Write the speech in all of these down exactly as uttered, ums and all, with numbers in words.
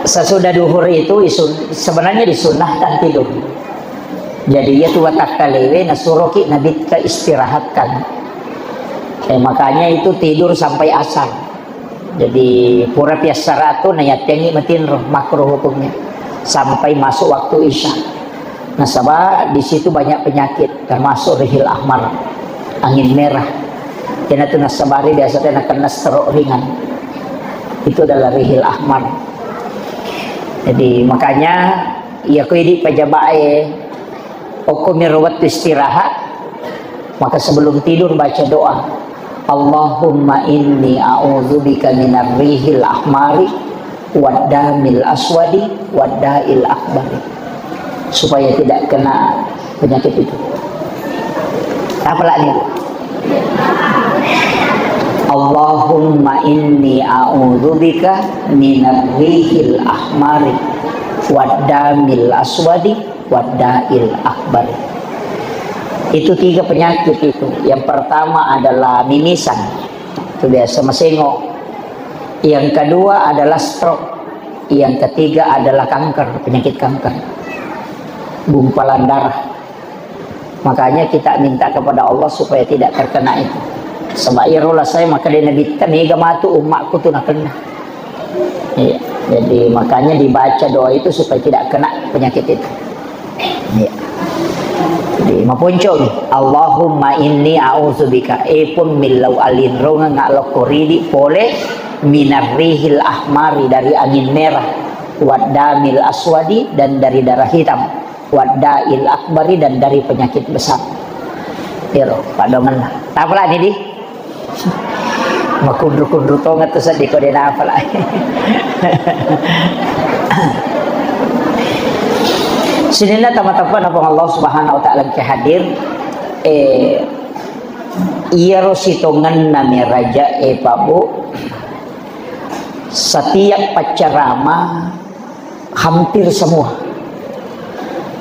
Sesudah duhur itu isun-, sebenarnya disunnahkan tidur. Jadi, iya tu watakkalewe nasuroki Nabitta istirahatkan. Eh, makanya itu tidur sampai asar. Jadi, pura piassara tu nayattengi matinro, makruh hukumnya. Sampai masuk waktu isya. Nasaba di situ banyak penyakit, termasuk rihil ahmar, angin merah. Kena tu nasabari biasa tena kena stroke ringan. Itu adalah rihil ahmar. Jadi, makanya, iya ko idi pajabae, okko miro wettu istirahat, maka sebelum tidur baca doa, "Allahumma inni a'udzubika minar rihil ahmari waddamil aswadi wadda'il akbari." Supaya tidak kena penyakit itu. Apa lagi, Bu? "Allahumma inni a'udzubika minar rihil ahmari waddamil aswadi wadda'il akbari." Itu tiga penyakit itu. Yang pertama adalah mimisan. Itu biasa masengo. Yang kedua adalah stroke. Yang ketiga adalah kanker, penyakit kanker. Gumpalan darah. Makanya kita minta kepada Allah supaya tidak terkena itu. Sebab iya rola saya maka dia Nabi, "Mega matu umatku tu nakena." Iya. Jadi, makanya dibaca doa itu supaya tidak kena penyakit itu. Iya. Jadi, maponcomi, "Allahumma inni a'udzubika," eh, pun millau alinrongeng lokko ridi pole, "minar rihil ahmari," dari angin merah, "waddamil aswadi," dan dari darah hitam, "wadda'il akbari," dan dari penyakit besar. Iro, padongenna. Tapalani di? Makundru-kundru tongeng tu seddi ko de napala. Sininna tama-tama na Puang Allah Subhanahu wa Ta'ala engka hadir, eh, iyaro sitongenna meraja, eh, Pak Bu, setiap paccarama hampir semua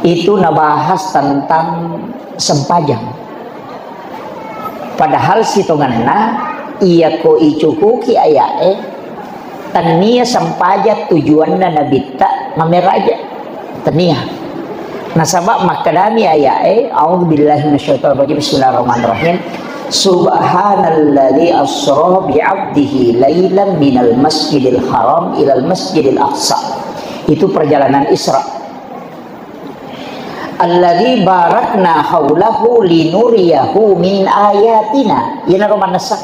itu nabahas tentang sempajang. Padahal sitongenna, iya ko icukuki aya'e, tennia sempajang tujuanna Nabitta mameraja. Tennia. Nasaba makkedami aya'e, "A'udzubillahi minasyaitonirrajim. Bismillahirrahmanirrahim. Subhanalladzi asra bi'abdihi lailan minal masjidil haram ilal masjidil aqsa." Itu perjalanan Isra. "Alladzi barakna haulahu linuriyahu min ayatina." Iyanaro manessa.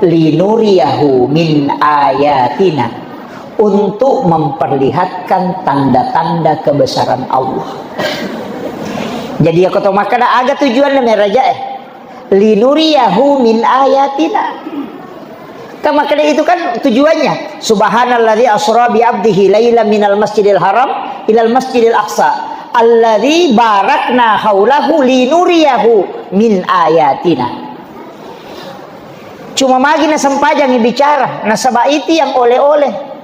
"Linuriyahu min ayatina." Untuk memperlihatkan tanda-tanda kebesaran Allah. Jadi, iya ko to makkeda aga tujuanna merajae? "Linuriyahu min ayatina." Kan makkeda itu kan tujuannya. "Subhanalladzi asra bi abdihi lailan minal masjidil haram ilal masjidil aqsa. Alladzi barakna haulahu linuriyahu min ayatina." Cuma magi nasempajangi bicara, nasaba itu yang oleh-oleh.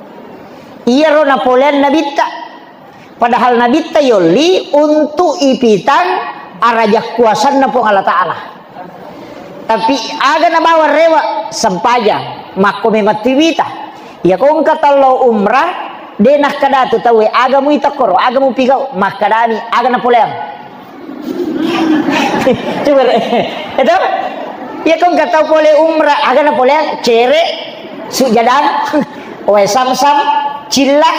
Iyaro napoleang Nabitta. Padahal Nabitta yolli untuk ipitang araja kuasanna Puang Allah Ta'ala. Tapi aga nabawa rewa, sempajang, makko memang tiwita. Iya ko engka tau lao umrah, de nakkeda tu tauwe, "Aga muita koro, aga mupigau?" Makkedani, "Aga napoleang." Coba, itu? Iya ko engka tau pole umrah, aga napoleang? Cere, sujadang, wae samsam, cilla,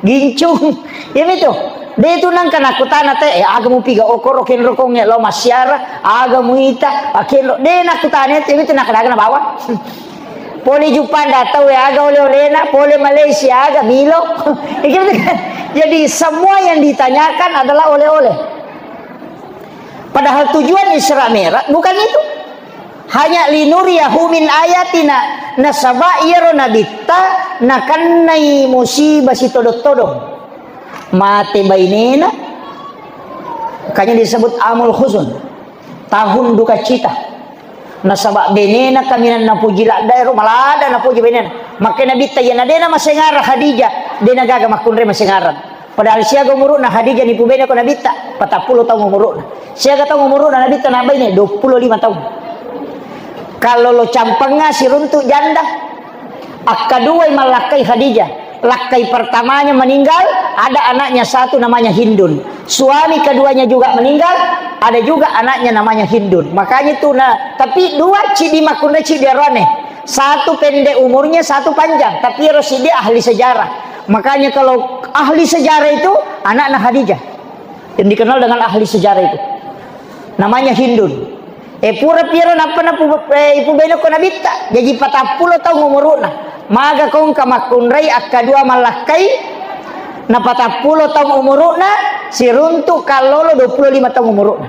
gincung. Iya mitu. De tu nangka nakutana te, "Eh, aga mupiga okoro kenro konge lo masyara, aga muita, akenro." De nakutana te, mitu nakadaga nabawa. Pole Jepang datang, "Eh, aga oleh-olehna?" Pole Malaysia, "Aga Milo?" Iya gitu kan? Jadi semua yang ditanyakan adalah oleh-oleh. Padahal tujuan Isra Mi'raj bukan itu. Hanya linuriyahu min ayatina. Nasaba iyaro Nabitta nakennai musibah sitodong-todong. Mate bainena, makanya disebut amul huzun, tahun duka cita. Nasaba benena kaminang napoji ladda ero, malada napoji benena. Makanya Nabitta iyana dena masengarang Khadijah, dena gaga makkunrai masengarang. Padahal siaga umuru'na Khadijah nipu bene ko Nabitta, patappulo taung umuru'na. Siaga taung umuru'na Nabitta nabbaine, duappulo lima taung. Kalau lo campengnga siruntu janda, akkaduai mallakkai Khadijah, Lakkai pertamanya meninggal, ada anaknya satu namanya Hindun. Suami keduanya juga meninggal, ada juga anaknya namanya Hindun. Makanya itu, nah, tapi dua cidi makkunrai cidi arone. Satu pendek umurnya, satu panjang. Tapi ero siddi ahli sejarah. Makanya kalau ahli sejarah itu anaknya Khadijah. Yang dikenal dengan ahli sejarah itu. Namanya Hindun. Eh, pura piero nappa napu-, eh, ipubainekko Nabitta. Jaji patappulo taung umuru'na. Maga kongka makkunrai akkadua mallakkai, na patappulo taung umuru'na, siruntu kallolo duappulo lima taung umuru'na.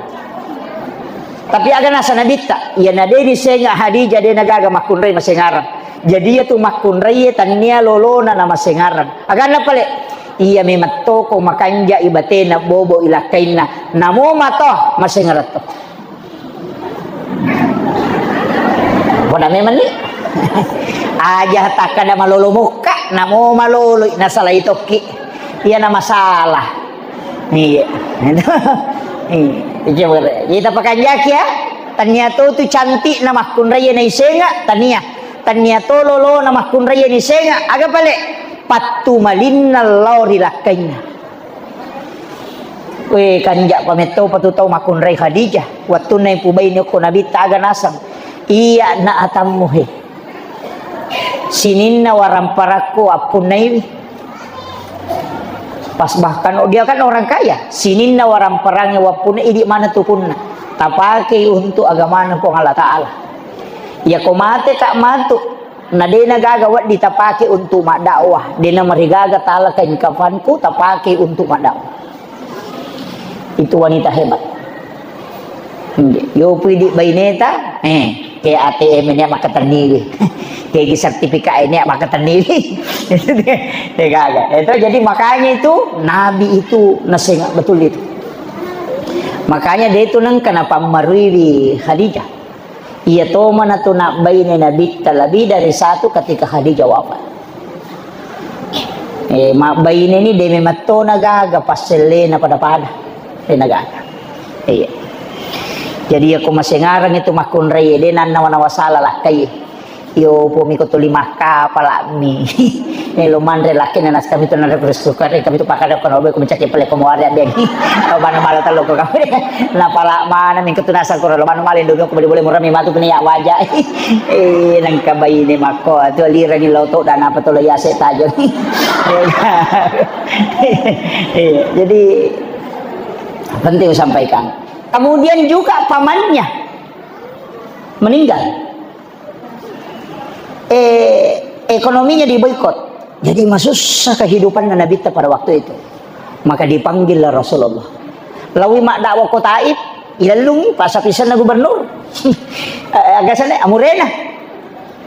Tapi aga nasa Nabitta, iya na de nisenga Khadijah de nagaga makkunrai masengarang. Jadi iya tu makkunrai tannia lolona na masengarang. Aganna pale, iya memettoko makanja i batena bobo i lakkainna. Namo mato masengarang to. Pada memang ni. Aja takkada malolo mokka, namo malolo nasalai tokki. Iya na masalah. Iya. Iya. Coba. Jadi tapakanjaki ya. Tania to tu cantik na makkunrai na isenga, tania. Tania to lolo na makkunrai na isenga. Aga pale? Pattu malinna lao ri lakkainna. We, kanja pametto patu tau makkunrai Khadijah. Wattunna ipubaini okko Nabitta aga naseng. Iya na atammu he. Sininna waramparakku appunnaiwi. Pas bahkan, oh, dia kan orang kaya. Sininna waramparangnya wappunna idi mana tukunna. Tapakei untuk agamana Puang Allah Ta'ala. Ya ko mate ka matu. Na dena gaga waddi tapake untuk maddakwah. Dena marigaga talaka inkafanku tapake untuk maddakwah. Itu wanita hebat. Yo pui di baineta, eh, ke A T M ini maka taniwi. Ke sertifikat ini maka taniwi. Itu gaga. Itu jadi makanya itu Nabi itu nasenga betul itu. Makanya dia itu nengka napammarui di Khadijah. Iya tomana tu nabbaine Nabitta lebih dari satu ketika Khadijah wafat. Eh, mabbaine ni deme mattona gaga passellena pada-pada. Dena gaga. Iya. Jadi aku masengarang itu makkunrai, de nanna wana wasala lakkai. Yo pomi ko tuli makkapala mi. Melo manre lakkena nas kami tu nare sukare kami tu pakada ko nobe ko mencaki pale ko muare abeng. Ko bana mala talo ko kami. Na pala mana mingke tu nasang ko lo manu male ndomi ko beli boleh murah mi matu tu ni ya waja. Eh, nangka baine makko tu alirangi lo to dan apa to lo yase tajo. Eh, jadi penting sampaikan. Kemudian juga pamannya meninggal. Eh, ekonominya diboikot. Jadi masussa kehidupanna Nabitta pada waktu itu. Maka dipanggil Rasulullah. Lawi maddakwah ko Taif, ilellungi pasapisenna gubernur. Eh, agasane amurena.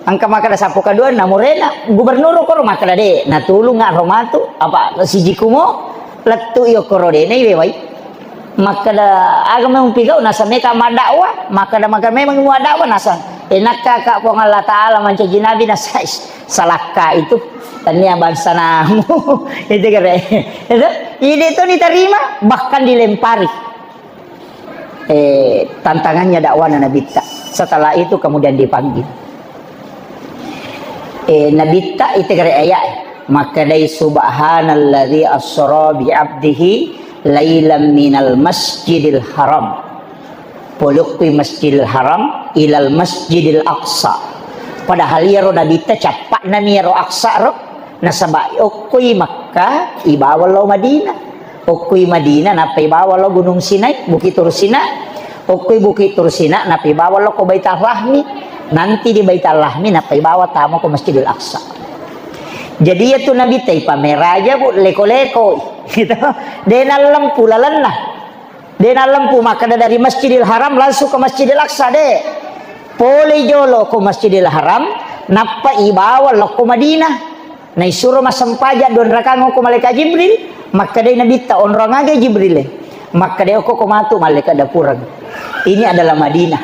Engka makkeda sappo kaduanna amurena gubernur koro makkeda de, natulunga ro matu apa siji kumo lettu iyo koro de na iwewai. Makkeda, aga memang pigau, nasa meka maddakwah, makkeda, makkeda memang maddakwah, nasa, eh, nakka ka Puang Allah Ta'ala mancaji nabi, nasa, "Is, salakka itu, tania bangsa namu." Itu kere. Itu, ide itu diterima, bahkan dilempari. Eh, tantangannya dakwahnya Nabitta. Setelah itu kemudian dipanggil. Eh, Nabitta itegere ayat. Makkedai, "Subhanalladzi asra bi abdihi lailam minal masjidil haram." Polokkui Masjidil Haram ilal Masjidil Aqsa. Padahal iyaro Nabitta cappa'nami iyaro Aqsa ro. Nasaba okkoi Makkah, ibawa lao Madinah. Okkoi Madinah, nappa ibawa lao Gunung Sinai, Bukit Tur Sina. Okkoi Bukit Tur Sina, nappa ibawa lao ko Baitul Lahmi. Nanti di Baitul Lahmi, nappa ibawa tama ko Masjidil Aqsa. Jadi, iya tu Nabitta ipameraja, Bu, leko-leko. Gitu. De nallempu lalenna. De nallempu makkeda dari Masjidil Haram langsung ke Masjidil Aqsa, de. Pole jolo ko Masjidil Haram, nappa ibawa lao ko Madinah. Naisuro massempajang dua rakang ko malaikat Jibril, makkedai Nabitta, "Onrong aga Jibril e?" Makkedai, "Okko ko matu malaikat dapureng." Ini adalah Madinah.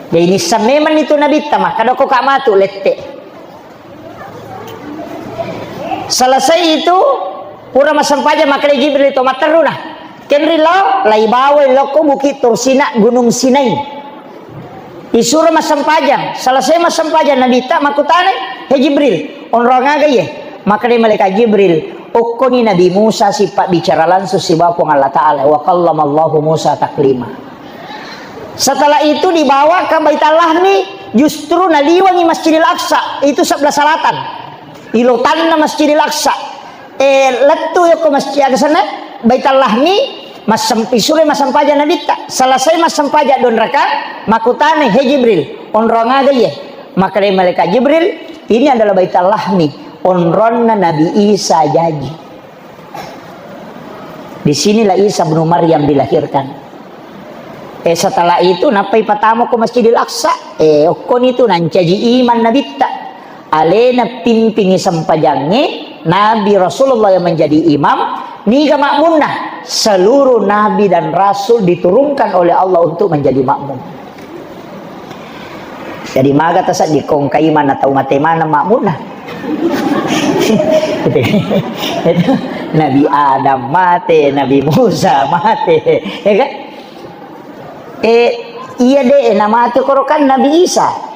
Jadi nisseng memang itu Nabitta, makkeda, "Okko ka matu lette." Selesai itu, pura massempajang, makkeda Jibril to matteruna. Kenri lao, laibawai lokko Bukit Tur Sina, Gunung Sinai. Isuro massempajang, selesai massempajang Nabitta makkutanai, "He Jibril, onrong aga iye?" Makkeda malaikat Jibril, "Okkoni Nabi Musa sipabbicara langsung sibawa Puang Allah Ta'ala, wa kallamallahu Musa taklima." Setelah itu dibawa ke Baitul Lahmi, justru naliwangi Masjidil Aqsa, itu sebelah selatan. Ilotanna Masjidil Aqsa. Eh, lettu yokko masjid, aga senna? Baitul Lahmi, massem-, isure massempajang Nabitta. Selesai massempajang dua rakaat, makkutana, "He Jibril, onrong aga iye?" Makkeda malaikat Jibril, "Ini adalah Baitul Lahmi, onronna Nabi Isa jaji." Di sinilah Isa bin Maryam dilahirkan. Eh, setelah itu, nappai patama ko Masjidil Aqsa. Eh, okkoni tu nancaji imang Nabitta. Alena pimpingi sempajangnge, Nabi Rasulullah yang menjadi imam, niga makmunna? Seluruh Nabi dan Rasul diturunkan oleh Allah untuk menjadi makmum. Jadi maga tasedding kongka imang na tau mate maneng makmunna. Itu Nabi Adam mate, Nabi Musa mate, ya kan? Eh, iya de' namate koro kan Nabi Isa.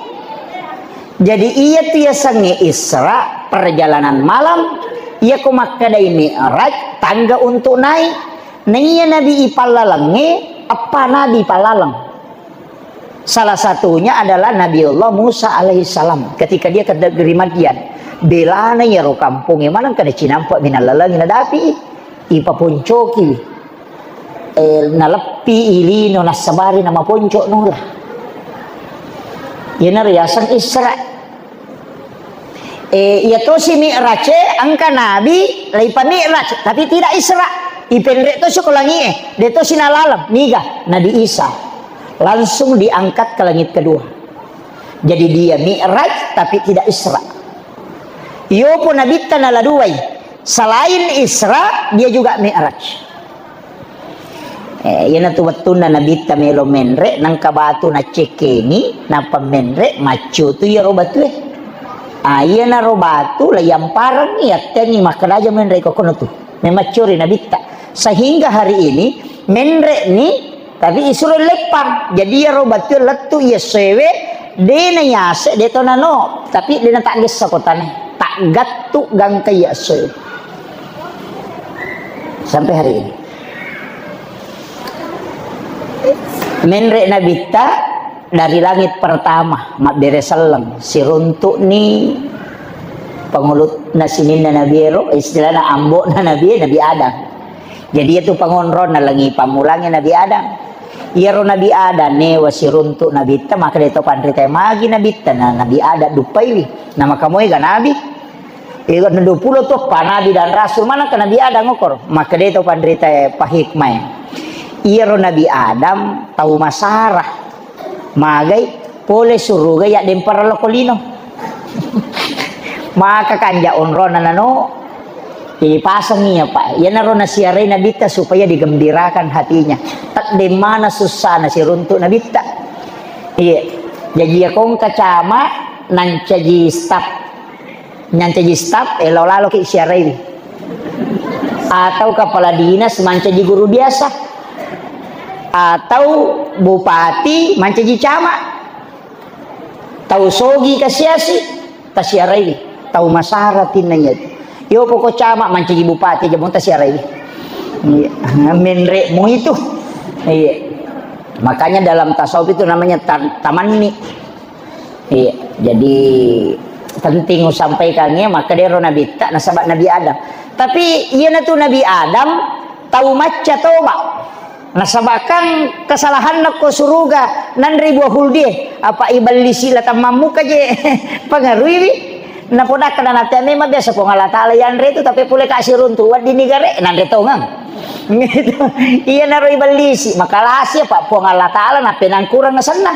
Jadi iya tu yasengnge Isra, perjalanan malam, iya ko makkedai Mi'raj, tangga untuk naik. Na iya Nabi ipallalengnge, eppa Nabi ipallaleng. Salah satunya adalah Nabiullah Musa alaihissalam ketika dia ke negeri Madian. Belana iyaro kampongnge maneng kada cinampa' minallaleng nadapi, ipaponcoki. Eh, naleppi i lino, nassabari namaponco' nula. Iyanaro yaseng Isra. Eh, iya tosi Mi'raj e, engka Nabi laipa Mi'raj, tapi tidak Isra. Ipenre' tosi ko langi e, de' tosi nalaleng. Niga? Nabi Isa. Langsung diangkat ke langit kedua. Jadi dia Mi'raj, tapi tidak Isra. Iyopo Nabitta nala duai. Selain Isra, dia juga Mi'raj. Eh, iyanatu wettunna Nabitta melo menre', nengka batu naccekkengi, nappa menre', maccu tu iyaro batue. Ah, iyanaro batu la iyamparengngi, yattengngi, makkeda aja menre' kokkono tu. Memaccuri Nabitta. Sehingga hari ini, menre'ni, tapi isuro leppang. Jadi iyaro batue lettu iya sewe, de' na yase', de' to nano, tapi de' na taggessa kotane. Taggattu gangka iya sewe. Sampai hari ini. Menre' Nabitta dari langit pertama, mabbere selleng, siruntu'ni panguluna sininna Nabi ero, istilahna ambo'na Nabi, Nabi Adam. Jadi itu pangonronna langi pammulangi Nabi Adam. Iyaro Nabi Adam newa siruntu' Nabitta, maka de' to panrita magi Nabitta, na Nabi Adam duppaiwi. Na maka moega Nabi. Iya, na dua puluh tu pa nabi dan rasul, maneng ka Nabi Adam okoro. Maka de' to panrita pahikmai. Iyaro Nabi Adam tau masara. Magai pole suruga ya dempara loko lino. Maka kanja onrona nano. Jadi pasang iya, Pak. Iyanaro nasiarai Nabitta supaya digembirakan hatinya. Tedde mana susana siruntu' Nabitta. Iya. Jadi ya kongka cama nancaji staf. Mancaji staf, eh, lao laloki siaraiwi. Atau kepala dinas mancaji guru biasa. Atau bupati mancaji camat. Tau sogi kasiasi, tasiaraiwi. Tau masara tinna iya tu. Yo poko camat mancaji bupati aja mau tasiaraiwi. Iya, menre'mu itu. Iya. Makanya dalam tasawuf itu namanya tan-, tamanni. Iya, jadi penting usampaikan ya, maka dero Nabitta, nasaba Nabi Adam. Tapi iyanatu Nabi Adam tau macca toba. Nasaba kan kesalahanna ko suruga, nanre buah huldie, apa iballisi la tammammuka je pangaruiwi. Napodakka nanatea memang biasa Puang Allah Ta'ala yanre itu, tapi pole kasi runtu, wedding ni gare, nanre tongang. Gitu. Iyanaro iballisi, makalasi apa Puang Allah Ta'ala napenangkurang asenna.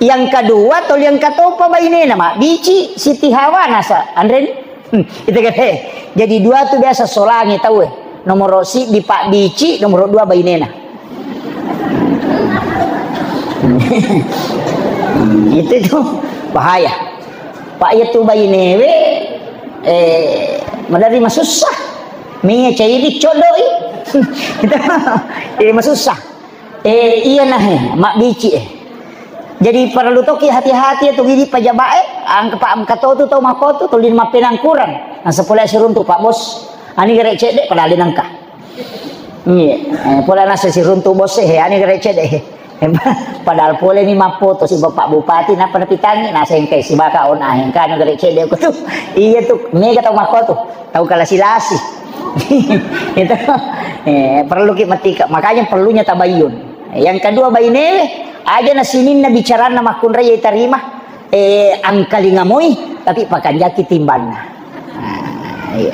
Yang kedua, toli engka topa bainena, mabbici Siti Hawa nasa, anreni? Hmm, itu kan, he. Jadi dua tu biasa solangi tau, eh. Nomoro siddi pabbici, nomoro dua bainena. Hmm, itu tu bahaya. Pak, iya tu bainewe, eh, madari masussa. Mie cairi codoi. Gitu. Eh, masussa. Eh, iya nah, eh, mabbici, eh. Jadi perlu toki hati-hati tu gidi pajabae, angka pa-, angka to tu tau makotu, tuli mapenangkurang. Naseng pole siruntu, Pak Bos, ani gare cedde padahal de nengka. Iya, eh, pole naseng siruntu bos, eh, ani gare cedde, eh. Padahal pole ni mappoto si Bapak Bupati, napa napitangi, naseng kai si baka on, ah, engka anu gare cedde ko tu. Iya tu, mega tau makko tu, tau kalasi-lasi. Itu, eh, perlu ki matika. Makanya perlunya tabayyun. Yang kedua, bainewe, aja na sininna bicaranna makkunrai tarima. Eh, angkalinga moi, tapi pakanjaki timbanna. Ah, iya.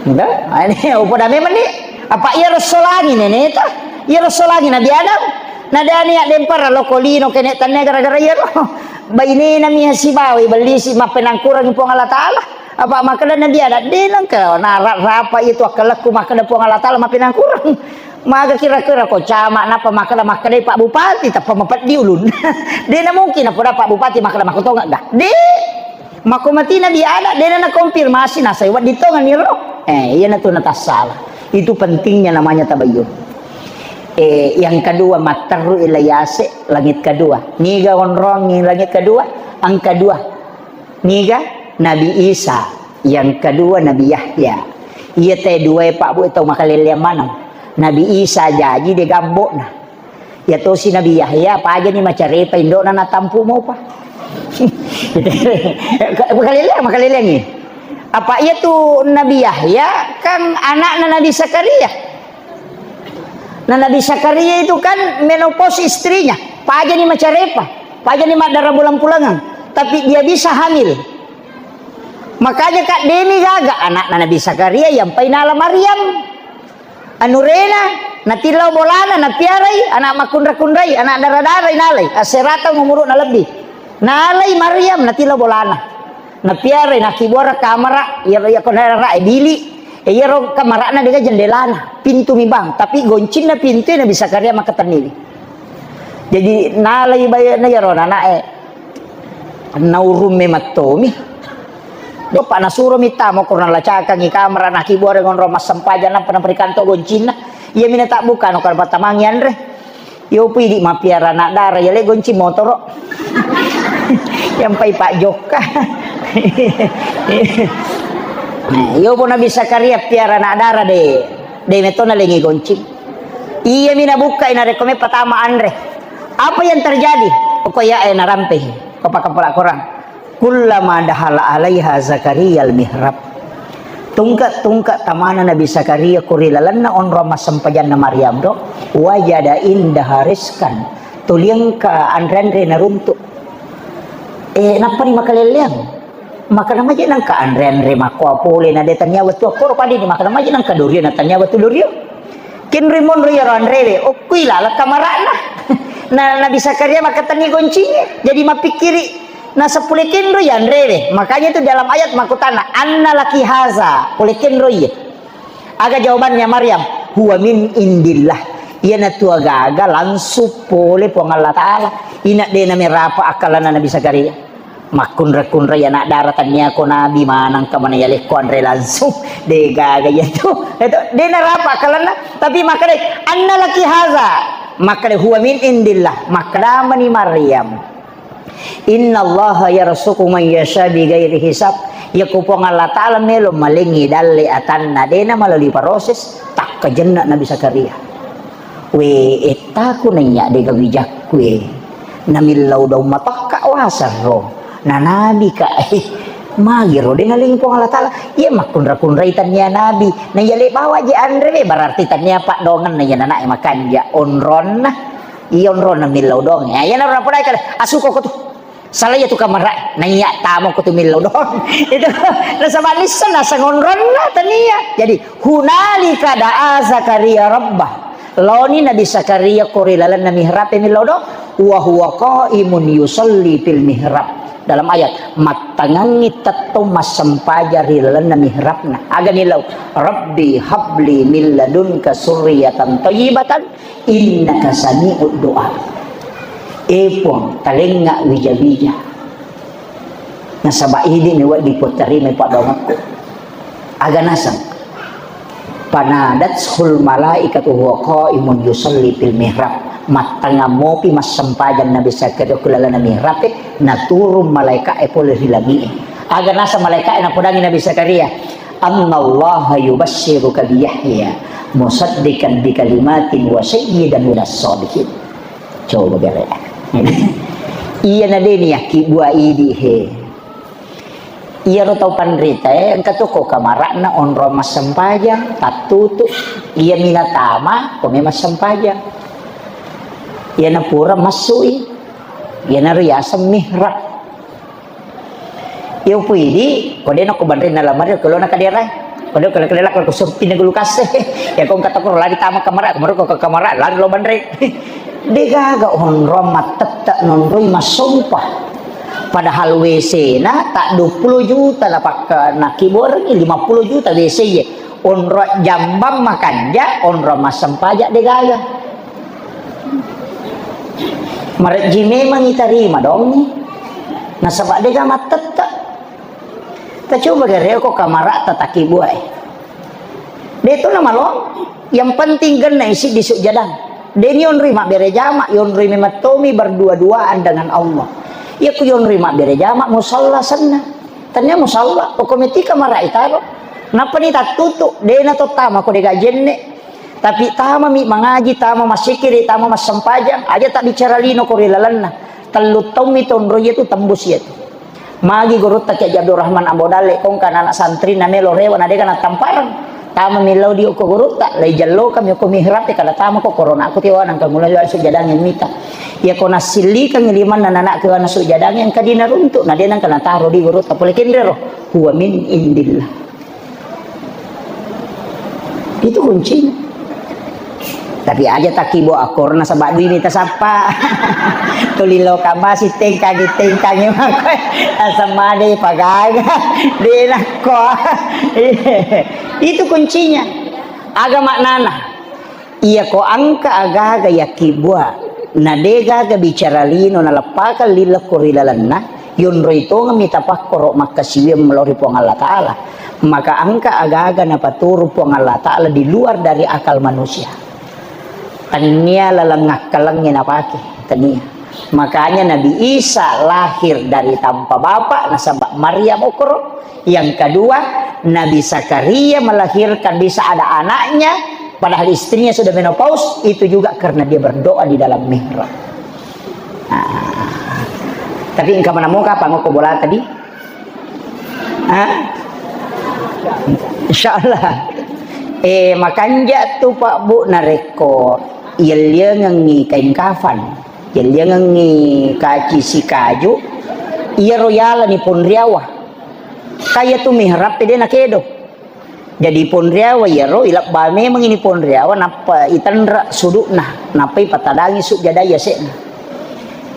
Udah, ini upoda memang ni. Apa iya ressolangi neneta? Iya ressolangi Nabi Adam. Nadani addempara loko lino kene tanne gara-gara iya ro. Bainena mi sibawa bellisi mappenangkurangi Puang Allah Ta'ala. Apa makkeda Nabi Adam, de nengka na ra-, rapa itu akkalakku makkeda Puang Allah Ta'ala mappenangkurang. Maga kira-kira ko camat napa makkeda, makkedai Pak Bupati, tappa mapeddi ulun. De na mungkin napoda Pak Bupati makkeda makko tonga ga. De. Makko mati Nabi Adam, de na nakonfirmasi nasai wedding tonga niro. Eh, iya natu natassala. Itu pentingnya namanya tabayyun. Eh, yang kedua, matteru ila yase, langit kedua. Niga onrong langit kedua, angka dua. Niga Nabi Isa, yang kedua Nabi Yahya. Iya te dua e Pak Bu tau makaleleang maneng. Nabi Isa jaji de gambokna. Ya tosi Nabi Yahya, apa aja ni macarepa indokna natampu mopa. Makaleleang, makaleleangi. Apa iya tu Nabi Yahya kan anakna Nabi Zakaria. Nah, Nabi Zakaria itu kan menopause istrinya. Pajani macarepa, pajani maddara bulan-pulangan. Tapi dia bisa hamil. Makanya kak demi gaga anakna Nabi Zakaria yang painala Maryam. Anurena, natillau bolana, napiarai anak makkunra-kunrai, anak dara-darai nalai. Aserata umuruna lebbi. Nalai Maryam, natillau bolana. Napiarai, nakibuara kamara, iyaro, iyako nara, eh, bili. Eh, iyaro kamarana dega jendelana, pintu mi bang, tapi goncinna pintu Nabi Zakaria makkatenniwi. Jadi nalai bayana iyaro ana'e, naurung memattomi. Doppa nasuro mittamo kurang lacakangi kamara, nakibuara ngonro massempajang, nampa naparikanto goncinna. Iya mina tabbuka no, kalau pertama ngianre. Yo pidi mappiara anak dara, ya le gonci motoro. Yang pai Pak Jokka. Yo pun Nabi Zakaria piara anak dara de, de metona lengi gonci. Iya mina buka ina rekome pertama anre. Apa yang terjadi? Pokok ya eh narampe. Kau pakai pula korang. Kullama dahala alaiha Zakaria al-mihrab. Tungka-tungka tamana Nabi Zakaria kuri lalenna onrong massempajanna Maryam do, wajada indaha rizqan. Tuliengka anre-anre naruntuk. Eh, nappa ni makaleleang. Maka namaje nangka anre-anre makkoa pole na de tania wettu akkoro padi ni maka namaje nangka dorio na tania wettu dorio. Kenri monro iyaro anrewe, okkui laleng kamara'na. Na, Nabi Zakaria makkatenni goncingnge. Jadi mappikkiri, naseng pole kenro iya anrewe. Makanya itu dalam ayat makkutana, "Anna laki haza?" Pole kenro iye. Aga jawabannya Maryam? "Huwa min indillah." Iyanatu aga-aga langsung pole Puang Allah Ta'ala. Ina de namerapa akkalana Nabi Zakaria. Makkunra-kunrai anak dara tania ko nabi manang ka mana yalekko anre langsung. De gaga iya tu. Itu de narapa akkalana, tapi makkeda, "Anna laki haza?" Makkeda, "Huwa min indillah." Makkeda mani Maryam, "Innallaha yarzuqu man yasha bi ghairi hisab." Iya ko Puang Allah Ta'ala melo malengi dalle atanna, de na melalui proses, takkajenna Nabi Zakaria. We, ettaku naiya de gawi jakku e. Namillau daung matokka wasarro. Nanabika, eh, magiro de nalengi Puang Allah Ta'ala. Iya makkunra-kunrai tania nabi. Naiya le bawa je anre we, berarti tania paddoangenna iya nanae makanja onronna. Iya onronna millau doang. Ya, iya naro napodai kada, asuko ko tu. Salah iya tu kamara, naiya tamo ko tu millau doang. Itu nasaba nisseng naseng onronna tania. Jadi, hunalika da'a Zakaria rabbah. Laoni Nabi Zakaria ko ri lalenna mihrab e millau do, wa huwa qaimun yusalli fil mihrab. Dalam ayat, mattangangngi tettong massempajang ri lalenna mihrabna. Aga nillau, "Rabbi habli min ladunka surriyatan thayyibatan innaka sami'ud du'a." E Puang, talengnga wija-wija. Nasaba idi mi wedding potarimai paddoangekku. Aga naseng? Fanadathul malaikatu huwa qaimun yusalli fil mihrab. Mattangang mopi massempajang Nabi Zakaria ku lalenna mihrab e, naturung malaika e pole ri langi e. Aga naseng malaika e napodangi Nabi Zakaria? Annallaha yubasysyruka bi Yahya musaddiqan bi kalimatin wa sayyidan minas sholihin. Coba gare. Iyana de' ni yakkibua idi he. Iyaro tau panritae engka to ko kamara'na onrong massempajang, tattutu. Iya mi natama ko me massempajang. Iyana pura massui. Iyanaro yaseng mihrab. Iya upoidi, ko de' nako banrenna lamari, ko lona kaderae. Ko de' ko lako, ko surfing gulu kasse. Ya ko engka to ko lari tama kamara, ko ko kamara, lari lo banre. De' gaga onrong mattette nonroi massompa. Padahal W C-na ta' dua puluh juta napakka, nakkiborengi lima puluh juta W C ye. Onrong jambang makanja, onrong massempajang de' gaga. Marejji memang itarima dongi. Nasaba de' gaga mattette. Tacoba gare ko kamara'ta takkibua e. De' to namalo. Yang penting genna isi di sujadang. De' ni onroi mabbere jama, yonroi memang tomi berdua-duaan dengan Allah. Iya ku yonroi mabbere jama musalla senna. Tania musalla, ko komiti kamara itaro. Nappa ni tattutu, de' na to tama ko de' gaga jenne. Tapi tamami mangaji, tama massikiri, tama massempajang, aja tak bicara lino ko ri lalenna. Tellu taung mi tonro iya tu tembus iya tu. Magi gurutta Kiai Abdurrahman Ambo Dalle, kongka anak santri na melo rewa na de' gaga na tampareng. Tama mi lao di okko gurutta, lai jello kami okko mihrab e, kada tama ko corona aku tiwa nang kangula jual sujadang yang mita. Iya ko nasillikang limanna anak ke wana sujadang yang kadina runtuk, na de' nang kana taro di gurutta pole kenrero. Huwa min indillah. Itu kuncinya. Tapi aja takkibo akorna saba' dui mita sappa. Tuli lo kamasi tengkangi tengkangi mako. Asam made pagaga. Denakko. Itu kuncinya. Aga maknana. Iya ko engka aga-aga yakkibua, na de' gaga bicara lino naleppakang lilekko ri lalenna, yonroi tongeng mi tapakkoro makkasiwiang lao ri Puang Allah Ta'ala. Maka engka aga-aga napaturu Puang Allah Ta'ala di luar dari akal manusia. Tania laleng akkalengnge napake, tania. Makanya Nabi Isa lahir dari tanpa bapak, nasaba Maryam okoro. Yang kedua, Nabi Zakaria melahirkan bisa ada anaknya, padahal istrinya sudah menopause, itu juga karena dia berdoa di dalam mihrab. Nah, tapi engka manamu kapang ko bola tadi? Hah? Insya Allah. Eh, makanja tu Pak Bu, narekko yelliangengi kain kafan, yelliangengi kaci sikaju, iyaro yalani ponriawa. Kaya tu mihrab pede nakedo. Jadi ponriawa iyaro ilebba memang ini ponriawa, nappa itenra sudukna, nappa ipatadangi sujadai yase'na.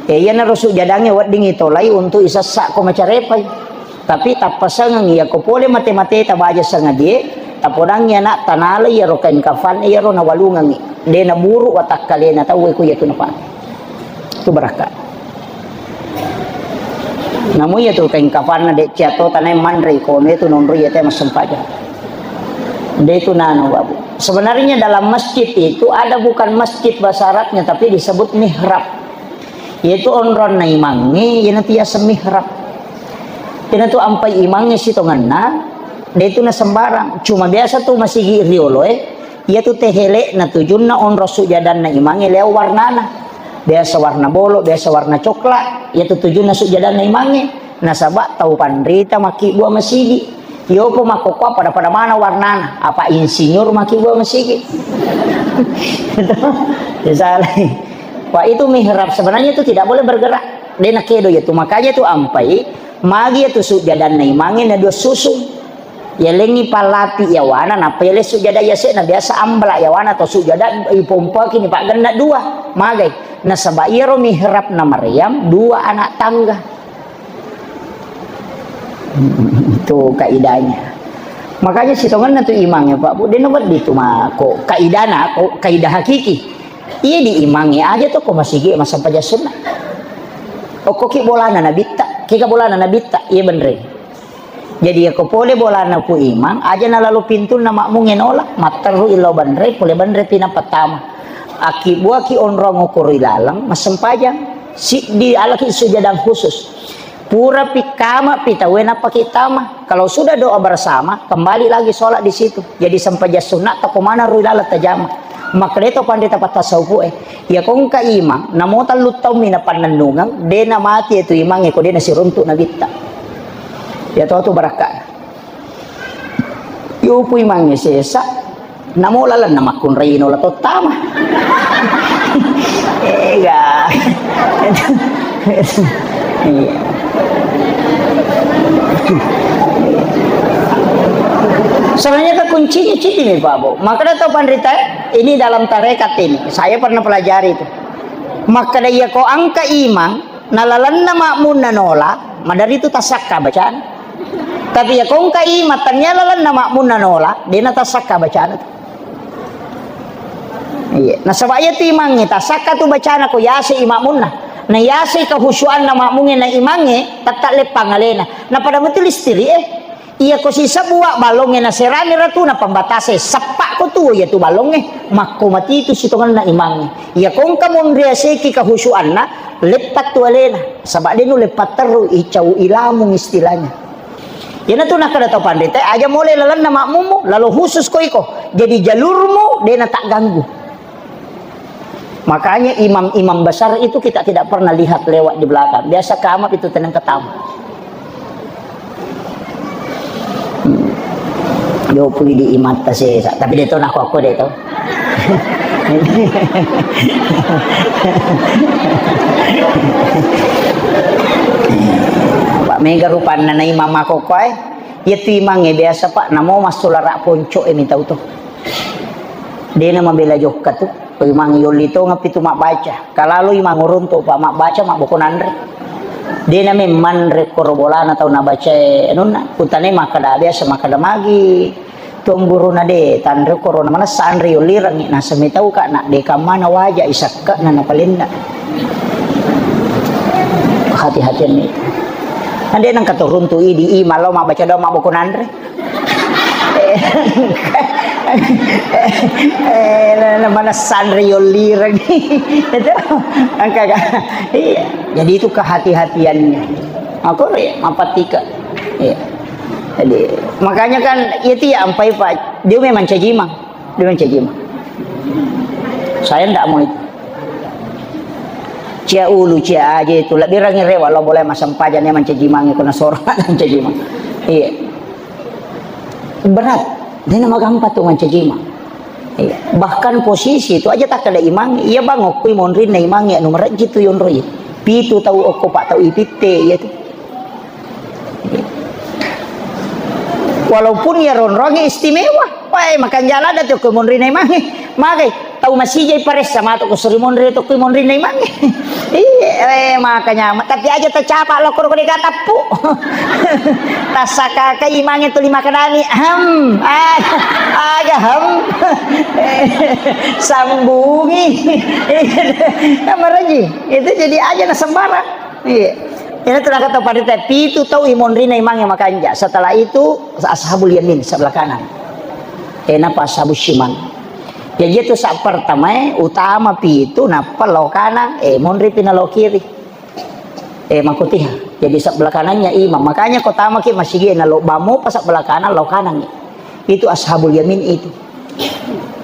E, iyanaro sujadangnge wedding itolai untuk isessa ko macarepai. Tapi tappasengeng iyako pole mate-mateta baja sangadie, tapodangi anak tanala iyaro kain kafan iyaro nawalungengi. De naburu watakkalena tau ku iyatu napake. Itu barakka. Namu iyatu kain kafanna de ciato tanai manre kono itu nonro iyate massempajang. De itu nanu, Babu. Sebenarnya dalam masjid itu ada bukan masjid bahasa Arabnya, tapi disebut mihrab. Yaitu onronna imangnge, iyanatu yaseng mihrab. Iyanatu ampai imangnge sitongenna, de itu na sembarang. Cuma biasa tu masigi rioloe, iyatu tehele na tujunna onro sujadanna imangnge leo warnana. Biasa warna bolo, biasa warna coklat, iyatu tujunna sujadanna imangnge. Nasaba tau panrita makkibua masigi. Yopo makkokkoa pada-pada mana warnana, apa insinyur makkibua masigi. Misalnya, wah, itu mihrab sebenarnya itu tidak boleh bergerak. De nakedo iyatu, makanya tu ampai magi iyatu sujadanna imangnge na dua susung. Yalengngi pallapi yawana, nappa yaleng sujada yase'na, biasa ambala yawana atau sujada ipompaki ni paggenna dua. Magai. Nasaba iyaro mihrab na Maryam dua anak tangga. Itu kaidahnya. Makanya sitongenna tu imangnge, Pak Bu, de nawedding tu ma ko kaidahna, ko kaidah hakiki. Iya di imangnge aja to ko masigi massempajang sunna. Okkoki bolana nabitta, kega bolana nabitta, iya benre. Jadi yako pole bolana ku imang, aja nalalo pintunna makmungnge nola, matterru illau banre, pole banre pi nappa tama. Akkibuaki onrong okoro ilaleng massempajang. Siddi alaki sujadang khusus. Pura pikkama pi tauwe nappa kittama. Kalau sudah doa bersama, kembali lagi sholat di situ. Jadi sempajang sunnah tako mana rui laleng tajama. Makkeda to panrita pattasaupue, iya ko engka imang, namo tellu taummi napannennungeng, de namati itu imangnge ko de nasiruntuk nabitta. Iya to tu barakka. Yopu imangnge sesa, namo lalenna makkunraino la tottama. Ega. Iya. Sebenarnya kan kuncinya cini nih, Pak Bu. Makanya tahu panrita, ini dalam tarekat ini. Saya pernah pelajari itu. Makkeda iya ko engka imang, nalalenna makmunna nola, madari itu tasakka bacaan. Tapi iya ko engka imang, tania lalenna makmunna nola, dena tasakka bacaan itu. Iya. Nasaba iya tu imangnge, tasakka tu bacana ko yase i makmunna. Na yase kehusuanna makmungnge na imangnge, tetta leppang alena. Na pada mati listiri eh. Iya ko sisebua balongnge naserani ratu na pambatase, seppa ko tu iya tu balongnge, makko mati tu sitongenna imangnge. Iya ko engka monri aseki kehusuanna, leppat tu alena. Saba denu leppat terru, icau ilamung istilahnya. Iyanatu nakkeda tau panrita, aja mole lalenna makmummu, lalo khusus ko iko. Jadi jalurmu dena tak ganggu. Makanya imam-imam besar itu kita tidak pernah lihat lewat di belakang. Biasa kama itu tenang ketamu. Hmm. Yo pui di imatta sesa, tapi de to nako aku de to. Pak mega rupanna na imam makokkoe. Iya tu imangnge biasa, Pak, namo massulara ponco'e mi tau to. Dena mabela jokka tu. Imang yolli tongeng pitu mabbaca. Kalalo imang uruntu, Pak, mabbaca mabboko nanre. Dena memmanre koro bolana tau nabacae anunna. Utanai makkeda biasa makkeda magi. Tuang guruna de, tanre korona manessa anre yollirengngi, naseng metau ka, nak, de kammana waja isakka na napalenna. Hati-hatian ni. Ande nang katurun tu idi i malo mabbaca doa maboko nanre. Eh, na, na manessa anre yollirengngi. Itu angka ka. Iya. Jadi itu kehati-hatiannya. Aku ya, mapatika. Iya. Jadi, makanya kan, iya, tiya ampai, Pak. Dia memang cajimang. Dia memang cajimang. Saya ndak mau itu. Cia ulu, cia aja itu. Lebih rangi rewa, lo boleh masang pajan memang cajimang, kuna sorong ada cajimang. Iya. Berat. Dia nama gampang tuh mancajimang. Iya. Bahkan posisi itu aja tak ada imang, iya bang, okko monrinna imang ya nomor itu yonroi. Pitu tau okko pak tau ipitte, iya tuh. Walaupun iya ronrongnge istimewa, wae makanjala ada tu ko monrina imangnge. Magai tau masija iparessa matu ko suri monri tu ko monrina imangnge. Iya, eh, makanya, tapi aja tacapa lo koro kode katappu. Tasaka ka imangnge tuli makanani. Hem, aga, aga hem. Sambungi. Kamaraji. Itu jadi aja na sembarang. Iya. Ini tuh kata panrita pitu tau imonrina imangnge makanja. Setelah itu ashabul yamin sebelah kanan. Eh, napa ashabul shimal? Jadi itu saat pertama eh, utama pitu napa lo kanan, eh monri pina lo kiri. Eh makutiha. Jadi sebelah kanannya imam. Makanya kau tama ki masigi na lo bamu pas sebelah kanan lo kanan. Itu ashabul yamin itu.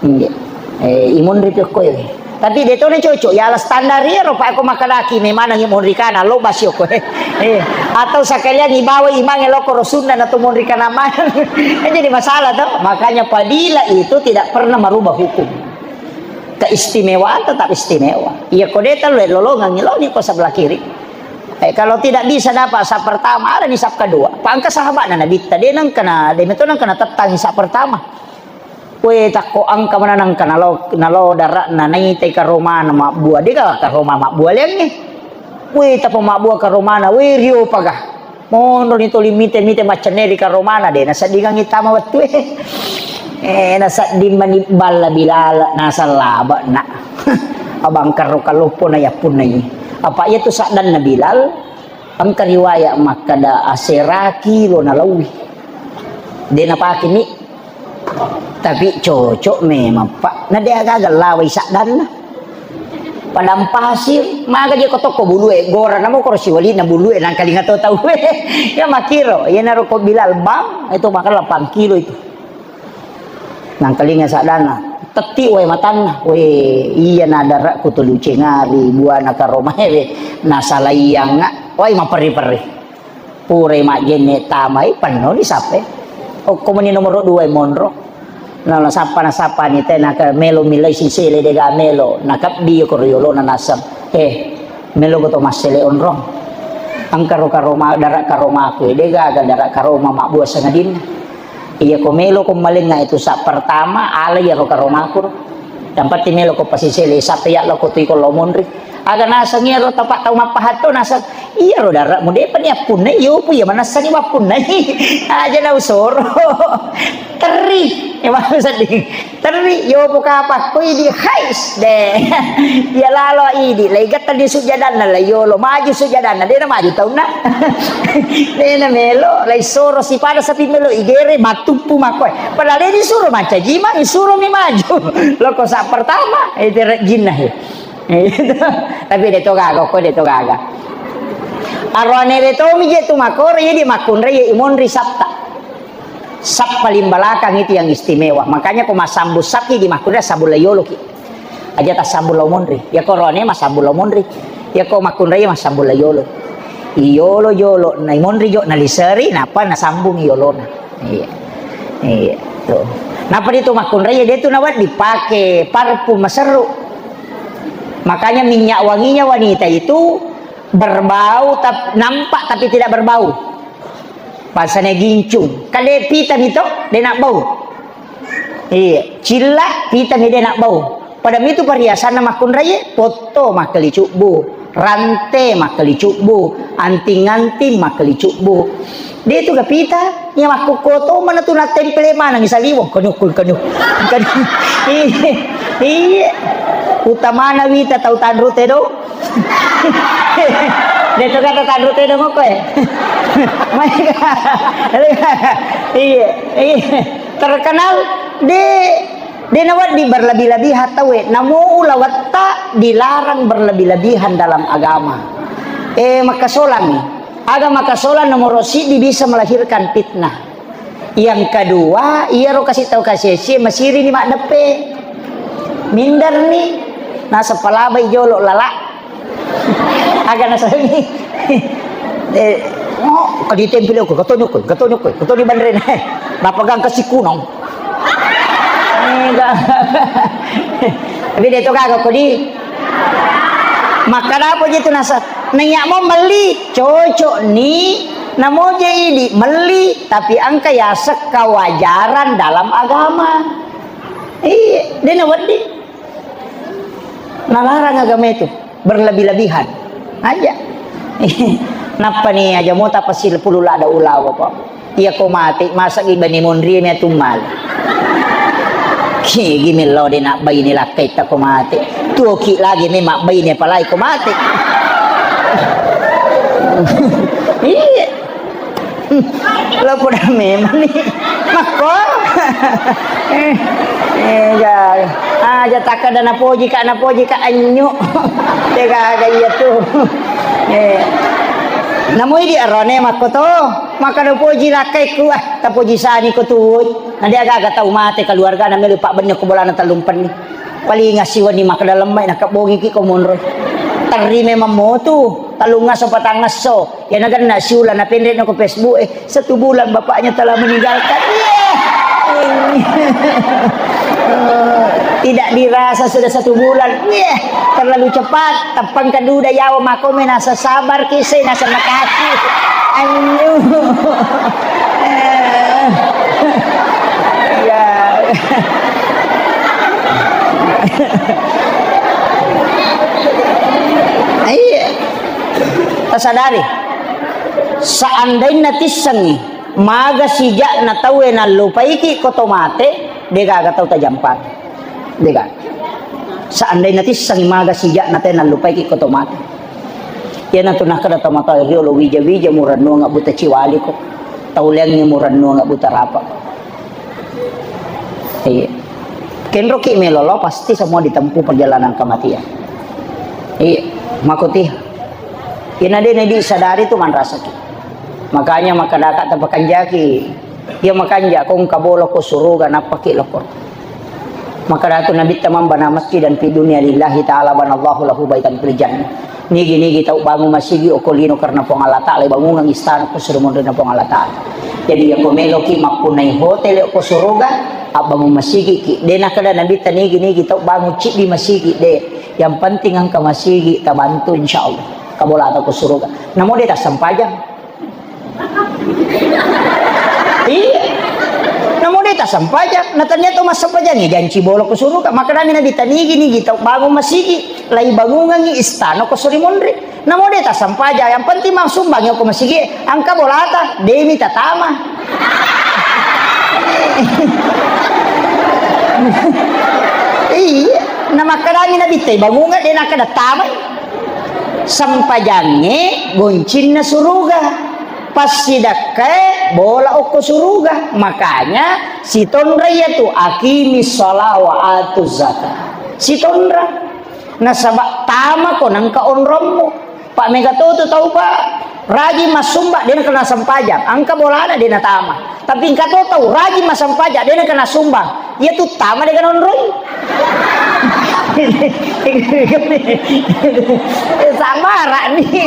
Iya. Eh, imonri pi okko e. Tapi de tone cocok, ya ala standar iya ro, Pak, ko makkadaki memang imonri kana, lo basi okko e. Eh, atau sekalian ibawa imangnge lo koro sunna na to monri kana mana. Kan jadi masalah to. Makanya fadilah itu tidak pernah merubah hukum. Keistimewaan tetap istimewa. Iya ko de talo lolongang lo ni ko sebelah kiri. Eh, kalau tidak bisa dapat saf pertama, ada ni saf kedua. Pangka sahabatna Nabitta, de nengkana, de meto nengkana tettangi saf pertama. We, takko engka mana nengka nalo, nalo daratna naitai karomana mabbua, de ka karoma mabbua liangnge. We, tapa mabbua karomana, we, rio paga. Monro ni toli mite-mite maccenne ri karomana, de naseddingangi tama wettue. Eh, nasedding mani balla Bilal, nasallaba na. Abang karro kaloppo na yappunnai. Apa iya tu saddanna Bilal, engka riwayat makkada aseraki lo nalaui. De napake mi. Tapi cocok memang, Pak. Na de aga-aga lawai saddanna. Padang pasir, maga je ko tokko bulue, gora namo koro siwalina bulue, nangkalinga to tau. Ya makiro, iyanaro ko Bilal bang, itu makan delapan kilo itu. Nangkalinga sadana, tetti wae matanna, we iya na darakku tu lucengari, buana karomae we, nasalaiangnga, wai maperri-perri. Purai majjenne tamai, pennoni sappe. Okko meni nomoro dua monro. Nala sappa na sappa ni tena ke melo milai sisele dega melo. Nakabbi ko riolo na naseng. Eh, melo ko to massele onrong. Engka ro karoma, darak karomaku, dega ga darak karoma mabbua sangadinna. Iya ko melo ko malenga itu sa pertama, ala iya ro karomaku ro. Dampatti melo ko pasisele, sappe ya lo ko tui ko lo monri. Aga naseng iyaro tapak tau mappahatto naseng, iyaro darakmu depa ni appunna, yopu iya manessani mappunnai. Aja na usoro. Terri, e, maksudnya. Terri, yopu kapakko idi, hais, de. Iya lalo idi, lai gatta di sujadanna, lai yolo, maju sujadanna, dena maju taunna. Dena melo, lai soro si pada sapi melo, igere, matuppu makkoe. Padahal ini suruh mancaji ma, isuro mi maju. Loko sa pertama, itu rejinna, he. Tapi de to gaga, ko de to gaga. Arone de to mi je tu makoro, jadi makunre ye imonri sapta. Sap paling belakang itu yang istimewa. Makanya ko masambu sap di makunre sambu layolo ki. Aja tak sambu lo monri. Ya ko rone masambu lo monri. Ya ko makunre masambu layolo. Iyolo jolo na imonri jo na liseri napa nasambung iyolona. Iya. Iya, tuh. Napa itu makunre dia tuh nawat dipakai parfum maseru. Makanya minyak wanginya wanita itu berbau tap-, nampak tapi tidak berbau. Pasane gincung. Kade pita mito, de nak bau. Iya, cilla pita mi de nak bau. Pada mitu perhiasanna makkunraie, potto makkeli cubbu, rante makkeli cubbu, anting-anting makkeli cubbu. De tu gapita, nia makkukko to mana tu nattempele maneng saliweng, kanyukku, kanyuk. Kanyuk. Iya, iya. Utamana wita tau tanru tedong. De tu kata tanru tedong kok, eh. Iya, iya. Terkenal de, de nawedding berlebih-lebihan tauwe. Namo ulawetta dilarang berlebih-lebihan dalam agama. Eh, makkasolangngi. Aga makkasolang nomoro siddi bisa melahirkan fitnah. Yang kedua, iyaro kasih tau kasih si masiri ni maddeppe. Minder ni. Naseng palabai jolo lala. Aga nasengi. Eh, oh, kadi tempel ko, katoni ko, katoni ko, katoni banrena. Napagang kasi kunong. Eh, ga-, tapi de to gaga ko di. Makkada apa je tu nasa? Naiya mo melli, cocok ni. Namo je idi melli, tapi engka yaseng kewajaran dalam agama. Iya, de nawedding. Nalarang agama itu berlebih-lebihan. Aja. Nappa ni aja mo tapasi pulu lada ulawa kok. Iya ko mate, masa gi bani monri mi atummali. Ki gi mello de nak baine lakkaitta ko mate. Tuo ki lagi memang baine palai ko mate. Iya. Lo poda memang ni. Makko. Eh, eh, ga. Aja takkada napoji ka, napoji ka anyu. Tega ga iya tu. Eh. Namoi di arone makko to. Maka napoji lakkai ku, ah, tapoji sani ko tu. Nadi aga-aga tau mate keluarga na melu pak benne ko bolana tellumpenni. Paling asiwani maka dalam mai nakabbongiki ko monro. Terri memang motu. Tellungaso patangaso. Ya naganna siula napenre na ko Facebook, eh, satu bulan bapaknya telah meninggalkan. Iya. Tidak dirasa sudah satu bulan. Iya. Terlalu cepat. Tepang keduda yawa makome nasa sabar kise nasa makaki. Anyu. Ya. Iya. Tasadari, seandainna tissengngi maga sijakna tauwe nallupaiki ko to mate, degaga tau tajampang. Degaga. Seandainna tissengngi maga sijakna tauwe nallupaiki ko to mate. Iyanatu nakkeda tomatoa riolo, wija-wija murennuang buta ciwaliko. Tauleangngi murennuang buta rapa. Iya. Kenroki melolo, pasti semua ditempuh perjalanan kematian. Iya, makotiha. Ina de' nadi sadari tu manrasaki. Makanya makadaka tapakanjaki. Iya makanja ko engka bola ko suruga nappaki lokor. Makadatu Nabitta, "Man bana masjidan fi dunia lillahi ta'ala banallahu lahu baitan fil jannah." Nigi-nigi tau bangun masigi okko lino karena Puang Allah Ta'ala, bangungang istana ko suri monrina Puang Allah Ta'ala. Jadi, iya ko meloki mappunnai hotel okko suruga, abbangun masigi ki. De' nakada Nabitta nigi-nigi tau bangun cibbi masigi, de'. Yang penting engka masigi tabantu, insya Allah. Kabola atau ko suruga. Namo de' tassempajang. Iya. Namo de' tassempajang, na tania to massempajang, iya janci bola ko suruga. Makadami Nabitta nigi-nigi tau bangun masigi, lai bangungangi istana ko suri monri. Namo de' tassempajang, yang penting massumbangi ko masigi, engka bolata, de' mi tatama. Iya, na makadami Nabitta bangunga, de' nakada tamai. Sempajangnge goncinna suruga. Passidakkae bola okko suruga. Makanya sitonra iya tu, "Aqimis shalah wa atuz zakah." Sitonra. Nasaba tama ko nengka onrommu. Pak mega to tu tau, Pak. Rajin massumba, de' nakena sempajang. Engka bolana de' natama. Tapi engka to tau rajin massempajang, de' nakena sumbang. Iya tu tama de' kanonroi. Sabara ni.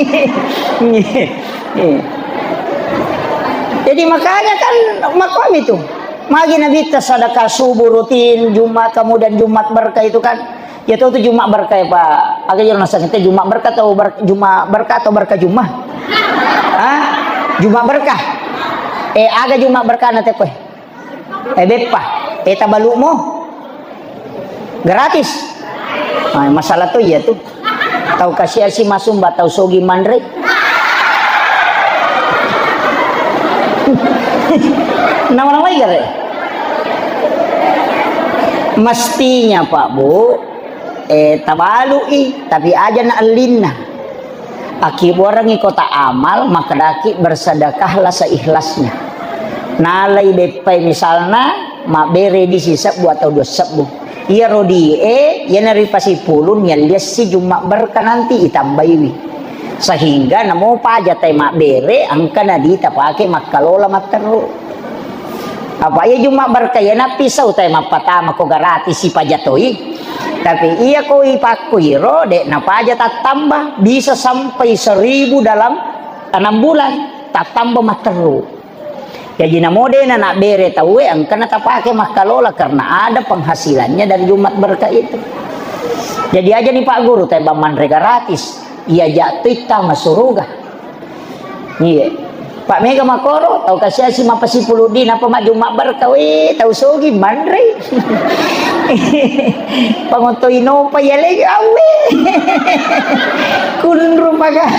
Jadi makanya kan makomi tu. Magi Nabitta sedekah subuh rutin, Jumat, kemudian Jumat berkah itu kan. Ya tu, tu Jumat berkah ya, Pak. Aga jero naseng te Jumat berkah atau ber-, Jumat berkah atau berkah Jumat? Hah? Jumat berkah. Eh, aga Jumat berkah na te koe? Eh, beppa. Eh, tabalu'mo? Gratis. Ah, masalah tu iya tu. Tau kasiasi masumba, tau sogi manre. Nama-namai gare. Mestinya, Pak Bu, eh, tabalu'i, tapi aja na ellinna. Akkibuarengngi kota amal, makkedaki bersedekahlah seikhlasnya. Nalai beppai misalna, mabbere di sisebbu atau dua sebbu. Iyaro die, iyana ripasipulung, yalliassi Jumat berkah nanti itambaiwi. Sehingga namo paja tai mabbere, engkana ditapake makkalola matteru. Apa iya Jumat berkah, iyana pisau tai mappatama ko gratis sipajatoi. Tapi iya ko ipakkuiro, de' napaja tattamba, bisa sampai seribu dalam enam bulan, tattamba matteru. Jadi namo de' na nabbere tauwe, engkana tapake makkalola karena ada penghasilannya dari Jumat berkah itu. Jadi aja ni Pak Guru, tai bang manre gratis, iya jatuh tama suruga. Iya. Pak mega makoro, tau kasiasi mappasipulung di, napa ma Jumat berkah, we, tau sogi manre. Pangoto inopa ya lagi awe. Kunru maka.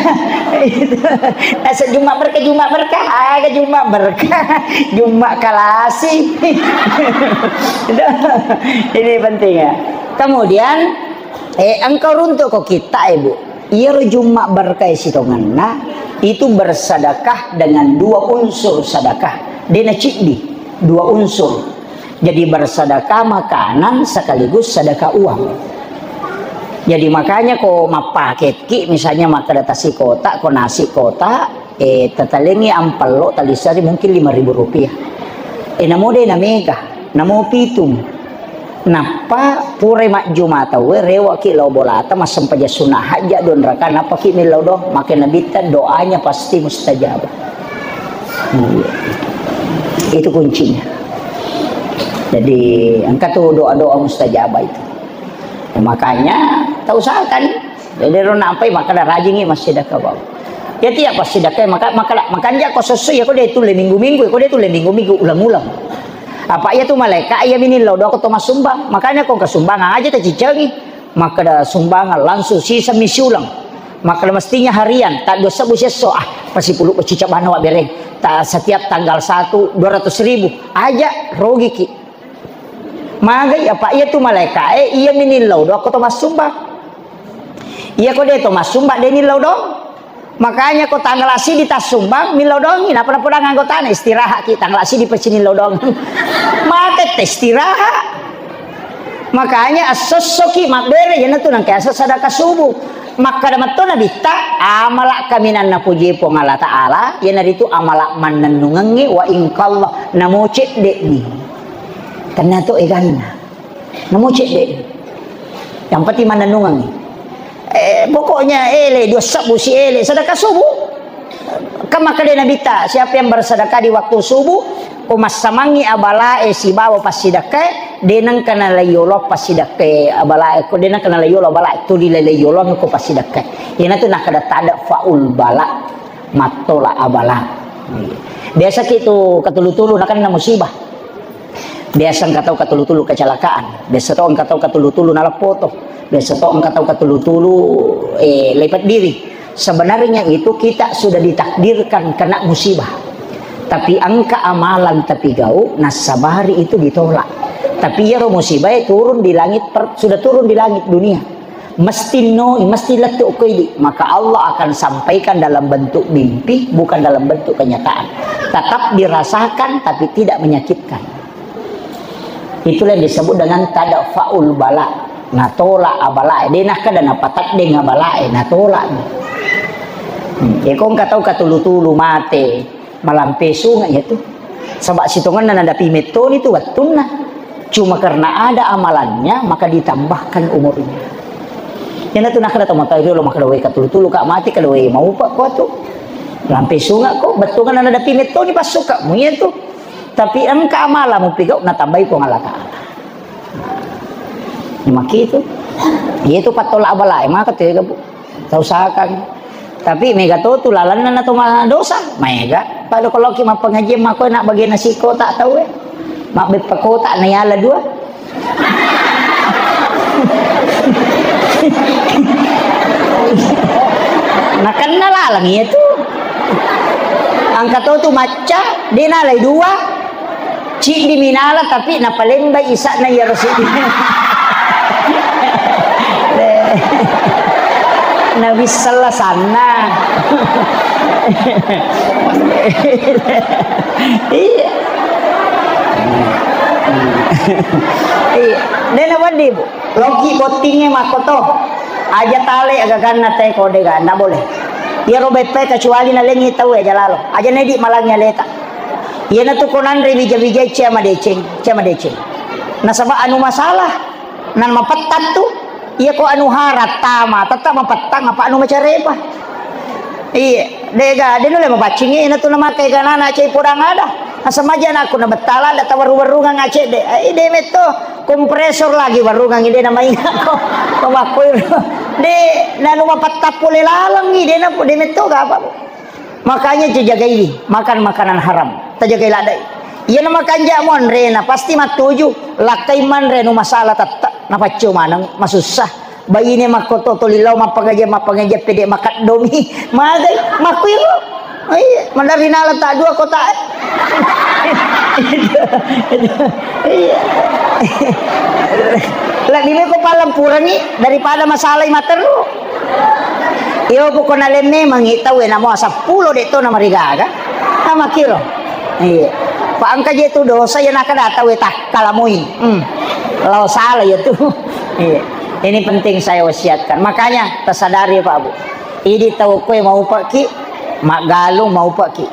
Asa Jumat berkah, Jumat berkah, aga Jumat berkah. Jumat kalasi. Ini penting ya. Kemudian, eh, engkau runtuk ko kita, Ibu. Iyaro Jumat berkah sitongenna itu bersedekah dengan dua unsur sedekah. Dena ciddi, dua unsur. Jadi bersedekah makanan sekaligus sedekah uang. Jadi makanya ko mappaketki, misalnya makkeda tasi kotak, ko nasi kotak, eh, tatalengi ampello talisari mungkin lima ribu rupiah. Eh, namo de na mega, namo pitung. Nappa purai majjuma tauwe, rewaki lao bolata, massempajang sunnah hajja dua rakaat, nappaki millau doang. Maka Nabitta doanya pasti mustajabah. Iya. Itu kuncinya. Jadi, engka tu doa-doa mustajabah itu. Ya, makanya, tak usahakan. Jadi, ro nampai, maka dah rajingi massidekah, Bapak. Ya, tiap massidekah, maka, maka, makanja ko sesuai, ya, ko dia tulle minggu-minggu, ya, ko dia tulle minggu-minggu, ulang-ulang. Apa iya tu malaika, iya minillau doa ko to massumbang. Makanya ko kesumbangan aja tacicengi. Makkeda sumbangan langsung sisa misiulang. Makkeda mestinya harian, tak dua sebbu siesso, ah, pasipulu ko cicak bana wa bereng. Tak setiap tanggal satu, dua ratus ribu. Aja rogiki. Magai apa iya tu malaika, eh, iya minillau doang ko to massumbang. Iya ko de to massumbang, de nillau doang. Makanya ko tanggal sidi tassumbang, millau doangi, napa napodang anggotana, istirahat ki, tanggal sidi pacini lau doang. Maka te istirahat. Makanya assossoki mabbere, yana tu nangka asa sadaka subuh. Makkada metto Nabitta, amala kaminang napojie Puang Allah Ta'ala, iyanaritu amala mannennungengnge, wa in qalla, namo cedde'ni. Tennato eganna. Namo cedde'ni. Yang penting mannennungengngi. Eh, pokoknya ele, dua sebbu si ele, sedekah subuh. Kan makkeda Nabitta, siapa yang bersedekah di waktu subuh, ko massamangngi abalae sibawa passidekkae, de nengka nalaiyolo passidekkae abalae, ko de nengka nalaiyolo abalae, tuli lalaiyolong ko passidekkae. Iyanatu nakkeda tadfa'ul bala, mattola abala. Biasa ki tu katulu-tulu nakenna musibah. Biasa engka tau katulu-tulu kecelakaan, biasa to engka tau katulu-tulu naleppoto, biasa to engka tau katulu-tulu, eh, lepet diri. Sebenarnya itu kita sudah ditakdirkan kena musibah. Tapi engka amalan tapi gau, nassabari itu ditolak. Tapi iyaro musibah turun di langit per-, sudah turun di langit dunia. Mesti noi, mesti lettu ko idi, maka Allah akan sampaikan dalam bentuk mimpi, bukan dalam bentuk kenyataan. Tetap dirasakan, tapi tidak menyakitkan. Itulah yang disebut dengan tadfa'ul bala. Natolak abalae. De nakkeda napataddeng abalae, natolak. Hmm, iko engka tau katulu-tulu mate. Malampe sunga iyatu. Saba sitongenna nadapi mettoni tu wettunna. Cuma karena ada amalannya, maka ditambahkan umurnya. Iyanatu nakkeda tomatoa riolo makkeda, "We, katulu-tulu ka mati, kada we maupa ko tu. Lampe sunga ko, bettungenna nadapi mettoni passuka mu iyatu. Tapi engka amala mupigau, natambai Puang Allah Ta'ala." Nah, maki itu. Iyatu pattola abalae, maka tega, Bu. Tausahakan. Tapi mega to tu lalenna na to ma-, dosa. Mega. Pada kalau ki mappengajian mako na bagi nasi kotak tau e. Mabbeppa kotak na yala dua. Nakenna laleng iya tu. Engka to tu macca, de nalai dua. Ciddi minala tapi napalembai isa'na iyaro siddi. Nawissella sanna. Iya. Iya. Dena wedding, Bu. Loki bottingnge makkoto. Aja tale agaganna te kode ga, nda boleh. Iyaro beppae kecuali nalengi tau aja lalo. Aja nedi malangi aleta. Iyanatu ko nanre wija-wijai cia madeceng, cia madeceng. Nasaba anu masalah, nan mapettang tu, iya ko anu hara tama, tetap mapettang apa anu macarepa. Iya, dega, de nulle mapaccingi, natu namakai ganana cai podang ada. Asamaja anakku na bettala, ada tawaru-warungang acedde. Eh, de metto, kompresor lagi warungang ide na mainga ko. Ko makkuiro. De, nanu mapettang pole laleng ide na, de metto gapa. Makanya jajagaiwi makan makanan haram. Tajagai ladai. Iyana makanja monrena pasti mattuju. Lakkai manre nu masalah tetta. Napaccio maneng masussa. Baine makkoto tolillau mappangaja, mappangaja pede makaddomi. Magai makkuiro. Iya, mandari nala tak dua kota. Iya. Lebih baik ko palempurangi daripada masalah materru. Iyo, pokona lemme mangi tau e namo seppulo de to namarigaga. Namakiro. Iya. Pa engka je tu dosa ya nakada tau e takkalamui. Hmm. Lao salah ya tu. Iya. Ini penting saya wasiatkan. Makanya tersadari Pak Bu. Idi tau koe maupaki, maggalung maupaki.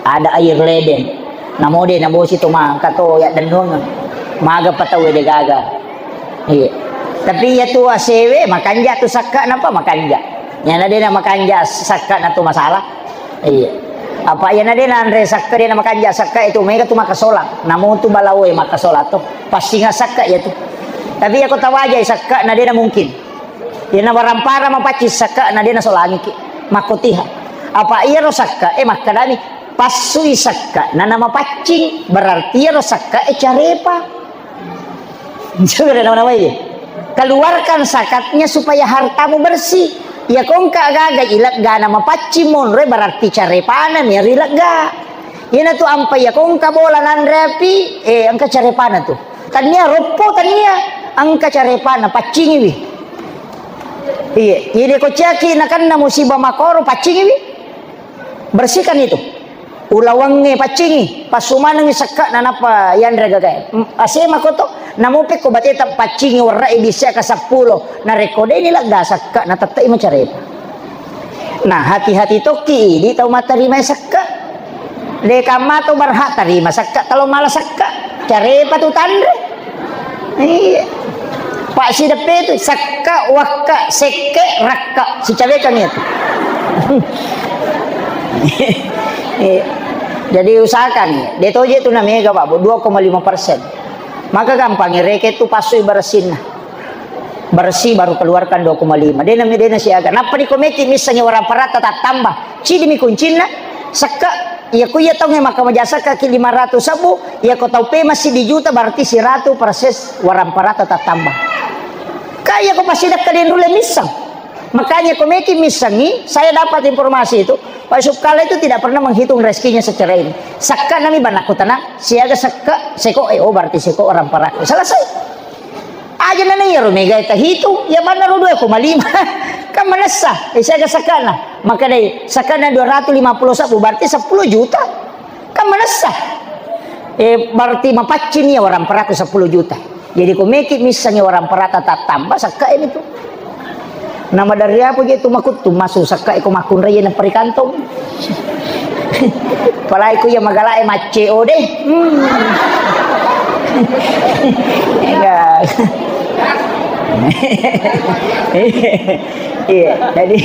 Ada air ledeng. Namo de nabosi to mangka to ya dennuang. Maga pa tau e de gaga. Iya. Tapi iya tu asewe makanja tu sakka napa makanja. Nyana de na makanja sakka na tu masalah. Iya. Apa iya na de na anre sakka de na makanja sakka itu mega tu makasola. Namo tu balawo e makasola to. Passinga sakka iya tu. Tapi iya ko tawajai sakka na de na mungkin. Iya na warampara mapaccing sakka na de na solangiki. Makkotiha. Apa iya ro sakka e makkadami passui sakka na na mapaccing berarti iya ro sakka e carepa. Jure nama-nama ini. Keluarkan zakatnya supaya hartamu bersih. Ya kongka gaga ilegga na mapaccing monro berarti carepana mi rilegga. Iyana tu ampa ya kongka bola nanre api, eh engka carepana tu. Tania roppo tania engka carepana paccingiwi. Iya, iya de ko ciaki nakanna musibah makoro paccingiwi. Bersihkan itu. Ulawengnge paccingi, passu manengngi sekke'na nappa yanre gagae. M-, asema koto, namo pekko bateta paccingi werra'i bissai ka seppulo, narekko de'ni lega sekke'na tette'i macarepa. Nah, hati-hati tokki idi tau mattarima sekke'. De kamma to berhak tarima sekke', talo mala sekke'. Carepa tu tanre. Iya. Pak sideppe tu, sekka, wakka, sekke, rakka. Sicawekang itu. Iya. Jadi usahakan, de toje tu namega, Pak, Bu, dua koma lima persen. Maka gampang, reke tu pasui beresinna. Bersih baru keluarkan dua koma lima. Dena mi, dena siaga. Nappa dikomeki missengi warang paratta tattamba. Cidimi kuncinna. Sekka, iya ku iya taunge maka maja sekka ki lima ratus sebbu, iya ko tau pema siddi juta berarti siratu persen warang paratta tattamba. Kaya ko pasidekka denrule misseng. Makanya ko meki missengi, saya dapat informasi itu, Pak Sukkala itu tidak pernah menghitung rezekinya secara ini. Sekka nami banakku tenang, siaga sekka, seko, eh, oh berarti seko warang paratta. Selesai. Aja nana iyaro mega tahitung, iya manna ro dua koma lima. Kan manessa, eh, siaga sekkana. Maka dai, sekkana dua ratus lima puluh sebbu, berarti sepuluh juta. Kan manessa. Eh, berarti mapaccing iya warang paratta sepuluh juta. Jadi ko meki missengi warang paratta tattamba sekka ini tu. Nama dari apa gitu makuttu masuk sekka iko makkunrai na perikantong. Apalagi ku iya magalae macce o deh. Hmm. Iya. Iya, jadi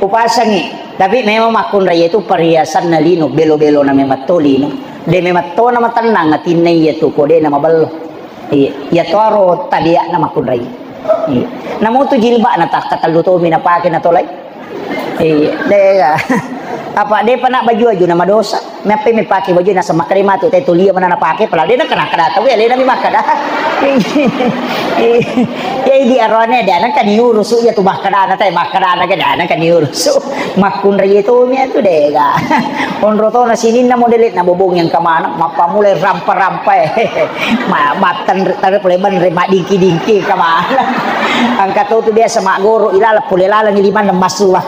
upasangi. Tapi memang makkunrai itu perhiasanna lino, belo-belo na memang to lino. De memang to na matennang atinna iya tu kode na mabello. Iya, iya toro tabiakna makkunrai. Iya. Namo tu jilbabna takkatellu tomi napake natolai. Iya, dega. Apa depa na baju-baju na madosa. Meppe mepake baju na semakkade matu te tulia mana napake pala de na kena kada tau ya lena mi makkada. Iya, iya, di arone de na kan diurus ya tu makkada na te makkada na kada na kan diurus. Makkunrai tomi tu dega. Onro tona sininna modele na bobong yang kemana, mappamulai rampa-rampa e. Ma-, mattan-, tare pole menre maddingki-dingki kemana. Angka to tu biasa maggoro ilala pole laleng limanna massuwa.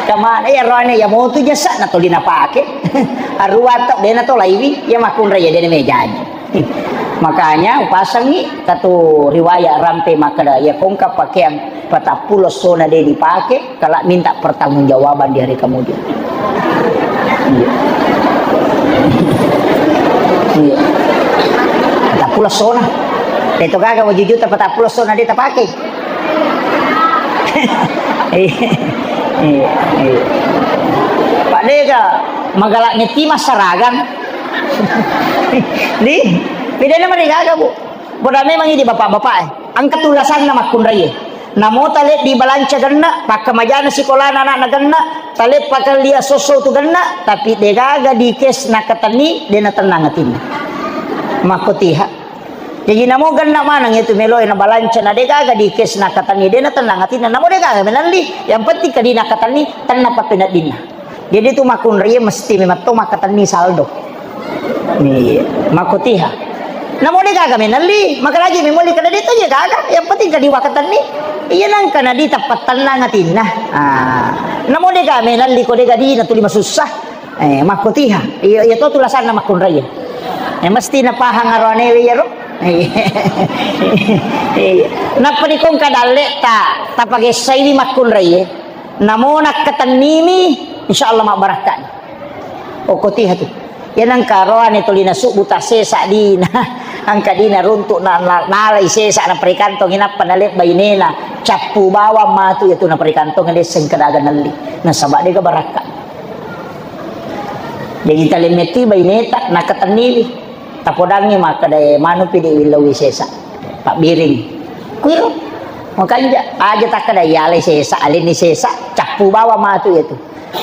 Kemana? Eh, roane ya motu jasa na toli napake. Arua to dena to laiwi, ya makkunrai ya dena mejaji. Makanya upasangi katu riwayat rampe makkada ya kongka pakeang patappulo sona de dipake, kala minta pertanggungjawaban di hari kemudian. Iya. Iya. Patappulo sona. Itu gaga waju juta patappulo sona de tapake. Iya. Iya. Iya. Pak dega magala ngetti massaragang. Di, bedana mari gaga, Bu. Boda memang idi bapak-bapak e. Engka tulasanna makkunrai e. Namo tale di balanca genna, pakkamajana sikolana anakna genna, tale pakelli asosso tu genna, tapi degaga di kes nakatenni, de natennang atinna. Makkotiha. Jadi namo genna maneng itu meloe na balanca na degaga di kes nakatenni, de natennang atinna. Namo degaga menelli, yang penting kadi nakatenni, tenna pappeneddinna. Jadi tu makkunrai mesti memang to makatenni saldo. Iya, makkotiha. Namo de gaga menelli, makalaji memoli kada de to je gaga. Yang penting kadi wakatenni. Iya nangka na di tappa tennang atinna. Ah, namo de gaga menelli ko de gadina tuli masussa. Eh, makkotiha. Iya, iya to tulasanna makkunrai. Eh, mesti napahang aroane we iyaro. Iya. Iya. Nappa dikongka dalle ta, tapagessaiwi makkunrai. Namo nakkatennimi, insyaallah mabbarakkani. Okkotiha tu. Iya nangka roane tuli nasubbu tassesa dina. Angka dina runtuk na, na, nalai sesa na perikantongi nappa nalebbai bainena. Cappu bawang matu iya tu na perikantongi desseng kedaga nelli. Nasaba dega barakka. Jadi talemetti baineta nakatenniwi. Tapodangngi makkeda, "E, manupi de willauwi sesa. Pabbiring." Kuiro. Makanja aja takkeda, "Iyalai sesa, alenni sesa, cappu bawang matu iya tu."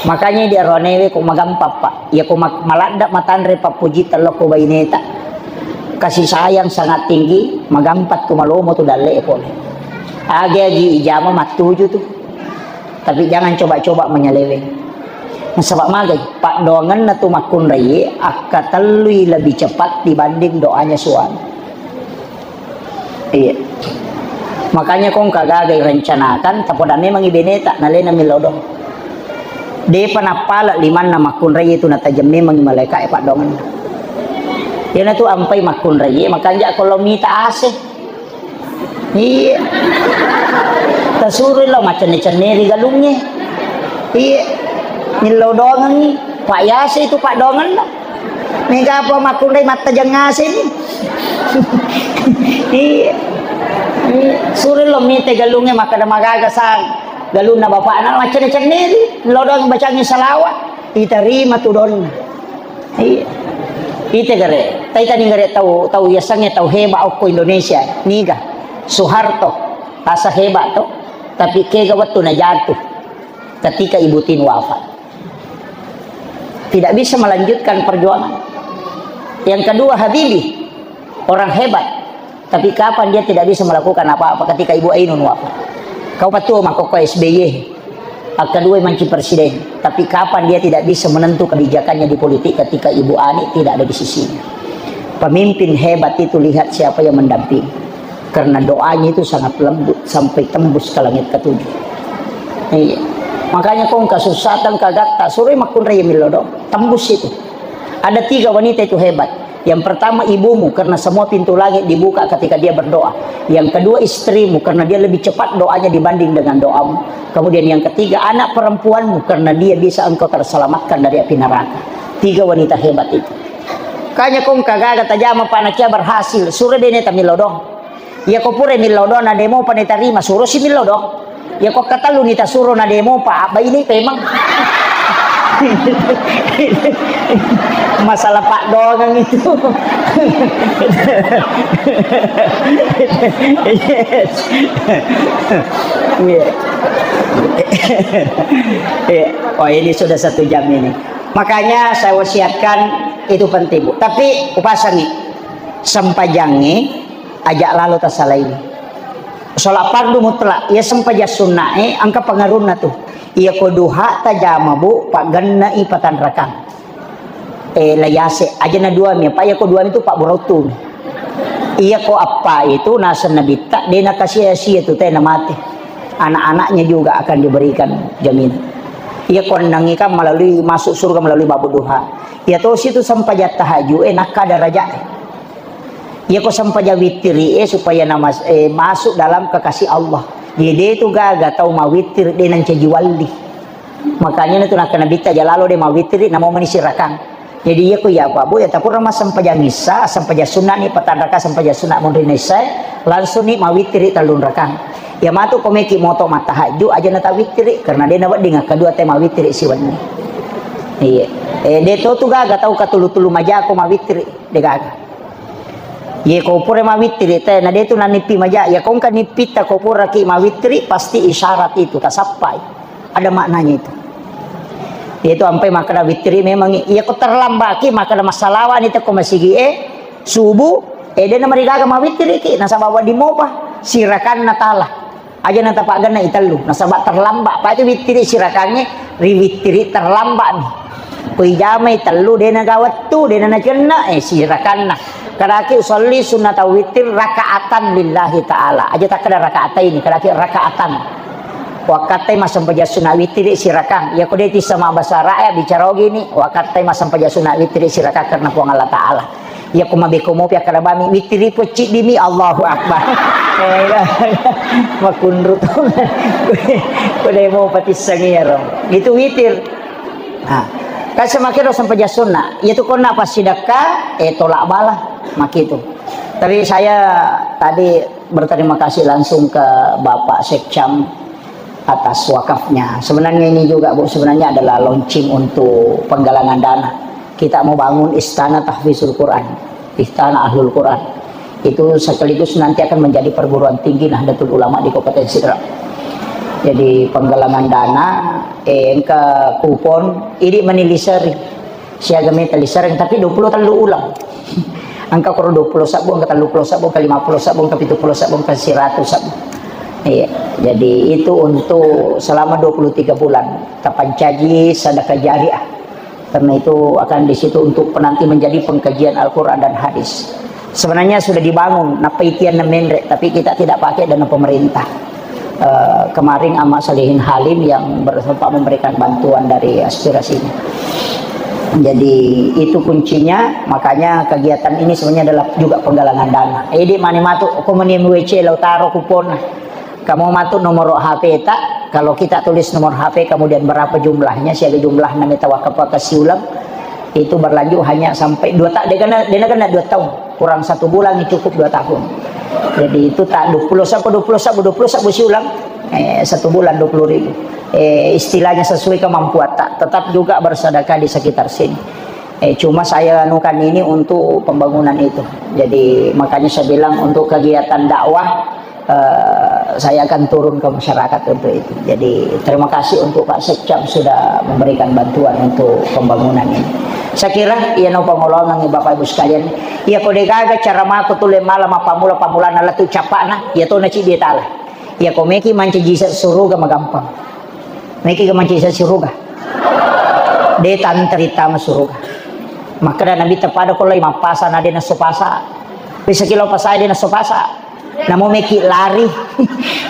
Makanya di aroanewe ko magampang, Pak. Iya ko ma-, maladda matanre pappuji tellokko baineta. Kasih sayang sangat tinggi, magampang tu malomo tu dalle pole. Agi-agi ijama mattuju tu. Tapi jangan coba-coba menyeleweng. Nasaba magai, paddoangenna tu makkunrai akkatellui lebih cepat dibanding doanya suami. Iya. Makanya kongka gaga irencanakan, tapoda memangi beneta, nalena millau doang. Depa nappala limanna makkunrai itu natajeng memangi malaika e paddoangenna. Iyanatu ampai makkunrai, makanja ko lo mita ase. Iya. Tasuroi lo macenne-cenneri galungnge. Iya. Millau doangengi. Pak yase itu paddoangenna. Mega apa makkunrai mattajeng aseni. Iya. Iya. Suroi lo mita galungnge makkeda magaga sang. Galunna bapakna macenne-cenneri, lodong bacangi salawat, itarima tudonna. Iya. Ite gare, taitani gare tau, tau yasengnge tau hebat okko Indonesia, niga? Soeharto, rasa hebat to, tapi kega wettu na jatuh ketika Ibu Tin wafat. Tidak bisa melanjutkan perjuangan. Yang kedua, Habibie, orang hebat. Tapi kapan dia tidak bisa melakukan apa-apa ketika Ibu Ainun wafat? Kau patua makkokko S B Y, kedua manci presiden. Tapi kapan dia tidak bisa menentu kebijakannya di politik ketika Ibu Ani tidak ada di sisinya? Pemimpin hebat itu lihat siapa yang mendampingi. Karena doanya itu sangat lembut sampai tembus ke langit ketujuh. Iya. Makanya kong kasusatan kagatta, suroi makkunrai millau doang. Tembus itu. Ada tiga wanita itu hebat. Yang pertama ibumu, karena semua pintu langit dibuka ketika dia berdoa. Yang kedua istrimu, karena dia lebih cepat doanya dibanding dengan doamu. Kemudian yang ketiga anak perempuanmu, karena dia bisa engkau terselamatkan dari api neraka. Tiga wanita hebat itu. Kanya kong kagaga tajama panakia berhasil, suroi dene tamillau doang. Iya ko pura millau doang na demo pa netarima, suro si millau doang. Iya ko katelluni tasuro na demo pa, abba ini pemang. Masalah paddoangeng itu. Yes. Iya. Iya. Oh, ini sudah satu jam ini. Makanya saya wasiatkan itu penting, Bu. Tapi upasangi, sempajangi, aja lalo tasalaini. Sholat fardu mutlak, iya sempajang sunnae, engka pengaruhna tu. Iya ko duha tajama, Bu, paggenna i patanrakang. Eh, layase, aja na dua mi, apa iya ko dua mi tu, Pak Burautu. Iya ko appa itu, naseng Nabitta, de nakasia-sia tu, tena mate. Anak-anaknya juga akan diberikan jaminan. Iya ko ennengi kan melalui, masuk surga melalui babu duha. Iya tosi tu sempajang tahajud, eh, nakka darajat. Iya ko sempajang witiri, eh, supaya namas-, eh, masuk dalam kekasih Allah. Jadi itu gaga tau mawitir, de nancaji walli. Makanya na tu nakkeda Nabitta, aja lalo de mawittiri, namo mani sirakang. Jadi iya ko iya apa, Bu, ya tapura massempajang issa, sempajang sunna ni, patanraka sempajang sunna munri na issae, langsung ni mawittiri tellung rakang. Ya matu ko meki moto mattahajju, aja na tawittiri, karena de nawedding akkadua te mawittiri siwenni. Iya. Eh, de to tu gaga tau katulu-tulu majako mawittiri, de gaga. Ye ko pura mawittiri te, na de tu nanippi maja, ya ko engka nippitta ko pura ki mawittiri, pasti isyarat itu, tasappai. Ada maknanya itu. Yaitu ampai makkeda wittiri memang, iya ko terlambat ki makkeda massalawa ni te ko masigi e, subuh, eh, de na marigaga mawittiri ki, nasaba wedding mopa, sirakanna tala. Aja na tapaggenna itellu, nasaba terlambat pa itu wittiri sirakangnge, riwittiri terlambat ni. Ko ijamai tellu, de na gawettu, de na nacenna, eh, sirakanna. Kadaki usolli sunnata wittir rakaatan lillahi ta'ala. Aja takkeda rakaataini, kadaki rakaatan. Wakkattai massempajang sunna witiri sirakang. Iya ko de tissama bahasa Arab ya, bicara ogini, wakkattai massempajang sunna witiri sirakang karena Puang Allah Ta'ala. Iya ko mabeko mopi akkada bami, witiri pocciddimi, Allahu Akbar. Eh, makunru to. Ko de mo patissangi ero. Itu witir. Nah, kan semakin ro sempajang sunna. Iya tu konna passidakka, eh, tolak bala. Makitu. Tapi saya tadi berterima kasih langsung ke Bapak Sekcam atas wakafnya. Sebenarnya ini juga, Bu, sebenarnya adalah launching untuk penggalangan dana. Kita mau bangun istana tahfizul Quran, istana ahlul Quran. Itu sekaligus nanti akan menjadi perguruan tinggi Nahdlatul Ulama di Kabupaten Sidrap. Jadi penggalangan dana, eh, engka kupon, idi maniliseri. Siaga meta lisareng, tapi dua puluh tellu ulang. Engka koro dua puluh sabbu, engka tellu puluh sabbu, engka lima puluh sabbu, engka pitu puluh sabbu, engka seratus sabbu. Iya, jadi itu untuk selama dua puluh tiga bulan. Tapancaji sedekah jariah. Karena itu akan di situ untuk penanti menjadi pengkajian Al-Quran dan hadis. Sebenarnya sudah dibangun, nappa itian na menre, tapi kita tidak pakai dana pemerintah. Eh, kemarin Amak Salihin Halim yang ber-, sempat memberikan bantuan dari aspirasinya. Jadi, itu kuncinya, makanya kegiatan ini sebenarnya adalah juga penggalangan dana. Jadi, mani matu, ko meni W C lo taro kuponna. Kamu matu nomor H P ta, kalau kita tulis nomor H P, kemudian berapa jumlahnya, siaga jumlah nami tawakka-wakka siulang, itu berlanjut hanya sampai dua ta-, dia kena, dia kena dua tahun. Kurang satu bulan, cukup dua tahun. Jadi itu tak dua puluh sabbu, dua puluh sabbu, dua puluh sabbu siulang, eh, satu bulan dua puluh ribu. Eh, istilahnya sesuai kemampuan tak, tetap juga bersedekah di sekitar sini. Eh, cuma saya anukan ini untuk pembangunan itu. Jadi makanya saya bilang untuk kegiatan dakwah, eh, saya akan turun ke masyarakat untuk itu. Jadi terima kasih untuk Pak Sekcam sudah memberikan bantuan untuk pembangunan ini. Saya kira, iya no pangoloangengngi Bapak Ibu sekalian, iya ko degaga cara mako tule mala mapamula-pamulana latu capakna, iya to naci dia tala. Iya ko meki mancaji suruga magampang. Meki mancaji suruga. De tanteri tama suruga. Makkeda Nabi, tepada ko lai mappasa na de nasso pasa. Bisa kilo pasa de nasso pasa. Namo meki lari.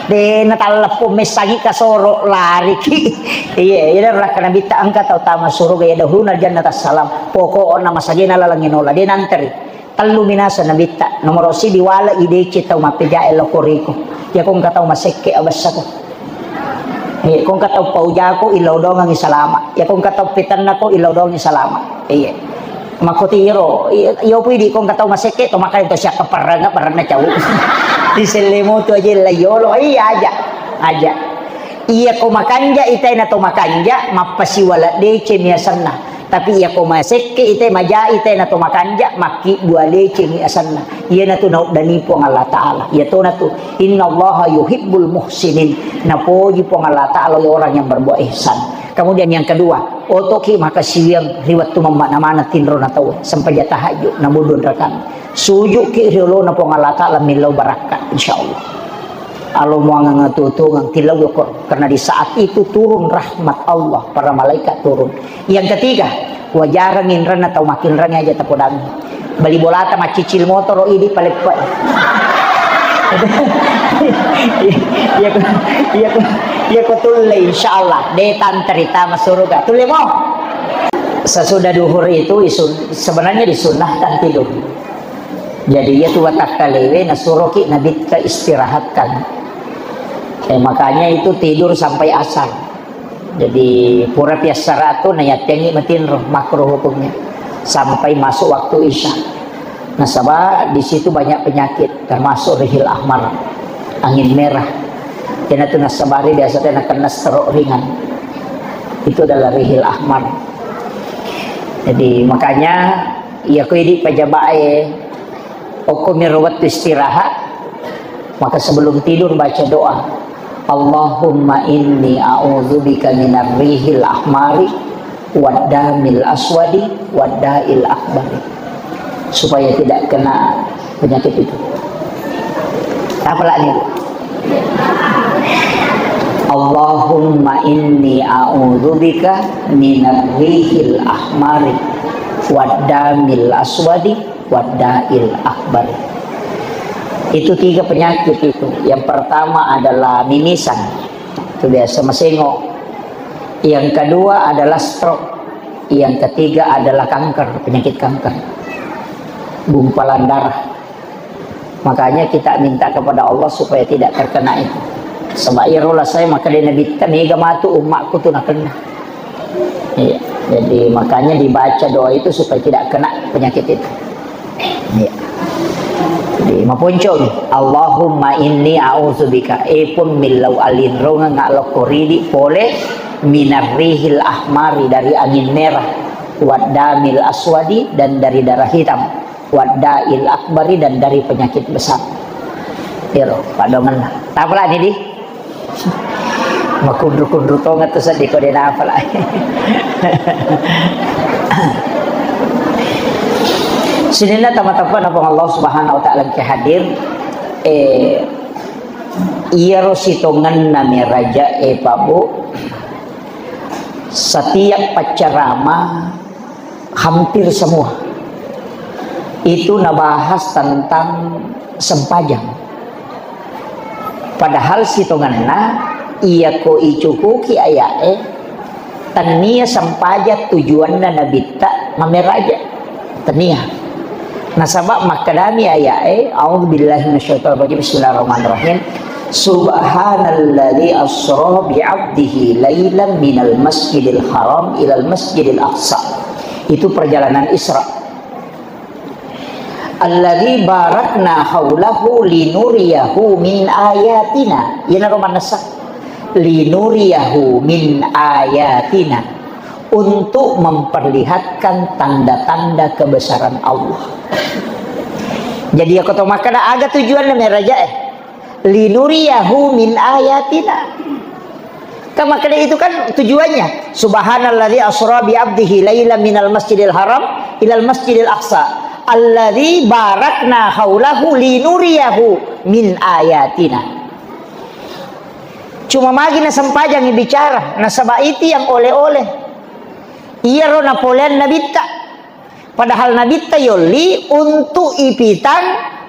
De natalleppo messangi kasoro lariki. Iya, iya, lakka Nabi ta engka tau tama suruga ya dahuluna jannata salam. Pokokna masagena laleng inola de nanteri. Tellu minasa Nabitta. Nomoro sidi wala idece tau mappejae lo koriko. Ya ko engka tau masekke abessako. Iya, ko engka tau paujako, illau doangengngi salama. Iya, ko engka tau petennako, illau doangengngi salama. Iya. Makkotiro, iya, iya, pui di ko engka tau masekke, to makai to siakka perrenga, perrenna cau. Di sellemo tu aja la yolo, iya aja. Aja. Iya ko makanja, itai na to makanja, mappasiwala dece miasanna. Tapi iya ko masekke ite, maja ite na to makanja, makkibbua leceng asenna. Iyanatu nauddani Puang Allah Ta'ala. Iya tona tu, innallaha yuhibbul muhsinin. Napoji Puang Allah Ta'ala orang yang berbuat ihsan. Kemudian yang kedua, otoki makasiwiang ri wettu mammana-mana tinro na tau, sempajang tahajud, na budun rakang. Sujuki riolona Puang Allah Ta'ala millau barakka, insyaallah. Alo muangang atuo-tuongeng tillau yoko, karena di saat itu turun rahmat Allah, para malaikat turun. Yang ketiga, wajareng inrenna tau makinreng aja tapodangi. Bali bolata maccicil motoro idi paleppa. Iya ko, iya ko, iya ko tulle insyaallah de tanteri tama suruga. Tulle mo. Sesudah duhur itu isun-, sebenarnya disunnahkan tidur. Jadi, iya tu watakkalewe nasuroki Nabitta istirahatkan. Eh, makanya itu tidur sampai asar. Jadi, pura piassara tu nayattengi matinro, makruh hukumnya. Sampai masuk waktu Isya. Nasaba di situ banyak penyakit, termasuk rihil ahmar, angin merah. Iyanatu nasabari biasa tena kena stroke ringan. Itu adalah rihil ahmar. Jadi, makanya iya ko idi pajabae, okko miro wettu istirahat, maka sebelum tidur baca doa, Allahumma inni a'udzubika minar rihil ahmari waddamil aswadi waddail akbari. Supaya tidak kena penyakit itu. Apa lagi? Allahumma inni a'udzubika minar rihil ahmari waddamil aswadi waddail akbari. Itu tiga penyakit itu. Yang pertama adalah mimisan. Itu biasa masengo. Yang kedua adalah stroke. Yang ketiga adalah kanker, penyakit kanker. Gumpalan darah. Makanya kita minta kepada Allah supaya tidak terkena itu. Sebab iyaro lasai maka dia Nabi ta mega matu umatku tu nakena. Iya. Jadi makanya dibaca doa itu supaya tidak kena penyakit itu. Iya. Jadi maponcong, Allahumma inni a'udzubika, epun millau alinrongeng lokko ridi pole minar rihil ahmari, dari angin merah, waddamil aswadi, dan dari darah hitam, waddail akbari, dan dari penyakit besar. Iro, padongenna. Tapalani di? Makundru-kundru tongeng tu seddi ko de napala. Sininna tama-tama Puang Allah Subhanahu wa Ta'ala engka hadir, eh, iyaro sitongenna meraja, eh, Pak Bu, setiap penceramah hampir semua itu nabahas tentang sempajang. Padahal sitongenna, iyako icukuki aya'e, tennia sempajang tujuanna Nabitta mammeraja. Tennia. Nasaba makkedami aya'e, "A'udzubillahi minasyaitonirrajim. Bismillahirrahmanirrahim. Subhanalladzi asra bi'abdihi lailan minal masjidil haram ilal masjidil aqsa." Itu perjalanan Isra. "Alladzi barakna haulahu linuriyahu min ayatina." Iyanaro manessa. "Linuriyahu min ayatina." Untuk memperlihatkan tanda-tanda kebesaran Allah. Jadi, iyako to makkeda, aga tujuanna merajae? "Linuriyahu min ayatina." Kan makkeda itu kan tujuannya. "Subhanalladzi asra bi abdihi lailan minal masjidil haram ilal masjidil aqsa. Alladzi barakna haulahu linuriyahu min ayatina." Cuma magi nasempajangi bicara, nasaba itu yang oleh-oleh. Iyaro napoleang Nabitta. Padahal Nabitta yolli untuk ipitang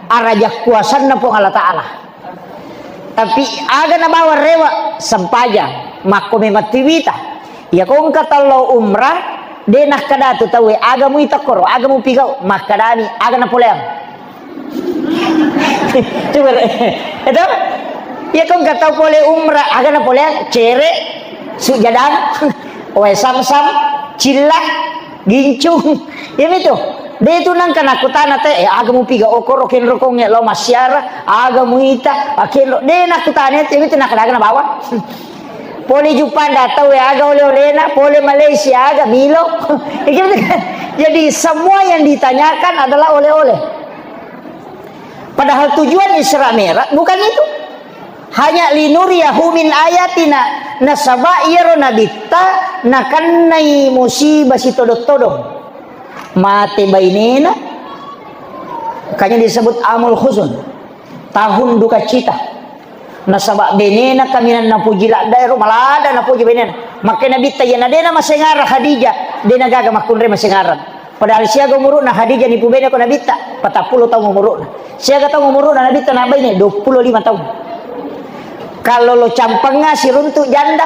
araja kuasanna Puang Allah Ta'ala. Tapi aga nabawa rewa, sempajang, makko memang tiwita. Iyako engka tau lao umrah, de nakkeda tu tauwe, "Aga muita koro, aga mupigau?" Makkedani, "Aga napoleang." Coba, itu? Iyako engka tau pole umrah, aga napoleang? Cere, sujadang, wae samsam, cilla, gincung. Iyamitu. De tu nengka nakkutana te, "Eh, aga mupiga okoro kenro kongnge lao massiara, aga muita, akenro." De nakkutana te, iyamitu nakkeda aga nabawa. Pole Juppanda tau, eh, aga oleh-olehna, pole Malaysia aga Milo. Jadi semua yang ditanyakan adalah oleh-oleh. Padahal tujuan Isra Mi'raj bukan itu. Hanya linuriyahu min ayatina. Nasaba iyaro Nabitta nakennai musibah sitodong-todong. Mate bainena. Makanya disebut amul huzun. Tahun duka cita. Nasaba benena kaminang napoji laddaero, malada napoji benena. Makanya Nabitta iyana dena masengarang Khadijah, dena gaga makkunrai masengarang. Padahal siaga umuru'na Khadijah nipubaine ko Nabitta, patappulo taung umuru'na. Siaga taung umuru'na Nabitta nabbaine, duappulo lima taung. Kalau lo campengnga siruntu janda,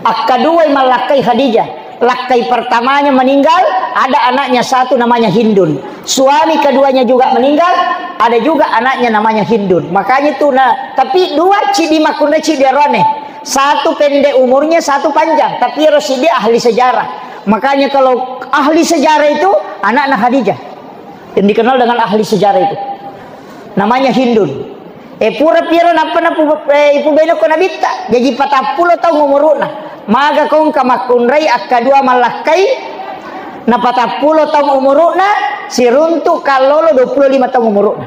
akkaduai mallakkai Khadijah. Lakkai pertamanya meninggal, ada anaknya satu namanya Hindun. Suami keduanya juga meninggal, ada juga anaknya namanya Hindun. Makanya itu nah, tapi dua cidi makkunrai cidi aroane. Satu pendek umurnya, satu panjang. Tapi ero sidi ahli sejarah. Makanya kalau ahli sejarah itu anaknya Khadijah. Yang dikenal dengan ahli sejarah itu. Namanya Hindun. Eh, pura piero nappa napu-, eh, ipubaine ko Nabitta. Jaji patappulo taung umuru'na. Maga kongka makkunrai akkadua mallakkai, na patappulo taung umuru'na, siruntu kallolo duappulo lima taung umuru'na.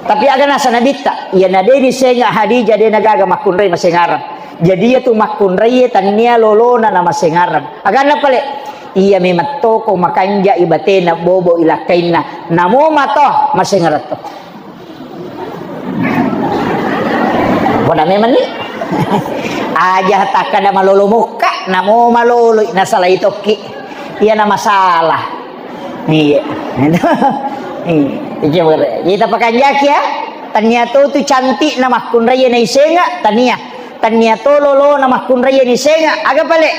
Tapi aga nasa Nabitta, iyana de nisenga Khadijah de nagaga makkunrai masengarang. Jadi iyatu makkunrai tannia lolona na masengarang. Aganna pale, iya memettoko makanja ibatena bobo ilakkainna. Namo mato masengarang to. Bona memang ni. Aja takkada malolo mokka, namo malolo nasalai tokki. Iyana masalah. Iya. Iya. Iya, pakanjaki ya. Tania to tu cantik na makkunrai na isenga, tania. Tania to lolo na makkunrai na isenga. Aga pale?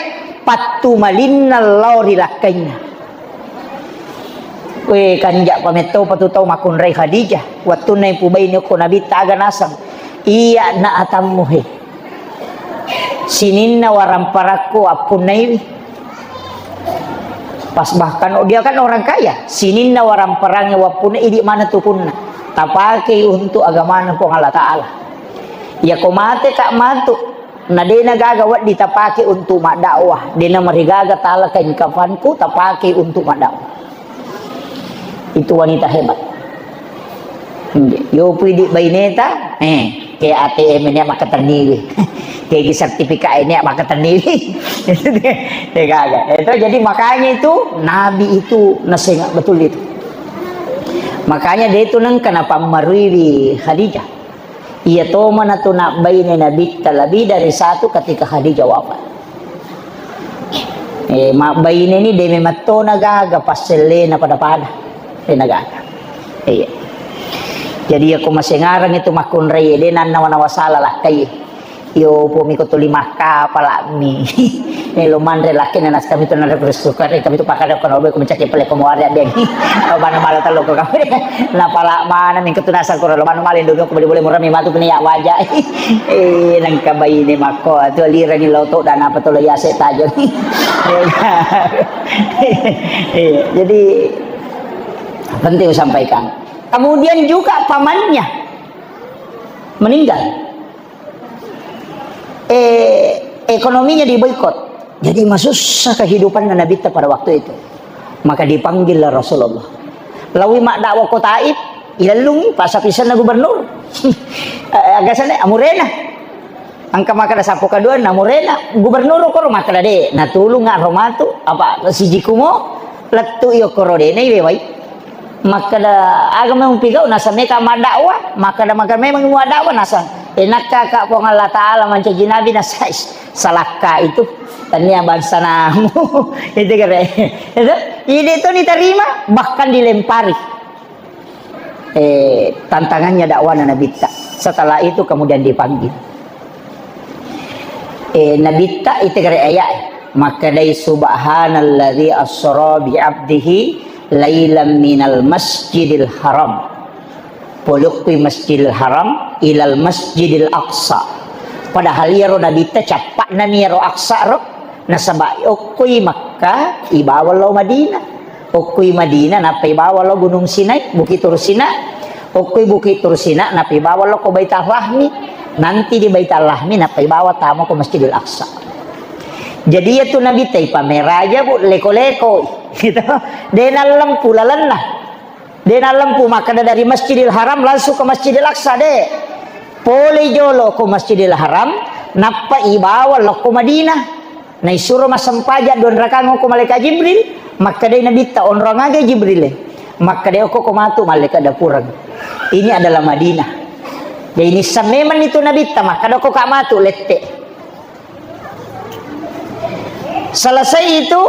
Pattu malinna lao ri lakkainna. We, kanja pametto patu tau makkunrai Khadijah. Wattunna ipubaini okko Nabitta aga naseng. Iya na atammu he. Sininna waramparakku appunnaiwi. Pas bahkan dia kan orang kaya. Sininna waramparangnya wappunna idi mana tukunna. Tapakei untuk agamana Puang Allah Ta'ala. Ya ko mate kak matu. Na dena gaga wedding tapake untuk maddakwah, dena marigaga tala kain kafanku tapake untuk maddakwah. Itu wanita hebat. Yo pui di baineta, eh, ke A T M ini maka teniwi. Ke sertifikat ini maka teniwi. Itu dia, dia gaga. Itu jadi makanya itu Nabi itu nasenga betul itu. Makanya dia itu nengka napammarui Khadijah. Iya tomana tu nabbaine Nabitta lebih dari satu ketika Khadijah wafat. Eh, mabbaine ni deme mattona gaga passellena pada-pada. Dena gaga. Iya. Jadi, iya ko masengareng itu makkunrai, de nannawa-nawa sala lakkai. Yo, pomi ko tuli makkapala'mi. Melo manre lakkena, nas kami tu nanre kuresuka, kami tu pakada ko nobe ko mencaki pale ko muare abeng. Bana mala talo ko kami. Na pala mana mingke tu nasang ko lo manu male ndo ko boleh-boleh murami matu punya waja. Eh, nangka baine makko, tu alirangi lo to dan apa to lo yase tajo. Eh, jadi penting sampaikan. Kemudian juga pamannya meninggal. Eh, ekonominya diboikot. Jadi masussa kehidupan Nabitta pada waktu itu. Maka dipanggil Rasulullah. Lawi mak dakwah ko Taif, ilallungi, pasapisanna gubernur. Eh, agasane, amurena. Engka makkeda sappo kaduanna, amurena, gubernur koro makkeda de, natulung aro matu, apa siji kumo, lettu iyo koro de, naiwewai. Makkeda, aga memang pigau, naseng meka maddakwah, makkeda, makkeda memang maddakwah, naseng. Enakka ka Puang Allah Ta'ala mancaji nabi, naseng, "Ih, salakka itu, tania bangsa namu." Itu kere. Itu, ide itu diterima, bahkan dilempari. Eh, tantangannya dakwahnya Nabitta. Setelah itu kemudian dipanggil. Eh, Nabitta itu kere ayat. Makkedai, "Subhanalladzi asra bi abdihi lailam minal masjidil haram." Polokkui Masjidil Haram ilal Masjidil Aqsa. Padahal iyaro Nabitta cappa'na mi iyaro Aqsa ro. Nasaba okkoi Makkah ibawa lao Madinah. Okkoi Madinah nappa ibawa lao Gunung Sinai, Bukit Tur Sina. Okkoi Bukit Tur Sina nappa ibawa lao ko Baitul Lahmi. Nanti di Baitul Lahmi nappa ibawa tamo ko Masjidil Aqsa. Jadi iyatu Nabitta ipameraja, Bu, leko-leko. Gitu. De nallempu lalenna. De nallempu makkeda dari Masjidil Haram langsung ke Masjidil Aqsa, de. Pole jolo ko Masjidil Haram, nappa ibawa lokko Madinah. Naisuro massempajang dua rakang ko malaikat Jibril, makkedai Nabitta, "Onrong aga Jibril?" Makkedai, "Okko ko matu malaikat dapureng." Ini adalah Madinah. Jadi nisseng memang itu Nabitta, makkeda, "Okko ka matu lette." Selesai itu,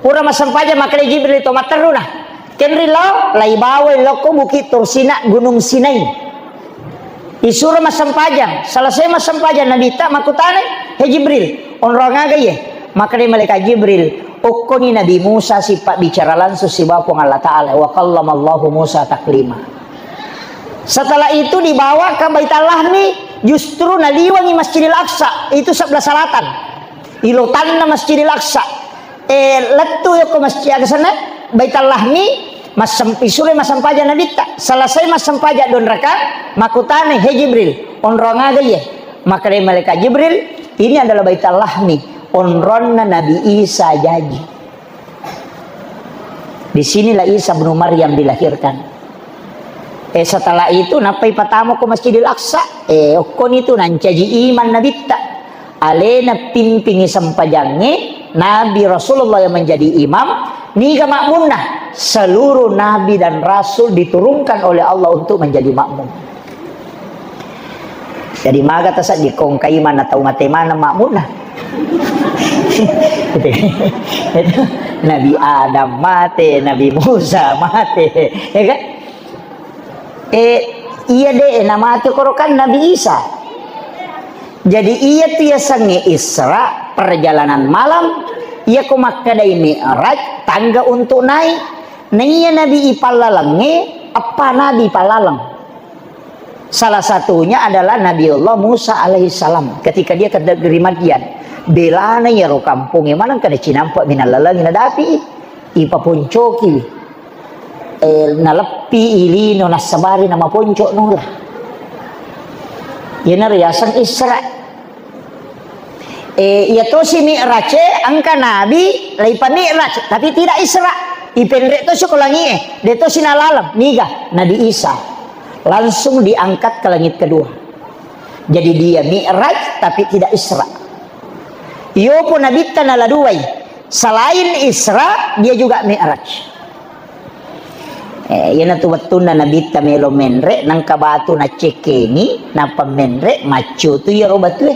pura massempajang, makkedai Jibril to matteruna. Kenri lao, laibawai lokko Bukit Tur Sina, Gunung Sinai. Isuro massempajang, selesai massempajang Nabitta makkutanai, "He Jibril, onrong aga iye?" Makkedai malaikat Jibril, "Okkoni Nabi Musa sipabbicara langsung sibawa Puang Allah Ta'ala, wa kallamallahu Musa taklima." Setelah itu dibawa ke Baitul Lahmi, justru naliwangi Masjidil Aqsa, itu sebelah selatan. Ilotanna Masjidil Aqsa. Eh, lettu yoko masjid aga sana, Baitul Lahmi, massem-, isure massempajang Nabitta. Selesai massempajang dua rakang, makkutanai, "He Jibril, onrong aga iye?" Makkedai malaikat Jibril, "Ini adalah Baitul Lahmi, onronna Nabi Isa jaji." Di sinilah Isa bin Maryam dilahirkan. Eh, setelah itu, nappai patamo ko Masjidil Aqsa. Eh, okkoni tu nancaji imang Nabitta. Alena pimpingi sempajangnge, Nabi Rasulullah yang menjadi imam, niga makmunna? Seluruh Nabi dan Rasul diturunkan oleh Allah untuk menjadi makmum. Jadi maga tasaddi kongkai mana tau mate mana makmunna. Itu Nabi Adam mate, Nabi Musa mate, ya kan? Eh, iya de, namate koro kan Nabi Isa. Jadi iya tu yasengnge Isra, perjalanan malam, iya ko makkedai Mi'raj, tangga untuk naik. Nah iya Nabi ipallalengnge, eppa Nabi ipallaleng. Salah satunya adalah Nabiullah Musa alaihissalam ketika dia ke negeri Madian. Belana iyaro kampongnge maneng kada cinampa minallalengi nadapi. Ipaponcoki. Eh, naleppi ilino nassabari namaponco nula. Iyanaro yaseng Isra. Eh, iya tosi Mi'raj, eh, engka Nabi laipa Mi'raj, tapi tidak Isra. Ipenre tosi ko langie, de tosi nalaleng. Niga? Nabi Isa. Langsung diangkat ke langit kedua. Jadi dia Mi'raj, tapi tidak Isra. Iyopo Nabitta nala duai. Selain Isra, dia juga Mi'raj. Eh, iyanatu wettunna Nabitta melo menre, nengka batu naccekkengi, nappa menre, maccu tu iyaro batue.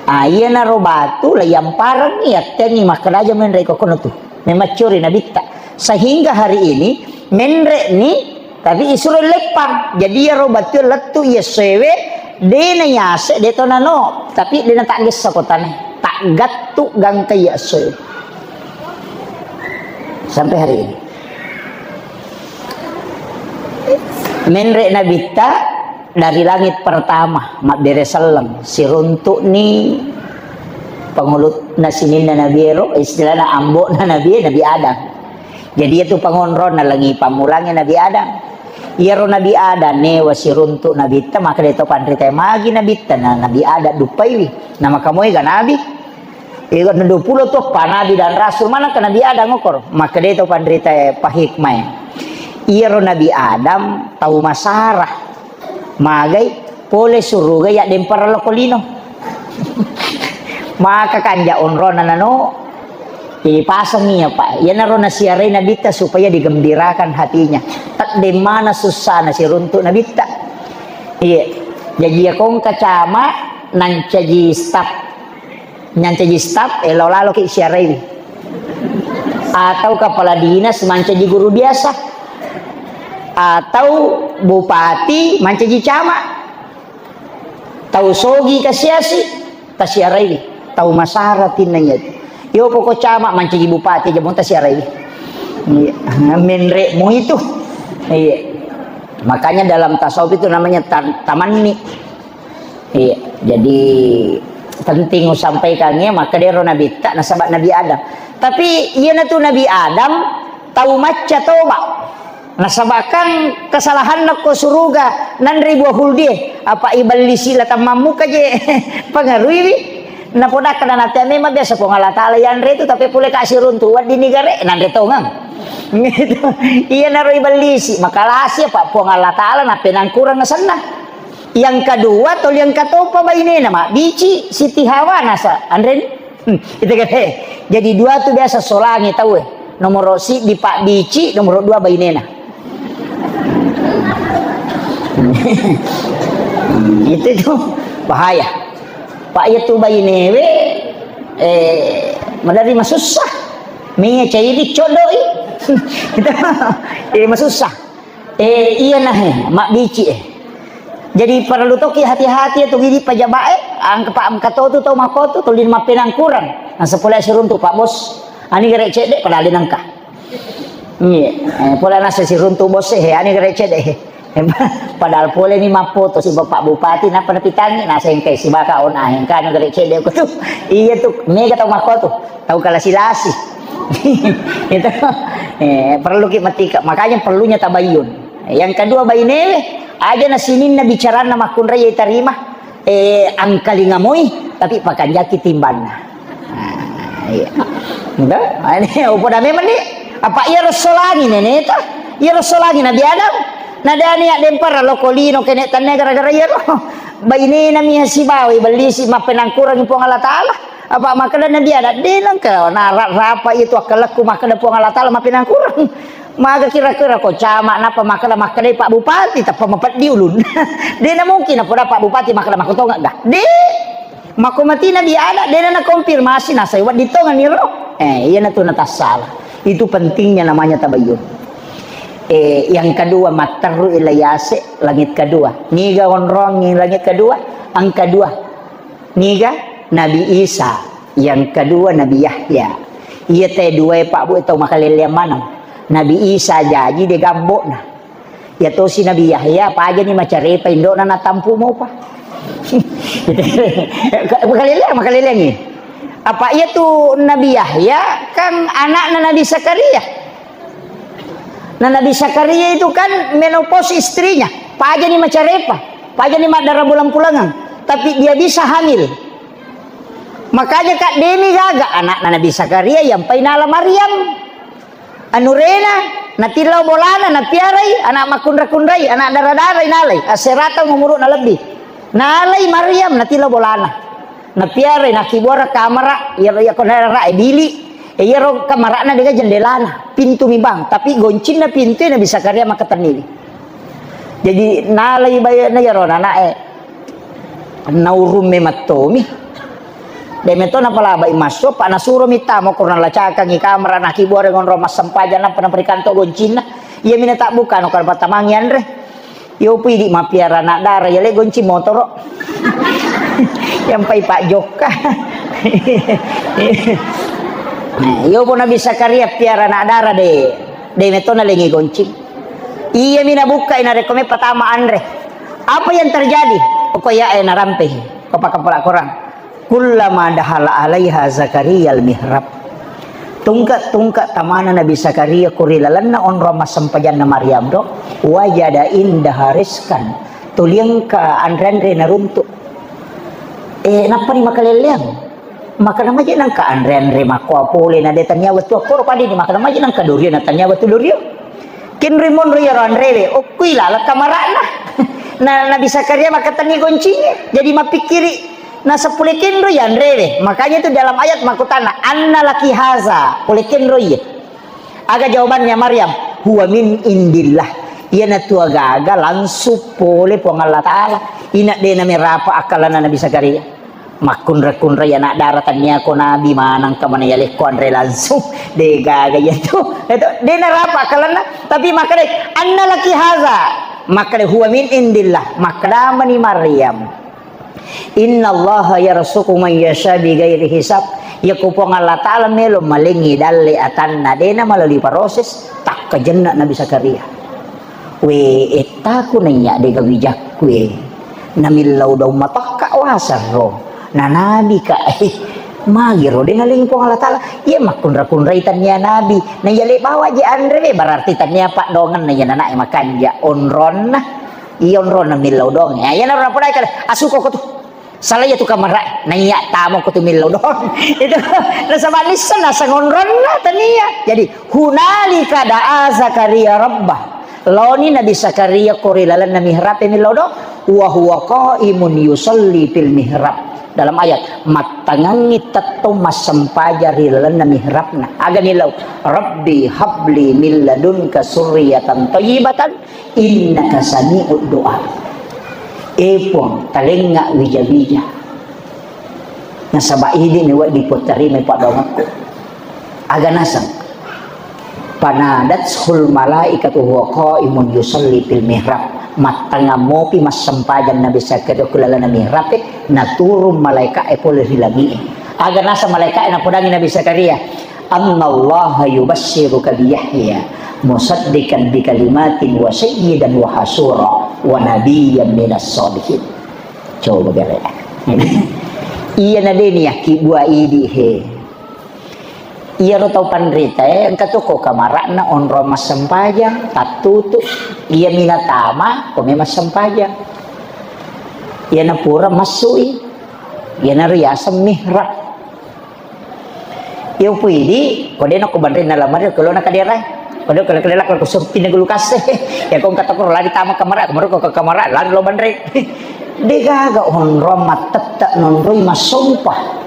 Ah, iyanaro batu, la iyamparengngi, yattengngi, makkeda aja menre ko kono tu. Memaccuri Nabitta. Sehingga hari ini, menre ni, Tapi isuro leppang. Jadi iyaro batue lettu iya essoewe, de na yase, de to nano, tapi de na taggessa kotane. Taggattu gangka iya essoe. Sampai hari ini. Menre Nabitta dari langit pertama, mabbere selleng, siruntu'ni panguluna sininna Nabi ero, istilahna ambo'na Nabi, Nabi Adam. Jadi itu pangonronna langi pammulangi Nabi Adam. Iyaro Nabi Adam newa siruntu Nabitta, maka de to panrita magi Nabitta, na Nabi Adam duppaiwi. Na maka moega Nabi. Iya, na dua puluh tu pa Nabi dan Rasul, mana ke Nabi Adam ngokor. Maka de to panrita pahikmai. Iyaro Nabi Adam tau masara. Magai pole suruga ya dempara loko lino. Maka kanja onrona nano, ipasang iya, Pak. Iyanaro nasiarai Nabitta supaya digembirakan hatinya. Tedde mana susana siruntu Nabitta. Iya. Jaji ya kongka cama nancaji staf. Nancaji staf, eh, lao laloki siaraiwi. Atau kepala dinas mancaji guru biasa. Atau bupati mancaji camat. Tau sogi kasiasi, tasiaraiwi. Tau masara tinna iya. Yo poko camat mancaji bupati aja mau tasiaraiwi. Iya, menre'mu itu. Iya. Makanya dalam tasawuf itu namanya tan- tamanni. Iya, jadi penting usampaikan ya, maka dero Nabitta nasaba Nabi Adam. Tapi iya natu Nabi Adam tau macca toba. Nasaba kan kesalahanna ko suruga nanre buah huldie, apa iballisi la tammammuka je pengaruhiwi. Napodakka nanate memang biasa Puang Allah Taala yanre itu, tapi pole kasiruntu wedding ni gare nanre tongang. Gitu. Iya naro iballisi, makalasi apa Puang Allah Taala napenangkurang senna. Yang kedua, toli engka topa bainena, mabbici Siti Hawa nasa, anreni? Hmm, itu kan, eh. Jadi dua tu biasa solangi tau, eh. Nomor siddi pabbici, nomor dua bainena. Hmm, itu itu bahaya. Pak, iya tu bainewe, eh, madari masussa. Mie cairi codoi. Kita, eh, masussa. Eh, iya nah, eh, mabbici, eh. Jadi perlu toki hati-hati tu gidi pejabat, eh. Angka pa, angka to tu tau makotu, tuli mapenangkurang. Nasa pole siruntu Pak Bos. Ani gare cedde padahal nangka. Iya, eh, pole nasa siruntu Bos, eh, ani gare cedde, eh. Padahal pole ni mappoto si Bapak Bupati, napa napitangi, nasa engkai sibaka ona, engka anu gare cedde ko tu. Iya tu, mega tau makotu. Tau kalasi-lasi. Itu, eh, perlu ki matika. Makanya perlunya tabayyun. Yang kedua, bainewe, aja na sininna bicaranna makkunrai tarima, eh, angkalinga moi, tapi pakanjaki timbanna. Nah, iya. Udah, ini upoda memang ni. Apa iya ressolangi neneta? Iya ressolangi Nabi Adam. Nadani ya dempara loko lino kene tanne gara-gara iya ro. Bainena miha sibawa ibellisi mappenangkurangi Puang Allah Taala. Apa makkeda Nabi Adam, de nengka na ra-, rapa itu akkalekku makkeda Puang Allah Taala mappenangkurang. Maga kira-kira ko cama napa makkeda, makkedai Pak Bupati tappa mapeddi ulun. De na mungkin apa Pak Bupati makkeda makkutonga ga. De. Mako mati Nabi Adam, de na nakonfirmasi nasai wedding tonga niro. Eh, iya natu natassala. Itu pentingnya namanya tabayyun. Eh, yang kedua, matteru ila yase langit kedua. Niga onrongi langit kedua? Angka dua. Niga? Nabi Isa. Yang kedua Nabi Yahya. Iya te dua e Pak Bu tau makaleleang maneng. Nabi Isa jaji de gambokna. Ya tosi Nabi Yahya pajani macarepa indokna natampu mopa. Makaleleang, makaleleangi. Apa iya tu Nabi Yahya kan anakna Nabi Zakaria. Nah, Nabi Zakaria itu kan menopause istrinya, pajani macarepa, pajani maddara bulan pulangan, tapi dia bisa hamil. Makanya kak demi gaga anakna Nabi Zakaria yang painala Maryam. Anurena, natillau bolana, napiarai, anak makunra-kunrai, anak dara-darai nalai, asseratang umuru'na lebbi. Nalai Maryam, natillau bolana. Napiarai, nakibuara kamara, iya, iya, ko nara, eh, bili. Eh, iyaro kamara'na dega jendelana, pintu mi bang, tapi goncinna pintu Nabi Zakaria makkatenniwi. Jadi nalai bayana iyaro nanae. Naurung memattomi. De metto napalabai masso, pa nasuro mitta mokko nalacakangi kamara nakibuare ngonro massempajang nappa naparikanto goncinna. Iya mina tabbuka no kala patamangi anre. Yo pui di mapiara anak dara, ya le gonci motoro. Yang pai Pak Jokka. Yo pun Nabi Zakaria piara anak dara de. De metona lengi gonci. Iya mina buka ina rekome patama anre. Apa yang terjadi? Pokok ya eh narampe. Kau pakai pola korang. Kullama dahala alaiha Zakaria al-mihrab. Tungke-tungke tamana Nabi Zakaria ko ri lalenna onrong massempajanna Maryam do, wajada indaha rizqan. Tuli engka anre-anre naruntuk. Eh, nappa ni makalelleang. Maka namaje nangka anre-anre makkoa pole na de tania wettu akkoro padi ni maka namaje nangka dorio na tania wettu dorio. Kenroi monro iyaro anrewe, okkui laleng kamara'na. Na Nabi Zakaria makkatenni goncingnge, jadi mappikkiri naseng pole kenroi anrewe. Makanya itu dalam ayat makkutana, "Anna laki haza?" Pole kenroi. Aga jawabannya Maryam? "Huwa min indillah." Iyanatu aga-aga langsung pole Puang Allah Ta'ala. Ina de namerapa akkalana Nabi Zakaria. Makkunrai-kunrai anak dara tania ko nabi manang ka mana yalekko anre langsung. De gaga iya tu. Itu de narapa akkalana. Tapi makkeda, "Anna laki haza?" Makkeda, "Huwa min indillah." Makkeda mani Maryam, "Innallaha yarzuqu man yasha bi ghairi hisab." Iya ko Puang Allah Ta'ala melo malengi dalle atanna dena melalui proses takkajenna Nabi Zakaria. We, ettaku naiya de gawijakku e. Namillau daung matakka wasarro. Na nabi ka, eh, magiro de naling Puang Allah Ta'ala. Iya makkunra-kunrai tania nabi. Na iya le bawa je anre we, berarti tania pak dongen na iya nana e makanja onronna. Iya onronna millau dong. Ya, iya naro napodai kale. Asuko ko tu. Salah iya tu kamara, naiya tamo ko tu millau dong. Itu nasaba nisseng naseng onronna tania. Jadi, hunalika da'a Zakaria rabbah. Laoni Nabi Zakaria ko ri lalenna mihrab e millau do, wa huwa qaimun yusalli fil mihrab. Dalam ayat, mattangangngi tettong massempajang ri lalenna mihrabna. Aga millau, "Rabbi habli min ladunka surriyatan thayyibatan innaka sami'ud du'a." E Puang, talengnga wija-wija. Nasaba idi mi wedding potarimai paddoangekku. Aga naseng? Fanadathul malaikatu huwa qaimun yusalli fil mihrab. Mattangnga mopi massempajang Nabi Zakaria ku lalana mihrab e, naturung malaika e pole ri langi e. Aga naseng malaika e napodangi Nabi Zakaria? "Annallaha yubassyiruka bi Yahya musaddiqan bi kalimatin wa sayyidan wa hasura wa nabiyyan minas sholihin." Coba gare. Iya na deni yakkibua idi he. Iyaro tau panrita e engka to ko kamara'na onrong massempajang, tattutu. Iya mina tama ko me massempajang. Iya na pura massui. Iya na riaseng mihrab. Iya upuidi, ko de nako banrena lamari, ko lona kadera. Ko de ko kadera ko sepi na gulu kase. Ya ko engka to ko lari tama kamara, kamara ko kamara, lari lo banre. De gaga onrong mattette nonroi massompa.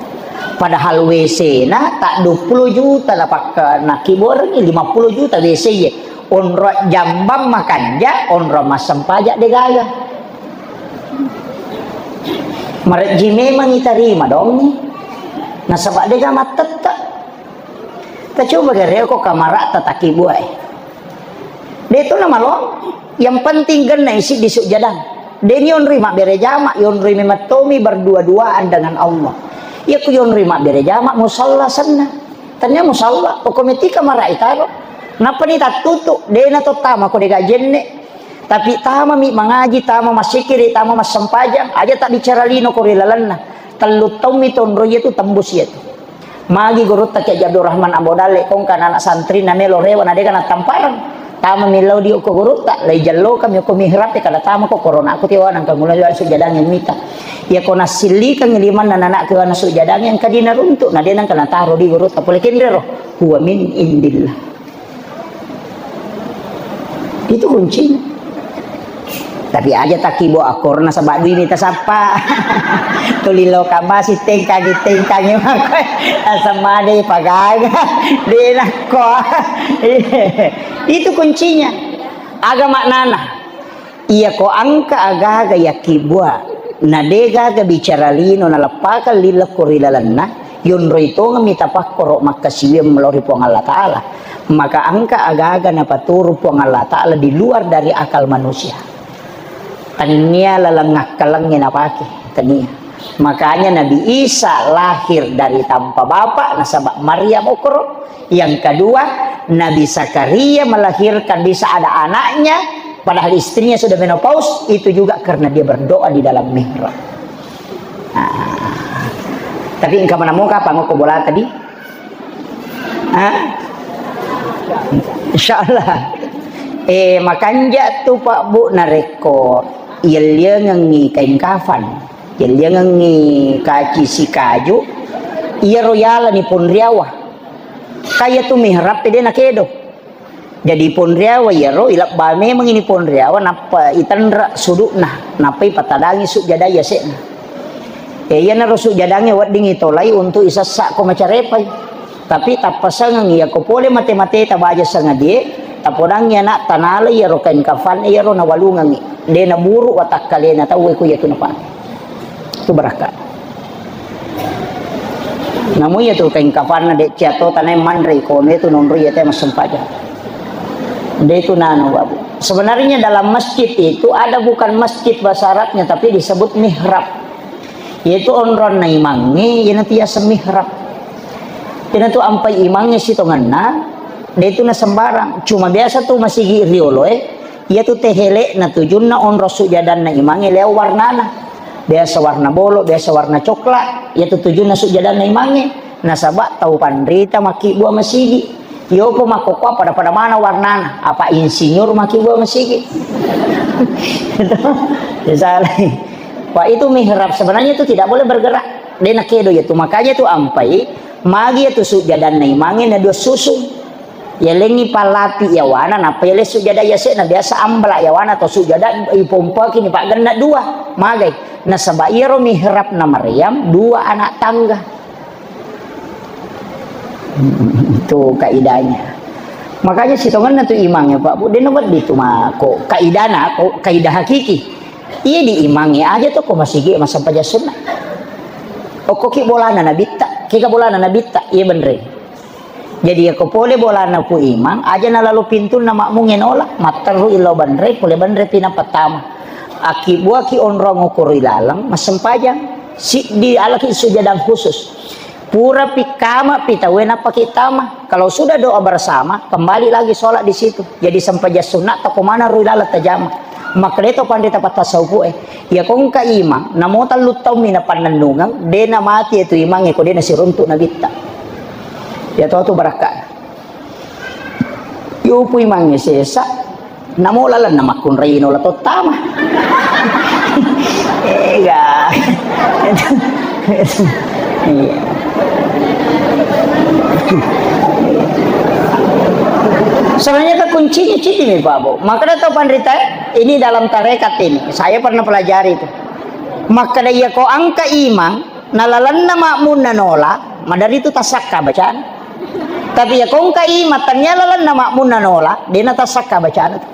Padahal W C na tak dua puluh juta na pakka nakiborengi lima puluh juta W C ye. Onrong jambang makanja, onrong massempajang de gaga. Marejji memang itarima dongi. Nasaba de gaga mattette. Tacoba gareo ko kamara ta takibuai. De to na malong. Yang penting genna isi di sujadang. De ni onroi mabbere jama, yonroi memettomi berdua-duaan dengan Allah. Iya ku yonroi mabbere jama musalla senna. Tania musalla, okometika marai taro. Napani tattutu, de na to tama ko de gajenne. Tapi tamami mangaji, tama massikiri, tama massempajang, aja tak bicara lino ko ri lalenna. Tellu taummi tonro iya tu tembus iya tu. Magi gurutta Kiai Abdurrahman Ambo Dalle, kongka anak santri na melo rewa na dega na tampareng. Tama millau di okko gurutta, lai jallo kami okko mihrab e kada tama ko corona aku tiwa nang kangula sujadang yang mita. Ya ko nasillikang limanna anak ke anak sujadang yang kadina runtuk na denang kana taro di gurutta pole kendero. Huwa min indillah. Itu kuncinya. Tapi aja takibo akorna sebab dui mita sappa. Tuli lo kama si tengkangi tengkangi mako. Asam made pagaga. Denakko. Itu kuncinya. Aga maknana. Iya ko angka agaga yakibua. Na degaga bicara lino na leppaka lilekko ri lalenna. Yonroi tongeng mi tapakkoro makkasiwiang lao ri Puang Allah Ta'ala. Maka engka aga-aga napaturu Puang Allah Ta'ala di luar dari akal manusia. Tania laleng akkalengnge napake, tania. Makanya Nabi Isa lahir dari tanpa bapak, nasaba Maria mokoro. Yang kedua, Nabi Zakaria melahirkan bisa ada anaknya, padahal istrinya sudah menopause, itu juga karena dia berdoa di dalam mihrab. Ah. Tapi engka manamo kapang ko bola tadi? Ah? Insyaallah. Eh, makanja tu Pak Bu, narekko yelliangengngi kain kafan, yelliangengngi kaci sikaju, iyaro yalani ponriawa. Kaya tu mihrab pede nakedo. Jadi ponriawa iyaro, ilebba memang ini ponriawa, nappa itenra sudu'na, nappa ipatadangi sujjadai yase'na. Ya, iyanaro sujjadangnge wedding itolai untuk isessa ko macarepai. Tapi tappasengeng iya ko pole mate-mateta baja sangadie, tapodangi anakta nala iyaro kain kafan iyaro nawalungengi. De naburu watakkalena tauwe ku iya tu napake. Tu barakka. Namu iya tu kain kafanna de ciato tanai manre kono itu nonro iya te massempajang. De tu nanu, Babu. Sebenarnya dalam masjid itu ada bukan masjid bahasa Arabnya, tapi disebut mihrab. Yaitu onronna imangnge, iyanatu yaseng mihrab. Iyanatu ampai imangnge sitongenna, de tu nasembarang. Cuma biasa tu masigi rioloe, iyatu tehele'na tujunna onrong sujadanna imangnge leo warnana. Biasa warna bolo, biasa warna coklat, iyatu tujunna sujadanna imangnge. Nasaba tau panrita makkibua masigi. Yopo makkokkoa pada-pada mana warnana, apa insinyur makkibua masigi. Misalnya, wah, itu mihrab sebenarnya itu tidak boleh bergerak. De nakedo iyatu. Makanya tu ampai, magi iyatu sujadanna imangnge na dua susung. Yalengngi pallapi yawana, nappa yaleng sujada yase'na, biasa ambala yawana atau sujada ipompaki ni paggenna dua, magai. Nasaba iyaro mihrabna Maryam dua anak tangga. Itu kaidahnya. Makanya sitongenna tu imangnge, Pak Bu, de nawedding tu ma ko kaidana, ko kaidah hakiki. Iya di imangnge aja to ko masigi massempajang sunna. Okkoki bolana nabitta, kega bolana nabitta, iya benre. Jadi, yako pole bolana ku imang, aja nalalo pintunna makmungnge nola, matterru illau banre, pole banre pi nappa tama. Akkibuaki onrong okoro ilaleng, massempajang. Siddi alaki sujadang khusus. Pura pi kama pi tauwe nappa ki tama. Kalau sudah doa bersama, kembali lagi sholat di situ. Jadi sempajang sunna tako mana ru ilaleng tajama. Makkeda to panrita pattasawufu e, yako engka imang, namo tellu taummi napannennungeng, de namati itu imangnge ko de nasiruntuk nabitta. Iya to tu barakka'na. Yopu imangnge sesa, namo lalenna makkunraino la tottama. Ega. Iya. Sebenarnya kan kuncinya cini nih, Pak Bu. Makanya tahu panrita, ini dalam tarekat ini. Saya pernah pelajari itu. Makkeda iya ko engka imang, nalalenna makmunna nola, madari tu tasakka bacana. Tapi iya ko engka imang, tania lalenna makmunna nola, dena tasakka bacana tu.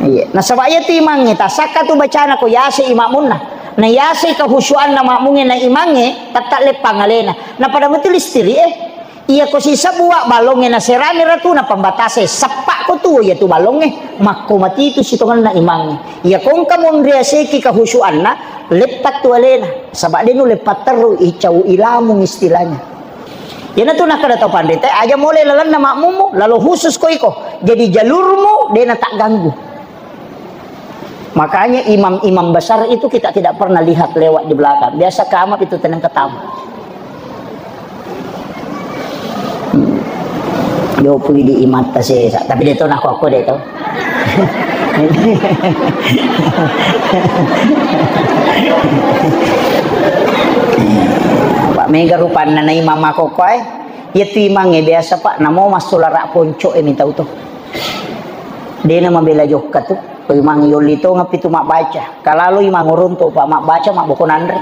Iya, nasaba iya tu imangnge, tasakka tu bacana ko yase i makmunna. Na yase kehusuanna makmungnge na imangnge, tetta leppang alena. Na pada metu listiri eh. Iya ko sisebbu wa balongnge naserani ratu na pambatase, seppa ko tuo iya tu balongnge, makko mati tu sitongenna imangnge. Iya ko engka monria seki kahusuanna, leppa tu alena, saba de nu leppa terru, icau ilamung istilahnya. Iyanatu nakkeda tau panrita, aja mole lalenna makmummu, lalo khusus ko iko. Jadi jalurmu de na tak ganggu. Makanya imam-imam besar itu kita tidak pernah lihat lewat di belakang. Biasa kama itu tenang ketama. Hmm. Yo pui di imatta sesa, tapi de to nako aku de to. Pak mega rupanna na imam aku koi. Iya tu imangnge biasa, Pak, namo massulara ponco e mitau to. Dena mabela jokka tu. Ko imang yolli tongeng pi tu mabbaca. Kalalo imang uruntu, Pak, mabbaca mabboko nanre.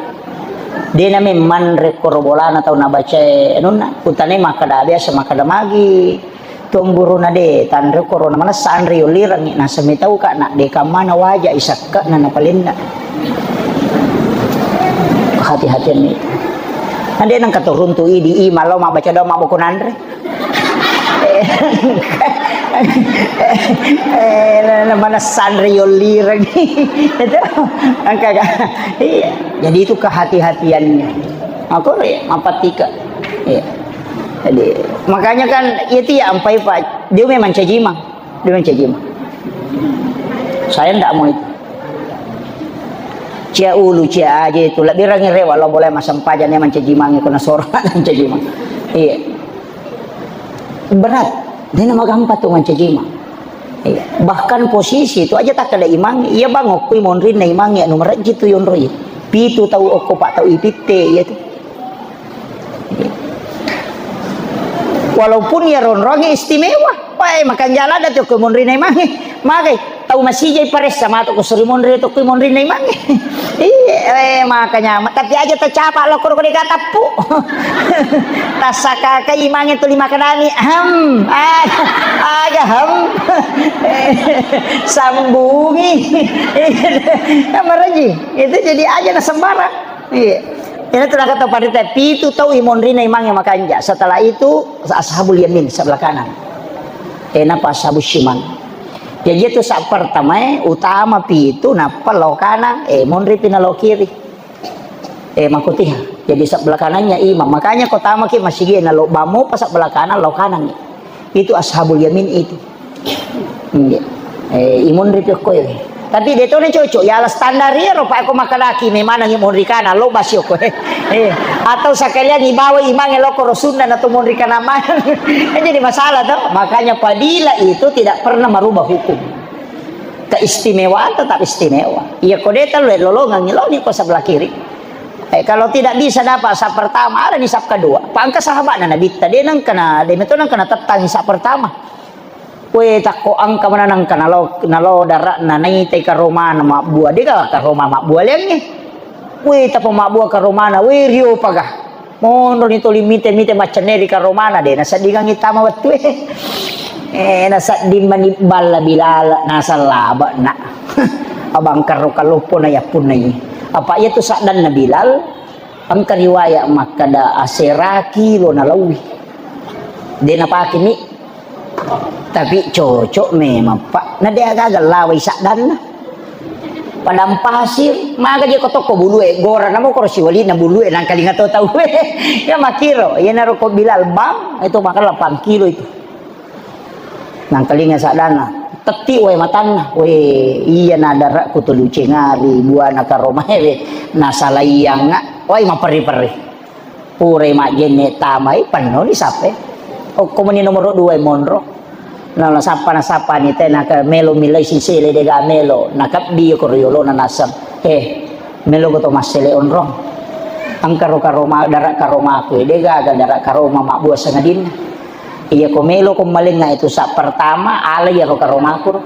Dena memang rekko ro bolana tau nabaca anunna. Kutane makkeda biasa makkeda magi. Tuang guruna de tanre korona manessa anre yollirengngi naseng mitau ka nak de kammana waja isakka na napalenna. Hati-hatian ni. Kan de' nengka to runtu idi, i, mallo mabbaca doa, mabboko nanre. Eh, eh, na, na, mana sanre yollireng. Itu, engka ka. Iya. Jadi itu kehati-hatiannya. Aku ya, mapatika. Iya. Jadi, makanya kan, itu ya, ampai, Pak. Dia memang cajimang. Dia memang cajimang. Saya ndak mau itu. Cia ulu, cia aja itu. Lebih rangi rewa, lo boleh masang pajan ya mancajimang, kuna sorong mancajimang. Iya. Berat. Dia nama gampang tuh mancajimang. Iya. Bahkan posisi itu aja tak ada imang, iya bang, okui monrin na imang ya nomor jitu yonroi. Pitu tau okko pak tau ipitte, iya tuh. Walaupun ya ronrongi istimewa, wae makan jalan dah tuh ke monrin na imang. Magai, tau masijai paressa matu ko suri monri to kui monri na imangnge. Iya, eh, makanya, ma-, tapi aja tacapa lo koro de katappu. Tasaka ka imangnge tuli makanani. Ahem. Aga, aga, hem. Eh, sambungi. Iya, maraji. Itu jadi aja na sembarang. Iya. Ini tuh kata parita pitu tau imonrina imangnge makanja. Setelah itu ashabul yamin sebelah kanan. Eh, napa ashabul shimal. Jadi itu saat pertama, eh, utama pitu, nappa lo kanan, eh, monri pi na lo kiri. Eh, makutiha. Jadi sebelah kanannya imam. Makanya ko tama ki masigi na lo bamu pas sebelah kanan, lo kanan. Itu ashabul yamin itu. Iya. Eh, imonri pi okko. Tapi de to na cocok, ya ala standar iya ro, Pak, ko makalaki memang monri kanan, lo basi okko. Eh, atau sekalian ibawa imangnge lo koro sunna na to monri kanan maneng. Jadi masalah to. Makanya fadilah itu tidak pernah merubah hukum. Keistimewaan tetap istimewa. Iya, ko de tau lolongang lo ni ko sebelah kiri. Eh, kalau tidak bisa dapat saf pertama, ada ni saf kedua. Pangka sahabatna Nabitta, de nengkana, de meto nengkana tettangi saf pertama. Wé, takko engka mana nengka nalo, nalo dara'na, naitai karomana mabbua, dé'ga karoma mabbua léangngé. Wé, tappa mabbua karomana, wé, riopaga. Monroni toli mité-mité maccenneri karomana, dé naseddingangngi tama wettué. Eh, nasedding mani balla Bilal, naseng labe'na. Abang karro kaloppo na yappunnai. Apa iya tu saddanna Bilal, engka riwayat makkada aseraki lo nalaui. Dé napake mi. Tapi cocok memang, Pak. Na dé aga-aga lawai saddanna. Padang pasir, maga je ko tokko bulue, gora namo koro siwalina bulue nangkalinga to tau. Ya makkiro, iyanaro ko Bilal bang, itu makan delapan kilo itu. Nangkalinga saddanna, tetti wae matanna. Wé, iya na dare'ku tuli ucengari, buana karomae wé, nasalaiyangnga, wai maperri-perri. Purai majjenne tamai, pennoni sappe. Okko meni nomoro dua monro. Nala sappa, nasappani te, naka melo milai sisele dé'ga melo, nakabbi ko riolona naseng. Eh, melo ko to massele onrong. Engkaro karoma, dara karomaku, dé'gaga dara karoma mabbua sangadinna. Iya ko melo ko malengnga itu sa pertama, ala iyaro karomaku ro.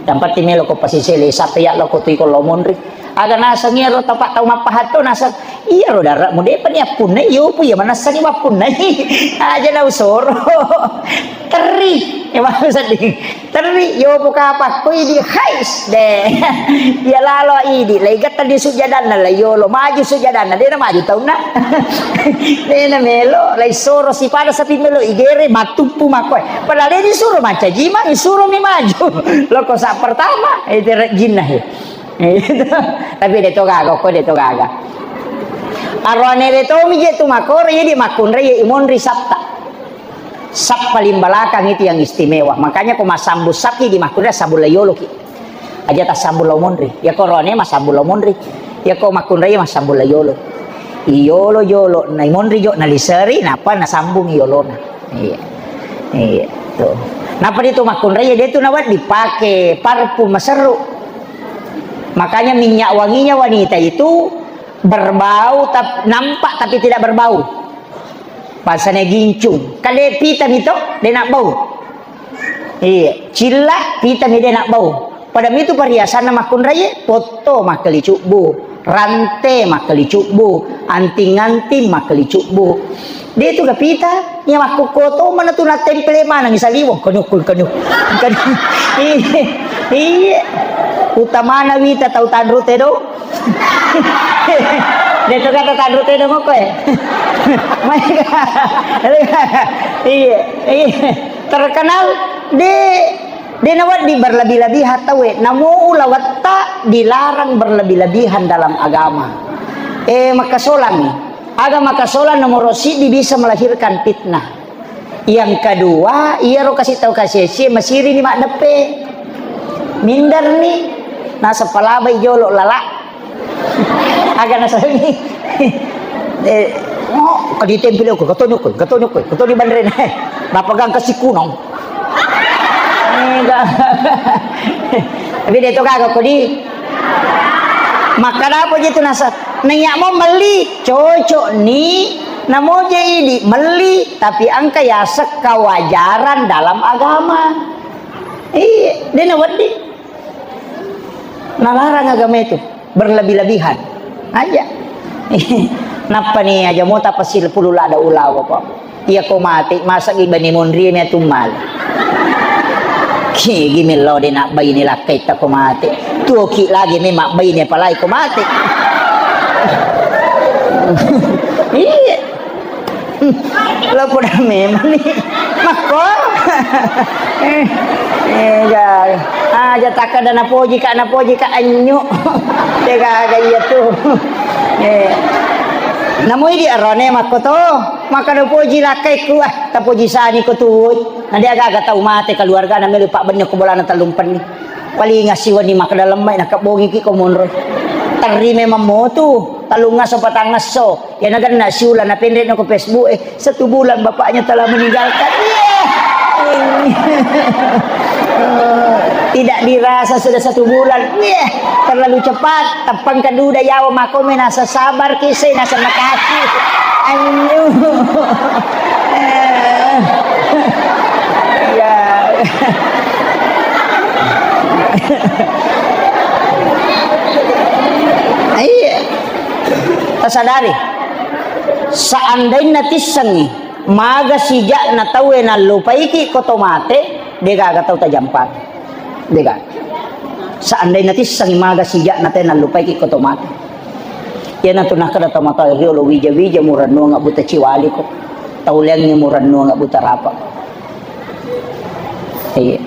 Yang penting melo ko pasisele, sappe ya lo ko tui ko lo monri. Aga naseng iyaro tapak tau mappahatto naseng, iyaro dara'mu dé'pa ni appunnai, iyopu iya manessani mappunnai. Aja na usoro. Terri, eh, maksudnya, terri, iyopu kapakko idi, hais, dé. Iya lalo idi, lai gatta di sujadanna, lai yolo, maju sujadanna, dé na maju taunna. Dé na melo, lai soro sipada sapi melo, igere, matuppu makkoe. Padahal dé disuro mancaji, ma disuro mi maju. Loko sa pertama, itu rejinna, he. Tapi dé to gaga, ko dé to gaga. Arone dé to mi je tu makoro, jadi makkunrai imonri sapta. Sap paling belakang itu yang istimewa. Makanya ko masambung sap ki di makkunrai sambung la yolo ki. Aja tassambung la monri. Ya ko rone masambung la monri. Ya ko makkunrai masambung la yolo. Iyolo jolo, na imonri jo, na liseri, napa nasambung yolona. Iya. Iya, tuh. Napa itu makkunrai, dia tuh nawa dipakai parfum maseru. Makanya minyak wanginya wanita itu berbau, tap-, nampak tapi tidak berbau. Pasane gincung. Kan dé pita mito, dé nabbau. Iya, cilla, pita mi dé nabbau. Pada mitu perhiasanna makkunraie, potto makkeli cubbu, rante makkeli cubbu, anting-anting makkeli cubbu. Dé tu ga pita, iya makkukko to mana tu nattempele maneng saliweng, kanyukkul, kanyuk-, kanyuk. Iya, iya. Utamana wita tau tanru te do. De' to kata tadru tedong ko e. Maega. Iya, iya. Terkenal de' de' nawedding berlebih-lebihan tauwe. Namo ulawetta dilarang berlebih-lebihan dalam agama. Eh, makkasolangngi. Aga makkasolang nomoro siddi bisa melahirkan fitnah. Yang kedua, iyaro kasi tau kasi-, si masirini maddeppe. Minderni. Naseng palabai jolo lala. Aga nasengi. Eh, oh, kadi tempel ko, katoni ko, katoni ko, katoni banrena. Napagang kasi kunong. Eh, ga-, tapi de' to gaga ko di. Makkada apa je tu nasa? Naiya mo melli, cocok ni. Namo je idi melli, tapi engka yaseng kewajaran dalam agama. Iya, de' nawedding. Nalarang agama itu berlebih-lebihan. Aja. Nappani aja mo tapassil pulu lada ulawa ko. Iya ko mate, masa gi bani monri mi atummala. Ki, gi mello de' nabbaine lakkaita ko mate. Tuoki lagi mi mabbaine palai ko mate. Iya. Lo poda memang ni. Makko. Eh, eh, ga. Aja takkada napoji ka, napoji ka anyu. Tega ga iya tu. Eh. Namoi di arone makko to. Makkada poji lakkai ku, ah, tapoji sani ko tuoi. Na de' aga-aga tau mate keluargana melo pabbenni ko bolana tellumpenni. Paling assiwenni makkada lemmai nakabbongiki ko monro. Terri memang motu, tellungngasso patangngasso. Ya nagenna siula napenre no ko Facebook e, satu bulan bapaknya telah meninggalkan. Iya. Tidak dirasa sudah satu bulan. Iya. Terlalu cepat. Tappang keduda yawa makome nasa sabar kise nasa makaki. Anyu. Ya. Iya. Tasadari. Seandainna tissengngi maga sija'na tauwe nallupaiki ko to mate, de' gaga tau tajampang. De' gaga. Seandainna tissengngi maga sija'na tauwe nallupaiki ko to mate. Iyanatu nakkeda tomatoa riolo, wija-wija murennuang buta ciwaliko. Tauleangngi murennuang buta rapa. Iya.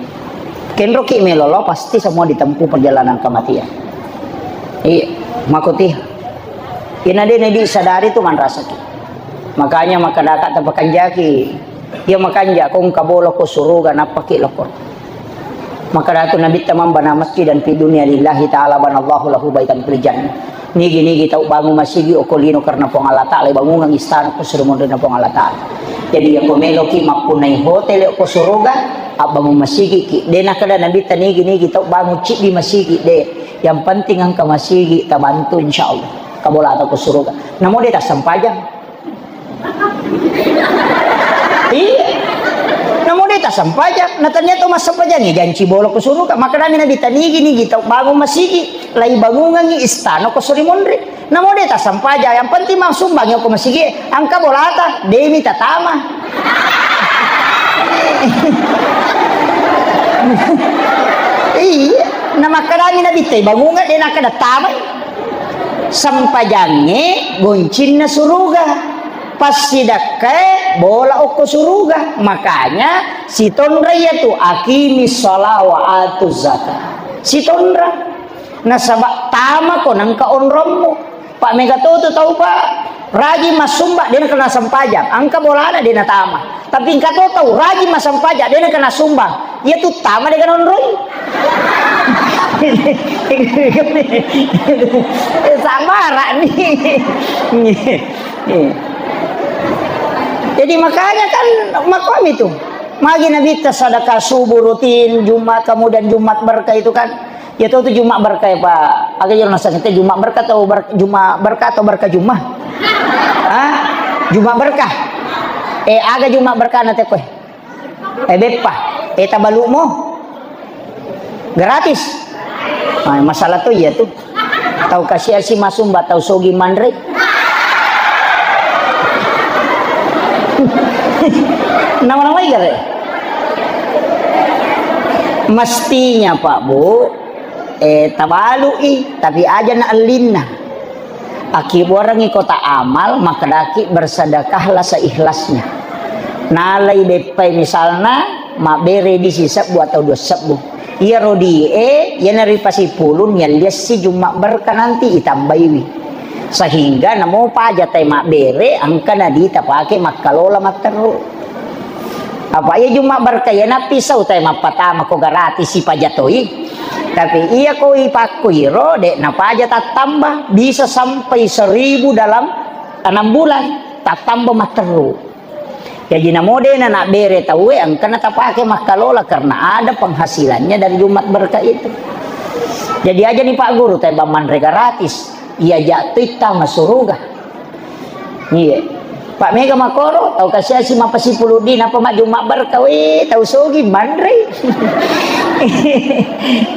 Kenroki melolo, pasti semua ditempuh perjalanan kematian. Iya, makuti. Ina de' nadi sadari tu manrasaki. Makanya makadaka tapakanjaki. Iya makanja ko engka bolo ko suruga nappaki lokko. Makadatu Nabitta, "Man bana masjidan fi dunya lillahi ta'ala banallahu lahu baitan fil jannah." Nigi-nigi tau bangung masigi okko lino karena Puang Allah Ta'ala, bangungang istana ko suri monrinna Puang Allah Ta'ala. Jadi, yako meloki mappunnai hotel ko suruga, abbangung masigi ki. De' nakkeda Nabitta nigi-nigi tau bangung ciddi masigi, de'. Yang penting engka masigi tabantu, insya Allah. Kabolata ko suruga. Namo de' tassempajang. Iya. Namo de' tassempajang, na tania to massempajangngi janci bolo ko suruga. Makkedami Nabitta nigi-nigi tau bangung masigi, lai bangungangngi istana ko suri monri. Namo de' tassempajang, yang penting massumbangngi ko masigi, engka bolata, de' mi tatama. Iya, na makkedami Nabitta bangungang, de' nakkeda tamai. Sempajangnge goncinna suruga. Passidakkae bola okko suruga. Makanya sitonra iyatu, "Aqimis shalah wa atuz zakah." Sitonra. Nasaba tamako nengka onrommu. Pak mega to tu tau, Pak, rajin massumba, de' nakena sempajang. Engka bolana de' natama. Tapi engka to tau rajin massempajang, de' nakena sumbang. Iyatu tama de' kanonroi. Sabarani. Jadi makanya kan makomi tu. Magi Nabitta sedekah subuh rutin, Jumat, kemudian Jumat berkah itu kan. Ya tu, tu Jumat berkah ya, Pak. Aga jero naseng te Jumat berkah atau ber-, Jumat berkah atau berkah Jumat? Hah? Jumat berkah. Eh, aga Jumat berkah nate koe. Eh, beppa. Eh, tabalu mo. Gratis. Ah, masalah tu iya tu. Tau kasiasi masumba, tau sogi manre. Nama-namai gare. Mestinya, Pak, Bu, eh, tabalui, tapi aja na ellinna. Akkibuarengngi kotak amal, makkedaki bersedekahlah seikhlasnya. Nalai beppai misalna, mabbere di sisebbu atau dua sebbu. Iyaro di e, iyana ripasipulung, yalliassi Jumat berkah nanti itambaiwi. Sehingga namo paja tai mabbere, engkana di tapake makkalola matteru. Apa iya Jumat berkah iya nappi sau tai mappatama ko gratis sipajatoi. Tapi iya ko ipakko iro, dek napaja tattamba, bisa sampai seribu dalam enam bulan, tattamba matteru. Jadi namo de na nabbere tauwe, engkana tapake makkalola karena ada penghasilannya dari Jumat berkah itu. Jadi aja nih Pak Guru, tai bang manre gratis, iya jatuh tama suruga. Iya. Pak mega makoro, tau kasiasi mapasipulu di, napa majuma berkah, we, tau sogi manre.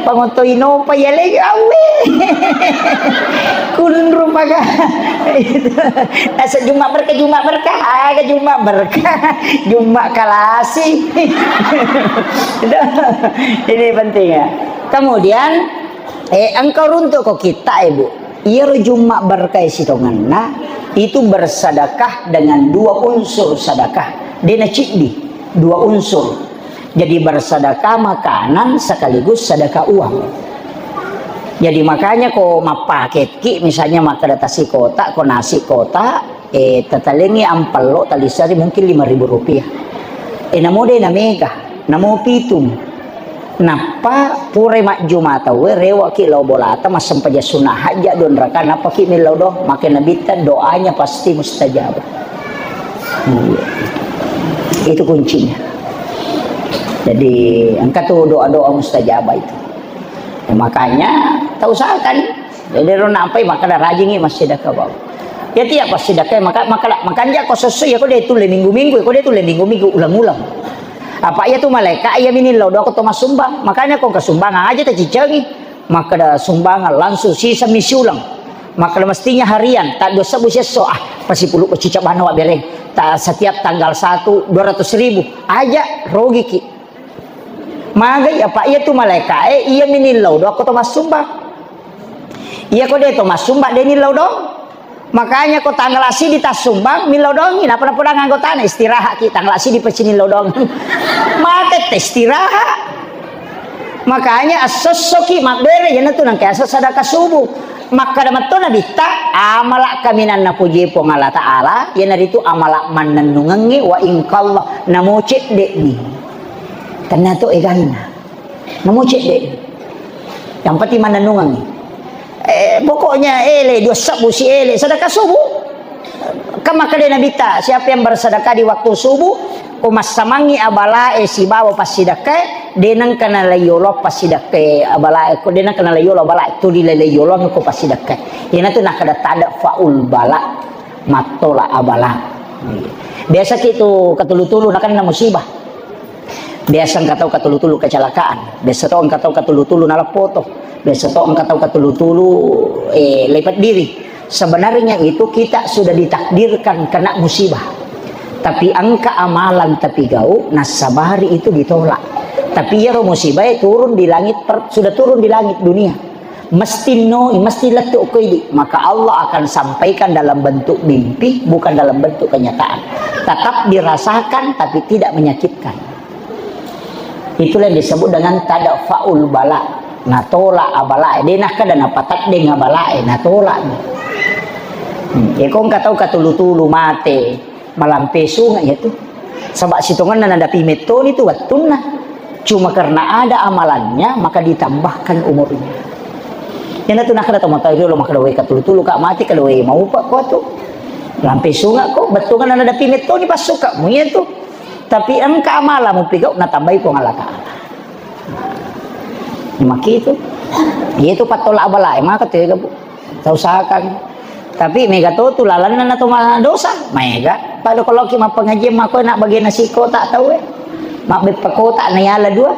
Pangotto inopa ya lagi, awe. Kunru paga. Asa Jumat berkah, Jumat berkah, aga Jumat berkah. Jumat kalasi. Ini penting ya. Kemudian, eh, engkau runtuk ko kita, Ibu. Iyaro Jumat berkah sitongenna itu bersedekah dengan dua unsur sedekah. Dena ciddi, dua unsur. Jadi bersedekah makanan sekaligus sedekah uang. Jadi makanya ko mappaketki, misalnya makkeda tasi kotak, ko nasi kotak, eh, tatalengi ampello talisari mungkin lima ribu rupiah. Eh, namo de na mega, namo pitung. Nappa purai majjuma tauwe, rewaki lao bolata, massempajang sunna hajja dua rakaat, nappaki millau doang. Maka nabitta doanya pasti mustajab. Iya. Itu kuncinya. Jadi, engka tu doa-doa mustajabah itu. Ya, makanya, tak usahakan. Jadi, ro nampai, maka rajingi massidakka, Bapak. Ya, tiap massidakka, maka, maka, makanja ko sesuai, ya, ko dia tulle minggu-minggu, ya, ko dia tulle minggu-minggu, ulang-ulang. Apa iya tu malaika iya minillau doa ko to massumbang. Makanya ko kesumbangan aja tacicengi. Makkeda sumbangan langsung sisa misi ulang. Makkeda mestinya harian, tak dua sebbu siesso. Ah, pasipulu ko cicak bana wa bereng. Tak setiap tanggal satu, dua ratus ribu. Aja rogiki. Magai apa iya tu malaika, eh, iya minillau doa ko to massumbang. Iya ko de to massumbang, de nillau doang. Makanya ko tanggal sidi tassumbang, millau doangi, napa napodang anggotana, istirahat ki, tanggal sidi pacini lao doang. Mate te istirahat. Makanya assossoki mabbere, iyanatu nangka asa sadaka subuh. Makkada metto Nabitta, amala kaminang napuji Puang Allah Ta'ala, iyanaritu amala mannennungengnge wa ingkallah, namo cedde'ni. Tennato eganna. Namo cedde. Yang penting mannennungengngi. Eh, pokoknya ele, dua sebbu si ele, sedekah subuh. Kan makkeda Nabitta, siapa yang bersedekah di waktu subuh, ko massamangngi abalae sibawa passidekkae, de nengka nalaiolo passidekkae abalae, ko de nengka nalaiolo abalae, tuli laiolo ko passidekkae. Iyanatu nakkeda tadfa'ul bala, mattola abala. Biasa ki tu katulu-tulu nakenna musibah. Biasa engka tau katulu-tulu kecelakaan, biasa to engka tau katulu-tulu naleppoto, biasa to engka tau katulu-tulu, eh, lepet diri. Sebenarnya itu kita sudah ditakdirkan kena musibah. Tapi engka amalan tapi gau, nassabari itu ditolak. Tapi iyaro musibah turun di langit per-, sudah turun di langit dunia. Mesti noi, mesti lettu ko idi, maka Allah akan sampaikan dalam bentuk mimpi, bukan dalam bentuk kenyataan. Tetap dirasakan, tapi tidak menyakitkan. Itulah yang disebut dengan tadfa'ul bala. Natola abalae, de nakkeda napataddeng abalae, natola. Hmm, eko engka tau katulu-tulu mate, malampe sunga iya tu. Saba sitongenna nadapi mettoni tu wettunna. Cuma karena ada amalannya, maka ditambahkan umurnya. Iyanatu nakkeda tomatoa riolo makkeda, "We katulu-tulu ka mati, kada we maupa ko tu. Lampe sunga ko, bettungan nadapi mettoni passuka mu iya tu." Tapi engka amala mupigau natambai Puang Allah Ta'ala. Maki itu. Iya tu pattola abalae, maka tu ya, Bu. Tausahakan. Tapi mega to tu lalanna na to ma-, dosa, mega. Pada kalau ki mappengajian mako nak bagi nasi kotak tau eh. Mak beppa kotak na yala dua.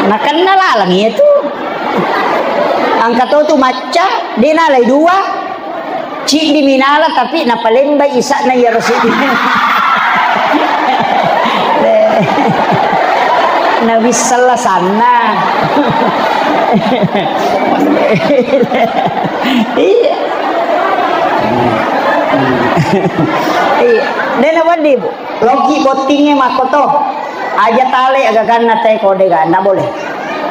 Nakenna lalang iya tu. Angka to tu macca, de nalai dua. Ciddi minala tapi napalembai isakna iyaro siddi. Nawisseng lasanna. Iya. Iya. Dena wedding, Bu. Loki bottingnge makkoto. Aja tale agaganna te kode ga, nda boleh.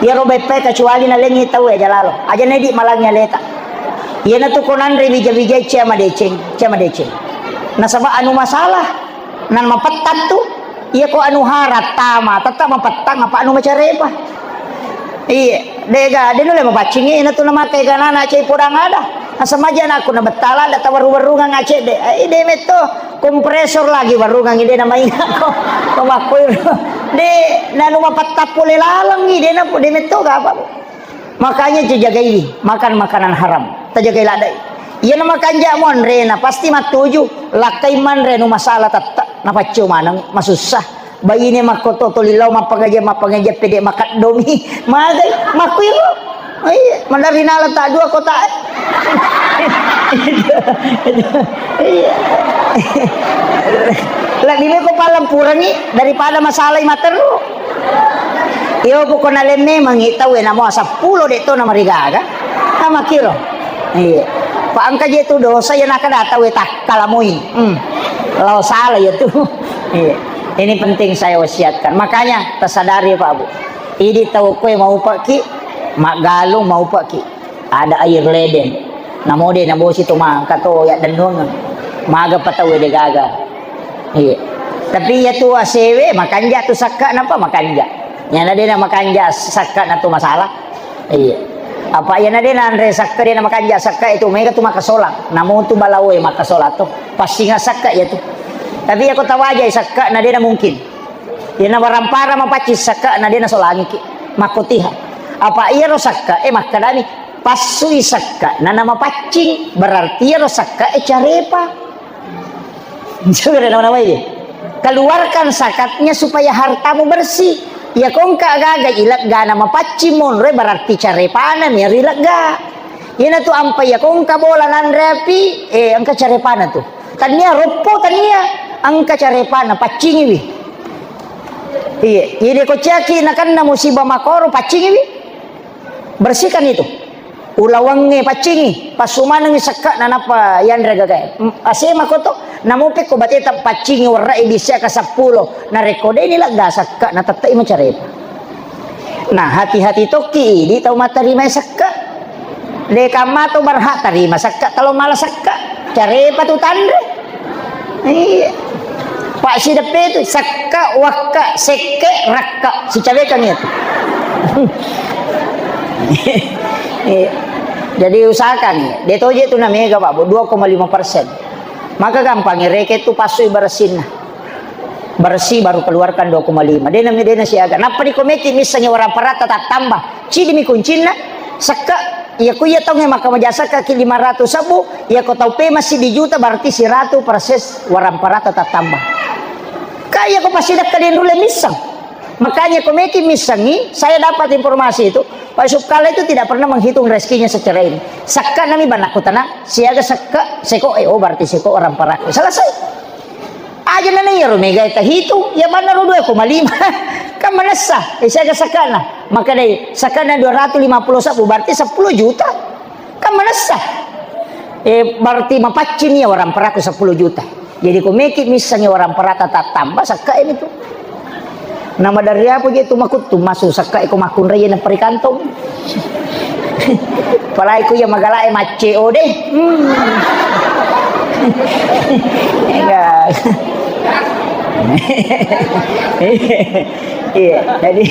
Iyaro beppae kecuali nalengngi tau aja lalo. Aja nedi malangngi aleta. Iyana tu ko nanre wija-wijai cia madeceng, cia madeceng. Nasaba anu masalah. Nan mapettang tu, iya ko anu hara tama, tetta mapettang apa anu macarepa. Iya, dega, de nulle mapaccingi, ina tu namake ganana cai podang ada. Asamaja anakku na bettala, ada tawaru-warungang acedde. Eh, de metto, kompresor lagi warungang ide na mainga ko, ko makkuiro. De, nanu mapettang pole laleng ide na, de metto ga apa. Makanya jajagaiwi makan makanan haram. Tajagai ladai. Iyana makanja monrena pasti mattuju. Lakkai manre nu masalah tetta. Napacceo maneng masussa. Baine makkoto tolillau mappangaja mappangaja pede makaddomi. Magai makkuiro. Oh iya, mandari nala tak dua kota. Iya. Lebih baik ko palempurengi daripada masalai materru. Iyo, pokona lemme mangi tau e namo seppulo de to namarigaga. Namakiro. Iya. Pa engka je tu dosa ya nakada tau e takkalamoi. Hmm. Lao salah ya tu. Iya. Ini penting saya wasiatkan. Makanya tersadari Pak Bu. Idi tau koe mau paki, maggalung mau paki. Ada air ledeng. Namo de nabosi to mangka to ya dennuang. Maga patau de gaga. Iya. Tapi iya tu asewe makanja tu sakka napa makanja. Nyana de na makanja sakka na tu masalah. Iya. Apa iya na de nanre sakka de na makanja sakka itu mega tu makasola. Namo tu balawe makasola to. Passinga sakka iya tu. Tapi iya ko tawajai sakka na de na mungkin. Iya na warampara mapaccing sakka na de na solangiki. Makkotiha. Apa iya ro sakka e makkadani Passui sakka, na namapaccing, berarti iyaro sakka e carepa. Jogare nama-namai. Keluarkan zakatnya supaya hartamu bersih. Ya kongka gaga ilegga namapaccing monroe, berarti carepana mi rilegga. Iyana tu ampai ya kongka bola nanre api, eh, engka carepana tu. Tania roppo, tania engka carepana paccingiwi. Iya, iya de ko ciaki nakenna musibah makoro paccingiwi. Bersihkan itu. Ulawangnge paccingi, passumanengngi sekka'na nappa yanre gagae. Mm, asema koto, namo pekko bateta paccingi werra'i bissa ka seppulo. Narekko deni legga sekka'na tette'i macarepa. Nah, hati-hati tokki idi tau matarimai sekka. De kamma to berhak tarima sekka, talo mala sekka. Carepa tu tanre. Iya. Pak sideppe tu, sekka, wakka, sekke, rakka. Sicawekang itu. Iya. Jadi usahakan, de toje tu na mega, Pak, Bu, dua koma lima persen. Maka gampang, reke tu pasui bersihna. Bersih baru keluarkan dua koma lima. Dena, dena siaga. Nappa dikomeki misalnya orang parata tak tambah. Cidimi kuncinna, sekka, iya ku iya taungnge makkamaja sekka ki lima ratus sebbu, iya ko tau pemasi di juta berarti siratu perses waramparata tattamba. Ka iya ko pasidakka denrulle misseng. Makanya ko meki missengi, saya dapat informasi itu, Pak Yusuf Kalla itu tidak pernah menghitung rezekinya secara ini. Sekka nami banakku tanah, siaga sekka, seko, eh, oh berarti seko waramparakku. Selesai. Aja nana iyaro mega tahitung, ya bannaro dua koma lima. Kan manessa, eh, siaga sakana. Maka dai, sakana dua ratus lima puluh sebbu, berarti sepuluh juta. Kan manessa. Eh, berarti mapaccing ya waramparaku sepuluh juta. Jadi ko meki missengi waramparata tattamba sakka ini tu. Nama dari apa gitu makuttu masuk sakka iko makunrai na perikantong. Apalagi ku ya magalae macce o deh. Hmm. Enggak. Iya, jadi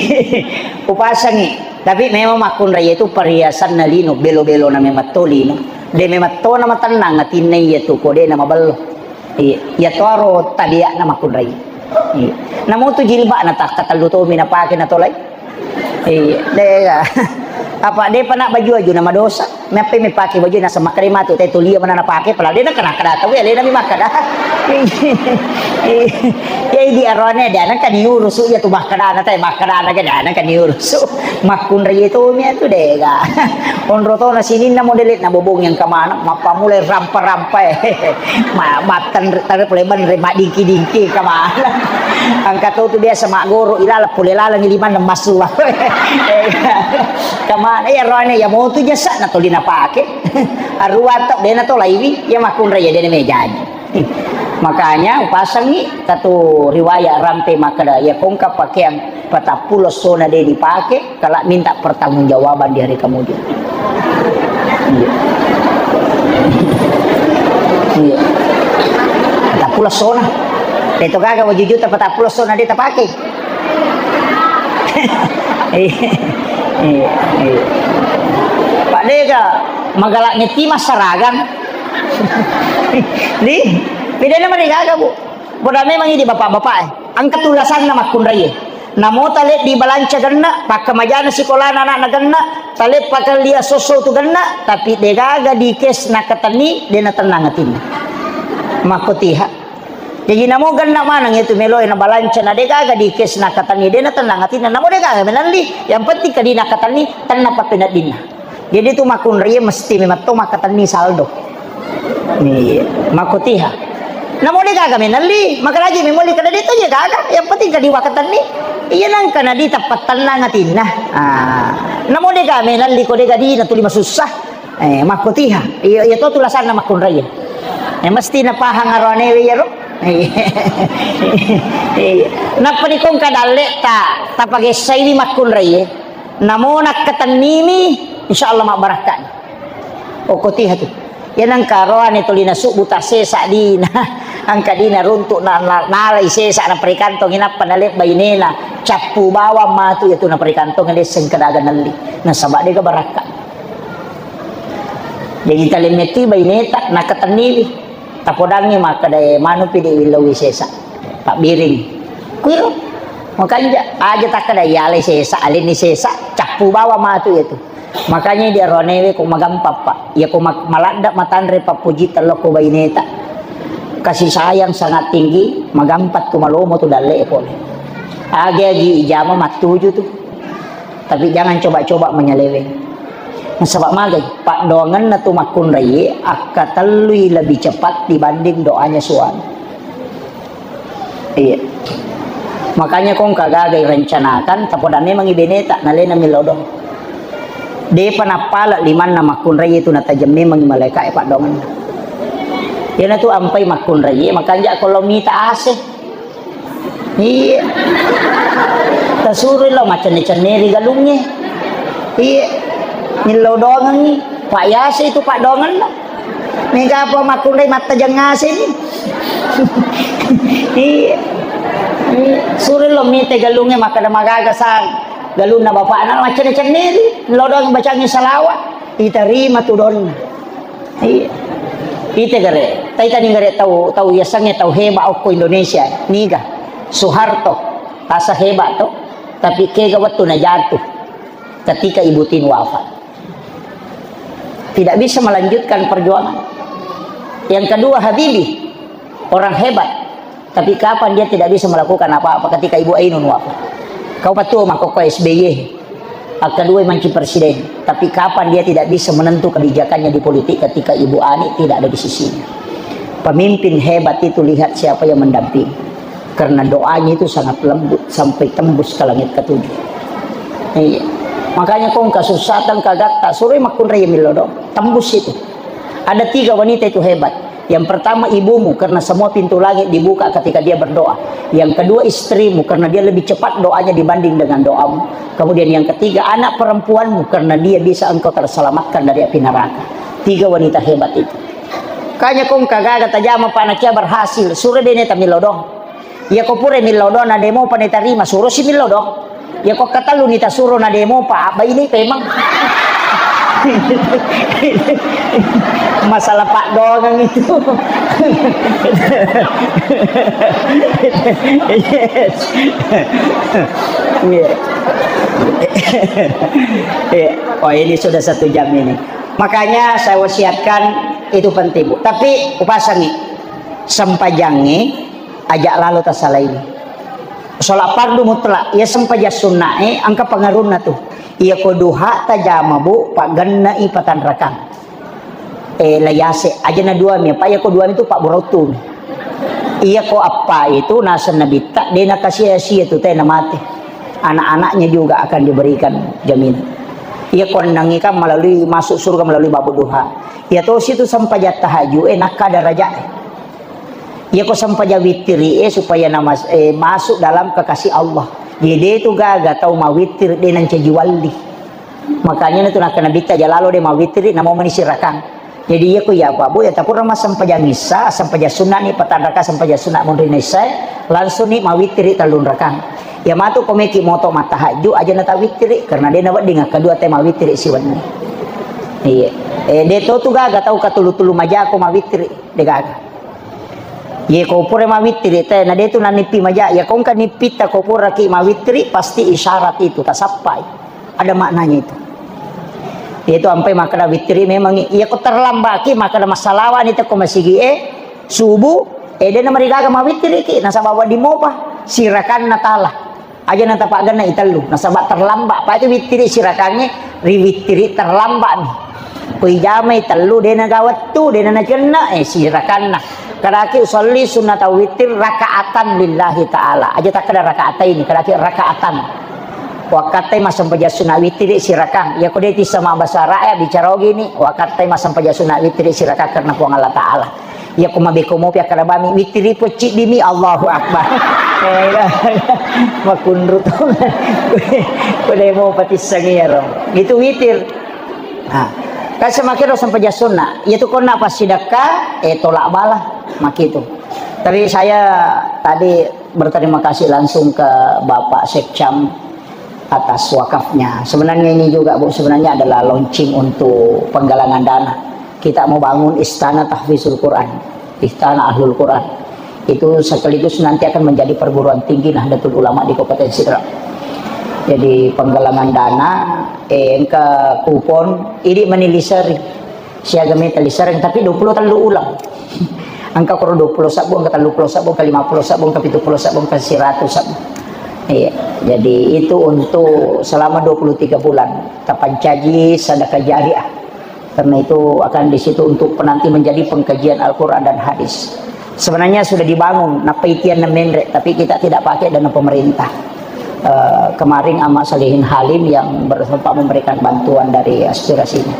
upasangi. Tapi memang makkunrai itu perhiasan na lino, belo-belo na memang to lino. De memang to na matennang atinna iya tu kode na mabello. Iya, iya toro tabiakna makkunrai. Iya. Namo tu jilbabna takkatellu tomi napake natolai. Iya, dega. Apa depa na baju-baju na madosa. Meppe mepake baju na semakkade matu te tulia mana napake pala de na kena kada tau ya lena mi makkada. Iya, Jadi aroane de' nengka niurusu iya tu makkedana, tae makkedana ke de' nengka niurusu. Makkunrai tomi atu dega. Onro tona sininna modele' na bobong yang kemana, mappamulai rampa-rampa e. Ma-, mattan tare pole menre madingki-dingki kemana. Engka to tu biasa maggoro ilala pole laleng limanna massu. Kemana iya aroane iya motu jasa na toli napake. Arua to de' na to laiwi, iya makkunrai iya de' na mejaji. Makanya upasengngi tatu riwayat rampe makkeda, iya kongka pakeang patappulo essona de' dipake, kala minta pertanggungjawaban di hari kemudian. Iya. Iya. Patappulo essona. Itu gaga waju juta patappulo essona de' tapake. Iya. Iya. Iya. Pak dega magala ngetti massaragang. Di, bedana marigaga, Bu. Boda memang idi bapak-bapak e. Engka tulasanna makkunrai e. Namo tale di balanca genna, pakkamajana sikolana anakna genna, tale pakallia sosso tu genna, tapi degaga di kes nakatenni, de' na tennang atinna. Makkotiha. Jadi namo genna maneng itu meloe na balanca na degaga di kes nakatenni, de' na tennang atinna. Namo degaga menalli, yang penting kadi nakatenni, tenna pappeneddinna. Jadi tu makkunrai mesti memang to makkatenni saldo. Iya, makkotiha. Namo degaga menalli, makaraji memoli kada de' to je gaga, yang penting kadi wakatenni. Iya nangka na di tappa tennang atinna. Ah, namo dega menalli ko dega di na tuli masussa. Eh, makkotiha. Iya, iya to tulasanna makkunrai. Eh, mesti napahang aroanewe iya ro. Iya. Iya. Nappa dikongka dalle ta, tapagessai makkunrai. Namo nakkatennimi, insyaallah mabbarakkani. Okkotiha tu. Iya nengka roane tuli nasubbu tassesa dina. Engka dina runtuk na, na, nalai sesa na perikantongi nappa nalebbai nena. Cappu bawang matu iya tu na perikantongi desseng kedaga nelli. Nasaba dega barakka. Jadi talemetti baineta nakatenniwi. Tapodangngi makkeda, "E, manupi de' willau sesa. Pabbiring." Kuiro. Makanja aja takkeda, "Iyalai sesa, alenni sesa, cappu bawang matu iya tu." Makanya di aroanewe ko magampang, Pak. Iya ko ma-, maladda matanre pappuji tello ko baineta. Kasih sayang sangat tinggi, magampang tu malomo tu dalle pole. Agi-agi ijama mattuju tu. Tapi jangan coba-coba menyeleweng. Nasaba magai, paddoangenna tu makkunraie akkatellui lebih cepat dibanding doanya suami. Iya. Makanya kong kagagai rencanakan, tapoda memangi beneta, nalena millau doang. Depa nappala limanna makkunraie tu natajeng memangi malaika e paddoangenna. Iyanatu ampai makkunraie, makanja ko lo mita ase. Iya. Tasuroi lao macenni-cenniri galungnge. Iya. Millau doangengngi. Pak yase itu paddoangenna. Mega apa makkunrai mattajeng ngaseni. Iya. Iya. Suroi lao mite galungnge makkeda magaga sang galunna bapakna macenni-cenniri. Lao doang bacangi salawat. Itarima tu donna. Iya. Ite gare, taitani gare tau, tau yasengnge tau hebat okko Indonesia, niga? Soeharto, rasa hebat to, tapi kega wettu na jatuh ketika Ibu Tin wafat. Tidak bisa melanjutkan perjuangan. Yang kedua Habibie, orang hebat. Tapi kapan dia tidak bisa melakukan apa-apa ketika Ibu Ainun wafat? Kau patua makkokko S B Y. Kedua manci presiden. Tapi kapan dia tidak bisa menentu kebijakannya di politik ketika Ibu Ani tidak ada di sisinya? Pemimpin hebat itu lihat siapa yang mendampingi. Karena doanya itu sangat lembut sampai tembus ke langit ketujuh. Iya. Makanya kong kasusatan kagatta, suroi makkunrai millau doang. Tembus itu. Ada tiga wanita itu hebat. Yang pertama ibumu, karena semua pintu langit dibuka ketika dia berdoa. Yang kedua istrimu, karena dia lebih cepat doanya dibanding dengan doamu. Kemudian yang ketiga anak perempuanmu, karena dia bisa engkau terselamatkan dari api neraka. Tiga wanita hebat itu. Kanya kong kagaga tajama panakia berhasil. Sure beneta milodong. Iya ko pura millau doang na demo pa nitarima, suro si millau doang. Iya ko katellu ni tasuro na demo pa, abbaini pemang. Masalah paddoangeng itu. Yes. Iya. Iya. Oh, ini sudah satu jam ini. Makanya saya wasiatkan itu penting, Bu. Tapi upasangi, sempajangi, aja lalo tasalaini. Sholat fardu mutlak, iya sempajang sunnae engka pengaruhna tu. Iya ko duha tajama, Bu, paggenna i patanrakang. Eh, layase, aja na dua mi, apa iya ko dua mi tu Pak Burautu mi. Iya ko apa itu nasa nabitta, de na kasia-sia tu teh na mate. Anak-anaknya juga akan diberikan jaminan. Iya ko ennengi kan melalui masuk surga melalui babu duha. Iya tosi tu sempajang tahajud, eh, nakka darajat. Iya ko sempajang witiri, eh, supaya na mas-, eh, masuk dalam kekasih Allah. Jadi itu gaga tau mawitiri de nancaji walli. Makanya na tu nakka nabitta jalalo de mawitiri namo mani sirakang. Jadi iya ko iya apa, Bu, ya tapura mas sempajang issa, sempajang sunna ni patanraka sempajang sunna munri na issa, langsung ni mawitiri tellunrakang. Ya matu ko meki moto matahajud aja na tawitiri karena de na wedding kedua te mawitiri siwenni. Iya. Eh, de to tu gaga tau katulu-tulu maja ko mawitiri, de gaga. Ye ko pura mawitiri te, na de tu nanippi maja, ya ko engka nippitta ko pura ki mawitiri, pasti isyarat itu, tasappai. Ada maknanya itu. Itu ampai makkeda witiri memang, iya ko terlambat ki makkeda massalawa ni te ko masigi e, subuh, eh, de na marigaga mawitiri ki, nasaba wedding mopa, sirakanna tala. Aja na tapaggenna itellu, nasaba terlambat. Pa itu witiri sirakangnge, ri witiri terlambat ni. Ko ijamai tellu, de na gawettu, de na nacenna, eh, sirakanna. Kadaki usolli sunnata witir rakaatan lillahi ta'ala. Aja takkeda rakaataini, kadaki rakaatan. Wakkattai massempajang sunna witiri sirakang. Iya ko de tissa mabbasa Arab, eh, bicara ogini, wakkattai massempajang sunna witiri sirakang karena Puang Allah Ta'ala. Iya ko mabeko mopi akkada bami, witiri pocciddimi, Allahu Akbar. Makunru tu. Ko de mo patissangi iyaro. Itu witir. Nah, kan semakin ro sempajang sunna. Iya tu konna passidakka, eh, tolak bala. Makitu. Tapi saya tadi berterima kasih langsung ke Bapak Sekcam atas wakafnya. Sebenarnya ini juga, Bu, sebenarnya adalah launching untuk penggalangan dana. Kita mau bangun istana tahfizul Quran, istana ahlul Quran. Itu sekaligus nanti akan menjadi perguruan tinggi Nahdlatul Ulama di Kabupaten Sidrap. Jadi penggalangan dana, eh, engka kupon, idi maniliseri. Siaga meta lisareng, tapi dua puluh tellu uleng. Engka koro dua puluh sabbu, engka tellu puluh sabbu, engka lima puluh sabbu, engka pitu puluh sabbu, engka siratu sabbu. Iya, jadi itu untuk selama dua puluh tiga bulan. Tapancaji sedekah jariah. Karena itu akan di situ untuk penanti menjadi pengkajian Al-Quran dan hadis. Sebenarnya sudah dibangun, nappa itianna menre, tapi kita tidak pakai dana pemerintah. Eh, kemarin Amat Salihin Halim yang ber-, sempat memberikan bantuan dari aspirasinya.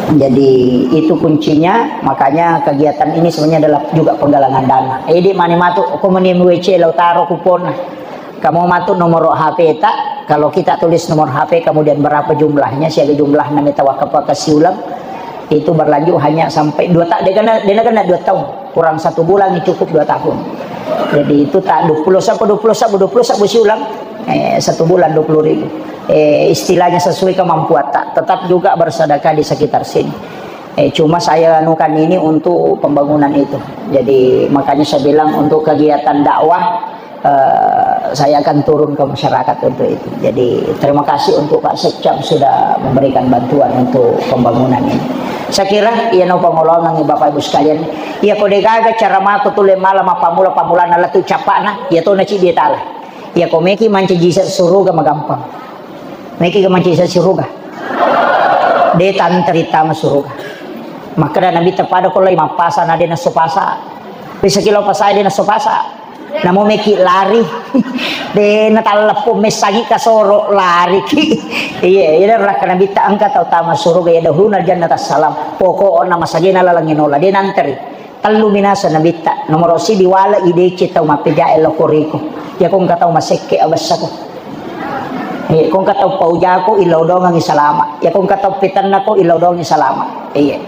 Jadi itu kuncinya, makanya kegiatan ini sebenarnya adalah juga penggalangan dana. Jadi mani matu, ko meni M W C lo taro kuponna. Kamu matu nomor H P ta, kalau kita tulis nomor H P kemudian berapa jumlahnya, siaga jumlah namita wakaf-wakaf siulang, itu berlanjut hanya sampai dua ta-, de kena, de kena dua tahun, kurang satu bulan ini cukup dua tahun. Jadi itu tak dua puluh sabbu, dua puluh sabbu, dua puluh sabbu siulang, eh, satu bulan dua puluh ribu. Eh, istilahnya sesuai kemampuan tak, tetap juga bersedekah di sekitar sini. Eh, cuma saya anukan ini untuk pembangunan itu. Jadi makanya saya bilang untuk kegiatan dakwah, eh, saya akan turun ke masyarakat untuk itu. Jadi terima kasih untuk Pak Sekcam sudah memberikan bantuan untuk pembangunan ini. Saya kira iya no pangolongan Bapak Ibu sekalian. Iya ko de gaga cara mako tule malam apa mula pamulana latu capakna, iya to na cidi tala. Iya ko meki mancaji suruga magampang. Meki ga mancaji suruga. De tanteri tama suruga. Makkeda Nabi, tepada ko lai mappasa na de nasso pasa. Bisa kilo pasa de nasso pasa. Namo meki lari. De natalleppo messangi kasoro lari ki. Iya, iya, rakka Nabi ta engka tau tama suruga ya dahuna jannata salam. Pokokna masagena laleng inola de nanteri. Tellu minasa nabitta, nomoro sidi wala idece tau mappejae lo koriko. Iya ko engka tau masekke abessako. Iya ko engka tau paujako illa odongengi salama. Iya ko engka tau petennako illa odongengi salama. Iya.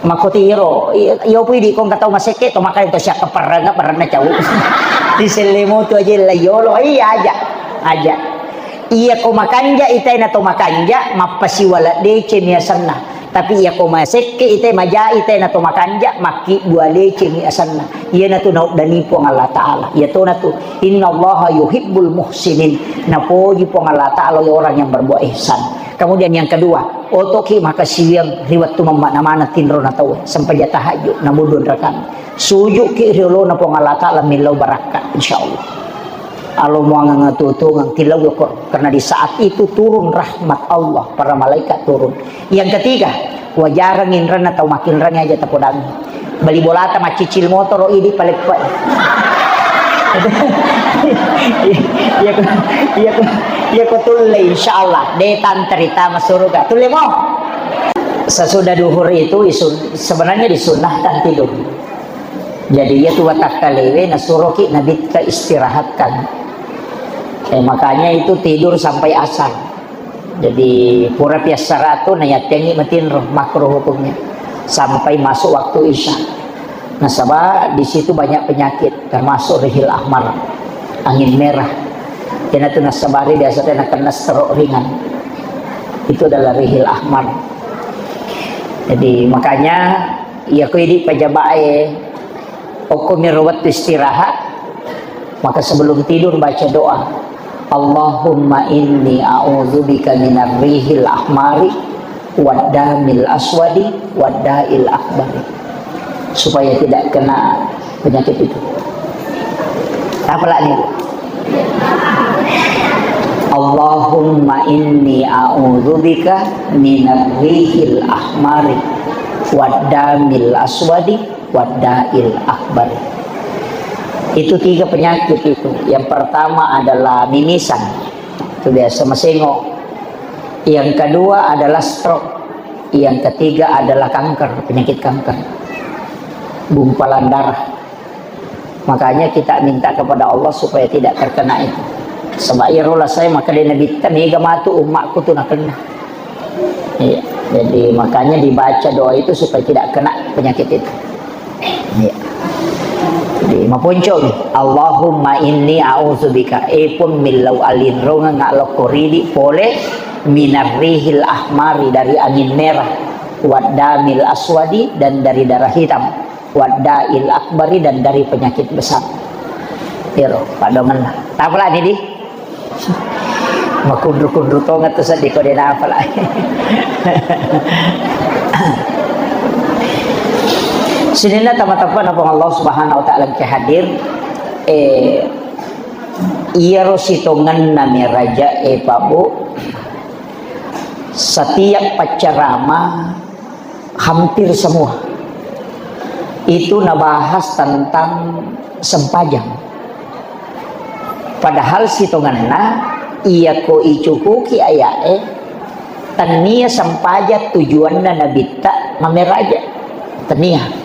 Makkotiro, iya, iya pui di ko engka tau masekke to makanya to siakka perrenga, perrenna cau. Di sellemo tu aja la yolo. Iya aja. Aja. Iya ko makanja itai na to makanja, mappasiwala dece miasanna. Tapi iya ko masekke ite, maja ite na to makanja, makki dua lece mi asanna. Iya na tu nauddani Puang Allah Ta'ala. Iya to na tu, innallaha yuhibbul muhsinin. Napoji Puang Allah Ta'ala orang yang berbuat ihsan. Kemudian yang kedua, otoki makasiwiang ri wettu mamma namana tinro na tau, sempaja tahajud, na mudun rakan. Sujuki riolona Puang Allah Ta'ala millau barakka, insyaallah. Alo muangang atuo-tuongeng, tilau yoko, karena di saat itu turun rahmat Allah, para malaikat turun. Yang ketiga, wajarang inranna tau makinrang aja tapodangi. Beli bolata, maccicil motoro, idi paleppa. Iya, iya, iya, iya, tulle, insya Allah. De tanteri tama surga. Tulle mo. Sesudah duhur itu isun, sebenarnya disunnahkan tidur. Jadi, iya tu watakkalewe nasuroki Nabitta istirahatkan. Eh, makanya itu tidur sampai asar. Jadi, pura piassara tu nayattengi matinro, makruh hukumnya. Sampai masuk waktu Isya. Nasaba di situ banyak penyakit, termasuk rihil ahmar, angin merah. Karena tu nasabari biasa tena kena stroke ringan. Itu adalah rihil ahmar. Jadi, makanya, iya ko idi pajabae, okko miro wettu istirahat, maka sebelum tidur baca doa, "Allahumma inni a'udzubika minar rihil ahmari waddamil aswadi waddail akbari." Supaya tidak kena penyakit itu. Apa lagi? "Allahumma inni a'udzubika minar rihil ahmari waddamil aswadi waddail akbar." Itu tiga penyakit itu. Yang pertama adalah mimisan. Itu biasa masengo. Yang kedua adalah stroke. Yang ketiga adalah kanker, penyakit kanker. Gumpalan darah. Makanya kita minta kepada Allah supaya tidak terkena itu. Sebab iyaro lasai makkeda Nabitta, "Mega matu ummakku tu nakenna." Iya. Jadi makanya dibaca doa itu supaya tidak kena penyakit itu. Iya. Jadi maponcomi, "Allahumma inni a'udzubika," eh pun millau alinrongeng alokko ridi pole, "minar rihil ahmari," dari angin merah, "waddamil aswadi," dan dari darah hitam, "wadda'il akbari," dan dari penyakit besar. Iyaro padongenna. Tapalani di? Makundru-kundru tongeng tu seddi ko de nafala. Sininna tama-tama na Puang Allah Subhanahu wa Ta'ala engka hadir, eh, iyaro sitongenna meraja, eh, Pak Bu, setiap paccarama hampir semua itu nabahas tentang sempajang. Padahal sitongenna, iyako icukuki aya'e, tennia sempajang tujuanna Nabitta mameraja. Tennia.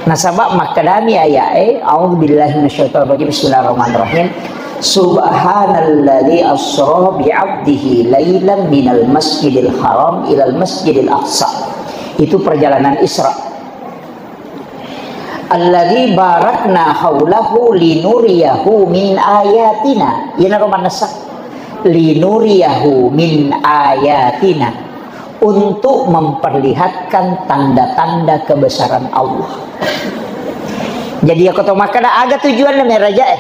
Nasaba makkedami aya'e, "A'udzubillahi minasyaitonirrajim. Bismillahirrahmanirrahim. Subhanalladzi asra bi'abdihi lailan minal masjidil haram ilal masjidil aqsa." Itu perjalanan Isra. "Alladzi barakna haulahu linuriyahu min ayatina." Iyanaro manessa. "Linuriyahu min ayatina." Untuk memperlihatkan tanda-tanda kebesaran Allah. Jadi, iyako to makkeda, aga tujuanna merajae?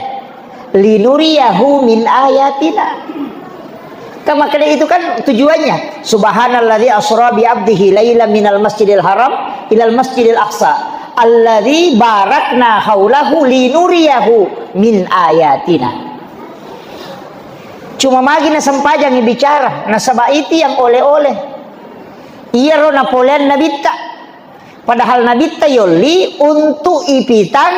"Linuriyahu min ayatina." Kan makkeda itu kan tujuannya. "Subhanalladzi asra bi abdihi lailan minal masjidil haram ilal masjidil aqsa. Alladzi barakna haulahu linuriyahu min ayatina." Cuma magi nasempajangi bicara, nasaba itu yang oleh-oleh. Iyaro napoleang Nabitta. Padahal Nabitta yolli untuk ipitang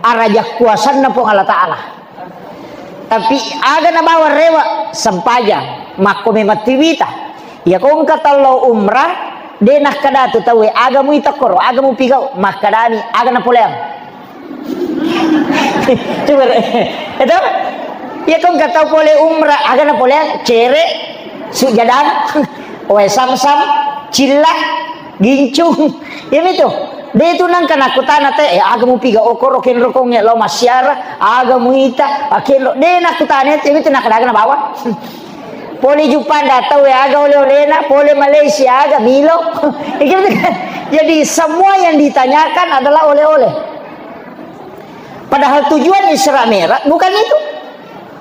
araja kuasanna Puang Allah Ta'ala. Tapi aga nabawa rewa, sempajang, makko memang tiwita. Iyako engka tau lao umrah, de nakkeda tu tauwe, "Aga muita koro, aga mupigau?" Makkedani, "Aga napoleang?" Coba, itu? Iyako engka tau pole umrah, aga napoleang? Cere, sujadang, wae samsam, cilla, gincung. Iyamitu. De tu nengka nakkutana te, "Eh, aga mupiga okoro kenro kongnge lao massiara, aga muita, akenro." De nakkutana te, iyamitu nakkeda aga nabawa. Pole Jepang datang, we, aga oleh-olehna, pole Malaysia, aga Milo. Gitu kan? Jadi, semua yang ditanyakan adalah oleh-oleh. Padahal tujuan Isra Mi'raj bukan itu.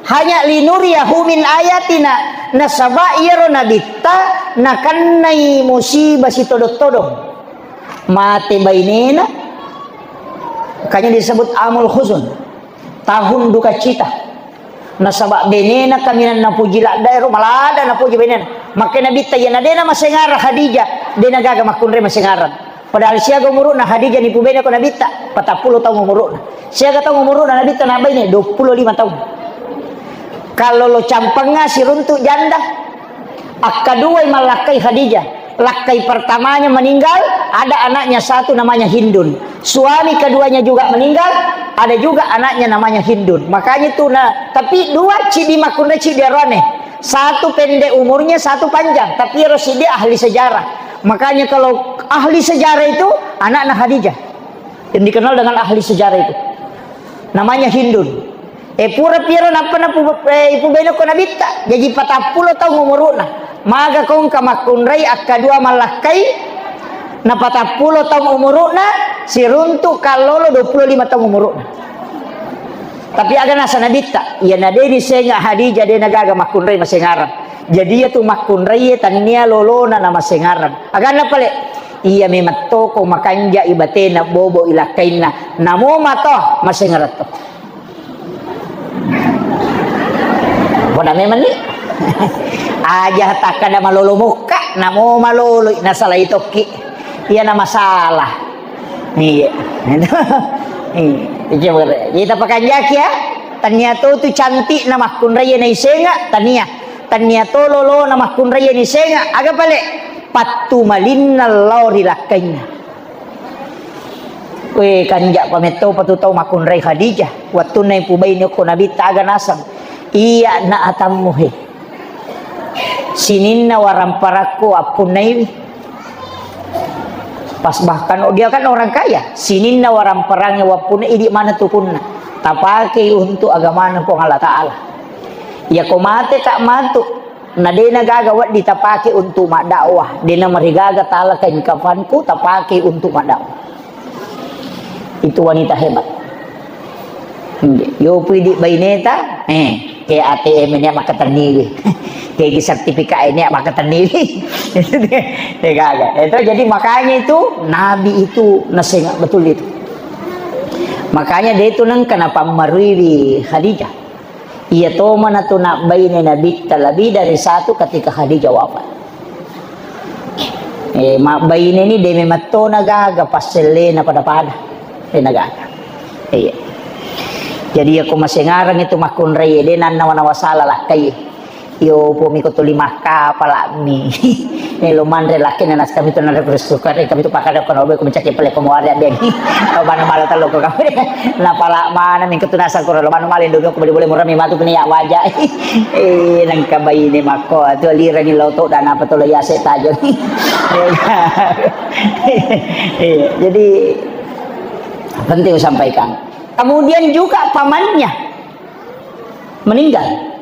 Hanya linuriyahu min ayatina. Nasaba iyaro Nabitta nakennai musibah sitodong-todong. Mate bainena, makanya disebut amul huzun, tahun duka cita. Nasaba benena kaminang napuji ladda ero, malada napuji benena. Makanya Nabitta, iya na dena masengarang Khadijah, dena gaga makkunrai masengarang. Padahal siaga umuru'na Khadijah nipu bene ko Nabitta, patappulo taung umuru'na. Siaga taung umuru'na Nabitta nabbaine? Duappulo lima taung. Kalau lo campengnga siruntu janda, akkaduai mallakkai Khadijah. Lakkai pertamanya meninggal, ada anaknya satu namanya Hindun. Suami keduanya juga meninggal, ada juga anaknya namanya Hindun. Makanya itu nah, tapi dua cidi makkunrai cidi aroane. Satu pendek umurnya, satu panjang. Tapi ero sidi ahli sejarah. Makanya kalau ahli sejarah itu anaknya Khadijah. Yang dikenal dengan ahli sejarah itu. Namanya Hindun. Eh, pura piro nappa napu-, eh, ipu bene ko Nabitta. Jaji patappulo taung umuru'na. Maga kongka makkunrai akkadua mallakkai, na patappulo taung umuru'na, siruntu kallolo duappulo lima taung umuru'na. Tapi aga nasa Nabitta, iya na deni senga Khadijah dena gaga makkunrai masengarang. Jadi iya tu makkunrai tannia lolona na masengarang. Aganna pale, iya memettoko makanja ibatena bobo ilakkainna. Namo mato masengaratto. Pada memang ni. Aja takkada malolo mokka, namo malolo nasalai tokki. Iya na masalah. Iya. Iya. Iya, kita pakanjaki ya. Tania to tu cantik na makkunrai na isenga, tania. Tania to lolo na makkunrai na isenga. Aga pale? Pattu malinna lao ri lakkainna. Wé, kanja pametto patu tau makkunrai Khadijah. Wattunna ipubaini okko Nabitta aga naseng. Iya na atammu he. Sininna waramparakku appunnaiwi. Pas bahkan oh, dia kan orang kaya. Sininna waramparangnya wappunna idi mana tukunna. Tapakei untuk agamana Puang Allah Ta'ala. Iya ko mate kak matu. Na dena gaga wedding tapake untuk maddakwah, dena marigaga tala kain kafanku tapake untuk maddakwah. Itu wanita hebat. Yo pidi baineta, eh, ke A T M ini maka teniwi. Ke sertifikat ini maka teniwi. Itu dia, dia gaga. Itu jadi makanya itu Nabi itu nasenga betul itu. Makanya dia itu nang kenapa marui Khadijah. Iya tomana tu nabbaine Nabitta lebih dari satu ketika Khadijah wafat. Eh, mabbaine ni deme mattona gaga passellena pada-pada. Dena gaga. Iya. Jadi aku masengarang itu makkunrai de nanna wana wasala lakkai. Yo pomi ko tuli makkapala mi. Melo manre lakkena nas kami tu nare kuris sukare kami tu pakada kono be ku mencaki pale ko muare abeng. Bana mala talo ko kami. Na pala mana mingko tu nasang koro lo manu male ndo ko boleh murami matu punya waja. Eh nangka baine makko tu lirani loto dan apa tu lo yase tajo. Eh, jadi penting sampaikan. Kemudian juga pamannya meninggal.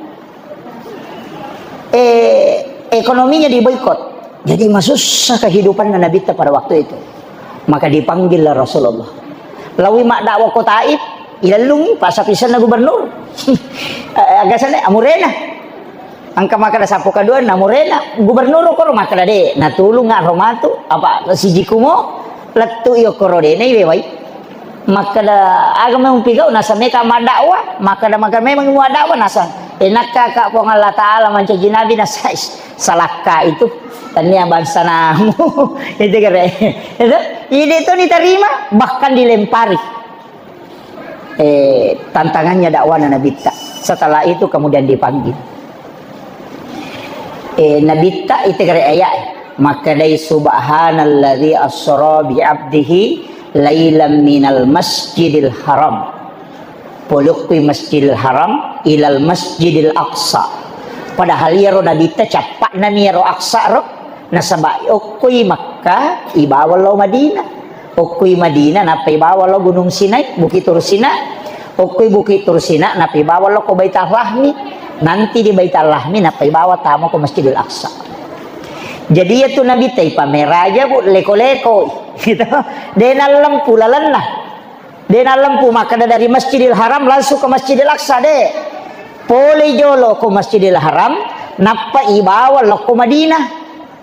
Eh, ekonominya diboikot. Jadi masussa kehidupan Nabitta pada waktu itu. Maka dipanggillah Rasulullah. Lawi maddakwah ko Taif, ilellungi, pasapisanna gubernur. Eh, agasane, amurena. Angka makkada sappo kadua, namurena, gubernur koro makkada de, natulung aro matu, apa sijikumo, lettu iyo koro de, naiwewai. Makkada, aga memang pigau, nasa meka maddakwah, makkada, makkada memang muaddakwah, nasa, enakka ka Puang Allah Ta'ala mancaji nabi, nasa, "Is, salakka itu, tania bangsa namu." Itu kere. Itu, ide itu diterima, bahkan dilempari. Eh, tantangannya dakwana Nabitta. Setelah itu kemudian dipanggil. Eh, Nabitta itu kere ayat. Makkedai, "Subhanalladzi asra bi abdihi lailam minal masjidil haram." Polokkui Masjidil Haram ilal Masjidil Aqsa. Padahal iyaro Nabitta cappa'nami iyaro Aqsa ro, nasaba okkoi Makkah ibawa lao Madinah. Okkoi Madinah nappa ibawa lao Gunung Sinai, Bukit Tur Sina. Okkoi Bukit Tur Sina nappa ibawa lao ko Baitul Lahmi. Nanti di Baitul Lahmi nappa ibawa tama ko Masjidil Aqsa. Jadi iyatu Nabitta ipameraja bu leko-leko gitu. De nallempu lalenna. De nallempu makkeda dari Masjidil Haram langsung ke Masjidil Aqsa, de. Pole jolo ko Masjidil Haram, nappa ibawa lokko Madinah.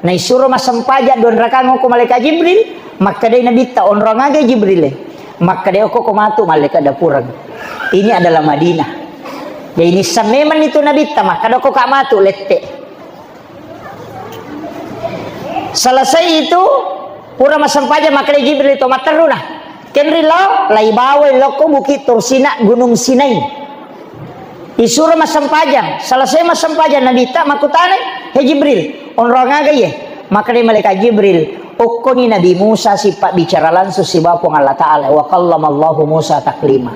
Naisuro massempajang dua rakang ko malaikat Jibril, makkedai Nabitta, "Onrong aga Jibril e?" Makkedai, "Okko ko matu malaikat dapureng. Ini adalah Madinah." Jadi nisseng memang itu Nabitta, makkadako ka matu lette. Selesai itu, pura massempajang, makkeda Jibril to matteruna. Kenri lao, lai bawai lokko Bukit Tursina, Gunung Sinai. Isuro massempajang, selesai massempajang Nabitta makkutanai, "He Jibril, onrong aga iye?" Makkeda malaikat Jibril, "Okkoni Nabi Musa sipabbicara langsung sibawa Puang Allah Ta'ala, wa kallamallahu Musa taklima."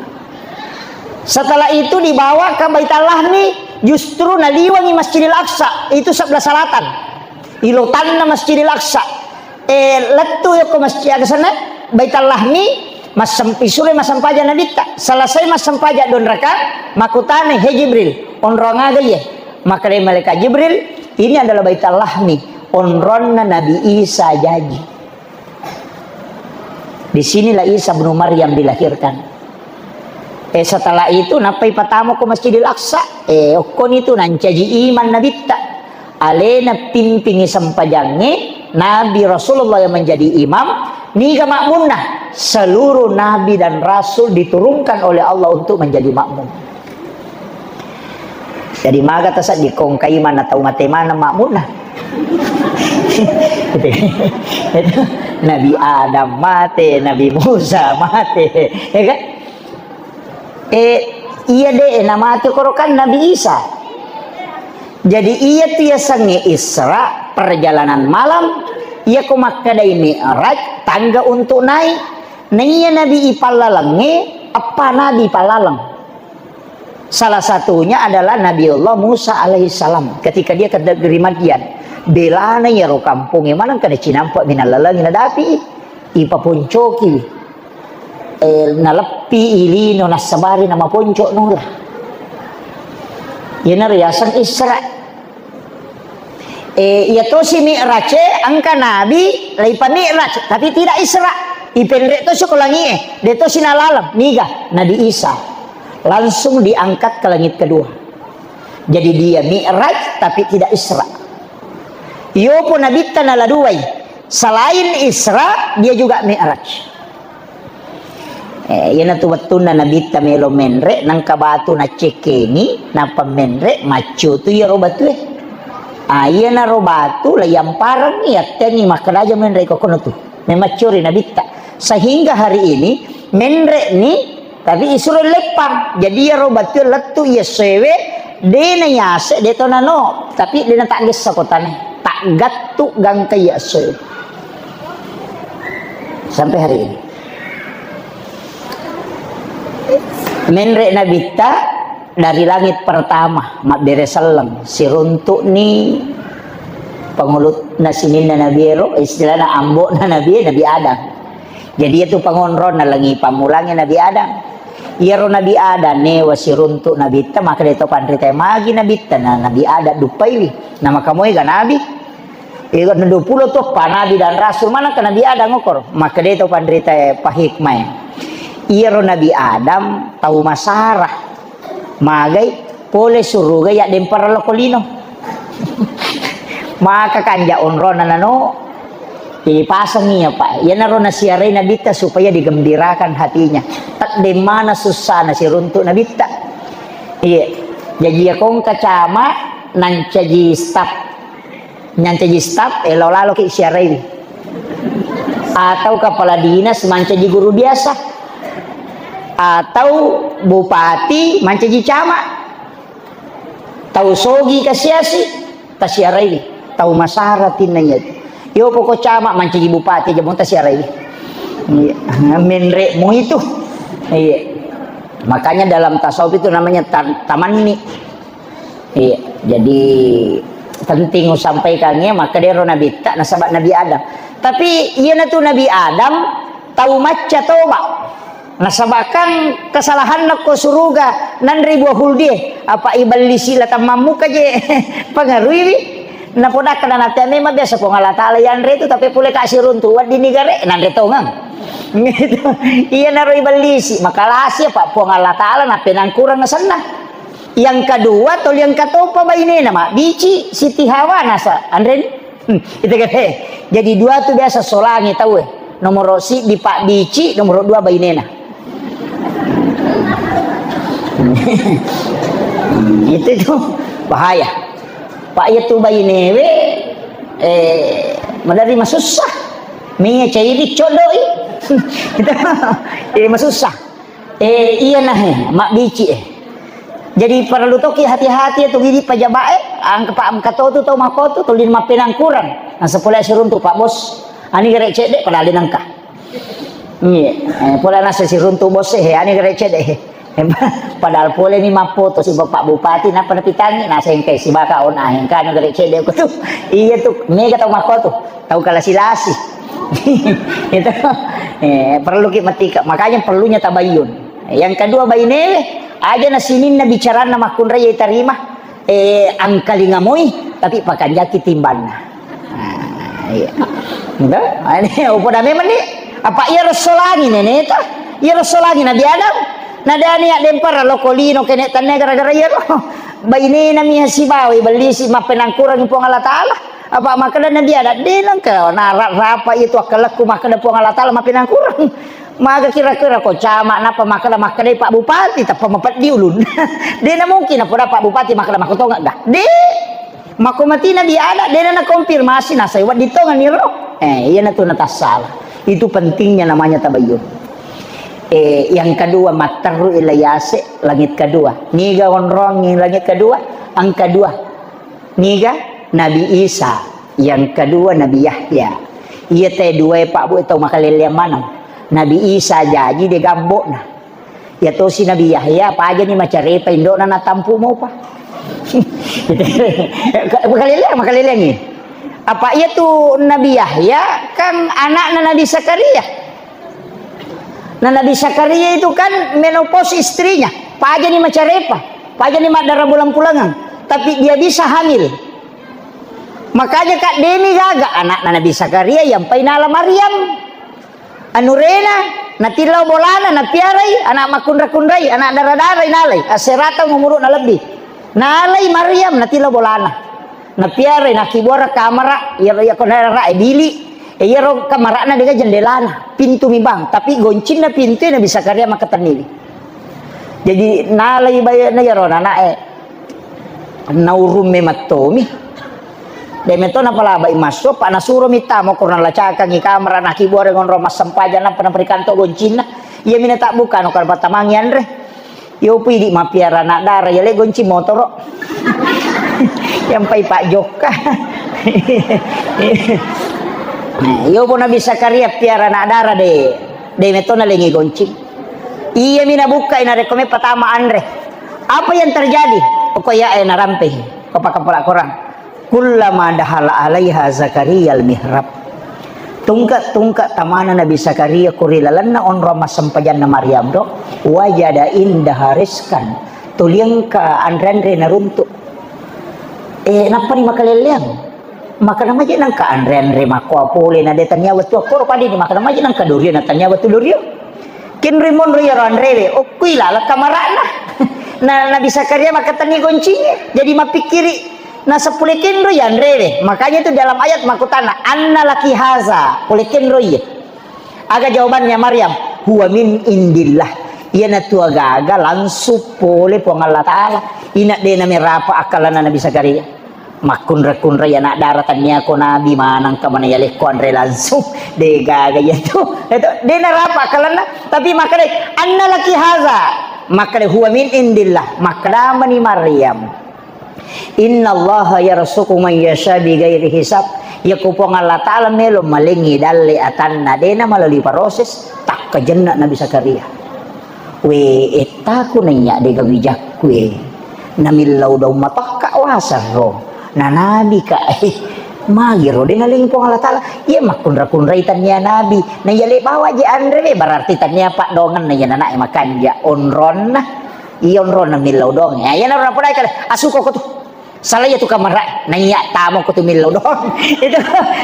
Setelah itu dibawa ke Baitul Lahmi, justru naliwangi Masjidil Aqsa, itu sebelah selatan. Ilotanna Masjidil Aqsa. Eh, lettu yokko masjid aga senna, Baitul Lahmi, massem-, isure massempajang Nabitta. Selesai massempajang donraka, makkutanai, "He Jibril, onrong aga iye?" Makkeda malaikat Jibril, "Ini adalah Baitul Lahmi, onronna Nabi Isa jaji." Di sinilah Isa bin Maryam dilahirkan. Eh, setelah itu, nappai patama ko Masjidil Aqsa. Eh, okkoni tu nancaji imam Nabitta. Alena pimpingi sempajangnge, Nabi Rasulullah yang menjadi imam, niga makmumna? Seluruh Nabi dan Rasul diturunkan oleh Allah untuk menjadi makmum. Jadi maga taseddi kongka imang na tau mate maneng makmumna. Itu Nabi Adam mate, Nabi Musa mate, ya kan? Eh, iya de' namate koro kan Nabi Isa. Jadi iya tu yasengnge Isra, perjalanan malam, iya ko makkedai Mi'raj, tangga untuk naik. Naiya Nabi ipallalengnge, eppa Nabi ipallaleng. Salah satunya adalah Nabiullah Musa alaihissalam. Ketika dia ke negeri Madian, belana iyaro kampongnge maneng kada cinampa' minang lalengngi nadapi, ipaponcoki, eh, naleppi ilino nassabari namaponco' nula. Iyanaro yaseng Isra. Eh, iya tosi Mi'raj, eh, engka Nabi, laipa Mi'raj, tapi tidak Isra. Ipenre' tosi ko langi, eh, de' tosi nalaleng, niga, Nabi Isa. Langsung diangkat ke langit kedua. Jadi dia Mi'raj, tapi tidak Isra. Iyopo Nabitta nala duai, selain Isra, dia juga Mi'raj. Eh, iyanatu wettunna Nabitta melo menre', nengka batu nacekkengi, nappa menre', maccu tu iyaro batue. Ah, iyanaro batu la iyamparengngi, yattengngi, makkeda aja menre' kokkono tu. Memaccuri Nabitta. Sehingga hari ini, menre'ni, tapi isuro leppang. Jadi iyaro batue lettu iya essoewe, de' na yase', de' to nano, tapi de' na taggessa kotane. Taggattu gangka iya essoewe. Sampai hari ini. Menre' Nabitta dari langit pertama, mabbere selleng, siruntu'ni pangulunna sininna Nabi ero, istilahna ambo'na Nabi, Nabi Adam. Jadi itu pangonronna langi pammulangi Nabi Adam. Iyaro Nabi Adam newa siruntu' Nabitta, maka de' to panrita magi Nabitta, na Nabi Adam duppaiwi. Na maka moega Nabi. Ega na dua puluh tu pa nabi dan rasul, maneng ka Nabi Adam okoro. Maka de' to panrita pahikmai. Iyaro Nabi Adam tau masara. Magai pole suruga ya dempara loko lino. Maka kanja onrona nano. Jadi pasang iya, Pak. Iyanaro nasiarai Nabitta supaya digembirakan hatinya. Tadde' mana susah nasiruntu' Nabitta. Iya. Jadi ya kongka cama nancaji staf. Nyancaji staf, eh, lao laloki siaraiwi. Atau kepala dinas mancaji guru biasa. Atau bupati mancaji camat. Tau sogi kasiasi, tasiaraiwi. Tau masara tinna iya tu. Yo poko camat mancaji bupati aja mau tasiaraiwi. Iya, menre'mu itu. Iya. Makanya dalam tasawuf itu namanya tan-, tamanni. Iya, jadi penting usampaikan ya, maka dero Nabitta, nasaba Nabi Adam. Tapi iyanatu Nabi Adam tau macca toba. Nasaba kan kesalahanna ko suruga nanre buah huldie, apa iballisi la tammammuka je pengaruhiwi. Napodakka na natea memang biasa Puang Allah Ta'ala yanre itu, tapi pole kasiruntu wedding ni gare, nanre tongeng. Gitu. Iyanaro iballisi, makalasi apa Puang Allah Ta'ala napenangkurang senna. Yang kedua, toli engka topa bainena, mabbici Siti Hawa nasa, anreni? Hmm, itu kan, eh. Jadi dua tu biasa solangi tau, eh. Nomoro siddi pabbici, nomoro dua bainena. Hmm, itu, itu bahaya. Pak, iya tu bainewe, eh, maderri masussa. Mie cairi codoi. Itu, eh, masussa. Eh, iya nah, eh, mabbici, eh. Jadi perlu toki hati-hati tu gidi pajabae, angka pa angka to tu tau makotu, tuli mappenangkurang. Nah, sepuluh siruntu Pak Bos. Ani gere cedde padahal nangka. Iya, eh, pole nasa siruntu bos, eh, ani gere cedde, eh. Padahal pole ni mappoto si Bapak Bupati, napa napitangi, nasa engkai si baka on, ah, engka anu gere cedde ko tu. Iya tu, mega tau makotu, tau kalasi-lasi. Itu, eh, perlu ki matika. Makanya perlunya tabayyun. Yang kedua, baine, aja na sininna bicaranna makkunrai tarima. Eh, angkalinga moi, tapi pakanjaki timbanna. Ah, iya. Enggak? Ini upoda memang ni. Apa iya ressolangi neneta? Iya ressolangi Nabi Adam. Nadani addempara loko lino kene tanne gara-gara iya lo. Bainena mi sibawa bellisi mappenangkurangi Puang Allah Taala. Apa makkeda Nabi Adam, de nengka na ra-, rapa itu akkalakku makkeda Puang Allah Taala mappenangkurang. Maga kira-kira ko camat napa makkeda, makkedai Pak Bupati, tappa mapeddi ulun. De na mungkin napoda Pak Bupati makkeda makkutonga ga. De. Makko mati Nabi Adam, de na nakonfirmasi nasai wedding tonga niro. Eh, iya natu natassala. Itu pentingnya namanya tabayyun. Eh, yang kedua, matteru ila yase, langit kedua. Niga onrong langit kedua, angka dua. Niga Nabi Isa, yang kedua Nabi Yahya. Iya te dua Pak Bu tau makaleleang maneng. Nabi Isa jaji de gambokna. Ya tosi Nabi Yahya, apa aja ni macarepa indokna natampu mopa. Makaleleang, makaleleangi. Apa iya tu Nabi Yahya kan anakna Nabi Zakaria. Nah, Nabi Zakaria itu kan menopause istrinya. Pajani macarepa, pajani maddara bulan-pulangan. Tapi dia bisa hamil. Makanya kak demi gaga anakna Nabi Zakaria yang painala Maryam. Anurena, natillau bolana, napiarai anak makkunra-kunrai, anak dara-darai nalai. Aserata umuruna lebbi. Nalai Maryam, natillau bolana. Napiarai, nakibuara kamara, iya, iya, ko nara, eh, bili. Eh, iyaro kamara'na dega jendelana, pintu mi bang, tapi goncinna pintu Nabi Zakaria makkatenniwi. Jadi nalai bayana iyaro ana'e, naurung memattomi. De metto napalabai massu, pa nasuro mittamo ko nalacakangi kamara, nakibuare ngonro massempajang, nampa naparikanto goncinna. Iya mina tabbuka no, kan patamangi anre. Yopo idi mappiara anak dara, yale gonci motoro. Yampai Pak Jokka. Yopo Nabi Zakaria piara anak dara de, de metona lengi gonci. Iya mina bukkai narekko me patama anre. Apa yang terjadi? Pokok ya, eh, narampe. Ko pakapala korang. Kullama dahala alaiha Zakaria al-mihrab. Tungke-tungke tamana Nabi Zakaria ko ri lalenna onrong massempajanna Maryam do, wajada indaha rizqan. Tuli engka anre-anre naruntuk. Eh, nappani makaleleang. Maka namaje nangka anre-anre makkoa pole na de tania wettu akkoro padini, maka namaje nangka dorio na tania wettu dorio. Kenroi monro iyaro anrewe, okkui laleng kamara'na. Na Nabi Zakaria makkatenni goncingnge, jadi mappikkiri naseng pole kenroi anrewe. Makanya itu dalam ayat makkutana, "Anna laki haza?" Pole kenroi. Aga jawabannya Maryam? "Huwa min indillah." Iyanatu aga-aga langsung pole Puang Allah Taala. Ina de namerapa akkalana Nabi Zakaria. Makkunra-kunrai anak dara tania ko nabi manang ka mana yalekko anre langsung. De gaga iya tu. Itu de narapa akkalanna. Tapi makkeda, "Anna laki haza?" Makkeda, "Huwa min indillah." Makkeda mani Maryam, "Innallaha yarzuqu man yasha bi ghairi hisab." Iya ko Puang Allah Taala melo malengi dalle atanna, de na melalui proses, takkajenna Nabi Zakaria. We, ettaku naiya de gawi jakkue. Namillau daung matakka wasarro. Nanabi ka, eh, magiro de nalengi Puang Allah Taala. Iya makkunra-kunrai tania nabi. Naiya le bawa je anre we, berarti tania paddoangenna iya nanae makanja onronna. Iya onronna millau doang. Ya, iya naro napodai kale. Asuko ko tu. Salah iya tu kamara, naiya tamo ko tu millau doang. Itu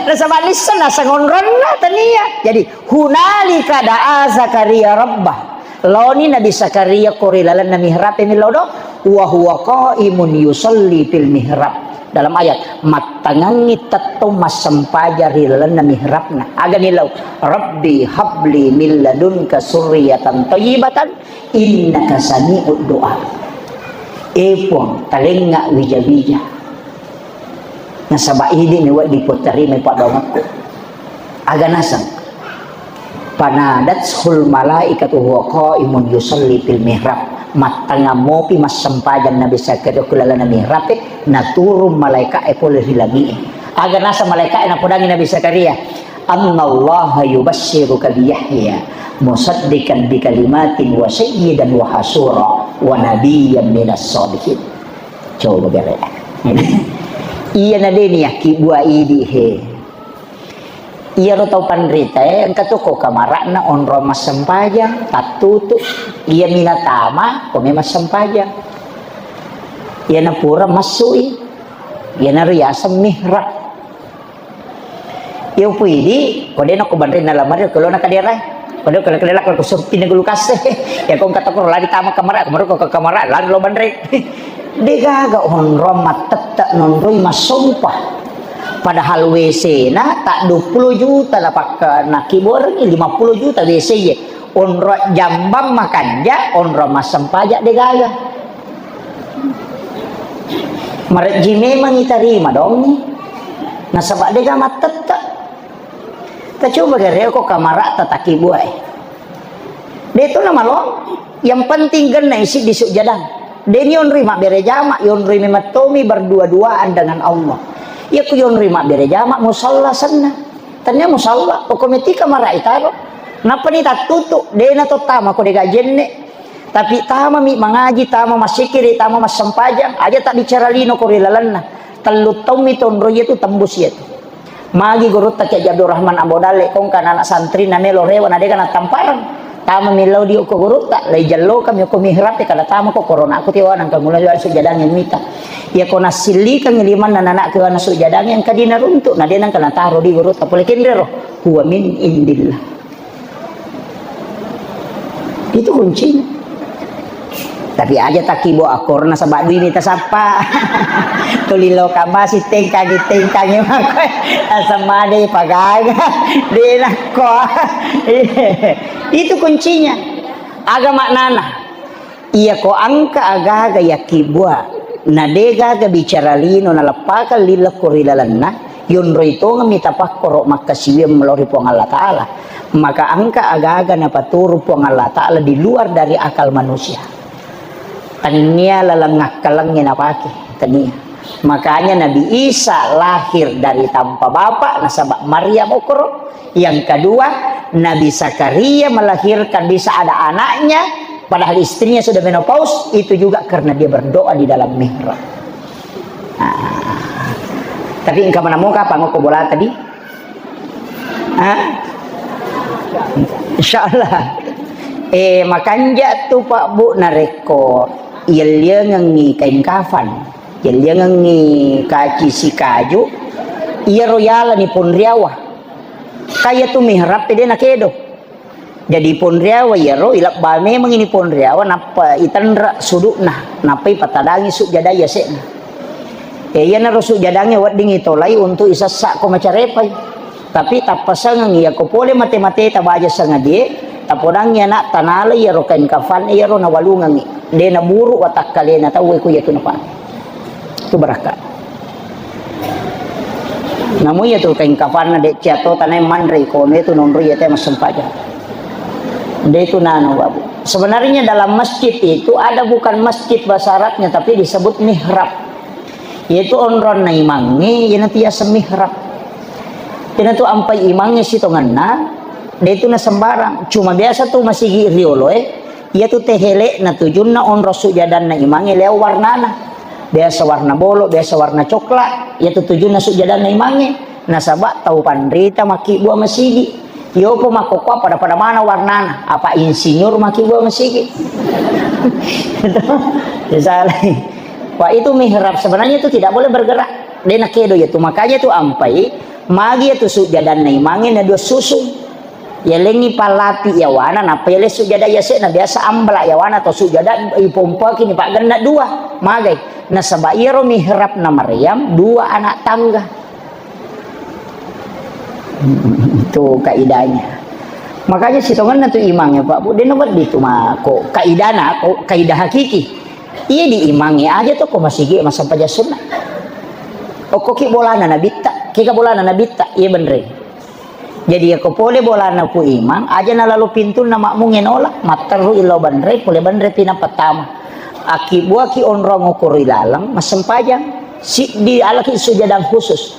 nasaba nisseng naseng onronna tania. Jadi, hunalika da'a Zakaria rabbah. Laoni Nabi Zakaria ko ri lalenna mihrab e millau doang. Wa huwa qaimun yusalli fil mihrab. Dalam ayat, mattangangi tettong massempajang ri lalenna mihrabna. Aga millau, "Rabbi habli min ladunka surriyatan thayyibatan innaka sami'ud du'a." E Puang, talengnga wija-wija. Nasaba idi ni wedding potterima paddoangekku. Aga naseng? Fanadatshul malaikatu huwa qaimun yusalli fil mihrab. Mattangammopi massempajang Nabi Zakaria ku lalana mihrab e, naturung malaika e pole ri langi e. Aga naseng malaika e napodangi Nabi Zakaria? Annallaha yubassyiruka bi Yahya musaddiqan bi kalimatin wa sayyidan wa hasura wa nabiyyan minas salihin. Coba gare. Iya na de ni yakki bua idi he. Iyaro tau panrita e engka to ko kamara'na onrong massempajang, tattutu. Iya mi natama ko me massempajang. Iya na pura massui. Iya na riaseng mihrab. Iya upu idi, ko de na ko banreng na lamari, ko lo na kadera. Ko de ko kadera ko surti na gulu kasse. Ya ko engka to ko lari tama kamara, kamara ko kamara, lari lo banreng. De gaga onrong mattette nonroi massompa. Padahal W C na tak dua puluh juta la pakka nakkiborengi lima puluh juta W C ye. Onrong jambang makanja, onrong massempajang de gaga. Marejji memang itarima dong. Nasaba de gaga mattette. Tacoba gare ko kamara ta takibua e. De tu na malong. Yang penting genna isi di sujadang. De ni onroi mabbere jama, yonroi memettomi berdua-duaan dengan Allah. Iya ku yonroi mabbere jama musalla senna. Tania musalla, okometi kamara itaro. Nappa ni tattutu, de na to tama ko de gaga jenne. Tapi tamami mangaji, tama massikiri, tama massempajang, aja tak bicara lino ko ri lalenna. Tellu taummi tonro iya tu tembus iya tu. Magi gurutta Kiai Abdurrahman Ambo Dalle, kongka anak santri na melo rewa na dega na tamparang. Tama mi lao di okko gurutta, lai jello kami okko mihrab e kada tama ko corona aku tiwa nang kamu lai sujadang yang mita. Ya ko nasillikang liman na anak ke wana sujadang yang kadina runtuk na denang kana taro di gurutta pole kendero. Huwa min indillah. Itu kuncinya. Tapi aja takibo akorna sebab dui mita sappa. Tuli lo kambasi tengkangi tengkangi mako. Asam made pagaga. Denakko. Itu kuncinya. Aga maknana. Iya ko engka aga-aga yakkibua, na de gaga bicara lino naleppakang lilekko ri lalenna, yonroi tongeng mi tapakkoro makkasiwiang lao ri Puang Allah Ta'ala. Maka engka aga-aga napaturu Puang Allah Ta'ala di luar dari akal manusia. Tania laleng akkalengnge napake, tania. Makanya Nabi Isa lahir dari tanpa bapak, nasaba Maryam okoro. Yang kedua, Nabi Zakaria melahirkan bisa ada anaknya, padahal istrinya sudah menopause, itu juga karena dia berdoa di dalam mihrab. Nah, tapi engka mana mau kapan mau bola tadi? Hah? Insya Allah. Eh, makanja tu Pak Bu narekko yelliangengi kain kafan, yelliangengi kaci sikaju, iyaro yalani ponriawa. Kaya tu mihrab pede na kedo. Jadi ponriawa iyaro ilebba memang ini ponriawa nappa itenra sudukna, nappa ipatadangi sujadai yase'na. E, iyanaro sujadangnge wedding itolai untuk isessa ko macarepai. Tapi tappasengeng iya ko pole mate-mate tabaja sangadie, tapodangi anak tanala iyaro kain kafan iyaro nawalungengi. De naburu watakkalena tauwe ku iya tu napa. Itu barakka. Namu iya tu kain kafanna de ciato tanai manre ko me tu nonro iya te massempajang. De tu nanu babu. Sebenarnya dalam masjid itu ada bukan masjid bahasa Arabnya tapi disebut mihrab. Yaitu onronna imangnge, iyana tiaseng mihrab. Iyana tu ampai imangnge sitongenna, de tu na sembarang. Cuma biasa tu masigi rioloe, iya tu tehele na tujunna onro sujadanna imangnge leo warnana. Biasa warna bolo, biasa warna coklat, iya tu tujunna sujadanna imangnge. Nasaba tau panrita makkibua masigi. Yopo makkokkoa pada-pada mana warnana, apa insinyur makkibua masigi. Itu, ya salah. Wah, itu mihrab sebenarnya itu tidak boleh bergerak. De nakedo ya tu, makanya tu ampai magi ya tu sujadanna imangnge na dua susung. Yalengngi pallapi yawana nappa yale sujada yase'na biasa ambala yawana atau sujada ipompaki ni paggenna dua. Magai. Nasaba iyaro mihrab na Maryam dua anak tangga. Itu kaidahnya. Makanya sitongenna tu imang ya, Pak Bu, de nawedding tu mako kaidahna, ko kaidah hakiki. Iya di imangnge aja to ko masigi massempajang sunna. Okkoki bolana nabitta, kega bolana nabitta, iya benre. Jadi yako pole bolana ku imang, aja nalalo pintunna makmungnge nola, matterru illau benre, pole benre pi napattama. Akkibuaki onrong okoro ilaleng, massempajang. Siddi alaki sujadang khusus.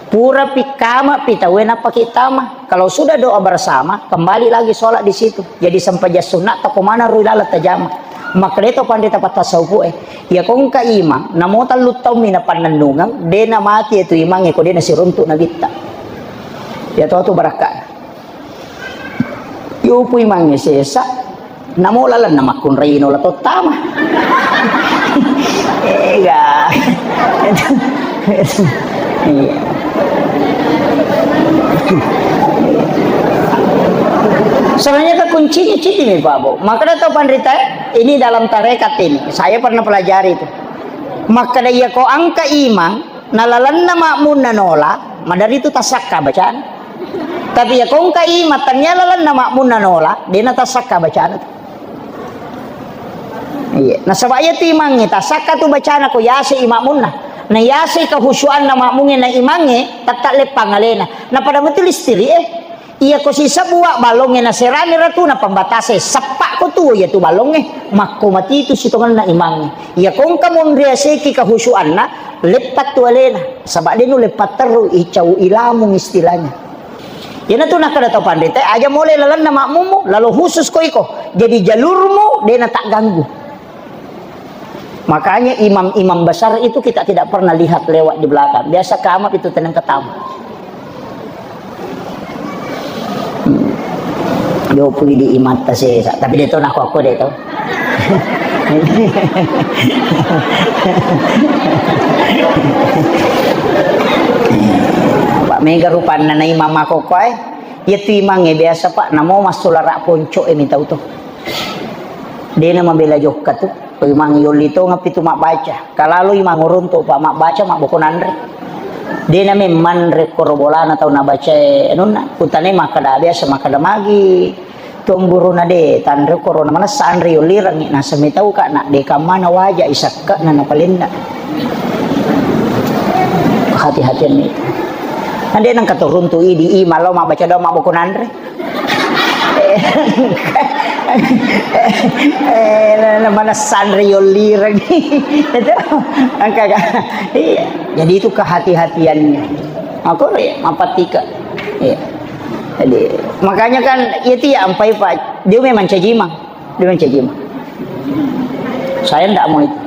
Pura pi kama pi tauwe nappaki tama. Kalau sudah doa bersama, kembali lagi sholat di situ. Jadi sempajang sunna tako mana ru ilaleng tajama. Makkeda to panrita pattasawufu e. Iya ko engka imang, namo tellu taummi napannennungeng, de namati itu imangnge ko de nasiruntuk nabitta. Iya to tu barakka. Yupu imangnge sesa, namo lalenna makkunraino la tottama. Ega. Iya. Sebenarnya kan kuncinya citi nih, Pak Bu. Makanya tahu panrita, ini dalam tarekat ini. Saya pernah pelajari itu. Makkeda iya ko engka imang, nalalenna makmunna nola, madari itu tasakka bacaan. Tapi iya ko engka imang, tania lalenna makmunna nola, dena tasakka bacaan. Iya. Nasaba iya tu imangnge, tasakka tu bacana ko yase i makmunna. Na yase kehusuanna makmungnge na imangnge, tetap leppang alena. Na pada metu listiri eh. Iya ko sisebua balongnge naserani ratuna pambatase, seppa ko tuo iya tu balongnge, makko mati tu sitongenna imangnge. Iya ko engka monri aseki kehusuanna, leppa tu alena, saba de nu leppa terru, icau ilamung istilahnya. Iyana tu nakkeda tau panrita, aja mole lalenna makmummu, lalo khusus ko iko. Jadi jalurmu de na tagganggu. Makanya imam-imam besar itu kita tidak pernah lihat lewat di belakang. Biasa kamat itu tenang ketamu. Hmm. Yo pui di imatta sesa, tapi de to nako aku de to. Pak mega rupanna na imam aku koe. Iya tu imangnge biasa, Pak, namo massulara ponco e mi tau to. Dena mabela jokka tu. Ko imang yolli tongeng pitu mabbaca. Kalalo imang uruntu, Pak, mabbaca, mabboko nanre. Dena memmanre koro bolana tau nabaca anunna. Kutane makkeda biasa, makkeda magi. Tuang guruna de, tanre korona manessa anre yollirengngi, naseng metau ka, na de kammana waja isakkena napalenna. Hati-hatian ni. Ande nang katuruntu idi, i, malo mabbaca doa, mabboko nanre. Eh, na, na manessa anre yollirengngi. Itu, engka ka. Iya. Jadi itu kehati-hatiannya. Aku ya, mapatika. Iya. Jadi, makanya kan, itu ya, ampai, Pak, dia memang cajimang. Dia memang cajimang. Saya ndak mau itu.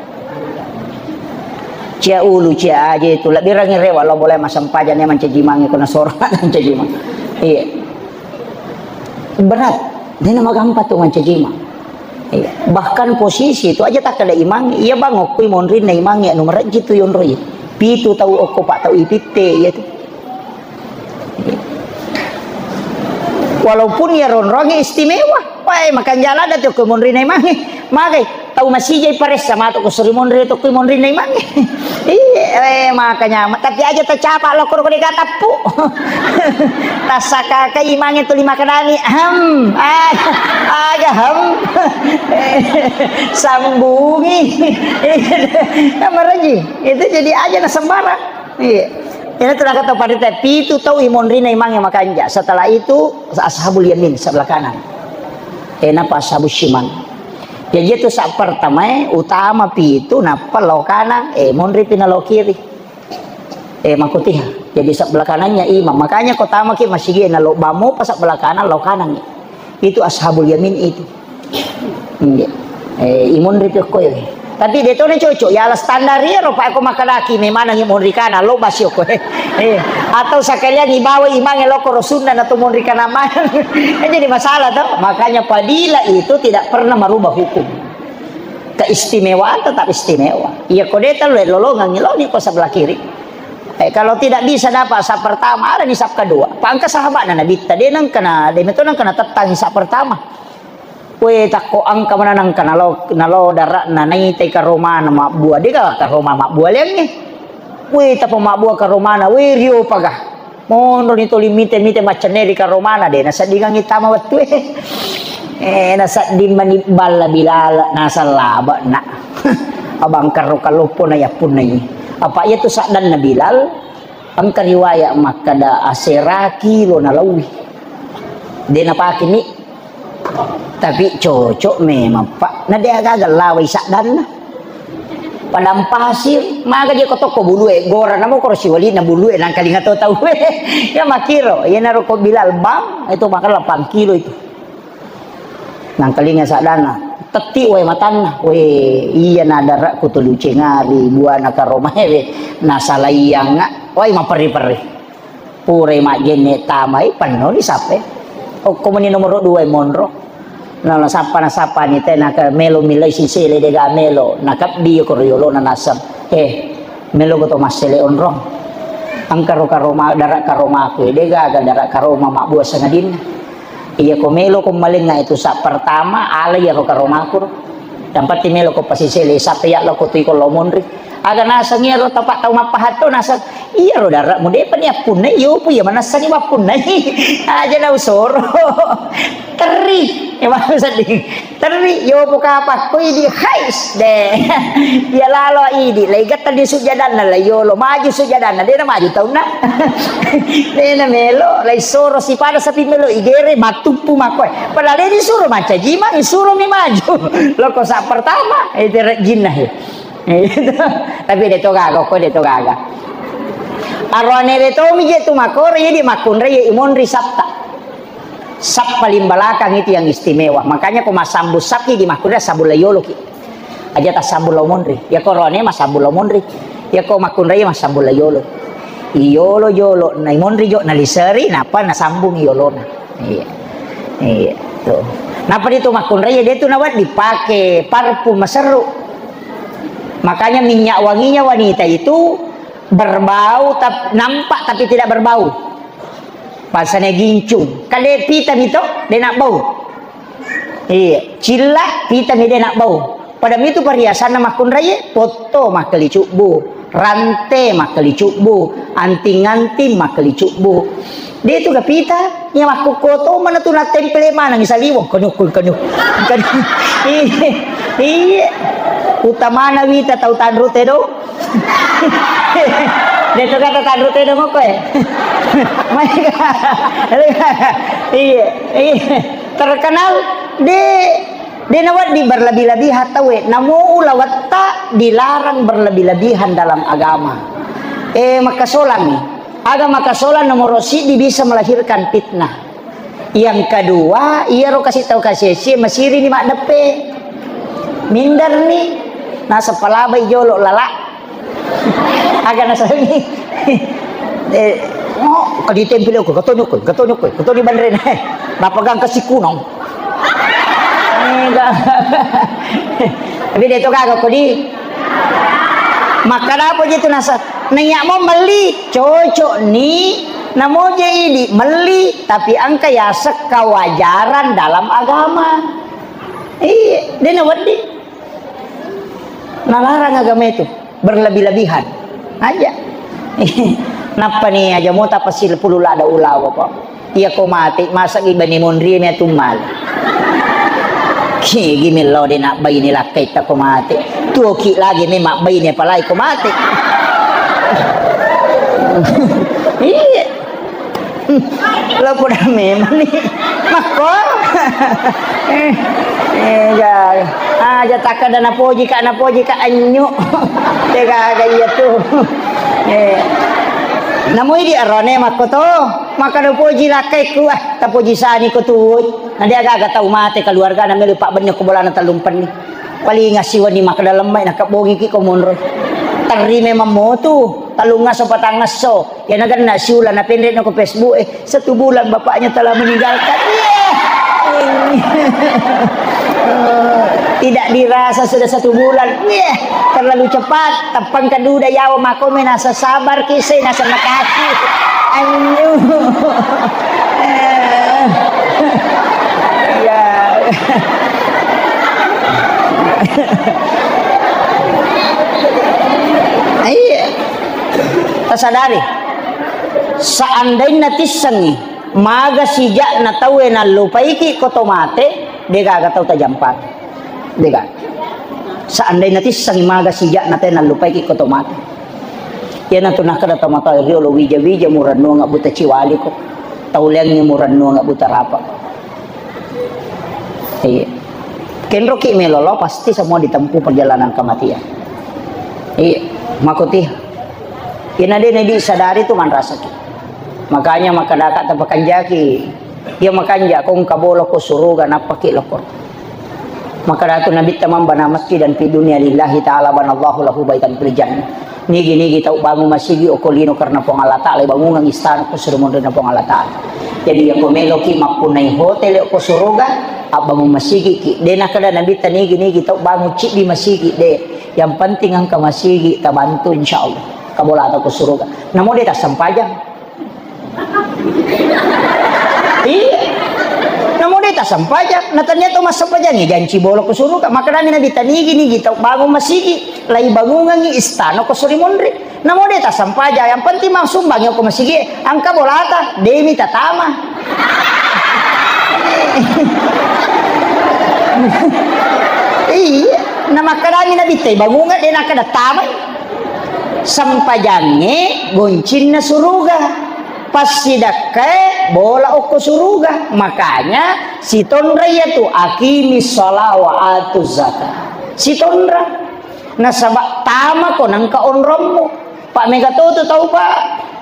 Cia ulu, cia aja itu. Lebih rangi rewa, lo boleh masam pajan, memang cajimang, itu nasoro, cajimang. Iya. Berat. Dia nama gampang tuh, mancajimang. Iya. Bahkan posisi itu aja tak ada imang, iya bang, okko monrinna imang ya, nomor itu yonroi. Pitu tau okko, Pak, tau ipitte, iya tuh. Walaupun iya ronrongi istimewa, wae, makanjala ada tu ko monrinna imangnge. Magai, tau masijai paressa matu ko suri monri tu ko monrinna imangnge. Iya, eh, makanya, tapi aja tacapa lo koro ko deka tappu. Tasakaka imangnge tuli makanani. Hem, aga, aga hem. Sambungi. Kan maraji. Itu jadi aja na sembarang. Iya. Ina tu nakata parita, pitu tau imonrina imangnge makanja. Setelah itu, ashabul yamin, sebelah kanan. Eh, napa ashabul shimal? Jadi itu saat pertama, eh, utama pitu, napa lo kanan, eh, monri pina lo kiri. Eh, makutiha. Jadi sebelah kanannya imam. Makanya kota maki masigi, na lo bamo pas sebelah kanan, lo kanan. Itu ashabul yamin itu. Iya. Eh, imonri pi okko e. Tapi de to ne cocok, ya ala standar iya ro, Pak, ko makadaki memang imonri kana, lo basi okko e. Eh, atau sekalian ibawa imangnge lo koro sunna na to monri kana maneng. Kan jadi masalah to. Makanya fadilah itu tidak pernah merubah hukum. Keistimewaan tetap istimewa. Iya ko de telu lolongang lo ni ko sebelah kiri. Eh, kalau tidak bisa dapat saf pertama, ada ni saf kedua. Pangka sahabatna Nabitta, de nengkana, de meto nengkana tettangi saf pertama. We, takko engka mananang ka nalo, nalo dara'na naitai karomana mabbua, dega karoma mabbua lengnge. We, tapa mabbua karomana, we, rio paga. Monro ni toli mite-mite maccenne ri karomana, de naseddingangi tama wettue. Eh, nasedding mani balla bilala, nasallaba na. Abangkaro kaloppo na yappunnai. Apa iya tu saddanna Bilal, engka riwayat makkada asera kilo nalauwi. De napakeni. Tapi cocok memang, Pak. Na de gaga lawai saddanna. Padang pasir, maga je ko tokko bulue, gora namo koro siwalina bulue nangkalinga to tau. Ya makiro, iya naro ko Bilal bang, itu makan delapan kilo itu. Nangkalinga saddanna, tetti wae matanna. We, iya na darakku tulu cengari, buana karomae we, nasalaiangnga, wai maperri-perri. Purai majjenne tamai, pennoni sappe. Okko meni nomoro dua monro. Na, nasappa, nasappani te, naka melo milai sisele dega melo. Nakabbi ko riolona naseng. Eh, melo ko to massele onrong. Engka ro karoma, darak karomaku, dega aga darak karoma mabbua sangadinna. Iya ko melo ko malengnga itu sa pertama, ala iya ro karomaku ro. Dampatti melo ko pasisele, sappe ya lo ko tui ko lo monri. Aga naseng iya ro tapak tau mappahatto naseng, iya ro darakmu, depa ni appunnai, yopu iya manassangi mappunnai. Aja na usoro. Terri, ya mau sedih. Terri, yopu kapakko idi, hais, de. Iya lalo idi, lai gatta di sujadanna, lai yolo, maju sujadanna, de na maju taunna. De na melo, lai soro sipada sapi melo, igere, matuppu makkoe. Padahal de disuro mancaji ma, disuro mi maju. Loko sa pertama, itu rejinna he. Tapi de to gaga, ko de to gaga. Arone de to mi je tu makore, jadi makunrai imonri satta. Sap paling belakang itu yang istimewa. Makanya ko massambung sapi di makunrai sambung la yolo ki. Aja tassambung lao monri. Ya ko rone massambung lao monri. Ya ko makunrai massambung la yolo. Iyolo jolo, na monri jo, na liseri, napa nasambung iyolona. Iya. Iya, tuh. Napa itu makunrai, dia tuh nawa dipake parfum maseru. Makanya minyak wanginya wanita itu berbau, tap-, nampak tapi tidak berbau. Bangsana gincung. Kan de pita mito, de nabbau. Iya, cilla pita mi de nabbau. Pada mitu perhiasanna makkunraie, potto makkali cubbu, rante makkali cubbu, anting-anting makkali cubbu. De tu ga pita, iya makkukko to mana tu nattempele maneng saliwong, kanyukkul, kanyuk-, kanyuk-, iya, iya. Utamana wita tau tanru tedong. De to kata tanru tedong ko e. Maega. Iya, iya. Terkenal de, de nawedding berlebih-lebihan tauwe. Namo ulawetta dilarang berlebih-lebihan dalam agama. Eh, makkasolami. Aga makkasolang nomoro siddi bisa melahirkan fitnah. Yang kedua, iyaro kasi tau kasi-, si masirini maddeppe. Minderni, naseng palabai jolo lala. Aga nasengi. Eh, oh, kadi tempel ko, katoni ko, katoni ko, katoni banrena. Napagang kasi kunong. Eh, ga-, tapi de to gaga ko di. Makkada apa je tu nasa, naiya mo melli, cocok ni, namo je idi melli, tapi engka yaseng kewajaran dalam agama. Iya, de nawedding. Nalarang agama itu berlebih-lebihan. Aja. Nappa ni aja mo tapassil pulu lada ulawa ko. Iya ko mate, masa gi bani monri me tummal. Ki gi mello de nak baine lakkai ta ko mate. Tuo ki lagi me mak baine palai ko mate. Iya. Lo poda memang ni. Makko. Eh, eh, ga. Aja takkada napoji ka, napoji ka anyu. Tega ga iya tu. Eh. Namoi di arone makko to. Maka napoji lakkai ku, ah, tapoji sani ko tu. Na de aga-aga tau mate keluarga na melu pabbenni ko bolana tellumpenni. Paling siwenni makkeda lemmai, nakabbongiki ko monro. Terri memang motu, tellungngasso patangngasso. Iya nagenna siuleng napenre ko Facebook e, satu bulan bapaknya telah meninggalkan. Iya. Tidak dirasa sudah satu bulan. Iya. Terlalu cepat. Teppang keduda yawa makome nasa sabar ki, se nasa makaki. Anyu. Ya. Iya. Tasadari. Seandainna tissengi, maga sijakna tauwe nallupaiki ko to mate, degaga tau tajampang. Degaga. Seandainya tissengi maga sija'na te nallupaiki ko to mate. Iyanatu nakkeda tomatoa riolo, wija-wija murennuang buta ciwaliko, tauleangngi murennuang buta rapa. Iya. Kenroki melolo, pasti semua ditempuh perjalanan kematian. Iya, makotiha. Ina de nedi sadari tu manrasaki. Makanya makadaka tapakanjaki. Iya makanja ko engka bolo ko suruga nappaki lokor. Makadatu Nabitta, "Man bana masjidan fi dunia lillahi ta'ala banallahu lahu baitan fil jannah." Nigi-nigi tau bangun masigi okko lino karena Puang Allah Ta'ala, bangungang istana ko suri monrina Puang Allah Ta'ala. Jadi, iya ko meloki mappunnai hotel okko suruga, abbangun masigi ki. De nakada Nabitta nigi-nigi tau bangun cibbi masigi, de. Yang penting engka masigi tabantu, insya Allah. Kabolata ko suruga. Namo de tassempajang. Iya. Namo de tassempajang, na tania to massempajangngi janci bolo ko suruga. Makkedami Nabitta, nigi-nigi tau bangun masigi, lai bangungangngi istana ko suri monri. Namo de tassempajang, yang penting massumbangngi ko masigi, engka bolata, demi tatama. Iya, na makkedami Nabitta, bangunga de nakada tamai. Sempajangnge goncinna suruga. Passidakkae bola okko suruga. Makanya sitonra iyatu, "Aqimi sholah wa atu zakat." Sitonra. Nasaba tamako nengka onrommu. Pak mega to tu tau, Pak,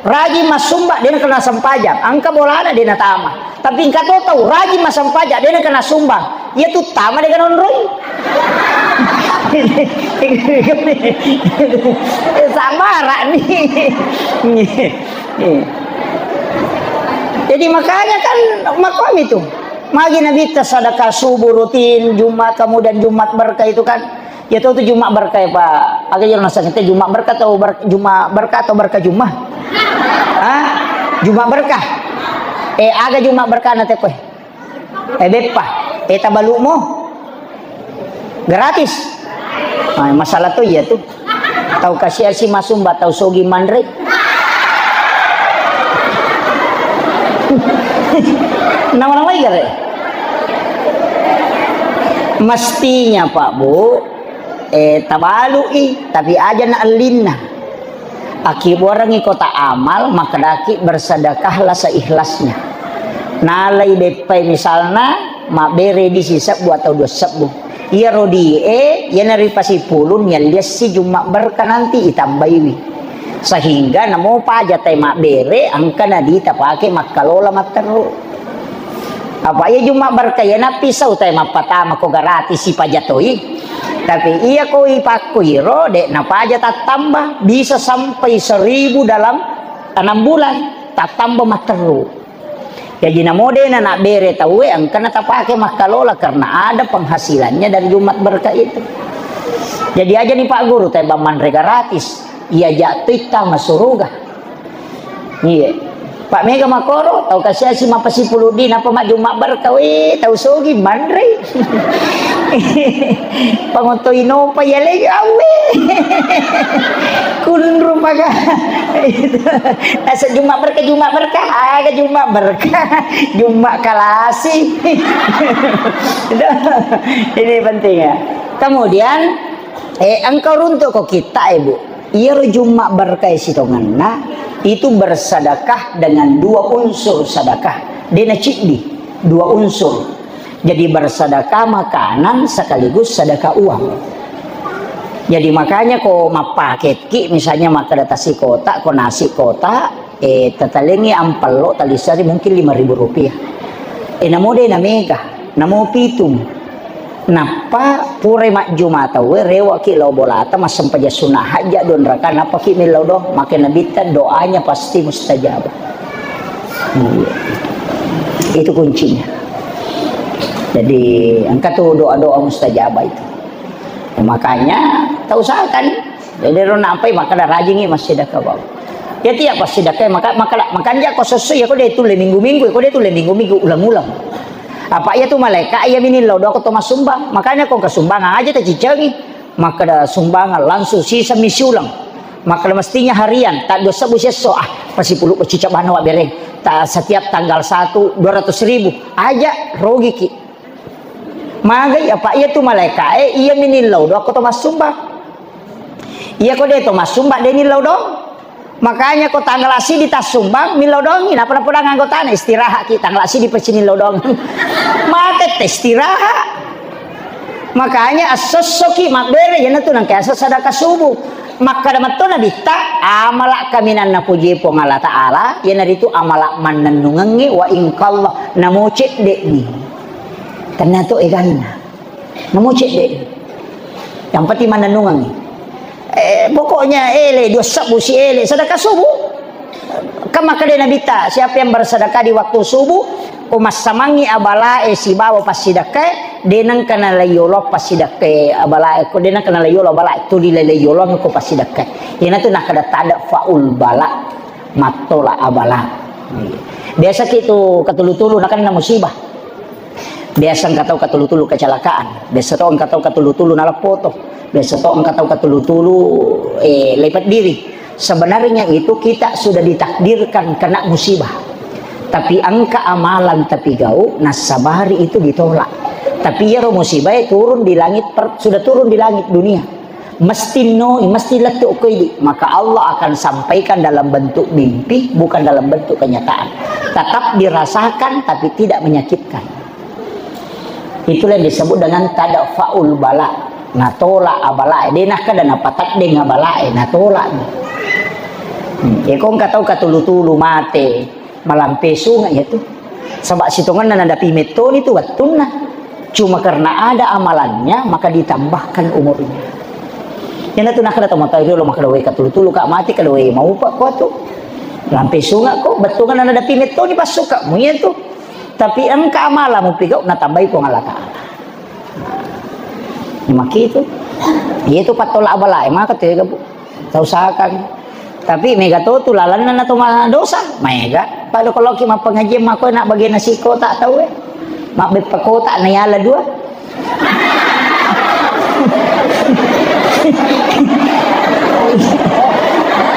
rajin massumba, de nakena sempajang. Engka bolana de natama. Tapi engka to tau rajin massempajang, de nakena sumbang. Iya tu tama de kanonroi. Sama rak ni. Jadi makanya kan makomi tu. Magi Nabitta sedekah subuh rutin, Jumat, kemudian Jumat berkah itu kan. Ya tu, tu Jumat berkah ya, Pak. Aga jero naseng te Jumat berkah atau ber-, Jumat berkah atau berkah Jumat? Hah? Jumat berkah. Eh, aga Jumat berkah na te koe? Eh, beppa. Eh, tabalu'mo. Gratis. Ah, masalah tu iya tu. Tau kasiasi masumba, tau sogi manre. Nama-namai gare. Mestinya, Pak, Bu, eh, tabalu'i, tapi aja na ellinna. Akkibuarengngi kota amal, makkedaki bersedekahlah seikhlasnya. Nalai beppai misalna, mabbere di sisebbu atau dua sebbu. Iyaro die, iyana ripasipulung, yalliassi Jumat berkah nanti itambaiwi. Sehingga namo paja tai mabbere, engka nadita pake makkalola matteru. Apa iya Jumat berkah iya nappisau tai mappatama ko gratis sipajatoi. Tapi iya ko ipakko iro, de napaja tattamba, bisa sampai seribu dalam enam bulan, tattamba matteru. Jaji namo de na nabbere tauwe, engka na tapake makkalola karena ada penghasilannya dari Jumat berkah itu. Jadi aja ni Pak Guru, tebang manre gratis, iya jatuh tama suruga. Iya. Pak mega makoro, tau kasiasi mapasipulu di, napa ma Jumat berkah, we, tau sogi manre. Pangotoi nopa ya le, awe. Kunru paga. Asa Jumat berkah, Jumat berkah, aga Jumat berkah. Jumat kalasi. Ini penting ya. Kemudian, eh, engkau runtuk ko kita, Ibu. Iyaro Jumat berkah sitongenna itu bersedekah dengan dua unsur sedekah. Dena ciddi, dua unsur. Jadi bersedekah makanan sekaligus sedekah uang. Jadi makanya ko mappaketki, misalnya makkeda tasi kotak, ko nasi kotak, eh, tatalengi ampello talisari mungkin lima ribu rupiah. Eh, namo de na mega, namo pitung. Nappa purai majjuma tauwe, rewaki lao bolata, massempajang sunnah hajja dua rakaat, nappaki millau do, make nabitta doanya pasti mustajab. Hmm. Itu kuncinya. Jadi, engka tu doa-doa mustajabah itu. Ya, makanya, tak usahakan. Jadi, ro nampai, maka dah rajingi masih dah kau. Ya, tiap pasti dah kayak, maka, maka, makanya kau sesuai, ya, kau dia tulis minggu-minggu, ya, kau dia tulis minggu-minggu, ulang-ulang. Apa iya tu malaikat, iya mini lo, doa kau tu masumbang. Makanya kau kesumbangan aja tak cicangi. Maka dah sumbangan langsung sisa misi ulang. Maka dah mestinya harian, tak dua sebbu sesso, ah, pasti puluh kau cicak bana wak bereng. Tak setiap tanggal satu, dua ratus ribu. Aja, rogi ki. Magai, apa iya tu malaikae, iya minillau doang ko to massumbang. Iya ko de to massumbang, de nillau doang. Makanya ko tanggal sidi tassumbang, millau doangi, napa napodang anggotana, istirahat ki, tanggal sidi pasi nillau doang. Mate te istirahat. Makanya assossoki mabbere, yana tu nangka asa sadaka subuh. Makkada matto Nabitta, amala kaminang napojie Puang Allah Ta'ala, iyanaritu amala mannennungengnge wa ingkalla, namo cedde'ni. Tenna to eganna. Namo cedde'ni. Yang penting mannennungengngi. Eh, pokoknya ele, dua sebbu si ele, sadaka subuh. Kan makkeda Nabitta, siapa yang bersedekah di waktu subuh, ko massamangngi abalae sibawa passidakkae, de nengka nalaiyolo passidakkae abalae, ko de nengka nalaiyolo abalae, tuli lalaiyolongi ko passidakkae. Iyanatu nakkeda tadfa'ul bala, mattola abala. Biasa ki tu katulu-tulu nakenna musibah. Biasa engka tau katulu-tulu kecelakaan, biasa to engka tau katulu-tulu naleppoto, biasa to engka tau katulu-tulu, eh, lepas diri. Sebenarnya itu kita sudah ditakdirkan kena musibah. Tapi engka amalan tapi gau, nassabari itu ditolak. Tapi iyaro musibah turun di langit per-, sudah turun di langit dunia. Mesti noi, mesti lettu ko idi, maka Allah akan sampaikan dalam bentuk mimpi, bukan dalam bentuk kenyataan. Tetap dirasakan, tapi tidak menyakitkan. Itulah yang disebut dengan tadfa'ul bala. Natola abalae, de nakkeda napateddeng abalae, natola. Hmm, ya ko engka tau katulu-tulu mate, malampe sunga iya tu. Saba sitongenna nadapi mettoni tu wettunna. Cuma karena ada amalannya, maka ditambahkan umurnya. Iyanatu nakkeda tomatoa riolo, makkeda, "We, katulu-tulu ka mati, kada we maupa ko tu. Lampe sunga ko, bettungenna nadapi mettoni passuka mu iya tu. Tapi engka amala mupigau, natambai Puang Allah Ta'ala." Nah, ya maki itu. Iya tu pattola abalae, maka tega, Bu. Tausahakan. Tapi mega to tu lalenna na to ma-, dosa, mega. Pada kalau ki mappengajian mako na bagian nasi kotak tau, eh. Mabbeppa kotak na yala dua.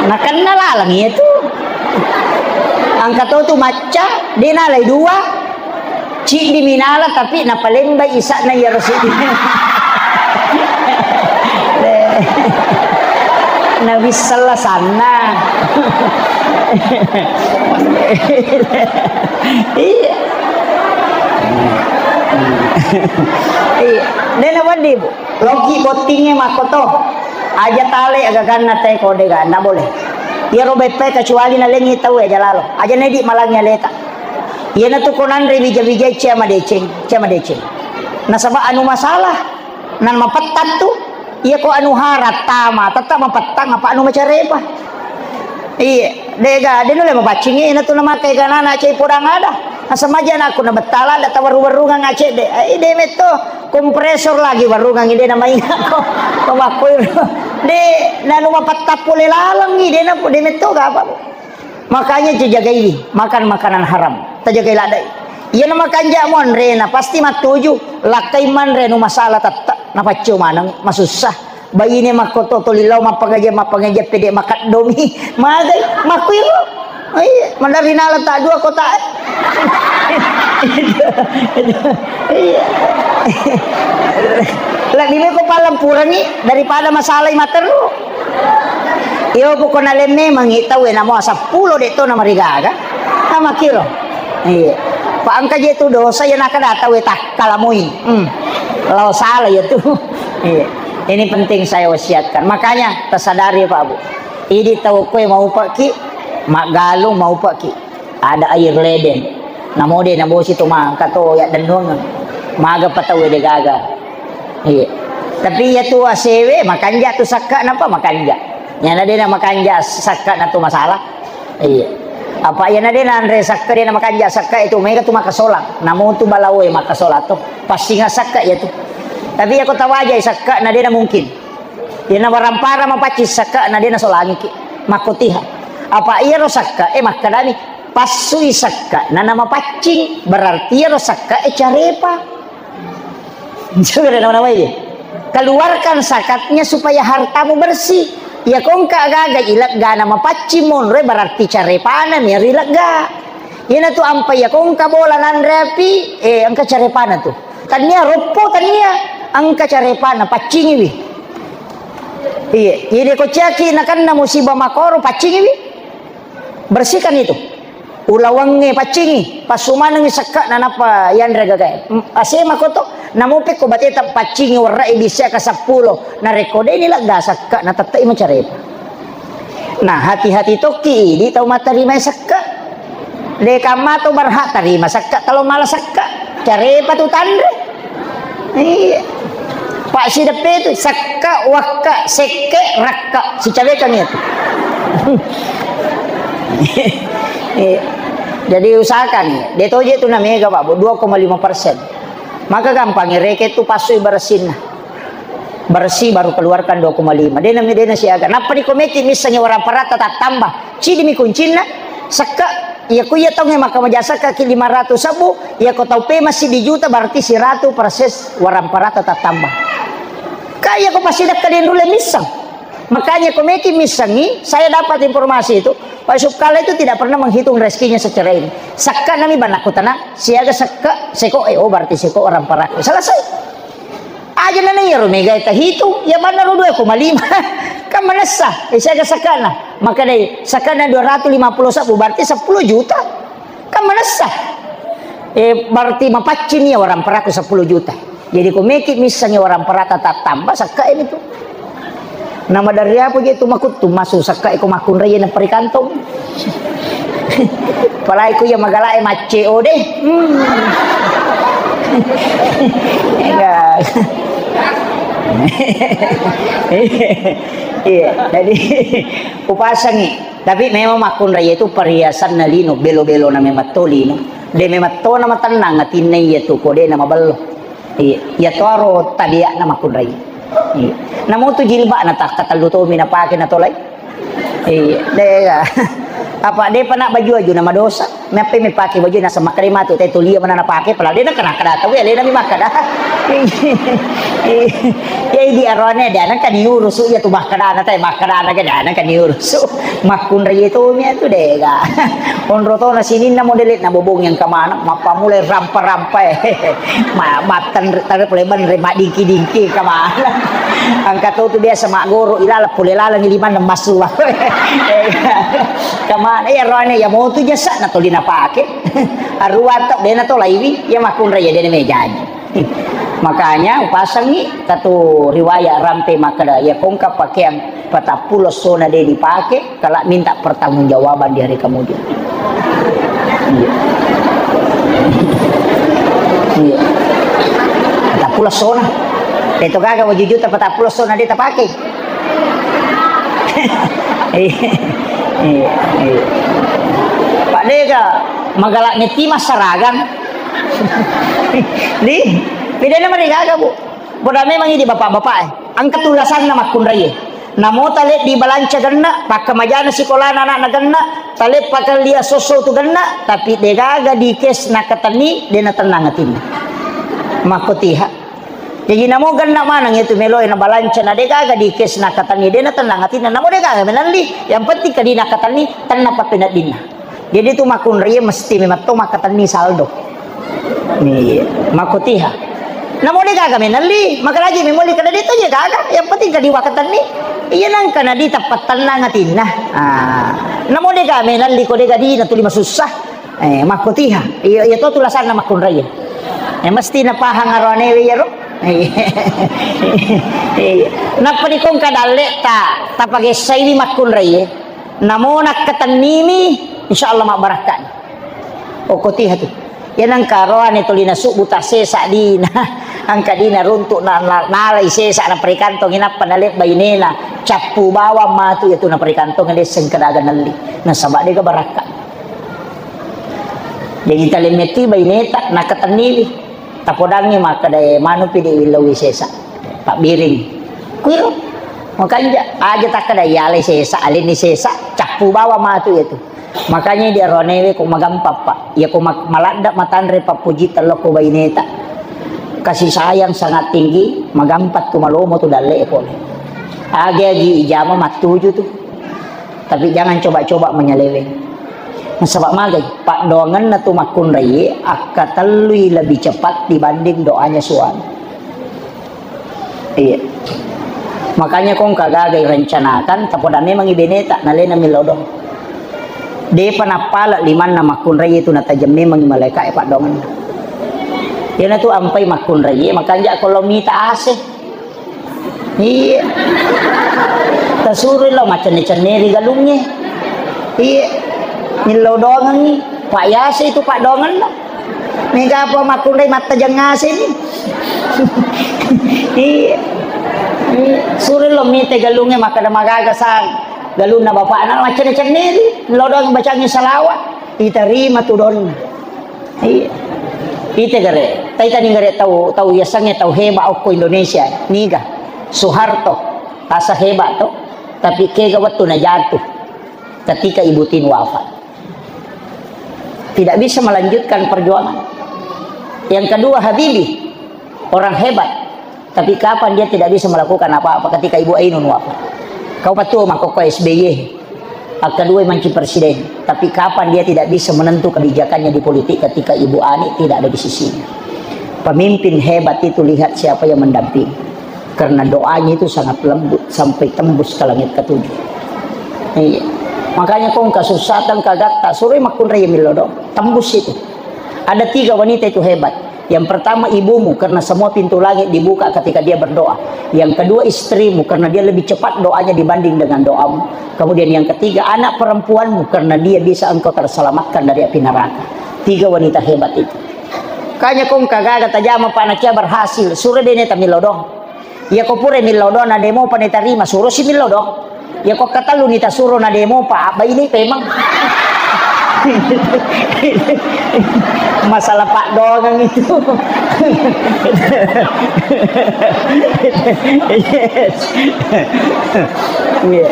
Nakenna laleng iya tu. Engka to tu macca, de nalai dua. Ciddi minala tapi napalembai isa'na iyaro siddi. Nawissella sanna. Iya. Iya. Dena wedding, Bu. Loki bottingnge makkoto. Aja tale agaganna te kode ga, nda boleh. Iyaro beppae kecuali nalengi tau aja lalo. Aja nedi malangi aleta. Iyanatu ko nanre wija-wija cia madeceng, cia madeceng. Nasaba anu masalah, nan mapettang tu, iya ko anu hara tama, tetap mapettang apa anu macarepa. Iya, dega, de nulle mapaccingi, iyanatu namakai kanana cai podang ada. Nasamaja anakku nabettala, ada tawaru-warungang acedde. Eh, de metto, kompresor lagi warungang ide namainga ko. Ko makkuiro. De, nanu mapettang pole laleng ide na, de metto ga apa. Makanya jagai makan makanan haram. Tajagai ladai. Iyana makanja muanrena pasti mattuju. Lakkai manre anu masalah tette, napaccio maneng, masussa. Baine makkoto tolillau mappangaja, mappangaja pede makaddomi. Magai, makkuiro. Iya, mandari nala tak dua kota. Iya. Lebih baik ko palempurangi daripada masalai materru. Iyo, pokona lemme mangi tau e namo seppulo de to namarigaga. Namakiro. Iya. Pa engka je tu dosa ya nakada tau e takkalamui. Hmm. Lao salah ya tu. Iya. Ini penting saya wasiatkan. Makanya tersadari Pak Bu. Idi tau koe maupaki, maggalung maupaki. Ada air leden. Namo de nabosi to mangka to ya dennuang. Maga patau de gaga. Iya. Tapi ya tu asewe makanja tu sakka napa makanja. Ya na de na makanja sakka na tu masalah. Iya. Apa ya na de na anre sakka de na makanja sakka itu mega tu makasola. Namo tu balawe makasola tu. Pasti nga sakka ya tu. Tapi ya ko tawajai sakka na de na mungkin. Iyana warampara mapaccing sakka na de nasolangiki. Makkotiha. Apa iyaro sakka e makkedani passui sakka na namapaccing, berarti iyaro sakka e carepa. Jawara nama-namai dia. Keluarkan zakatnya supaya hartamu bersih. Ya kongka gaga ilegga namapaccing monroe berarti carepana mi rilegga. Iyana tu ampai ya, ko engka bola nanre api, eh, engka carepana tu. Tania roppo, tania engka carepana, paccingiwi. Iya, jadi ko ciaki nakanna musibah makoro, paccingiwi. Bersihkan itu. Ulawangnge paccingi, passumanengngi sekka nanappa yanre gagae. M-, asema koto, namope ko bateta paccingi warra'i bisa ka seppulo. Narekko deni lega sekka, natette'i macarepa. Nah, hati-hati tokki idi tau matterimai sekka. De kamma to berhak terima sekka, talo mala sekka. Carepa tu tanre. Iya. Pak sideppe tu sekka, wakka, sekke, rakka. Sicabekang itu. Iya. Jadi usahakan, de toje tu na mega, Pak, Bu, dua koma lima persen. Maka gampang reke tu pasui bersihna. Bersih baru keluarkan dua koma lima. Dena mi, dena siaga. Nappa dikomeki misalnya orang parata tattambah. Cidi mi kuncinna, sekka, iya ku iya taungnge makkamaja sekka ki lima ratus sebbu, iya ko tau pe masih di juta berarti siratu perses warang parata tattambah. Ka iya ko pasti dekka denrule missang. Makanya ko meki missangi, saya dapat informasi itu, Pak Sukkala itu tidak pernah menghitung rezekinya secara ini. Sekka nami banakku tenang, siaga sekka, seko, eh, oh berarti seko orang paraku. Selesai. Aja nana iyaro mega tahitung, ya manna ro dua koma lima. Kan manessa, eh, siaga sakana. Maka dai, sakana dua ratus lima puluh sebbu, berarti sepuluh juta. Kan manessa. Eh, berarti mapaccing ya orang paraku sepuluh juta. Jadi ko meki missangi orang parata tattambah, sakka ini tu. Nama dari apa gitu makuttu masuk sakka iko makunrai na perikantong. Apalagi ku ya magalae macce ode. Hmm. Iya. Iya, jadi upasangi. Tapi memang makkunrai itu perhiasanna lino, belo-belo na memang to lino. De memang to na matennang atinna iya tu kode na mabello. Iya, iya to aro tabiatna makkunrai. Iya. Namo tu jilbabna takka tellu tomi napake natolai. Iya, dega. Apa depa na baju-baju na madosa. Meppe mepake baju na semakkada matu te tulia mana napake pala de na kena kada tau ya lena mi makkada. Iya, iya, iya, di arone de na kan diurusu ya tu makkada na te makkada na ke de na kan diurusu. Makkunrai tomi tu dega. Onro to na sininna modele na bobong yang kemana. Mappamulai rampa-rampa, eh. Ma-, mattenre-, tenre pole benre, maddingki-dingki, kemana? Engka to tu biasa maggoro, ilala pole laleng limanna massuwa. Kemana? Iya, roane, iya, motu jasa na toli napake. Arua to, dena to laiwi, iya, makkunrai, iya, dena mejaji. Makanya, upasangi, katu riwayat rampe makkada, iya, kongka pakeang patappulo essona de dipake, kala minta pertanggungjawaban di hari kemudian. Iya. Iya. Patappulo essona. Teto gaga waju juta patappulo essona de tapake. Iya. Iya. Iya. Pak dega magala neti massaragang. Di, bedana marigaga, Bu. Boda memang idi bapak-bapak, eh. Engka tulasanna makkunrai, eh. Namo tale di balanca genna, pakkamajana sikolana anakna genna, tale pakallia sosso tu genna, tapi degaga di kes nakatenni, dena tenang atinna. Makkotiha. Jadi namo genna maneng itu meloe na balanca na degaga di kes nakatenni, dena tenang atinna. Namo degaga menelli, yang penting kadi nakatenni, tenna pappeneddinna. Jadi tu makkunrai mesti memang to makkatenni saldo. Ni, makkotiha. Namo de gaga menelli, makaraji memoli kada de to je gaga. Yang penting kadi wakatenni. Iya nangka na di tappa tenang atinna. Ah, namo de gaga menelli ko de gadi na tuli masussa. Eh, makkotiha. Iya, iya to tulasanna makkunrai. Eh, mesti na pahang aroane we iyaro. Iya. Iya. Nappa dikongka dalle ta, tapagessai di makkunrai. Namo nakkatennimi, insyaallah mabbarakka. Okkotiha tu. Iya nangka roane tuli nasubbu tassesa dina. Angka dina runtu na, na, nalai sesa na perikantong inappa nalebba inena. Cappu bawang matu iya tu na perikantong desseng kedaga nelli. Nasaba dega barakka. Jadi talemetti baineta nakatenniwi. Tapodangngi makkeda, "Eh, manupi de willaui sesa. Pabbiring." Kuiro. Makanja aja takkeda iyalai sesa, alenni sesa, cappu bawang matu iya tu. Makanya di aroanewe ko magampang, Pak. Iya ko ma-, maladda matanre pappuji tello ko baineta. Kasih sayang sangat tinggi, magampang tu malomo tu dalle pole. Agi-agi ijama mattuju tu. Tapi jangan coba-coba menyeleweng. Nasaba magai, paddoangenna tu makkunraie akkatellui lebih cepat dibanding doanya suami. Iya. Makanya ko engka gaga irencanakan, tapoda memangi beneta, nalena millau doang. Depa nappala limanna makkunrai itu natajeng memangi malaika e paddoangenna. Iyanatu ampai makkunrai, makanja ko lo mita ase. Iya. Tasuro lo macenne-cenne ri galungnge. Iya. Millau doangengi. Pak yase itu paddoangenna. Mega apa makkunrai mattajeng ngaseni. Iya. Iya. Suri lo mite galungnge makkeda magaga sang galunna bapakna macenne-cenneri, lo doang bacangi salawat, diterima tu donna. Iya. Ite gare, taitani gare tau, tau yasengnge tau hebat okko Indonesia. Niga? Soeharto. Rasa hebat to. Tapi kega wettu na jatuh ketika Ibu Tin wafat. Tidak bisa melanjutkan perjuangan. Yang kedua, Habibie, orang hebat. Tapi kapan dia tidak bisa melakukan apa-apa ketika Ibu Ainun wafat? Kau patua makkokko S B Y. Kedua manci presiden. Tapi kapan dia tidak bisa menentu kebijakannya di politik ketika Ibu Ani tidak ada di sisinya? Pemimpin hebat itu lihat siapa yang mendampingi. Karena doanya itu sangat lembut sampai tembus ke langit ketujuh. Iya. Makanya kong kasusatan kagatta, sore makkunrai millo dong. Tembus itu. Ada tiga wanita itu hebat. Yang pertama ibumu, karena semua pintu langit dibuka ketika dia berdoa. Yang kedua istrimu, karena dia lebih cepat doanya dibanding dengan doamu. Kemudian yang ketiga, anak perempuanmu, karena dia bisa engkau terselamatkan dari api neraka. Tiga wanita hebat itu. Kanya kong kagaga tajama panakia berhasil, sure bene tamillo dong. Iya ko pura millau doang na demo pa ditarima, suro si millau doang. Iya ko katellu ni tasuro na demo pa, abbaini pemang. Masalah paddoangeng itu. Yes. Iya.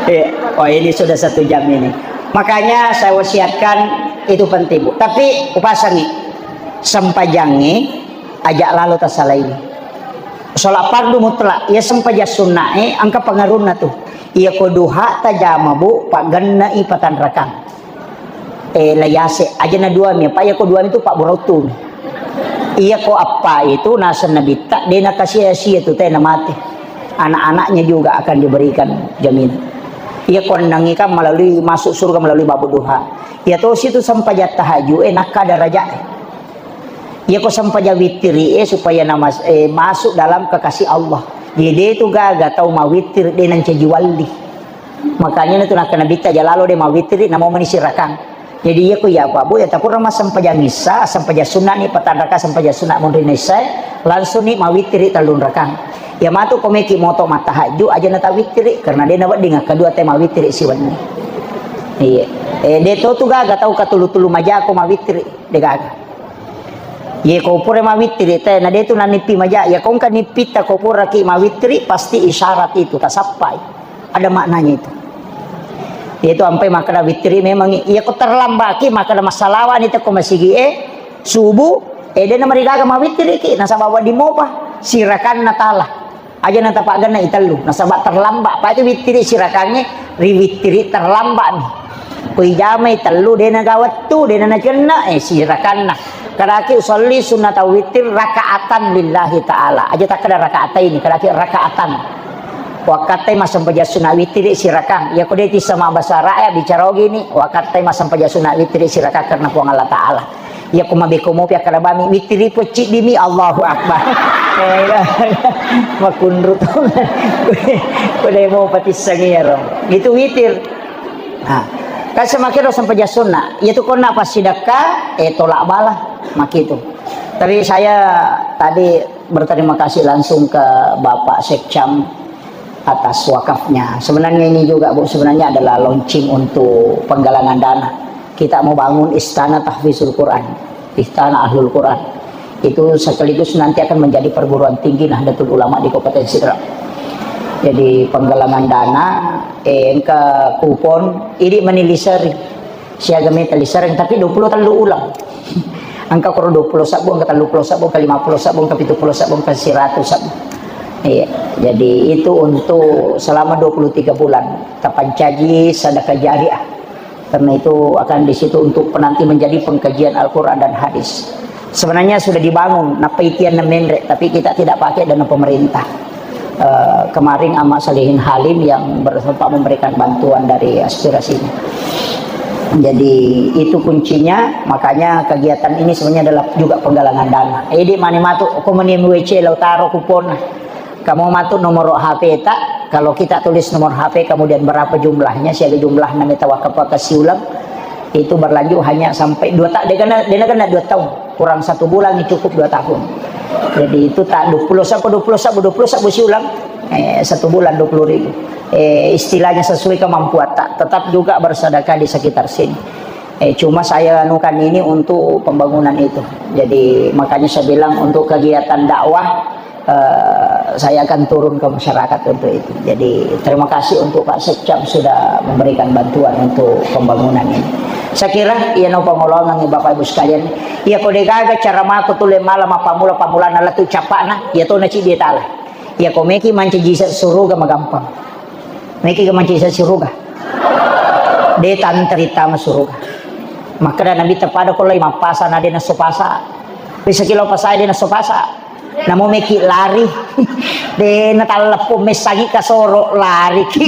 Iya. Oh, ini sudah satu jam ini. Makanya saya wasiatkan itu penting, Bu. Tapi upasangi, sempajangi, aja lalo tasalaini. Sholat fardu mutlak, iya sempajang sunnae engka pengaruhna tu. Iya ko duha tajama, Bu, pagennai patanrakang. Eh, layase, aja na dua mi, apa iya ko dua mi tu Pak Burautu. Iya ko appa itu nasa nabitta, de nakasia-sia tu teh na mate. Anak-anaknya juga akan diberikan jaminan. Iya ko ennengi kan melalui masuk surga melalui babu duha. Iya to situ sempajang tahajud, eh, nakka darajat. Iya ko sempajang wittiri, eh, supaya namas-, eh, masuk dalam kekasih Allah. Jadi de tu gaga tau mawittiri de nancaji walli. Makanya na tu nakkeda bitta jalalo de mawittiri namo mani sirakang. Jadi iya ko iya apa, Bu, ya tapura massempajang issa, sempajang sunna ni patanraka sempajang sunna monri na issa, langsung ni mawittiri tellunrakang. Ya matu ko meki moto mattahajju aja na tawittiri karena de nawedding kedua te mawittiri siwenni. Iya. Eh, de to tu gaga tau katulu-tulu majako mawittiri. De gaga. Ye ko pura mawittiri te, na de tu nanippi maja, ya ko engka nippitta ko pura ki mawittiri, pasti isyarat itu tasappai. Ada maknanya itu. Yaitu ampai makkeda wittiri memang, iya ko terlambat ki makkeda massalawa ni te ko masigi e, subuh, eh, de na marigaga mawittiri ki, nasaba wedding mopa, sirakanna tala. Aja na tapaggenna itellu, nasaba terlambat. Pati wittiri sirakangnge, riwittiri terlambat mi. Ko ijamai tellu, dena gawettu, dena nacenna, eh, sirakanna. Kadaki usolli sunnata wittir rakaatan lillahi ta'ala. Aja takkeda rakaataini, kadaki rakaatan. Wakkattai massempajang sunna wittiri sirakang. Iya ko de tissa mabbasa ara'e, bicara ogini, wakkattai massempajang sunna wittiri sirakang karena Puang Allah Ta'ala. Iya ko mabeko mopi akkada bami, wittiri pocciddimi, Allahu Akbar. Makunru tu. Ko de mo patissangi ero. Itu witir. Nah, kan semakin ro sempajang sunna. Iya tu konna passidakka, eh, tolak bala. Makitu. Tapi saya tadi berterima kasih langsung ke Bapak Sekcam atas wakafnya. Sebenarnya ini juga, Bu, sebenarnya adalah launching untuk penggalangan dana. Kita mau bangun istana tahfizul Quran, istana ahlul Quran. Itu sekaligus nanti akan menjadi perguruan tinggi Nahdlatul Ulama di Kabupaten Sidrap. Jadi penggalangan dana, eh, engka kupon, ini meniliseri. Siaga meta lisareng, tapi dua puluh tellu uleng. Engka koro dua puluh sabbu, engka tellu puluh sabbu, engka lima puluh sabbu, engka pitu puluh sabbu, engka siratu sabbu. Iya, jadi itu untuk selama dua puluh tiga bulan, tapancaji sedekah jariah. Karena itu akan di situ untuk penanti menjadi pengkajian Al-Quran dan hadis. Sebenarnya sudah dibangun, nappa itian na menre, tapi kita tidak pakai dana pemerintah. Eh, kemarin Amat Salihin Halim yang ber-, sempat memberikan bantuan dari aspirasinya. Jadi itu kuncinya, makanya kegiatan ini sebenarnya adalah juga penggalangan dana. Edi mani matu, ko meni M W C lo taro kuponna. Kamu matu nomor H P ta, kalau kita tulis nomor H P kemudian berapa jumlahnya, siaga jumlah na meta wakaf-wakaf siulang, itu berlanjut hanya sampai dua ta-, dia kena, dia kena dua tahun, kurang satu bulan, cukup dua tahun. Jadi itu tak dua puluh sabbu, dua puluh sabbu, dua puluh sabbu siulang, eh, satu bulan dua puluh ribu. Eh, istilahnya sesuai kemampuan tak, tetap juga bersedekah di sekitar sini. Eh, cuma saya anukan ini untuk pembangunan itu. Jadi, makanya saya bilang untuk kegiatan dakwah, eh, saya akan turun ke masyarakat untuk itu. Jadi, terima kasih untuk Pak Sekcam sudah memberikan bantuan untuk pembangunan ini. Saya kira, iya no pangolongan, Bapak Ibu sekalian, iya ko degaga cara mako tule mala mappamula-pamulana latu capakna, iya to na cidi tala. Iya ko meki mancaji suruga magampang. Meki ga mancaji suruga. De tanteri tama suruga. Makkeda Nabi, tapada ko lai mappasa na de nasso pasa. Bisa kilo pasa de nasso pasa. Namo meki lari. De natalleppo messangi kasoro lari ki.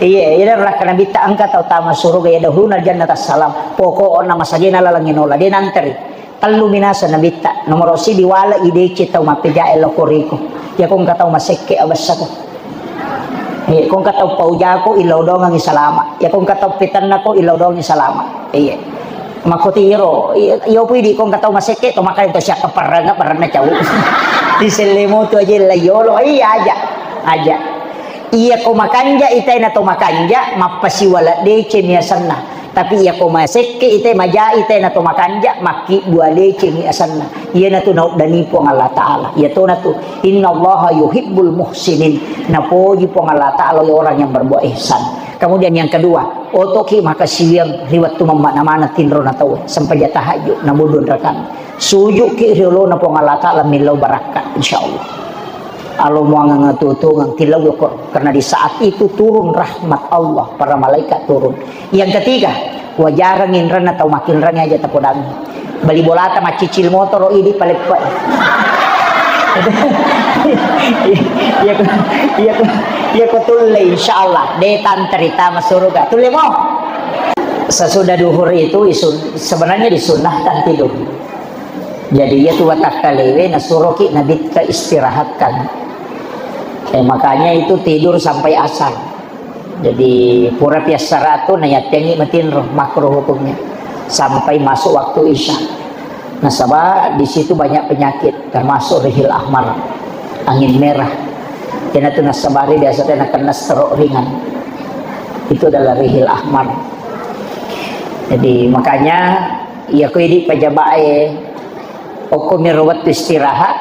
Iya, iya, rakka Nabi ta engka tau tama suruga ya dahuna jannata salam. Pokokna masagena laleng inola de nanteri. Tellu minasa Nabitta, nomoro sidi wala idece tau mappejae lao koriko. Iya ko engka tau masekke abessako. Iya ko engka tau paujako ilau dongangi salama. Iya ko engka tau petennako ilau dongangi salama. Iya. Makkotiro, iya, iya pui di ko engka tau masekke to makai to siakka perrenga, perenna cau. Disellemo tu aja lai yolo. Iya aja. Aja. Iya ko makanja itae na to makanja, mappasiwala decemi asenna. Tapi iya ko masekke itae, maja itae na to makanja, makkibbu decemi asenna. Iyanatu nauddani Puang Allah Ta'ala. Iya tona tu, innallaha yuhibbul muhsinin. Napoji Puang Allah Ta'ala orang yang berbuat ihsan. Kemudian yang kedua, otoki makasiwiang ri wettu mammana-mana tinro na tau, sempajang tahajud, na mudun rakan. Sujuki riolona Puang Allah Ta'ala millau barakka, insyaallah. Alo muangang atuo-tuongeng tillau ko, karena di saat itu turun rahmat Allah, para malaikat turun. Yang ketiga, wajarang inranna tau makinrang aja tapodangi. Bali bolata maccicil motoro idi paleppa. Iya ko, iya ko, iya ko tulle insyaallah de tanteri tama suruga. Tulle mo. Sesudah duhur itu isun, sebenarnya disunnahkan tidur. Jadi, iya tu watakkalewe nasuroki Nabitta istirahatkan. Eh, makanya itu tidur sampai asar. Jadi, pura piassara tu nayattengi matinro, makruh hukumnya. Sampai masuk waktu isya. Nasaba di situ banyak penyakit, termasuk rihil ahmar, angin merah. Karena tu nasabari biasa tena kena stroke ringan. Itu adalah rihil ahmar. Jadi, makanya iya ko idi pajabae, okko miro wettu istirahat,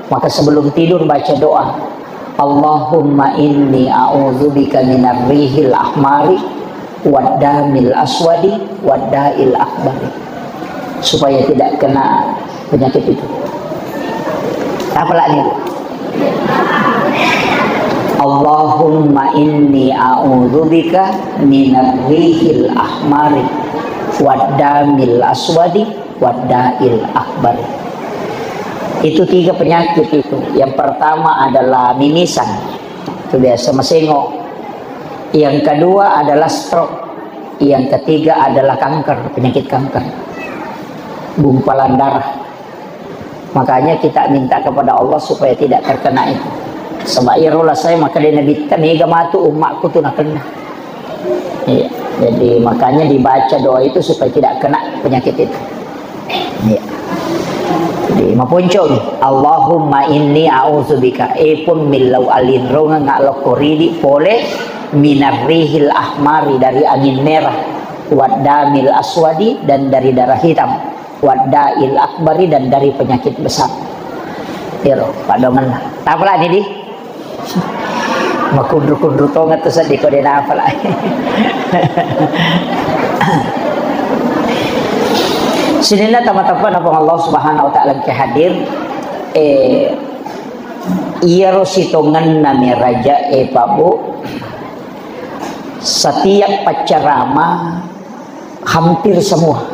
maka sebelum tidur baca doa, Allahumma inni a'udzubika minar rihil ahmari waddamil aswadi wadda'il akbari. Supaya tidak kena penyakit itu. Apa lagi? Allahumma inni a'udzubika minar rihil ahmari waddamil aswadi wadda'il akbari. Itu tiga penyakit itu. Yang pertama adalah mimisan. Itu biasa masengo. Yang kedua adalah stroke. Yang ketiga adalah kanker, penyakit kanker. Gumpalan darah. Makanya kita minta kepada Allah supaya tidak terkena itu. Sebab iya rola saya maka dia Nabi ta mega matu umatku tu nakena. Iya. Jadi makanya dibaca doa itu supaya tidak kena penyakit itu. Iya. Jadi maponco ni, Allahumma inni a'udzubika, epun millau alinrongeng lokko ridi pole minar rihil ahmari, dari angin merah, waddamil aswadi, dan dari darah hitam, wadda'il akbari, dan dari penyakit besar. Iro, padongenna. Tapalani di? Makundru-kundru tongeng tu seddi ko de napala. Sininna tama-tama na Puang Allah Subhanahu wa Ta'ala ke hadir. Eh, Iyaro sitongenna Miraja e, Pak Bu, setiap paccarama hampir semua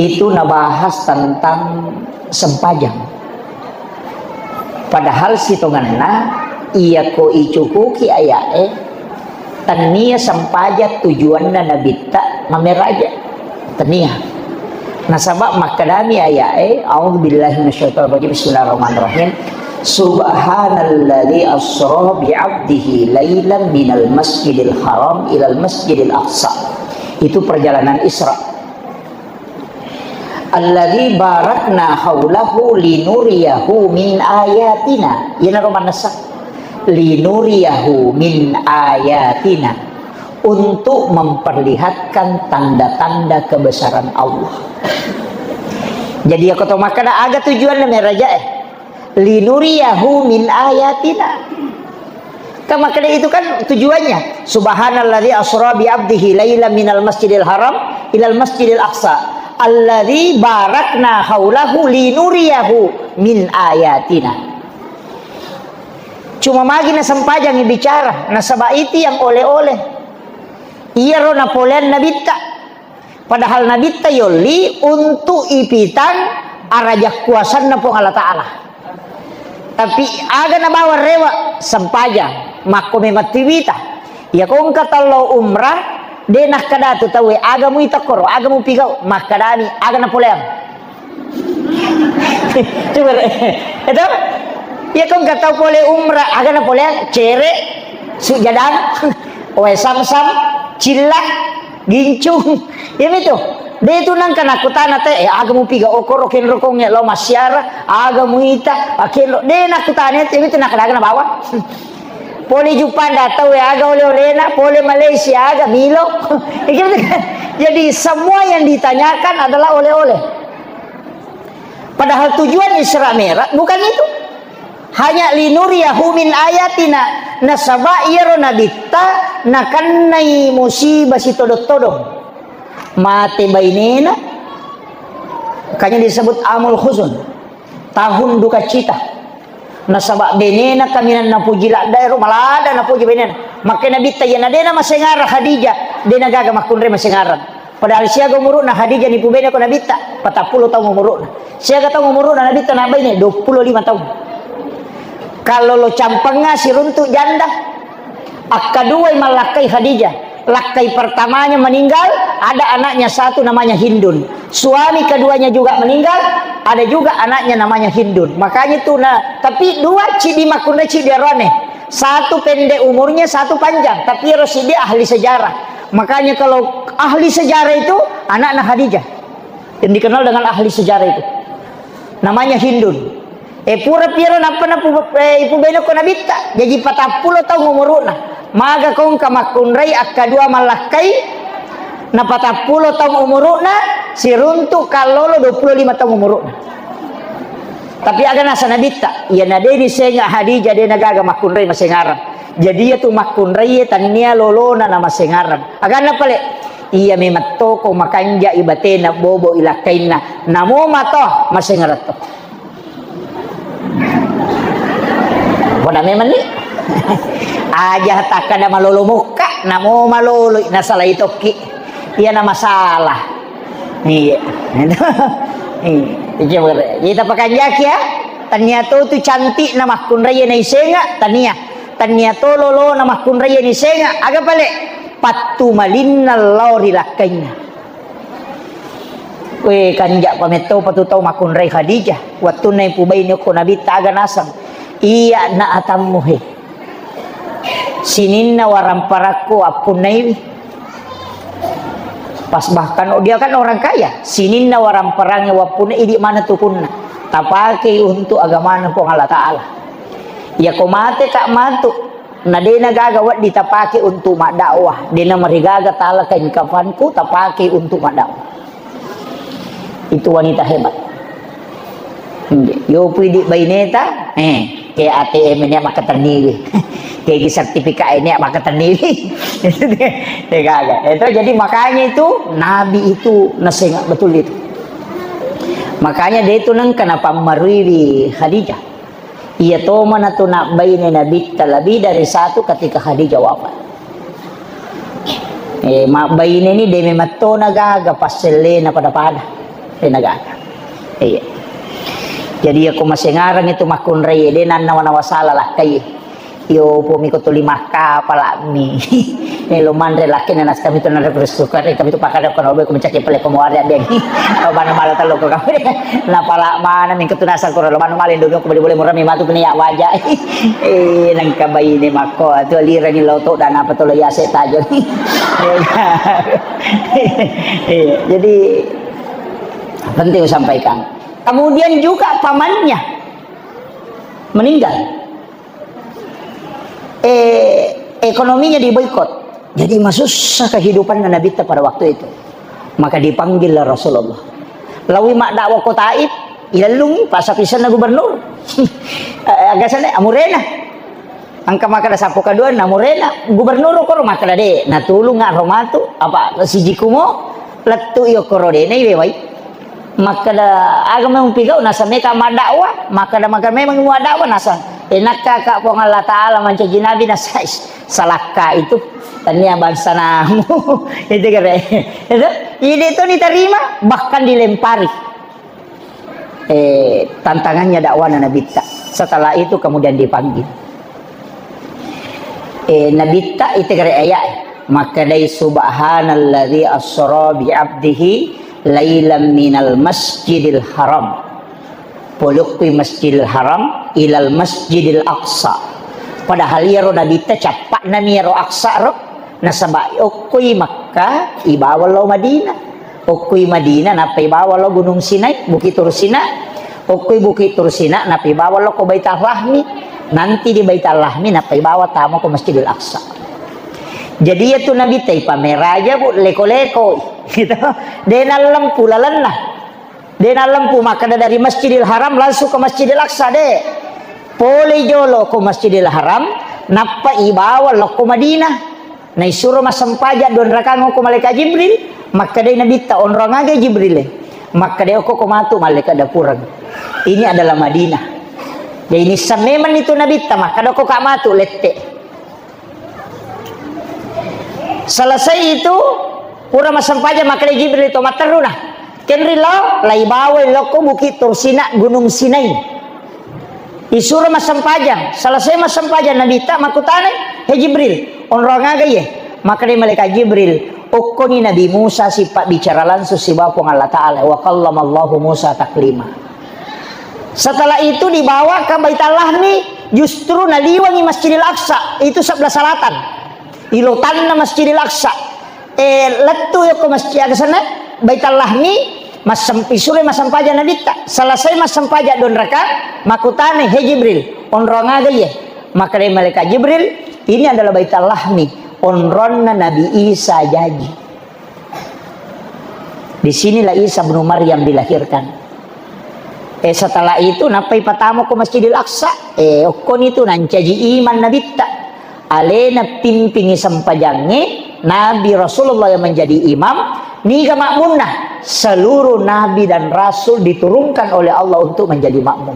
itu nabahas tentang sempajang. Padahal sitongenna, iyako icukuki aya'e, tennia sempajang tujuanna Nabitta mameraja. Tennia. Nasaba makkedami aya'e, a'udzubillahi minasyaitonirrajim, bismillahirrahmanirrahim. Subhanalladzi asra bi'abdihi lailan minal masjidil haram ilal masjidil aqsa. Itu perjalanan Isra. Alladzi barakna haulahu linuriyahu min ayatina. Iyanaro mannessa. Linuriyahu min ayatina. Untuk memperlihatkan tanda-tanda kebesaran Allah. Jadi, iyako to makkeda, aga tujuanna meraja e? Linuriyahu min ayatina. Kan makkeda itu kan tujuannya. Subhanalladzi asra bi abdihi lailan minal masjidil haram ilal masjidil aqsa. Alladzi barakna haulahu linuriyahu min ayatina. Cuma magi nasempajangi bicara, nasaba itu yang oleh-oleh. Iyaro napoleang nabitta. Padahal nabitta yolli untuk ipitang araja kuasanna Puang Allah Ta'ala. Tapi aga nabawa rewa, sempajang, makko memang tiwita. Iyako engka tallo umrah, de nakkeda tu tauwe, aga muita koro, aga mupigau, makkedami, aga napoleang. Coba, itu? Iyako engka tau pole umrah, aga napoleang, cere, sujadang, wae samsam, cilla, gincung. Iyamitu. De tu nengka nakkutana te, eh, aga mupiga okoro kenro konge lo massiara, aga muita, akenro. De nakkutana te, iyamitu nakkeda aga nabawa. Pole Jepang datang, we, aga oleh-olehna, pole Malaysia, aga Milo. Jadi semua yang ditanyakan adalah oleh-oleh. Padahal tujuan Isra Mi'raj bukan itu. Hanya linuriyahu min ayatina. Nasaba iyaro nabitta nakennai musibah sitodong-todong. Mate bainena, makanya disebut amul huzun. Tahun duka cita. Nasaba benena kaminang napuji ladda ero, malada napuji benena. Makkeda nabitta, iyana dena masengarang Khadijah, dena gaga makkunrai masengarang. Padahal siaga umuru'na Khadijah nipubaine ko nabitta, patappulo taung umuru'na. Siaga taung umuru'na nabitta nabaine, duappulo lima taung. Kalau lo campengnga siruntu janda, akkaduai mallakkai Khadijah. Lakkai pertamanya meninggal, ada anaknya satu namanya Hindun. Suami keduanya juga meninggal, ada juga anaknya namanya Hindun. Makanya itu, nah, tapi dua cidi makkunrai cidi arone. Satu pendek umurnya, satu panjang. Tapi ero sidi ahli sejarah. Makanya kalau ahli sejarah itu anaknya Khadijah. Yang dikenal dengan ahli sejarah itu. Namanya Hindun. Eh, pura piro nappa napu-, eh, ipubaine ko nabitta. Jaji patappulo taung umuru'na. Maga kongka makkunrai akkadua mallakkai, na patappulo taung umuru'na, siruntu kallolo duappulo lima taung umuru'na. Tapi aga nasa nabitta, iyana de nisenga Khadijah de nagaga makkunrai masengarang. Jadi iyatu makkunrai tannia lolona na masengarang. Aganna pale, iya memang toko makanja ibatena bobo ilakkainna. Namo mato masengarang to. Pada memang ni. Aja takkada malolo mokka, namo malolo, nasalai tokki. Iya na masalah. Iya. Iya. Coba kita pakanjaki ya. Tania to tu cantik na makkunrai na isenga, tania. Tania to lolo na makkunrai na isenga. Aga pale? Pattu malinna lao ri lakkainna. We, kanja pametto patu tau makkunrai Khadijah. Wattunna ipubaini okko Nabitta aga naseng. Iya na atammu he. Sininna waramparakku appunnaiwi. Pas bahkan dia kan orang kaya. Sininna waramparang wappunna idi mana tukunna. Tapakei untuk agamana Puang Allah Ta'ala. Iya ko mate ka matu. Na dena gaga wedding tapake untuk maddakwah, dena marigaga tala kain kafanku tapake untuk maddakwah. Itu wanita hebat. Yo pidi baineta, eh, ke A T M ini maka terniwi. Ke sertifikat ini maka terniwi. Itu dia, dia gaga. Itu jadi makanya itu Nabi itu nasenga betul itu. Makanya dia itu nengka napammarui Khadijah. Iya tomana tu nabbaine Nabitta lebih dari satu ketika Khadijah wafat. Eh, mabbaine ni de memettona gaga passellena pada-pada. Dena gaga. Iya. Jadi, iya ko masengarang itu makkunrai, de nannawa-nawa sala lakkai. Iyo, pomi ko tuli makka, pala'mi. Eh, lo manre laki na nas kami tu nare bersyukur, eh, kami tu pakada ko nobe ko mencaki pale ko muare adeng. Lo manu mala talo ko kami. Na pala mana mingko tu nasa ko lo manu mala indomie ko boleh boleh murah mi matu punya waja. Eh, nangka baine makko, tu alirangi lo to dan apa to lo yase tajo. Eh, jadi penting sampaikan. Kemudian juga pamannya meninggal. Eh, ekonominya diboikot. Jadi masussa kehidupan Nabitta pada waktu itu. Maka dipanggil Rasulullah. Lawi maddakwah ko Taif, ilellungi, passapisenna gubernur. Eh, agasane, amurena. Engka makkeda sappo kaduanna, amurena, gubernur koro makkeda de, natulung aro matu, apa siji kumo, lettu iyo koro de, naiwewai. Makkeda, "Aga memang pigau?" Naseng, "Meka maddakwah." Makkeda, "Maka memang muaddakwah?" Naseng, "Eh, nakka ka Puang Allah Ta'ala mancaji nabi," naseng, "Salakka itu, tania bangsa namu." Itu kere. Itu, ide itu diterima, bahkan dilempari. Eh, tantangannya dakwahna Nabitta. Setelah itu kemudian dipanggil. Eh, Nabitta itegere ayat. Makkedai, "Subhanalladzi asra bi abdihi lailam minal masjidil haram." Polokkui Masjidil Haram ilal Masjidil Aqsa. Padahal iyaro Nabitta cappa'nami iyaro Aqsa ro. Nasaba okkoi Makkah, ibawa lao Madinah. Okkoi Madinah, nappa ibawa lao Gunung Sinai, Bukit Tursina. Okkoi Bukit Tursina, nappa ibawa lao ko Baitul Lahmi. Nanti di Baitul Lahmi, nappa ibawa tama ko Masjidil Aqsa. Jadi, iya tu Nabitta ipameraja, Bu, leko-leko. Gitu. De nallempu lalenna. De nallempu makkeda dari Masjidil Haram langsung ke Masjidil Aqsa, de. Pole jolo ko Masjidil Haram, nappa ibawa lokko Madinah. Naisuro massempajang dua rakang ko Malaikat Jibril, makkedai Nabitta, "Onrong aga Jibril e?" Makkedai, "Okko ko matu Malaikat dapureng. Ini adalah Madinah." Jadi nisseng memang itu Nabitta, makkeda, "Okko ka matu, lette." Selesai itu, pura massempajang, makkeda Jibril to matteruna. Kenri lao, laibawai lokko Bukit Tursina, Gunung Sinai. Isuro massempajang, selesai massempajang Nabitta makkutanai, "He Jibril, onrong aga iye?" Makkeda malaikat Jibril, "Okkoni Nabi Musa sipabbicara langsung sibawa Puang Allah Ta'ala, wa kallamallahu Musa taklima." Setelah itu dibawa ke Baitul Lahmi, justru naliwangi Masjidil Aqsa, itu sebelah selatan. Ilotanna Masjidil Aqsa. Eh, lettu yokko masjid aga sana, Baitul Lahmi, massem-, isure massempajang Nabitta. Selesai massempajang dua rakaat, makkutana, "He Jibril, onrong aga iye?" Makkedai malaikat Jibril, "Ini adalah Baitul Lahmi, onronna Nabi Isa jaji." Di sinilah Isa bin Maryam dilahirkan. Eh, setelah itu, nappai patama ko Masjidil Aqsa. Eh, okkoni tu nancaji imang Nabitta. Alena pimpingi sempajangnge, Nabi Rasulullah yang menjadi imam, niga makmunna? Seluruh Nabi dan Rasul diturunkan oleh Allah untuk menjadi makmum.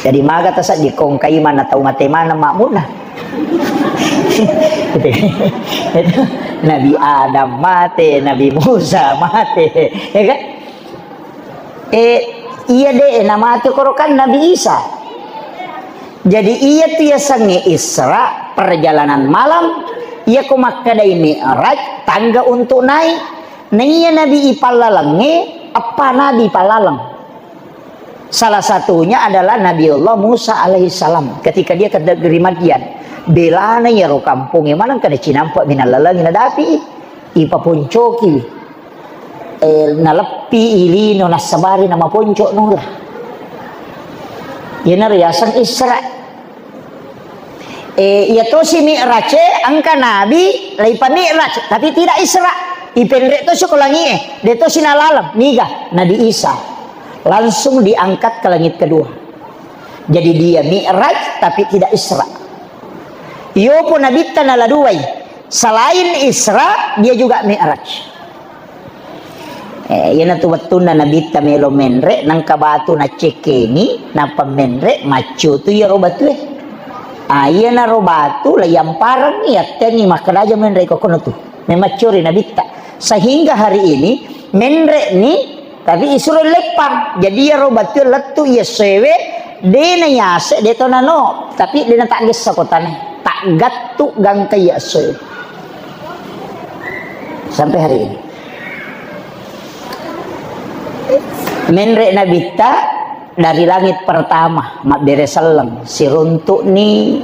Jadi maga tasaddi kongkai mana tau mate mana makmunna. Nabi Adam mate, Nabi Musa mate, ya kan? Eh, iya de, namate koro kan Nabi Isa. Jadi iya tu yasengnge Isra, perjalanan malam, iya ko makkedai Mi'raj, tangga untuk naik. Nah iya Nabi ipallalengnge, eppa Nabi ipallaleng. Salah satunya adalah Nabiullah Musa alaihissalam ketika dia ke negeri Madian. Belana iyaro kampongnge maneng kada cinampa minallaleng nadapi, ipaponcoki. Eh, naleppi ilino nassabari namaponco nula. Yenaro yaseng Isra. Eh, iya tosi Mi'raj e, engka Nabi, laipa Mi'raj, tapi tidak Isra. Ipenre tosi ko langi e, de tosi nalaleng, niga? Nabi Isa. Langsung diangkat ke langit kedua. Jadi dia Mi'raj, tapi tidak Isra. Iyopo Nabitta nala duai. Selain Isra, dia juga Mi'raj. Eh, iyanatu wettunna Nabitta melo menre, nengka batu naccekkengi, nappa menre, maccutu iyaro batue. Ah, iyanaro batu la yamparengngi, yattengngi, makkeda aja menre kokkono tu. Memaccuri Nabitta. Sehingga hari ini, menre'ni, tapi isuro leppang. Jadi iyaro batue lettu iya essoewe, de na yase, de to nano, tapi de na taggessa kotane. Taggattu gangka iya essoewe. Sampai hari ini. Menre Nabitta dari langit pertama, mabbere selleng, siruntu'ni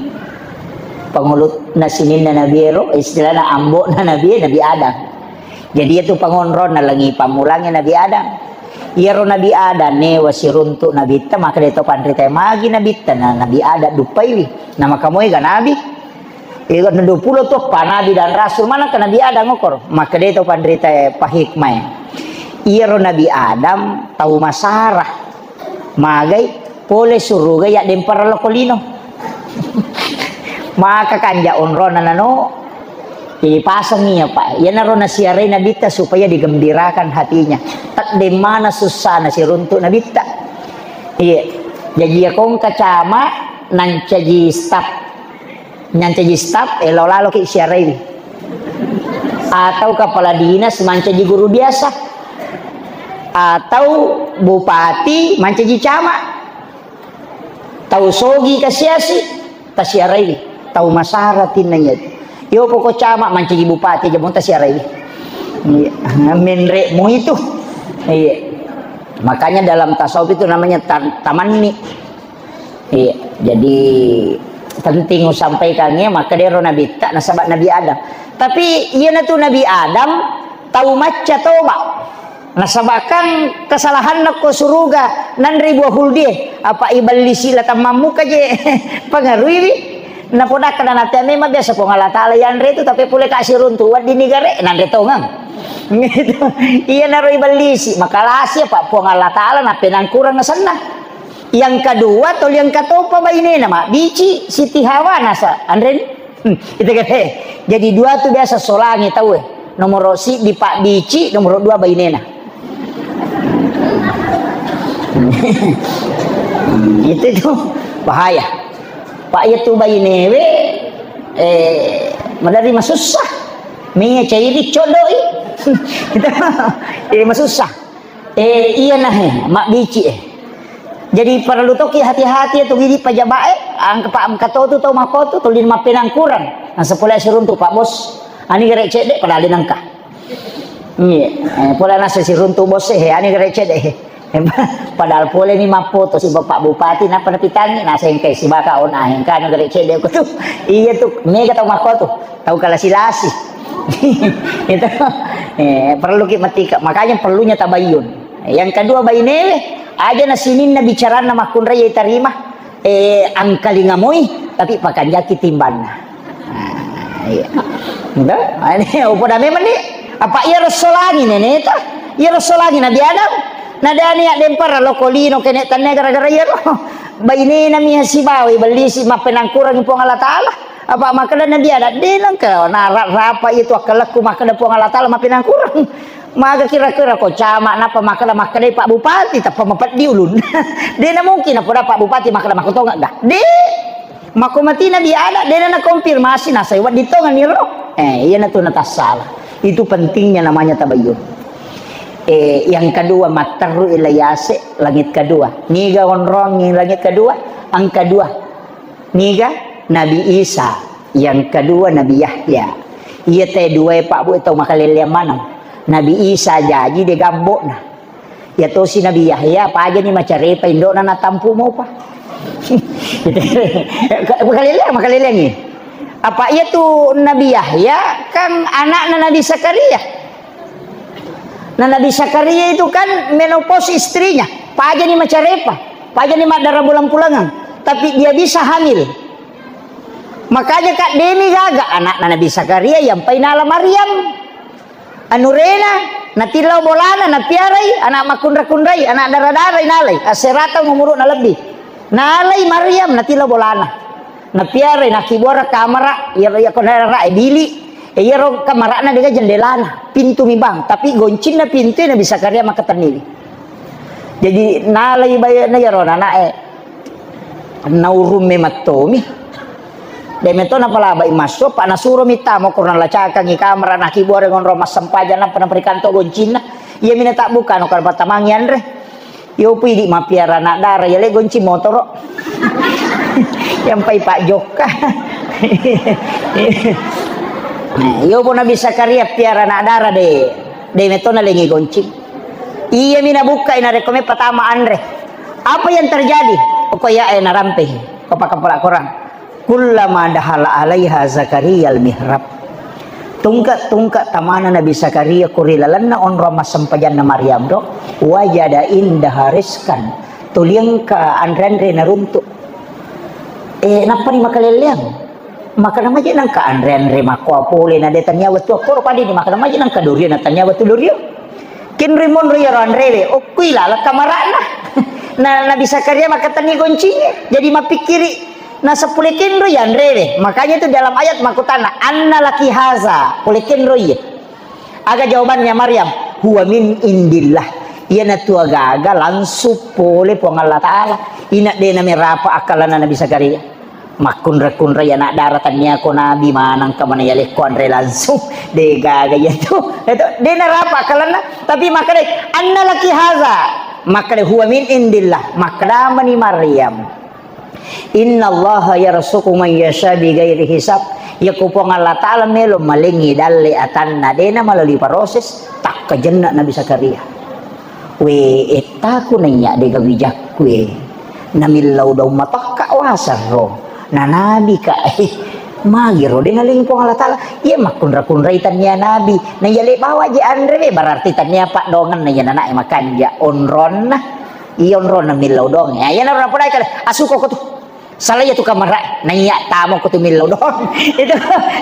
panguluna sininna Nabi ero, istilahna ambo'na Nabi, Nabi Adam. Jadi itu pangonronna langi pammulangi Nabi Adam. Iyaro Nabi Adam newa siruntu Nabitta, maka de to panrita magi Nabitta, na Nabi Adam duppaiwi. Na maka moega Nabi. Iya, na dua puluh tu pa nabi dan rasul, manakka Nabi Adam okoro. Maka de to panrita pahikmai. Iyaro Nabi Adam tau masara. Magai pole suruga ya dempara loko lino. Maka kanja onrona nano. Jadi pasang iya, Pak. Iyanaro nasiarai Nabitta supaya digembirakan hatinya. Tak demana susah nasiruntu Nabitta. Iya. Jadi ya kong kacama nancaji staf. Nyancaji staf, eh, lao laloki siaraiwi. Atau kepala dinas mancaji guru biasa. Atau bupati mancaji camat. Tau sogi kasiasi, tasiaraiwi. Tau masara tinna iya. Yo poko camat mancaji bupati aja mau tasiaraiwi. Iya, menre'mu itu. Iya. Makanya dalam tasawuf itu namanya tan-, tamanni. Iya, jadi penting usampaikan ya, maka dero Nabitta nasaba Nabi Adam. Tapi iyanatu Nabi Adam tau macca toba. Nasaba kan kesalahanna ko suruga nanre buah huldie, apa iballisi la tammammuka je pengaruhiwi. Napodakka nanate memang biasa Puang Allah Taala yanre itu, tapi pole kasih runtu wedding nigare nanre tongang. Gitu. Iyanaro iballisi, makalasi apa Puang Allah Taala napenangkurang senna. Yang kedua, toli engka topa bainena, mabbici Siti Hawa nasa, anreni? Hmm, itu kan, eh. Jadi dua tu biasa solangi tau, eh. Nomoro siddi pabbici, nomoro dua bainena. Hmm, itu itu bahaya. Pak, iya tu bainewe, eh, madari masussa. Mie cairi codoi. Itu, eh, masussa. Eh, iya nah, eh, mabbici, eh. Jadi perlu toki hati-hati tu gidi pajabae, angka pa, angka to tu tau makotu, tuli mapenangkurang. Nasa pole siruntu Pak Bos. Ani gare cedde padahal nengka. Iya, eh, pole nasa siruntu Bos, eh, ani gare cedde, eh. Padahal pole ni mappoto si Bapak Bupati, napa napitangi, nasa engkai si baka on, ah, engka anu gare cedde ko tu. Iya tu, mega tau makotu. Tau kalasi-lasi. Itu, eh, perlu ki matika. Makanya perlunya tabayyun. Yang kedua, bainewe, aja na sininna bicaranna makkunrai tarima, eh, angkalinga moi, tapi pakanjaki timbanna. Nah, iya. Udah, ini upoda memang ni. Apa iya ressolangi neneta? Iya ressolangi Nabi Adam. Nadani ya dempara loko lino kene tanne gara-gara iya ro. Bainena mi sibawa bellisi mapenangkurangi Puang Allah Taala. Apa makkeda Nabi Adam, de nengka na ra-, rapa itu akkalakku makkeda Puang Allah Taala mapenangkurang. Maga kira-kira ko camat napa makkeda, makkeda Pak Bupati tappa mapeddi ulun. De na mungkin apa Pak Bupati makkeda makko tonga ga. De. Makko mati Nabi Adam, de na nakonfirmasi nasai wedding tonga niro. Eh, iya natu natassala. Itu pentingnya namanya tabayyun. Eh, yang kedua, matteru ila yase, langit kedua. Niga onrong langit kedua? Angka dua. Niga? Nabi Isa. Yang kedua Nabi Yahya. Iya te dua e Pak Bu tau makaleleang maneng. Nabi Isa jaji de gambokna. Ya tosi Nabi Yahya pajani macarepa indokna natampu mopa. Makaleleang, makaleleangi. Apa iya tu Nabi Yahya kan anakna Nabi Zakaria. Nah, Nabi Zakaria itu kan menopause istrinya, pajani macarepa, pajani maddara bulan pulangan, tapi dia bisa hamil. Makanya kak demi gaga anakna Nabi Zakaria yang painala Maryam. Anurena, natillau bolana, napiarai anak makunra-kunrai, anak dara-darai nalai, asseratang umuruna lebbi. Nalai Maryam, natillau bolana. Napiarai, nakibuara kamara, iya, iya, kona rara, eh, bili. E, iyaro kamara'na dega jendelana, pintu mi bang, tapi goncinna pintu e Nabi Zakaria makkatenniwi. Jadi nalai bayana iyaro ana'e, naurung memettomi. De metto napalabai massu, pa nasuro mittamo kurang lacakangi kamara nakibuare ngonro massempajang nappa naparikanto goncinna. Iya mina tabbuka no kan patamangi anre. Yopo idi mappiara anak dara, yale gonci motoro. Yampai Pak Jokka. Yopo Nabi Zakaria piara anak dara de, de metto nalengi gonci. Iya mina bukka ina rekome patama anre. Apa yang terjadi? Pokok ya e narampe. Kopaka pola korang. Kullama dahala alaiha Zakaria al-mihrab. Tungke-tungke tamana Nabi Zakaria ko ri lalenna onrong massempajanna Maryam do, wajada indaha rizqan. Tuli engka anre-anre naruntuk. Eh, nappani makalelleang. Maka namaje nangka anre-anre makkoa pole na de tania wettu akkoro padini, maka namaje nangka dorio na tania wettu dorio. Kenroi monro iyaro anrewe, okkui laleng kamara'na. Na, Nabi Zakaria makkatenni goncingnge. Jadi mappikkiri, nasaba pole kenroi anrewe. Makanya itu dalam ayat makkutana, "Anna laki haza?" Pole kenroi. Aga jawabannya Maryam? "Huwa min indillah." Iyanatu aga-aga langsung pole Puang Allah Ta'ala. Ina de namerapa akkalana Nabi Zakaria. Makkunra-kunrai anak dara tania ko nabi manang ka mana yalekko anre langsung. De gaga iya tu. Itu de narapa akkalana, tapi makkeda, "Anna laki haza?" Makkeda, "Huwa min indillah." Makkeda mani Maryam, "Innallaha yarzuqu man yasha bi ghairi hisab." Iya ko Puang Allah Ta'ala melo malengi dalle atanna, de na melalui proses, takkajenna Nabi Zakaria. We, ettaku naiya de gawijakku e. Namillau daung matakka wasarro. Na nabi ka, eh, magiro de nalengi Puang Allah Ta'ala. Iya makkunra-kunrai tania nabi. Na iya le bawa je anre we, berarti tania paddoangenna iya nana e makanja onronna. Iya onronna millau doang. Ya, iya naro napodai kale, asuko ko tu. Salah iya tu kamara, naiya tamo ko tu millau doang. Itu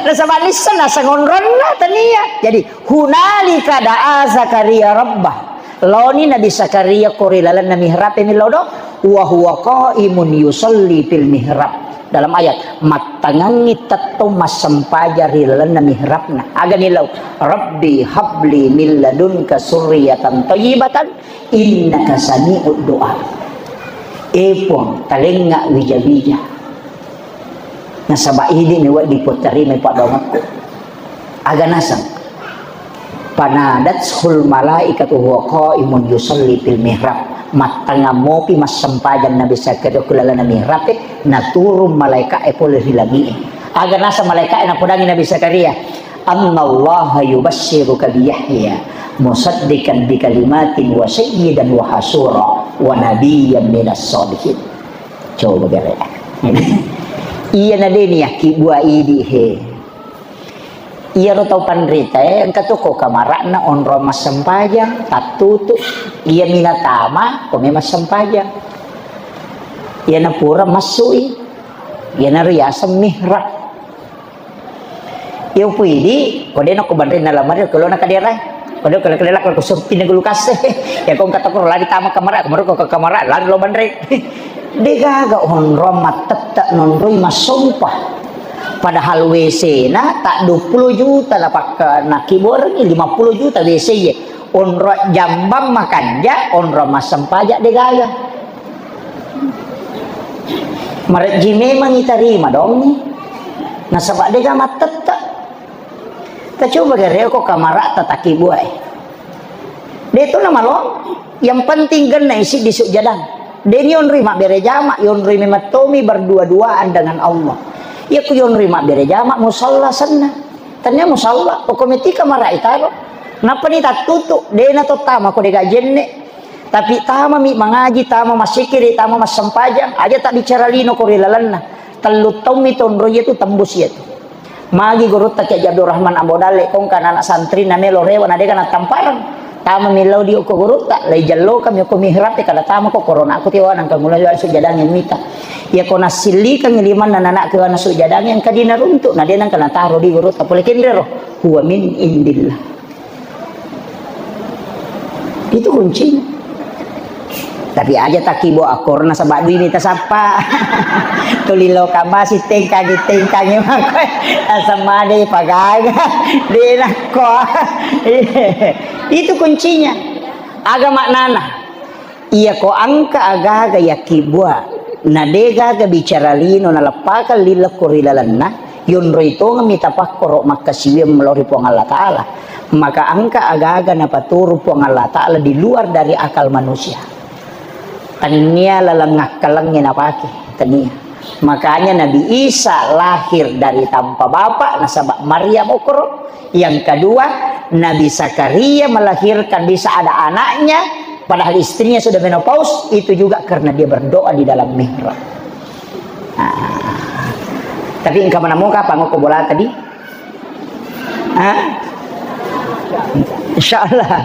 nasaba nisseng naseng onronna tania. Jadi, hunalika da'a Zakaria rabbah. Laoni Nabi Zakaria ko ri lalenna mihrab e millau doang. Wa huwa qaimun yusalli fil mihrab. Dalam ayat, mattangangi tettong massempajang ri lalenna mihrabna. Aga millau, "Rabbi habli min ladunka surriyatan thayyibatan innaka sami'ud du'a." E Puang, talengnga wija-wija. Nasaba idi mi wedding potterimai paddoangekku. Aga naseng? Fanadathul malaikatu huwa qaimun yusalli fil mihrab. Mattangang mopi massempajang Nabi Zakaria ku lalana mihrab e, naturung malaika e pole ri langi e. Aga naseng malaika e napodangi Nabi Zakaria? "Annallaha yubassyiruka bi Yahya musaddiqan bi kalimatin wa sayyidan wa hasura wa nabiyyan minas sholihin." Coba gare. Iya na deni yakki bua idi he. Iyaro tau panrita e engka to ko kamara'na onrong massempajang, tattutu, iya mina tama ko me massempajang. Iya na pura massui, iya na riaseng mihrab. Iyo puidi, ko dena ko banreng na lamari, ko lona kadera. Ko de ko kadera ko surpi na gulu kase. Ya ko kata ko lari tama kamara, kamara ko kamara, lari lo banreng. De gaga onrong mattetta nonroi massompa. Padahal W C na tak dua puluh juta la pakka nakiborengi lima puluh juta W C ye. Onro jambang makanja, onro massempajang de gaga. Marejji memang itarima dong. Nasaba de gaga mattetta. Tacoba gare ko kamara ta takibuai. De tu namalo. Yang penting genna isi di sujadang. De ni onroi mabbere jama, yonroi memang tomi berdua-duaan dengan Allah. Iya ku yonroi mabbere jama musalla senna. Tania musalla, pokok meti kamara itaro. Napa ni tattutu, de na to tama ko de gaga jenne. Tapi tamami mangaji, tama massikiri, tama massempajang, aja tak bicara lino ko ri lalenna. Tellu taung mi tonro iya tu tembus iya tu. Magi gurutta Kiai Abdul Rahman Ambo Dalle, kongka anak santri na melo rewa na dega na tamparang. Tama mi lao di okko gurutta, lai jallo kami okko mihrab e kada tama ko corona aku tiwa nang kangula sujadang yang mita. Iya ko nasillikang limanna anak ke anak sujadang yang kadina runtuk, na de nang kana taro di gurutta pole kendero. Huwa min indillah. Itu kuncinya. Tapi aja takibo akor nasaba dui mita sappa. Tuli lo kabasi tengkangi tengkangi mako. Asam made pagaga. De nakko. Itu kuncinya. Aga maknana. Iya ko angka agaga yakkibua. Na de gaga bicara lino naleppakang lilekko ri lalenna. Yonroi tongeng mita pakkoro makkasiwiang lao ri Puang Allah Ta'ala. Maka angka agaga napaturu Puang Allah Ta'ala di luar dari akal manusia. Tennia laleng akkalengnge napake, tennia. Makanya Nabi Isa lahir dari tanpa bapak, nasaba Maryam okoro. Yang kedua, Nabi Zakaria melahirkan bisa ada anaknya, padahal istrinya sudah menopause, itu juga karena dia berdoa di dalam mihrab. Nah, tapi engka manamu kapang ko bola tadi? Hah? Insyaallah.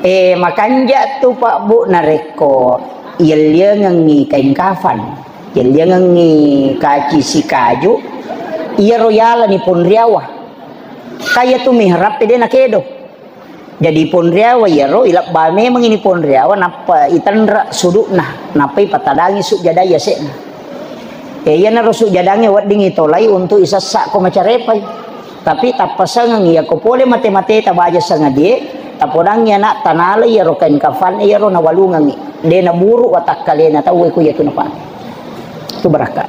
Eh, makanja tu Pak Bu narekko yelliangengi kain kafan, yelliangengi kaci sikaju, iyaro yalani ponriawa. Kaya tu mihrab pede nakedo. Jadi ponriawa iyaro, ilebba memang ini ponriawa, nappa itenra sudukna, nappa ipatadangi sujjadai yase'na. Ya, iyanaro sujjadangnge wedding itolai untuk isessa ko macarepai. Tapi tappasengeng iya ko pole mate-mate tabaja sengadie, tapodangi anak tanala iyaro kain kafan iyaro nawalungengi. De naburu watakkalena tau ku iya tu napake. Itu barakka.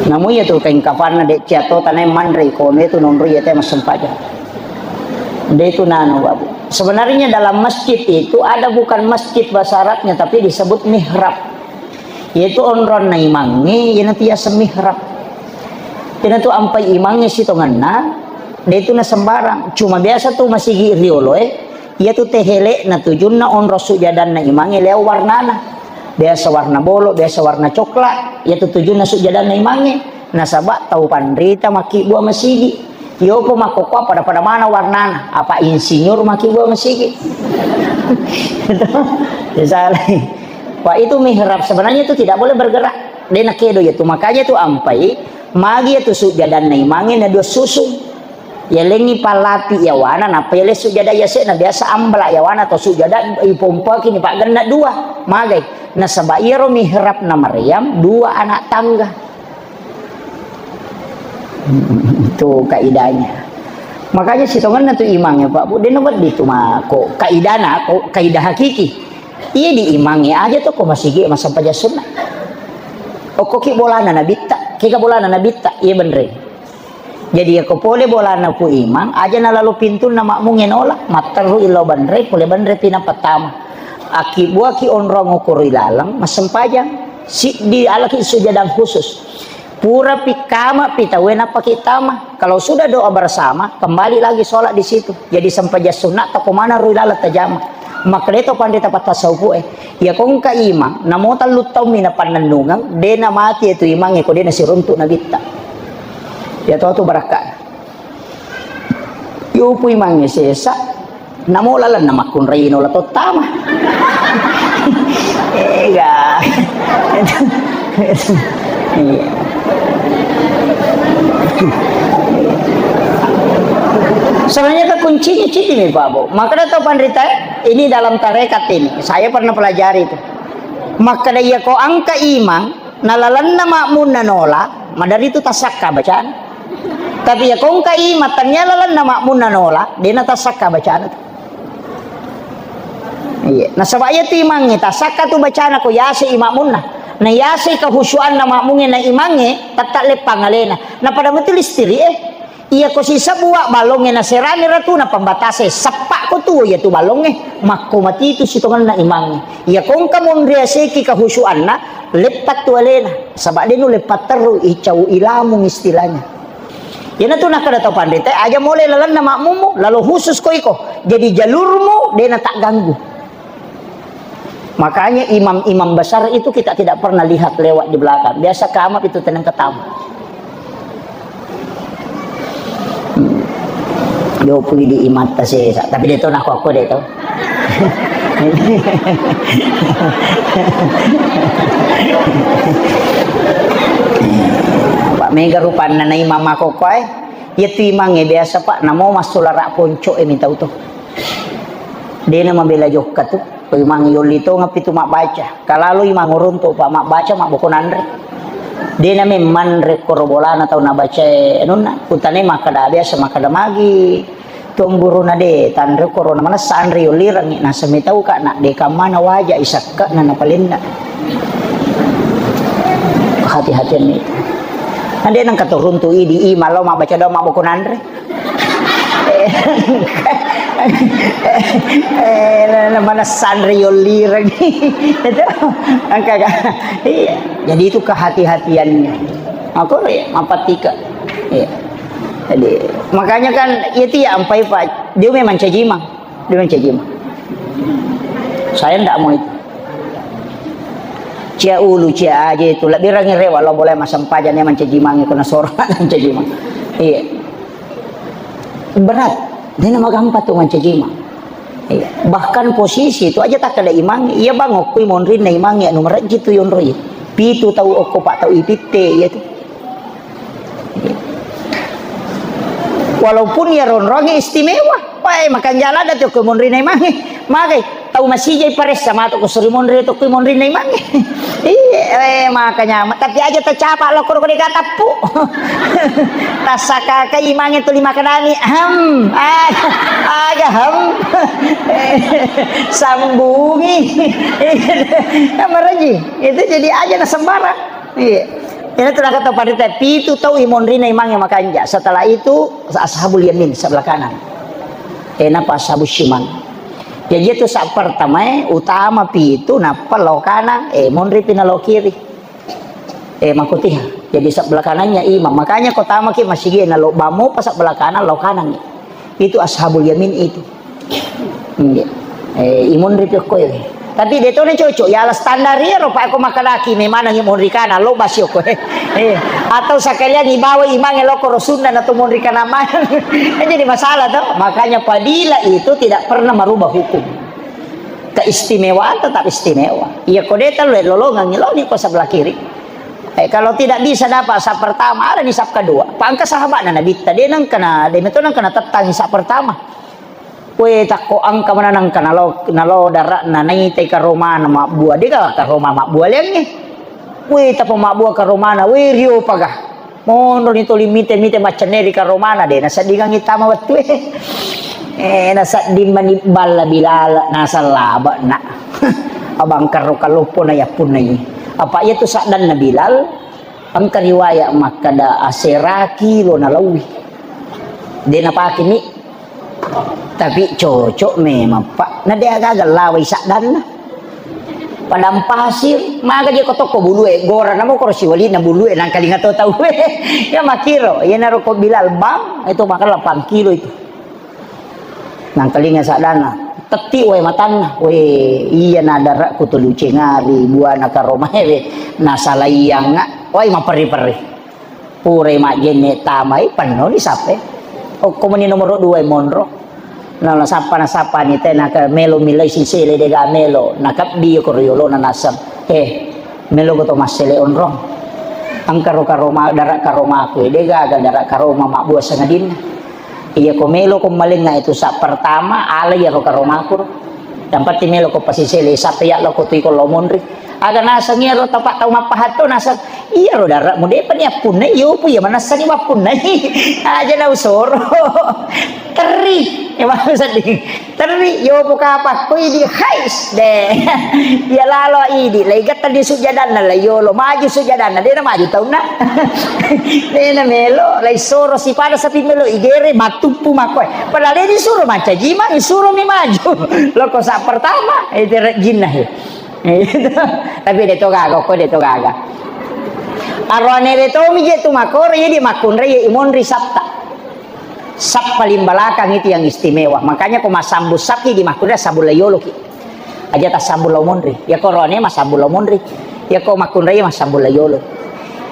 Namu iya tu kain kafanna de ciato tanai manre kono itu nonro iya te massempajang. De itu nanu babu. Sebenarnya dalam masjid itu ada bukan masjid bahasa Arabnya tapi disebut mihrab. Yaitu onronna imangnge, iyanatu yaseng mihrab. Iyanatu ampai imangnge sitongenna, de itu na sembarang. Cuma biasa tu masigi rioloe, iyatu tehele na tujunna onro sujadanna imangnge leo warnana. Biasa warna bolo, biasa warna coklat, iyatu tujunna sujadanna imangnge. Nasaba tau panrita makkibua masigi. Yopo makkokkoa pada-pada mana warnana, apa insinyur makkibua masigi. Misalnya, wah, itu mihrab sebenarnya itu tidak boleh bergerak. De nakedo ya tu, makanya tu ampai magi ya tu sujadanna imangnge na dua susung. Yalengngi pallapi yawana, nappa yaleng sujada yase'na, biasa ambala yawana atau sujada ipompaki ni paggenna dua, magai. Nasaba iyaro mihrab na Maryam dua anak tangga. Itu kaidahnya. Makanya sitongenna tu imangnge, Pak Bu, de nawedding tu mako kaidahna, ko kaidah hakiki. Iya di imangnge aja to ko masigi massempajang sunnah. Okkoki bolana nabitta, kega bolana nabitta, iya benre. Jadi, yako pole bolana ku imang, aja nalalo pintunna makmungnge nola, matterru illau banre, pole banre pi napattama. Akkibuaki onrong okoro ilaleng, massempajang. Siddi alaki sujadang khusus. Pura pi kama pi tauwe nappaki tama. Kalau sudah doa bersama, kembali lagi sholat di situ. Jadi sempajang sunna tako mana ru ilaleng tajama. Makkeda to panrita pattasaupue, iyako engka imang, namo tellu taummi napannennungeng, de namati itu imangnge ko de nasiruntuk nabitta. Iya to tu barakka. Yupu imangnge sesa, namo lalenna makkunraino la tottama. Ega. Iya. Sebenarnya kan kuncinya cidi mi, Pak Bu. Makkeda to panrita, ini dalam tarekat ini. Saya pernah pelajari itu. Makkeda iyako engka imang, nalalenna makmunna nola, madari tu tasakka bacana. Tapi iyako engka imang, tania lalenna makmunna nola, dena tasakka bacana tu. Iya. Nasaba iya tu imangnge, tasakka tu bacana ko yase i makmunna. Na yase kehusuanna makmungnge na imangnge, tetta leppang alena. Na pada metu listiri eh. Iyako sisebbu wa balongnge naserani ratuna pambatase, seppakko tuo iyatu balongnge, makko matitu sitongenna imangnge. Iyako engka monri aseki kahusuanna, leppat tu alena, saba de nuleppat terru, icau ilamung istilahnya. Iyanatu nakkeda tau panrita, aja mole lalenna makmummu, lalo khusus ko iko. Jadi jalurmu de natagganggu. Makanya imam-imam besar itu kita tidak pernah lihat lewat di belakang. Biasa kamat itu tenang ketama. Hmm. Yo pui di imata sesa, tapi de to nako aku de to. Pak mega rupanna na imam ako koe. Iya tu imangnge biasa, Pak, namo massulara ponco e mitau to. Dena mabela jokka tu. Imang yolli tongeng pitu mabbaca. Kalalo imang uruntu pa mabbaca mabboko nanre. Dena memang rekko ro bolana tau nabacae anunna, utanai makkada biasa makkada magi. Tuang guruna de, tanre korona manessa anre yollirengngi, naseng metau ka, na de kammana waja isakka na napalenna. Hati-hatian ni. Ande nang katuruntu idi, i, malo mabbaca doa mabboko nanre. Eh, eh, na, na manessa anre yollirengngi. Itu, angka ka. Iya. Jadi itu kehati-hatiannya. Aku ya, mapatika. Iya. Jadi, makanya kan, iya, tiya ampai, Pak. Dia memang cajimang. Dia memang cajimang. Saya ndak mau itu. Cia ulu, cia aja itu. Lebih rangi rewa, lo boleh masam pajan memang cajimang, itu nasoro cajimang. Iya. Berat. Dia nama gampang tuh mancajimang. Iya. Bahkan posisi itu aja tak ada imang, iya bang, okko monrinna imang ya nomor itu yonroi. Pitu tau okko pak tau ipitte, iya tuh. Walaupun ya ronrongi istimewa, wae makan jalan ada tuh ke monri nai mange, magai tau masijai paressa matu ko suri monri to ke monri nai mange. Iya, eh, makanya, tapi aja tercapak lo koro kode katappu. Tasaka kai mange tuli makanani, ham, aga, aga ham. Sambungi. Kamaraji, itu jadi aja na sembarang. Iya. Ini tuh kata pada pitu tau imonrina imange makanja. Setelah itu ashabul yamin sebelah kanan. Eh, napa ashabul shimal? Jadi itu saat pertama, eh, utama pitu, napa lo kanan, eh, monri pina lo kiri. Eh, makutiha. Jadi sebelah kanannya imam. Makanya kau tama ki masigi na lo bamu pas sebelah kanan, lo kanan. Itu ashabul yamin itu. Iya. Eh, imun ri piokko e. Tapi de tone cocok, ya ala standar iya ro, Pak, ko makkadaki memang imun ri kana, lo basi okko e. Eh, atau sekalian ibawa imang e lokko ro sunna na to mun ri kana maneng. Jadi masalah to. Makanya fadilah itu tidak pernah merubah hukum. Keistimewaan tetap istimewa. Iya ko de telu lolongang lo ni ko sebelah kiri. Eh, kalau tidak bisa dapat saf pertama, ada ni saf kedua. Pangka sahabatna Nabi ta de nang kena, de meto nang kena tetang saf pertama. Wé, takko engka mana nengka nalo, nalo dara'na naitai karomana mabbua, dé'ga karoma mabbua léangngé. Wé, tappa mabbua karomana, wé, riopaga. Monroni toli mité-mité maccenneri karomana, dé naseddingangngi tama wettué. Eh, nasedding mani balla Bilal, naseng labe'na. Abang karo kaloppo na yappunnai. Apa iya tu saddanna Bilal, engka riwaya makkada aseraki lo nalaui. Dé napakeni. Tapi cocok memang, Pak. Na dé gaga lawai saddanna. Padang pasir, maga je ko tokko bulue, gora namo koro siwalina bulue, nangkalinga to tau. Ya makiro, iyanaro ko Bilal bang, itu makan delapan kilo itu. Nangkalinga saddanna, tetti wae matanna. Wé, iya na dare'ku tulu cengari, buana karomae, wé, nasalaiyangnga, wae maperri-perri. Purai majjenne tamai, pennoni sappe. Okko meni nomoro dua monro. Nala sappa, nasappani te, naka melo milai sisele, dé'ga melo. Nakabbi ko riolona naseng. Eh, melo ko to massele onrong. Engka ro karoma, dara karomaku, dé'gaga dara karoma mabbua sangadinna. Iya ko melo ko malengnga itu saf pertama, ala iyaro karomaku. Dampatti melo ko pasisele, sappe ya lo ko tui ko lo monri. Aga naseng iyaro tapa tau mappahatto naseng, iyaro dara'mu dé'pa ni appunnai, yopu iya manessani mappunnai. Aja na usoro. Terri, ya mau sedih. Terri, yopu kapakko idi, hais, dé. Iya lalo idi, lai getta di sujadanna, lai yolo, maju sujadanna, dé na maju taunna. Dé na melo, lai soro sipada sapi melo, igere, matuppu makkoe. Padahal dé disuro mancajima, isuro mi maju. Loko saf pertama, itu rejinna, he. Tapi dé to gaga, ko dé to gaga. Arone dé to mi je tu makoro, iya di makkunrai, iya imonri safta. Saf paling balakang itu yang istimewa. Makanya ko masambu saf ki di makkunrai, sambu lai yolo ki. Aja tassambu lao monri. Ya ko rone massambu lao monri. Ya ko makkunrai massambu lai yolo.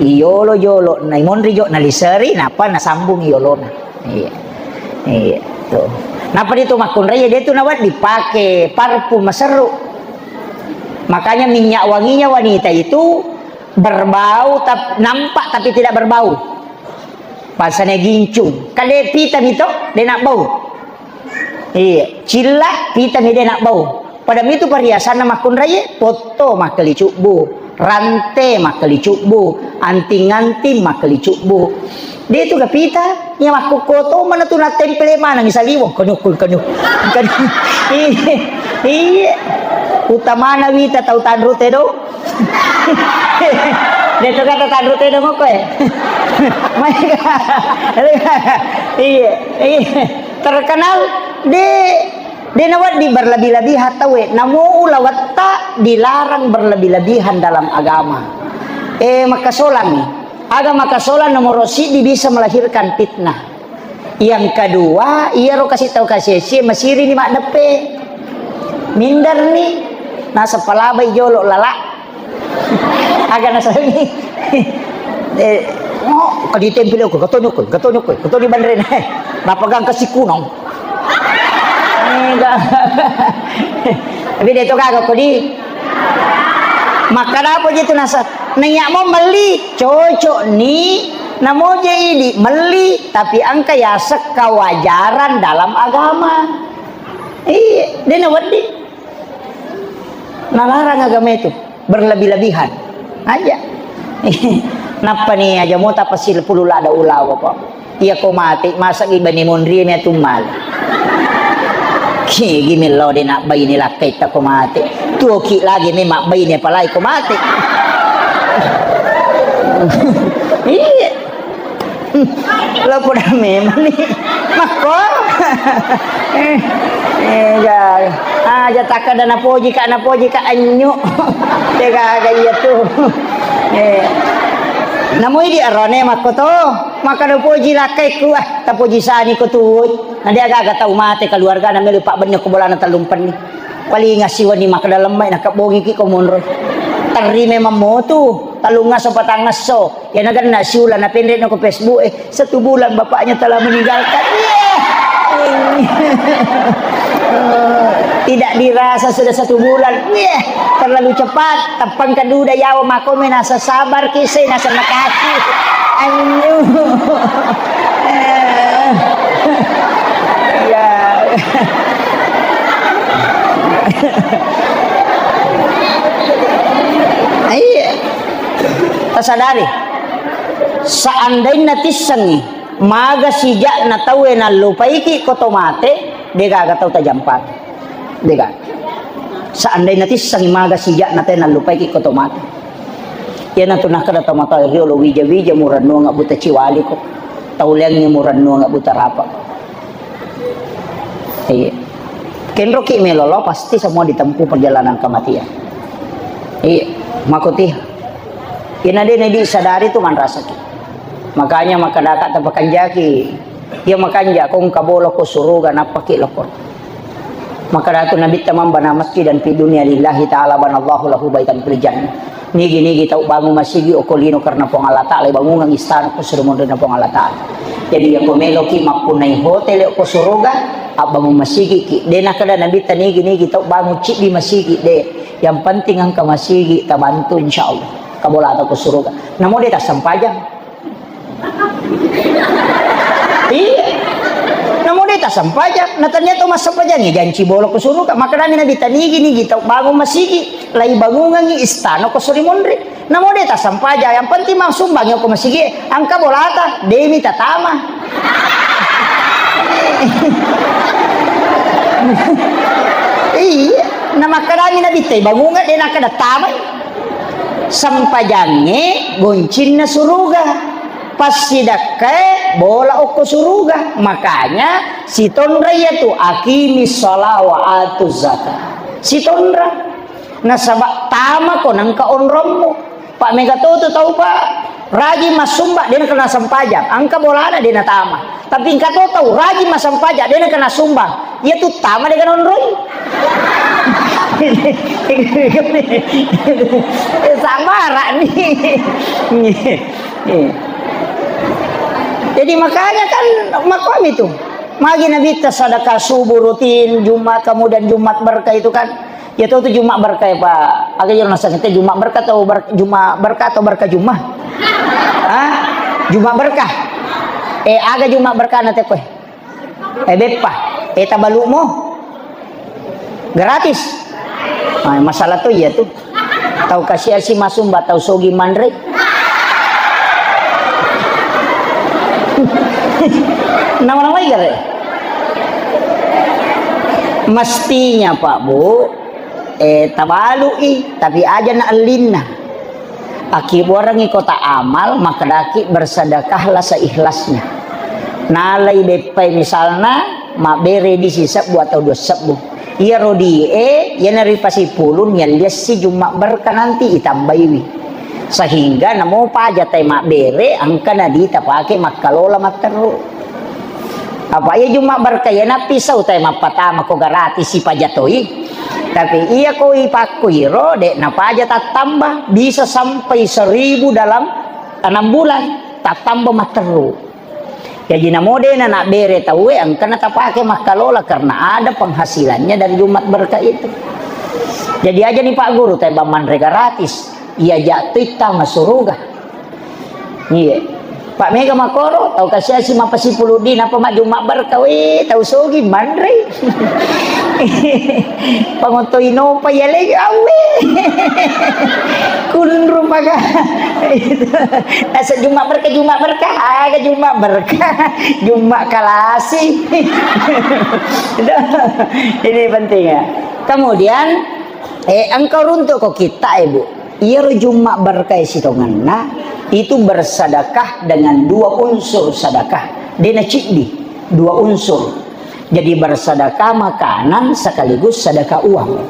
Iyolo jolo, na imonri jo, naliseri, napa nasambung yolona. Iya. Iya, tuh. Napa di tu makkunrai, dia tu nawa dipake parfum maseru. Makanya minyak wanginya wanita itu berbau, tap-, nampak tapi tidak berbau. Bahasanya gincung. Kan dia pita mito, dia nak bau. Iya, cilla, pita mi dia nak bau. Pada mitu perhiasanna makkunraie, potto makkeli cubbu, rante makkeli cubbu, anting-anting makkeli cubbu. De tu gapita, iya makkukko to mana tu nattempele maneng saliwong, kanu, kanu, kanu. Iye, iye. Utamana wita tau tanru tedong. De tu kata tanru tedong okko e. Iya, iya. Terkenal de De nawedding berlebih-lebihan tauwe, namo ulawetta dilarang berlebih-lebihan dalam agama. Eh, makkasolangngi. Aga makkasolang nomoro siddi bisa melahirkan fitnah. Yang kedua, iyaro kasi tau kasi-, si masirini maddeppe. Minderni, naseng palabai jolo lala. Aga nasengi. Eh, oh, kadi tempel ko, katoni ko, katoni ko, katoni banrena. Napagang kasi kunong. Eh, ga-, tapi de to gaga kodi. Makkada apa je tu nasa? Naiya mo melli, cocok ni. Namo je idi melli, tapi engka yaseng kewajaran dalam agama. Iya, de nawedding. Nalarang agama itu berlebih-lebihan. Aja. Nappa ni aja mo tapassil pulu lada ulawa, Pak. Iya ko mate, masa gi bani monri mi atummala. Ki, gi mello de nak baine lakkai ta ko mate. Tuo ki lagi memang baine apalagi ko mate. Iya. Lo poda memang ni. Makko. Eh, eh, ga. Aja takkada napoji ka, napoji ka anyu. Tega ga iya tu. Eh. Namoi di arone makko to. Makkada poji lakkai ku, ah, tapoji sani ko tu. Nade aga-aga tau mate keluarga na melu pak benni ko bolana tellumpenni. Paling asiwani makkada lemmai nakabbongiki ko monro. Terri memang motu. Tellungngasso patangngasso. Iya nagenna siuleng napenre' na ko Facebook e, satu bulan bapaknya telah meninggalkan. Iya. Tidak dirasa sudah satu bulan. Iya. Terlalu cepat. Tappang keduda yawa makome nasa sabar ki se nasa makasi. Anyu. Ya. Iya. Tasadari, seandainna tissengngi maga sija'na tauwe nallupaiki ko to mate, degaga tau tajampang. Degaga. Seandainna tissengngi maga sija'na tauwe nallupaiki ko to mate. Iyanatu nakkeda tomatoa riolo, wija-wija murennuang buta ciwaliko. Tauleangngi murennuang buta rapa. Iya. Kenroki melolo, pasti semua ditempuh perjalanan kematian. Iya, makotiha. Ina de nedi sadari tu manrasaki. Makanya makkadaka tapakanjaki. Iya makanja ko engka bola ko suruga nappaki lokko. Makkadatu Nabitta, "Man bana masjidan fi dunya lillahi ta'ala banallahu lahu baitan fil jannah." Nigi-nigi tau bangun masigi okko lino karena Puang Allah Ta'ala, bangungang istana ko suri monrina Puang Allah Ta'ala. Jadi, yako meloki mappunnai hotel ko suruga, abbangun masigi ki. De nakkeda Nabitta nigi-nigi tau bangun ciddi masigi, de. Yang penting engka masigi tabantu, insyaallah. Kabolata ko suruga. Namo de tassempajang. Iya. Namo de tassempajang, na tania to massempajangngi janci bolo ko suruga. Makkedami Nabitta nigi-nigi tau bangun masigi, lai bangungangngi istana ko suri monri. Namo de tassempajang, yang penting massumbangngi ko masigi, engka bolata, demi tatama. Iya, na makkedami Nabitta bangungang, de nakkeda tamai. Sempajangnge goncinna suruga. Passidakkae bola okko suruga. Makanya sitonra iyatu, aqimis shalah wa atuz zakah. Sitonra. Nasaba tamako nengka onrommu. Pak mega toto tau, Pak. Rajin massumba, de nakena sempajang. Engka bolana de natama. Tapi engka to tau rajin massempajang, de nakena sumbang. Iya tu tama de kanonroi. Sabarani. Jadi makanya kan makomi tu. Magi Nabitta sedekah subuh rutin, Jumat, kemudian Jumat berkah itu kan. Ya tu, tu Jumat berkah ya, Pak. Aga jero naseng te Jumat berkah atau ber-, Jumat berkah atau berkah Jumat? Hah? Jumat berkah. Eh, aga Jumat berkah na te koe. Eh, beppa. Eh, tabalu'mo. Gratis. Nah, masalah tu iya tu. Tau kasiasi masumba, tau sogi manre. Nama-namai gare. Mestinya, Pak Bu, eh, tabalui, tapi aja na ellinna. Akkibuarengngi kota amal, makkedaki bersedekahlah seikhlasnya. Nalai beppai misalna, mabbere di sisebbu atau dua sebbu. Iyaro die, iyana ripasipulung yalliassi Jumma Berkah nanti itambaiwi. Sehingga namo paja tai mabbere, engkana ditapake makkalola matteru. Apa iya Jumma Berkah, iya nappisau tai mappatama ko garati sipajatoi. Tapi iya ko ipakkuiro, dek napaja tattamba, bisa sampai seribu dalam enam bulan, tattamba matteru. Jadi namo de na nabbere tauwe, engkana tapake makkalola karena ada penghasilannya dari Jumat Berkah itu. Jadi aja ni Pak Guru, tai bang manre gratis, iya jatuh tama suruga. Iya. Pak Mega makoro, tau kasiasi mapasipulung di, napa majumma berkah, weh, tau sogi manre. Pangotto inopa ya lagi, awe. Kunru paga. Asa jumma berkah, jumma berkah, aga jumma berkah. Jumma kalasi. Ini penting ya. Kemudian, eh, engkau runtuk ko kita, Ibu. Iyaro Jumma Berkah sitongenna itu bersedekah dengan dua unsur sedekah. Dena ciddi, dua unsur. Jadi bersedekah makanan sekaligus sedekah uang.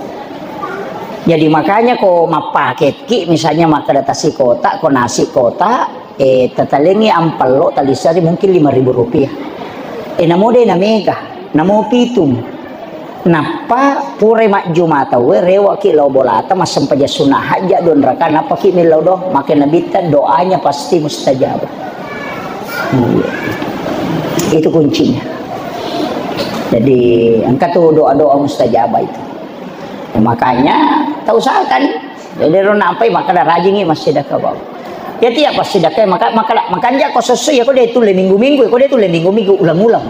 Jadi makanya ko mappaketki, misalnya makkeda tasi kotak, ko nasi kotak, eh, tatalengi ampello talisari mungkin lima ribu rupiah. Eh, namo de na mega, namo pitung. Nappa purai majjuma tauwe, rewaki lao bolata, massempajang sunna hajja dua rakaat, nappaki millau doang. Maka Nabitta doanya pasti mustajab. Hmm. Itu kuncinya. Jadi, engka tu doa-doa mustajabah itu. Ya, makanya, tak usahakan. Jadi, ro nampai, maka dah rajingi massidekah, Bang. Ya, tiap massidekah, maka, maka, makanya ko sesuai, ya, ko dia tulle minggu-minggu, ya, ko dia tulle minggu-minggu, ulang-ulang.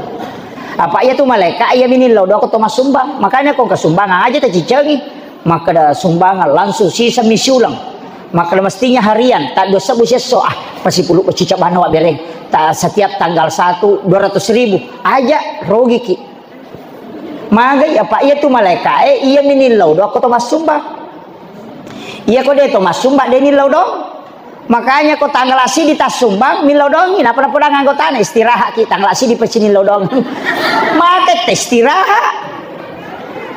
Apa iya tu malaika, iya minillau doa ko to massumbang. Makanya ko kesumbangan aja tacicengi. Makkeda sumbangan langsung siseng mi siulang. Makkeda mestinya harian, tak dua sebbu siesso, ah, pasipulung ko cicak bana wa bereng. Tak setiap tanggal satu, dua ratus ribu. Aja rogiki. Magai apa iya tu malaika, eh, iya minillau doa ko to massumbang. Iya ko de to massumbang, de nillau doang. Makanya ko tanggal sidi tassumbang, millau doangi, napa napodang anggotana, istirahat ki, tanggal sidi pacini lao doang. Mate te istirahat.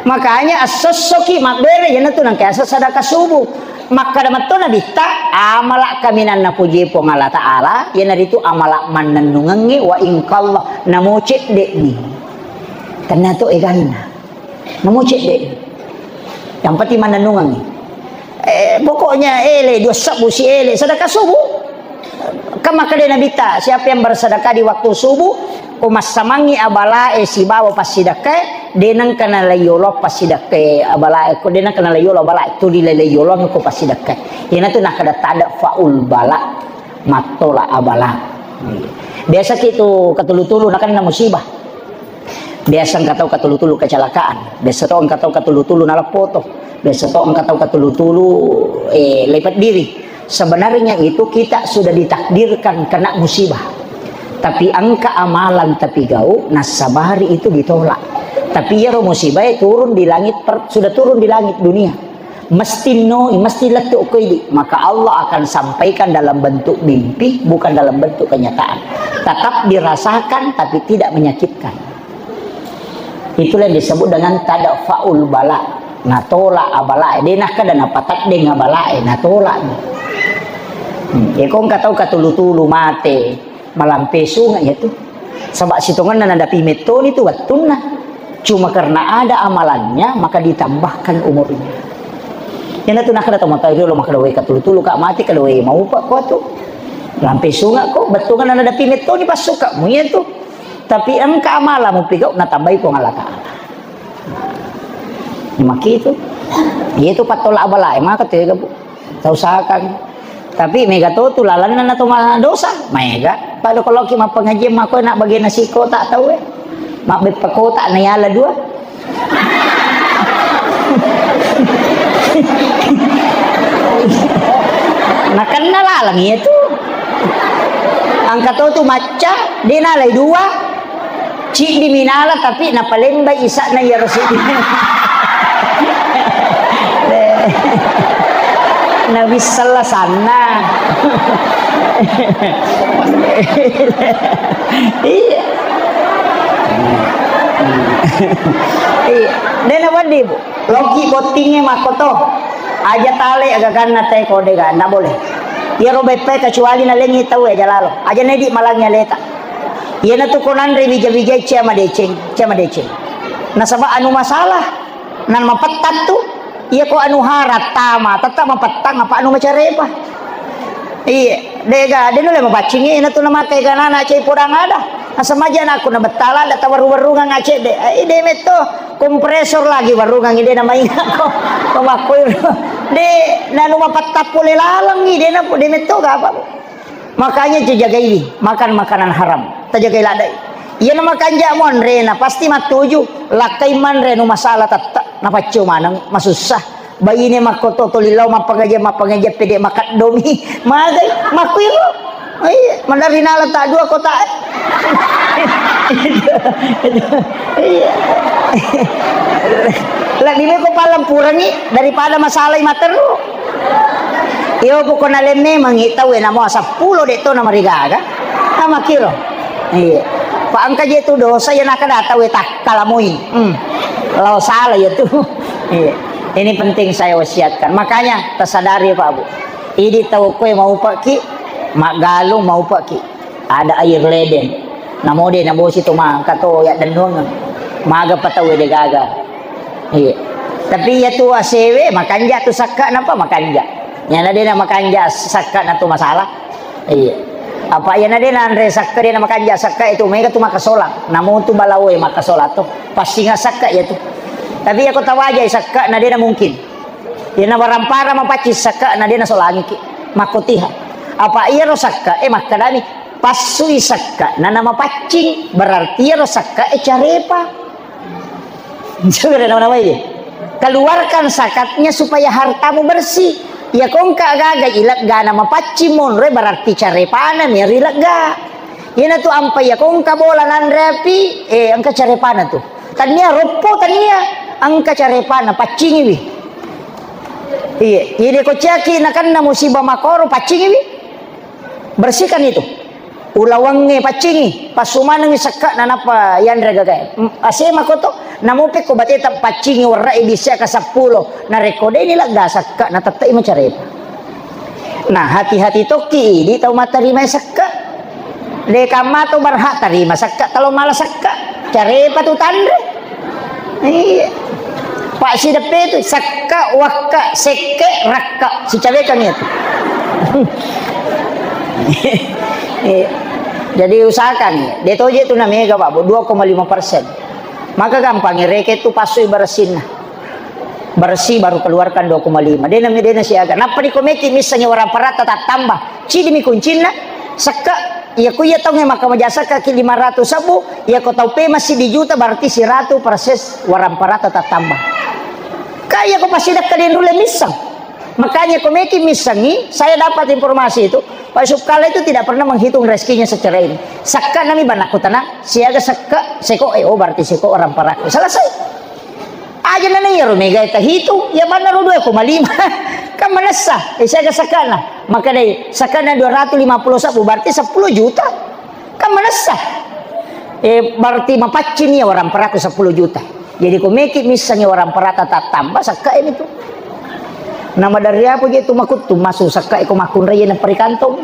Makanya assossoki mabbere, iyanatu nangka yaseng sadaka subuh. Makkada metto Nabitta, amala kaminang napuji Puang Allah Ta'ala, iyanaritu amala mannennungengnge wa ingkalla, namo cedde'ni. Tennato eganna. Namo cedde. Yang penting mannennungengngi. Eh, pokoknya ele, dua sebbu si ele, sedekah subuh. Kan makkeda Nabitta, siapa yang bersedekah di waktu subuh, ko massamangngi abalae sibawa passidekkae, de nengka nalaiolo passidekkae abalae, ko de nengka nalaiolo abalae, tu dilaiolo ko passidekkae. Iyanatu nakkeda tadfa'ul bala, mattola abala. Biasa ki tu katulu-tulu nakenna musibah. Biasa engka tau katulu-tulu kecelakaan, biasa to engka tau katulu-tulu naleppoto, biasa to engka tau katulu-tulu, eh, lepet diri. Sebenarnya itu kita sudah ditakdirkan kena musibah. Tapi engka amalan tapi gau, nassabari itu ditolak. Tapi iyaro musibah turun di langit per-, sudah turun di langit dunia. Mesti noi, mesti lettu ko idi, maka Allah akan sampaikan dalam bentuk mimpi, bukan dalam bentuk kenyataan. Tetap dirasakan, tapi tidak menyakitkan. Itulah yang disebut dengan tadfa'ul bala. Natolak abalae, de nakkeda napataddeng abalae, natolak. Hmm, eko engka tau katulu-tulu mate, malampe sunga iya tu. Saba sitongenna nadapi mettoni tu wettunna. Cuma karena ada amalannya, maka ditambahkan umurnya. Iyanatu nakkeda to mata riolo makkeda, "We, katulu-tulu ka mati, kada we maupa ko tu. Lampe sunga ko, bettungenna nadapi mettoni passuka mu iya tu. Tapi engka amala mupigau natambai Puang Allah Ta'ala." Nah, makitu. Iya tu pattola abalae, maka tu ya, Bu. Tausahakan. Tapi mega to tu lalenna na to ma-, dosa. Mega. Pada kalau ki mappengajian mako nak bagi nasi kotak tau, eh. Mak beppa kotak na yala dua. Nakenna laleng iya tu. Engka to tu macca, de nalai dua. Ciddi minala tapi napalembai isa'na iyaro siddi. Nabissella sanna. Iya. Iya. De nawedding, Bu. Loki bottingnge makkoto. Aja tale agaganna te kode ga, nda boleh. Iyaro beppae kecuali nalengngi tau aja lalo. Aja nedi malangi aleta. Iyana tu ko nanre wija-wijai cia madeceng, cia madeceng. Nasaba anu masalah, nan mapettang tu, iya ko anu hara tama, tetap mapettang apa anu macarepa. Iya, dega, de nulle mapaccingi, na tu namakai kanana cai podang ada. Nasamaja anakku na bettala, ada tawaru-warungang acedde. Eh, de metto kompresor lagi warungang ide na mainga ko. Ko makkoiro. De, nanu mapettang pole laleng ide na, de metto ga apa. Makanya jajagaiwi makan makanan haram. Tajagai ladai. Iyana makanja monre na pasti mattuju. Lakkai manre nu masalah tette. Napaccio maneng masussa. Baine makkoto tolillau mappangaja, mappangaja pede makeddomi. Magai, makkuiro. Iya, mandari nala tak dua kota. Iya. Lebih baik ko palempurangi daripada masalah materu. Iyo, pokona lemme mangi tau e namo seppulo de to namarigaga. Amakiro. Iya. Pa engka je tu dosa ya nakada tau e takkalamoi. Hmm. Lao salah ya tu. Iya. Ini penting saya wasiatkan. Makanya tasadari Pak Bu. Idi tau koe maupaki, maggalung maupaki. Ada air ledeng. Namo de nabosi to mangka to ya dennuang. Maga pa tau e de gaga. Iya. Tapi iya tu asewe makanja tu sakka napa makanja. Nyana de na makanja sakka na tu masalah. Iya. Apa iya na de na anre sakka de na makanja sakka itu mega tu makasolang. Namo tu balawo e makasolang to. Passinga sakka iya tu. Tapi iya ko tawajai sakka na de na mungkin. Iyana warampara mapaccing sakka na de na solangiki. Makkotiha. Apa iyaro sakka e makkadami passui sakka na namapaccing berarti iyaro sakka e carepa. Jogere nama-namai. Keluarkan zakatnya supaya hartamu bersih. Iya ko engka gaga ilegga na mapaccing monro e berarti carepana mi rilegga. Iyana tu ampa iya ko engka bola nanre api, eh engka carepana tu. Tania roppo tania, engka carepana paccingiwi. Iya, iya de ko ciaki nakenna musibah makoro paccingiwi. Bersihkan itu. Ulawangnge paccingi, passumanengi sekka nanappa yanre gagae. Mm, asema koto, namope ko bateta paccingi werrae bisa ka seppulo, narekko deni lega sekka natettai macarepa. Nah, hati-hati tokki idi tau matarima sekka. De kamma to berhak tarima sekka, talo mala sekka. Carepa tu tanre. Iya. Pak sideppe tu sekka, wakka, sekke, rakka. Sicawekang itu. Iya. Jadi usahakan ya. De toje tu na mega, Pak, Bu, dua koma lima persen. Maka gampang ya, reke tu passui beresinna. Bersih baru keluarkan dua koma lima. Dena mi dena siaga. Nappa dikomeki missengi orang parata tattamba. Cidimi kuncinna. Sekka. Iya ku iya taunge maka maja sekka ki lima ratus sebbu. Iya ko tau pe masih di juta berarti siratu perses orang parata tattamba. Kaya ko pasti dekka denrule misseng. Makanya ko meki missengi, saya dapat informasi itu, Pak Yusuf Kalla itu tidak pernah menghitung rezekinya secara ini. Sekka nami banakku tenang, siaga sekka, seko, eh, oh berarti seko orang paraku. Selesai. Aja nana iyaro mega tahitung, ya bannaro dua koma lima. Kan manessa, eh, siaga sekkana. Maka dari sekkana dua ratus lima puluh sebbu, berarti sepuluh juta. Kan manessa. Eh, berarti mapaccing ya orang paraku sepuluh juta. Jadi ko meki missengi orang parata tattamba sekka ini tu. Nama dari apa je tu makuttu masuk sekka iko makunrai na perikantong.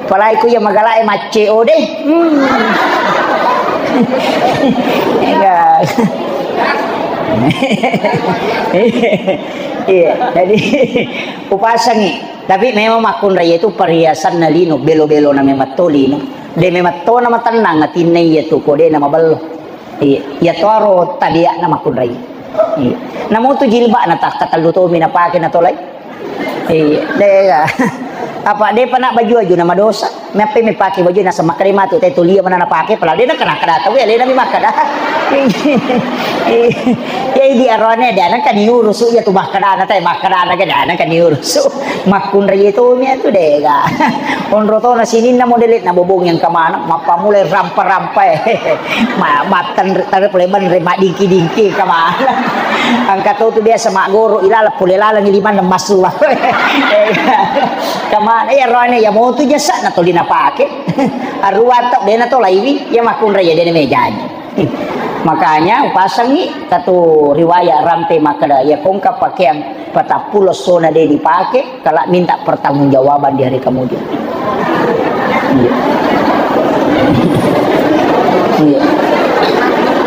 Palai ku ya magalae macce ode. Hmm. Iya. Iya, jadi upasangi. Tapi memang makkunrai itu perhiasan na lino, belo-belo na memang to lino. De memang to na matennang atinna iya tu ko de na mabello. Iya, iya toro tabiakna makkunrai. Iya. Namo tu jilbab na tak katellu tomi na pake na tolai. Iya, de ga. Apa de pa na baju-baju na madosa. Meappe mi pake baju na semakkada matu te tulia mana na pake pala de na kena kada tau ya le na mi makkada. Iya, di arone de' nengka diurusu, iya tu makkedana, te makkedana ke de' nengka diurusu. Makkunrai tomi atu dega. Onro tona sininna modele' na bobong yang kemana, mappamulai rampa-rampa e. Ma-, mattan tare pole benre madingki-dingki kemana. Engka to tu biasa maggoro ilala pole laleng limanna massu. Kemana? Iya, arone iya motu jasa na toli napake. Arua to de' na to laiwi, iya makkunrai iya de' na mejaji. Makanya upasengngi tatu riwayat rampe makkeda, iya kongka pakeang patappulo essona de' dipake, kala minta pertanggungjawaban di hari kemudian. Iya. Iya.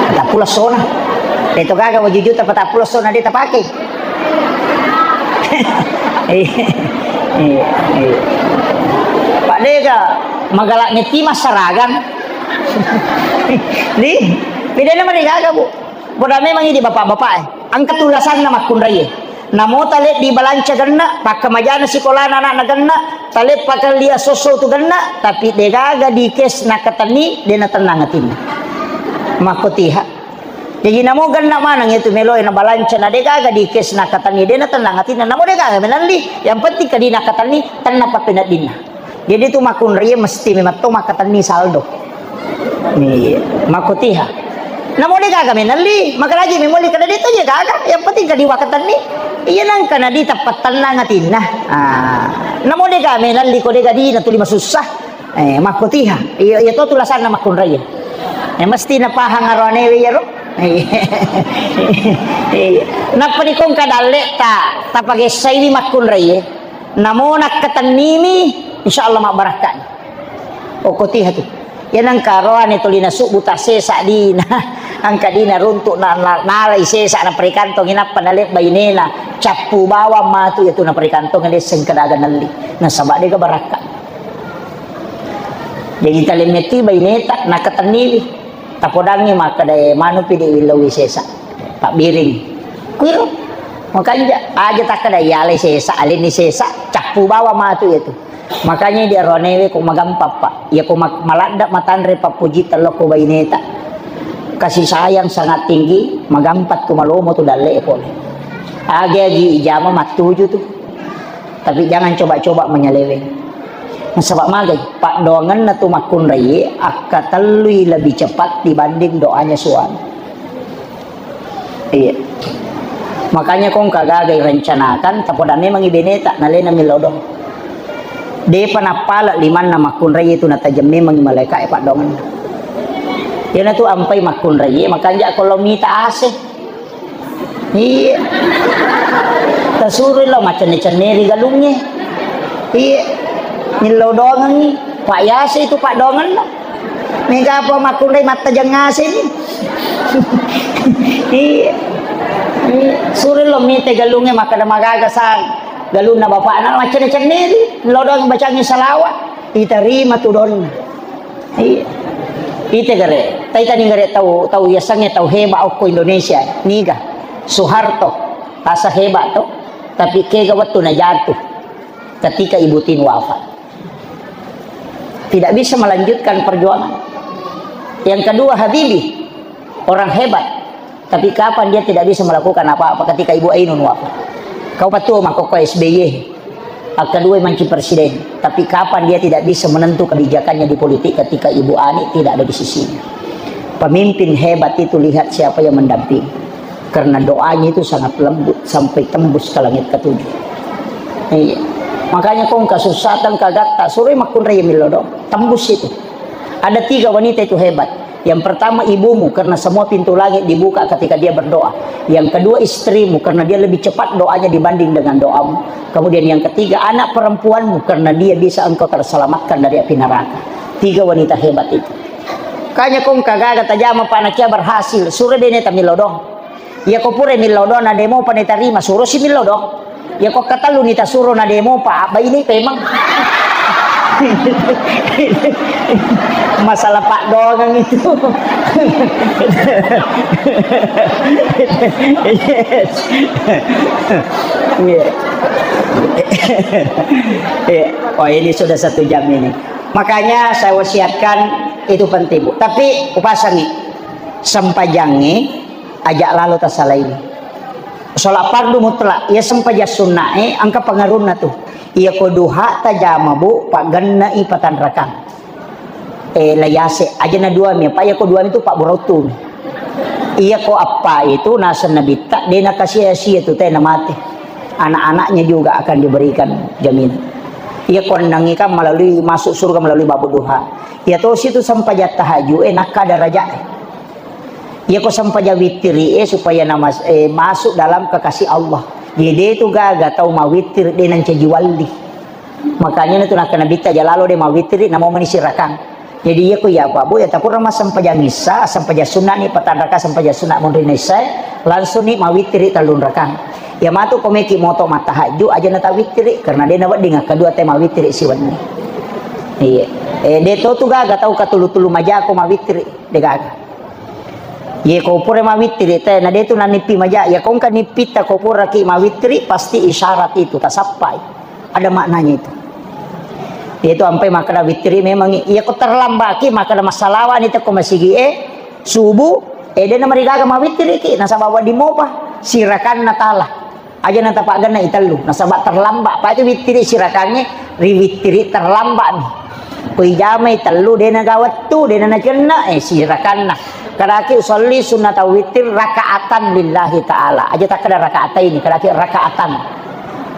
Patappulo essona. Itu gaga waju juta patappulo essona de' tapake. Iya. Iya. Iya. Pak dega magala' metti massaragang. Di, bedana mari gaga, Bu. Boda memang ini bapak-bapak e. Engka tulasanna makkunrai e. Namo tale di balanca genna, pakkamajana sikolana anakna genna, tale pakallia sosso tu genna, tapi de' gaga di cash nakatenni, de' na tennang atinna. Makkotiha. Jaji namo genna maneng itu melo e na balanca na de' gaga di cash nakatenni, de' na tennang atinna. Namo de' gaga menelli, yang penting kadi nakatenni, tenna pappeneddinna. Jadi tu makkunrai mesti memang to makatenni saldo. Iya, makkotiha. Namo de' gaga menelli, makaraji memoli kada de' to je gaga. Yang penting kadi wakatenni. Iya nengka na di tappa tennang atinna. Ah, namo de' gaga menelli ko de' gaga di na tuli masussa. Eh, makkotiha. Iya, iya to tulasanna makkunrai. Eh, mesti napahang aroane we iyaro. Iya. Iya. Nappa nikongka dalle ta, tapagessaiwi makkunrai. Namo nakkatennimi, insyaallah mabbarakkani. Okkotiha tu. Iya nengka roane tuli nasubbu tassesa dina. Engka dina runtu na, na, nalai sesa naparikantong inappa nalebba inena. Cappu bawang matu iya tu naparikantong de' sengka daga nelli. Nasaba de' gaga barakka. Jadi tale metti baineta nakatenniwi. Tapodangngi makkeda, "Eh, manupi de' willau sesa. Pabbiring." Kuiro. Makanja aja takkeda, "Iyalai sesa, alenni sesa, cappu bawang matu iya tu." Makanya di aroanewe ko magampang, Pak. Iya ko ma-, maladda matanre pappuji tello ko baineta. Kasih sayang sangat tinggi, magampang tu malomo tu dalle pole. Agi-agi ijama mattuju tu. Tapi jangan coba-coba menyeleweng. Nasaba magai, paddoangenna tu makkunrai akkatellui lebih cepat dibanding doanya suami. Iya. Makanya kong kagaga irencanakan, tapoda memangi beneta, nalena millau doang. Depa nappala limanna makkunrai itu natajeng memangi malaika e paddoangenna. Iyanatu ampai makkunrai, makanja ko lao mita ase. Iya. Tasuroi lao macenne-cenneri galungnge. Iya. Millau doangengngi. Pak yase itu paddoangenna. Mega apa makkunrai mattajeng ngaseni. Iya. Iya. Suroi lao mita galungnge makkeda magaga sang galunna bapakna macenne-cenneri. Lao doang bacangi salawat. Itarima tu doanna. Iya. Ite gare, taitani gare tau, tau yasengnge tau hebat okko Indonesia. Niga? Soeharto. Rasa hebat to. Tapi kega wettu na jatuh ketika Ibu Tin wafat. Tidak bisa melanjutkan perjuangan. Yang kedua Habibie, orang hebat. Tapi kapan dia tidak bisa melakukan apa-apa ketika Ibu Ainun wafat? Kau patua makkokko S B Y. Kedua manci presiden. Tapi kapan dia tidak bisa menentu kebijakannya di politik ketika Ibu Ani tidak ada di sisinya? Pemimpin hebat itu lihat siapa yang mendampingi. Karena doanya itu sangat lembut sampai tembus ke langit ketujuh. Iya. Makanya kong kasusatan kagatta, suroi makkunrai millau doang. Tembus itu. Ada tiga wanita itu hebat. Yang pertama ibumu, karena semua pintu langit dibuka ketika dia berdoa. Yang kedua istrimu, karena dia lebih cepat doanya dibanding dengan doamu. Kemudian yang ketiga anak perempuanmu, karena dia bisa engkau terselamatkan dari api neraka. Tiga wanita hebat itu. Kanya kong kagaga tajama panakia berhasil, sure beneta millau doang. Iya ko pura millau doang na demopa nitarima, surosi millau doang. Iya ko katelluni tasuro na demopa, abbaini pemeng. Masalah paddoangeng itu. Yes. Iya. Iya. Oh, ini sudah satu jam ini. Makanya saya wasiatkan itu penting, Bu. Tapi upasangi. Sempajangnge aja lalo tasalaini. Sholat fardu mutlak, iya sempajang sunnae engka pengaruhna tu. Iya ko duha tajama, Bu, pagennai patanrakang. Eh, layase, aja na dua mi, apa iya ko dua mi tu Pak Burautu mi. Iya ko appa itu naseng Nabitta, de nakasia-sia tu tena mate. Anak-anaknya juga akan diberikan jaminan. Iya ko ennengi kan melalui masuk surga melalui babu duha. Iya tosi tu sempajang tahajud, eh, nakka darajat. Iya ko sempajang wittiri, eh, supaya namas-, eh, masuk dalam kekasih Allah. Jadi de tu gaga tau mawittir de nancaji walli. Makanya na tu nakkeda Nabitta aja lalo de mawittiri, namo meni sirakang. Jadi iya ko iya apa, Bu, ya tapura massempajang issa, sempajang sunna ni, patanraka sempajang sunna munri na issae, langsung ni mawittiri tellunrakang. Ya matu ko meki moto mattahajju aja na tawittiri, karena de nawedding akkadua te mawittiri siwenni. Iya. Eh, de to tu gaga tau katulu-tulu majako mawittiri, de gaga. Ye ko pura mawittiri te, na de tu nanippi maja, ya ko engka nippitta ko pura ki mawittiri, pasti isyarat itu tasappai. Ada maknanya itu. Itu ampai makkeda wittiri memang, iya ko terlambat ki makkeda massalawa ni te ko masigi e, subuh, eh, de na marigaga mawittiri ki, nasaba wedding mopa sirakanna tala. Aja na tapaggenna i tellu, nasaba terlambat. Pake wittiri sirakangnge, riwittiri terlambat mi. Ko ijamai tellu, dena gawettu, dena nacenna, eh, sirakanna. Kadaki usolli sunnata wittir rakaatan lillahi ta'ala. Aja takkeda rakaataini, kadaki rakaatan.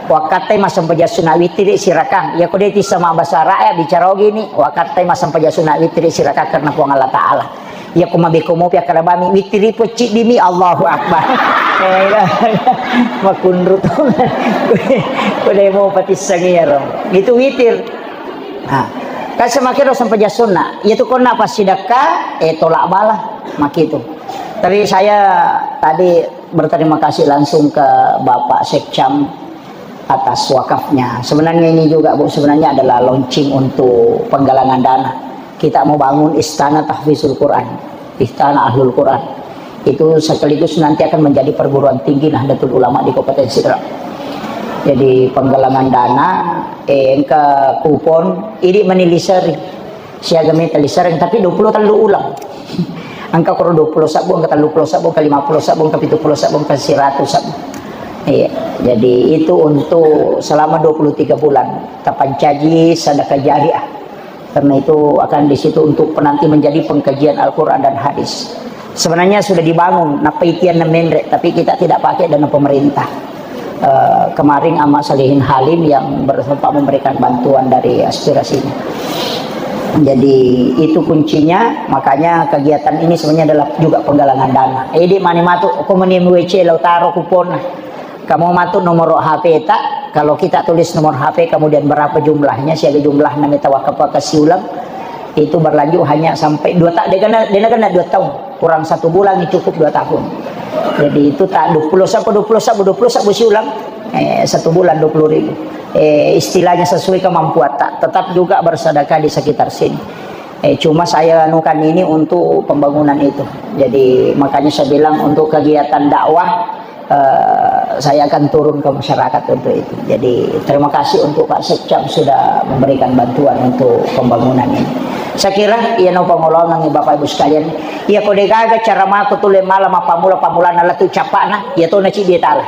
Wakkattai massempajang sunna wittiri sirakang. Iya ko de tissama bahasa Arab, ya, bicara ogini, wakkattai massempajang sunna wittiri sirakang karena Puang Allah Ta'ala. Iya ko mabeko mopi akkada bami, wittiri pocciddimi, Allahu Akbar. Eh, makunru to. Ko de mo patissangi ero. Itu witir. Nah, kan semakin ro sempajang sunna. Iya tu konna passidakka, eh, tolak bala. Makitu. Tapi saya tadi berterima kasih langsung ke Bapak Sekcam atas wakafnya. Sebenarnya ini juga, Bu, sebenarnya adalah launching untuk penggalangan dana. Kita mau bangun istana tahfizul Quran, istana ahlul Quran. Itu sekaligus nanti akan menjadi perguruan tinggi Nahdlatul Ulama di Kabupaten Sidrap. Jadi penggalangan dana, eh, engka kupon, ini meniliseri. Siaga meta lisereng, tapi dua puluh tellu ulang. Engka koro dua puluh sabbu, engka tellu puluh sabbu, engka lima puluh sabbu, engka pitu puluh sabbu, engka siratu sabbu. Iya, jadi itu untuk selama dua puluh tiga bulan. Tapancaji sedekah jariah. Karena itu akan di situ untuk penanti menjadi pengkajian Al-Quran dan hadis. Sebenarnya sudah dibangun, nappa itian na menre, tapi kita tidak pakai dana pemerintah. Eh, kemarin Ahmad Salihin Halim yang ber-, sempat memberikan bantuan dari aspirasinya. Jadi itu kuncinya, makanya kegiatan ini sebenarnya adalah juga penggalangan dana. Jadi mani matu, ko meni M W C lo taro kuponna. Kamu matu nomor H P ta, kalau kita tulis nomor H P kemudian berapa jumlahnya, siaga jumlah namanya tawakaf ke siulang, itu berlanjut hanya sampai dua ta-, dia kena, dia kena dua tahun, kurang satu bulan, ini cukup dua tahun. Jadi itu tak dua puluh sabbu, dua puluh sabbu, dua puluh sabbu siulang, eh, satu bulan dua puluh ribu. Eh, istilahnya sesuai kemampuan tak, tetap juga bersedekah di sekitar sini. Eh, cuma saya anukan ini untuk pembangunan itu. Jadi makanya saya bilang untuk kegiatan dakwah, eh, saya akan turun ke masyarakat untuk itu. Jadi terima kasih untuk Pak Sekcam sudah memberikan bantuan untuk pembangunan ini. Saya kira iya no pangolongan Bapak Ibu sekalian. Iya ko degaga cara mako tule malam apa mula pamulana latu capakna, iya to na cibie tala.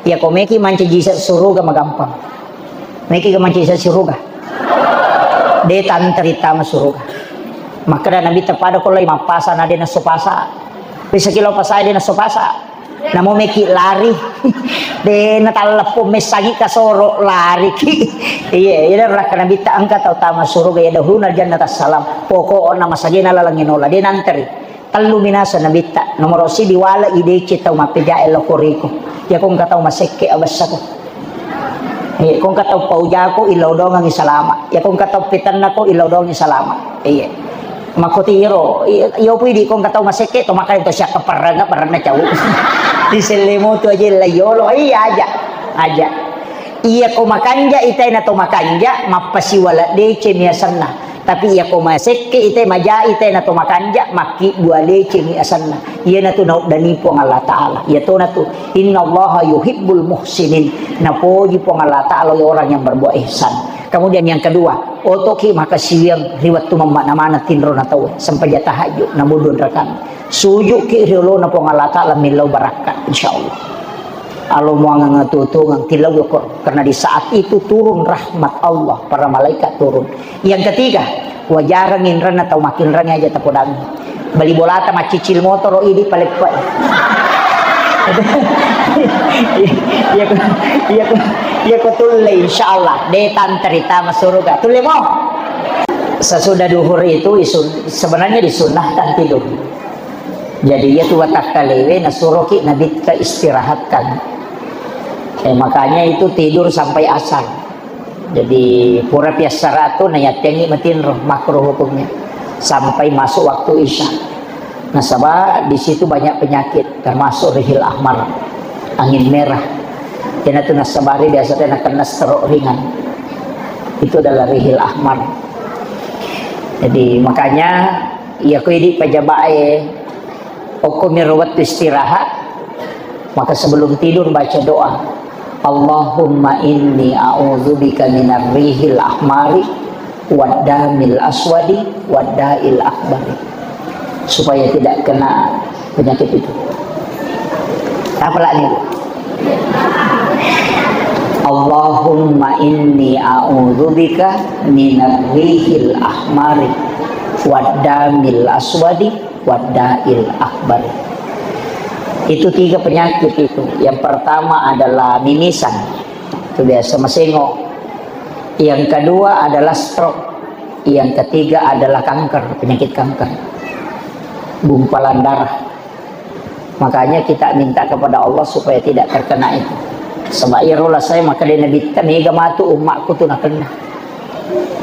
Iya ko meki mancaji suruga magampang. Meki ga mancaji suruga. De tanteri tama suruga. Makkeda Nabitta pada ko lai mappasa na de nasso pasa. Bisa kilo pasa de nasso pasa. Namo meki lari. De natalleppo messangi kasoro lari ki. Iya, iya rakka Nabitta engka tau tama suruga ya dahuluna jannata salam. Pokokna masagena laleng inola de nanteri. Tellu minasa Nabitta, nomoro sidi wala idece tau mappejae lo koriko. Iya ko engka tau masekke abessako. Iya, ko engka tau paujako, illau dongangi salama. Iya, ko engka tau petennako, illau dongangi salama. Iya. Makkotiro, iya, iya pui di ko engka tau masekke, to makai to siakka perrenga, perrenna cau. Di sellemo tu aja illa yolo, iya aja. Aja. Iya ko makanja itae na to makanja, mappasiwala dece mi asenna. Tapi iya ko masekke ite, maja ite na to makanja, makkibbua lecemi asenna. Iyanatu nauddani Puang Allah Ta'ala. Iya tona tu, innallaha yuhibbul muhsinin. Napoji Puang Allah Ta'ala orang yang berbuat ihsan. Kemudian yang kedua, otoki makasiwiang ri wettu mammakna maneng tinro na tau, sempaja tahajud, na muddu enrekan. Sujuki ri olona Puang Allah Ta'ala millau barakka, insyaallah. Alo muangang atuo-tuongeng tillau ko, karena di saat itu turun rahmat Allah, para malaikat turun. Yang ketiga, wajarang inranna tau makinrang aja tapodangi. Beli bolata maccicil motoro idi paleppa. Iya ko, iya ko, iya ko tulle insyaallah. De tanteri tama suruga. Tulle mo. Sesudah duhur itu isun-, sebenarnya disunnahkan tidur. Jadi, iya tu watakkalewe nasuroki Nabitta istirahatkan. Eh, makanya itu tidur sampai asar. Jadi, pura piassara tu nayattengi matinro, makruh hukumnya. Sampai masuk waktu Isya. Nasaba di situ banyak penyakit, termasuk rihil ahmar, angin merah. Kena tu nasabari biasa tena kena stroke ringan. Itu adalah rihil ahmar. Jadi, makanya, iya ko idi pajabae, okko miro wettu istirahat, maka sebelum tidur baca doa, "Allahumma inni a'udzubika minar rihil ahmari waddamil aswadi waddail akbari." Supaya tidak kena penyakit itu. Apa lagi, Bu? "Allahumma inni a'udzubika minar rihil ahmari waddamil aswadi waddail akbar." Itu tiga penyakit itu. Yang pertama adalah mimisan. Itu biasa masengo. Yang kedua adalah stroke. Yang ketiga adalah kanker, penyakit kanker. Gumpalan darah. Makanya kita minta kepada Allah supaya tidak terkena itu. Sebab iyaro lasai maka de Nabitta mega matu ummakku tu nakenna.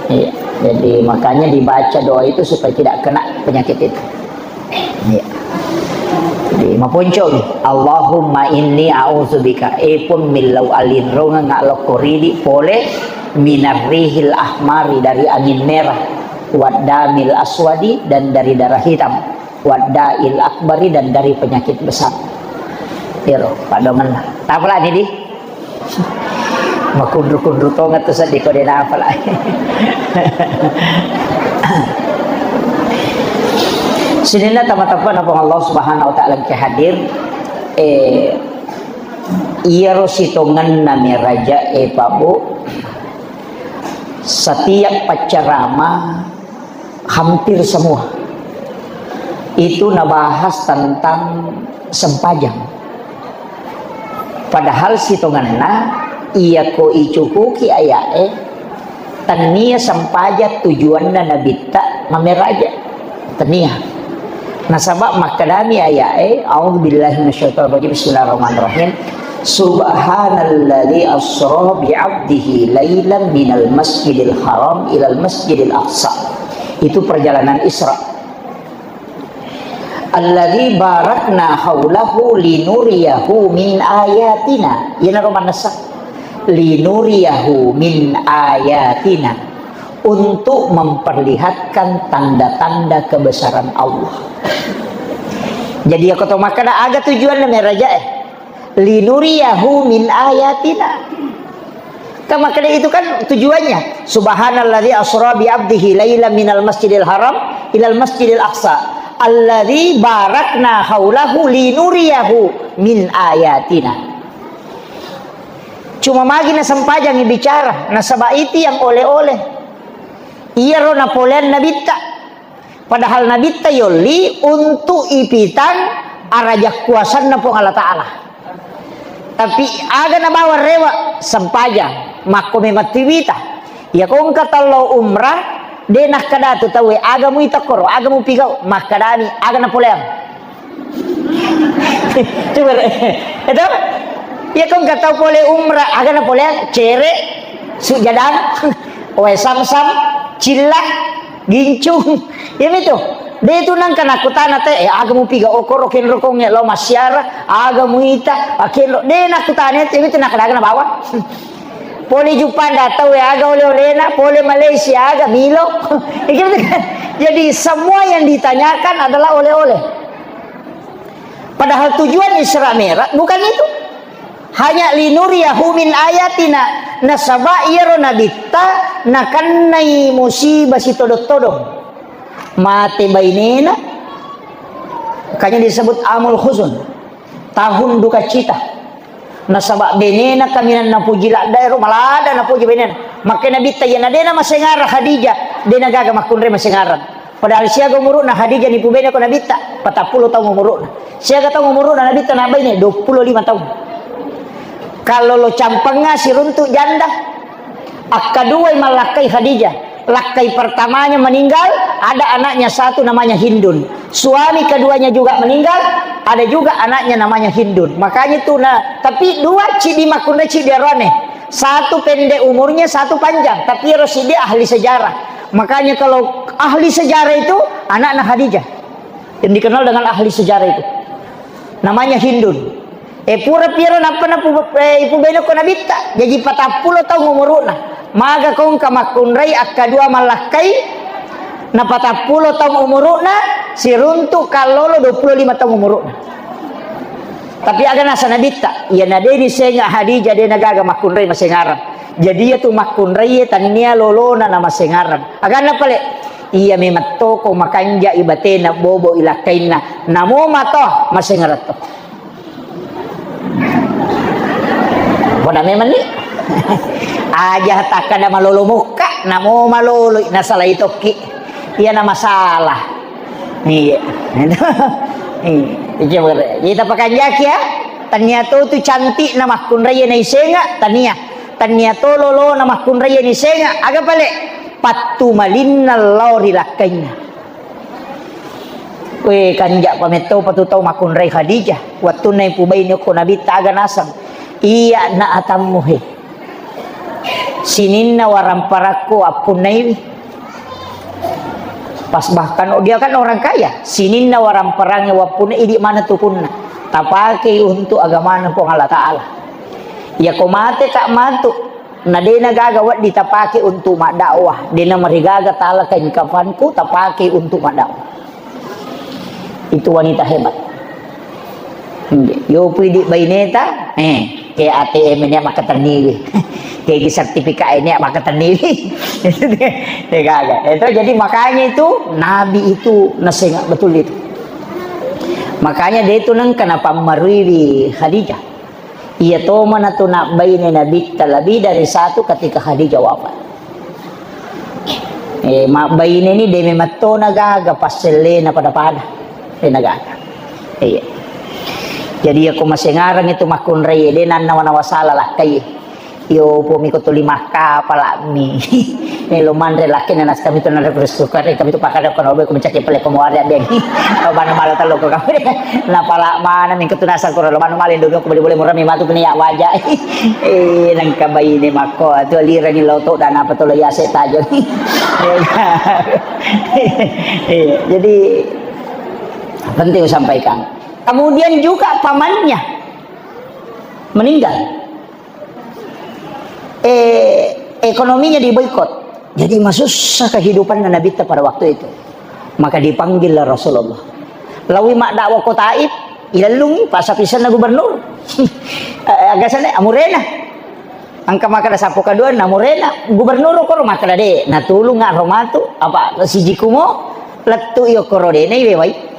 Iya. Jadi, makanya dibaca doa itu supaya tidak kena penyakit itu. Iya. Jadi, maponcomi, "Allahumma inni a'udzubika," eh, pun millau alinrongeng lokko ridi pole, "minar rihil ahmari," dari angin merah, "waddamil aswadi," dan dari darah hitam. Waddail akbari, dan dari penyakit besar. Iyaro, padongenna. Tapalani di? Makundru-kundru tongeng tu seddi ko de napala. Sininna tama-tama na Puang Allah Subhanahu wa Ta'ala engka hadir, eh, iyaro sitongenna meraja, eh, Pak Bu, setiap paccarama hampir semua itu nabahas tentang sempajang. Padahal sitongenna, iya ko icukuki aya'e, tennia sempajang tujuanna Nabitta mameraja. Tennia. Nasaba makkedami aya'e, "A'udzubillahi minasyaitonirrajim. Bismillahirrahmanirrahim. Subhanalladzi asra bi'abdihi lailan minal masjidil haram ilal masjidil aqsa." Itu perjalanan Isra. "Alladzi barakna haulahu linuriyahu min ayatina." Iyanaro mannessa. "Linuriyahu min ayatina." Untuk memperlihatkan tanda-tanda kebesaran Allah. Jadi, iya ko to makkeda, aga tujuanna merajae? "Linuriyahu min ayatina." Kan makkeda itu kan tujuannya. "Subhanalladzi asra bi abdihi lailan minal masjidil haram ilal masjidil aqsa. Alladzi barakna haulahu linuriyahu min ayatina." Cuma magi nasempajangi bicara, nasaba itiang oleh-oleh. Iyaro napoleang Nabitta. Padahal Nabitta yolli untuk ipitang araja kuasanna Puang Allah Ta'ala. Tapi aga nabawa rewe, sempajang, makko memang tiwita. Iya ko engka tallo umrah, de nakkeda tu tauwe, "Aga muita koro, aga mupigau?" Makkedani, "Aga napoleang?" Coba re. Itu? Iya ko engka tau pole umrah, aga napoleang? Cere, sujadang, wae samsam, cilla, gincung. Iya mitu. De tu nangka nakkutana te, "Eh, aga mupiga okoro kenro konge lao massiara, aga muita, akenro." De nakkutana te, mitu nakkeda aga nabawa. Pole Jepang datang, we aga oleh-olehna, pole Malaysia aga Milo. Gitu kan? Jadi semua yang ditanyakan adalah oleh-oleh. Padahal tujuan Isra Mi'raj bukan itu. Hanya linuriyahu min ayatina, Nasaba iyaro Nabitta nakennai musibah sitodong-todong. Mate bainena, makanya disebut amul huzun, tahun duka cita. Nasaba benena kaminang napuji laddaero, malada napuji benena. Makkeda Nabitta, iyana dena masengarang Khadijah, dena gaga makkunrai masengarang. Padahal siaga umuru'na Khadijah nipubaine ko Nabitta, patappulo taung umuru'na. Siaga taung umuru'na Nabitta nabbaine, duappulo lima taung. Kallolo campengnga siruntu janda, akkaduai mallakkai Khadijah. Lakkai pertamanya meninggal, ada anaknya satu namanya Hindun. Suami keduanya juga meninggal, ada juga anaknya namanya Hindun. Makanya itu, nah, tapi dua cidi makkunrai cidi aroane. Satu pendek umurnya, satu panjang. Tapi ero sidi ahli sejarah. Makanya kalau ahli sejarah itu anaknya Khadijah. Yang dikenal dengan ahli sejarah itu. Namanya Hindun. Eh, pura piero nappa napu-, eh, ipubaine ko Nabitta. Jaji patappulo taung umuru'na. Maga kongka makkunrai akkadua mallakkai, na patappulo taung umuru'na, siruntu kallolo duappulo lima taung umuru'na. Tapi aga nasa Nabitta, iyana de nisenga Khadijah, dena gaga makkunrai masengarang. Jadi iyatu makkunrai tannia lolona na masengarang. Aganna pale, iya memettoko makanja ibatena bobo ilakkainna. Namo mato masengaratto. Pada memang ni. Aja takkada malolo mukka, namo malolo nasalai tokki. Iyana masalah. Iya. Iya. Iya, betul. Kita pakanjaki ya. Tania to tu cantik na makkunrai naisenga, tania. Tania to lolo na makkunrai naisenga. Aga pale? Pattu malinna lao rilakkainna. Wé, kanja pametto patu tau makkunrai Khadijah. Wattunna ipubaini okko Nabitta aga naseng. Iya na atammu he. Sininna waramparakku appunnaiwi. Pas bahkan, oh, dia kan orang kaya. Sininna waramparangngé wappunna idi mana tukunna. Tapakei untuk agamana Puang Allah Ta'ala. Iya ko mate ka matu. Na dena gaga wedding tapake untuk maddakwah, dena marigaga talaka ingkafanku tapake untuk maddakwah. Itu wanita hebat. Yo pui di baineta, eh, ke A T M ini makkatenniwi. Ke sertifikat ini makkatenniwi. Itu dia, dia gaga. Itu jadi makanya itu Nabi itu nasenga betul itu. Makanya dia itu nengka napammarui Khadijah. Iya tomana tu nabbaine Nabitta lebih dari satu ketika Khadijah wafat. Eh, mabbaine ni deme mattona gaga passellena pada-pada. Dena gaga. Iya. Jadi iya ko masengareng itu makkunrai, de nannawa-nawa sala lakkai. Yo, pomi ko tuli makkapala'mi. Melo manre lakkena nas kami tu nanre kuris sukare kami tu pakada kono be ko mencaki pale ko muare abeng. Bana mala talo ko kami. Na pala mana mingko tu nasang koro lo manu male ndo ko boleh-boleh murami matu punya waja. Eh, nangka baine makko tu alirangi lo to dana apa to lo yase tajo. Eh, jadi penting sampaikan. Kemudian juga pamannya meninggal. Eh, ekonominya diboikot. Jadi masussa kehidupanna Nabitta pada waktu itu. Maka dipanggil Rasulullah. Lawi maddakwah ko Taif, ilellungi pasapisenna gubernur. Eh, agasane amurena. Angka makkada sappo kaduanna amurena gubernur koro makkada de. Natulung aro matu apa siji kumo lettu iyo koro de naiwewai.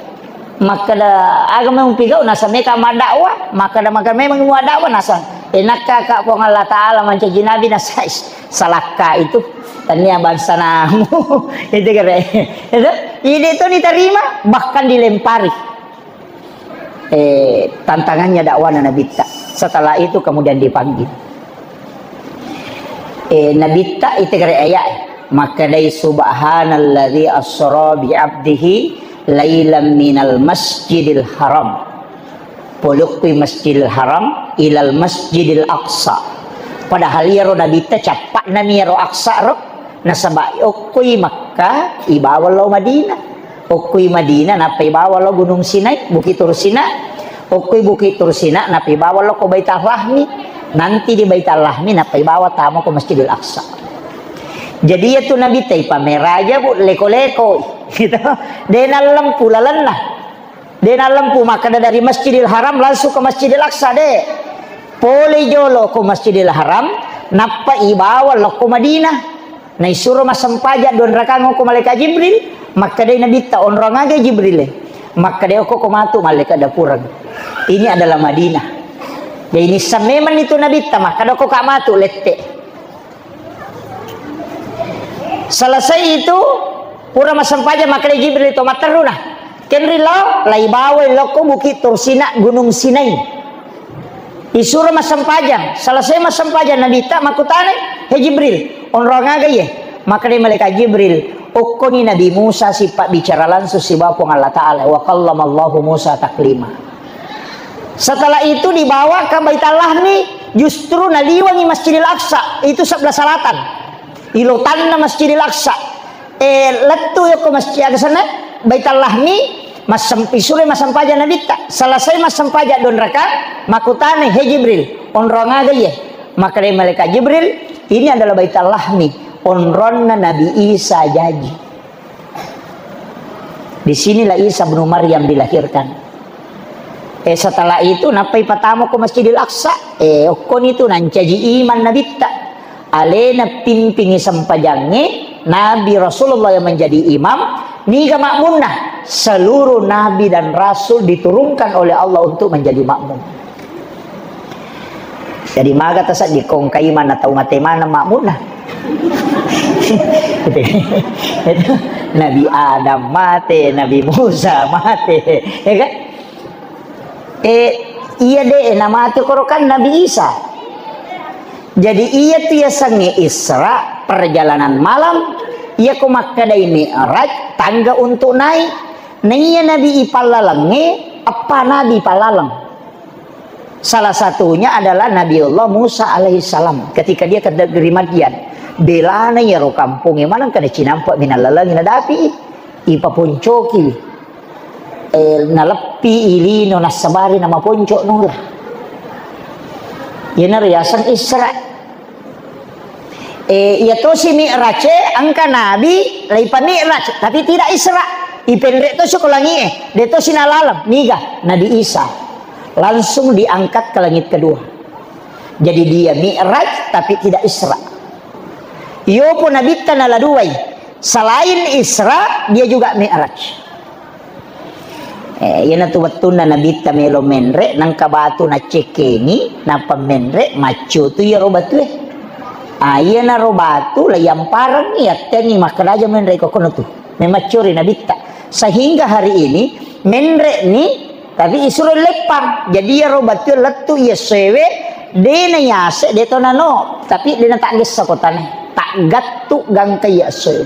Makkada, aga memang pigau, nasa meka maddakwah, makkada, makkada memang maddakwah, nasa. Eh, nakka ka Puang Allah Ta'ala mancaji nabi, nasa, "Ih, salakka itu, tania bangsa namu." Itu kere. Itu, ide itu diterima, bahkan dilempari. Eh, tantangannya dakwahna Nabitta. Setelah itu kemudian dipanggil. Eh, Nabitta ite gare ayat. Makkedai, "Subhanalladzi asra bi abdihi lailam minal masjidil haram." Polokkui Masjidil Haram ilal Masjidil Aqsa. Padahal iyaro Nabitta cappa'nami iyaro Aqsa ro. Nasaba okkoi Makkah ibawa lao Madinah. Okkoi Madinah nappa ibawa lao Gunung Sinai, Bukit Tur Sina. Okkoi Bukit Tur Sina nappa ibawa lao ko Baitul Lahmi. Nanti di Baitul Lahmi nappa ibawa tama ko Masjidil Aqsa. Jadi iyatu Nabitta ipameraja, Bu, leko-leko. Gitu. De nallempu lalenna. De nallempu makkeda dari Masjidil Haram langsung ke Masjidil Aqsa, de. Pole jolo ko Masjidil Haram, Nappa ibawa lokko Madinah. Naisuro massempajang dua rakang okko malaikat Jibril. Makkedai Nabitta, "Onrong aga Jibril e?" Makkedai, "Okko ko matu malaikat dapureng." Ini adalah Madinah. Jadi nisseng memang itu Nabitta, makkeda, "Okko ka matu lette." Selesai itu, pura massempajang, makkedai Jibril to, "Matterru na. Kenri lao, laibawai lokko Bukit Tursina, Gunung Sinai." Isuro massempajang, selesai massempajang Nabitta makkutanai, "He Jibril, onrong aga iye?" Makkedai malaikat Jibril, "Okkoni Nabi Musa sipabbicara langsung sibawa Puang Allah Ta'ala, wa kallamallahu Musa taklima." Setelah itu dibawa ke Baitul Lahmi, justru naliwangi Masjidil Aqsa, itu sebelah selatan. Ilotanna Masjidil Aqsa. Eh, lettu yokko masjid aga senna? Baitul Lahmi, massem-, isure massempajang Nabitta. Selesai massempajang dua rakang, makkutanai, "He Jibril, onrong aga iye?" Makkedai malaikat Jibril, "Ini adalah Baitul Lahmi, onronna Nabi Isa jaji." Di sinilah Isa bin Maryam dilahirkan. Eh, setelah itu, nappai patama ko Masjidil Aqsa. Eh, okkoni tu nancaji imam Nabitta. Alena pimpingi sempajangnge, Nabi Rasulullah yang menjadi imam, niga makmunna? Seluruh Nabi dan Rasul diturunkan oleh Allah untuk menjadi makmum. Jadi maga tasedding kongkai mana tau mate mana makmunna. Itu Nabi Adam mate, Nabi Musa mate, ya kan? Eh, iya de, namate koro kan Nabi Isa. Jadi iya tu yasengnge Isra, perjalanan malam, iya ko makkedai Mi'raj, tangga untuk naik. Nah iya Nabi ipallalengnge, eppa Nabi ipallaleng. Salah satunya adalah Nabiullah Musa alaihissalam. Ketika dia ke negeri Madian, belana iyaro kampongnge maneng kada cinampa minallaleng nadapi, ipaponcoki, eh, naleppi ilino nassabari namaponco nura. Iyanaro yaseng Isra. Eh, iya tosi Mi'raj e, engka Nabi, laipa Mi'raj, tapi tidak Isra. Ipenre tosi ko langi e, de tosi nalaleng, niga? Nabi Isa. Langsung diangkat ke langit kedua. Jadi dia Mi'raj, tapi tidak Isra. Iyopo Nabitta nala duai. Selain Isra, dia juga Mi'raj. Eh, iyanatu wettunna Nabitta melo menre, nengka batu naccekkengi, nappa menre, maccu tu iyaro batue. Ah, iyanaro batu, laiyampareng, yattengi, makkeda aja menre kokkono tu. Memaccuri Nabitta. Sehingga hari ini, menre ni, tapi isuro leppang. Jadi iyaro batue lettu iya sewe, de na yase, de to nano, tapi de na taggessa kotane. Taggattu gangka iya sewe.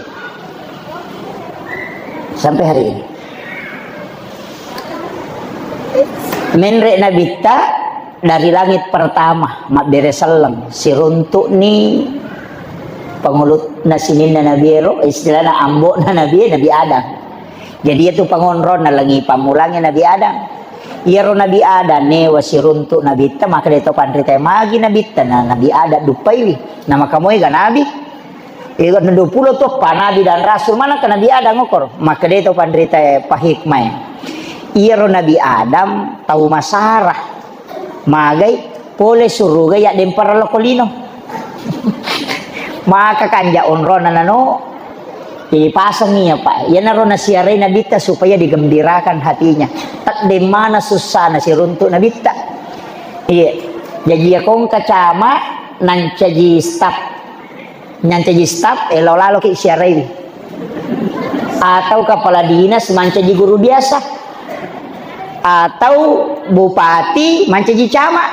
Sampai hari ini. Menre Nabitta dari langit pertama, mabbere selleng, siruntu'ni panguluna sininna Nabi ero, istilahna ambo'na Nabi, Nabi Adam. Jadi itu pangonronna langi pammulangi Nabi Adam. Iyaro Nabi Adam newa siruntu Nabitta, maka de to panrita magi Nabitta, na Nabi Adam duppaiwi. Na maka moega Nabi. Ega na dua puluh to pa Nabi dan Rasul, mana ke Nabi Adam ngokor? Maka de to panrita pahikmai. Iyaro Nabi Adam tau masara. Magai pole suruga ya dempara loko lino. Maka kanja onrona nano. Jadi pasang iya, Pak. Iyanaro nasiarai Nabitta supaya digembirakan hatinya. Tak demana susah nasiruntu Nabitta. Iya. Jadi ya kongka cama nancaji staf. Nyancaji staf, eh, lao laloki siaraiwi. Atau kepala dinas mancaji guru biasa. Atau bupati mancaji camat.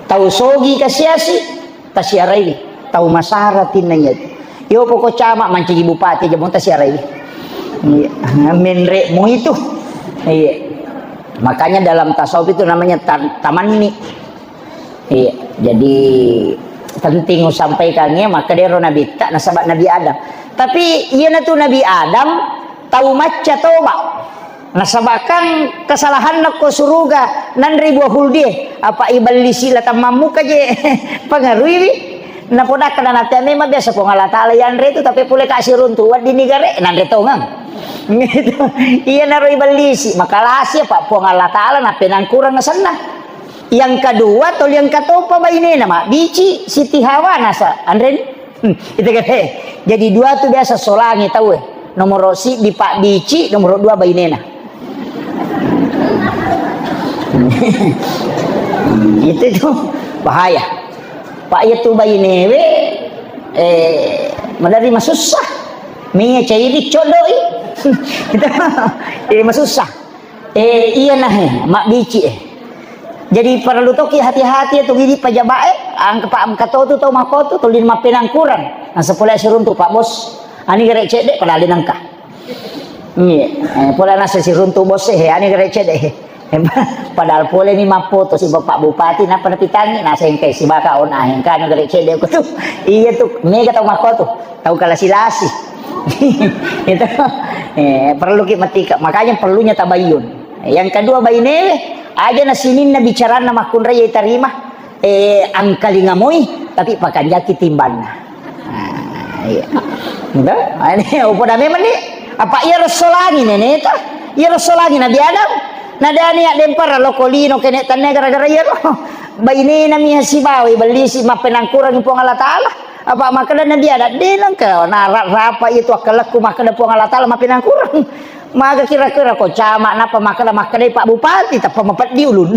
Tau sogi kasiasi, tasiaraiwi. Tau masara tinna iya. Yo poko camat mancaji bupati aja mau tasiaraiwi. Iya. Menre mu itu. Iya. Makanya dalam tasawuf itu namanya tan-, tamanni. Iya, jadi penting usampaikan ya, maka dero Nabitta nasaba Nabi Adam. Tapi iyanatu Nabi Adam tau macca toba. Nasaba kan kesalahanna ko suruga nanre buah huldie, apa iballisi la tammammuka je pengaruiwi. Napodakka nanate memang biasa Puang Allah Taala yanre itu, tapi pole kasih runtu waddi nigare nanre tongang. Gitu. Iyanaro iballisi, makalasi apa Puang Allah Taala napenang kurang senna. Yang kedua, toli engka topa bainena, mabbici Siti Hawa nasa, anreni. Hmm, itu kan, he. Jadi dua tu biasa solangi tau, eh. Nomoro siddi pabbici, nomoro dua bainena. Hmm, itu itu bahaya. Pak, iya tu bainewe, eh, maderri masussa. Mie cairi codoi. Itu, eh, masussa. Eh, iya nah, eh, mabbici, eh. Jadi perlu toki hati-hati tu gidi pajaba, eh. Angka pa, angka to tu tau makotu, tuli mappenangkurang. Nasa pole siruntu Pak Bos. Ani gere cedde padahal nangka. Iya, eh, pole nasa siruntu bos, eh, ani gere cedde, eh. Padahal pole ni mappoto si Bapak Bupati, napa napitangi, nasa engkai si baka ona, engka anu gere cedde ko tu. Iya tu, mega tau makotu. Tau kalasi-lasi. Itu, eh, perlu ki matika. Makanya perlunya tabayyun. Yang kedua, bainewe, aja na sininna bicaranna makkunrai tarima, eh, angkalinga moi, tapi pakanjaki timbanna. Nah, iya. Udah, ini upoda memang ni. Apa iya ressolangi neneta? Iya ressolangi Nabi Adam. Nadani addempara loko lino kene tanne gara-gara iya ro. Bainena mi sibawai bellisi mappenangkurangi Puang Allah Ta'ala. Apa makkeda Nabi Adam, de nengka na ra-, rapa itu akkalekku makkeda Puang Allah Ta'ala mappenangkurang. Maga kira-kira ko camat napa makkeda, makkeda Pak Bupati tappa mapeddi ulun.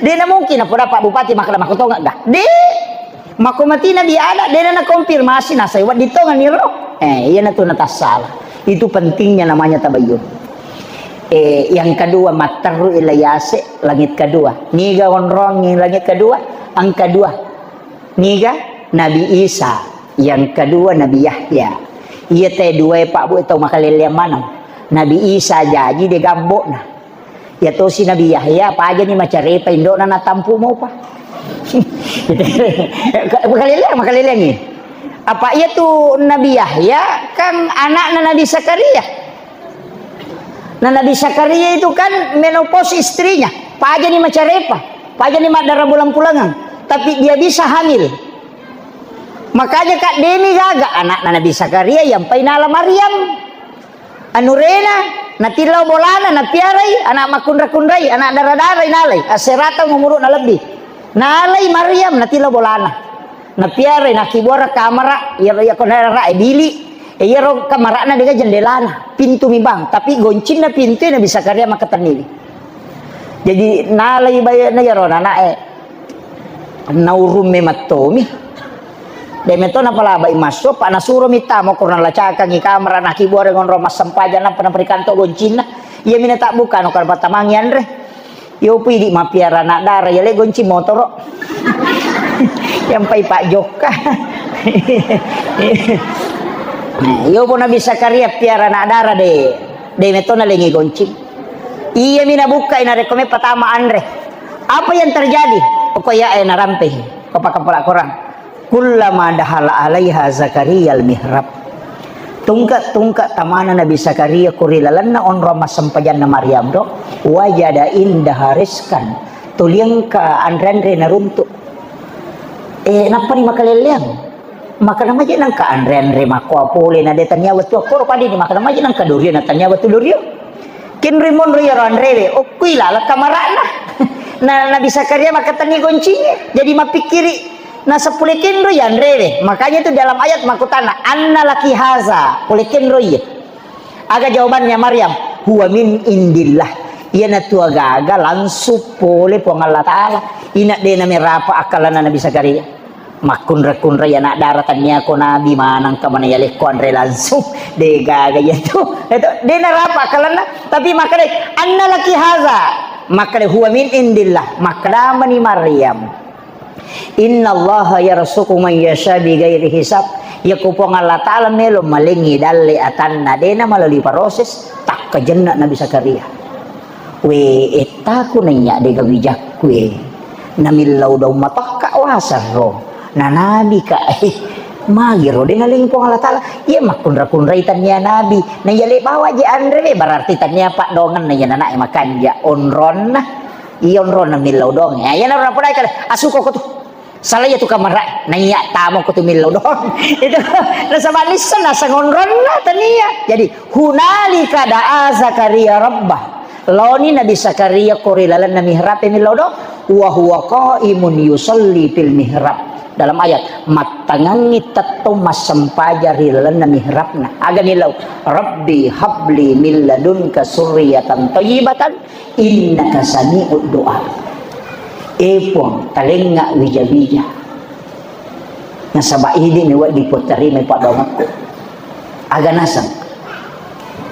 De na mungkin apa Pak Bupati makkeda makko tonga ga. De. Makko mati Nabi Adam, de na nakonfirmasi nasai wedding tonga niro. Eh, iya na tu natassala. Itu pentingnya namanya tabayyun. Eh, yang kedua, matteru ila yase, langit kedua. Niga onrong langit kedua? Angka dua. Niga? Nabi Isa. Yang kedua, Nabi Yahya. Iya te dua, Pak Bu, tau makaleleang maneng. Nabi Isa jaji de gambokna. Ya tosi Nabi Yahya, pajani macarepa indokna natampu mopa. Makaleleang, makaleleangi. Apa iya tu Nabi Yahya kan anakna Nabi Zakaria. Nah, Nabi Zakaria itu kan menopause istrinya, pajani macarepa, pajani maddara bulan pulangan, tapi dia bisa hamil. Makanya kak demi gaga anakna Nabi Zakaria yang painala Maryam. Anurena, natillau bolana, napiarai, anak makkunra-kunrai, anak dara-darai nalai, asseratang umuru'na lebbi. Nalai Maryam, natillau bolana. Napiarai, nakibuara kamara, iya, iya, ko nara, eh, bili, eh, iyaro kamara'na dega jendelana, pintu mi bang, tapi goncinna pintu Nabi Zakaria makkatenniwi. Jadi, nalai bayana iyaro nanae, naurung memettomi. De metto napalabai masso, pa nasuro mitta mokko nalacakangi kamara, nakibuare ngonro massempajang, nappa naparikanto goncinna. Iya mina tabbuka no karpa tamangi anre. Yo pidi mapiara anak dara, ya le gonci motoro. Yang pai Pak Jokka. Yo pun Nabi Zakaria piara anak dara de. De metto nalengi gonci. Iya mina bukka ina rekome patama anre. Apa yang terjadi? Pokoknya eh narampe. Kepala-kepala korang. Kullama dahala alaiha Zakaria al-mihrab. Tungke-tungke tamana Nabi Zakaria ko ri lalenna onrong massempajanna Maryam do, wajada indaha rizqan. Tuli engka anre-anre naruntuk. Eh, nappani makaleleang. Makkeda maje nengka anre-anre makkoa pole na de tania wettu akkoro padini makkeda maje nengka dorio na tania wettu dorio. Kenroi monro iyaro anrewe, okkui laleng kamara'na. Na Nabi Zakaria makkatenni goncingnge. Jadi mappikkiri, naseng pole kenroi anrewe. Makanya itu dalam ayat makkutana, "Anna laki haza?" Pole kenroi. Aga jawabannya Maryam? "Huwa min indillah." Iyanatu aga-aga langsung pole Puang Allah Ta'ala. Ina de namerapa akkalana Nabi Zakaria. Makkunra-kunrai anak dara tania ko nabi manang ka mana yalekko anre langsung. De gaga iya tu. Itu de narapa akkalana. Tapi makkeda, "Anna laki haza?" Makkeda, "Huwa min indillah." Makkeda mani Maryam, "Innallaha yarzuqu man yasha bi ghairi hisab." Iya ko Puang Allah Ta'ala melo malengi dalle atanna, dena melalui proses, takkajenna Nabi Zakaria. We, ettaku naiya de gawi jakku e. Namillau daung matokka wasarro. Na nabi ka, eh, magiro de nalengi Puang Allah Ta'ala. Iya makkunra-kunrai tania nabi. Na iya le bawa je anre we, berarti tania pak dongen na iya nanae makanja onronna. Iya onronna millau dong. Ya, iya naro napodai kale. Asuko ko tu. Salah iya tu kamara. Naiya tamo ko tu millau dong. Itu nasaba nisseng naseng onronna tania. Jadi hunalika da'a Zakaria rabbah. Laoni Nabi Zakaria ko ri lalenna mihrab e millau do, wa huwa qaimun yusalli fil mihrab. Dalam ayat, mattangangngi tettong massempajang ri lalenna mihrabna. Aga millau, "Rabbi habli min ladunka surriyatan thayyibatan innaka sami'ud du'a." E Puang, talengnga wija-wija. Nasaba idi mi wedding potarimai paddoangekku. Aga naseng?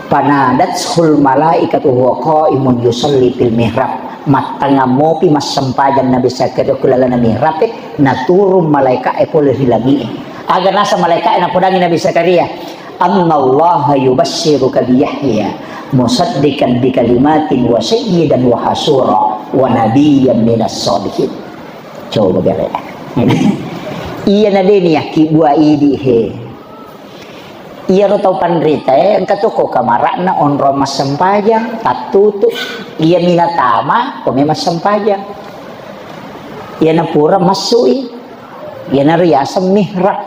Fanadathul malaikatu huwa qaimun yusalli fil mihrab. Mattangang mopi massempajang Nabi Zakaria ku lalana mihrab e, naturung malaika e pole ri langi e. Aga naseng malaika e napodangi Nabi Zakaria? "Annallaha yubassyiruka bi Yahya musaddiqan bi kalimatin wa sayyidan wa hasura wa nabiyyan minas shalihin." Coba gare. Iya na deni yakkibua idi he. Iyaro tau panrita e engka to ko kamara'na onrong massempajang, tattutu. Iya mi natama, ko me massempajang. Iya na pura massui. Iya na riaseng mihrab.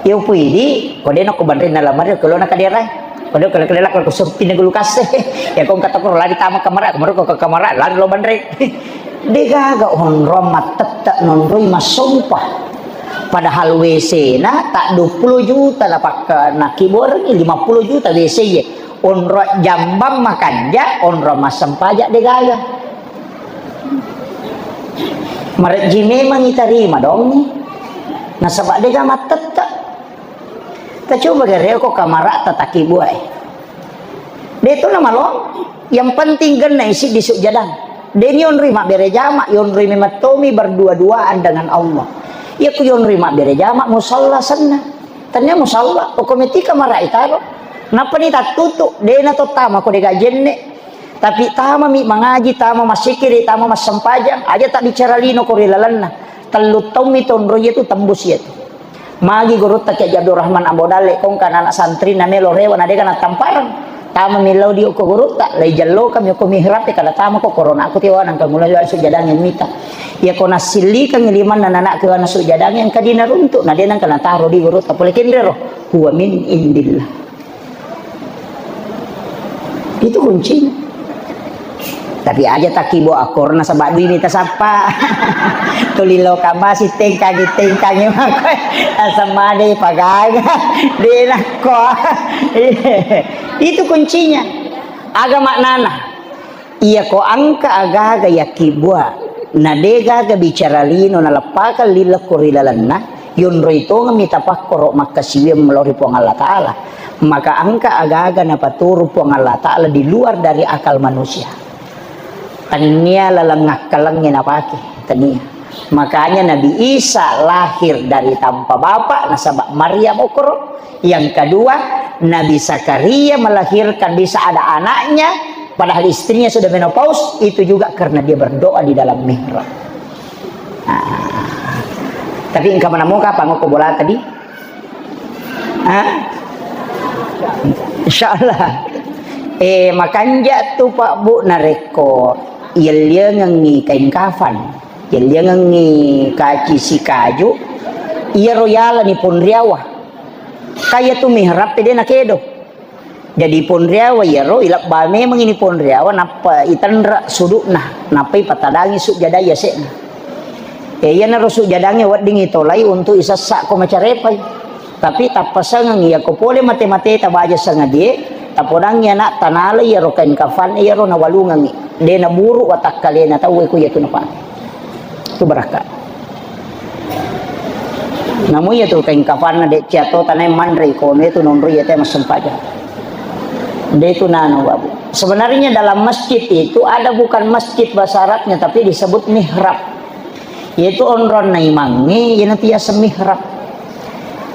Iya upu idi, ko de nako banreng na lamari, ko lo na kadera. Ko de ko kadera ko suruh pindah gulu kase. Ya ko engka to ko lari tama kamara, kamara ko kamara, lari lo banreng. De gaga onrong mattette nonroi massompa. Padahal W C na tak dua puluh juta na pakka nakiborengi lima puluh juta W C ye. Onrong jambang makanja, onrong massempajang de gaga. Marejji memang itarima dongi. Nasaba de gaga mattette. Tacoba gare ko kamara ta takibuai. De to na malong. Yang penting genna isi di sujadang. De ni onroi mabbere jama, yonroi memettomi berdua-duaan dengan Allah. Iya ku yonroi mabbere jama musalla senna. Tania musalla, okometika marai taro. Napani tattutu, de na to tama ko de gajenne. Tapi tama mi mangaji, tama massikiri, tama massempajang, aja tak bicara lino ko ri lalenna. Tellu taung mi tonro iya tu tembus iya tu. Magi gurutta Kiai Abdul Rahman Ambo Dalle, kongka anak santri na melo rewa na dega na tampareng. Tama millau di okko gurutta, lai jello kami okko mihrab e kada tama ko corona aku tiwa nang kangula sujadang yang mita. Iya ko nasillikang limanna anak ke anak sujadang yang kadina runtuk na denang kana taro di gurutta pole kendero. Huwa min indillah. Itu kuncinya. Tapi aja takibo akorna sebab dui mita sappa. Tuli lo kama si tengkangi tengkangi mako. Asam made pagaga. Denakko. Itu kuncinya. Aga maknana. Iya ko engka aga-aga yakkibua, na de gaga bicara lino na leppakang lilekko ri lalenna, yonroi tongeng mi tapakkoro makkasiwiang melao ri Puang Allah Ta'ala. Maka engka aga-aga napaturu Puang Allah Ta'ala di luar dari akal manusia. Tania laleng akkalengnge napake, tania. Makanya Nabi Isa lahir dari tanpa bapak, nasaba Maryam okoro. Yang kedua, Nabi Zakaria melahirkan bisa ada anaknya, padahal istrinya sudah menopause, itu juga karena dia berdoa di dalam mihrab. Nah, tapi engka mana mau kapang ko bola tadi? Hah? Insya Allah. Eh, makanja tu Pak Bu narekko yelliangengi kain kafan. Jelliangengngi kaci sikaju, iyaro yalani ponriawa. Kaya tu mihrab pede nakedo. Jadi ponriawa iyaro ilebba memang ini ponriawa, nappa itenra sudukna, nappa ipatadangi sujadai yasekna. E, iyanaro sujadangnge wedding itolai untuk isessa ko macarepai. Tapi tappasengeng iyako pole mate-mateta baja sangadie, tapodangngi anakta nala iyaro kain kafan iyaro nawalungengngi. De naburu watakkalena tauwe ku iyatu napake. Tu barakka. Namu iyatu kain kafanna de ciato tanai manre kono itu nonro iyate massempajang. De tu nanu babu. Sebenarnya dalam masjid itu ada bukan masjid bahasa Arabnya tapi disebut mihrab. Yaitu onronna imangnge, iyanatu yaseng mihrab.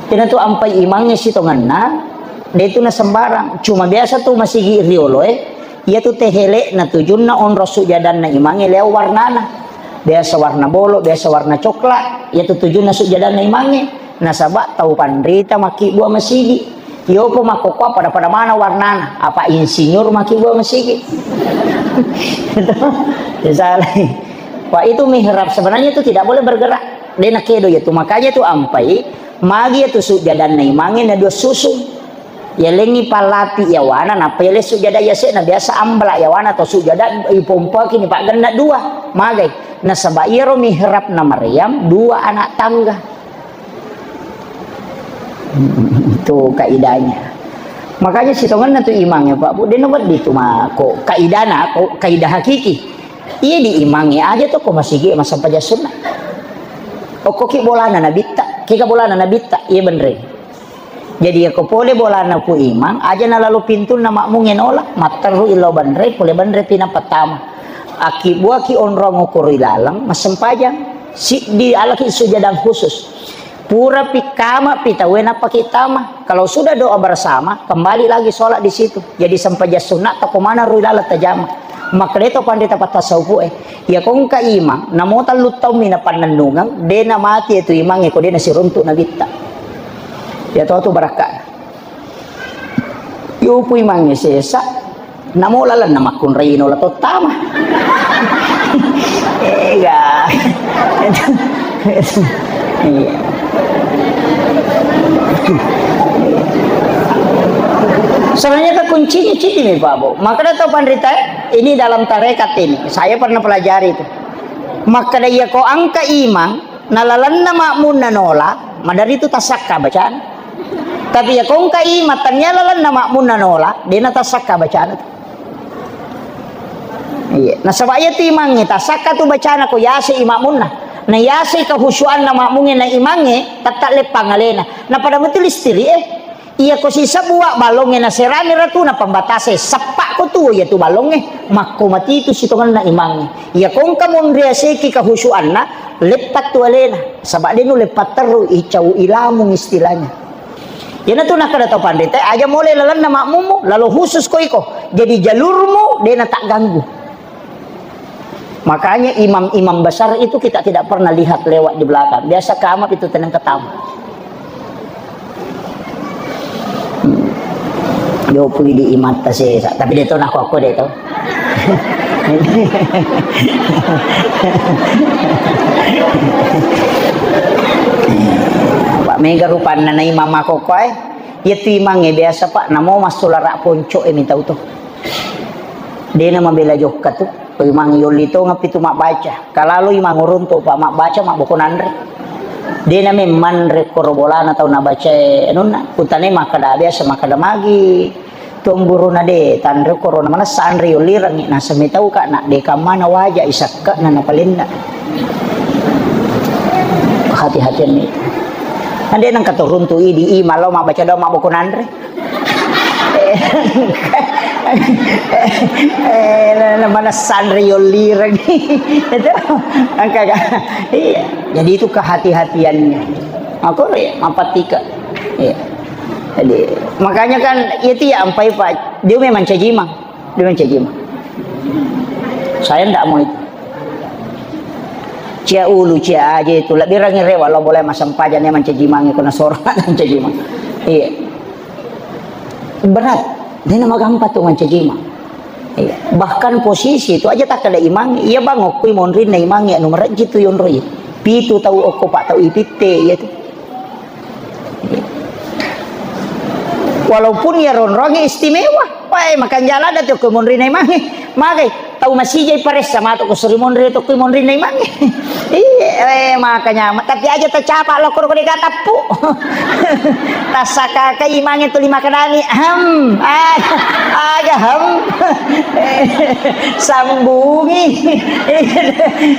Iyanatu ampai imangnge sitongenna, de tu na sembarang. Cuma biasa tu masigi rioloe, iyatu tehelekna tujunna onrong sujadanna imangnge leo warnana. Biasa warna bolo, biasa warna coklat, iyatu tujunna sujadanna imangnge. Nasaba tau panrita makkibua masigi. Yopo makkokkoa pada-pada mana warnana, apa insinyur makkibua masigi. Misalnya, wah, itu mihrab sebenarnya itu tidak boleh bergerak. De nakedo iyatu. Makanya tu ampai, magi iyatu sujadanna imangnge na dua susung. Yalengngi pallapi yawana, nappa yaleng sujada yase'na, biasa ambala yawana atau sujada ipompaki ni paggenna dua. Magai. Nasaba iyaro mihrabna Maryam dua anak tangga. Itu kaidahnya. Makanya sitongenna tu imangnge, Pak Bu, dena wedding tu mako kaidahna, ko kaidah hakiki. Iya di imangnge aja to ko masigi massempajang sunna. Okkoki bolana nabitta, kega bolana nabitta, iya benre. Jadi, yako pole bolana ku imang, aja nalalo pintunna makmungnge nola, matterru illau benre, pole benre pi nappa tama. Akkibuaki onrong okoro ilaleng, massempajang. Siddi alaki sujadang khusus. Pura pi kama pi tauwe nappa ki tama. Kalau sudah doa bersama, kembali lagi sholat di situ. Jadi sempajang sunna tako mana ru ilaleng tajama. Makkedai to panrita pattasawufu e, iya ko engka imang, namo tellu taummi napannennungeng, de namati itu imangnge ko de nasiruntuk nabitta. Iya to tu barakka. Yupu imangnge sesa, namo lalenna makkunraino la tottama. Ega. Iya. Sebenarnya kan kuncinya cidi mi, Pak Bu. Makanya tau panrita, ini dalam tarekat ini, saya pernah pelajari itu. Makkeda iya ko engka imang, nalalenna makmunna nola, madari itu tasakka bacana. Tapi iya ko engka imang, tania lalenna makmunna nola, dena tasakka bacana tu. Iya. Nasaba iya tu imangnge tasakka tu bacana ko yase i makmunna. Na yase kehusuanna makmungnge na imangnge, tetta leppang alena. Na pada metu listiri e. Iya ko sisebua balongnge naserani ratu na pambatase seppa ko tu iya tu balongnge. Makko mati tu sitongenna imangnge. Iya ko engka monri aseki kehusuanna, leppa tu alena. Saba denu leppa terru icau ilamung istilahnya. Iyanatu nakkeda tau panrita, aja mole lalenna makmummu, lalo khusus ko iko. Jadi jalurmu dena tagganggu. Makanya imam-imam besar itu kita tidak pernah lihat lewat di belakang. Biasa kama itu tenang ketamu. Hmm. Yo pui di imatta sesa, tapi de to nako aku de to. Pak mega rupanna na imam aku koe. Iya tu imangnge biasa, Pak, namo massulara ponco e mitau to. Dena mabela jokka tu. Imang yolli tonga pitu mabbaca. Kalalo imang uruntu, Pak, mabbaca mabboko nanre. Dena memmanre koro bolana tau nabaca anunna. Utane makkeda biasa makkeda magi. Tuang guruna de, tanre korona manessa anre yollirengngi, naseng mitau ka, na de kammana waja isakka na napalenna. Hati-hatian ni. Ande nang katurun tu idi i malo mabbaca doa maboko nanre. Eh, na, na manessa anre yollirengngi. Itu angka ka. Iya. Jadi itu kehati-hatiannya. Aku ya, mapatika. Iya. Jadi, makanya kan, itu ya, ampai, Pak, dia memang cajimang. Dia memang cajimang. Saya ndak mau itu. Cia ulu, cia aja itu. Lebih rangi rewa, lo boleh masam pajan memang cajimang, itu nasoro, cajimang. Iya. Berat. Dia nama gampang tuh mancajimang. Iya. Bahkan posisi itu aja tak ada imang, iya bang, okui monrin na imang ya, nomor gitu yonroi. Pitu tau okko, Pak, tau ipitte, iya tuh. Walaupun ya ronrongi istimewa, wae makan jalan dah tu ke monri nai mange, magai tau masijai paressa matu ko suri monri tu ke monri nai mange. Iya, eh, makanya, tapi aja tercapak lo koro kode tappu. Tasaka kai mange tu lima kenani, ham, ah, aja ham. Sambungi.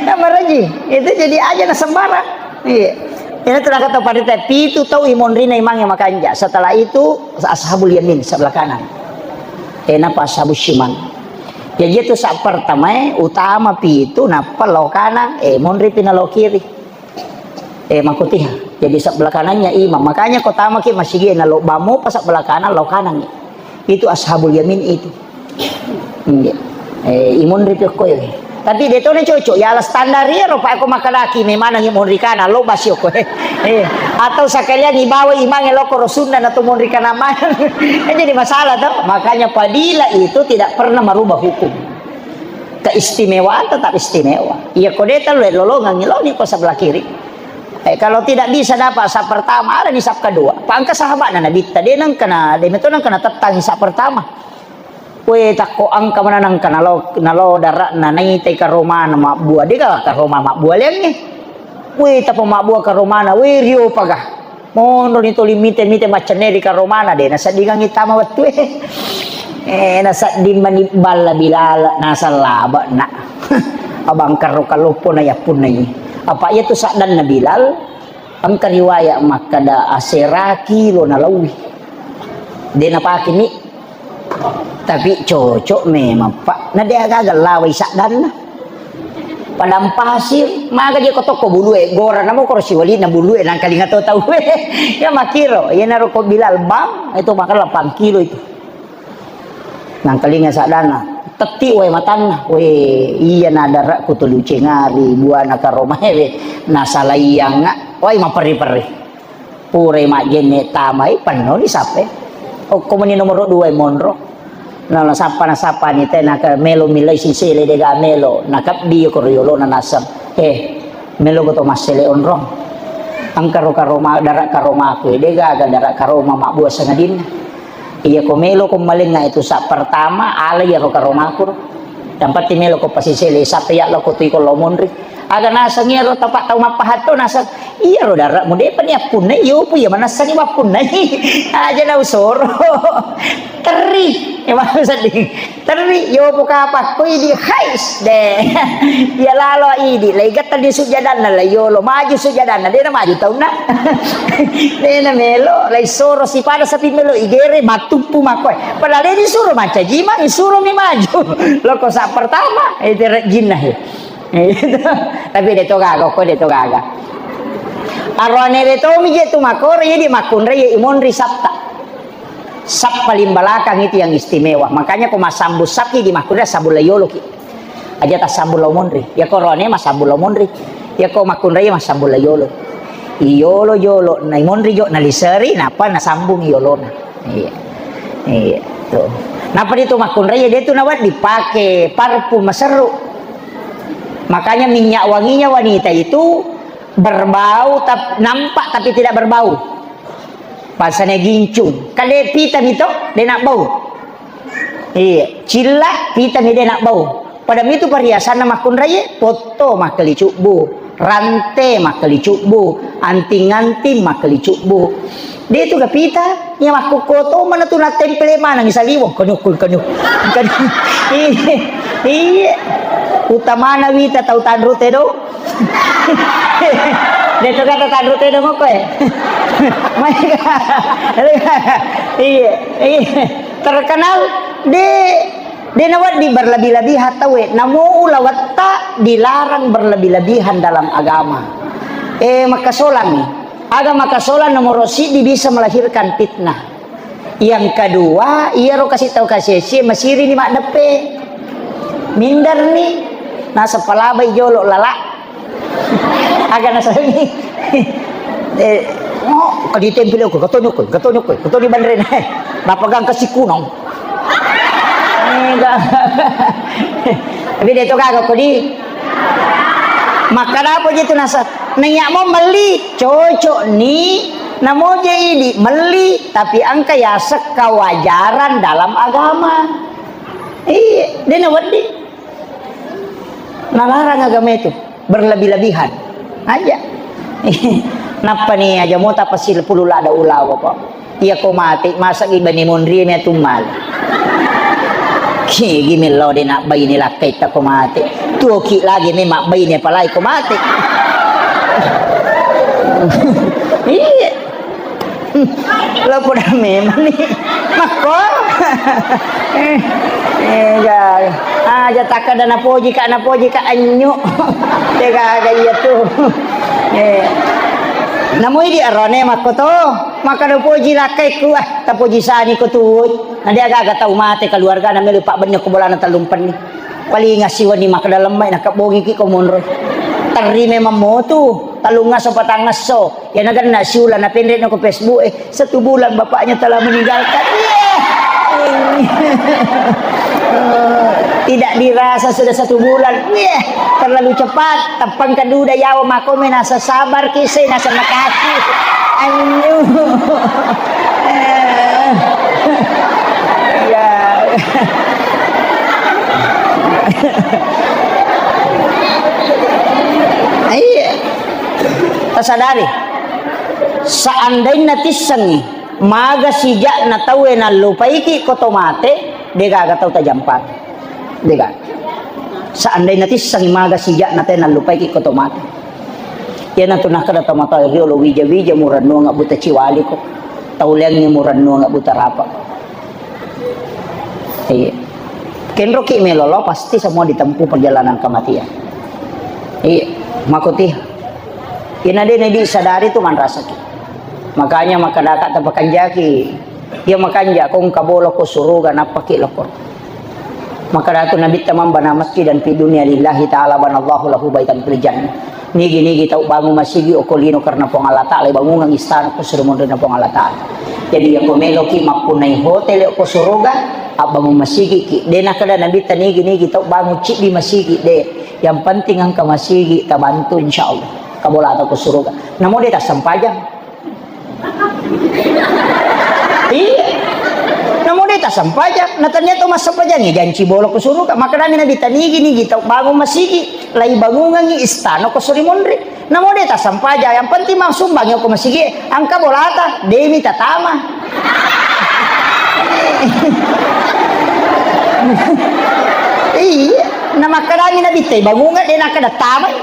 Nama raji, itu jadi aja na sembarang. Iya. Ini tu nakata pada pitu tau imonrina imangnge makanja. Setelah itu ashabul yamin sebelah kanan. Eh, napa ashabul shimal? Jadi itu saat pertama, eh, utama pitu, napa lo kanan, eh, monri pina lo kiri. Eh, makutiha. Jadi sebelah kanannya imam. Makanya kau tama ki masigi na lo bamu pas sebelah kanan, lo kanan. Itu ashabul yamin itu. Iya. Eh, imonri pi okko e. Tapi de tona cocok, ya ala standar iya ro, Pak, ko makkadaki memang imonri kana, lo basi okko e. Eh, atau sekalian ibawa imangnge lo koro sunna na to monri kana maneng. Kan jadi masalah to. Makanya fadilah itu tidak pernah merubah hukum. Keistimewaan tetap istimewa. Iya ko de talo lolongang lo ni ko sebelah kiri. Eh, kalau tidak bisa dapat saf pertama, ada ni saf kedua. Apa engka sahabatna Nabitta, de nengkana, de meto nengkana tettangi saf pertama. We, takko engka mana nengkana lo, nalo darakna, naitai karomana mabbua, de ga karoma mabbua lengnge. We, tapa mabbua karomana, we, rio paga. Monro ni toli mite-mite maccenne ri karomana, de naseddingangi tama wettue. Eh, nasedding mani balla Bilal, nasallaba'na. Abang karro kaloppo na yappunnai. Apa iya tu saddanna Bilal, engka riwayat makkada asera kilo nalaui. De napake mi. Tapi cocok memang, Pak. Na de aga-aga lawai saddanna. Padang pasir, maga je ko tokko bulue, gora namo koro siwalina bulue nangkalinga to tau. Ya makiro, iyanaro ko Bilal bang, itu makan delapan kilo itu. Nangkalinga saddanna, tetti wae matanna. We, iya na darakku tolu cengari, buana karomae we, nasalaiangnga, wai maperri-perri. Purai majjenne tamai, pennoni sappe. Okko meni nomoro dua monro. Nala sappa na sappa ni tena ke melo milai sisele dega melo. Nakabbi ko riolo na naseng. Eh, melo ko to massele onrong. Engka ro karoma, darak karomaku, de gaga darak karoma mabbua sangadinna. Iya ko melo ko malengnga itu saf pertama, ala iya ro karomaku ro. Dampatti melo ko pasisele, sappe ya lo ko tui ko lo monri. Aga naseng iyaro tapa tau mappahatto naseng, iyaro darakmu depa ni appunna, iyo pu iya manassangi wappunnai. Aja na usoro. Terri, e maksudni. Terri, yopo kapakko idi, hais, de. Iya lalo idi, lai gatta di sujjadanna, lai yolo maju sujjadanna, de na maju taunna. De na melo, lai soro sipada sapi melo igere, matuppu makkoe. Padahal de disuro mancaji ma, disuro mi maju. Loko saf pertama, itu rejinna he. Tapi de to gaga, ko de to gaga. Arone de to mi je tu makoro, jadi makunrai imonri safta. Saf paling balakang itu yang istimewa. Makanya ko massambung saf idi makkunrai sambung lai yoloki. Aja tassambung lao monri. Ya ko rone massambung lao monri. Ya ko makkunrai massambung lai yolo. Iyolo jolo, na imonri jo, na liseri, napa nasambung iyolona. Iya. Iya, tuh. Napa itu makkunrai, dia tuh nawa dipake parfum maseru. Makanya minyak wanginya wanita itu berbau tap-, nampak tapi tidak berbau. Pasane gincung. Kade pita mito, de nabbau. Iya, cilla pita mi de nabbau. Pada mitu perhiasanna makkunraie, potto makkeli cubbu, rante makkeli cubbu, anting-anting makkeli cubbu. De tu ga pita, iya makkukko to mana tu nattempele maneng saliweng, kanyukkul, kanyuk-, kanyuk-, iya, iya. Utamana wita tau tanru tedong. De to kata tanru tedong ko e. Iya, iya. Terkenal de, de nawedding berlebih-lebihan tauwe. Namo ulawetta dilarang berlebih-lebihan dalam agama. Eh, makasolangi. Aga makasolang nomoro siddi bisa melahirkan fitnah. Yang kedua, iyaro kasi tau kasi esi masiri ni maddeppe. Minder ni. Naseng palabai jolo lala. Aga nasengi. Eh, oh, kadi tempel ko, katoni ko, katoni ko, katoni banrena. Napagang kasi kunong. Eh, ga-, tapi de to gaga ko di. Makkada apa je tu nasa? Naiya mo melli, cocok ni. Namo je idi melli, tapi engka yaseng kewajaran dalam agama. Iya, de nawedding. Nalarang agama itu berlebih-lebihan. Aja. Nappa ni aja mo tapassil pulu lada ulawa ko. Iya ko mate, masa gi bani monri me tumal. Ki gi mello de nabbaine lakkai ta ko mate. Tuo ki lagi me mabbaine palai ko mate. Iya. Lo poda memang ni. Makko. Eh, eh, ga. Aja takkada napoji ka, napoji ka anyu. Tega ga iya tu. Eh. Namoi di arone makko to. Maka do poji lakkai ku, ah, tapoji sani ko tuoi. Na de aga-aga tau mate keluargana melo pabbenni ko bolana tellumpenni. Paling siwenni makkeda lemmai, nakabbongiki ko monro. Terri memang motu, tellungngasso patangngasso. Ya nagenna siula napenre no ko Facebook e, satu bulan bapaknya telah meninggalkan. Iya. Tidak dirasa sudah satu bulan. Wih, terlalu cepat. Tepang keduda yawa makome nasa sabar ki, se nasa makati. Anyu. Ya. Iya. Tasadari. Seandainna tissengngi maga sija'na tauwe nallupaiki ko to mate, degaga tau tajampang. Degaga. Seandainna tissengngi maga sija'na te nallupaiki ko to mate. Iyanatu nakkeda tomatoa riolo, wija-wija murennuang buta ciwaliko. Tauleangngi murennuang buta rapa. Iya. Kenroki melolo, pasti semua ditempuh perjalanan kematian. Iya, makuti. Ina de ne disadari tu manrasaki. Makanya makadaka tapakanjaki. Iya makanja ko engka bolo ko suruga nappaki lokko. Makadatu Nabitta, "Man bana masjidan fi dunia lillahi ta'ala banallahu lahu baitan fil jannah." Nigi-nigi tau bangun masigi okko lino karena Puang Allah Ta'ala, bangungang istana ko suri monrina Puang Allah Ta'ala. Jadi, yako meloki mappunai hotel okko suruga, abbangun masigi ki. De nakada Nabitta nigi-nigi tau bangun ciddi masigi, de. Yang penting engka masigi, tabantu, insya Allah. Kabola atau ko suruga. Namo de tassempajang. Iya. Namo de tassempajang. Na tania to massempajangi janci bolo ko suruga. Makadami Nabitta nigi-nigi tau bangun masigi, lai bangungangi istana ko suri monri. Namo de tassempajang, yang penting massumbangi ko masigi, engka bolata, demi tatama. Iya, na makkadangi Nabitta, bangunga de nakada tamai.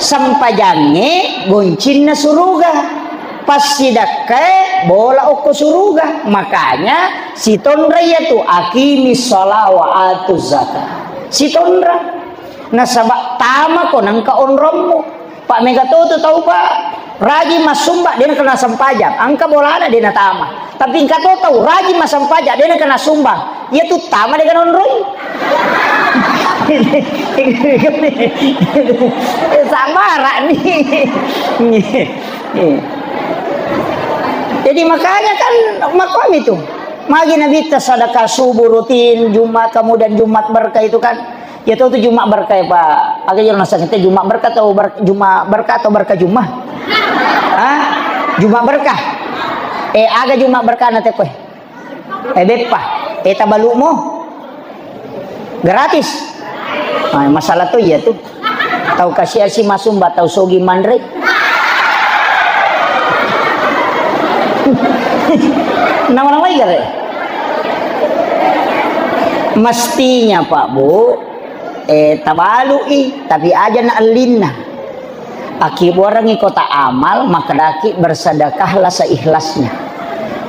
Sempajangnge goncinna suruga. Passidakkae bola okko suruga. Makanya sitonra iya tu, "Aqimis shalah wa atuz zakah." Sitonra. Nasaba tamako nengka onrommu. Pak mega to tu tau, Pak, rajin massumba, de nakena sempajang. Engka bolana de natama. Tapi engka to tau rajin massempajang, de nakena sumbang. Iya tu tama de kanonroi. Sama rak ni. Jadi makanya kan makomi tu. Magi Nabitta sedekah subuh rutin, Jumat, kemudian Jumat berkah itu kan. Ya, tau tu Jumat berkah ya, Pak. Aga jero naseng te Jumat berkah atau ber-, Jumat berkah atau berkah Jumat? Hah? Jumat berkah. Eh, aga Jumat berkah na te koe. Eh, beppa. Eh, tabalu mo. Gratis. Ah, masalah tu iya tu. Tau kasiasi masumba, tau sogi manre. Nama-namai gare. Mestinya, Pak, Bu, eh, tabalu'i, tapi aja na ellinna. Akkibuarengngi kota amal, makkedaki bersedekahlah seikhlasnya.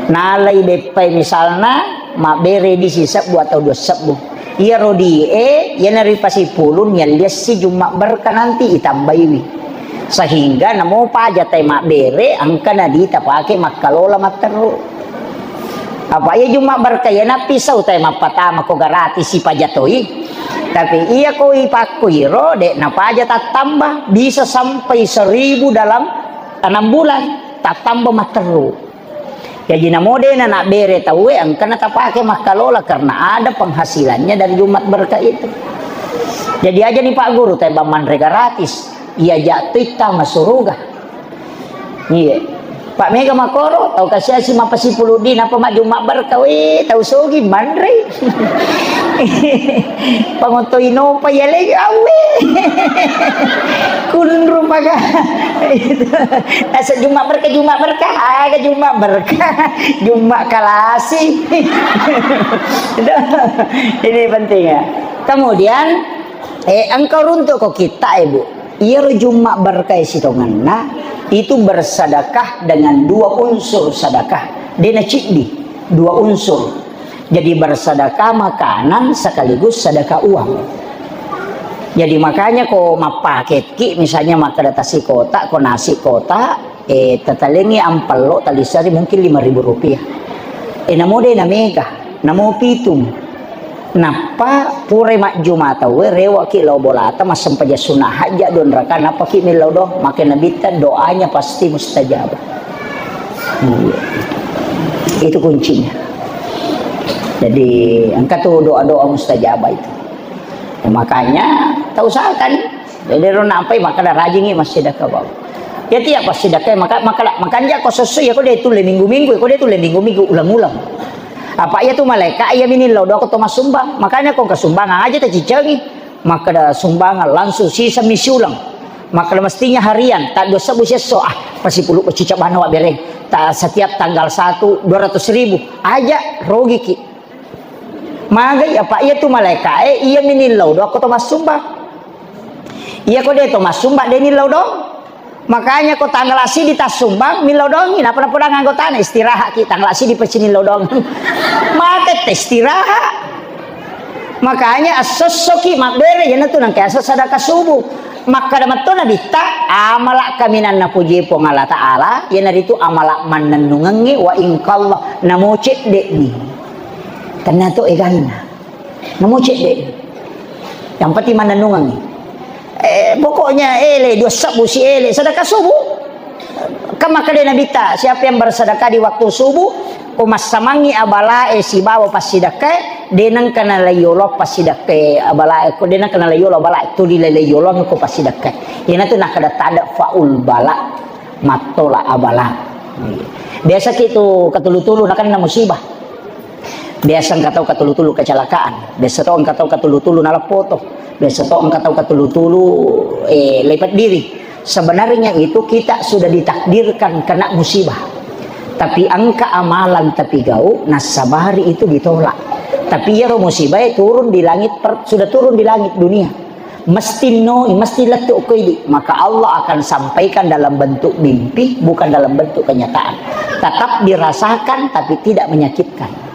Nalai beppai misalna, mabbere di sisebbu atau dua sebbu. Iyaro die, iyana ripasipulung, yalliassi Jumat berkah nanti itambaiwi. Sehingga namo paja tai mabbere, engkana ditapake makkalola matteru. Apa iya Jumat berkah, iya nappi sau tai mappatama ko gratis sipajatoi. Tapi iya ko ipakkuiro, de napaja tattamba, bisa sampai seribu dalam enam bulan, tattamba matteru. Jaji namo de na nabbere tauwe, engkana tapake makkalola karena ada penghasilannya dari Jumat berkah itu. Jadi aja ni Pak Guru, tai bang manre gratis, iya jatuh tama suruga. Iya. Pak mega makoro, tau kasiasi mappasipulung di, napa ma Jumat berkah, we, tau sogi manre. Pangotto inopa ya lagi awe. Kunru maga. Asa Jumat berkah, Jumat berkah, aga Jumat berkah. Jumat kalasi. Ini penting ya. Kemudian, eh, engkau runtuk ko kita, Ibu. Iyaro Jumat berkah sitongenna itu bersedekah dengan dua unsur sedekah. Dena ciddi, dua unsur. Jadi bersedekah makanan sekaligus sedekah uang. Jadi makanya ko mappaketki, misalnya makkeda tasi kotak, ko nasi kotak, eh, tatalengi ampello talisari mungkin lima ribu rupiah. Eh, namo de na mega, namo pitung. Nappa purai majjuma tauwe, rewaki lao bolata, massempajang sunna hajja dua rakaat, nappaki millau do, make nabitta doanya pasti mustajabah. Iya. Itu kuncinya. Jadi, engka tu doa-doa mustajabah itu. Ya, makanya, tak usahakan. Jadi, ro nampai, maka dah rajingi massidekka, Pak. Ya, tiap massidekka, maka, maka, makanya ko sesuai, ya, ko dia tulle minggu-minggu, ya, ko dia tulle minggu-minggu, ulang-ulang. Apa iya tu malaika, iya minillau doa ko to massumbang. Makanya ko kesumbangan aja tak cicengi. Makkeda sumbangan langsung siseng mi siulang. Makkeda mestinya harian, tak dua sebbu siesso, ah, pasipulu cica bana wa bereng. Ta-, setiap tanggal satu, dua ratus ribu. Aja, rogiki. Magai, apa iya tu malaika, eh, iya minillau doang ko to massumbang. Iya ko de to massumbang, de nillau doang. Makanya ko tanggal sidi tassumbang, millau doangi, napa napodang anggotana, istirahat ki, tanggal sidi pacini millau doang. Mate te istirahat. Makanya assossoki mabbere, iyanatu nangka aseng sadaka subuh. Makkada metto Nabitta, amala kaminang napojie Puang Allah Ta'ala, iyanaritu amala mannennungengnge wa ingkallah, namo cedde'ni. Tennato eganna. Namo cedde. Yang penting mannennungengngi. Eh, pokoknya ele, dua sebbu si ele, sedekah subuh. Kan makkeda Nabitta, siapa yang bersedekah di waktu subuh, ko massamangngi abalae sibawa passidekkae, de nengka nalaiolo passidekkae abalae, ko de nengka nalaiolo abalae, tuli laiolo ko passidekkae. Iyanatu nakkeda tadfa'ul bala, mattola abala. Biasa ki tu katulu-tulu nakenna musibah. Biasa engka tau katulu-tulu kecelakaan, biasa to engka tau katulu-tulu naleppoto, biasa to engka tau katulu-tulu, eh, lepet diri. Sebenarnya itu kita sudah ditakdirkan kena musibah. Tapi engka amalan tapi gau, nassabari itu ditolak. Tapi iyaro musibah turun di langit per-, sudah turun di langit dunia. Mesti noi, mesti lettu ko idi, maka Allah akan sampaikan dalam bentuk mimpi, bukan dalam bentuk kenyataan. Tetap dirasakan, tapi tidak menyakitkan.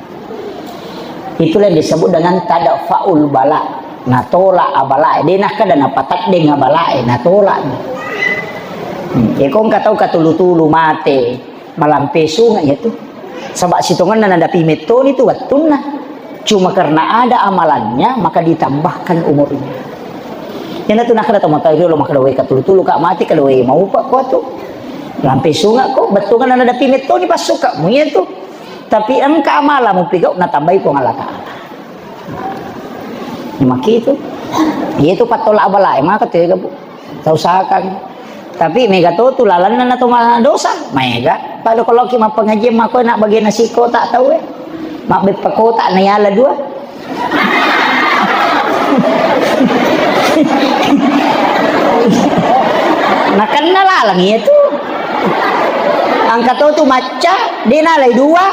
Itulah yang disebut dengan tadfa'ul bala. Natola abalae, de nakkeda napateddeng abalae, natola. Hmm, eko engka tau katulu-tulu mate, malampe sunga iya tu. Saba sitongenna nadapi mettoni tu wettunna. Cuma karena ada amalannya, maka ditambahkan umurnya. Iyanatu nakkeda tomatoa riolo makkeda, "We katulu-tulu ka mati, kada we maupa ko tu. Lampe sunga ko, bettungenna nadapi mettoni passuka mu iya tu. Tapi engka amala mupigau natambai Puang Allah Ta'ala." Nah, makitu. Iya tu pattola abalae, maka tu ega, Bu. Tausahakan. Tapi mega to tu lalenna na to ma-, dosa, maega. Pada kalau ki mappengajian mako na bagian nasi kotak tau e. Mabbeppa kotak na yala dua. Nakenna laleng iya tu. Engka to tu macca, de nalai dua.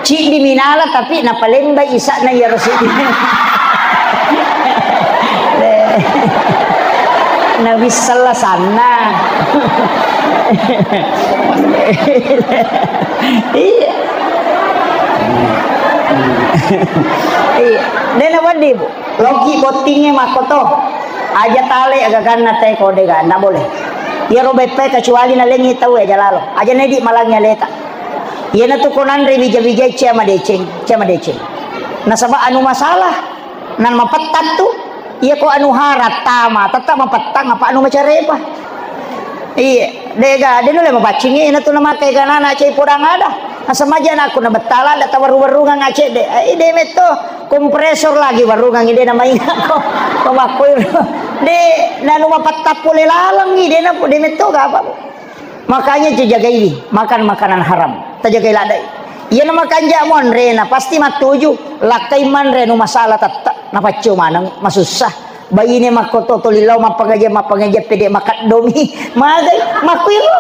Ciddi minala tapi napalembai isa'na iyaro siddi. Nawissella sanna. Iya. Iya. De nawedding, Bu. Loki bottingnge makkoto. Aja tale agaganna te kode ga, nda boleh. Iyaro beppae kecuali nalengngi tau aja lalo. Aja nedi malangngi aleta. Iyanatu ko nanre wija-wijai cia madeceng, cia madeceng. Nasaba anu masalah, nan mapettang tu, iya ko anu hara tama, tetap mapettang apa anu macarepa. Iya, dega, de nulle mapaccingi, iyanatu namakai ganana cai podang ada. Asamaja anakku na bettala, ada tawaru-warungang acedde. Eh, de metto, kompresor lagi warungang ide namainga ko, ko makkoiro. De, nanu mapettang pole laleng, ide na, de metto ga apa. Makanya jagai makan makanan haram. Tajagai ladai. Iyana makanja monrena pasti mattuju. Lakkai manre nu masalah tetta. Napaccio maneng masussa. Baine makkoto tolillau mappangaja, mappangaja pede makaddomi. Magai makkuiro.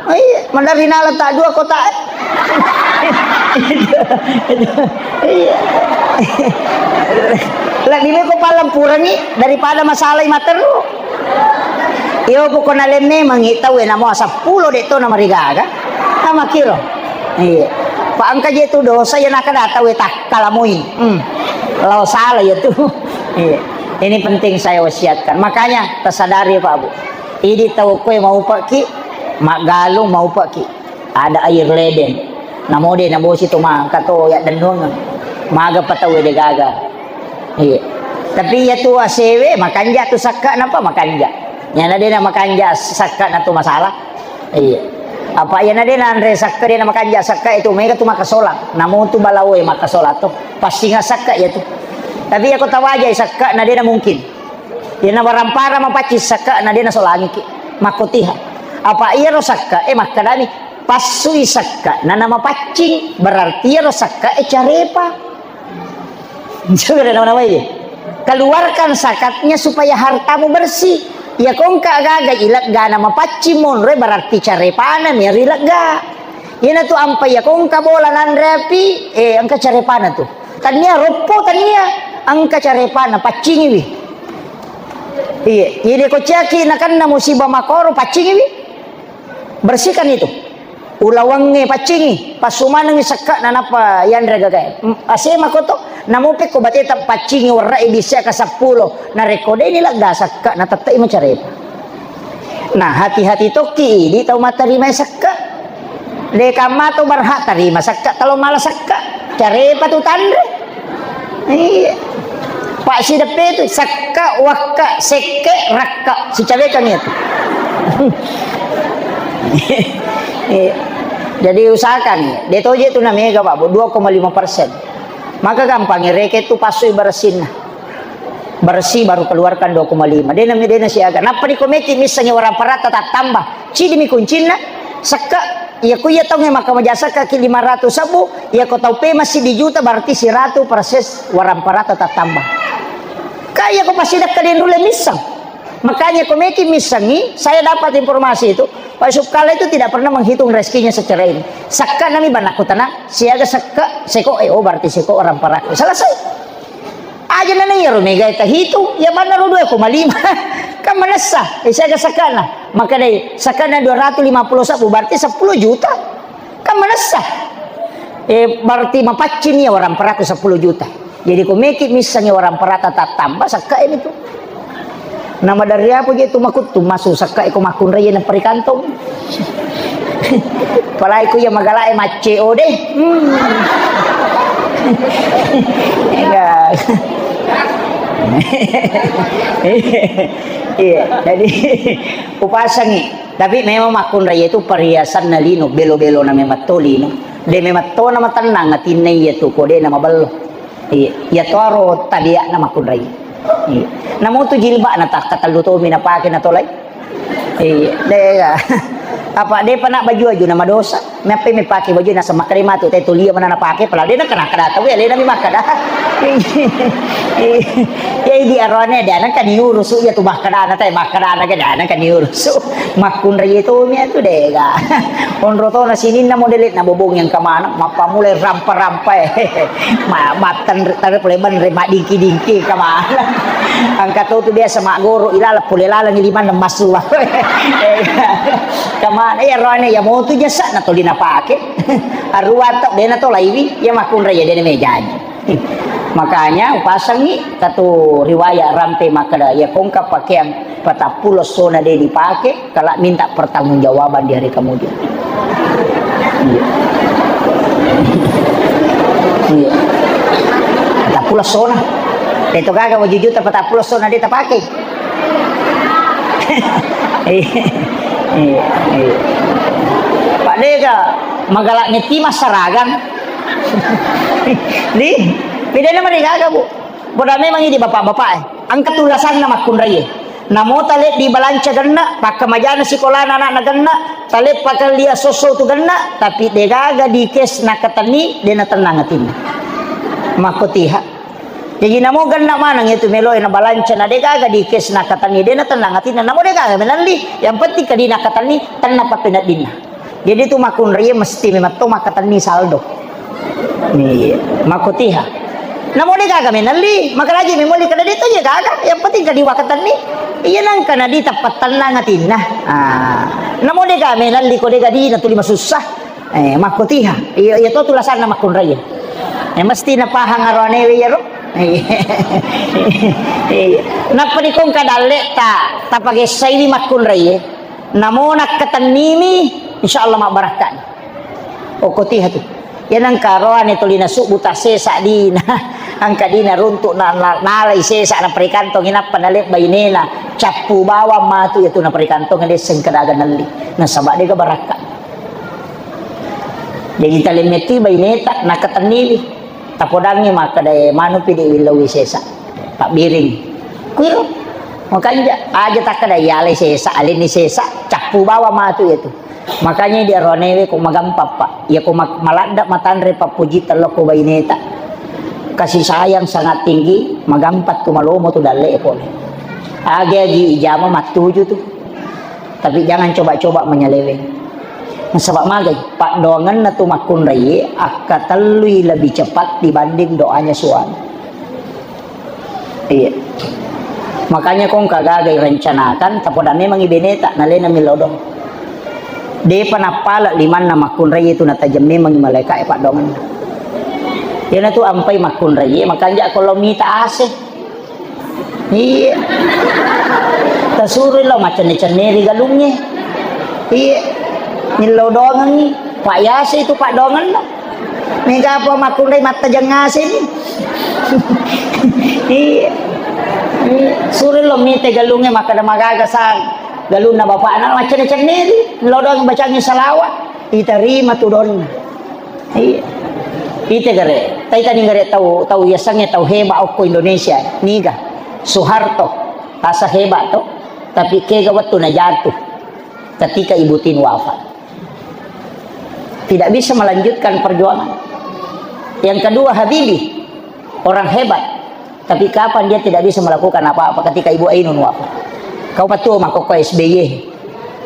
Iya, mandari nala tak dua kota. Iya. Lebih baik ko palempurengi daripada masalai materru. Iyo, pokona lemme mangi tau e namo seppulo de to namarigaga. Namakiro. Iya. Pa engka je tu dosa ya nakada tau e takkalamui. Hmm. Lao salah ya tu. Iya. Ini penting saya wasiatkan. Makanya tasadari Pak Bu. Idi tau koe maupaki, maggalung maupaki. Ada air ledeng. Namo de nabosi to mangka to ya dennuang. Maga pa tau e de gaga. Iya. Tapi iya tu asewe makanja tu sakka napa makanja. Nyana de na makanja sakka na tu masalah. Iya. Apa iyana de nanre sakka, de namakanja sakka itu, mega tu makasola. Namu tu balawo e makasola to. Passinga sakka iya tu. Tapi iya ko tawajai sakka na de na mungkin. Iyana warampara mapaccing sakka na de nasolangiki. Makkotiha. Apa iyaro sakka e makkedani, passui sakka na namapaccing, berarti iyaro sakka e carepa. Jure nama-namai. Keluarkan zakatnya supaya hartamu bersih. Ya kongka gaga ileggana mapaccing monroe, berarti carepana mi rilegga. Iyana tu ampai ya kongka bola nanre api, eh, engka carepana tu. Tania roppo, tania engka carepana, paccingiwi. Iya, jadi ko ciaki nakanna musibah makoro, paccingiwi. Bersihkan itu. Ulawangnge paccingi, passu manengngi sekke'na nappa yanre gagae. M-, asema koto, namo pekko bateta paccingi werra'i bissaka seppulo, narekko deni legga sekke'na tette'i macarepa. Nah, hati-hati tokki idi tau matarimai sekke'. De kamma to berhak tarima sekke', talo mala sekke'. Carepa tu tanre. Iya. Pak sideppe tu, sekka, wakka, sekke, rakka. Sicabekang itu. Iya. Jadi usahakan, de toje tu na mega, Pak, Bu, dua koma lima persen. Maka gampang, reke tu pasui bersihna. Bersih baru keluarkan dua koma lima. Dena, dena siaga. Nappa dikomeki misalnya orang parata tattamba. Cidimi kuncinna, sekka, iya ku iya taungnge makkamaja sekka ki lima ratus sebbu, iya ko tau pema siddi juta berarti siratu perses waramparata tattamba. Ka iya ko pasidakka denrule missang. Makanya ko meki missangi, saya dapat informasi itu, Pak Yusuf Kalla itu tidak pernah menghitung rezekinya secara ini. Sekka nami banakku tanah, siaga sekka, seko, eh, oh berarti seko waramparakku. Selesai. Aja nana iyaro megae tahitung, iya mannaro dua koma lima. Kan manessa, eh, siaga sakana. Maka dai, sakana dua ratus lima puluh sebbu, berarti sepuluh juta. Kan manessa. Eh, berarti mapaccing iya waramparaku sepuluh juta. Jadi ko meki missangi waramparata tattamba sakka ini tu. Nama dari apa gitu makuttu masuk sakka iko makunrai na perikantong. Palai ku iya magalae macce o de. Hmm. Iya. Iya, jadi upasangi. Tapi memang makkunrai itu perhiasan na lino, belo-belo na memang to lino. De memang to na matennang atinna iya tu kode na mabello. Iya, iya toro tabiakna makkunrai. Iya. Namo tu jilbabna takkatellu tomi napake natolai. Iya, dega. Apa depa na baju-baju na madosa. Nappai mepake baju nasa makkeda matu te tulia mana napake, padahal de na kena kada tau ya, de na mi makkeda. Iya, iya, di arone de na kan diurusu ya tu makkeda na te makkeda na ke de na kan diurusu. Makkunrai tomi atu dega. Onro to na sininna modele na bobong yang kemana, mappamulai rampa-rampa e. Ma-, mattanre-, tanre pole menre, maddingki-dingki kemana. Engka to tu biasa maggoro, ilala pole laleng limanna massu. Kemana? Iya, roane, iya motu jasa na toli napake. Arua to, de na to laiwi, iya makkunrai, iya de na mejaji. Makanya upasangi katu riwayat rampe makkeda, iya kongka pakeang patappulo sona de dipake, kala minta pertanggungjawaban di hari kemudian. Iya. Iya. Patappulo sona. Teto gaga waju juta patappulo sona de tapake. Iya. Iya. Iya. Pak dega magala ngetti massaragang. Di, bedana marigaga, Bu. Boda memang idi bapak-bapak e. Engka tulasanna makkunrai e. Namo tale di balanca genna, pakkamajana sikolana anakna genna, tale pakellia sosso tu genna, tapi degaga di kes nakatenni, de na tennang atinna. Makkotiha. Jadi namo genna maneng itu meloe na balanca na degaga di kes nakatenni, de na tennang atinna. Namo degaga menelli, yang penting ka di nakatenni, tenna pappeneddinna. Jadi tu makkunrai mesti memang to makkatenni saldo. Iya, makkotiha. Namo de gaga menelli, makalaji memoli kada de to je gaga, yang penting kadi wakatenni. Iya nangka na di tappa tennang atinna. Ah, namo de gaga menelli ko de gadina tuli masussa. Eh, makkotiha. Iya, iya to tulasanna makkunrai. Eh, mesti napahang aroanewe iyaro. Iya. Iya. Nappa dikongka dalle ta, tapagessaiwi makkunrai. Namo nakkatennimi, insyaallah mabbarakka. Okkotiha tu. Iya nangka roane tuli nasubbu tassesa dina. Angka dina runtu na, na, nalai sesa na perikantong inappa nalebba inena. Cappu bawang matu iya tu na perikantong desseng kedaga nelli. Nasaba dega barakka. Jadi talemmetti baineta, nakatenniwi. Tapodangngi makkeda, "E, manupi di willau sesa. Tabbiring." Kuiro. Makanja aja takkeda iyalai sesa, alenni sesa, cappu bawa matu itu. Makanya di aronewe ko magampang, Pak. Ya ko ma-, maladda matanre pappuji tello ko baineta. Kasih sayang sangat tinggi, magampang tu malomo tu dalle pole. Agi-agi ijama mattuju tu. Tapi jangan coba-coba menyeleweng. Nasaba magai, paddoangenna tu makkunraie akkatellui lebih cepat dibanding doanya suami. Iya. Makanya kong kagagai rencanakan, tapoda memangi beneta, nalena milodong. Depa nappala limanna makkunrai itu natajeng memangi malaika e paddoangenna. Yana tu ampai makkunrai, makanja ko lo mita ase. Iya. Tasuro lo macenne-cenne ri galungnge. Iya. Millau doangengngi. Pak Yase itu paddoangenna. Mega apa makkunrai mattajeng ngaseng. Iya. Iya. Suro lo mite galungnge makkeda magaga sang galunna bapakna macenne-cenne ri. Lo doang bacangi salawat. Itarima tu donna. Iya. Ite gare, taita ni gare tau, tau yasengnge tau hebat okko Indonesia. Niga? Soeharto. Rasa hebat to. Tapi kega wettu na jatuh ketika Ibu Tin wafat. Tidak bisa melanjutkan perjuangan. Yang kedua, Habibie, orang hebat. Tapi kapan dia tidak bisa melakukan apa-apa ketika Ibu Ainun wafat? Kau patua makkokko S B Y.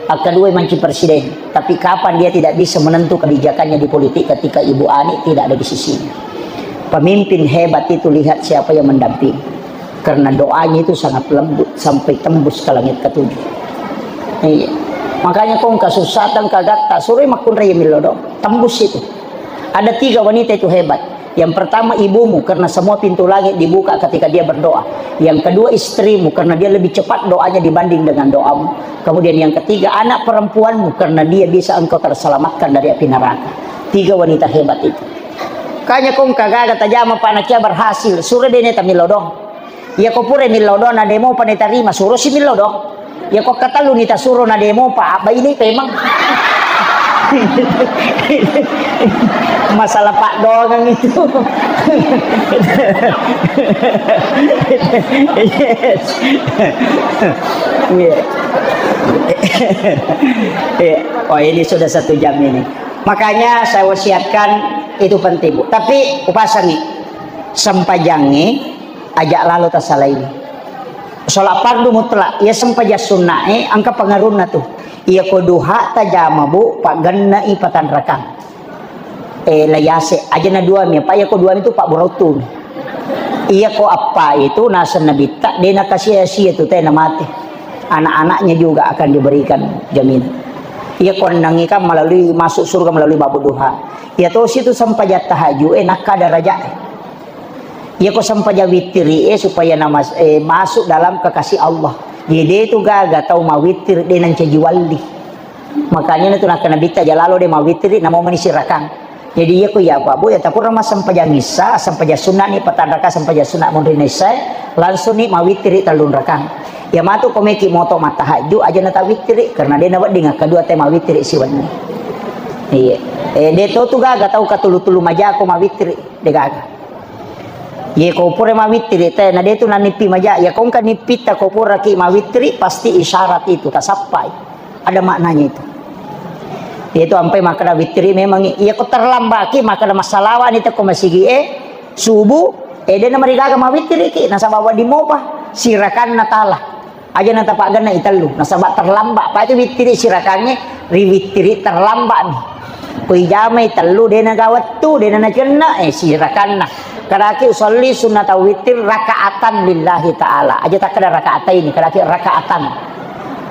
Kedua manci presiden. Tapi kapan dia tidak bisa menentu kebijakannya di politik ketika Ibu Ani tidak ada di sisinya? Pemimpin hebat itu lihat siapa yang mendampingi. Karena doanya itu sangat lembut sampai tembus ke langit ketujuh. Iya. Makanya kong kasusatan kagatta, suro makkunrai milodong. Tembus itu. Ada tiga wanita itu hebat. Yang pertama ibumu, karena semua pintu langit dibuka ketika dia berdoa. Yang kedua istrimu, karena dia lebih cepat doanya dibanding dengan doamu. Kemudian yang ketiga anak perempuanmu, karena dia bisa engkau terselamatkan dari api neraka. Tiga wanita hebat itu. Kanya kong kagaga tajama panakia berhasil, suro beneta milodong. Iya ko pura millau doang na demo pa netarima, suro si millau doang. Iya ko katelluni tasuro na demo pa, abbaini pemang. Masalah paddoangeng itu. Yes. Iya. Iya. Oh, ini sudah satu jam ini. Makanya saya wasiatkan itu penting, Bu. Tapi upasangi, sempajangi, aja lalo tasalaini. Sholat fardu mutlak, iya sempajang sunnae, engka pengaruhna tu. Iya ko duha tajama, Bu, paggenna i patanrakang. Eh, layase, aja na dua mi, apa iya ko dua mi tu Pak Burautu mi. Iya ko apa itu, nasa nabitta, de na kasia-sia tu, tena mate. Anak-anaknya juga akan diberikan jaminan. Iya ko ennengi kan melalui, masuk surga melalui babu duha. Iya tosi tu sempajang tahajud, eh, nakka darajat. Iya ko sempajang witiri, eh, supaya namas-, eh, masuk dalam kekasih Allah. Jadi de tu gaga tau mawitir, de nancaji walli. Makanya na tu nakka nabitta jalalo de mawitir, namo mani sirakang. Jadi iya ko iya apa, Bu, ya tapura massempajang issa, sempajang sunna ni, patanraka sempajang sunna monri na issa, langsung ni mawitir tellung rakang. Ya matu ko meki moto mattahajud, aja na tawitir, karena de na wedding kedua te mawitir siwenni. Iya. Eh, de to tu gaga tau katulu-tulu majako mawitir, de gaga. Ye ko pura mawittiri te, na de tu nanippi maja, ya ko engka nippitta ko pura ki mawittiri, pasti isyarat itu tasappai. Ada maknanya itu. Yaitu ampai makkeda wittiri memang iya ko terlambat ki makkeda massalawa ni te ko masigi e subuh, eh, de na marigaga mawittiri ki, nasaba wedding mopa sirakanna tala. Aja na tapaggenna i tellu, nasaba terlambat pa itu wittiri sirakangnge, ri wittiri terlambat mi. Ko ijamai tellu, de na gawettu, de na nacenna, eh, sirakanna. Kadaki usolli sunnata witir rakaatan lillahi ta'ala. Aja takkeda rakaataini, kadaki rakaatan.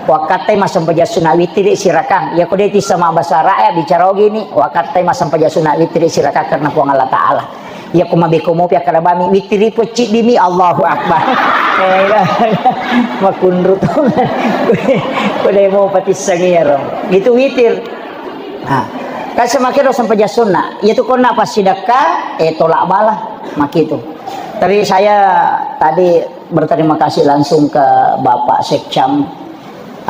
Wakkattai massempajang sunna wittiri sirakang. Iya ko de tissa mabbasa Arab, eh, bicara ogini, wakkattai massempajang sunna wittiri sirakang karena Puang Allah Ta'ala. Iya ko mabeko mopi akkada bami, wittiri pecciddimi, Allahu Akbar. Makunru to. Ko de mo patissangi iyaro. Itu witir. Nah, kan semakero sempajang sunna. Iya tu konna passidekka, eh, tolak bala. Makitu. Tapi saya tadi berterima kasih langsung ke Bapak Sekcam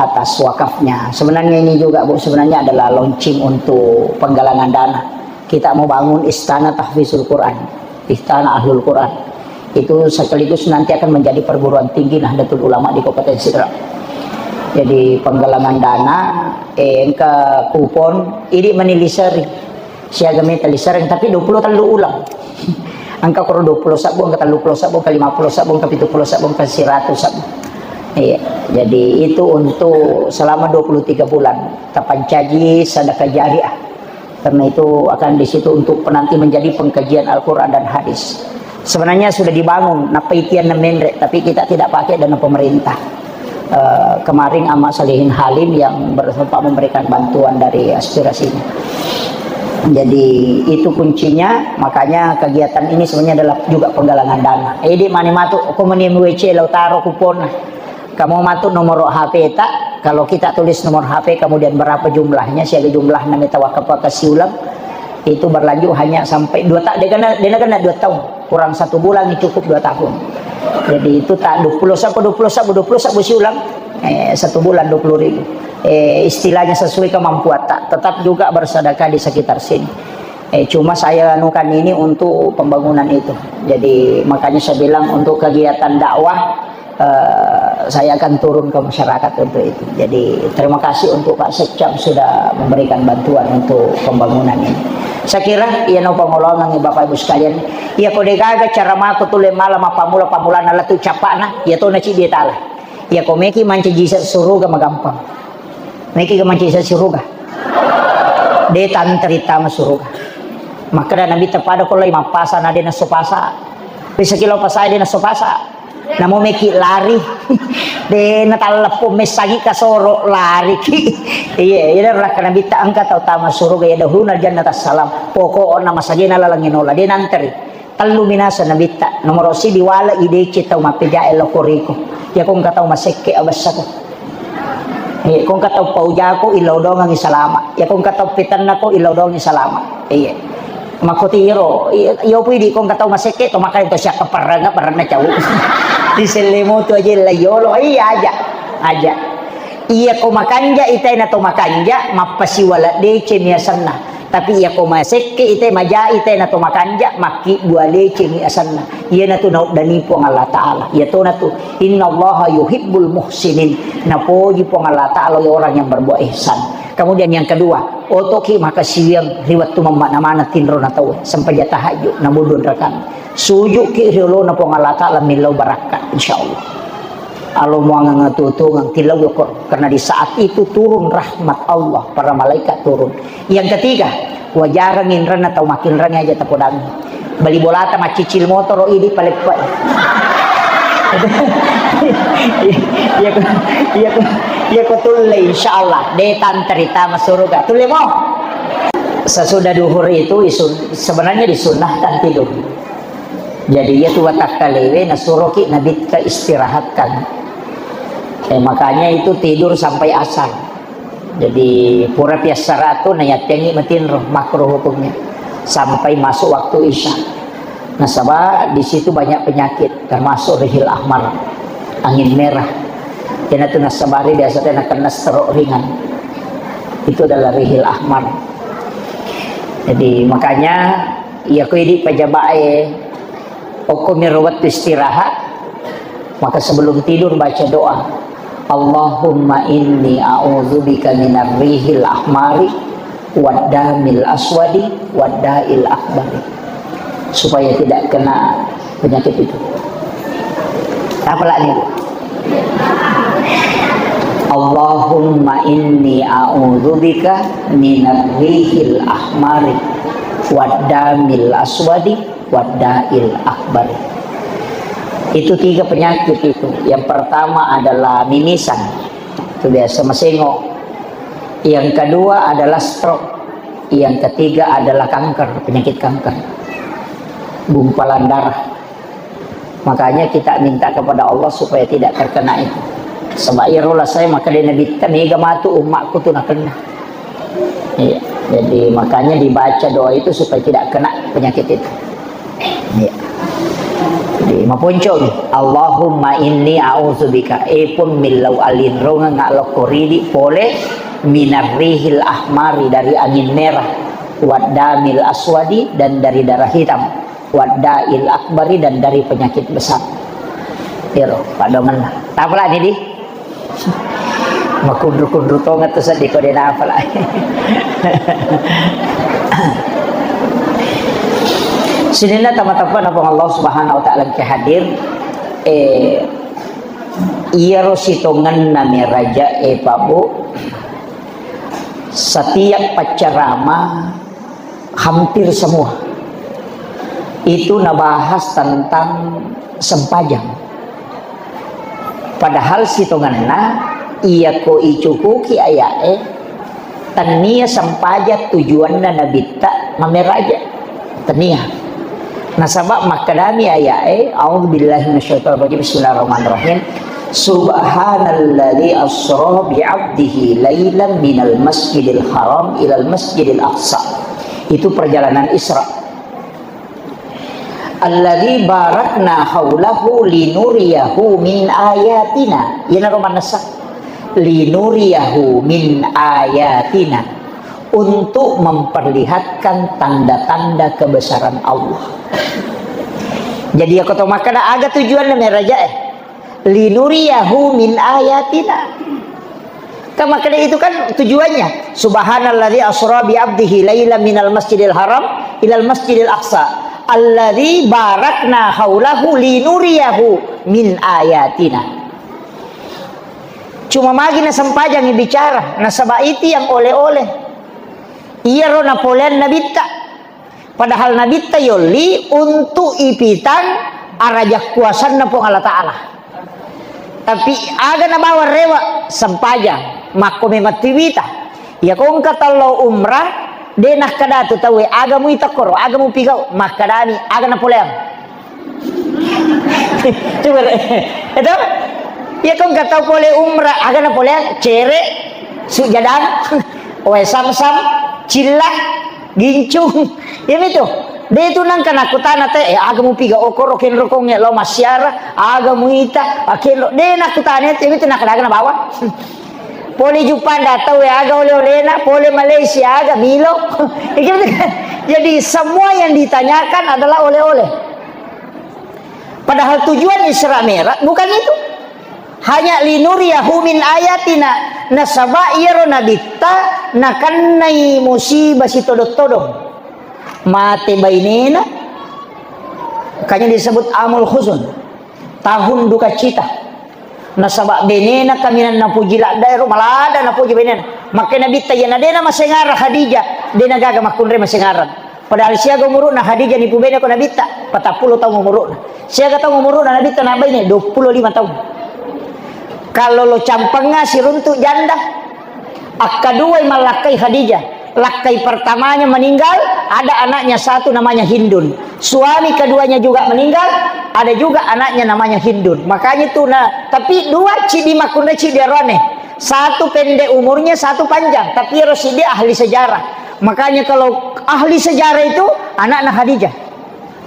atas wakafnya. Sebenarnya ini juga, Bu, sebenarnya adalah launching untuk penggalangan dana. Kita mau bangun istana tahfizul Quran, istana ahlul Quran. Itu sekaligus nanti akan menjadi perguruan tinggi Nahdlatul Ulama di Kabupaten Sidrap. Jadi penggalangan dana, eh, engka kupon, idi mani liseri. Siaga meta liseri, tapi dua puluh tellu ulang. Engka koro dua puluh sabbu, engka tellu puluh sabbu, engka lima puluh sabbu, engka pitu puluh sabbu, engka seratus sabbu. Iya, jadi itu untuk selama dua puluh tiga bulan. Tapancaji sedekah jariah. Karena itu akan di situ untuk penanti menjadi pengkajian Al-Quran dan hadis. Sebenarnya sudah dibangun, nappa itian menre, tapi kita tidak pakai dana pemerintah. Eh, kemarin Amat Salihin Halim yang ber-, sempat memberikan bantuan dari aspirasinya. Jadi itu kuncinya, makanya kegiatan ini sebenarnya adalah juga penggalangan dana. Jadi mani matu, ko meni W C lo taro kupon. Kamu matu nomor H P ta, kalau kita tulis nomor H P kemudian berapa jumlahnya, siaga jumlah nami tawakka paka siulang, itu berlanjut hanya sampai dua ta-, dia kena, dia kena dua tahun, kurang satu bulan ini cukup dua tahun. Jadi itu tak dua puluh sabbu, dua puluh sabbu, dua puluh sabbu siulang, eh, satu bulan dua puluh ribu. Eh, istilahnya sesuai kemampuan tak, tetap juga bersedekah di sekitar sini. Eh, cuma saya anukan ini untuk pembangunan itu. Jadi, makanya saya bilang untuk kegiatan dakwah, eh, saya akan turun ke masyarakat untuk itu. Jadi, terima kasih untuk Pak Sekcam sudah memberikan bantuan untuk pembangunan ini. Saya kira, iya no pangolongan, Bapak Ibu sekalian, iya ko degaga cara mako tule malam apa mula pamulana latu capakna, iya to na cidi tala. Iya ko meki mancaji suruga magampang. Meki ga mancaji suruga. De tanteri tama suruga. Makkeda Nabitta, pada ko lai mappasa na de nasso pasa. Bisa kilo pasa de nasso pasa. Namo meki lari. De natalleppo messangi kasoro lari ki. Iya, iya, lakka Nabitta engka tau tama suruga ya dahuna jannata salam. Pokokna masagena lalang inola de nanteri. Tellu minasa Nabitta, nomoro sidi wala idece tau mappejae lo koriko. Iya ko engka tau masekke abessako. Iya, ko engka tau paujako, illau dongangi salama. Iya, ko engka tau petennako, illau dongangi salama. Iya. Makkotiro, iya, iya pui di ko engka tau masekke, to makkeda to siakka perrenga, perrenna cau. Disellemo tu aja la yolo, iya aja. Aja. Iya ko makanja itai na to makanja, mappasiwala dece miasanna. Tapi iya ko masekke itai, maja itai na to makanja, makki dua dece mi asanna. Iyanatu nauddani Puang Allah Ta'ala. Iya tona tu, "Innallaha yuhibbul muhsinin." Napoji Puang Allah Ta'ala orang yang berbuat ihsan. Kemudian yang kedua, otoki makasiwiang ri wettu mammakna maneng tinro na tau, sempajang tahajud, na budu rakang. Sujuki ri olona Puang Allah Ta'ala millau barakka, insyaallah. Alo muangang atutungang tilau yoko, karena di saat itu turun rahmat Allah, para malaikat turun. Yang ketiga, wajarang inranna tau makinrang aja tapodangi. Bali bolata maccicil motoro idi paleppa. Iya ko, iya ko, iya ko tulle, insyaallah de tanteri tama suruga. Tulle mo. Sesudah duhur itu isun, sebenarnya disunnahkan tidur. Jadi, iya tu watakkalewe nasuroki Nabitta istirahatkan. Eh, makanya itu tidur sampai asar. Jadi, pura piassara tu nayattengi matinro, makruh hukumnya. Sampai masuk waktu Isya. Nasaba di situ banyak penyakit, termasuk rihil ahmar, angin merah. Iyanatu nasabari biasa tena kena stroke ringan. Itu adalah rihil ahmar. Jadi, makanya, iya ko idi pajabae, okko miro wettu istirahat, maka sebelum tidur baca doa, "Allahumma inni a'udzubika minar rihil ahmari wad damil aswadi wad da'il akbari." Supaya tidak kena penyakit itu. Apa lagi? "Allahumma inni a'udzubika minar rihil ahmari wad damil aswadi wad da'il akbar." Itu tiga penyakit itu. Yang pertama adalah mimisan. Itu biasa masengo. Yang kedua adalah stroke. Yang ketiga adalah kanker, penyakit kanker. Gumpalan darah. Makanya kita minta kepada Allah supaya tidak terkena itu. Sebab iyaro lasai maka de Nabitta mega matu ummakku tu nakenna. Iya. Jadi makanya dibaca doa itu supaya tidak kena penyakit itu. Iya. Jadi maponcomi, "Allahumma inni a'udzubika," eh pun millau alinrongeng lokko ridi pole, "minar rihil ahmari," dari angin merah, Waddamil aswadi, dan dari darah hitam. Wadda'il akbari, dan dari penyakit besar. Iyaro, padongenna. Tapalani di? Makunru-kunru tongeng tu seddi ko de' napala. Sininna tama-tama na Puang Allah Subhanahu wa Ta'ala engka hadir, eh, iyaro sitongenna meraja, eh, Pak Bu, setiap paccarama hampir semua itu nabahas tentang sempajang. Padahal sitongenna, iyako icukuki aya'e, tennia sempajang tujuanna nabitta mameraja. Tennia. Nasaba makkedami aya'e, a'udzubillahi minasyaitonirrajim, bismillahirrahmanirrahim. Subhanalladzi asra bi'abdihi lailan minal masjidil haram ilal masjidil aqsa. Itu perjalanan Isra. Alladzi barakna haulahu linuriyahu min ayatina. Iyanaro mannessa. Linuriyahu min ayatina. Untuk memperlihatkan tanda-tanda kebesaran Allah. Jadi, iyako to makkeda aga tujuanna meraja, eh? Linuriyahu min ayatina. Kan makkeda itu kan tujuannya. Subhanalladzi asra bi abdihi lailan minal masjidil haram ilal masjidil aqsa. Alladzi barakna haulahu linuriyahu min ayatina. Cuma magi nasempajangi bicara, nasaba itu yang oleh-oleh. Iyaro napoleang nabitta. Padahal nabitta yolli untuk ipitang araja kuasanna Puang Allah Ta'ala. Tapi aga nabawa rewa, sempajang, makko memang tiwita. Iyako engka tau lao umrah, de' nakkeda tu tauwe, aga muita koro, aga mupigau, makkedani, aga napoleang. Coba, itu, iyako engka tau pole umrah, aga napoleang, cere, sujadang, wae samsam, cilla, gincung. Iyamitu. De' tu nengka nakkutana te, eh, aga mupiga okoro kenro konge lao massiara, aga muita, akenro. De' nakkutana te, iyamitu nakkeda aga nabawa. Pole Jepang datang, we aga oleh-olehna, pole Malaysia aga Milo. Jadi semua yang ditanyakan adalah oleh-oleh. Padahal tujuan Isra Mi'raj bukan itu. Hanya linuriyahu min ayatina. Nasaba iyaro nabitta nakennai musibah sitodong-todong. Mate bainena, makanya disebut amul huzun, tahun duka cita. Nasaba benena kaminang napuji ladda ero, maladda napuji benena. Makanya nabitta iyana de' namasengarang Khadijah, de' nagaga makkunrai masengarang. Padahal siaga umuru'na Khadijah nipu bene ko nabitta, patappulo taung umuru'na. Siaga taung umuru'na nabitta nabaine, duappulo lima taung. Kallolo campengnga siruntu janda. Akkaduai mallakkai Khadijah. Lakkai pertamanya meninggal, ada anaknya satu namanya Hindun. Suami keduanya juga meninggal, ada juga anaknya namanya Hindun. Makanya itu, nah, tapi dua cidi makkunrai cidi aroane. Satu pendek umurnya, satu panjang. Tapi ero siddi ahli sejarah. Makanya kalau ahli sejarah itu anaknya Khadijah.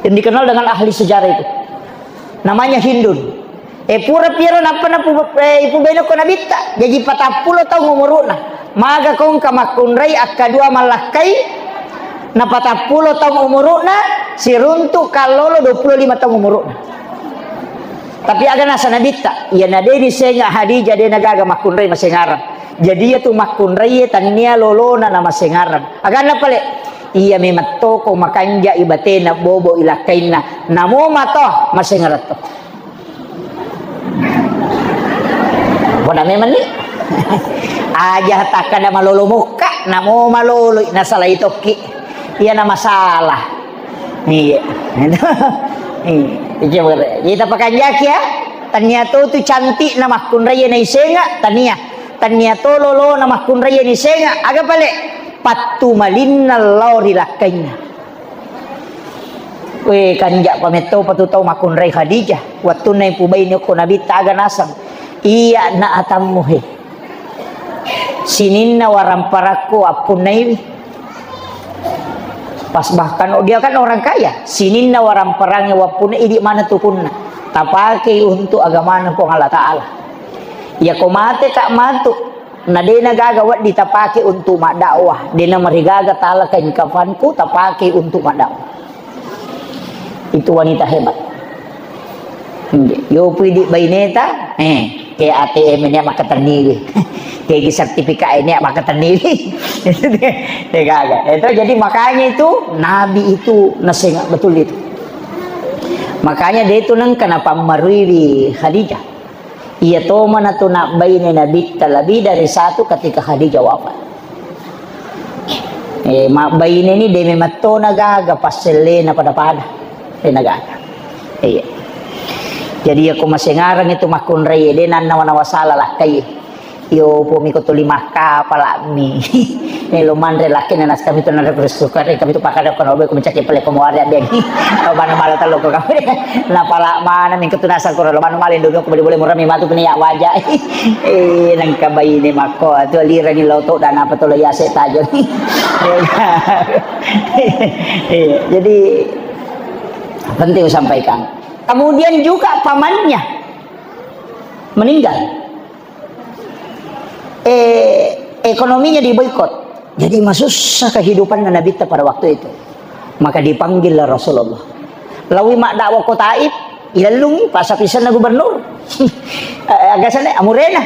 Yang dikenal dengan ahli sejarah itu. Namanya Hindun. Eh, pura piero nappa napu-, eh, ipubaine ko nabitta. Jaji patappulo taung umuru'na. Maga kongka makkunrai akkadua mallakkai, na patappulo taung umuru'na, siruntu kallolo duappulo lima taung umuru'na. Tapi aga nasa nabitta, iyana de' nisenga Khadijah de' nagaga makkunrai masengarang. Jadi iyatu makkunraie tannia lolona namasengarang. Aganna pale, iya memettoko makanjai batena bobo ilakkainna. Namo mato masengarang to. Pada memang ni. Aja takkada malolo mokka, namo malolo nasalai tokki. Iyana masalah. Iya. Iya, kita pakanjaki ya. Tania to tu cantik na makkunrai naisenga, tania. Tania to lolo na makkunrai nisenga. Aga pale? Pattu malinna lao ri lakkainna. We, kanja pametto patu tau makkunrai Khadijah. Wattunna ipubaini okko Nabitta aga naseng. Iya na atammu he. Sininna waramparakku appunnaiwi. Pas bahkan, oh, dia kan orang kaya. Sininna waramparangnya wappunna idi mana tukunna. Tapakei untuk agamana Puang Allah Ta'ala. Ya ko mate ka matu. Na dena gaga wedding tapake untuk maddakwah, dena marigaga tala kain kafanku tapake untuk maddakwah. Itu wanita hebat. Yo pidi baineta, eh, ke A T M ini maka teniwi. Ke sertifikat ini maka teniwi. Itu dia, dia gaga. Itu jadi makanya itu Nabi itu nasenga betul itu. Makanya dia itu nengka napammaruiwi Khadijah. Iya tomana tu nabbaine Nabitta lebih dari satu ketika Khadijah wafat. Eh, mabbaine ni de memettona gaga passellena pada-pada. Dena gaga. Iya. Jadi aku masih ngarang itu makunrai de nanna wana wasala lakkai. Yo, pomi ko tuli makkapala'mi. Melo manre lakkena nas kami tu nare bersyukur, kami tu pakada kono be ko mencaki pale ko muare abeng. Bana mala talo ko kami. Na pala mana mingko tu nasa ko lo manu male ndono ko boleh murami matu kena ya waja. Eh, nangka baine makko tu lirani loto dan apa tu lo yase tajo. Eh, jadi penting sampaikan. Kemudian juga pamannya meninggal. Eh, ekonominya diboikot. Jadi masussa kehidupan Nabitta pada waktu itu. Maka dipanggillah Rasulullah. Lawi maddakwah ko Taif, ilellungi, passapisenna gubernur. Eh, agasana, amurena.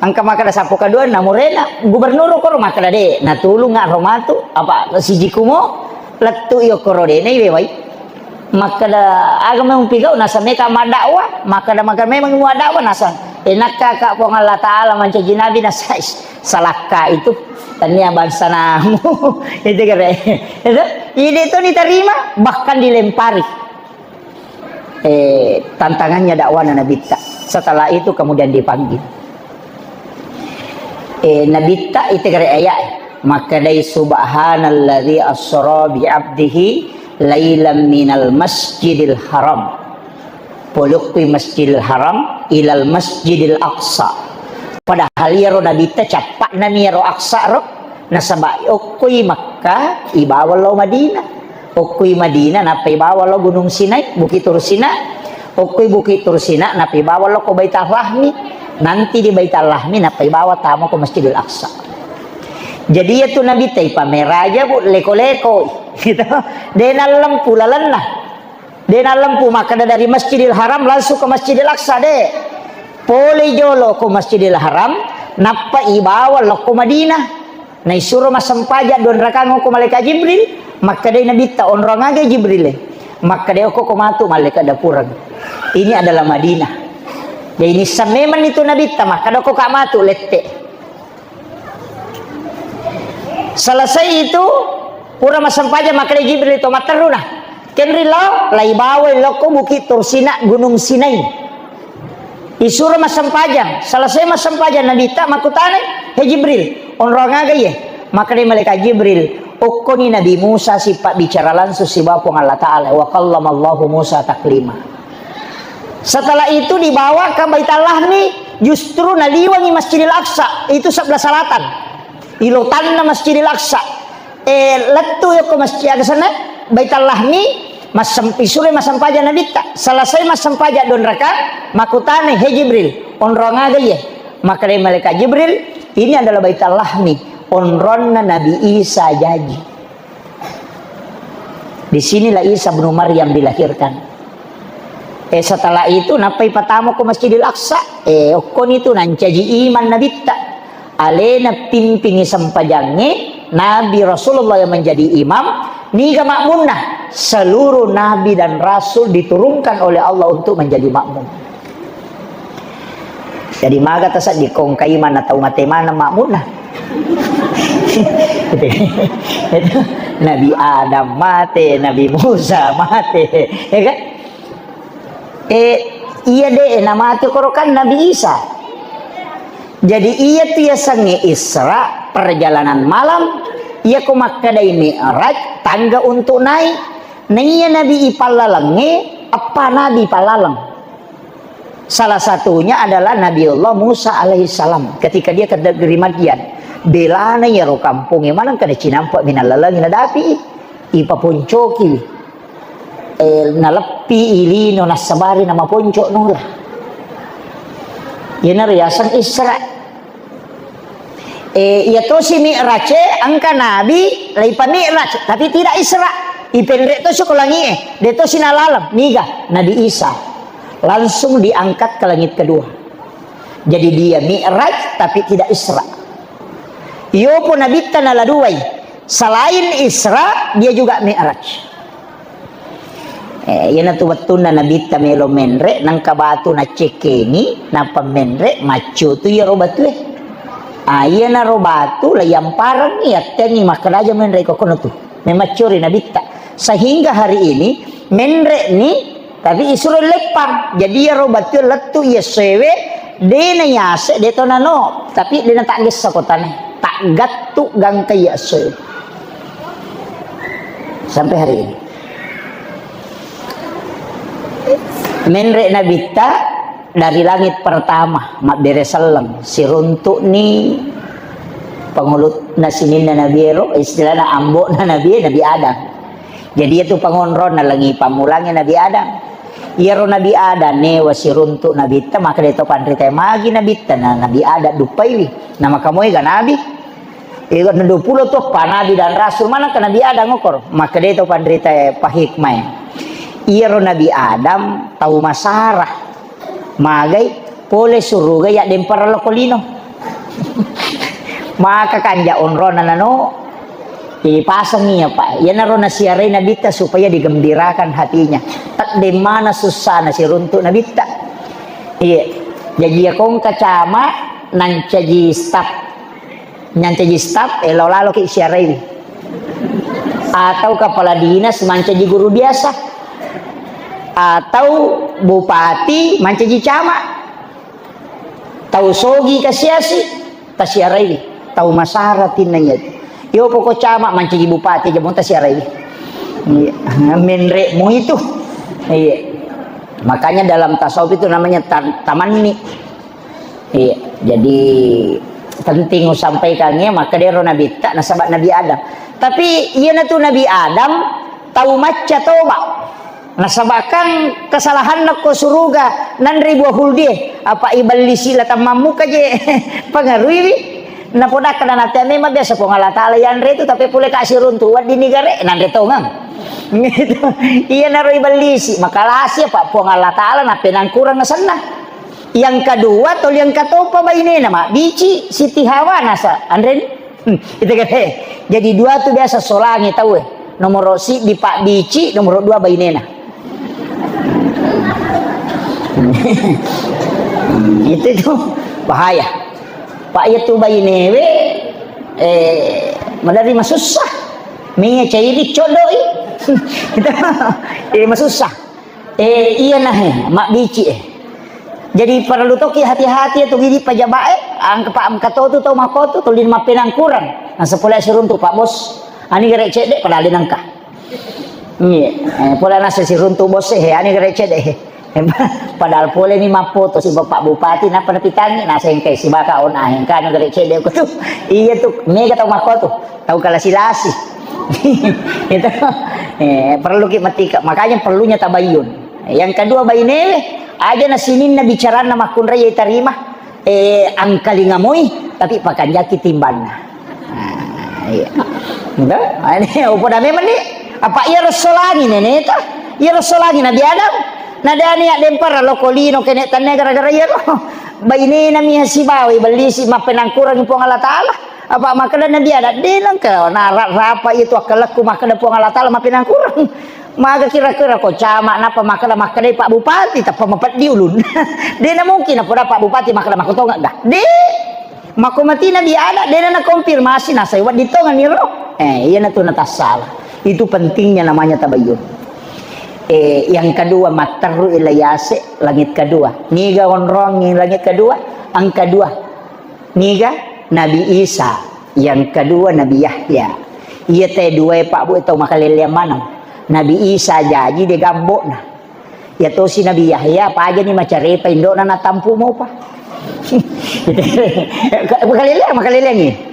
Engka makkeda sappo kaduanna, amurena, gubernur koro makkeda de, natulunga ro matu, apa sijikumo, lettu iyo koro de, naiwewai. Makkeda, aga memang pigau, nasa meka maddakwah, makkeda, makkeda memang muaddakwah, nasa, enakka ka Puang Allah Ta'ala mancaji nabi, nasa, "Ih, salakka itu, tania bangsa namu." Itu kere. Itu, ide itu diterima, bahkan dilempari. Eh, tantangannya dakwahnya Nabitta. Setelah itu kemudian dipanggil. Eh, Nabitta itu kere ayat. Makkedai, "Subhanalladzi asra bi abdihi lailam minal masjidil haram." Polokkui Masjidil Haram ilal Masjidil Aqsa. Padahal iyaro Nabitta cappa'nami iyaro Aqsa ro, nasaba okkoi Makkah ibawa lao Madinah. Okkoi Madinah nappa ibawa lao Gunung Sinai, Bukit Tur Sina. Okkoi Bukit Tur Sina nappa ibawa lao ko Baitul Lahmi. Nanti di Baitul Lahmi nappa ibawa tama ko Masjidil Aqsa. Jadi iyatu Nabitta ipameraja bu leko-leko gitu. De nallempu lalenna. De nallempu makkeda dari Masjidil Haram langsung ke Masjidil Aqsa, de. Pole jolo ko Masjidil Haram, nappa ibawa lokko Madinah. Naisuro massempajang dua rakang ko Malaikat Jibril, makkedai Nabitta, "Onrong aga Jibril?" Makkedai, "Okko ko matu Malaikat dapureng." Ini adalah Madinah. Jadi nisseng memang itu Nabitta, makkeda, "Okko ka matu lette." Selesai itu, pura massempajang, makkeda Jibril to matteruna. Kenri lao, laibawai lokko Bukit Tursina, Gunung Sinai. Isuro massempajang, selesai massempajang Nabitta makkutanai, "He Jibril, onrong aga iye?" Makkeda malaikat Jibril, "Okkoni Nabi Musa sipabbicara langsung sibawa Puang Allah Ta'ala, wa kallamallahu Musa taklima." Setelah itu dibawa ke Baitul Lahmi, justru naliwangi Masjidil Aqsa, itu sebelah selatan. Ilotanna Masjidil Aqsa. Eh, lettu yoko masjid aga sana, Baitul Lahmi, massem-, isure massempajang Nabitta. Selesai massempajang dua rakaat, makkutanai, "He Jibril, onrong aga iye?" Makkedai malaikat Jibril, "Ini adalah Baitul Lahmi, onronna Nabi Isa jaji." Di sinilah Isa bin Maryam dilahirkan. Eh, setelah itu, nappai patama ko Masjidil Aqsa. Eh, okkoni tu nancaji imang Nabitta. Alena pimpingi sempajangnge, Nabi Rasulullah yang menjadi imam, niga makmunna? Seluruh Nabi dan Rasul diturunkan oleh Allah untuk menjadi makmum. Jadi maga tasaddi kong kaimana tau mate mana makmunna. Itu Nabi Adam mate, Nabi Musa mate, ya kan? Eh, iya de namate korokan Nabi Isa. Jadi iya tu yasengnge Isra, perjalanan malam, iya ko makkedai Mi'raj, tangga untuk naik. Nah iya Nabi ipallalengnge, eppa Nabi ipallaleng. Salah satunya adalah Nabiullah Musa alaihissalam ketika dia ke negeri Madian. Belana iyaro kampongnge maneng kada cinampa minallaleng nadapi ipaponcoki. Eh, naleppi ilino nassabari namaponco nula. Iyana riaseng Isra. Eh, iya tosi Mi'raj, eh, engka Nabi, laipa Mi'raj, tapi tidak Isra. Ipenre tosi ko langi, eh, de tosi nalaleng, niga? Nabi Isa. Langsung diangkat ke langit kedua. Jadi dia Mi'raj, tapi tidak Isra. Iyopo Nabitta nala duai. Selain Isra, dia juga Mi'raj. Eh, iyanatu wettunna Nabitta melo menre, nengka batu naccekkengi, nappa menre, maccu tu iyaro batue. Ah, iyanaro batu, la iyamparengngi, yattengngi, makkeda aja menre ko kono tu. Memaccuri Nabitta. Sehingga hari ini, menre ni, tapi isuro leppang. Jadi iyaro batue lettu iya sewe, de na yase, de to nano, tapi de na taggessa kotane. Taggattu gangka iya sewe. Sampai hari ini. Menre Nabitta dari langit pertama, mabbere selleng, siruntu'ni panguluna sininna Nabi ero, istilahna ambo'na Nabi, Nabi Adam. Jadi itu pangonronna langi pammulangi Nabi Adam. Iyaro Nabi Adam newa siruntu Nabitta, maka de to panrita magi Nabitta, na Nabi Adam duppaiwi. Na maka moega Nabi. Ega na dua puluh tu pa nabi dan rasul, mana ke Nabi Adam ngokor? Makkeda to panrita pahikmai. Iyaro Nabi Adam tau masara. Magai pole suruga ya dempara loko lino. Maka kanja onrona nano, ipasang iya, Pak. Iyanaro nasiarai Nabitta supaya digembirakan hatinya. Tak demana susah nasiruntuk Nabitta. Iya. Jadi ya kong kacama nancaji staf. Nyancaji staf, eh, lao laloki siaraiwi. Atau kepala dinas mancaji guru biasa. Atau bupati mancaji camat. Tau sogi kasiasi, tasiaraiwi. Tau masara tinna iya tu. Yo poko camat mancaji bupati aja mau tasiaraiwi. Iya, menremu itu. Iya. Makanya dalam tasawuf itu namanya tan- tamanni. Iya, jadi penting usampaikan ya, maka dero Nabitta nasaba Nabi Adam. Tapi iya natu Nabi Adam tau macca toba. Nasaba kan kesalahan ko suruga nanre buah huldie, apa iballisi la tammammuka je pengaruiwi. Napodakka nanate memang biasa Puang Allah Taala yanre itu, tapi pole kasih runtu wedding ni gare nanre tongang. Gitu. Iya naro iballisi, makalasi apa Puang Allah Taala napenangkurang asenna. Yang kedua, toli engka topa bainena, mabbici Siti Hawa nasa, anreni? Hmm, itu kan, he. Jadi dua tu biasa solangi tau, eh. Nomoro siddi pabbici, nomoro dua bainena. Hmm, itu itu bahaya. Pak, iya tu bainewe, eh, madari masussa. Mie cairi codoi. Itu, eh, masussa. Eh, iya nah, eh, mabbici, eh. Jadi perlu toki hati-hati tu gidi pajaba, eh, angka pa angka to tu tau makotu tu lin mappenangkurang. Nasa pole siruntu Pak Bos. Ani gare cedde padahal nangka. Iya, eh, pole nasa siruntu bos, eh, ani gare cedde, eh. Padahal pole ni mappoto si Bapak Bupati, napa napitangi, nasa engkai si baka on, ah, engka anu gare cedde ko tu. Iya tu, mega tau makotu. Tau kalasi-lasi. Itu, eh, perlu ki matika. Makanya perlunya tabayyun. Yang kedua, bainewe, aja na sininna bicaranna makkunrai tarima, eh, angkalinga moi, tapi pakanjaki timbanna. Nah, iya. Udah, ini upoda memang ni. Apa iya ressolangi nene ta? Iya ressolangi Nabi Adam. Nadani ya dempara loko lino kene tanne gara-gara iya ro. Bainena mi sibawa iballisi mappenangkurangi Puang Allah Taala. Apa makkeda Nabi Adam, de nengka na ra-, rapa itu akkalekku makkeda Puang Allah Taala mappenangkurang. Maga kira-kira ko camat napa makkeda, makkedai Pak Bupati, tappa mapeddi ulun. De na mungkin apa Pak Bupati makkeda makko tonga ga. De. Makko mati Nabi Adam, de na nakonfirmasi nasai wedding tonga niro. Eh, iya natu natassala. Itu pentingnya namanya tabayyun. Eh, yang kedua, matteru ila yase, langit kedua. Niga onrong langit kedua? Angka dua. Niga? Nabi Isa. Yang kedua Nabi Yahya. Iya te dua, Pak Bu, tau makaleleang maneng. Nabi Isa jaji de gambokna. Ya tosi Nabi Yahya, pajani macarepa indokna natampu mopa. Makaleleang, makaleleangi.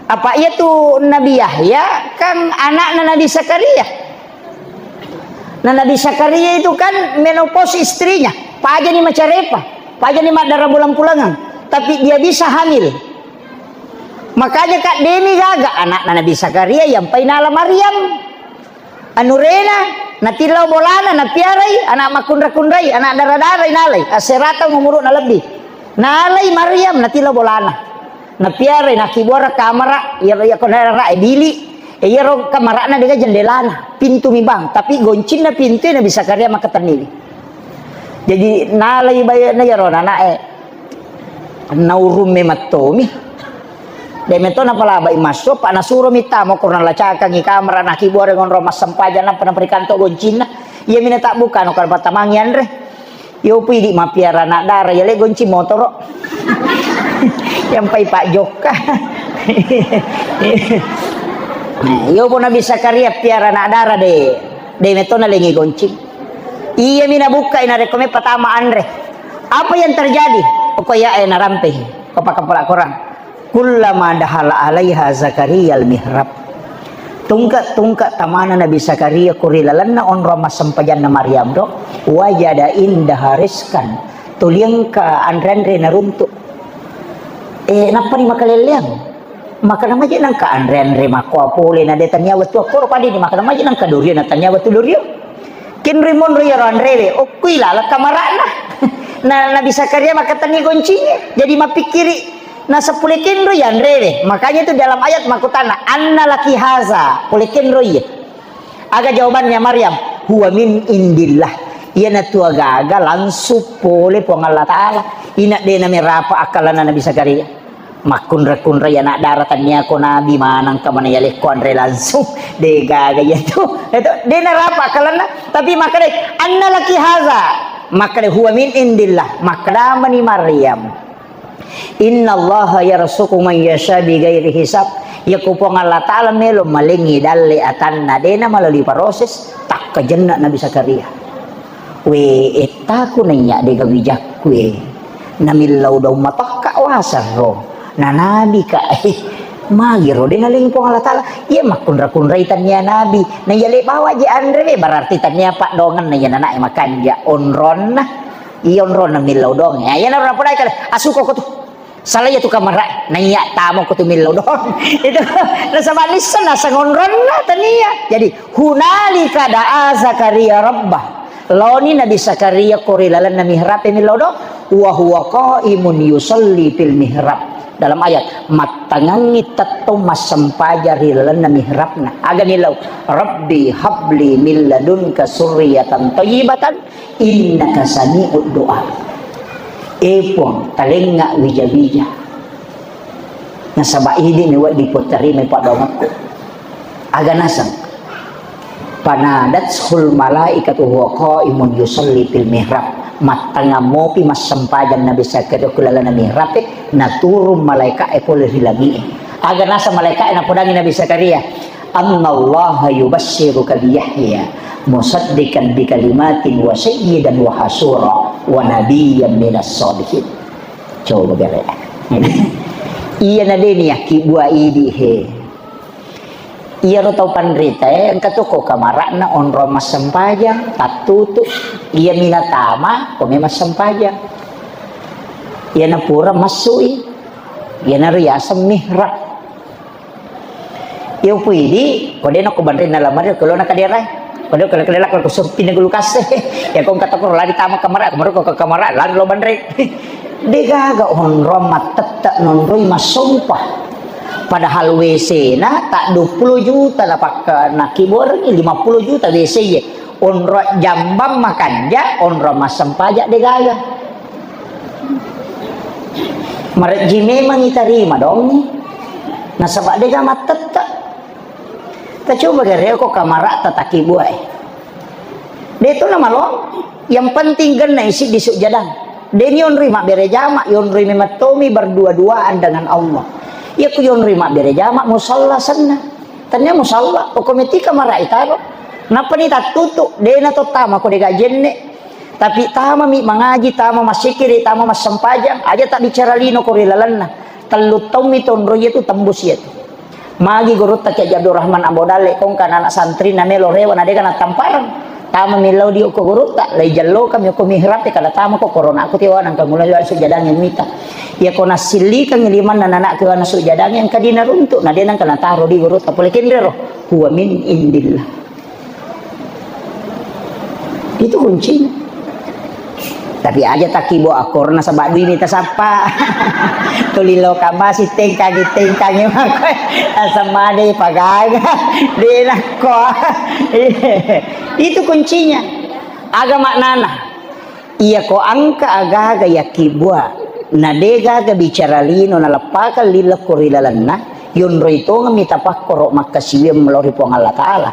Apa iya tu Nabi Yahya kan anakna Nabi Zakaria. Nah, Nabi Zakaria itu kan menopause istrinya. Pajani macarepa, pajani maddara bulan pulangan. Tapi dia bisa hamil. Makanya, Kak, demi gaga anakna Nabi Zakaria yang painala Maryam. Anurena, natillau bolana, napiarai, anak makunra-kunrai, anak dara-darai nalai, asserata umuru'na lebbi. Nalai Maryam, natillau bolana. Napiarai, nakibuara kamara, iya, iya, ko nara, eh, bili, eh, iyaro kamara'na dega jendelana, pintu mi bang, tapi goncinna pintu Nabi Zakaria makkatenniwi. Jadi, nalai bayana iyaro nanae, naurung memettomi. De' metto napalabai massu, pa nasuro mittamo, ko nallacakangi kamara, nakibuare ngonro massempajang, nappa naparikanto goncinna. Iya mina tabbuka, no, kan pattamangi anre. Yo pui di mapiara anak dara, ya le gonci motoro. Yang pai Pak Jokka. Yo pun Nabi Zakaria piara anak dara de, de metto nalengi gonci. Iya mina buka ina rekome patama anre. Apa yang terjadi? Pokoknya eh narampe. Kepala-kepala korang. Kullama dahala alaiha Zakaria al-mihrab. Tungke-tungke tamana Nabi Zakaria ko ri lalenna onrong massempajanna Maryam do, wajada indaha rizqan. Tuli engka anre-anre naruntuk. Eh, nappani makalelleang. Makana maje nangka anre-anre makkoa pole na de tania wettu akkoro padini makana maje nangka dorio na tania wettu dorio. Kenroi monro iyaro anrewe, okkui laleng kamara'na. Na, Nabi Zakaria makkatenni goncingnge. Jadi mappikkiri, nasaba pole kenroi anrewe. Makanya itu dalam ayat makkutana, "Anna laki haza?" Pole kenroi. Aga jawabannya Maryam? "Huwa min indillah." Iyanatu aga-aga langsung pole Puang Allah Ta'ala. Ina de namerapa akkalana Nabi Zakaria. Makkunra-kunrai anak dara tania ko nabi manang ka mana yalekko anre langsung. De gaga iyatu. Itu de narapa akkalana, tapi makkeda, "Anna laki haza?" Makkeda, "Huwa min indillah." Makkeda mani Maryam, "Innallaha yarzuqu man yasha bi ghairi hisab." Yako Puang Allah Ta'ala melo malengi dalle atanna, dena melalui proses, takkajenna Nabi Zakaria. We, ettaku naiya dega wijakku e. Namillau daung matokka wasarro. Na nabi ka, eh, magiro de nalengi Puang Allah Ta'ala. Iya makkunra-kunrai tania nabi. Na iya le bawa je anre we, berarti tania pak dongen na iya nanae makanja onronna. Iya onronna millau dong. Ya, iya naro napodai kale. Asuko ko tu. Salah iya tu kamara, naiya tamo ko tu millau doang. Itu nasaba nisseng naseng onronna tania. Jadi, hunalika da'a Zakaria rabbah. Laoni Nabi Zakaria ko ri lalenna mihrab e millau doang. Wa huwa qaimun yusalli fil mihrab. Dalam ayat, mattangangi tettong massempajang ri lalenna mihrabna. Aga nillau, "Rabbi habli min ladunka surriyatan thayyibatan." Innaka sami'ud du'a. Eh Puang, talengnga wija-wija. Nasaba idi mi wedding potarimai paddoangekku. Aga naseng. Fanadathul malaikatu huwa qaimun yusalli fil mihrab. Mattangang mopi massempajang Nabi Zakaria ku lalana mihrab e, naturung malaika e pole ri langi e. Aga naseng malaika e napodangi Nabi Zakaria. Annallaha yubassyiruka bi Yahya musaddiqan bi kalimatin wa sayyidan wa hasura wa nabiyyan minas sholihin. Coba gare. Iya na deni yakki bua idi he. Iyaro tau panrita e engka to ko kamara'na onrong massempajang, tattutu. Iya mina tama ko me massempajang. Iya na pura massui. Iya na riaseng mihrab. Iya upuidi, ko de nako banrenna lamari, ko lona kaderae. Ko de kale-kale lako ko surpinna gulu kase. Ya ko engka tokoro lari tama kamara, ko maro ko kamara, lari lo banre. De gaga onrong mattette nonroi massompa. Padahal W C-na tak dua puluh juta na pakka nakiborengi lima puluh juta W C ye. Onrong jambang makanja, onrong massempajang de gaga. Marejji memang itarima dongi. Nasaba dega mattetta. Tacoba gare ko kamara tataki buai. De to na malong. Yang penting genna isi di sujadang. De ni onroi mabbere jama, yonroi memettomi berdua-duaan dengan Allah. Iya ku yonroi mabbere jama musalla senna. Tanya musalla, ko komiti kamara itaro. Napa ni tattutu, de na to tama ko dega jenne. Tapi tamami mangaji, tama massikiri, tama massempajang, aja tak bicara lino ko ri lalenna. Tellu taummi tonro iya tu tembus iya tu. Magi gurutta Kiai Abdurrahman Ambo Dalle kongka anak santri na melo rewa na dega na tampareng. Tama millau di okko gurutta, lai jello kami okko mihrab, kada tama ko corona aku tiwa nangka mulai wa sujadang yang mita. Iya ko nasillikan limanna anak ke wana sujadang yang kadina runtuk, na dia nangka nataro di gurutta, pole kendero, huwa min indillah. Itu kuncinya. Tapi aja takibo akorna sabak dui mita sappa. Tuli lo kamasi tengkangi tengkangi mako. Asam made pagaga. Dena ko. Itu kuncinya. Aga maknana. Iya ko angka agaga yakkibua. Na de gaga bicara lino na leppakang lilekko ri lalenna. Yonroi tongeng mita pakkoro makkasiwiang lao ri Puang Allah Ta'ala.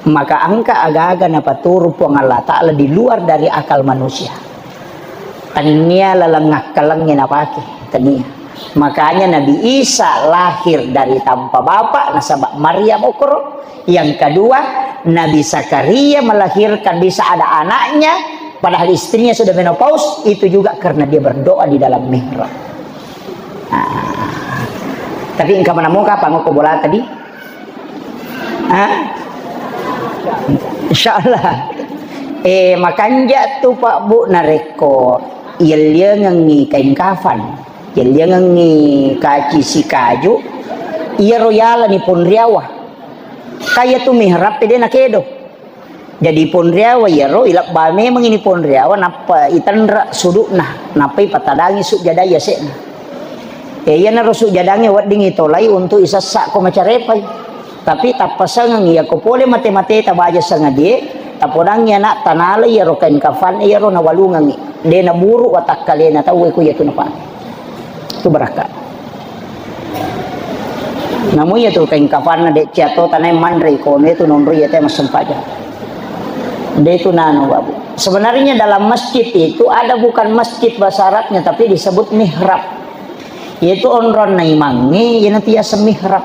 Maka engka aga-aga napaturu Puang Allah Ta'ala di luar dari akal manusia. Tennia laleng akkalengnge napake, tennia. Makanya Nabi Isa lahir dari tanpa bapak, nasaba Maria mokoro. Yang kedua, Nabi Zakaria melahirkan, bisa ada anaknya, padahal istrinya sudah menopause, itu juga karena dia berdoa di dalam mihrab. Ah. Tapi engka mana moka apa ngoko bola tadi? Ah? Insya Allah. Eh, makanja tu Pak Bu narekko yelliangengi kain kafan, yelliangengi kaci sikaju, iyaro yalani ponriawa. Kaya tu mihrab pede nakedo. Jadi ponriawa iyaro, ilebba memang ini ponriawa, nappa itenra sudukna, nappa ipatadangi sujadai yase'na. Ya, iyanaro sujadangnge wedding itolai untuk isessa ko macarepai. Tapi tappasengeng iya ko pole mate-mateta baja sangajie, tapodangi anak tanala iyaro kain kafan iyaro nawalungengi. De naburu watakkalena tauwe ku iya tu napake. Itu barakka. Namu iya tu kain kafanna de ciato tanai manre kono itu nonro iya te massempajang. De itu nanu babu. Sebenarnya dalam masjid itu ada bukan masjid bahasa Arabnya tapi disebut mihrab. Yaitu onronna imangnge, iyanatu yaseng mihrab.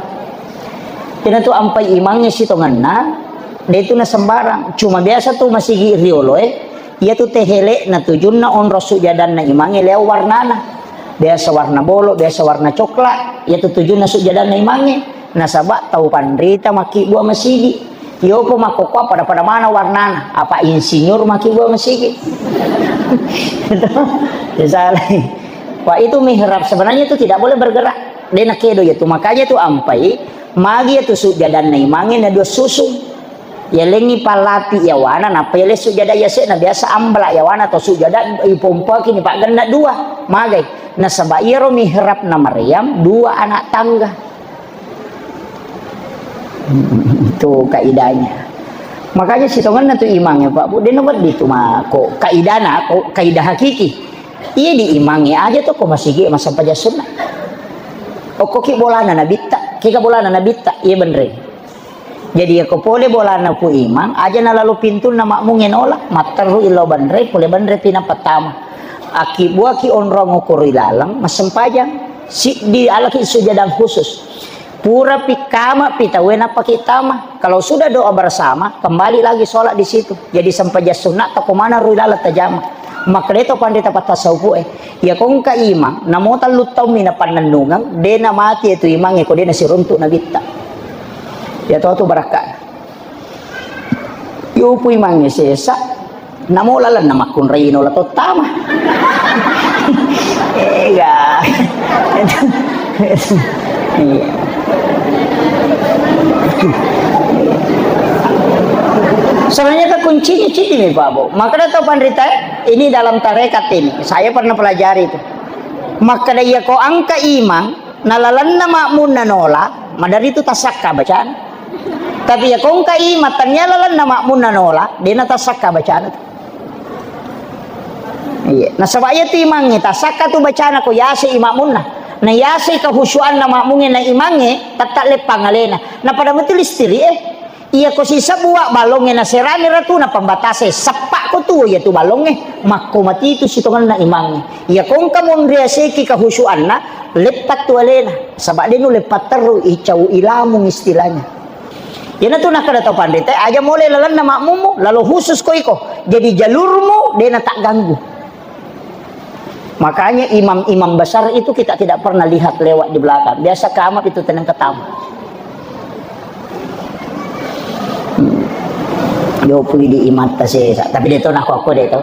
Iyanatu ampai imangnge sitongenna, de itu na sembarang. Cuma biasa tu masigi rioloe, Iyatu tehele'na tujunna onrong sujadanna imangnge leo warnana. Biasa warna bolo, biasa warna coklat. Iyatu tujunna sujadanna imangnge. Nasaba tau panrita makkibua masigi. Iyopo makkokkoa pada-pada mana warnana. Apa insinyur makkibua masigi? Itu, misalnya. Wah, itu mihrab sebenarnya itu tidak boleh bergerak. De nakedo iyatu. Makanya tu ampai magi iyatu sujadanna imangnge na dua susung. Yalengngi pallapi yawana, nappa yaleng sujada yase'na, biasa ambala yawana atau sujada ipompaki ni paggenna dua. Magai. Nasaba iyaro mihrabna Maryam dua anak tangga. Itu kaidahnya. Makanya sitongenna tu imangnge, Pak Bu, de nawedding tu ma ko kaidahna, ko kaidah hakiki. Iya di imangnge aja to ko masigi massempajang sunna. Okkoki bolana nabitta, kega bolana nabitta, iya benre. Jadi, yako pole bolana ku imang, aja nalalo pintunna makmungnge nola, matterru illau banre, pole banre pi nappa tama. Akkibuaki onrong okoro ilaleng, massempajang. Siddi alaki sujadang khusus. Pura pi kama pi tauwe nappa ki tama. Kalau sudah doa bersama, kembali lagi sholat di situ. Jadi sempajang sunna tako mana ru ilaleng tajama. Makkeda to panrita pattasawufu e. Yako engka imang, namo tellu taummi napannennungeng, de namati itu imangnge ko de nasiruntuk nabitta. Iya to tu barakka'na. Yupu imangnge sesa, namo lalenna makkunraino la tottama. Ega. Iya. Sebenarnya kan kuncinya cini nih, Pak Bu. Makkeda to panrita, ini dalam tarekat ini. Saya pernah pelajari itu. Makkeda iya ko angka imang, nalalenna makmunna nola, madari tu tasakka bacana. Tapi iya ko engka imang, tania lalenna makmunna nola, dena tasakka bacana tu. Iya. Nasaba iya tu imangnge, tasakka tu bacana ko yase i makmunna. Na yase i kehusuanna makmungnge na imangnge, tetta leppang alena. Na pada metu listiri e. Iya ko sisebua balongnge naserani ratu na pambatase seppa ko tuo iya tu balongnge makko mati tu sitongenna imangnge. Iya ko engka monri aseki kahusuanna leppa tu alena saba de nu leppa terru icau ilamung istilahnya. Iyanatu nakkeda tau panrita aja mole lalenna makmummu lalo khusus ko iko. Jadi jalurmu de na tak ganggu. Makanya imam-imam besar itu kita tidak pernah lihat lewat di belakang. Biasa kama itu tenang ketama. Hmm. Jopui di imatta sesa, tapi de to nako aku de to.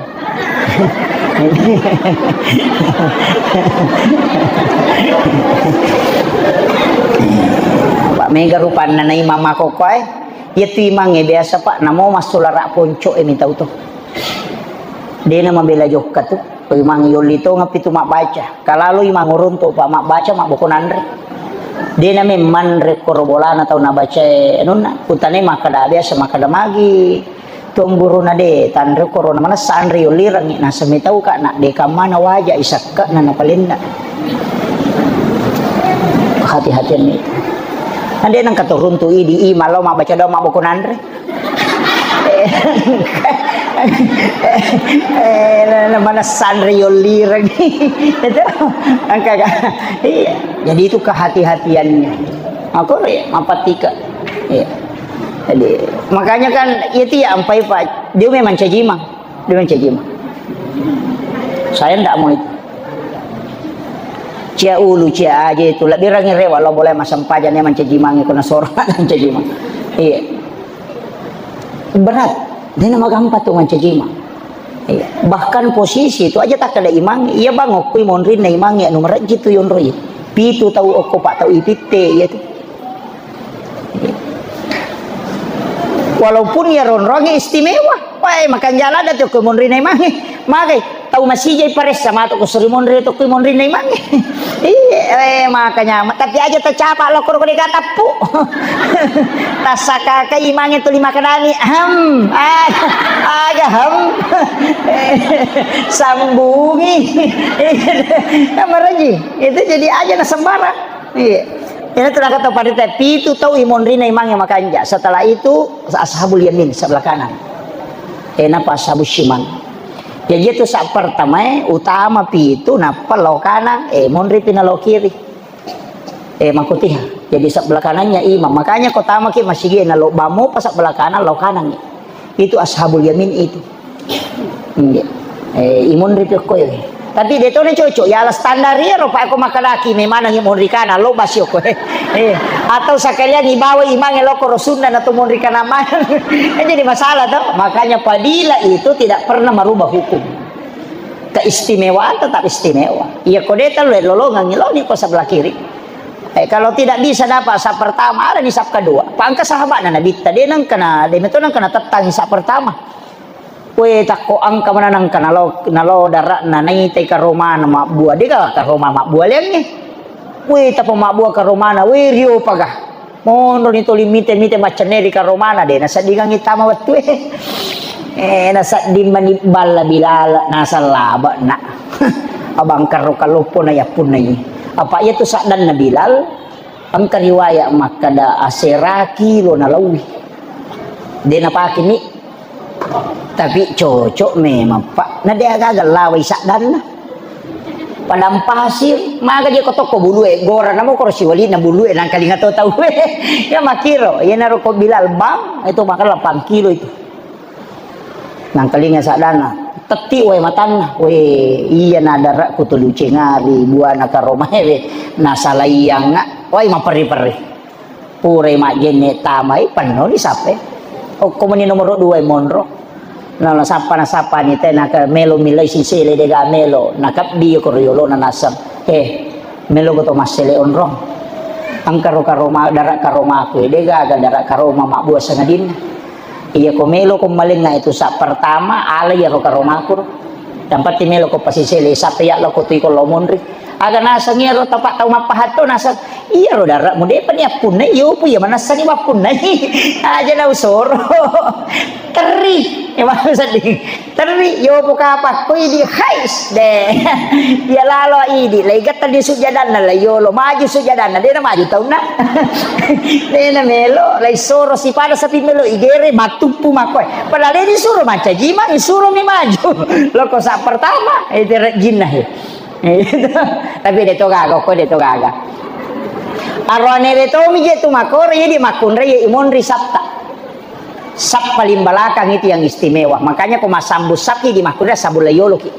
Pak mega rupanna na imang makokkoe. Iya tu imangnge biasa, Pak, namo massulara ponco e mitau to. Dena mabela jokka tu. Ko imang yolli tonga pitu mabbaca. Kalalo imang uruntu, Pak, mabbaca mabboko nanre. Dena memang rekko robolana tau nabaca anunna. Utane makkada biasa makkada magi. Tuang guruna de, tanre korona manessa anre yollirengngi, naseng metau ka na de kammana waja isakkana napalenna. Hati-hatian ni. Ande nang katuruntu idi i malo mabbaca doa maboko nanre. Eh, eh, na, na manessa anre yollirengngi. Itu angka ka. Iya. Jadi itu kehati-hatiannya. Aku ya mapatika. Iya. Jadi, makanya kan, itu ya ampai, Pak. Dia memang cajimang. Dia memang cajimang. Saya ndak mau itu. Cia ulu, cia aja itu. Lebih rangi rewa lo boleh masam paja memang cajimang, kuna soro cajimang. Iya. Berat. Dia nama gampang tuh cajimang. Iya. Bahkan posisi itu aja tak ada imang, iya bang, okui monrin na imang ya nomor gitu yonroi. Pitu tau okko pak tau ipitte, iya tuh. Walaupun iya ronrongnge istimewa. Wae, makanjala ada tu ko monri nai mange. Magai, tau masijai paressa matu ko suri monri tu ko monri nai mange. Iya, eh, makanya, tapi aja tacapa lo koro dega tappu. Tasaka kai mange tuli makanani. Ahem. Aga, aga hem. Sambungi. Nama raji. Itu jadi aja na sembarang. Iya. Ini tu nakata pada pitu tau imonrina imangnge makanja. Setelah itu ashabul yamin sebelah kanan. Eh, napa ashabul shimal. Jadi itu saat pertama, eh, utama pitu, napa lo kanan, eh, monri pina lo kiri. Eh, makutiha. Jadi sebelah kanannya imam. Makanya kau tama ki masigi na lo bamu pas sebelah kanan, lo kanan. Itu ashabul yamin itu. Iya. Eh, imonri pi okkoe. Tapi de tone cocok, ya ala standar iya ro, Pak, ko makkadaki memaneng monri kana, lo basi okkoe. Eh, atau sekalian ibawa imangnge lo koro sunna na to monri kana maneng. Eh, jadi masalah to. Makanya fadilah itu tidak pernah merubah hukum. Keistimewaan tetap istimewa. Iya ko de telu lolongang lo ni ko sebelah kiri. Eh, kalau tidak bisa dapat saf pertama, ada ni saf kedua. Pangka sahabatna Nabi ta, de nang kena, de meto nang kena tettang saf pertama. We, takko engka mana nangka nalo, nalo dara'na naitai karomana mabbua, dega karoma mabbua liangnge. We, tapa mabbua karomana, we, rio paga. Monro ni toli mite-mite maccenne ri karomana, de naseddingangi tama wettue. Eh, nasedding mani balla Bilal, nasallaba'na. Abang karro kaloppo na yappunnai. Apa iya tu saddanna Bilal, engka riwayat makkada aseraki lo nalaui. De napake ni. Tapi cocok memang, Pak. Na de aga-aga lawai saddanna. Padang pasir, maga je ko tokko bulue, gora namo koro siwalina bulue nangkalinga to tau. Ya makiro, iyanaro ko Bilal bang, itu makan delapan kilo itu. Nangkalinga saddanna, tetti wae matanna. We, iya na darakku tulu cengari, buana karomae we, nasalaiangnga, wae maperri-perri. Purai majjenne tamai, pennoni sappe. Okko meni nomoro dua monro. Nala sappa na sappa ni te naka melo milai sisele dega melo. Nakabbi ko riolo na naseng. Eh, melo ko to massele onrong. Engka ro karoma, dara karomaku, dega aga dara karoma mabbua sangadinna. Iya ko melo ko malenga itu sa pertama, ala iya ro karomaku. Dampatti melo ko pasisele, sappe ya lo ko tui ko lo monri. Aga naseng iyaro tapa tau mappahatto naseng, iyaro dara'mu depa ni appunnai, yopu iya manessani mappunnai. Aja na usoro. Terri, ya baru sedih. Terri, yopu kapakko idi hais de. Ya lalo idi, lai getta di sujadanna, lai yolo maju sujadanna, dena maju taunna. Dena melo, lai soro sipada sapi melo igere, matuppu makoe. Padahal dia disuruh mancaji, ma disuruh mi maju. Loko sa pertama, itu rejinna he. Tapi de to gaga, ko de to gaga. Arone de to mi je tu makore, jadi makunre ye imonri sapta. Sap paling belakang itu yang istimewa. Makanya ko masambu sapi di makunre sambu layolo ki.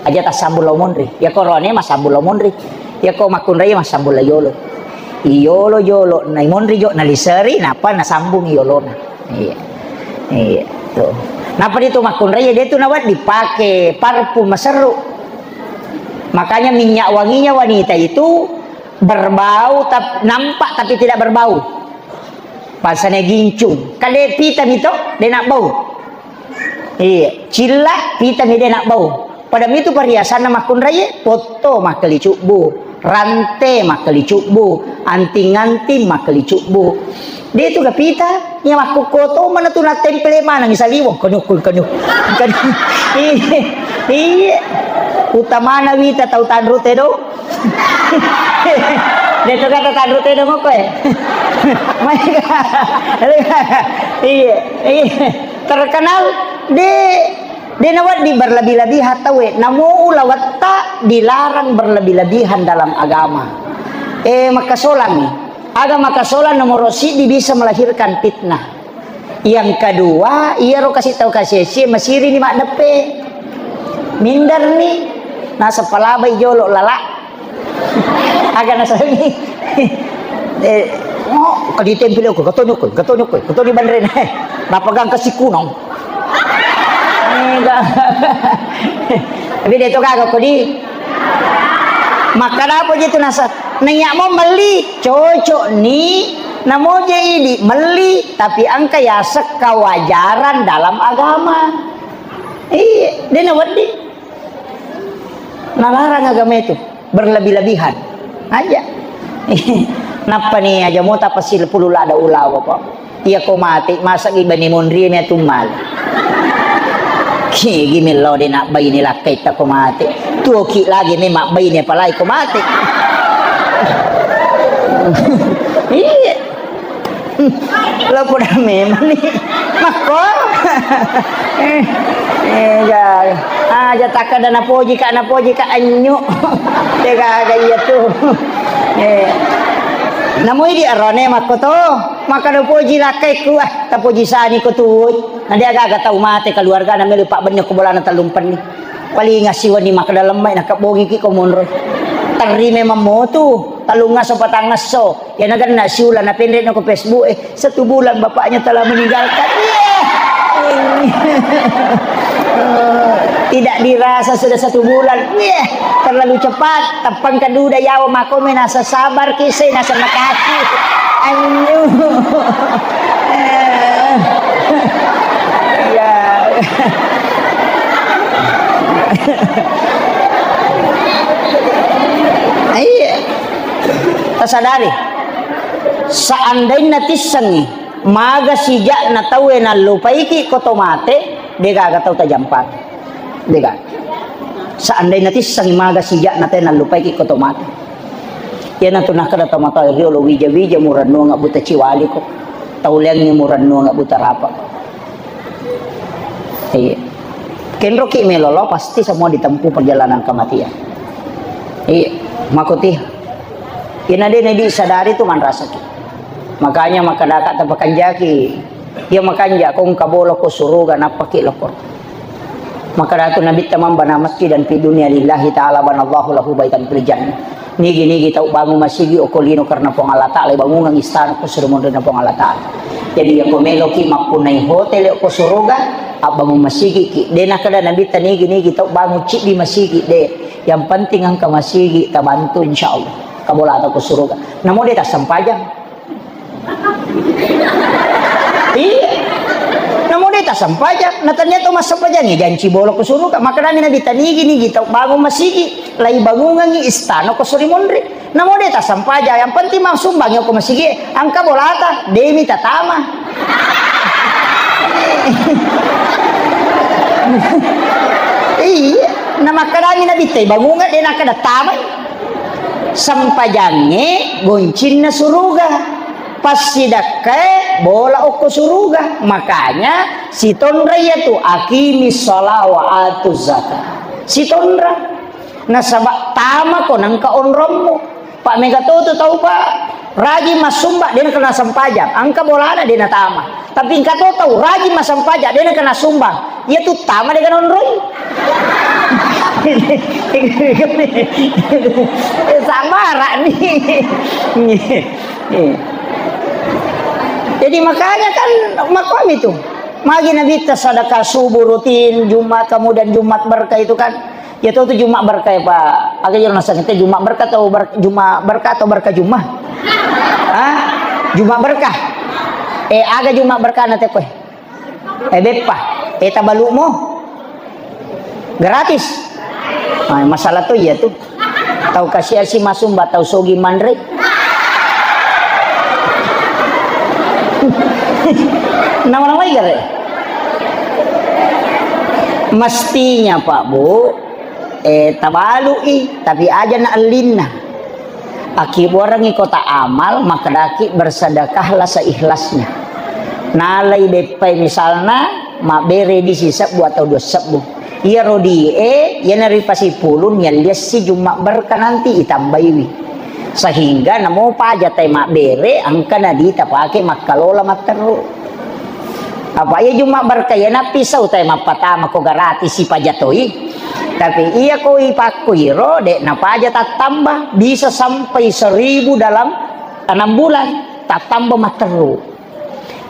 Aja tak sambu lo monri. Ya ko rone masambu lo monri. Ya ko makunre masambu layolo. Iyolo jolo na imonri jo na liseri napa nasambung iyolona. Iya. Iya. Tuh. Napa dia tu makkunrai, dia tu nawedding pake parfum maserru. Makanya minyak wanginya wanita itu berbau tap-, nampak tapi tidak berbau. Pasane gincung. Kan de pita mito, de nak bau. Iya, cilla pita mi de nak bau. Pada mitu perhiasanna makkunrai, potto makkeli cubbu, rante makkeli cubbu, anting-anting makkeli cubbu. De tu ga pita, iya makkukko to mana tu nattempele maneng saliweng, kanu, kanu, kanu. Iya, iya. Utamana wita tau tanru tedong. De tu kata tanru tedong ko e. Iya, iya. Terkenal de, de nawedding berlebih-lebihan tauwe. Namo ulawetta dilarang berlebih-lebihan dalam agama. Eh, makkasolangngi. Aga makkasolang nomoro siddi bisa melahirkan fitnah. Yang kedua, iyaro kasi tau kasi-, si masirini maddeppe. Minderni. Naseng palabai jolo lala. Aga nasengi. Eh, oh, kadi tempel ko, katoni ko, katoni ko, katoni banrena. Napagang kasi kunong. Eh, ga-, tapi de to gaga ko di. Makkada apa je tu nasa? Naiya mo melli, cocok ni. Namo je idi melli, tapi engka yaseng kewajaran dalam agama. Iya, de nawedding. Nalarang agama itu berlebih-lebihan. Aja. Nappa ni aja mo tapassil pulu lada ulawa ko. Iya ko mate, masa gi bani monri me tummal. Ki gi mello de nak baine lakkai ta ko mate. Tuo ki lagi me mak baine palai ko mate. Iya. Lo poda memang ni. Makko. Eh, eh, ga. Aja takkada napoji ka, napoji ka anyu. Tega ga iya tu. Eh. Namoi di arone makko to. Maka napoji lakkai ku, ah, tapoji sani ko tuoi. Na de aga-aga tau mate keluarga na melu pak benni ko bolana tellumpenni. Paling asiwani makkeda lemmai nakabbongiki ko monro. Terri memang motu, tellungngasso patangngasso. Ya nagenna siula napenre no ko Facebook e, satu bulan bapaknya telah meninggalkan. Iya. Tidak dirasa sudah satu bulan. Iya, terlalu cepat. Tappang keduda yawa makome nasa sabar kise nasa makaki. Anyu. Ya. Iya. Tasadari. Seandainna tissengngi maga sijakna tauwe nallupaiki ko to mate, degaga tau tajampang. Degaga. Seandainna tissengngi maga sijakna tauwe nallupaiki ko to mate. Iyanatu nakkeda tomatoa riolo wija-wija murennuang buta ciwaliko. Tauleangngi murennuang buta rapa. Iya. Kenroki melolo, pasti semua ditempuh perjalanan kematian. Iya, makuti. Ina de nadi sadari tu manrasaki. Makanya makadaka tapakanjaki. Iya makanja ko engka bolo ko suruga nappaki lokor. Makadatu Nabitta, "Man bana masjidan fi dunia lillahi ta'ala banallahu lahu baitan fil jannah." Nigi-nigi tau bangun masigi okko lino karena Puang Allah Ta'ala, bangungan istana ko suruh monrina Puang Allah Ta'ala. Jadi ya ko meloki mappunai hotel okko suruga, abbangun masigi ki. De nakada Nabitta nigi-nigi tau bangun ciddi masigi de. Yang penting engka masigi tabantu insyaallah. Kabolata ko suruga. Namo de tassempajang. Iya. Namo de tassempajang, na tania to massempajangngi janci bolo ko suruga. Makkedami Nabitta nigi-nigi tau bangun masigi, lai bangungangngi istana ko suri monri. Namo de tassempajang, yang penting massumbangngi ko masigi, engka bolata, demi tatama. Iya, na makkedami Nabitta bangunga de nakkeda tamai. Sempajangnge goncinna suruga. Passidakkae bola okko suruga. Makanya sitonra iyatu aqimi sholat wa atu zakat. Sitonra. Nasaba tamako nengka onrommu. Pak mega to tu tau, Pak, rajin massumba, de nakena sempajang. Engka bolana de natama. Tapi engka to tau rajin massempajang, de nakena sumbang. Iya tu tama de kanonroi. Sama rak ni. Jadi makanya kan makomi tu. Magi Nabitta sedekah subuh rutin, Jumat, kemudian Jumat berkah itu kan. Ya tahu tuh Jumat berkah ya, Pak. Aga jero naseng te Jumat berkah atau ber-, Jumat berkah atau berkah Jumat? Hah? Jumat berkah. Eh, aga Jumat berkah nate koe. Eh, beppa. Eh, tabalumo. Gratis. Nah, masalah tuh iya tuh. Tau kasiasi masumba, tau sogi manre. Nama-namai gare. Mestinya, Pak Bu, eh, tabalui, tapi aja na ellinna. Akkibuarengngi kota amal, makkedaki bersedekahlah seikhlasnya. Nalai beppai misalna, mabbere di sisebbu atau dua sebbu. Iyaro die, iyana ripasipulung, yalliassi Jumat berkah nanti itambaiwi. Sehingga namo paja tai mabbere, engkana ditapake makkalola matteru. Apa iya Jumat berkah, iya nappisau tai mappatama ko gratis sipajatoi. Tapi iya ko ipakkuiro, dek napaja tattamba, bisa sampai seribu dalam enam bulan, tattamba matteru.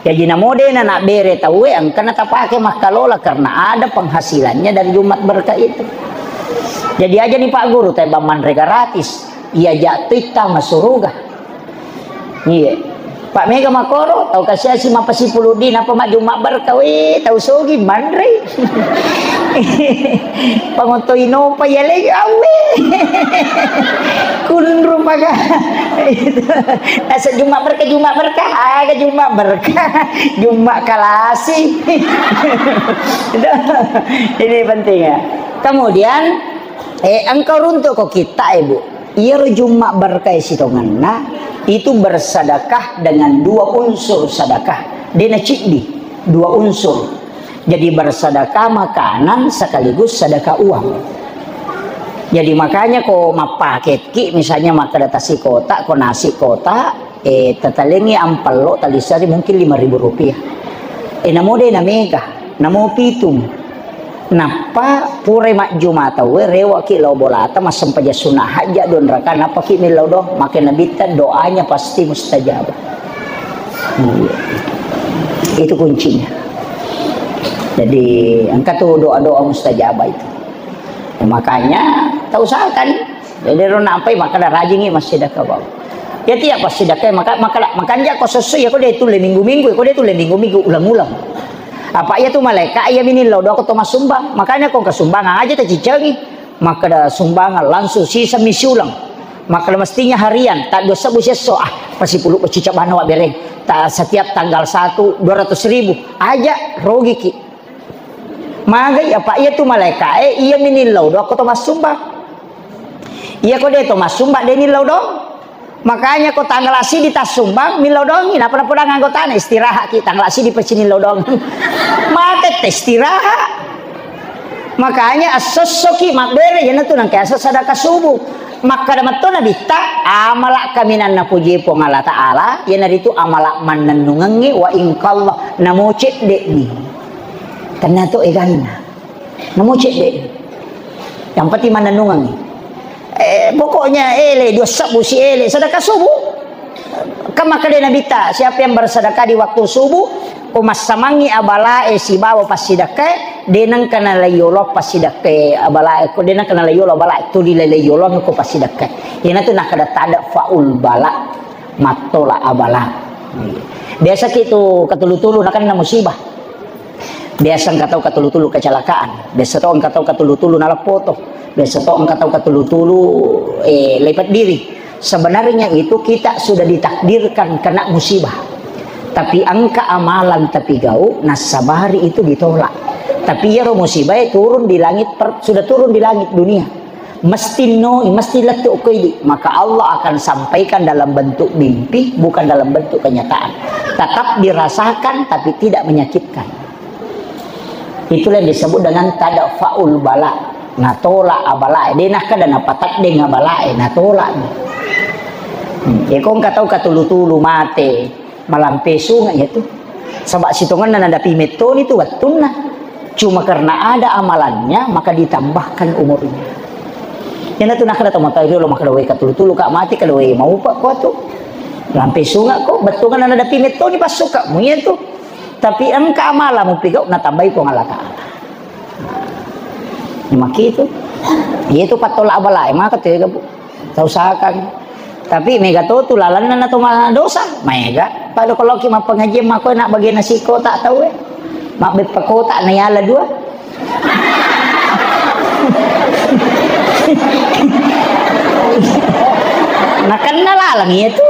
Jadi namo de na nabbere tauwe, engkana tapake makkalola karena ada penghasilannya dari Jumat berkah itu. Jadi aja nih Pak Guru, tai bang manre gratis, iya jatuh tama suruga. Iya. Pak mega makoro, tau kasiasi mappasipulung di, napa majjuma berkah, weh, tau sogi manre. Pangotto inopa ya le, awe. Kunru maka. Nasa Jumat berkah, Jumat berkah, aga Jumat berkah. Jumat kalasi. Ini penting ya. Kemudian, eh, engkau runtuk ko kita, Ibu. Iyaro Jumat berkah sitongenna itu bersedekah dengan dua unsur sedekah. Dena ciddi, dua unsur. Jadi bersedekah makanan sekaligus sedekah uang. Jadi makanya ko mappaketki, misalnya makkeda tasi kotak, ko nasi kotak, eh, tatalengi ampello talisari mungkin lima ribu rupiah. Eh, namo de na mega, namo pitung. Nappa purai majjuma tauwe, rewaki lao bolata, massempajang sunna hajja dua rakaat, nappaki millau doang. Maka Nabitta doanya pasti mustajabah. Iya. Itu kuncinya. Jadi, engka tu doa-doa mustajabah itu. Ya, makanya, tak usahakan. Jadi, ro nampai, maka ada rajingi masih dah kau. Ya, tiap pasti dah kayak, maka, maka, makanya kau sesuai, ya, kau dia tulis minggu-minggu, ya, kau dia tulis minggu-minggu, ulang-ulang. Apa iya tu malaika, iya mini lao doa ko to massumbang. Makanya ko kesumbangan aja tak cicengi. Makkeda sumbangan langsung sisa misi ulang. Makkeda mestinya harian, tak dua sebbu siesso, ah, pasipulung cica bana wa bereng. Tak setiap tanggal satu, dua ratus ribu. Aja rogiki. Magai apa iya tu malaika, eh, iya mini lao doa ko to massumbang. Iya ko de to massumbang, de ni lao doang. Makanya ko tanggal sidi tassumbang, millau doangi, napa napodang anggotana, istirahat ki, tanggal sidi pacini lao doang. Mate te istirahat. Makanya assossoki mabbere, iyanatu nangka asa sadaka subuh. Makkada metto Nabitta, amala kaminang napuji Puang Allah Ta'ala, iyanaritu amala mannennungengnge wa ingkallah, namo cedde'ni. Tennato eganna. Namo cedde. Yang penting mannennungengngi. Eh, pokoknya ele, dua sebbu si ele, sedekah subuh. Kan makkeda Nabitta, siapa yang bersedekah di waktu subuh, ko massamangi abalae sibawa passidekkae, de nengka nalaiolo passidekkae abalae, ko de nengka nalaiolo abalae, tuli laiolo ko passidekkae. Iyanatu nakkeda tadfa'ul bala, mattola abala. Biasa ki tu katulu-tulu nakenna musibah. Biasa engka tau katulu-tulu kecelakaan, biasa to engka tau katulu-tulu naleppoto, biasa to engka tau katulu-tulu, eh, lepet diri. Sebenarnya itu kita sudah ditakdirkan kena musibah. Tapi engka amalan tapi gau, nassabari itu ditolak. Tapi iyaro musibah turun di langit per-, sudah turun di langit dunia. Mesti noi, mesti lettu ko idi, maka Allah akan sampaikan dalam bentuk mimpi, bukan dalam bentuk kenyataan. Tetap dirasakan, tapi tidak menyakitkan. Itulah yang disebut dengan tadfa'ul bala. Natola abalae, de nakkeda napataddeng abalae, natola. Hmm, eko engka tau katulu-tulu mate, malampe sunga iya tu. Saba sitongenna nadapi mettoni tu wettunna. Cuma karena ada amalannya, maka ditambahkan umurnya. Iyanatu nakkeda tomatoa riolo makkeda, "We katulu-tulu ka mati, kada we maupa ko tu. Lampe sunga ko, bettungan nadapi mettoni passuka mu iya tu." Tapi engka amala mupigau natambai Puang Allah Ta'ala. Makitu. Iya tu pattola abalae maka tega, Bu. Tausahakan. Tapi mega to tu lalanna na to ma-, dosa. Mega. Pada kalau ki mappengajian mako na bagi nasi kotak tau e. Mabbeppa kotak na yala dua. Nakenna laleng iya tu.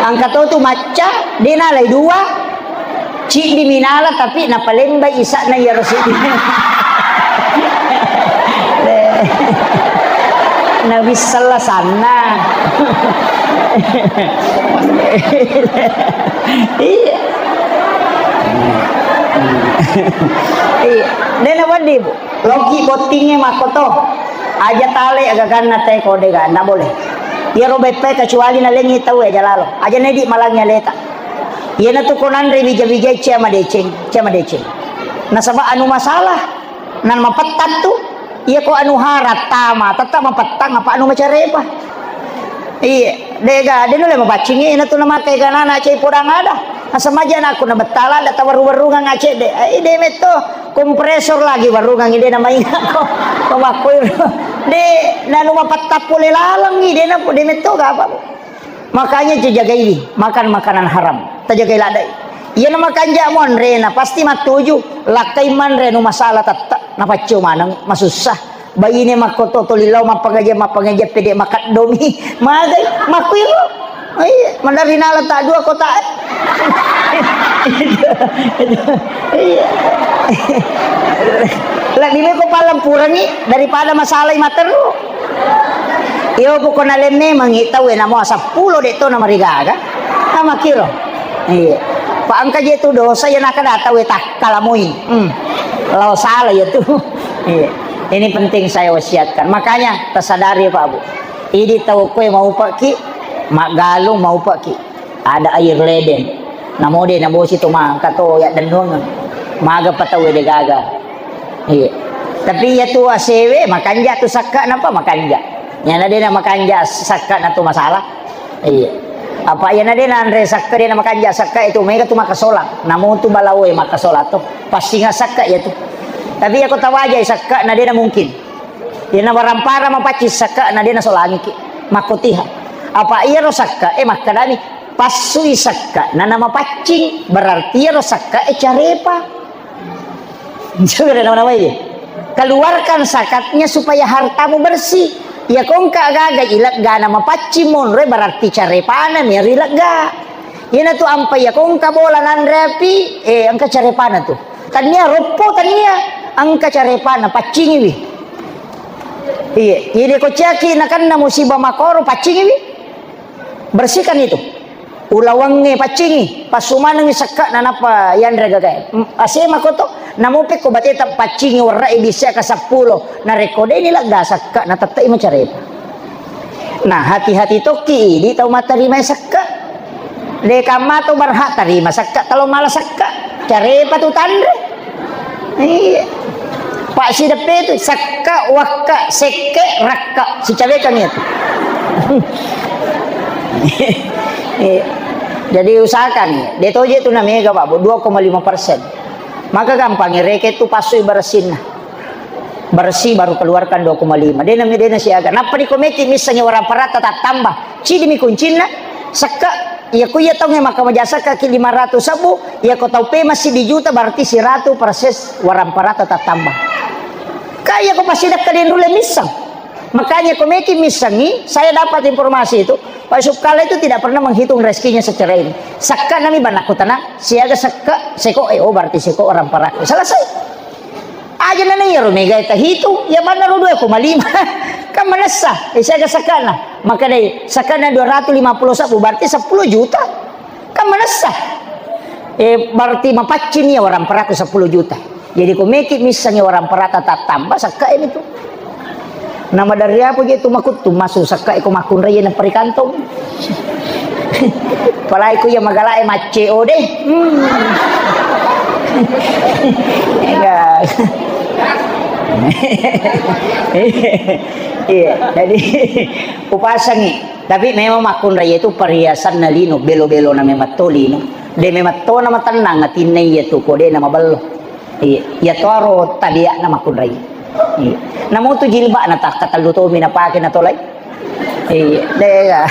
Engka to tu macca, de nalai dua. Ciddi minala tapi napalembai isa'na iyaro siddi. Nawisseng lasanna. Iya. Iya. De nawedding, Bu. Loki bottingnge makkoto. Aja tale agaganna te kode ga, nda boleh. Iyaro beppae kecuali nalengngi tau aja lalo. Aja nedi malangi aleta. Iyanatu ko nanre wija-wijai cia madeceng, cia madeceng. Nasaba anu masalah, nan mapettang tu, iya ko anu hara tama, tetta mapettang apa anu macarepa. Iya, dega, de nulle mapaccingi, iyanatu namake ganana cai podang ada. Asamaja anakku nabettala, ada tawarru-warrungang acedde. Eh, de metto, kompresor lagi warrungang ide namainga ko, ko makkoiro. De, nanu mapettang pole lalengngi, de na, de metto ga apa. Makanya jajagaiwi makan makanan haram. Tajagai ladai. Iyana makanja monrena pasti mattuju. Lakkai manre nu masalah tetta. Napaccio maneng masussa. Baine makkoto tolillau mappangaja mappangaja pede makaddomi. Magai makkuiro. Iya, mandari nala tak dua kota. Iya. Lebih ko palempurengi daripada masalai materru. Iyo, pokona lemme mangi tau e namo seppulo de to namarigaga. Namakiro. Iya. Pa engka je tu dosa ya nakada tau e takkalamoi. Hmm. Lao salah ya tu. Iya. Ini penting saya wasiatkan. Makanya tasadari Pak Bu. Idi tau koe maupaki, maggalung maupaki. Ada air ledeng. Namo de nabosi to mangka to ya dennuang. Maga pa tau e de gaga. Iya. Tapi iya tu asewe makanja tu sakka napa makanja. Nyana de na makanja sakka na tu masalah. Iya. Apa iya na de na anre sakka de na makanja sakka itu mega tu makasolang. Namo tu balawe makasolang tu. Passinga sakka iya tu. Tapi iya ko tawajai sakka na de na mungkin. Iya na warampara mapaccing sakka na de na solangiki. Makkotiha. Apa iya ro sakka e makkadami Passui sakka na namapaccing, berarti iyaro sakka e carepa. Jure nawa-nawai. Keluarkan zakatnya supaya hartamu bersih. Iya kongka gaga ilegga namapaccing monroe berarti carepana mi rilegga. Iyana tu ampai iya kongka bola nanre api, eh engka carepana tu. Tania roppo tania engka carepana paccingiwi. Iya, jadi ko ciaki nakenna musibah makoro paccingiwi. Bersihkan itu. Ulawangnge paccingi, passumanengngi sekka'na nappa yanre gagae. Mm, asema koto, namo pekko bateta paccingi werra'i bisa ka seppulo. Narekko deni lega sekka'na tette'i macarepa. Nah, hati-hati tokki idi tau mattarimai sekka. Dekamma to berhak tarima sekka, talo mala sekka. Carepa tu tanre. Iya. Pak sideppe tu, sakka, wakka, sekke, rakka. Sicawekang itu. Iya. Jadi usahakan, ya. De toje tu na mega, Pak, Bu, dua koma lima persen. Maka gampang, ya, reke tu pasui beresinna. Bersih baru keluarkan dua koma lima. Dena mi, dena siaga. Nappa ni komeki misalnya orang parata tak tambah. Cidi mi kuncinna, sekka, iya ku iya taungnge makkamaja sekka ki lima ratus sebbu, iya ko tau pema siddi juta berarti siratu perses waramparata tattamba. Ka iya ko pasidekka denrulle misseng. Makanya ko meki missengi, saya dapat informasi itu, Pak Yusuf Kalla itu tidak pernah menghitung rezekinya secara ini. Sekka nami banakku tenang, siaga sekka, seko, eh, oh berarti seko waramparakku. Selesai. Aja nana iyaro mega tahitung, ya manna ro dua koma lima. Kan manessa, eh, siaga sakana. Maka dari sakana dua ratus lima puluh sebbu, berarti sepuluh juta. Kan manessa. Eh, berarti mapaccing ya waramparaku sepuluh juta. Jadi ko meki missengi waramparata tattamba sakka ini tu. Nama dari apa gitu makuttu masuk sakka iko makunrai na perikantong. Apalagi ku ya magalae macce o deh. Hmm. Iya. Iya, jadi upasangi. Tapi memang makkunrai itu perhiasan na lino, belo-belo na memang to lino. De' memettona matennang atinna iya tu ko de' namabello. Iya, iya toro tabia'na makkunrai. Iya. Namo tu jilba'na takkatellu tomi napake natolai. Iya, de' ga.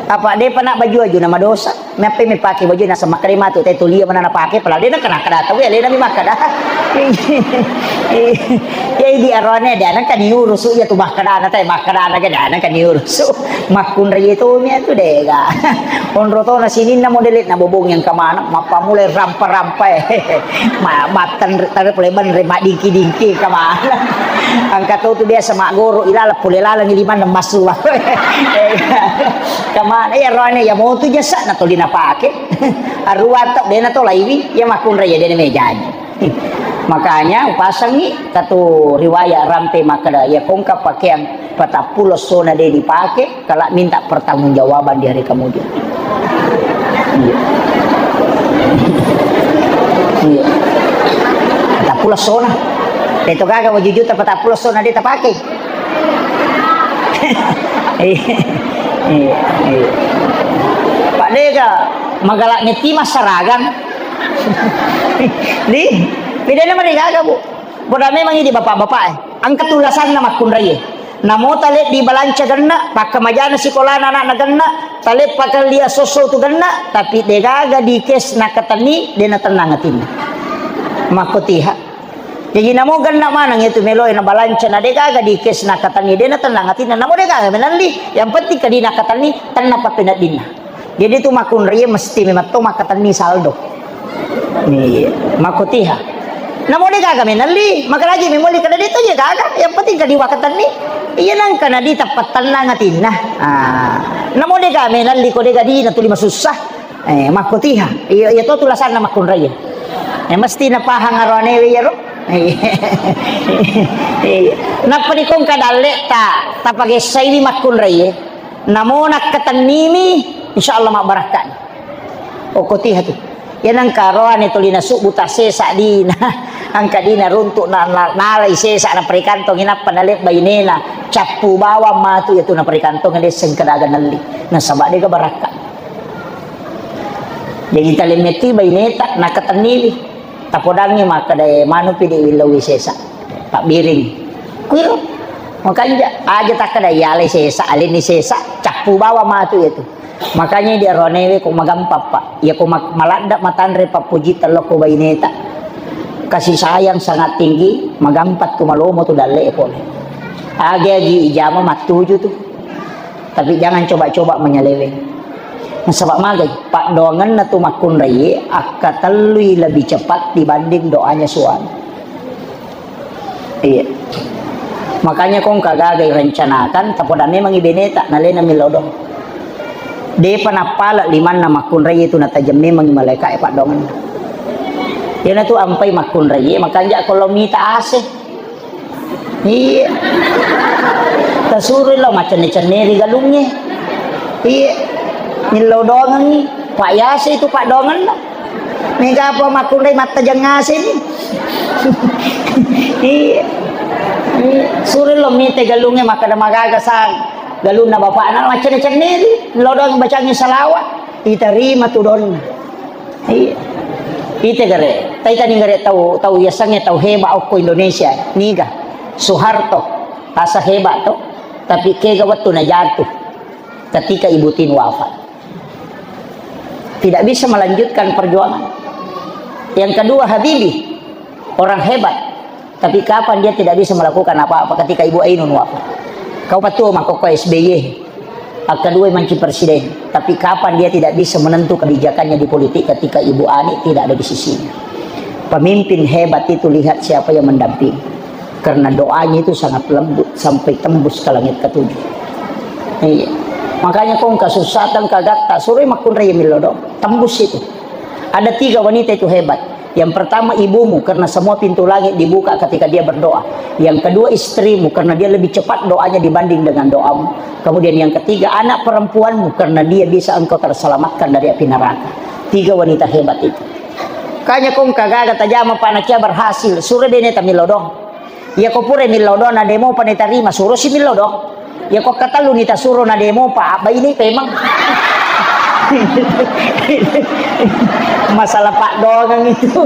Apa de'pa na baju-baju na madosa. Nappai mepake baju naseng makkeda matu te tulia mana napake, padahal de' nakkeda-keda tau, ya, alena mi makkeda. Iya, idi aroane de' nengka niurusu iya tu makkedana, te makkedana ke de' nengka niurusu. Makkunrai tomi atu de' ga. Onro tona sininna modele' na bobong yang kemana, mappamulai rampa-rampa, eh. Ma-, mattenre-, tare pole benre, madingki-dingki kemana. Engka to tu biasa maggoro ilalang, pole lalang limanna massu. Kemana? Iya, roane iya motu jasa na tuli napake. Arua tau de' natolaiwi, iya makkunrai iya de' namejaji. Makanya upasengi katu riwayat rampe makkeda, iya kongka pakeang patappulo essona de' dipake, kala minta pertanggungjawaban di hari kemudian. Iya. Iya. Patappulo essona. Teto gaga waju juta patappulo essona de' tapake. Iya. Iya. Iya. Pak de' ga magala' metti massaragang. Di, bedana marigaga, Bu. Boda memang idi bapak-bapak, eh. Engka tulasanna makkunrai, eh. Namo tale dibalanca genna, pakkamajana sikolana anakna genna, tale pakellia sosso tu genna, tapi de' gaga di kes nakatenni, de' natennang atinna. Makkotiha. Jaji namo genna maneng itu meloe nabalanca na de' gaga di kes nakatenni, de' natennang atinna. Namo de' gaga menelli, yang penting ka di nakatenni, tenna pappeneddinna. Jadi tu makkunrai mesti memang to makkatenni saldo. Iya, makkotiha. Namo de' gaga menelli, makalaji memoli kada de' to je gaga, yang penting kadi wakatenni. Iya nangka na di tappa tennang atinna. Ah, namo de' gaga menelli ko de' gaga di natuli masussa. Eh, makkotiha. Iya, iya to tulasanna makkunrai. Eh, mesti napahang aroanewe iyaro. Iya. Iya. Nappa dikongka dalle ta, tapagessaiwi makkunrai. Namo nakkatennimi, insyaallah mabbarakka. Okkotiha tu. Iya nangka roane tuli nasubbu tassesa dina. Engka dina runtu na, na, nalai sesa na perikantongi nappa nalebbai nena. Cappu bawang matu iya tu na perikantongi de' sengka daga nelli. Nasaba de' gaga barakka. Jadi tale metti baineta nakatenniwi. Tapodangngi makkeda, "Eh, manupi de' willau sesa. Pabbiring." Kuiro. Makanja aja takkeda, "Iya, ale sesa, aleni sesa." Cappu bawang matu iya tu. Makanya di aroanewe ko magampang, Pak. Iya ko ma-, maladda matanre pappuji tello ko baineta. Kasih sayang sangat tinggi, magampang tu malomo tu dalle pole. Agi-agi ijama mattuju tu. Tapi jangan coba-coba menyeleweng. Nasaba magai, paddoangenna tu makkunrai akkatellui lebih cepat dibanding doanya suami. Iya. Makanya kongka gaga irencanakan, tapoda memangi beneta, nalena millau doang. Depa nappala limanna makkunrai itu natajeng memangi malaika e paddoangenna. Iyana tu ampai makkunrai, makanja ko lo mita ase. Iya. Tasuroi lao maccenne-cenneri galungnge. Iya. Millau doangengngi. Pak yase itu paddoangenna. Mega apa makkunrai mattajeng aseni. Iya. Iya. Suroi lao mita galungnge makkeda magaga sang galunna bapakna maccenne-cenneri. Millau doang bacangi salawat. Itarima tu donna. Iya. Ite gare, taita ni gare tau, tau yasengnge tau hebat okko Indonesia. Niga? Soeharto. Rasa hebat to. Tapi kega wettu na jatuh ketika Ibu Tin wafat. Tidak bisa melanjutkan perjuangan. Yang kedua Habibie, orang hebat. Tapi kapan dia tidak bisa melakukan apa-apa ketika Ibu Ainun wafat? Kau patua makkokko S B Y. Kedua manci presiden. Tapi kapan dia tidak bisa menentu kebijakannya di politik ketika Ibu Ani tidak ada di sisinya? Pemimpin hebat itu lihat siapa yang mendampingi. Karena doanya itu sangat lembut sampai tembus ke langit ketujuh. Iya. Makanya kong kasusatan kagatta, suroi makkunrai millau doang. Tembus itu. Ada tiga wanita itu hebat. Yang pertama ibumu, karena semua pintu langit dibuka ketika dia berdoa. Yang kedua istrimu, karena dia lebih cepat doanya dibanding dengan doamu. Kemudian yang ketiga anak perempuanmu, karena dia bisa engkau terselamatkan dari api neraka. Tiga wanita hebat itu. Kanya kong kagaga tajama panakia berhasil, suroi beneta millau doang. Iya ko pura millau doang na demopa ni tarima, suro si millau doang. Iya ko katellu ni tasuro na demopa, abbaini pemang. Masalah paddoangeng itu.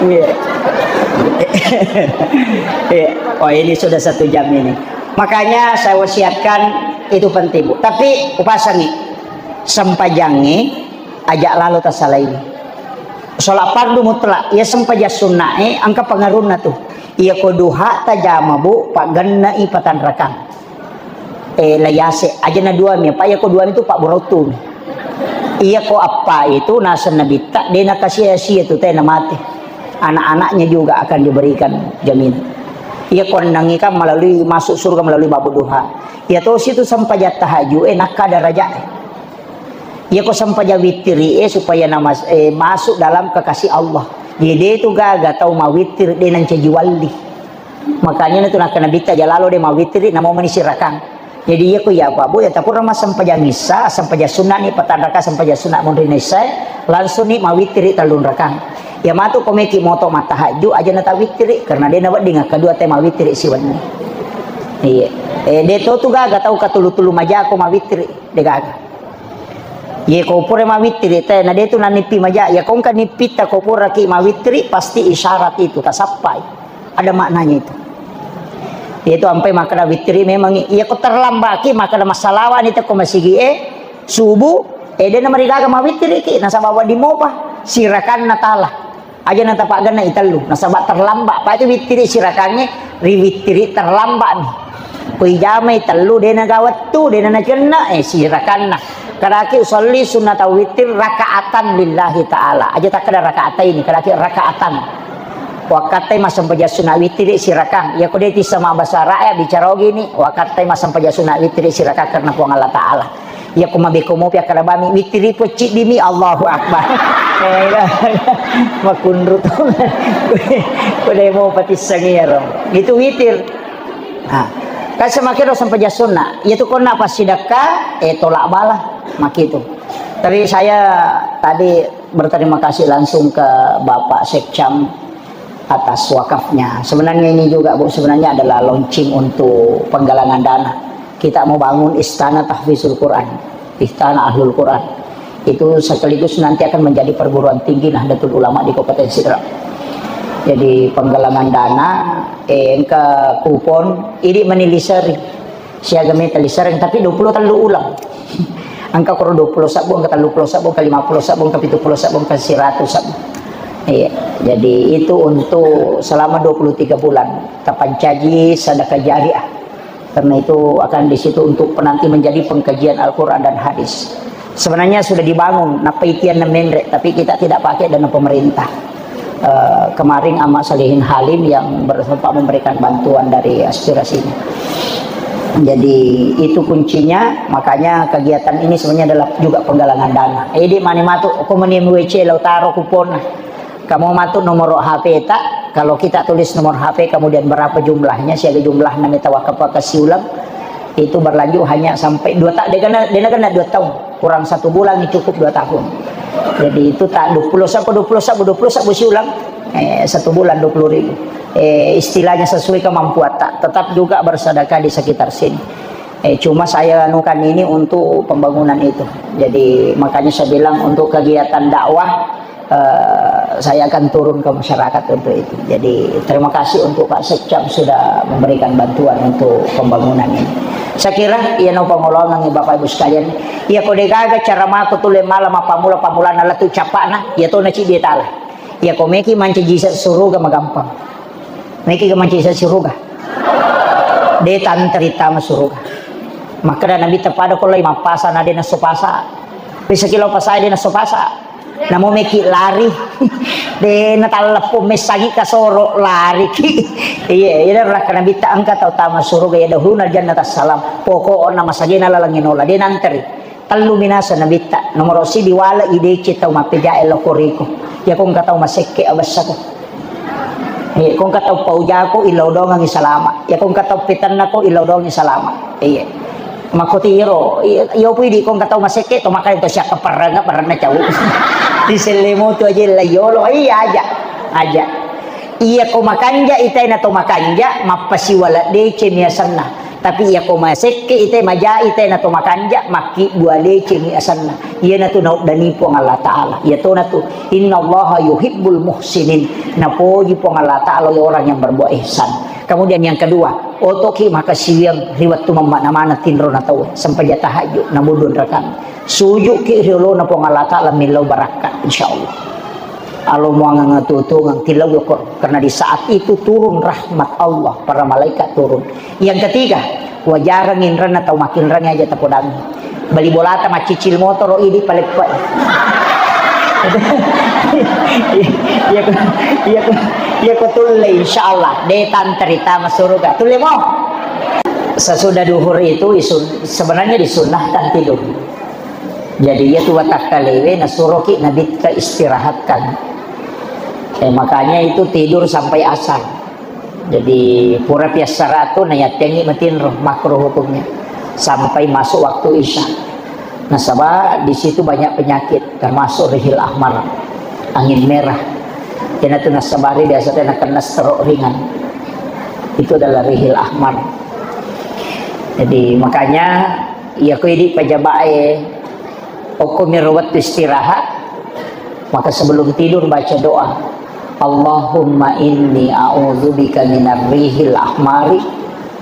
Iya. Iya. Oh, ini sudah satu jam ini. Makanya saya wasiatkan itu penting, Bu. Tapi upasangi, sempajangi aja lalo tasalaini. Sholat fardu mutlak, iya sempajang sunnae engka pengaruhna tu. Iya ko duha tajama, Bu, pagennai patanrakang. Eh, layase, aja na dua mi, apa iya ko dua mi tu pabborottu mi. Iya ko appa itu naseng nabitta, de nakasia-sia tu te na mate. Anak-anaknya juga akan diberikan jaminan. Iya ko ennengi kan melalui masuk surga melalui babu duha. Iya tosi tu sempajang tahajud, eh, nakka darajat. Iya ko sempajang wittiri, eh, supaya namas-, eh, masuk dalam kekasih Allah. Jadi itu gaga tau mawittiri de nancaji walli. Makanya itu nakkeda nabitta aja lalo de mawittiri, namo mani sirakang. Jadi iya ko iya apa, Bu, ya tapura massempajang issa, sempajang sunna ni, patanraka sempajang sunna munri na issa, langsung ni mawittiri tellunrakang. Ya matu ko meki moto mattahajju, aja na tawittiri, karena de nawedding kedua te mawittiri siwenni. Iya. Eh, de to tu gaga tau katulu-tulu majako mawittiri, de gaga. Ye ko pura mawittiri te, na de tu nanippi maja, ya ko engka nippitta ko pura ki mawittiri, pasti isyarat itu tasappai. Ada maknanya itu. Yaitu ampai makkeda wittiri memang, iya ko terlambat ki makkeda massalawa ni te ko masigi e, subuh, eh, de na marigaga mawittiri ki, nasaba wedding mopa, sirakanna tala. Aja na tapaggenna itellu, nasaba terlambat. Pake wittiri sirakangnge, riwittiri terlambat ni. Ko ijamai tellu, de na gawettu, de na nacenna, eh, sirakanna. Kadaki usolli sunnata wittir rakaatan lillahi ta'ala. Aja takkeda rakaataini, kadaki rakaatan. Wakkattai massempajang sunna wittiri sirakang. Iya ko de tissa mabbasa Arab, ya bicara ogini, wakkattai massempajang sunna wittiri sirakang karena Puang Allah Ta'ala. Iya ko mabeko mopi akkada bami, wittiri pecciddimi, Allahu Akbar. Makunru tu. Ko de mo patissangi iyaro. Itu witir. Nah, kan semakin ro sempajang sunna. Iya tu konna passidekka, eh, tolak bala. Makitu. Tapi saya tadi berterima kasih langsung ke Bapak Sekcam atas wakafnya. Sebenarnya ini juga, Bu, sebenarnya adalah launching untuk penggalangan dana. Kita mau bangun istana tahfizul Quran, istana ahlul Quran. Itu sekaligus nanti akan menjadi perguruan tinggi Nahdlatul Ulama di Kabupaten Sidrap. Jadi penggalangan dana, eh, engka kupon, idi mani liseri. Siaga meta liseri, tapi dua puluh tellu uleng. Engka koro dua puluh sabbu, engka tellu puluh sabbu, engka lima puluh sabbu, engka pitu puluh sabbu, engka siratu sabbu. Iya, jadi itu untuk selama dua puluh tiga bulan. Tapancaji sedekah jariah. Karena itu akan di situ untuk nanti menjadi pengkajian Al-Quran dan hadis. Sebenarnya sudah dibangun, nappa itianna menre, tapi kita tidak pakai dana pemerintah. Eh, kemarin Ahmad Salihin Halim yang ber-, sempat memberikan bantuan dari aspirasinya. Jadi itu kuncinya, makanya kegiatan ini sebenarnya adalah juga penggalangan dana. Jadi mani matu, ko meni M W C lo taro kupon. Kamu matu nomor H P ta, kalau kita tulis nomor H P kemudian berapa jumlahnya, siaga jumlah nami tawakaf ke siulang, itu berlanjut hanya sampai dua ta-, dia kena, dia kena dua tahun, kurang satu bulan ini cukup dua tahun. Jadi itu tak dua puluh sabbu, dua puluh sabbu, dua puluh sabbu siulang, eh, satu bulan dua puluh ribu. Eh, istilahnya sesuai kemampuan tak, tetap juga bersedekah di sekitar sini. Eh, cuma saya anukan ini untuk pembangunan itu. Jadi, makanya saya bilang untuk kegiatan dakwah, eh, saya akan turun ke masyarakat untuk itu. Jadi, terima kasih untuk Pak Sekcam sudah memberikan bantuan untuk pembangunan ini. Saya kira, iya no pangolongan Bapak Ibu sekalian. Iya ko degaga cara mako tule malam apa mula pamulana latu capakna, iya to na cidi tala. Iya ko meki mancaji suruga magampang. Meki ga mancaji suruga. De tanteri tama suruga. Makkeda Nabi, "Tapada ko lai mappasa na de nasso pasa. Bisa kilo pasa de nasso pasa. Namo meki lari." De natalleppo messangi kasoro lari ki. Iya, iya, rakka Nabi ta engka tau tama suruga ya dahuna jannata salam. Pokokna masagena laleng inola. De nanteri. Tellu minasa Nabitta, nomoro sidi wala ideceng tau mappejae lao koriko. Iya ko engka tau masekke abessako. Iya, ko engka tau paujako illau dongangi salama. Iya, ko engka tau petennako illau dongangi salama. Iya. Makkotiro, iya, iya pui di ko engka tau masekke to makkeda to siakka perrenga, perrenna cau. Diselle motu aja la yolo. Iya aja. Aja. Iya ko makanja ita na to makanja, mappasiwala deceng mi asenna. Tapi iya ko masekke ita maja ita na to makanja, makkibbu deceng mi asenna. Iya na tu nauddani Puang Allah Ta'ala. Iya to na tu, innallaha yuhibbul muhsinin. Napoji Puang Allah Ta'ala orang yang berbuat ihsan. Kemudian yang kedua, otoki makasiwiang ri wettu mamma namana tinro na tau, sempajang tahajud, na mudun rakang. Sujuki riolona Puang Allah Ta'ala millau barakka, insyaallah. Alo muangang atutungang tilau yoko. Karena di saat itu turun rahmat Allah, para malaikat turun. Yang ketiga, wajarang inranna tau makinrang aja tapodangi. Bali bolata maccicil motoro idi paleppe. Iya ko, iya ko, iya ko tulle insyaallah. De tantri tama suruga. Tulle mo. Sesudah duhur itu isun, sebenarnya disunnahkan tidur. Jadi, iya tu watakkalewe nasuroki Nabitta istirahatkan. Eh, makanya itu tidur sampai asar. Jadi, pura piassara tu nayattengi matinro, makruh hukumnya. Sampai masuk waktu isya. Nasaba di situ banyak penyakit, termasuk rihil ahmar, angin merah. Kena tu nasabari biasa tena kena stroke ringan. Itu adalah rihil ahmar. Jadi, makanya, iya ko idi pajabae, okko miro wettu istirahat, maka sebelum tidur baca doa, "Allahumma inni a'udzubika minar rihil ahmari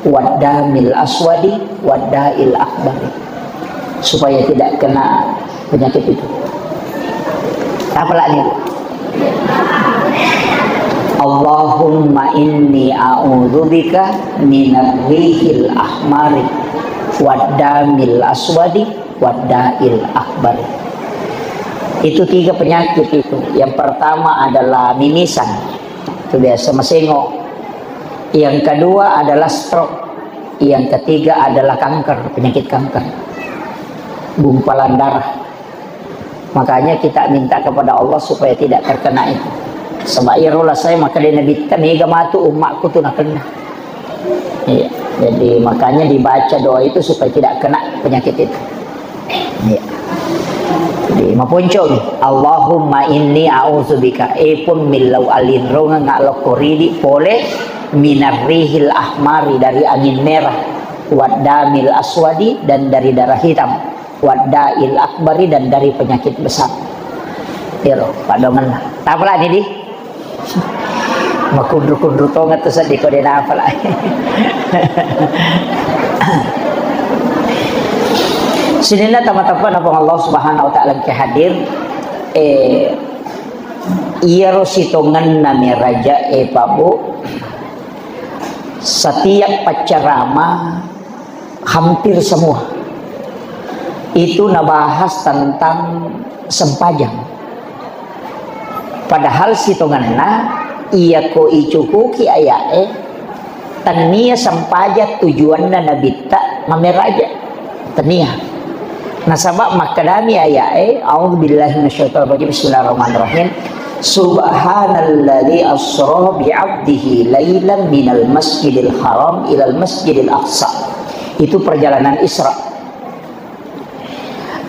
waddamil aswadi waddail akbari." Supaya tidak kena penyakit itu. Apa lagi? "Allahumma inni a'udzubika minar rihil ahmari waddamil aswadi waddail akbari." Itu tiga penyakit itu. Yang pertama adalah mimisan. Itu biasa masengo. Yang kedua adalah stroke. Yang ketiga adalah kanker, penyakit kanker. Gumpalan darah. Makanya kita minta kepada Allah supaya tidak terkena itu. Sebab iya rola saya maka dia Nabi kita mega matu umatku tu nakena. Iya. Jadi makanya dibaca doa itu supaya tidak kena penyakit itu. Iya. Jadi maponcong, "Allahumma inni a'udzubika." Eh pun millau alinrongeng lokko ridi pole minar rihil ahmari, dari angin merah, waddamil aswadi, dan dari darah hitam, waddail akbari, dan dari penyakit besar. Iro, padongenna. Tapalani di? Makundru-kundru tonga tu seddi ko de nafala. Sininna tama-tama na Puang Allah Subhanahu wa Ta'ala ke hadir, eh, iyaro sitongenna meraja, eh, Pak Bu, setiap paccarama hampir semua itu nabahas tentang sempajang. Padahal sitongenna, iya ko icukuki aya'e, tania sempajang tujuanna nabitta mameraja. Tania. Nasaba makkedami aya'e, "A'udzubillahi minasyaitonirrajim. Bismillahirrahmanirrahim. Subhanalladzi asra bi'abdihi lailan minal masjidil haram ilal masjidil aqsa." Itu perjalanan Isra.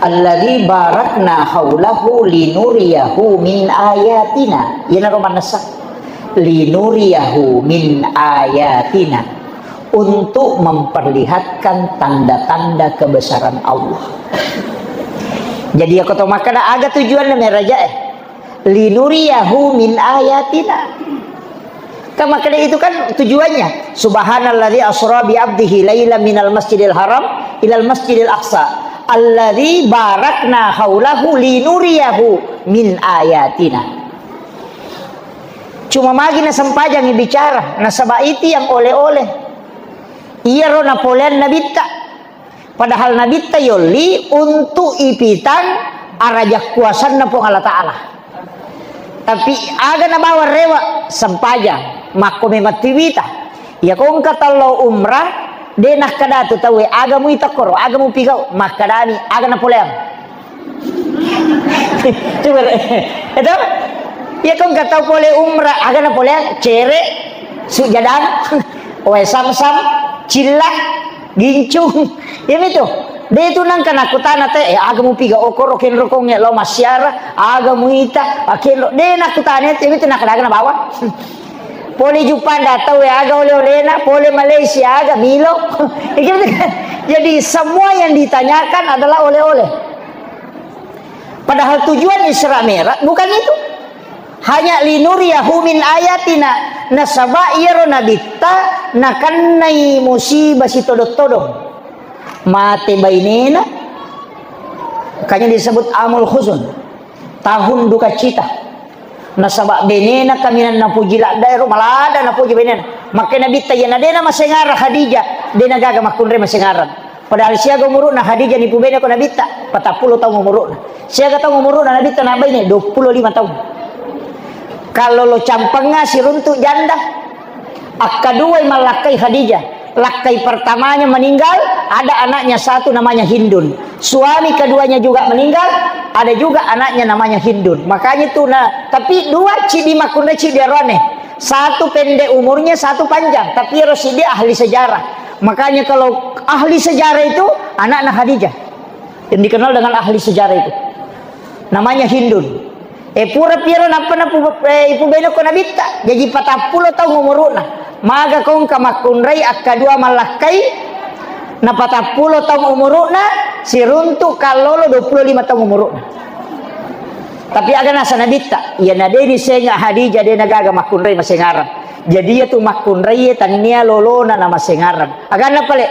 "Alladzi barakna haulahu linuriyahu min ayatina." Iyanaro manessa. "Linuriyahu min ayatina." Untuk memperlihatkan tanda-tanda kebesaran Allah. Jadi, iya ko to makkeda aga tujuanna meraja, eh? "Linuriyahu min ayatina." Kan makkeda itu kan tujuannya. "Subhanalladzi asra bi abdihi lailan minal masjidil haram ilal masjidil aqsa. Alladzi barakna haulahu linuriyahu min ayatina." Cuma magi nasempajangi bicara, nasaba itu yang oleh-oleh. Iyaro napoleang nabitta. Padahal nabitta yolli untuk ipitang araja kuasanna Puang Allah Ta'ala. Tapi aga nabawa rewa sempajang, makko memang tiwita. Iya ko engka tallo umrah, de nakkeda tu tauwe, aga muita koro, aga mupigau, makkedani, aga napoleang. Coba, itu? Iya ko engka tau pole umrah, aga napoleang, cere, sujadang, wae samsam, cilla, gincung. Iya mitu. De tu nangka nakutana te, eh, aga mupiga okoro kenro konge lo masyara, aga muita, akenro. De nakutana te, mitu nakadaga nabawa. Pole Jepang datang, we, aga oleh-olehna, pole Malaysia, aga Milo. Gitu kan? Jadi, semua yang ditanyakan adalah oleh-oleh. Padahal tujuan Isra Mi'raj bukan itu. Hanya linuriyahu min ayatina. Nasaba iyaro nabitta nakennai musibah sitodong-todong. Mate bainena, makanya disebut amul huzun, tahun duka cita. Nasaba benena kaminang napuji laddaero, malada napuji benena. Makkeda Nabitta, iyana dena masengarang Khadijah, dena gaga makkunrai masengarang. Padahal siaga umuru'na Khadijah nipubeneko Nabitta, patappulo taung umuru'na. Siaga taung umuru'na Nabitta nabbaine? Duappulo lima taung. Kalau lo campengnga siruntu janda, akkaduai mallakkai Khadijah. Lakkai pertamanya meninggal, ada anaknya satu namanya Hindun. Suami keduanya juga meninggal, ada juga anaknya namanya Hindun. Makanya itu, nah, tapi dua cidi makkunrai cidi aroane. Satu pendek umurnya, satu panjang. Tapi ero sidi ahli sejarah. Makanya kalau ahli sejarah itu anaknya Khadijah. Yang dikenal dengan ahli sejarah itu. Namanya Hindun. Eh, pura piro nappa napu-, eh, ipubeneko Nabitta. Jaji patappulo taung umuru'na. Maga kongka makkunrai akkadua mallakkai, na patappulo taung umuru'na, siruntu kallolo duappulo lima taung umuru'na. Tapi aga nasa Nabitta, iyana de nisenga Khadijah, de nagaga makkunrai masengarang. Jadi iyatu makkunraie tannia lolona na masengarang. Aganna pale,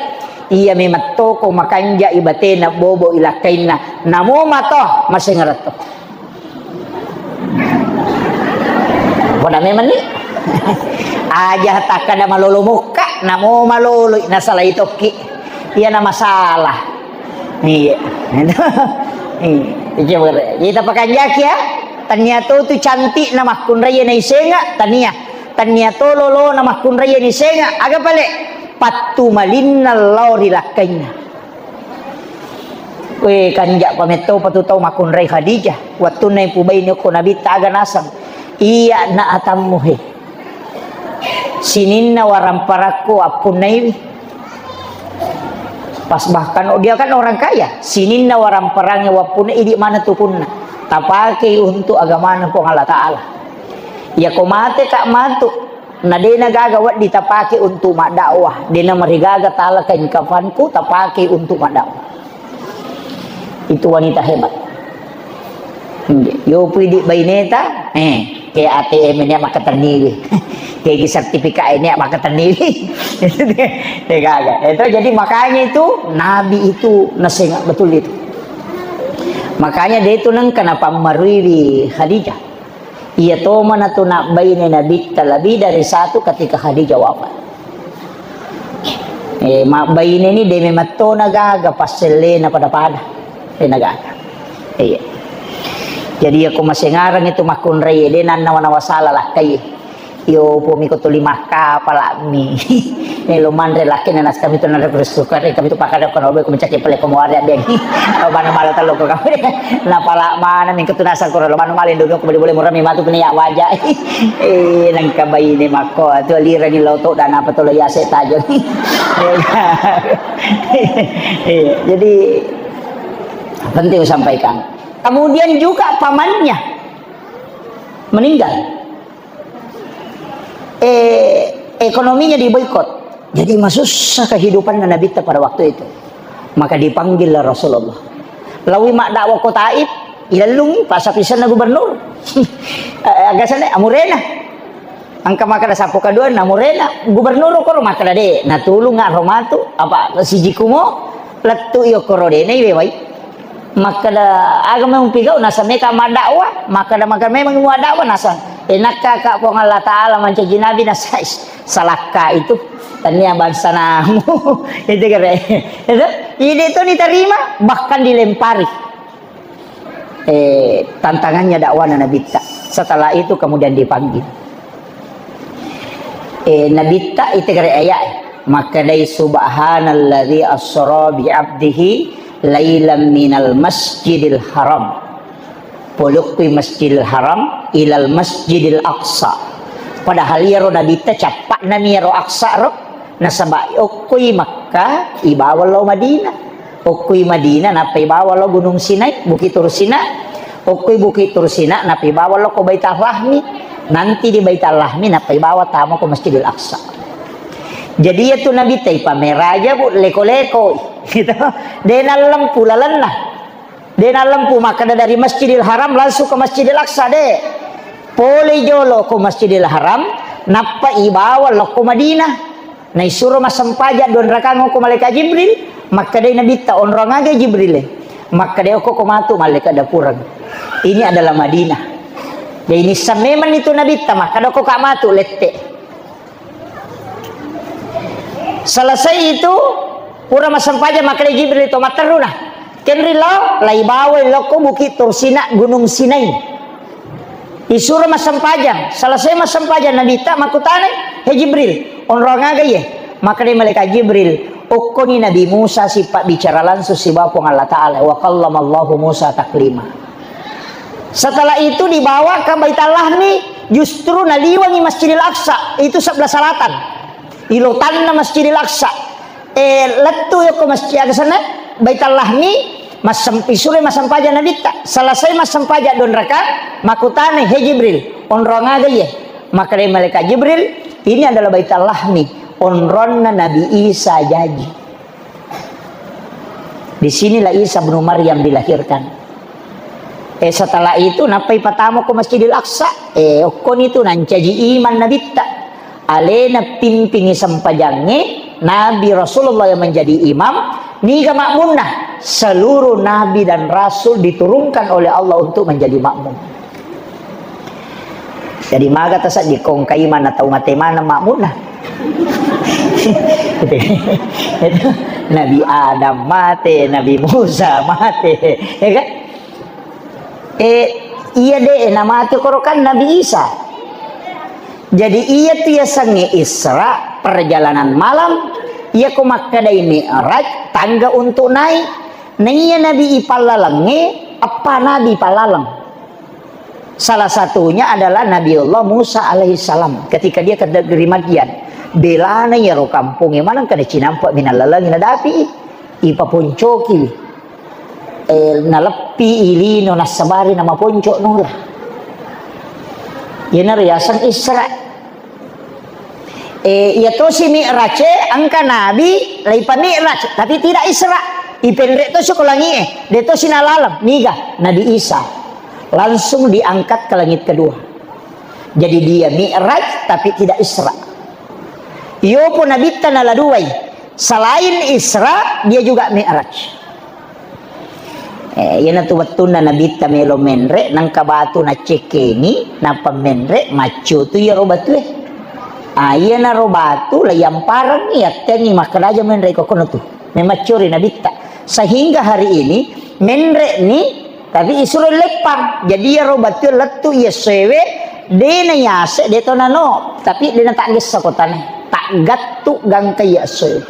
iya memettoko makanja i batena bobo i lakkainna. Namo mato masengarang to. Pada memang ni. Aja takkada malolo mokka, namo malolo i nasalai tokki. Iyana masalah. Iya. Iya. Iya, pakanjaki ya. Tania to tu cantik na makkunrai naisenga, tania. Tania to lolo na makkunrai nisenga, aga pale? Pattu malinna lao ri lakkainna. We, kanja pametto patu tau makkunrai Khadijah. Wattunna ipubaini okko Nabitta aga naseng. Iya na atammu he. Sininna waramparakku appunnaiwi. Pas bahkan, oh, dia kan orang kaya. Sininna waramparangnya wappunna idi mana tukunna. Tapakei untuk agamana Puang Allah Ta'ala. Ya ko mate kak matu. Na dena gaga weddi tapake untuk maddakwah. Dena marigaga tala kain kafanku tapake untuk maddakwah. Itu wanita hebat. Yo pui di baineta, eh, ke A T M ini maka teniwi. Ke sertifikat ini maka teniwi. Itu dia. Dia gaga. Itu jadi makanya itu Nabi itu nasenga betul itu. Makanya dia itu nang kenapa marui Khadijah. Iya tomana tu nabbaine Nabitta lebih dari satu ketika Khadijah wafat. Eh, mabbaine ni de memettona gaga passellena pada-pada. Dena gaga. Iya. Jadi aku masengarang itu makkunrai de nannawa-nawa sala lakkai. Yo pomi ko tuli makkapala mi. Melo manre lakkena nas kami tu nanre kudu sukare kami tu pakada kono be ko mencaki pale ko muare abeng. Bana mala talo ko kami. Na pala mana mingko tu nasang koro lo manu male ndono ko bole-bole murami matu punya waja. Eh, nangka baine makko tu lirani loto dan apa tu lo yase tajo. Eh, jadi penting sampaikan. Kemudian juga pamannya meninggal. Eh, ekonominya diboikot. Jadi masussa kehidupan Nabitta pada waktu itu. Maka dipanggil Rasulullah. Lawi maddakwah ko Taif, ilellungi, pasapisanna gubernur. Eh, agasana, amurena. Engka makkeda sappo kadua, namurena gubernur koro makkeda de, natulung aro matu, apa sijikumo, lettu iyo koro de, naiwewai. Makkeda, aga memang pigau, nasa meka maddakwah, makkeda, makkeda memang muaddakwah, nasa, enakka ka Puang Allah Ta'ala mancaji nabi, nasa, "Ih, salakka itu, tania bangsa namu." Itu kere. Itu, ide itu diterima, bahkan dilempari. Eh, tantangannya dakwahnya Nabitta. Setelah itu kemudian dipanggil. Eh, Nabitta itu kere ayat. Makkedai, "Subhanalladzi asra bi abdihi lailam minal masjidil haram." Polokkui Masjidil Haram ilal Masjidil Aqsa. Padahal iyaro Nabitta cappa'nami iyaro Aqsa ro. Nasaba okkoi Makkah ibawa lao Madinah. Okkoi Madinah nappa ibawa lao Gunung Sinai, Bukit Tur Sina. Okkoi Bukit Tur Sina nappa ibawa lao ko Baitul Rahmi. Nanti di Baitallahmi, nappa ibawa tamo ko Masjidil Aqsa. Jadi, iya tu Nabitta ipameraja, Bu, leko-leko. Gitu. De' nallempu lalenna. De' nallempu makkeda dari Masjidil Haram langsung ke Masjidil Aqsa, de'. Pole jolo ko Masjidil Haram, nappa ibawa lokko Madinah. Naisuro massempajang dua rakang ko Malaikat Jibril, makkedai Nabitta, "Onrong aga Jibril e?" Makkedai, "Okko ko matu Malaikat dapureng. Ini adalah Madinah." Jadi, nisseng memang itu Nabitta, makkeda, "Okko ka matu, lette." Selesai itu, pura massempajang, makkedai Jibril, "To matterru na." Kenri lao, laibawai lokko Bukit Tursina, Gunung Sinai. Isuro massempajang, selesai massempajang Nabitta makkutanai, "He Jibril, onrong aga iye?" Makkedai malaikat Jibril, "Okkoni Nabi Musa sipabbicara langsung sibawa Puang Allah Ta'ala, wa kallamallahu Musa taklima." Setelah itu dibawa ke Baitul Lahmi, justru naliwangi Masjidil Aqsa, itu sebelah selatan. Ilotanna Masjidil Aqsa. Eh, lettu yokko masjid aga senna, Baitul Lahmi, massem-, isuro massempajang Nabitta. Selesai massempajang dua rakang, makkutanai, "He Jibril, onrong aga iye?" Makkedai malaikat Jibril, "Ini adalah Baitul Lahmi, onronna Nabi Isa jaji." Di sinilah Isa bin Maryam dilahirkan. Eh, setelah itu, nappai patamo ko Masjidil Aqsa. Eh, okkoni tu nancaji imam Nabitta. Alena pimpingi sempajangnge, Nabi Rasulullah yang menjadi imam, niga makmunna? Seluruh Nabi dan Rasul diturunkan oleh Allah untuk menjadi makmum. Jadi maga tasaddi kongka imam na tau mate maneng makmunna. Itu Nabi Adam mate, Nabi Musa mate, ya kan? Eh, iya de' namate koro kan Nabi Isa. Jadi iya tu yasengnge Isra, perjalanan malam, iya ko makkedai Mi'raj, tangga untuk naik. Naiya Nabi ipallalengnge, eppa Nabi ipallaleng. Salah satunya adalah Nabiullah Musa alaihissalam ketika dia ke negeri Madian. Belana iyaro kampongnge maneng kada cinampa' minallalengi nadapi, ipaponcoki, eh, naleppi ilino nassabari namaponco nula. Iyanaro yaseng Isra. Eh, iya tosi Mi'raj e, engka Nabi, laipa Mi'raj, tapi tidak Isra. Ipenre' tosi ko langi e, de' tosi nalaleng, niga? Nabi Isa. Langsung diangkat ke langit kedua. Jadi dia Mi'raj, tapi tidak Isra. Iyopo Nabitta nala duai. Selain Isra, dia juga Mi'raj. Eh, iyanatu wettunna Nabitta melo menre', nengka batu naccekkengi, nappa menre', maccu tu iyaro batue. Ah, iyanaro batu la iyampareng, iyattengi, makkeda aja menre' kokkono tu. Memaccuri Nabitta. Sehingga hari ini, menre'ni, tapi isuro leppang. Jadi iyaro batue lettu iya essoewe, de' na yase', de' to nano, tapi de' na taggessa kotane. Taggattu gangka iya essoewe.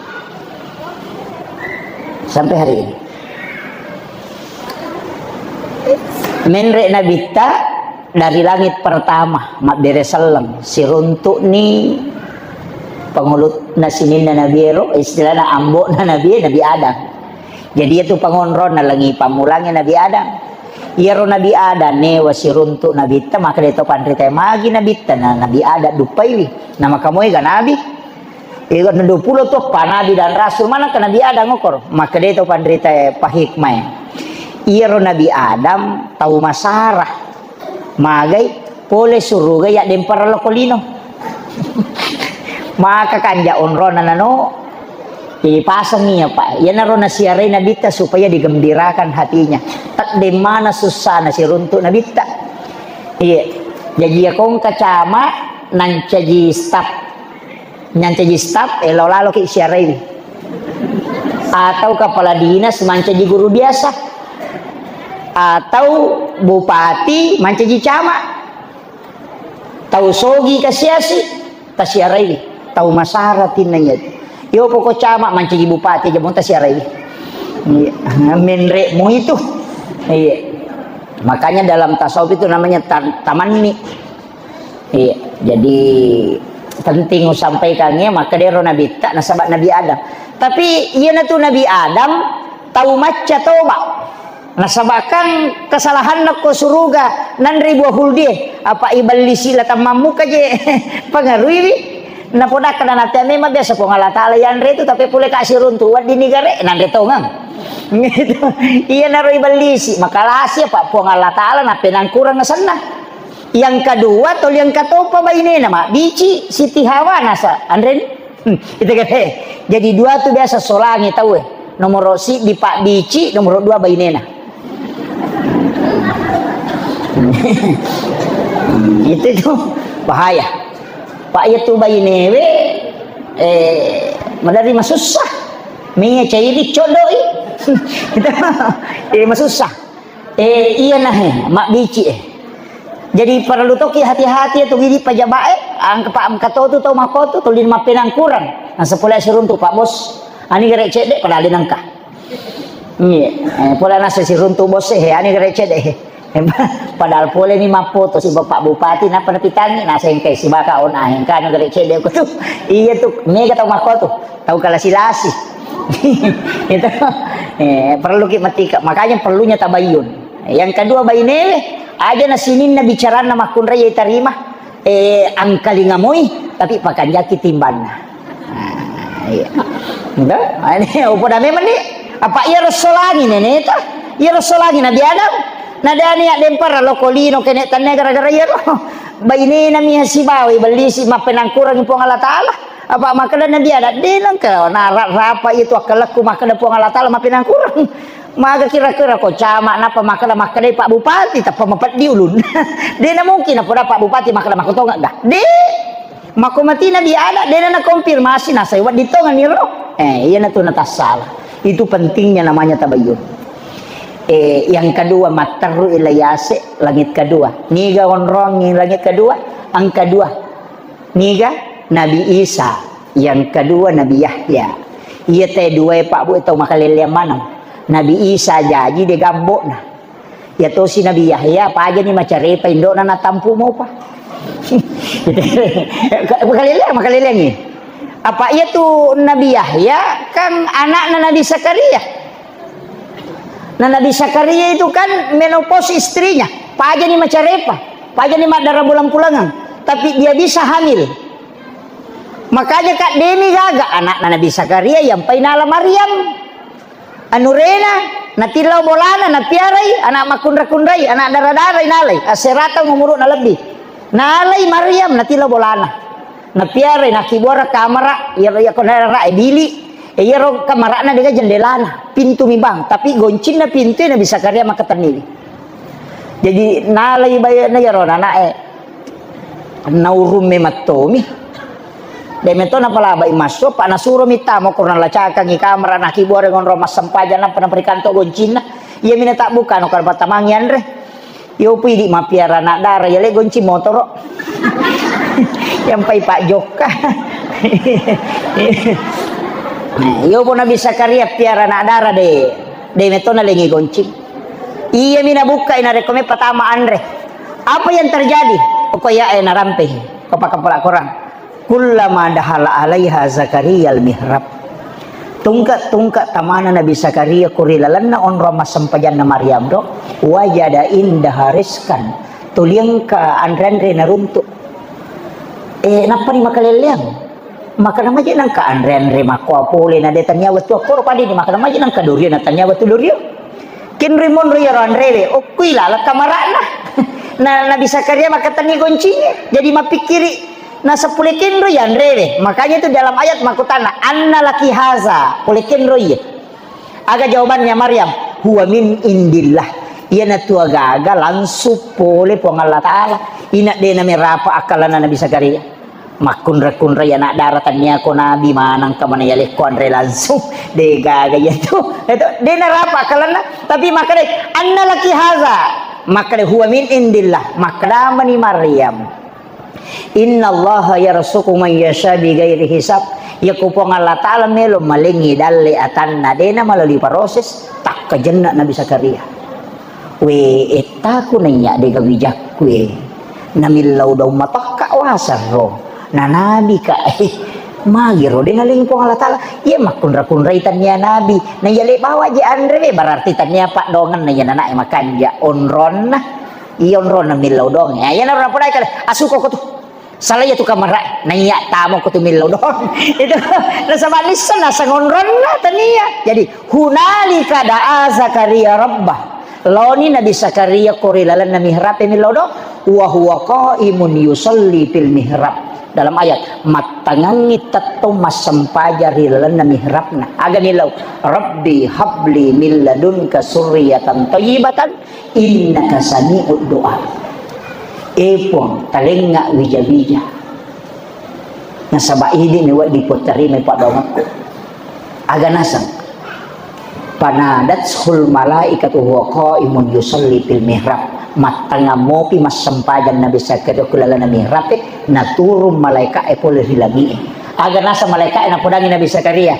Sampai hari ini. Menre' Nabitta dari langit pertama, mabbere selleng, siruntu'ni pangulunna sininna Nabi ero, istilahna ambo'na Nabi, Nabi Adam. Jadi itu pangonronna langi pammulangi Nabi Adam. Iyaro Nabi Adam newa siruntu' Nabitta, maka de' to panrita magi Nabitta, na Nabi Adam duppaiwi. Na maka moega Nabi. Ega na dua pulo tu pa nabi dan rasul, maneng ka Nabi Adam okoro? Maka de' to panrita pahikmai. Iyaro Nabi Adam tau masara. Magai pole suruga ya dempara loko lino. Maka kanja onrona nano. Jadi pasang iya, Pak. Iyanaro nasiarai Nabitta supaya digembirakan hatinya. Tak de' mana susah nasiruntu' Nabitta. Iya. Jadi ya kongka cama nancaji staf. Nyancaji staf, eh, lao laloki siaraiwi. Atau kepala dinas mancaji guru biasa. Atau bupati mancaji camat. Tau sogi kasiasi, tasiaraiwi. Tau masara tinna iya tu. Yo poko camat mancaji bupati aja mau tasiaraiwi. Iya, menre'mu itu. Iya. Makanya dalam tasawuf itu namanya tan-, tamanni. Iya, jadi penting usampaikan ya, maka dero Nabitta, nasaba Nabi Adam. Tapi iyanatu Nabi Adam tau macca toba. Nasaba kan kesalahanna ko suruga nanre buah huldie, apa iballisi la tammammuka je pengaruiwi. Napodakka na natea memang biasa Puang Allah Taala yanre tu, tapi pole ka siruntu wedding nigare nanre tongeng. Gitu. Iya naro iballisi, makalasi apa Puang Allah Taala napenangkurang senna. Yang kedua, toli engka topa bainena mabbici Siti Hawa nasa anren. Hmm, itu kan, eh, jadi dua tu biasa solangi tau, eh. Nomoro siddi pabbici, nomoro dua bainena. Hmm, itu tu bahaya. Pak, iya tu bainewe, eh, madari masussa. Mie cairi codoi. Itu, eh, masussa. Eh, iya nah, eh, mabbici, eh. Jadi perlu toki hati-hati tu gidi pajabae, angka pa angka to tu tau makotu, tuli mappenangkurang. Nasa pole siruntu Pak Bos. Ani gare cedde padahal nengka. Iya, eh, pole nasa siruntu bos, eh, ani gare cedde, eh. Padahal pole ni mappoto si Bapak Bupati, napa napitangi, nasa engkai si baka on, ah, engka anu gare cedde ko tu. Iya tu, mega tau makotu. Tau kalasi-lasi. Itu, eh, perlu ki matika. Makanya perlunya tabayyun. Yang kedua, bainewe, aja na sininna bicaranna makkunrai tarima, eh, angkalinga moi, tapi pakanjaki timbanna. Nah, iya. Udah, ini upoda memang ni. Apa iya ressolangi neneta? Iya ressolangi Nabi Adam. Nadani addempara loko lino kene tanne gara-gara iya ro. Bainena miha sibawa ibellisi mappenangkurangi Puang Allah Taala. Apa makkeda Nabi Adam, de nengka na ra-, rapa itu akkalekku makkeda Puang Allah Taala mappenangkurang. Maga kira-kira ko camat napa makkeda, makkedai Pak Bupati tappa mapeddi ulun. De na mungkin napoda Pak Bupati makkeda makko tonga ga. De. Makko mati Nabi Adam, de na nakonfirmasi nasai wedding tonga niro. Eh, iya natu natassala. Itu pentingnya namanya tabayyun. Eh, yang kedua, matteru ila yase langit kedua. Niga onrong langit kedua? Angka dua. Niga? Nabi Isa. Yang kedua Nabi Yahya. Iya te dua e Pak Bu tau makalelleang maneng. Nabi Isa jaji de gambokna. Ya tosi Nabi Yahya pajani macarepa indokna natampu mopa. Makalelleang, makalelleangi. Apa iya tu Nabi Yahya kan anakna Nabi Zakaria. Nah, Nabi Zakaria itu kan menopause istrinya, pajani macarepa, pajani maddara bulan pulangan, tapi dia bisa hamil. Makanya kak demi gaga anakna Nabi Zakaria yang painala Maryam. Anurena, natillau bolana, napiarai, anak makkunra-kunrai, anak dara-darai nalai, asserata umuruna lebbi. Nalai Maryam, natillau bolana. Napiarai, nakibuara kamara, iya, iya, kona rara, eh, bili. Eh, iyaro kamara'na dega jendelana, pintu mi bang, tapi goncinna pintu Nabi Zakaria makkatenniwi. Jadi nalai bayana iyaro ana'e, naurung memattomi. De metto napalabai massu, pa nasuro mittamo, ko nalacakangi kamara, nakibuare ngonro massempajang, nappa naparikanto goncinna. Iya mina tabbuka, no kan patamangi anre. Yopi idi mappiara anak dara, yale gonci motoro. Yampai Pak Jokka. Yopo Nabi Zakaria piara anak dara de, de metona lengi gonci. Iya mina bukka ina rekome patama anre. Apa yang terjadi? Pokok ya, eh, narampe. Ko pakapala korang. Kullama dahala alaiha Zakaria al-mihrab. Tungke-tungke tamana Nabi Zakaria ko ri lalenna onrong massempajanna Maryam do, wajada indaha rizqan. Tuli engka anre-anre naruntuk. Eh, nappani makalelleang. Makkeda maje nengka anre-anre makkoa pole na de tania wettu akkoro padini, makkeda maje nengka dorio na tania wettu dorio. Kenri monro iyaro anrewe, okkui laleng kamara'na. Na Nabi Zakaria makkatenni goncingnge, jadi mappikkiri naseng pole kenro iya anrewe. Makanya itu dalam ayat makkutana, "Anna laki haza?" Pole kenro iye. Aga jawabannya Maryam? "Huwa min indillah." Iyanatu agaga langsung pole Puang Allah Ta'ala. Ina de namerapa akkalana Nabi Zakaria. Makkunra-kunrai anak dara tania ko nabi manang ka mana yalekko anre langsung. De gaga iya tu. Itu de narapa akkalana, tapi makkeda, "Anna laki haza?" Makkeda, "Huwa min indillah." Makkeda mani Maryam, "Innallaha yarzuqu man yasha bi ghairi hisab." Iya ko Puang Allah Ta'ala melo malengi dalle atanna, de na malalui proses, takkajenna Nabi Zakaria. We, ettaku naiya de gawi jakkue. Namillau daung matakka wasarro. Nanabika, eh, Magiro de nalengi Puang Allah Ta'ala. Iya makkunra-kunrai tania nabi. Na iya le bawa je anre we, berarti tania paddoangenna iya nana e makanja onronna. Iya onronna millau doang. Ya, iya naro napodai kale. Asuko ko tu. Salah iya tu kamara. Na iya tamo ko tu millau doang. Itu nasaba nissa nasang onronna tania. Jadi hunalika da'a Zakaria rabbah. Laoni Nabi Zakaria ko ri lalenna mihrab e millau do, wa huwa qaimun yusalli fil mihrab. Dalam ayat, mattangangngi tettong massempajang ri lalenna mihrabna. Aga millau, "Rabbi habli min ladunka surriyatan thayyibatan innaka sami'ud du'a." E Puang, talengnga wija-wija. Nasaba idi mi wedding potterima paddoangekku. Aga naseng. Fanadathul malaikatu huwa qaimun yusalli fil mihrab. Mattangammopi massempajang Nabi Zakaria ku lalenna mihrab e, naturung malaika e pole ri langi e. Aga naseng malaika e napodangi Nabi Zakaria,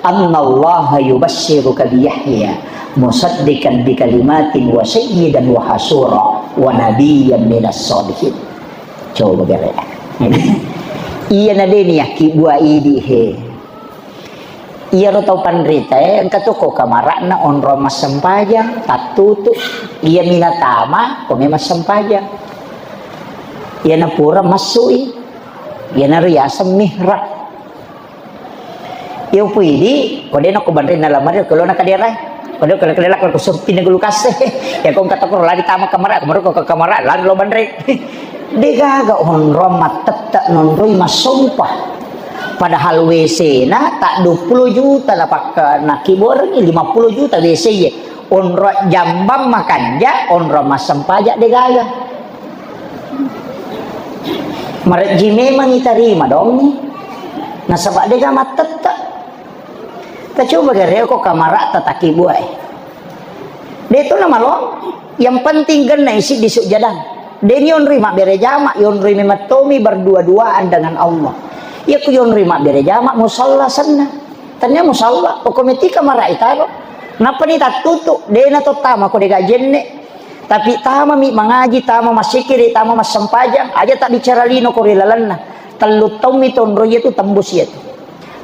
"Annallaha yubassyiruka bi Yahya musaddiqan bi kalimatin wa sayyidan wa hasura wa nabiyyan minas sholihin." Coba gare. Iya na de ni yakki bua idi he. Iyaro tau panrita e engka to ko kamara'na onrong massempajang, tattutu. Iya mi natama ko me massempajang. Iya na pura massui. Iya na riaseng mihrab. Iya upu idi, ko de na ko banre na lamari ko lo na kadera. Ko de ko kadera ko surti na gulu kase. Ya ko engka to ko lari tama kamara, kamara ko kamara lari lo banre. De gaga onrong mattette nonroi massompa. Padahal W C-na tak dua puluh juta na pakka nakiborengi lima puluh juta W C ye. Onrong jambang makanja, onrong massempajang de gaga. Marejji memang itarima dong. Nasaba de gaga mattette. Tacoba gare ko kamara ta takibuai. De tu na malong. Yang penting genna isi di sujadang. De ni onri mabbere jama, yonri memettomi berdua-duaan dengan Allah. Iya ku yonri mabbere jama musalla senna. Tania musalla, pokok metika mara itaro. Napa ni tattutu, de na to tama ko de gajenne. Tapi tama mi mangaji, tama masikiri, tama massempajang, aja tak bicara lino ko ri lalenna. Tellu taung mi tonro iya tu tembus iya tu.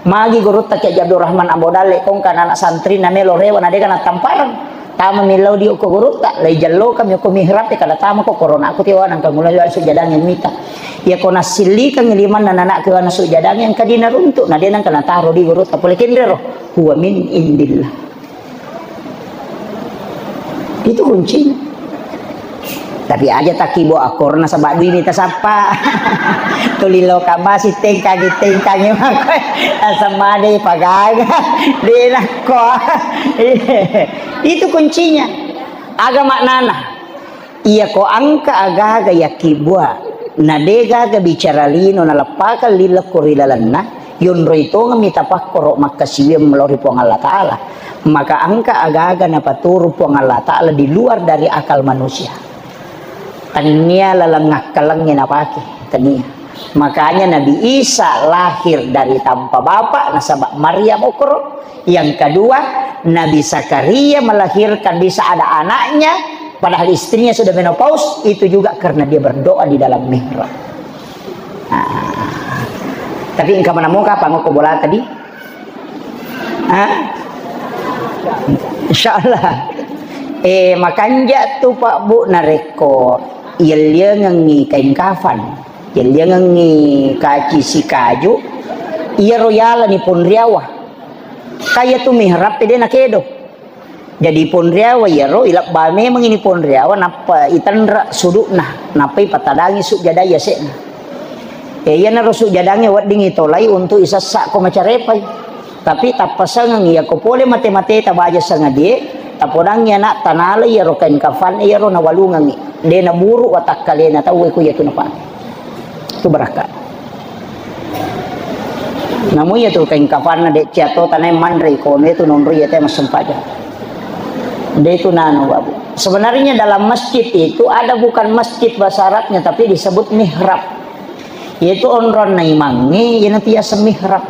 Magi gurutta Kiai Abdurrahman Ambo Dalle, kongka anak santri na melo rewa na deka na tamparang. Tama mi lao di okko gurutta, lai jallo kami okko mihrab e kada tama ko corona aku tiwa nang kangula jual sujadang yang mita. Ya ko nasillikang liman na anak ke wana sujadang yang kadina runtuk, na dena kana taro di gurutta pole kenrero. Huwa min indillah. Itu kuncinya. Tapi aja takibo akorna saba dui mita sappa. Tuli lo kambasi tengkangi tengkangi mako. Asam made pagaga. Denakko. Itu kuncinya. Aga maknana. Iya ko angka agaga yakkibua, na de gaga bicara lino na leppakang lilekko ri lalenna, yonroi tongeng mi tapakkoro makkasiwiang lao ri Puang Allah Ta'ala. Maka angka agaga napaturu Puang Allah Ta'ala di luar dari akal manusia. Tania laleng akkalengnge napake, tania. Makanya Nabi Isa lahir dari tanpa bapak, nasaba Maryam okoro. Yang kedua, Nabi Zakaria melahirkan bisa ada anaknya, padahal istrinya sudah menopause, itu juga karena dia berdoa di dalam mihrab. Nah, tapi engka mana mau kapang ko bola tadi? Hah? Insya Allah. Eh, makanja tu Pak Bu narekko yelliangengi kain kafan, yelliangengi kaci sikaju, iyaro yalani ponriawa. Kaya tu mihrab pede na kedo. Jadi ponriawa iyaro ilebba memang ini ponriawa nappa itenra sudukna, nappa ipatadangi sujadai yase'na. E, iyanaro sujadangnge wedding itolai untuk isessa ko macarepai. Tapi tappasengeng iya ko pole mate-mate tabaja sangadie, tapodangi anak tanala iyaro kain kafan iyaro nawalungengi. De naburu watakkalena tau ko iya tu napake. Itu barakka. Namu iya tu kain kafanna de ciato tanai manre kono itu nonro iya te massempajang. De itu nanu babu. Sebenarnya dalam masjid itu ada bukan masjid bahasa Arabnya tapi disebut mihrab. Yaitu onronna imangnge, iyana tiasa mihrab.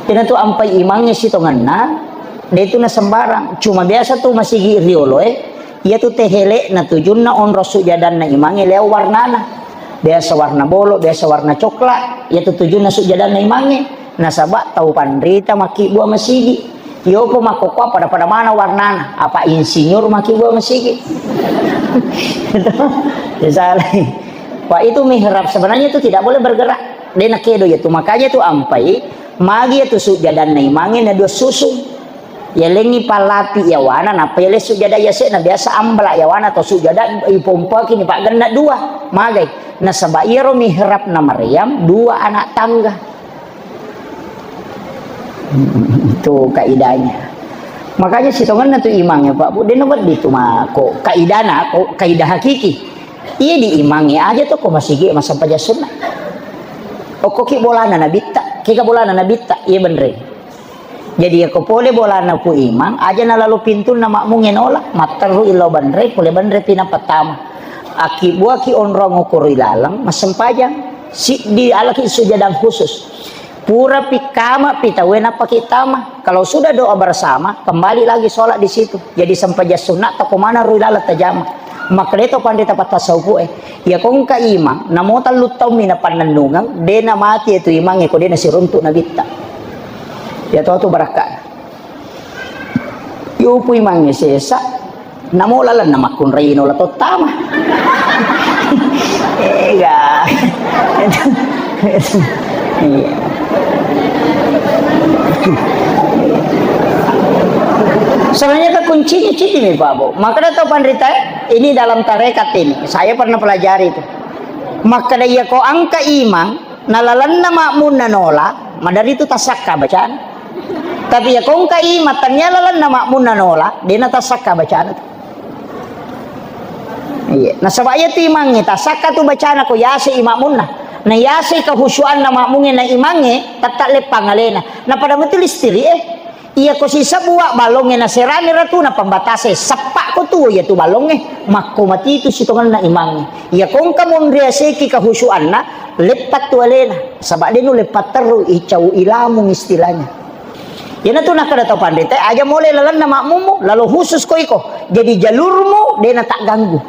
Iyana tu ampai imangnge sitongenna, de itu na sembarang. Cuma biasa tu masigi rioloe, iya tu tehelekna tujunna onro sujadanna imangnge leo warnana. Biasa warna bolo, biasa warna coklat, iyatu tujunna sujjadanna imangnge. Nasaba tau panrita makkibbua masigi. Iyoko makkokkoe pada-pada mana warnana, apa insinyur makkibbua masigi. Itu, ya salah. Pak, itu mihrab sebenarnya itu tidak boleh bergerak. De nakedo iyatu. Makanya itu ampai, magi iyatu sujjadanna imangnge na dua susung. Yalengngi pallapi yawana, nappa yaleng sujada yase'na, biasa ambala yawana to sujada, ipompaki ni paggenna dua, magai. Nasaba iyaro mihrabna Maryam dua anak tangga. Itu kaidahnya. Makanya sitongenna tu imangnge, Pak Bu, de nawedding tu mako kaidahna, ko kaidah hakiki. Iya di imangnge aja to ko masigi massempajang sunna. Okkoki bolana nabitta, kega bolana nabitta, iya benre. Jadi, iyako pole bolana ku imang, aja nalalo pintunna makmungnge nola, matterru illau banre, pole banre pi napattama. Akkibbuaki onrong okoro ilaleng, massempajang, siddi alaki sujadang khusus. Pura pi kama pi tauwe nappaki tama. Kalau sudah doa bersama, kembali lagi sholat di situ. Jadi, sempajang sunna tako mana ru ilaleng tajama. Makkeda to panrita pattasawufu e, iyako engka imang, namo tellu taummi napannennungeng, de namati itu imangnge ko de nasiruntu nabitta. Iya to tu barakka. Yupu imangnge sesa, namo lalenna makkunrai nola tottama. Ega. Iya. Sebenarnya kan kuncinya citi nih, Pak Bu. Makkeda to panrita, ini dalam tarekat ini. Saya pernah pelajari itu. Makkeda iyako engka imang, nalalenna makmunna nola, madari itu tassakka bacana. Tapi iyako engka imang tania lalenna makmunna nola, de natassakka bacana tu. Iya. Nasaba iyatu imangnge tassakka tu bacana ko yase i makmunna. Na yase i kehusuanna makmungnge na imangnge, tetta leppang alena. Na pada metu listiri e. Iyako sisebbu wa balongnge naserani ratuna pambatase, seppa ko tuo iyatu balongnge, makko mati tu sitongenna imangnge. Iyako engka monri aseki kehusuanna, leppa tu alena. Saba de nuleppa terru, icau ilamung istilahnya. Iyanatu nakkeda tau panrita, aja mole lalenna makmummu, lalo khusus ko iko. Jadi jalurmu de natagganggu.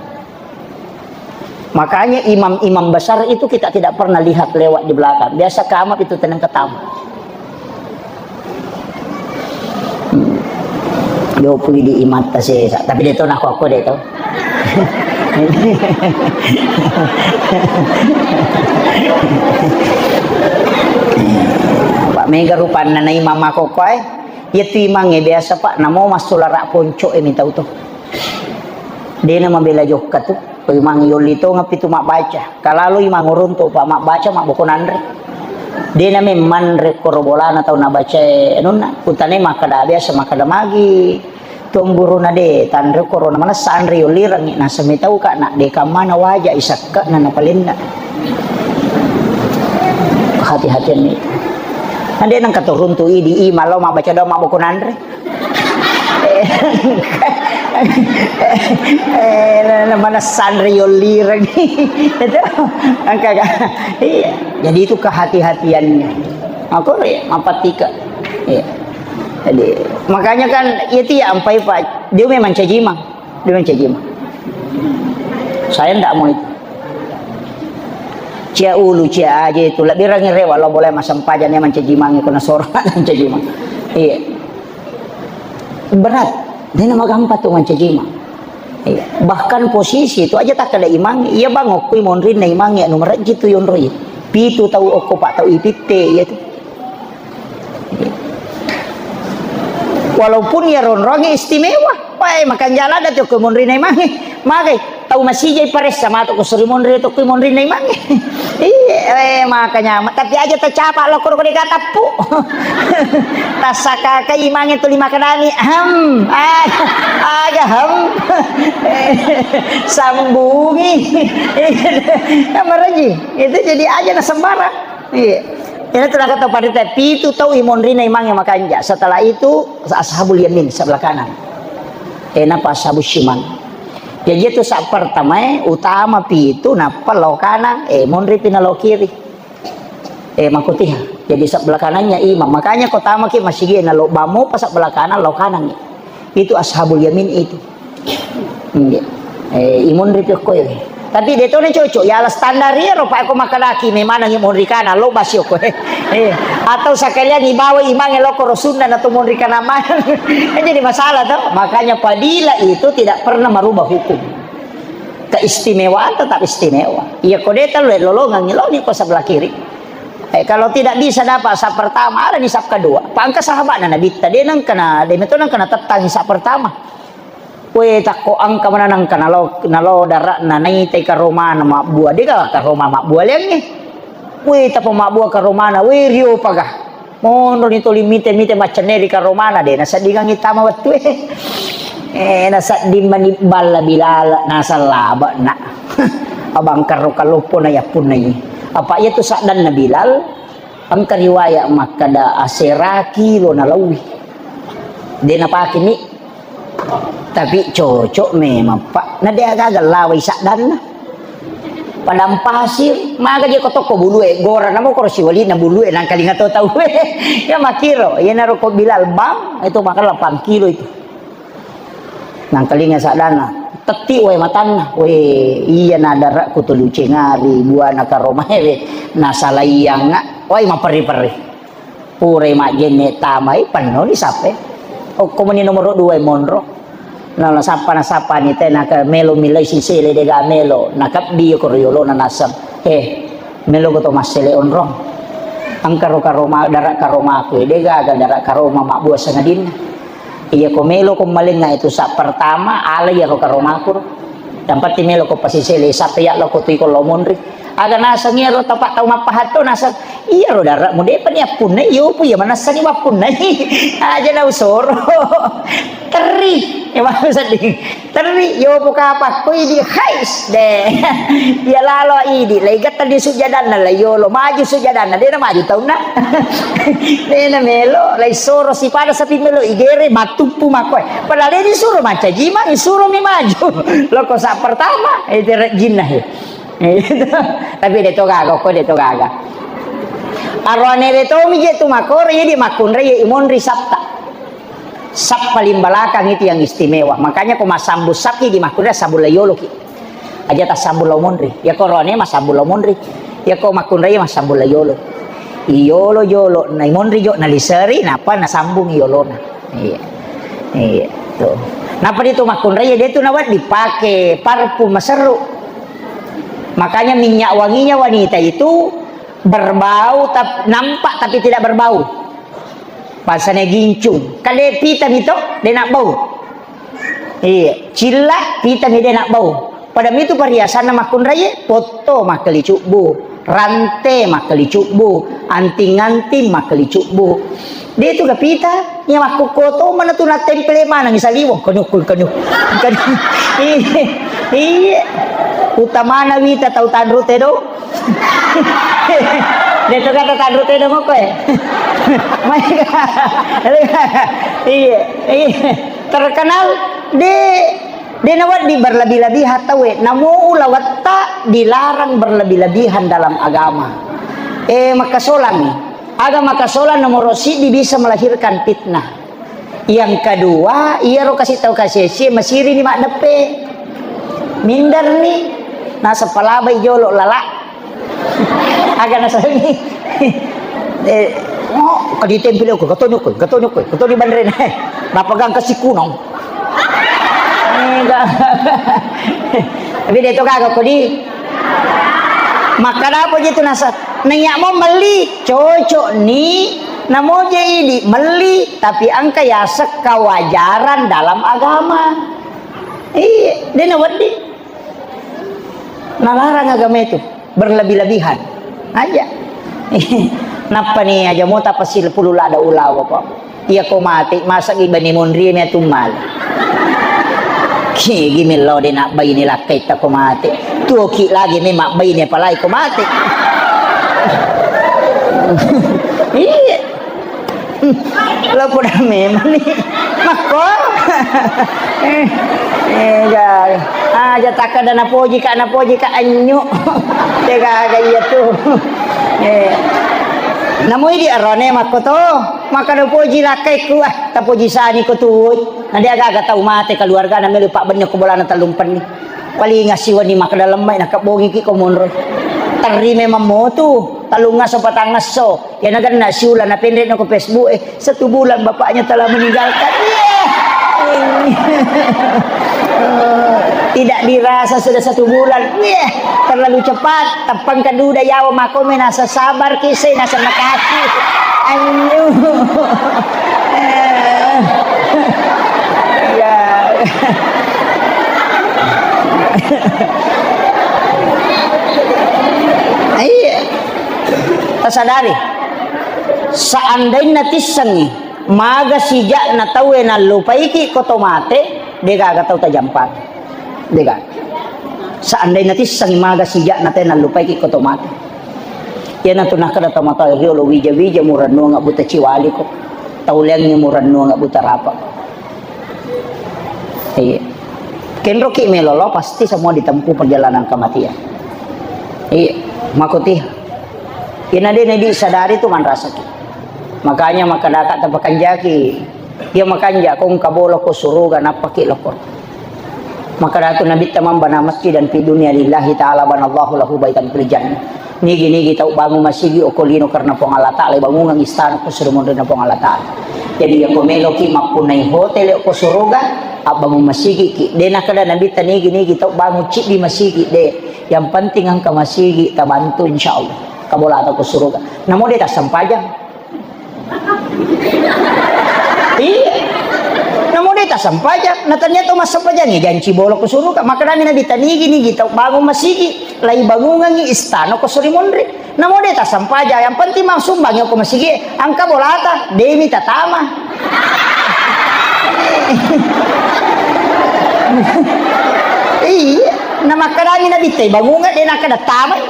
Makanya imam-imam besar itu kita tidak pernah lihat lewat di belakang. Biasa kamat itu tenang ketamu. Hmm. Yo pui di imatta sesa, tapi de to nako aku de to. Pak mega rupanna na imam makokkoe. Iyatu imangnge biasa, Pak, namo massulara ponco'e mi tau to. De na mabela jokka tu. Ko imang yolli tonga pitu mabbaca. Kalalo imang uruntu, Pak, mabbaca mabboko nanre. De na memmanre koro bolana tau nabacae anunna. Utanai makkeda biasa makkeda magi. Tuang guruna de, tanre korona manessa anre yollirengngi, naseng metau ka na de kammana waja isakka na napalenna. Hati-hatian ni. Ande nang katuruntu idi i malau mabbaca doa mabboko nanre. Eh, na, na manessa anre yollirengngi. Itu angka ka. Iya. Jadi itu kehati-hatiannya. Aku ya, mapatika. Iya. Jadi, makanya kan, iya ti ya ampai, Pak. Dia memang cajimang. Dia memang cajimang. Saya ndak mau itu. Cia ulu, cia aja itu. Lebih rangi rewa lo boleh masam pajan ya mancajimang itu nasor mancajimang. Iya. Berat. Dia nama gampang tuh mancajimang. Iya. Bahkan posisi itu aja tak ada imang. Iya bang, okui monrin na imang ya nomor itu yonroi. Pitu tau okko pak tau ipitte iya tuh. Walaupun iya ronrongi istimewa, wae makanjala ada tu ko monri nai mange. Magai tau masijai paressa matu ko suri monri tu ko monri nai mange. Iya, eh, makanya, tapi aja tercapa lo koro kode katappu. Tasaka kai mange tuli makanani. Ham, aga, aga ham. Sambungi. Kamaraji. Itu jadi aja na sembarang. Iya. Ina tu nakata parita pitu tau imonrina imangnge makanja. Setelah itu ashabul yamin sebelah kanan. Ena pa ashabul shimal. Jadi itu saat pertama eh, utama pitu nappa lo kanan eh monri pina lo kiri. Eh makutiha. Jadi sebelah kanannya imam. Makanya kau tama ki masigi na lo bamu pa sebelah kanan lo kanan. Itu ashabul yamin itu. Iya. Eh, imonri pi okkoe. Tapi de' to na cocok, ya ala standar iyaro, Pak, ko makkadaki memanengngi monrikana, lo basi okko. Eh, atau sekalian ibawa imangnge lokko ro Sunda na to monrikana maneng. Jadi masalah to. Makanya padilah itu tidak pernah merubah hukum. Keistimewaan tetap istimewa. Iya ko de' tau lolongengngi, loni ko sebelah kiri. Eh, kalau tidak bisa dapat saf pertama, ada ni saf kedua. Pangka sahabatna Nabitta, de' nengkana, de' meto nengkana tettangi saf pertama. Wé, takko engka mana nengka nalo, nalo dara'na naitai karomana mabbua, dé'ga karoma mabbua léangngé. Wé, tappa mabbua karomana, wé, riopaga. Monroni toli mité-mité maccenneri karomana, dé' naseddingangngi tama wettué. Eh, nasedding mani balla Bilal, nasallaba'na. Abang karro kaloppo na yappunnai. Apa iya tu saddanna Bilal, engka riwaya makkada asera kilo nalaui. Dé' napakeni. Tapi cocok memang, Pak. Na dé' gaga lawai saddanna. Padang pasir, maga je ko tokko bulue, gora namo koro siwalina bulue, nangkalinga to tau. Ya makiro, iyanaro ko Bilal bang, itu makan delapan kilo itu. Nangkalinga saddanna, tetti wae matanna. Wé, iya na dare'ku tuli ucengari, buana karomae wé, nasalaiyangnga, wai maperri-perri. Purai majjenne tamai, pennoni sappe. Okko meni nomoro dua monro. Nala sappa, nasappani te, naka melo milai sisele dé'ga melo, nakabbi ko riolona naseng. Eh, melo ko to massele onrong. Engka ro karoma, dara karomaku, dé'gaga dara karoma mabbua sangadinna. Iya ko melo ko malengnga itu saf pertama, ala iya ro karomaku ro. Yang penting melo ko pasisele, sappe ya lo ko tui ko lo monri. Aga naseng iyaro tapak tau mappahatto naseng, iyaro dare'mu dé'pa ni appunnai, yopu iya manessani mappunnai. Aja na usoro. Terri, ya mau sedih. Terri, yopu kapakko idi, hais, dé'. Iya lalo idi, lai getta di sujadanna, lai yolo, maju sujadanna, dé' na maju taunna. Dé' na melo, lai soro sipada sapi melo, igere, matuppu makkoe. Padahal dé' disuro mancaji mani, suro mi maju. Loko saf pertama, itu rejinna, he. Tapi dé' to gaga, ko dé' to gaga. Aroane dé' to mi je tu makoro, jadi makkunrai imonri safta. Saf paling belakang itu yang istimewa. Makanya ko massambung saf ki di makkunrai sambung lai yolo ki. Aja tassambung lao monri. Ya ko roane massambung lao monri. Ya ko makkunrai massambung lai yolo. Iyolo jolo, na imonri jo, naliseri, napa nasambung iyolona. Iya. Iya, tuh. Napa dia tu makkunrai, dia tu nawa dipakai parfum maseru. Makanya minyak wanginya wanita itu berbau tap-, nampak tapi tidak berbau. Bangsana gincung. Kan dé' pita mito, dé' nabbau. Iya, cilla' pita mi dé' nabbau. Pada mitu perhiasanna makkunraie, potto makkeli cubbu, rante makkeli cubbu, anting-anting makkeli cubbu. Dé' tu kapita, iya makkukko to mana tu nattempele maneng saliwong, kanu, kanu, kanu. Iya, iya. Utamana wita tau tanru tedong. Dé' to kata tanru tedong ko e. Iya, iya. Terkenal dé', dé' nawedding berlebih-lebihan tauwe. Namo ulawetta dilarang berlebih-lebihan dalam agama. Eh, makkasolangngi. Aga makkasolang nomoro siddi bisa melahirkan fitnah. Yang kedua, iyaro kasi tau kasi-, si masirini maddeppe. Minderni, naseng palabai jolo lala. Aga nasengi. Eh, oh, kadi tempel ko, katoni ko, katoni ko, katoni banrena. Napagang kasi kunong. Enggak. Tapi dé' to gaga ko di. Makkada apa je tu nasa? Naiya mo melli, cocok ni. Namo je idi melli, tapi engka yaseng kewajaran dalam agama. Iya, dé' nawedding. Nalarang agama itu berlebih-lebihan. Aja. Nappa ni aja mo tapassil pulu lada ulawa ko. Iya ko mate, masa gi bani monri mi atummala. Kigi mello dé' nabbaine lakkaitta ko mate. Tuoki lagi mi mabbaine apalagi ko mate. Iya. Lo poda memang ni. Makko. Eh, eh, ga. Aja takkada napoji ka, napoji ka anyu. Tega ga iya tu. Eh. Namoi di arone makko to. Makkada poji lakkaiku, ah, tapoji sani ko tu. Na dé' aga-aga tau mate keluargana melo pabbenni ko bolana tellumpenni. Paling siwani makkeda lemmai, nakabbongiki ko monro. Terri memang motu, tellungngasso patangngasso. Iya nagenna siuleng napenre' no ko Facebook e, satu bulan bapaknya telah meninggalkan. Iya. Tidak dirasa sudah satu bulan. Iya. Terlalu cepat. Tappang keduda yawa makome nasa sabar kise nasa makaki. Anyu. Iya. Iya. Tasadari. Seandainna tissengngi maga sija'na tauwe nallupaiki ko to mate, degaga tau tajampang. Degaga. Seandainna tissengngi maga sija'na tauwe nallupaiki ko to mate. Iyanatu nakkeda tau matoa riolo, wija-wija murennuang buta ciwaliko. Tau leangngi murennuang buta rapa. Iya. Kenroki melolo, pasti semua ditempuh perjalanan kematian. Iya, makotiha. Ina de' nedi sadari tu manrasaki. Makanya makkedaka tapakanjaki. Iya makanja ko engka bola ko suruga nappaki lokko. Makkeda tu Nabitta, "Man bana masjidan fi dunya lillahi ta'ala banallahu lahu baitan fil jannah." Nigi-nigi tau bangun masigi okko lino karena Puang Allah Ta'ala, bangungang istana ko suri monrina Puang Allah Ta'ala. Jadi, iya ko meloki mappunnai hotel okko suruga, abbangun masigi ki. De' nakkeda Nabitta nigi-nigi tau bangun cibbi masigi, de'. Yang penting engka masigi tabantu, insya Allah. Kabolata ko suruga. Namo de' tassempajang. Iya. Namo de' tassempajang, na ternyata massempajangngi janci bola ko suruga. Makkedami Nabitta nigi-nigi tau bangun masigi, lai bangungangngi istana ko suri monri. Namo de' tassempajang, yang penting massumbangngi ko masigi, engka bolata, de' mi tatama. Iya, na makkedami Nabitta bangungang, de' nakkeda tamai.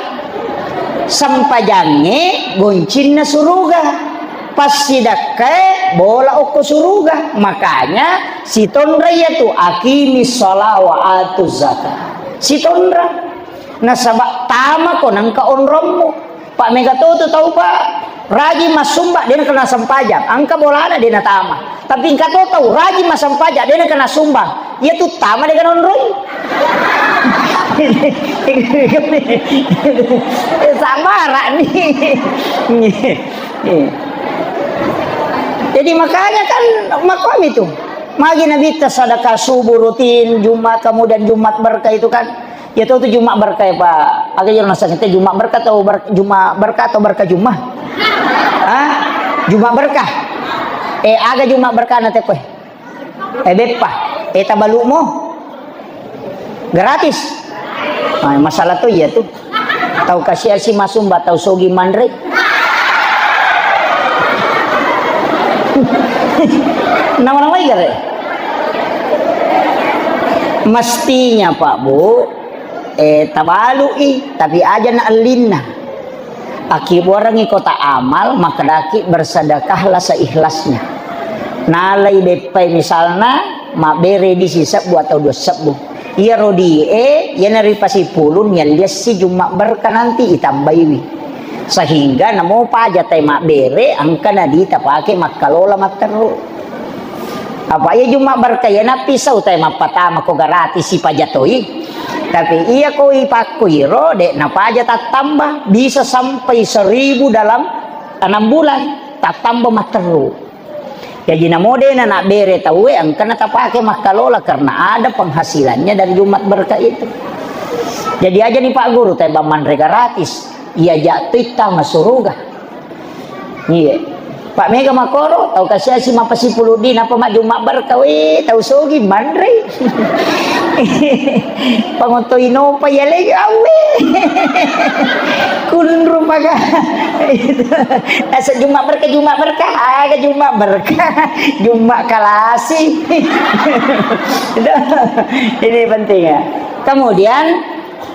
Sempajangnge goncinna suruga. Passidakkae bola okko suruga. Makanya sitonra iyatu, "Aqimis shalah wa atuz zakah." Sitonra. Nasaba tamako nengka onrommu. Pak mega to tu tau, Pak, rajin massumba, de' nakena sempajang. Engka bolana de' natama. Tapi engka to tau rajin massempajang, de' nakena sumbang. Iya tu tama de' kanonroi. Sabarani. Jadi makanya kan makomi tu. Magi Nabitta sedekah subuh rutin, Jumat, kemudian Jumat berkah itu kan. Ya tu, tu Jumat berkah ya, Pak. Aga jero naseng te Jumat berkah atau ber-, Jumat berkah atau berkah Jumat? Hah? Jumat berkah. Eh, aga Jumat berkah na te koe. Eh, beppa. Eh, tabalu'mo. Gratis. Ah, masalah tu iya tu. Tau kasiasi masumba, tau sogi manre. Nama-namai gare. Mestinya, Pak, Bu, eh, tabalu'i, tapi aja na ellinna. Akkibuarengngi kota amal, makkedaki bersedekahlah seikhlasnya. Nalai beppai misalna, mabbere di sisebbu atau dua sebbu. Iyaro die, iyana ripasipulung, yalliassi Jumat berkah nanti itambaiwi. Sehingga namo paja tai mabbere, engka nadita pake makkalola matteru. Apa iya Jumat berkah, iya nappisau tai mappatama ko gratis sipajatoi. Tapi iya ko ipakko iro, de' napaja tattamba, bisa sampai seribu dalam enam bulan, tattamba matteru. Jaji namo de' na nabbere tauwe, engka na tapake makkalola karena ada penghasilannya dari Jumat berkah itu. Jadi aja ni Pak Guru, tai bang manre gratis, iya jatuh tama suruga. Iya. Pak mega makoro, tau kasiasi mapasipulu di, napa ma Jumat berkah, we, tau sogi manre. Pangoto inopa ya le, awe. Kunru maka. Asa Jumat berkah, Jumat berkah, aga Jumat berkah. Jumat kalasi. Ini penting ya. Kemudian,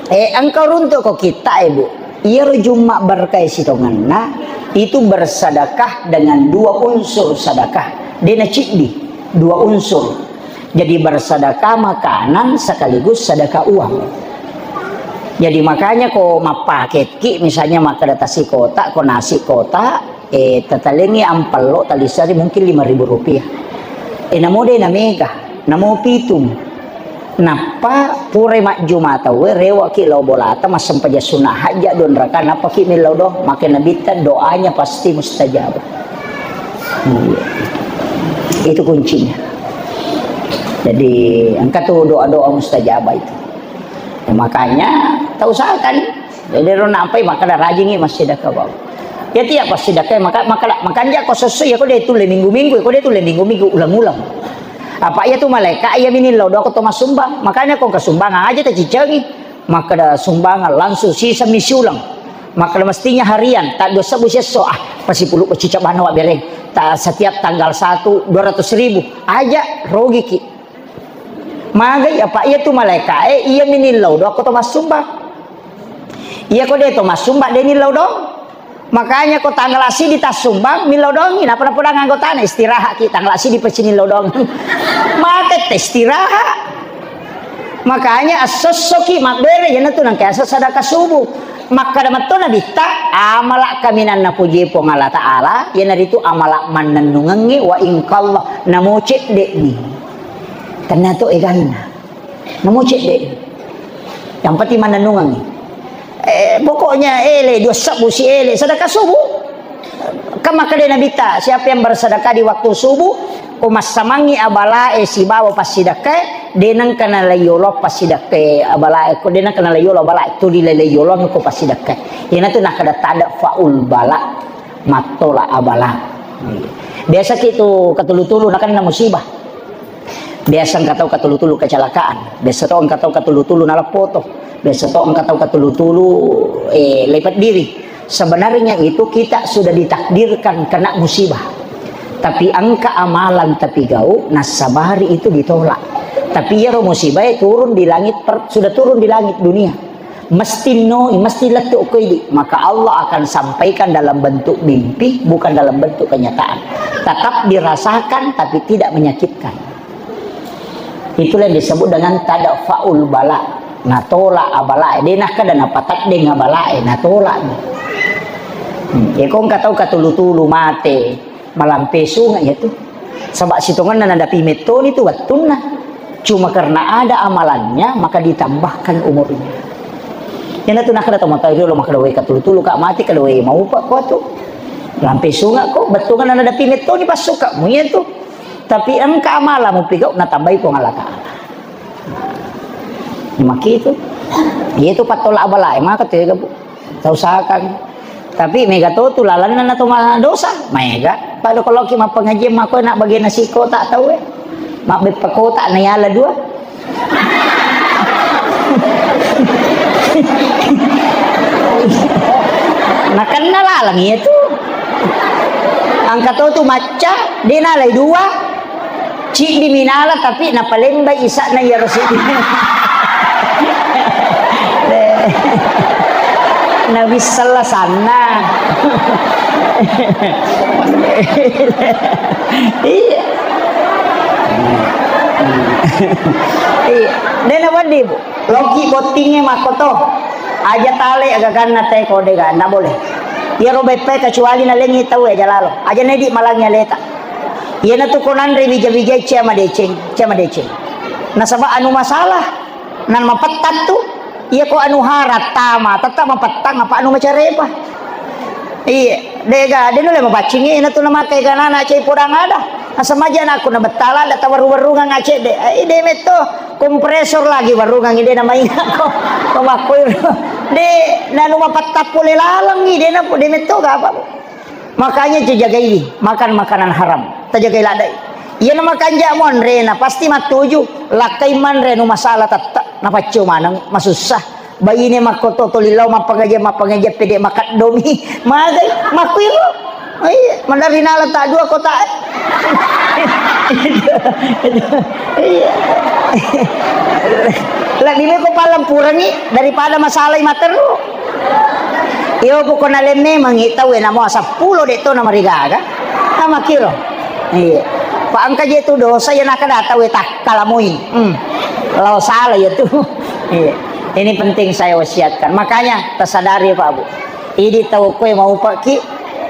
eh, engkau runtuk ko kita, Ibu. Iyaro Jumat berkah sitongenna itu bersedekah dengan dua unsur sedekah. Dena ciddi, dua unsur. Jadi bersedekah makanan sekaligus sedekah uang. Jadi makanya ko mappaketki misalnya makkeda tasi kotak, ko nasi kotak, eh, tatalengi ampello talisari mungkin lima ribu rupiah. Eh, namo de na mega, namo pitung. Nappa purai majjuma tauwe, rewaki lao bolata, massempajang sunna hajja dua rakaat, nappaki millau doang. Makkeda Nabitta, doanya pasti mustajab. Hmm. Itu kuncinya. Jadi, engka tu doa-doa mustajabah itu. Ya, makanya, tak usahakan. Jadi, ro nampai, makkeda rajingi massidakka bau. Ya, tiap massidakka, maka, maka, makanja ko sesso, ya, ko de tulle minggu-minggu, ya, ko de tulle minggu-minggu, ulang-ulang. Apa iya tu malaika, iya minillau doa ko to massumbang. Makanya ko kesumbangan aja tacicengi. Makkeda sumbangan langsung sisa misi ulang. Makkeda mestinya harian, tak dua sebbu siesso, ah, pasipulu ko cicak bana wa bereng. Tak setiap tanggal satu, dua ratus ribu. Aja, rogiki. Magai apa iya tu malaikae, iya minillau doang ko to massumbang. Iya ko de to massumbang, de nillau doang. Makanya ko tanggal sidi tassumbang, millau doangi, napa napodang anggotana, istirahat ki, tanggal sidi pacini lau doang. Mate te istirahat. Makanya assossoki mabbere, iyanatu nangka asa sadaka subuh. Makkada metto Nabitta, amala kaminang napuji Puang Allah Ta'ala, iyanaritu amala mannennungengnge wa ingkalla, namo cedde'ni. Tenna to eganna. Namo cedde'ni. Yang penting mannennungengngi. Eh, pokoknya ele, dua sebbu si ele, sedekah subuh. Kan makkeda Nabitta, siapa yang bersedekah di waktu subuh, ko massamangngi abalae sibawa passidekkae, de nengka nalaiolo passidekkae abalae, ko de nengka nalaiolo abalae, tuli laiolo ko passidekkae. Iyanatu nakkeda tadfa'ul bala, mattola abala. Biasa ki tu katulu-tulu nakenna musibah. Biasa engka tau katulu-tulu kecelakaan, biasa to engka tau katulu-tulu naleppoto, biasa to engka tau katulu-tulu, eh, lepet diri. Sebenarnya itu kita sudah ditakdirkan kena musibah. Tapi engka amalan tapi gau, nassabari itu ditolak. Tapi iyaro musibah turun di langit per-, sudah turun di langit dunia. Mesti noi, mesti lettu ko idi, maka Allah akan sampaikan dalam bentuk mimpi, bukan dalam bentuk kenyataan. Tetap dirasakan, tapi tidak menyakitkan. Itulah yang disebut dengan tadfa'ul bala. Natola abalae. De nakkeda napataddeng abalae, natola. Hmm. Eko engka tau katulu-tulu mate, malampe sunga iya tu. Saba sitongenna nadapi mettoni tu wettunna. Cuma karena ada amalannya, maka ditambahkan umurnya. Iyanatu nakkeda tomatoa riolo makkeda, "Wei, katulu-tulu ka mati, kada wei maupa ko tu. Lampe sunga ko, bettungenna nadapi mettoni passuka mu iya tu. Tapi engka amala mupigau, natambai Puang Allah Ta'ala." Maki itu. Iya tu pattola abalae, maka tu ya, Bu. Tausahakan. Tapi mega to tu lalenna na to ma-, dosa, mega. Pada kalau ki mappengajian mako nak bagian nasi kotak tau eh. Mak beppe kotak na yala dua. Nakenna laleng iya tu. Engka to tu macca, de nalai dua. Ciddi minala tapi napalembai isa'na iyaro siddi. Nawisseng lasanna. Iya. Iya. De nawedding, Bu. Loki bottingnge makkoto. Aja tale agaganna te kode ga, nda boleh. Iyaro beppae kecuali nalengi tau aja lalo. Aja nedi malangi aleta. Iyanatu ko nanre wija-wijai cia madeceng, cia madeceng. Nasaba anu masalah, nan mapettang tu, iya ko anu hara tama, tetap mapettang apa anu macarepa. Iya, dega, de nulle mapaccingi, iyanatu namakai kanana cai podang ada. Asamaja anakku na bettala, ada tawaru-warungang acedde. Eh, de metto, kompresor lagi warungang ide na mainga ko, ko makkoiro. De, nanu mapettang pole laleng, ide na, de metto ga apa. Makanya jagai makan makanan haram. Tajagai ladai. Iyana makanja muanrena pasti mattuju. Lakkai manre nu masalah tette. Napaccio maneng masussa. Baine makkoto tolillau mappangaja mappangaja pede makaddomi. Magai makkuiro. Iya, mandari nala tak dua kota. Iya. Lebih ko palempurengi daripada masalai materru. Iyo, pokona lemme mangi tau e namo seppulo de to namarigaga. Ama kiro. Iya. Pa engka je tu dosa ya nakada tau e takkalamoi. Hmm. Lao salah ya tu. Iya. Ini penting saya wasiatkan. Makanya tasadari Pak Bu. Idi tau koe maupaki,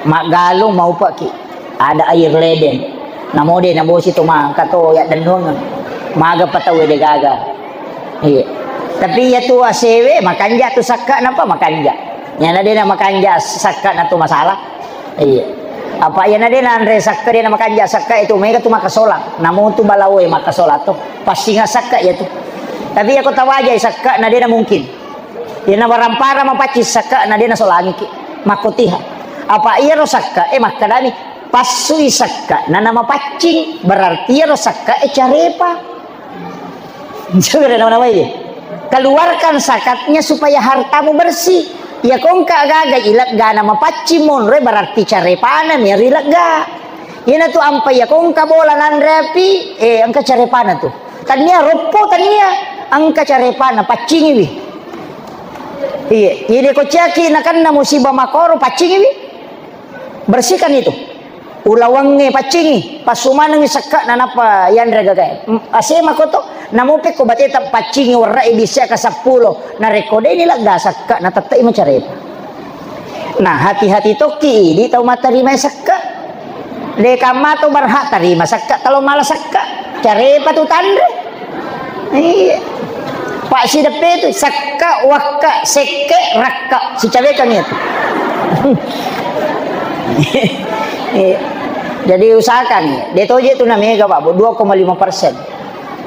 maggalung maupaki. Ada air leden. Namo de nabosi to mangka to ya dennuang. Maga patau de gaga. Iya. Tapi iya tu asewe makanja tu sakka napa makanja. Nyana dena makanja sakka na tu masalah. Iya. Apa iya na dena anre sakka dena makanja sakka itu mega tu makasola. Namu tu balawe makasola tu. Pasti nga sakka iya tu. Tapi iya ko tawajai sakka na dena mungkin. Iya na warampara mapaccing sakka na dena solangiki. Makkotiha. Apa iya ro sakka e makkadani passui sakka na namapaccing berarti iya ro sakka e carepa. Jaga nama-namai dia. Keluarkan zakatnya supaya hartamu bersih. Ya kongka gaga ilegga na mapaccing monroe berarti carepana mi rilegga. Iyana tu ampai ya kongka bola nanre api, eh engka carepana tu. Tania roppo tania engka carepana paccingiwi. Iya, iya de kociaki nakanna musibah makoro paccingiwi. Bersihkan itu. Ulawangnge paccingi, passumanengngi sekka nanappa yanre gagae. Mm, asema koto, namope ko bateta paccingi warra'i bisa ka seppulo. Narekko deni lega sekka natette'i macarepa. Nah, hati-hati tokki idi tau matarima sekka. De kamma to berhak tarima sekka, talo mala sekka. Carepa tu tanre. Iya. Pak sideppe tu sekka, wakka, sekke, rakka. Sicawekang itu. Iya. Jadi usahakan, de toje tu na mega, Pak, Bu, dua koma lima persen.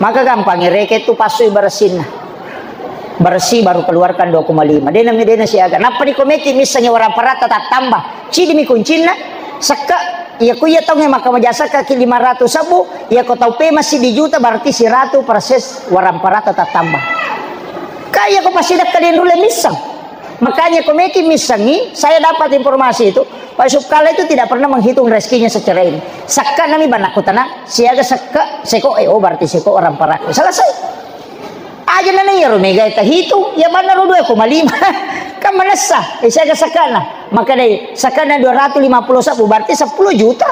Maka gampang reke tu passui beresinna. Bersih baru keluarkan dua koma lima. Dena mi dena siaga. Nappa dikomeki misalnya orang parata tattamba. Cidi mi kuncinna. Sekka, iya ku iya taunge maka majasaka ki lima ratus sebu, iya ko tau pe masih di juta berarti siratu perses warang parata tattamba. Ka iya ko pasti dakka denrule missang. Makanya ko meki missangi, saya dapat informasi itu, Pak Yusuf Kalla itu tidak pernah menghitung rezekinya secara ini. Sekka nami banakku tenang, siaga sekka, seko, eh, oh berarti seko orang paraku. Selesai. Aja nana iyaro mega tahitung, ya manna ro dua koma lima. Kan manessa, eh, siaga sakana. Maka dai, sakana dua ratus lima puluh sebu, berarti sepuluh juta.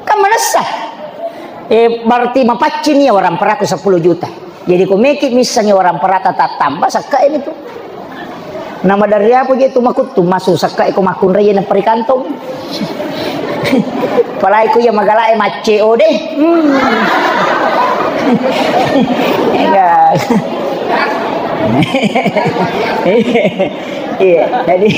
Kan manessa. Eh, berarti mapaccing iya orang paraku sepuluh juta. Jadi ko meki missangi orang parata tattamba sakka ini tu. Nama dari apa gitu makuttu masuk sakka iko makunrai na perikantong. Apalagi ku iya magalae macce o deh. Hmm. Enggak. Iya, jadi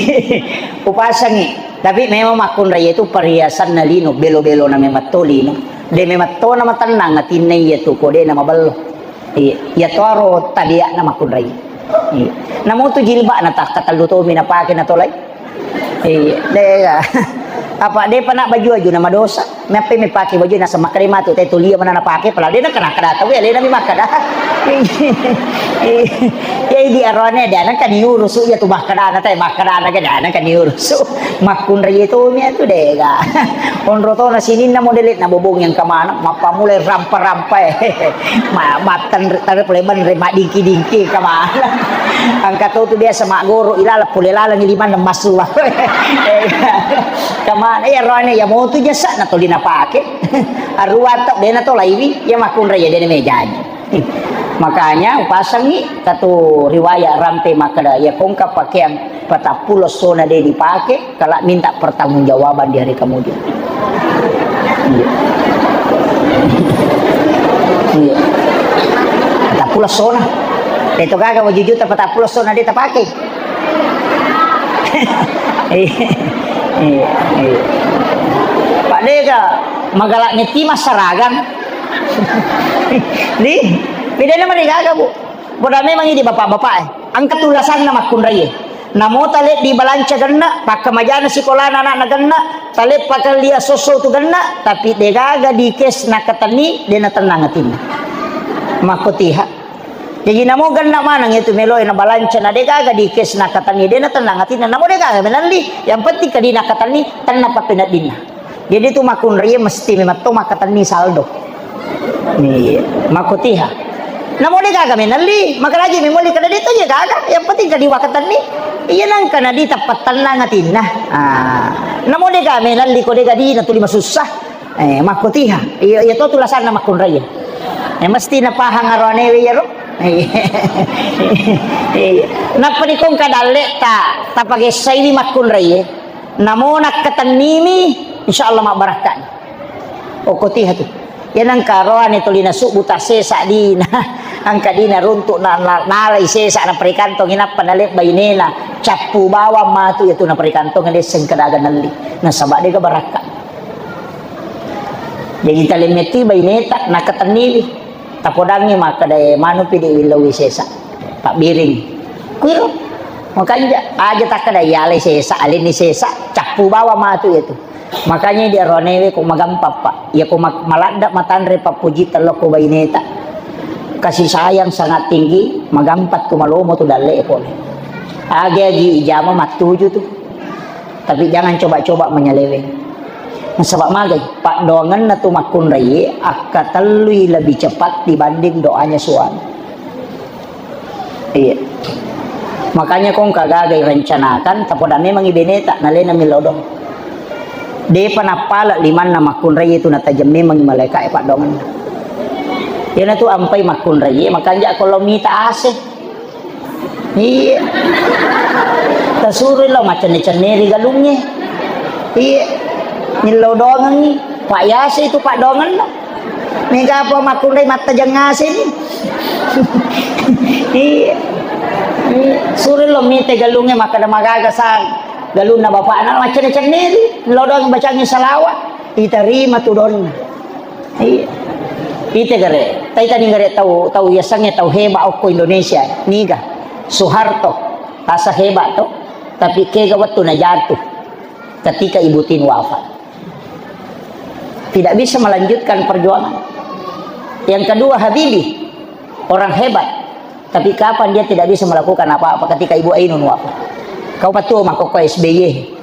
upasangi. Tapi memang makkunrai itu perhiasanna lino, belo-belona memang to lino. De memang to na matennang atinna iya tu ko de na mabello. Iya, iya to aro tabiatna makkunrai. Iya. Namo tu jilbabna takka tellu tomi napake na tolai. Iya, de ga. Apa de pa na baju-baju na madosa. Meppe mepake baju na semakkada matu te tulia mana napake pala de na kena kada tau ya de na mi makkada. Iya, iya, di arone de na kan diurusu ya tu makkada na te makkada na ga de na kan diurusu. Makkunrai tomi atu de ga. Onro to na sininna modele na bobong yang kemana mappamulai rampa-rampa e. Ma-, mattenre-, tenre pole menre, maddingki-dingki, kemana? Engka to tu biasa maggoro, ilala pole laleng limanna massu. Kemana? Iya, roane, iya, motu jasa na toli napake. Arua tau, dena to laiwi, iya, makkunrai, iya, dena mejaji. Makanya, upasangi, katu riwayat rampe makkada, iya, kongka pakeang patappulo sona de dipake, kala minta pertanggungjawaban di hari kemudian. Iya. Iya. Patappulo sona. Itu kagak mau jujur, patappulo sona de tapake. Iya. Iya. Iya. Pak Dega, magalak neti masaragan. Di, bedana mereka, Bu. Boda memang idi bapak-bapak e. Engka tulasanna makkunrai e. Namo tale di balanca genna, pakkamajana sikolana anakna genna, tale pakallia sosso tu genna, tapi degaga di kes nakatenni, dena tennang atinna. Makkotiha. Jadi namo genna maneng itu meloe na balanca na degaga di kes nakatenni, dena tennang atinna. Namo degaga menelli, yang penting kadi nakatenni, tenna pappeneddinna. Jadi tu makkunrai mesti memang to makkatenni saldo. Iya, makkotiha. Namo degaga menelli, makaraji memoli kada de to je gaga, yang penting kadi wakatenni. Iya nangka na di tappa tennang atinna. Ah, namo dega menelli ko dega di na tuli masussa. Eh, makkotiha. Iya, iya to tulasanna makkunrai. Eh, mesti na pahang aroane we iyaro. Iya. Iya. Nappa dikongka dalle ta, tapagessai di makkunrai. Namo nakkatennimi, insyaallah mabbarakka. Okkotiha tu. Iya nangka roane tuli nasubbu tassesa dina. Engka dina runtu' na, na, nalai sesa' na perikantong inappa nalebba inena, cappu bawang matu iya tu na perikantong desseng kedaga nelli. Nasaba' dega barakka'. Jadi talemetti baineta nakatenniwi. Tapodangngi makkeda, "E, manupi di willowi sesa'. Pabbiring." Kuiro. Makanja aja takkeda iyalai sesa', alenni sesa', cappu bawang matu iya tu. Makanya di aroanewe ko magampang, Pak. Iya ko ma-, maladda matanre pappuji tello ko baineta. Kasih sayang sangat tinggi, magampang tu malomo tu dalle pole. Agi-agi ijama mattuju tu. Tapi jangan coba-coba menyeleweng. Nasaba' magai, paddoangenna tu makkunraie akkatellui lebih cepat dibanding doanya suami. Iya. Makanya kong kagaga irencanakan, tapoda memangi beneta, nalena millau doang. Depa nappala limanna makkunrai itu natajeng memangi malaika e paddoangenna. Iyana tu ampai makkunrai, makanja ko lo mita ase. Iya. Tasuroi lao macenne-cenneri galungnge. Iya. Millau doangengngi. Pak yase itu paddoangenna. Mega apa makkunrai mattajeng ngaseni. Iya. Iya. Suroi lao mita galungnge makkeda magaga sang galunna bapakna macenne-cenneri. Millau doang bacangi salawat. Itarima tu donna. Iya. Ite gare, taitani gare tau, tau yasengnge tau hebat okko Indonesia. Niga? Soeharto. Rasa hebat to. Tapi kega wettu na jatuh ketika Ibu Tin wafat. Tidak bisa melanjutkan perjuangan. Yang kedua, Habibie. Orang hebat. Tapi kapan dia tidak bisa melakukan apa-apa ketika Ibu Ainun wafat? Kau patua makkokko S B Y.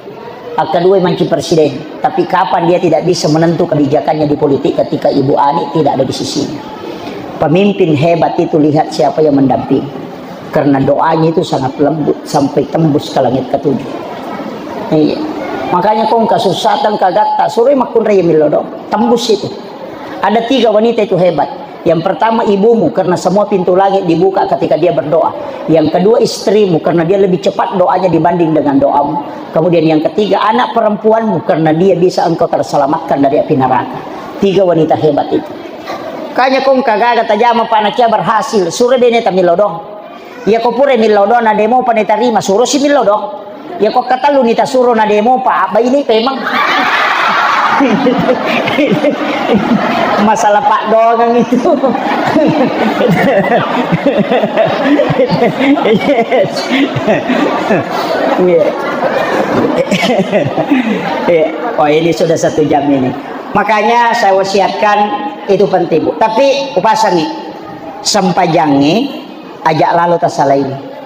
Kedua manci presiden. Tapi kapan dia tidak bisa menentu kebijakannya di politik ketika Ibu Ani tidak ada di sisinya? Pemimpin hebat itu lihat siapa yang mendampingi. Karena doanya itu sangat lembut sampai tembus ke langit ketujuh. Iya. Makanya kong kasusatan kagatta, suroi makkunrai millau doang. Tembus itu. Ada tiga wanita itu hebat. Yang pertama ibumu, karena semua pintu langit dibuka ketika dia berdoa. Yang kedua istrimu, karena dia lebih cepat doanya dibanding dengan doamu. Kemudian yang ketiga anak perempuanmu, karena dia bisa engkau terselamatkan dari api neraka. Tiga wanita hebat itu. Kanya kong kagaga tajama panakia berhasil, sure bene tamilodong. Iya ko pura millau doang na demo pa nitarima, suro si millau doang. Iya ko katelluni tasuro na demo pa, abbaini pemeng. Masalah paddoangeng itu. Yes. Iya. Iya. Oh, ini sudah satu jam ini. Makanya saya wasiatkan itu penting, Bu. Tapi upasangi sempajangi aja lalo tasalaini.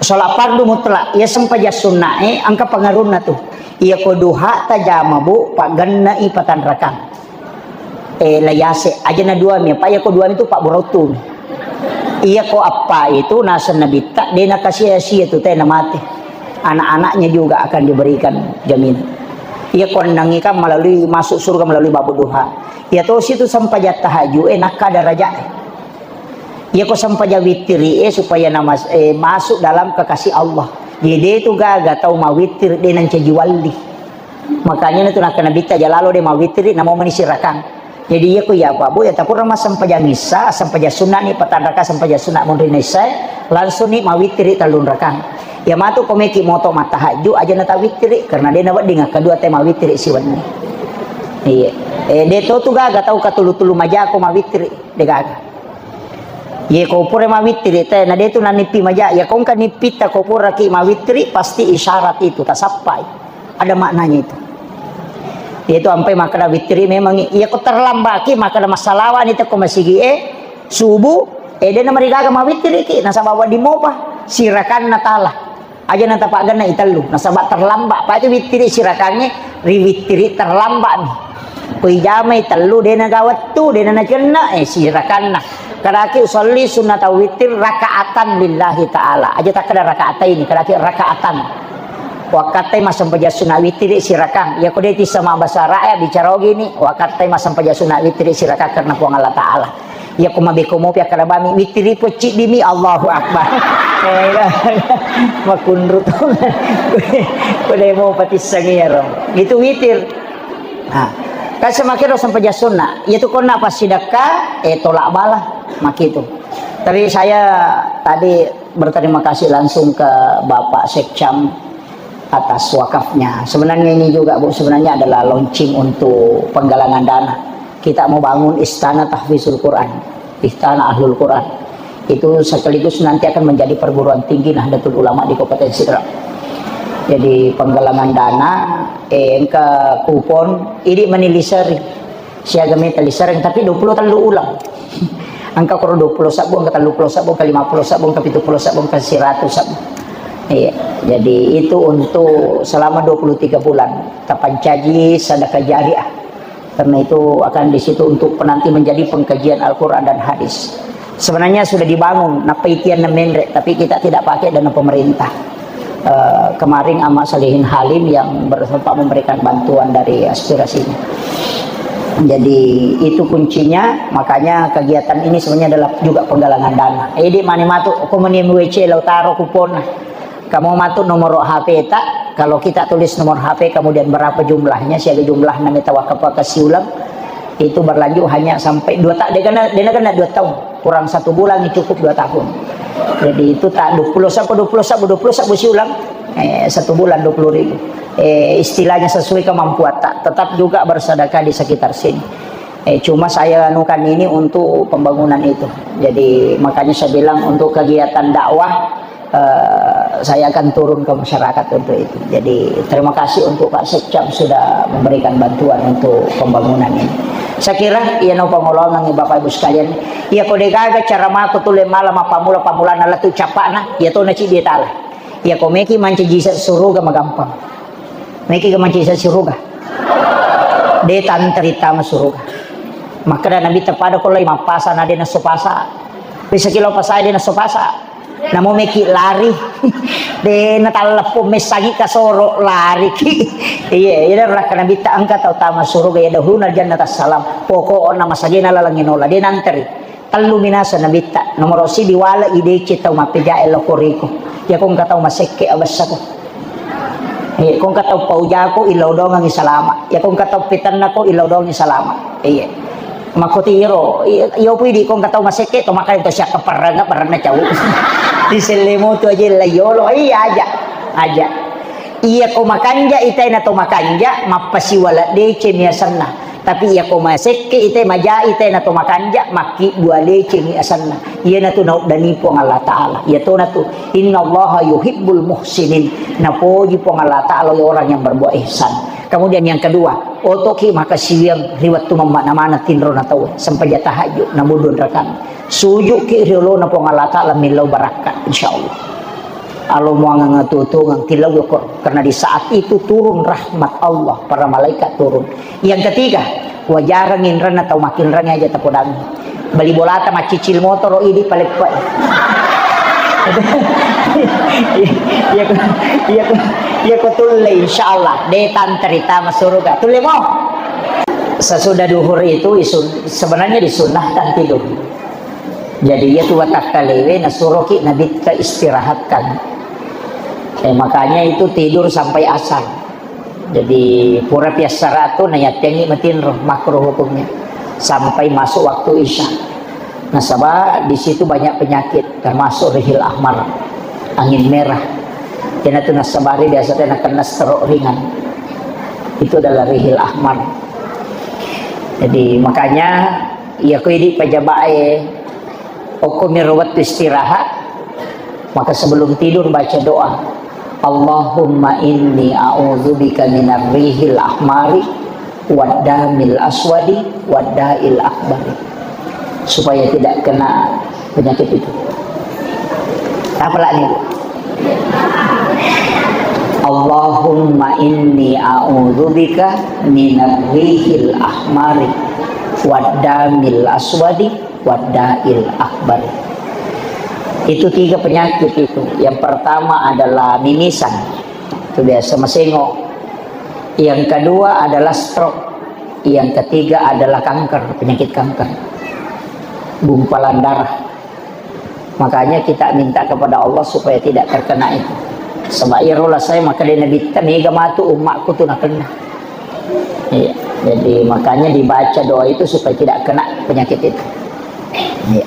Sholat fardu mutlak, iya sempajang sunnae engka pengaruhna tu. Iya ko duha tajama, Bu, paggenna i patanrakang. Eh, layase, aja na dua mi, apa iya ko dua mi tu Pak Burautu. Iya ko apa itu nasa nabitta, de nakasia-sia tu teh na mate. Anak-anaknya juga akan diberikan jaminan. Iya ko enneng i kan melalui masuk surga melalui babu duha. Iya tosi tu sempajang tahajud, eh, nakka darajat. Iya ko sempajang wittiri, eh, supaya namas-, eh, masuk dalam kekasih Allah. Jadi de tu gaga tau mawittiri de nancaji walli. Makanya na tu nakkeda nabitta aja lalo de mawittiri namo mani sirakang. Jadi iya ko iya apa, Bu, ya tapura massempajang issa, sempajang sunna ni patanraka sempajang sunna monri na issa, langsung ni mawittiri tellung rakang. Ya matu ko meki moto mattahajju aja na tawittiri karena de na wedding akkadua te mawittiri siwenni. Iya. Eh, de to tu gaga tau katulu-tulu maja ko mawittiri, de gaga. Ye ko pura mawittiri te, na de tu nanippi maja, ya ko engka nippitta ko puraki mawittiri, pasti isyarat itu tasappai. Ada maknanya itu. Yaitu ampai makkeda wittiri memang, iya ko terlambaki makkeda massalawa ni te ko masigi e, subuh, eh, de na marigaga mawittiri ki, nasaba wedding mopa, sirakanna tala. Aja na tapaggenna i tellu, nasaba terlambat. Patu wittiri sirakangnge, ri wittiri terlambat mi. Ko ijamai tellu, de na gawettu, de na nacenna, eh, sirakanna. Kadaki usolli sunnata wittir rakaatan lillahi ta'ala. Aja takkeda rakaataini, kadaki rakaatan. Wakkattai massempajang sunna wittiri sirakang. Iya ko de tissa mabbasa Arab, eh, bicara ogini, wakkattai massempajang sunna wittiri sirakang karena Puang Allah Ta'ala. Iya ko mabeko mopi akkada bami, wittiri pocciddimi, Allahu Akbar. Eh, makunru tu. Ko de mo patissangi iyaro. Itu witir. Nah, kan semakin ro sempajang sunna. Iya tu konna passidekka, eh, tolak bala. Makitu. Tapi saya tadi berterima kasih langsung ke Bapak Sekcam atas wakafnya. Sebenarnya ini juga, Bu, sebenarnya adalah launching untuk penggalangan dana. Kita mau bangun istana tahfizul Quran, istana ahlul Quran. Itu sekaligus nanti akan menjadi perguruan tinggi Nahdlatul Ulama di Kabupaten Sidrap. Jadi penggalangan dana, eh, engka kupon, idi maniliseri. Siaga meta lisereng, tapi dua puluh tellu uleng. Engka koro dua puluh sabbu, engka tellu puluh sabbu, engka lima puluh sabbu, engka pitu puluh sabbu, engka siratu sabbu. Iya, jadi itu untuk selama dua puluh tiga bulan. Tapancaji sedekah jariah. Karena itu akan di situ untuk penanti menjadi pengkajian Al-Quran dan hadis. Sebenarnya sudah dibangun, nappa itian menre, tapi kita tidak pakai dana pemerintah. Eh, kemarin Ama Salihin Halim yang ber-, sempat memberikan bantuan dari aspirasinya. Jadi itu kuncinya, makanya kegiatan ini sebenarnya adalah juga penggalangan dana. Edi mani matu, ko meni M W C lo taro kuponna. Kamu matu nomor H P ta, kalau kita tulis nomor H P kemudian berapa jumlahnya, siaga jumlah nami tawakaf-wakaf siulang, itu berlanjut hanya sampai dua ta-, dia kena, dia kena dua tahun. Kurang satu bulan, cukup dua tahun. Jadi itu tak dua puluh sabbu, dua puluh sabbu, dua puluh sabbu siulang, eh, satu bulan dua puluh ribu. Eh, istilahnya sesuai kemampuan tak, tetap juga bersedekah di sekitar sini. Eh, cuma saya anukan ini untuk pembangunan itu. Jadi makanya saya bilang untuk kegiatan dakwah, eh, saya akan turun ke masyarakat untuk itu. Jadi terima kasih untuk Pak Sekcam sudah memberikan bantuan untuk pembangunan ini. Saya kira, iya no pangolongan, Bapak Ibu sekalian. Iya ko degaga cara mako tule mala mappamula-pamulana latu capakna, iya to na cidi tala. Iya ko meki mancaji suruga magampang. Meki ga mancaji suruga. De tanteri tama suruga. Makkeda Nabi, tapada ko lai mappasa na de nasso pasa. Bisa kilo pasa de nasso pasa. Namo meki lari. De natalleppo messangi kasoro lari ki. Iya, iya, rakka Nabi ta engka tau tama suruga ya dahuluna jannata salam. Pokokna masagena laleng inola. De nanteri. Tellu minasa Nabitta, nomoro sidi wala idece tau mappejae lo koriko. Yako engka tau masekke abessako. Eh, ko engka tau paujako, illau dongangi salama. Yako engka tau petennako, illau dongangi salama. Iya. Makotiro, iya, iyo pui di ko engka tau masekke, to makai to siakka perranga, perranga cau. Di sellemo tu aja la yolo, iya aja. Aja. Iya ko makanja itae na to makanja, mappasiwala dece miasanna. Tapi iya ko masekke ite, maja ite na to makanja, makkibbua leceni asanna. Iyanatu nauddani Puang Allah Ta'ala. Iya tona tu, innallaha yuhibbul muhsinin. Napoji Puang Allah Ta'ala ya orang yang berbuat ihsan. Kemudian yang kedua, otoki makasiwiang ri wettu mamma-, namana tinro na tau, sempajang tahajud, namudun rakan. Sujuki ri olona Puang Allah Ta'ala millau barakka, insyaallah. Alo muangang atuo-tuongeng, tilauko, karena di saat itu turun rahmat Allah, para malaikat turun. Yang ketiga, wajareng inrenna tau makinreng aja tapodangi. Beli bolata maccicil motoro idi paleppa. Iya ko, iya ko, iya ko tulle, insyaallah de tanteri tama suruga. Tulle mo. Sesudah duhur itu isun-, sebenarnya disunnahkan tidur. Jadi, iya tu watakkalewe nasuroki Nabitta istirahatkan. Eh, makanya itu tidur sampai asar. Jadi, pura piassaratu nayattengi matinro, makruh hukumnya. Sampai masuk waktu Isya. Nasaba di situ banyak penyakit, termasuk rihil ahmar, angin merah. Iyanatu nasabari biasa tena kena stroke ringan. Itu adalah rihil ahmar. Jadi, makanya iya ko idi pajabae, okko miro wettu istirahat, maka sebelum tidur baca doa, "Allahumma inni a'udzubika minar rihil ahmari waddamil aswadi waddail akbari." Supaya tidak kena penyakit itu. Apa lagi, Bu? Allahumma inni a'udzubika minar rihil ahmari waddamil aswadi waddail akbar. Itu tiga penyakit itu. Yang pertama adalah mimisan. Itu biasa masengo. Yang kedua adalah stroke. Yang ketiga adalah kanker, penyakit kanker. Gumpalan darah. Makanya kita minta kepada Allah supaya tidak terkena itu. Sebab ya rola saya maka dia Nabi kita mega matu umatku tu nakena. Iya. Jadi makanya dibaca doa itu supaya tidak kena penyakit itu. Iya.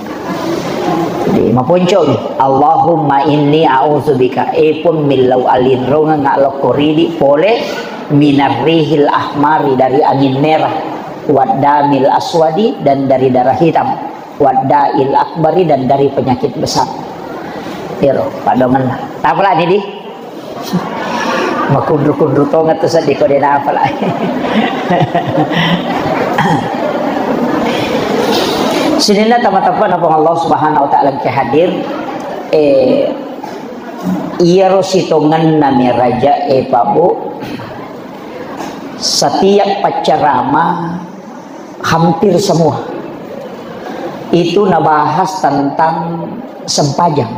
Maponcomi, Allahumma inni a'udzubika, e Puang, millau alinrongeng lokko ridi pole, minar rihil ahmari, dari angin merah, waddamil aswadi, dan dari darah hitam, waddail akbari, dan dari penyakit besar. Iyaro padongenna. Tapalani di? Makundru-kundru tongeng tu seddi ko de nafala. Sininna tama-tama na Puang Allah Subhanahu wa Ta'ala ke hadir, eh, iyaro sitongenna meraja, eh, Pak Bu, setiap paccarama hampir semua itu nabahas tentang sempajang.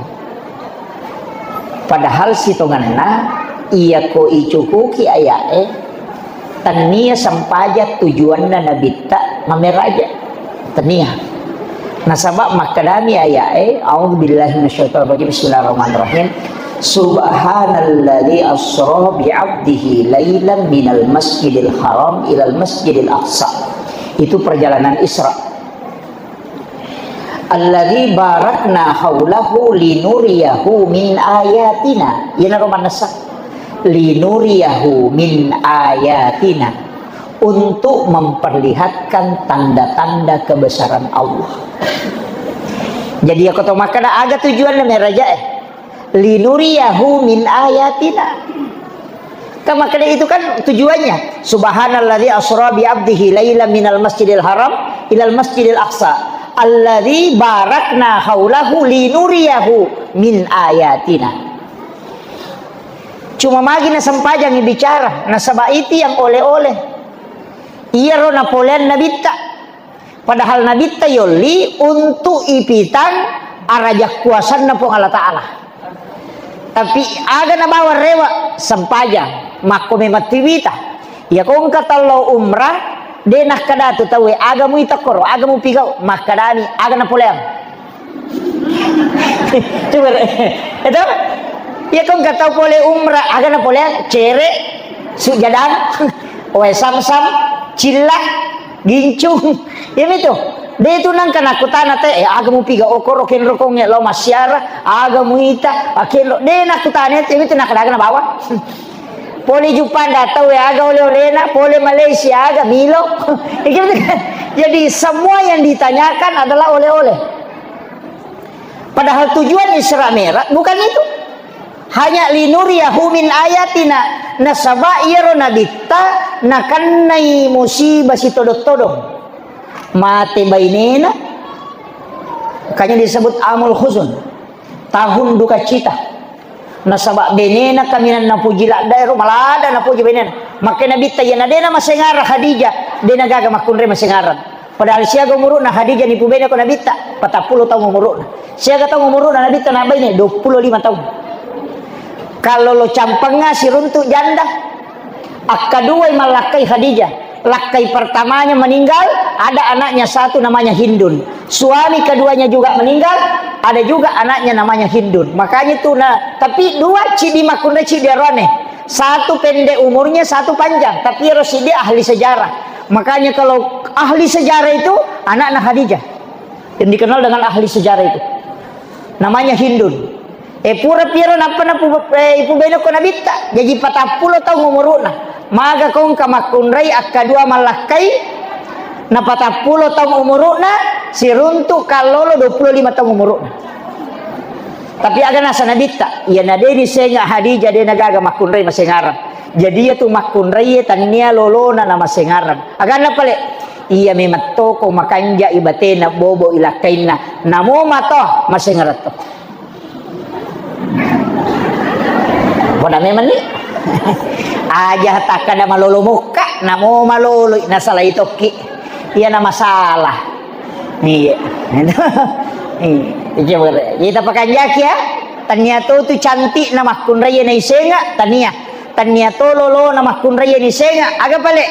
Padahal sitongenna, iya ko icukuki aya'e, tennia sempajang tujuanna nabitta mameraja. Tennia. Nasaba makkedami aya'e, a'udzubillahi minasyaitonirrajim, bismillahirrahmanirrahim. Subhanalladzi asra bi'abdihi lailan minal masjidil haram ilal masjidil aqsa. Itu perjalanan Isra. Alladzi barakna haulahu linuriyahu min ayatina. Iyanaro mannessa. Linuriyahu min ayatina. Untuk memperlihatkan tanda-tanda kebesaran Allah. Jadi, iya ko to makkeda aga tujuanna merajae? Linuriyahu min ayatina. Kan makkeda itu kan tujuannya. Subhanalladzi asra bi abdihi lailan minal masjidil haram ilal masjidil aqsa. Alladzi barakna haulahu linuriyahu min ayatina. Cuma magi nasempajangi bicara, nasaba itu yang oleh-oleh. Iyaro napolean nabitta. Padahal nabitta yolli untuk ipitang araja kuasanna Puang Allah Ta'ala. Tapi aga nabawa rewa, sempajang, makko memang tiwita. Iya ko engka tau lao umrah, de nakkeda tu tauwe, aga muita koro, aga mupigau, makkedani, aga napoleang. Coba, itu? Iya ko engka tau pole umrah, aga napoleang, cere, sujadang, wae samsam, cilla, gincung. Iya mitu. De itu nangka nakkutana te, eh, aga mupiga okoro kenro konge lo massiara, aga muita, akenro. De nakkutana te, itu nakkeda aga nabawa. Pole Jepang datang, we aga oleh-olehna, pole Malaysia aga Milo. Iya gitu kan? Jadi semua yang ditanyakan adalah oleh-oleh. Padahal tujuan Isra Mi'raj bukan itu. Hanya linuriyahu min ayatina. Nasaba iyaro nabitta nakennai musibah sitodong-todong. Mate bainena, makanya disebut amul huzun, tahun duka cita. Nasaba benena kaminang napuji ladda ero, malada napuji benena. Makkeda nabitta, iyana dena masengarang Khadijah, dena gaga makkunrai masengarang. Padahal siaga umuru'na Khadijah nipubaine ko nabitta, patappulo taung umuru'na. Siaga taung umuru'na nabitta nabaine, duappulo lima taung. Kalau lo campengnga siruntu janda, akkaduai mallakkai Khadijah. Lakkai pertamanya meninggal, ada anaknya satu namanya Hindun. Suami keduanya juga meninggal, ada juga anaknya namanya Hindun. Makanya itu, nah, tapi dua cidi makkunrai cidi arone. Satu pendek umurnya, satu panjang. Tapi ero siddi ahli sejarah. Makanya kalau ahli sejarah itu anaknya Khadijah. Yang dikenal dengan ahli sejarah itu. Namanya Hindun. Eh, pura piro nappa napu-, eh, ipubaine ko nabitta. Jaji patappulo taung umuru'na. Maga ko engka makkunrai akkadua mallakkai, na patappulo taung umuru'na, siruntu kallolo duappulo lima taung umuru'na. Tapi aga nasa nabitta, iyana de nisenga Khadijah de nagaga makkunrai masengarang. Jadi iyatu makkunrai tannia lolona na masengarang. Aganna pale, iya memetto ko makanja ibatena bobo ilakkainna. Namo mato masengaratto. Pada memang ni. Aja takkada malolo mukka, namo malolo nasalai tokki. Iya na masalah. Iya. Iya, coba. Kita pakanjaki ya. Tania to tu cantik na makkunrai na isenga, tania. Tania to lolo na makkunrai na isenga. Aga pale?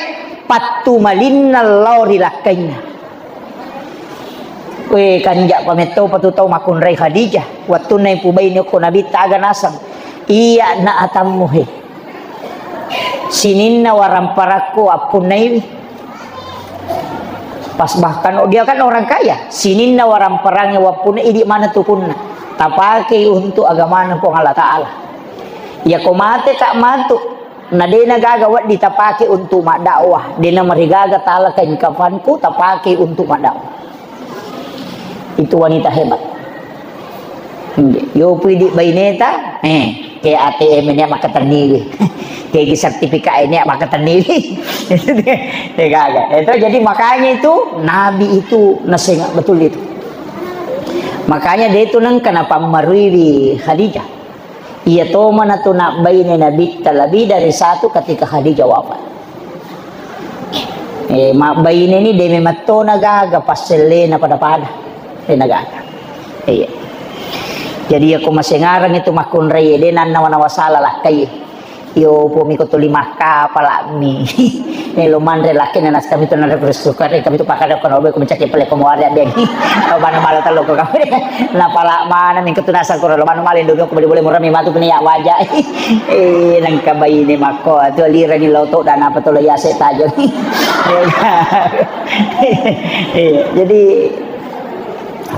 Pattu malinna lao ri lakkainna. Wé, kanja pametto patu tau makkunrai Khadijah. Wattunna ipubaini okko Nabitta aga naseng. Iya na atammu he. Sininna waramparakku appunnaiwi. Pas bahkan dia kan orang kaya, sininna waramparangnge wappuna idi maneng tukunna. Tapakei untuk agamana Puang Allah Ta'ala. Iya ko mate ka matu, na dena gaga wedding tapake untuk maddakwah, dena marigaga tala kain kafanku tapake untuk maddakwah. Itu wanita hebat. Yopi di baineta, eh, ke A T M ini maka teniwi. Ke sertifikat ini maka teniwi. Itu dia, dia gaga. Itu jadi makanya itu Nabi itu nasenga betul itu. Makanya dia itu nengka napammaruiwi Khadijah. Iya tomana tu nak baine Nabitta lebih dari satu ketika Khadijah wafat. Eh, mabbaine ni de memettona gaga passellena pada-pada. Dena gaga. Iya. Jadi aku masih ngarang itu makunrai de nanna wana wasala lakkai. Yo pomi ko tuli makkapala mi. Melo manre lakkena nas kami tu nare bersuka re kami tu pakada kono be ko mencaki pale ko muare de. Bana mala talo ko kami. Na pala mana mi ko tu nasa ko lo manu male ndo ko boleh boleh murami matu punya waja. Eh, nangka baine makko, atu alirani loto dan apa tu lo yase tajo. Iya, jadi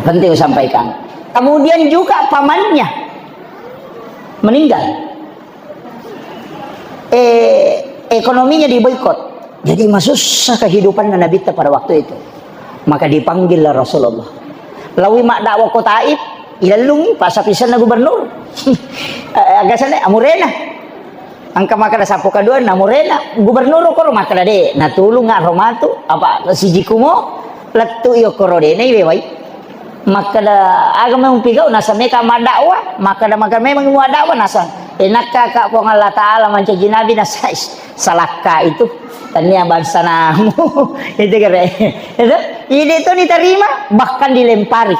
penting sampaikan. Kemudian juga pamannya meninggal. Eh, ekonominya diboikot. Jadi masussa kehidupan Nabitta pada waktu itu. Maka dipanggil Rasulullah. Lawi maddakwah ko Taif, ilellungi pasapisenna gubernur. Eh, agasane amurena. Engka makkeda sappo kaduanna murena gubernur koro makkeda de, natulunga ro matu apa siji kumo lettu iyo koro de naiwewai. Makkeda aga memang pigau nasa meka maddakwah, makkeda maka memang mu dakwah nasa enakka ka Puang Allah Ta'ala mancaji nabi nasa salakka itu tania bangsa namu. Itu kere. Itu ide itu diterima bahkan dilempari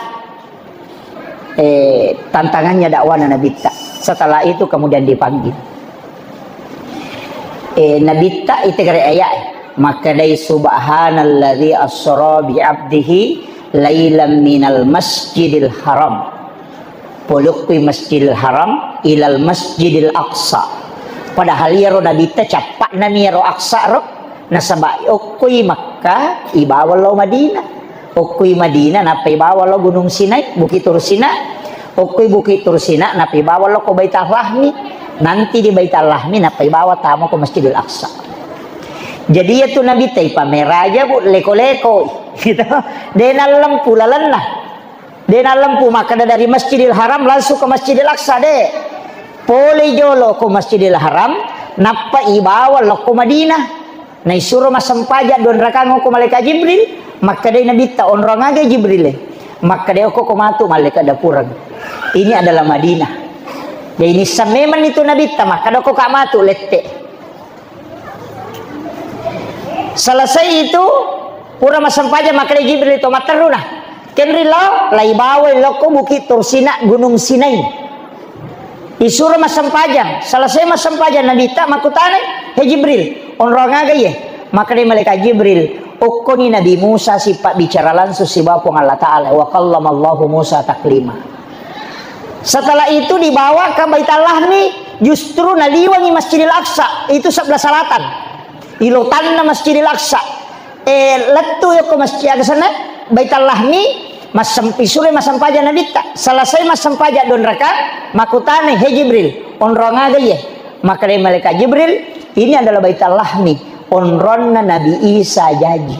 eh, tantangannya dakwahna Nabitta. Setelah itu kemudian dipanggil. Eh, Nabitta itegere ayat. Makkedai subhanalladzi asra bi abdihi lailam minal masjidil haram. Polokkui masjidil haram ilal masjidil aqsa. Padahal iyaro Nabitta cappa'na mi iyaro Aqsa ro. Nasaba okkoi Makkah ibawa lao Madinah. Okkoi Madinah nappai bawa lao Gunung Sinai, Bukit Tursina. Okkoi Bukit Tursina nappai bawa lao ko Baitul Lahmi. Nanti di Baitul Lahmi nappai bawa tamo ko Masjidil Aqsa. Jadi iya tu Nabitta ipameraja bu leko-leko gitu. Dena lempu lalenna. Dena lempu makkeda dari Masjidil Haram langsung ke Masjidil Aqsa de. Pole jolo ko Masjidil Haram nappa ibawa lao ko Madinah. Naisuro massempajang dua rakang ko malaikat Jibril, makkedai Nabitta, "Onrong aga Jibril e?" Makkedai, "Okko ko matu malaikat dapureng." Ini adalah Madinah. Jadi nisseng memang itu Nabitta, makkeda, "Okko ka matu lette." Selesai itu, pura massempajang makkedai Jibril, "To matterru na." Kenri lao, laibawai lokko Bukit Tursina, Gunung Sinai. Isuro massempajang, selesai massempajang Nabitta makkutanai, "He Jibril, onrong aga iye?" Makkedai malaikat Jibril, "Okkoni Nabi Musa sipabbicara langsung sibawa Puang Allah Ta'ala, wa kallamallahu Musa taklima." Setelah itu dibawa ke Baitul Lahmi, justru naliwangi Masjidil Aqsa, itu sebelah selatan. Ilotanna Masjidil Aqsa. Eh, lettu yokko masjid aga sana, Baitul Lahmi, massem-, isure massempajang Nabitta. Selesai massempajang dua rakang, makkutanai, "He Jibril, onrong aga iye?" Makkedai malaikat Jibril, "Ini adalah Baitul Lahmi, onronna Nabi Isa jaji."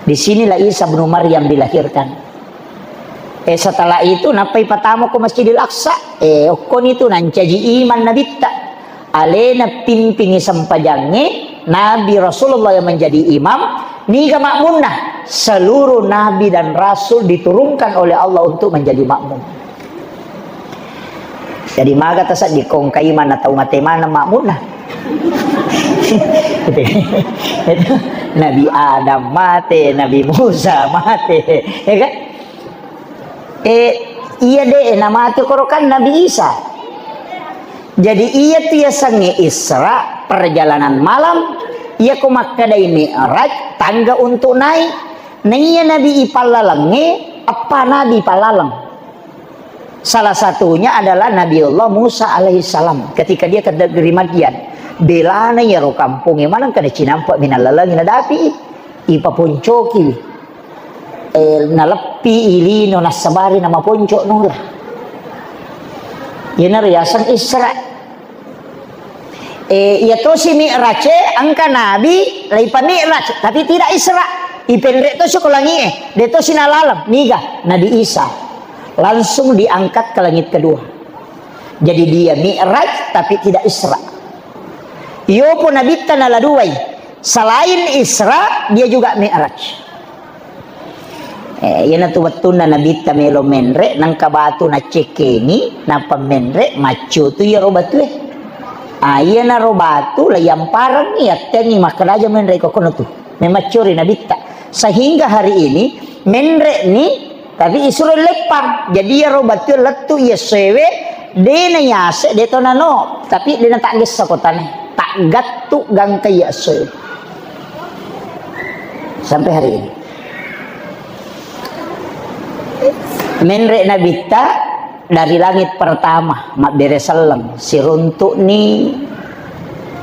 Di sinilah Isa bin Maryam dilahirkan. Eh, setelah itu, nappai patamo ko Masjidil Aqsa. Eh, okkoni tu nancaji imang Nabitta. Alena pimpingi sempajangnge, Nabi Rasulullah yang menjadi imam, niga makmunna? Seluruh Nabi dan Rasul diturunkan oleh Allah untuk menjadi makmum. Jadi maga tasaddi kongkai mana tau mate mana makmunna. Itu Nabi Adam mate, Nabi Musa mate, ya kan? Eh, iya de namate koro kan Nabi Isa. Jadi iya tu yasengnge Isra, perjalanan malam, iya ko makkedai Mi'raj, tangga untuk naik. Nah iya Nabi ipallalengnge, eppa Nabi ipallaleng. Salah satunya adalah Nabiullah Musa alaihissalam ketika dia ke negeri Madian. Belana iyaro kampongnge maneng kada cinampa minallaleng nadapi. Ipaponcoki, eh, naleppi i lino nassabari namaponco nula. Iyanaro yaseng Isra. Eh, iya tosi Mi'raj e, engka nabi laipa Mi'raj, tapi tidak Isra. Ipenre tosi ko langi e, de tosi nalaleng. Niga? Nabi Isa. Langsung diangkat ke langit kedua. Jadi dia Mi'raj, tapi tidak Isra. Iyopo nabitta nala duai. Selain Isra, dia juga Mi'raj. Eh, iyanatu wettunna nabitta melo menre, nengka batu naccekkengi, nappa menre, maccutu iyaro batue. Ah, iyanaro batu, la yampareng, yattengi, makkeda aja menre kokono tu. Memaccuri nabitta. Sehingga hari ini, menre ni, tapi isuro leppang. Jadi iyaro batue lettu iya sewe, dena yase, de to nano, tapi dena taggessa kotane. Taggattu gangka iya sewe. Sampai hari ini. Menre nabitta dari langit pertama, mabbere selleng, siruntu'ni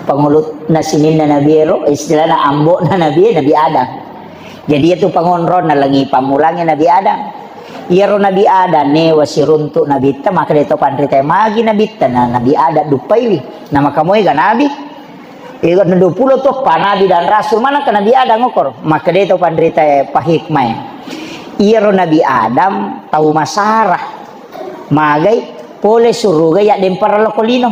pangulutna sininna nabi ero, istilahna ambo'na nabi, Nabi Adam. Jadi itu pangonronna langi pammulangi Nabi Adam. Iyaro Nabi Adam newa siruntu nabitta, maka de to panrita magi nabitta, na Nabi Adam duppaiwi. Na makamoega nabi. Ega na dua puluh tu pa nabi dan rasul, mana ke Nabi Adam ngokor? Maka de to panrita pahikmai. Iyaro Nabi Adam tau masara. Magai pole suruga ya dempara loko lino.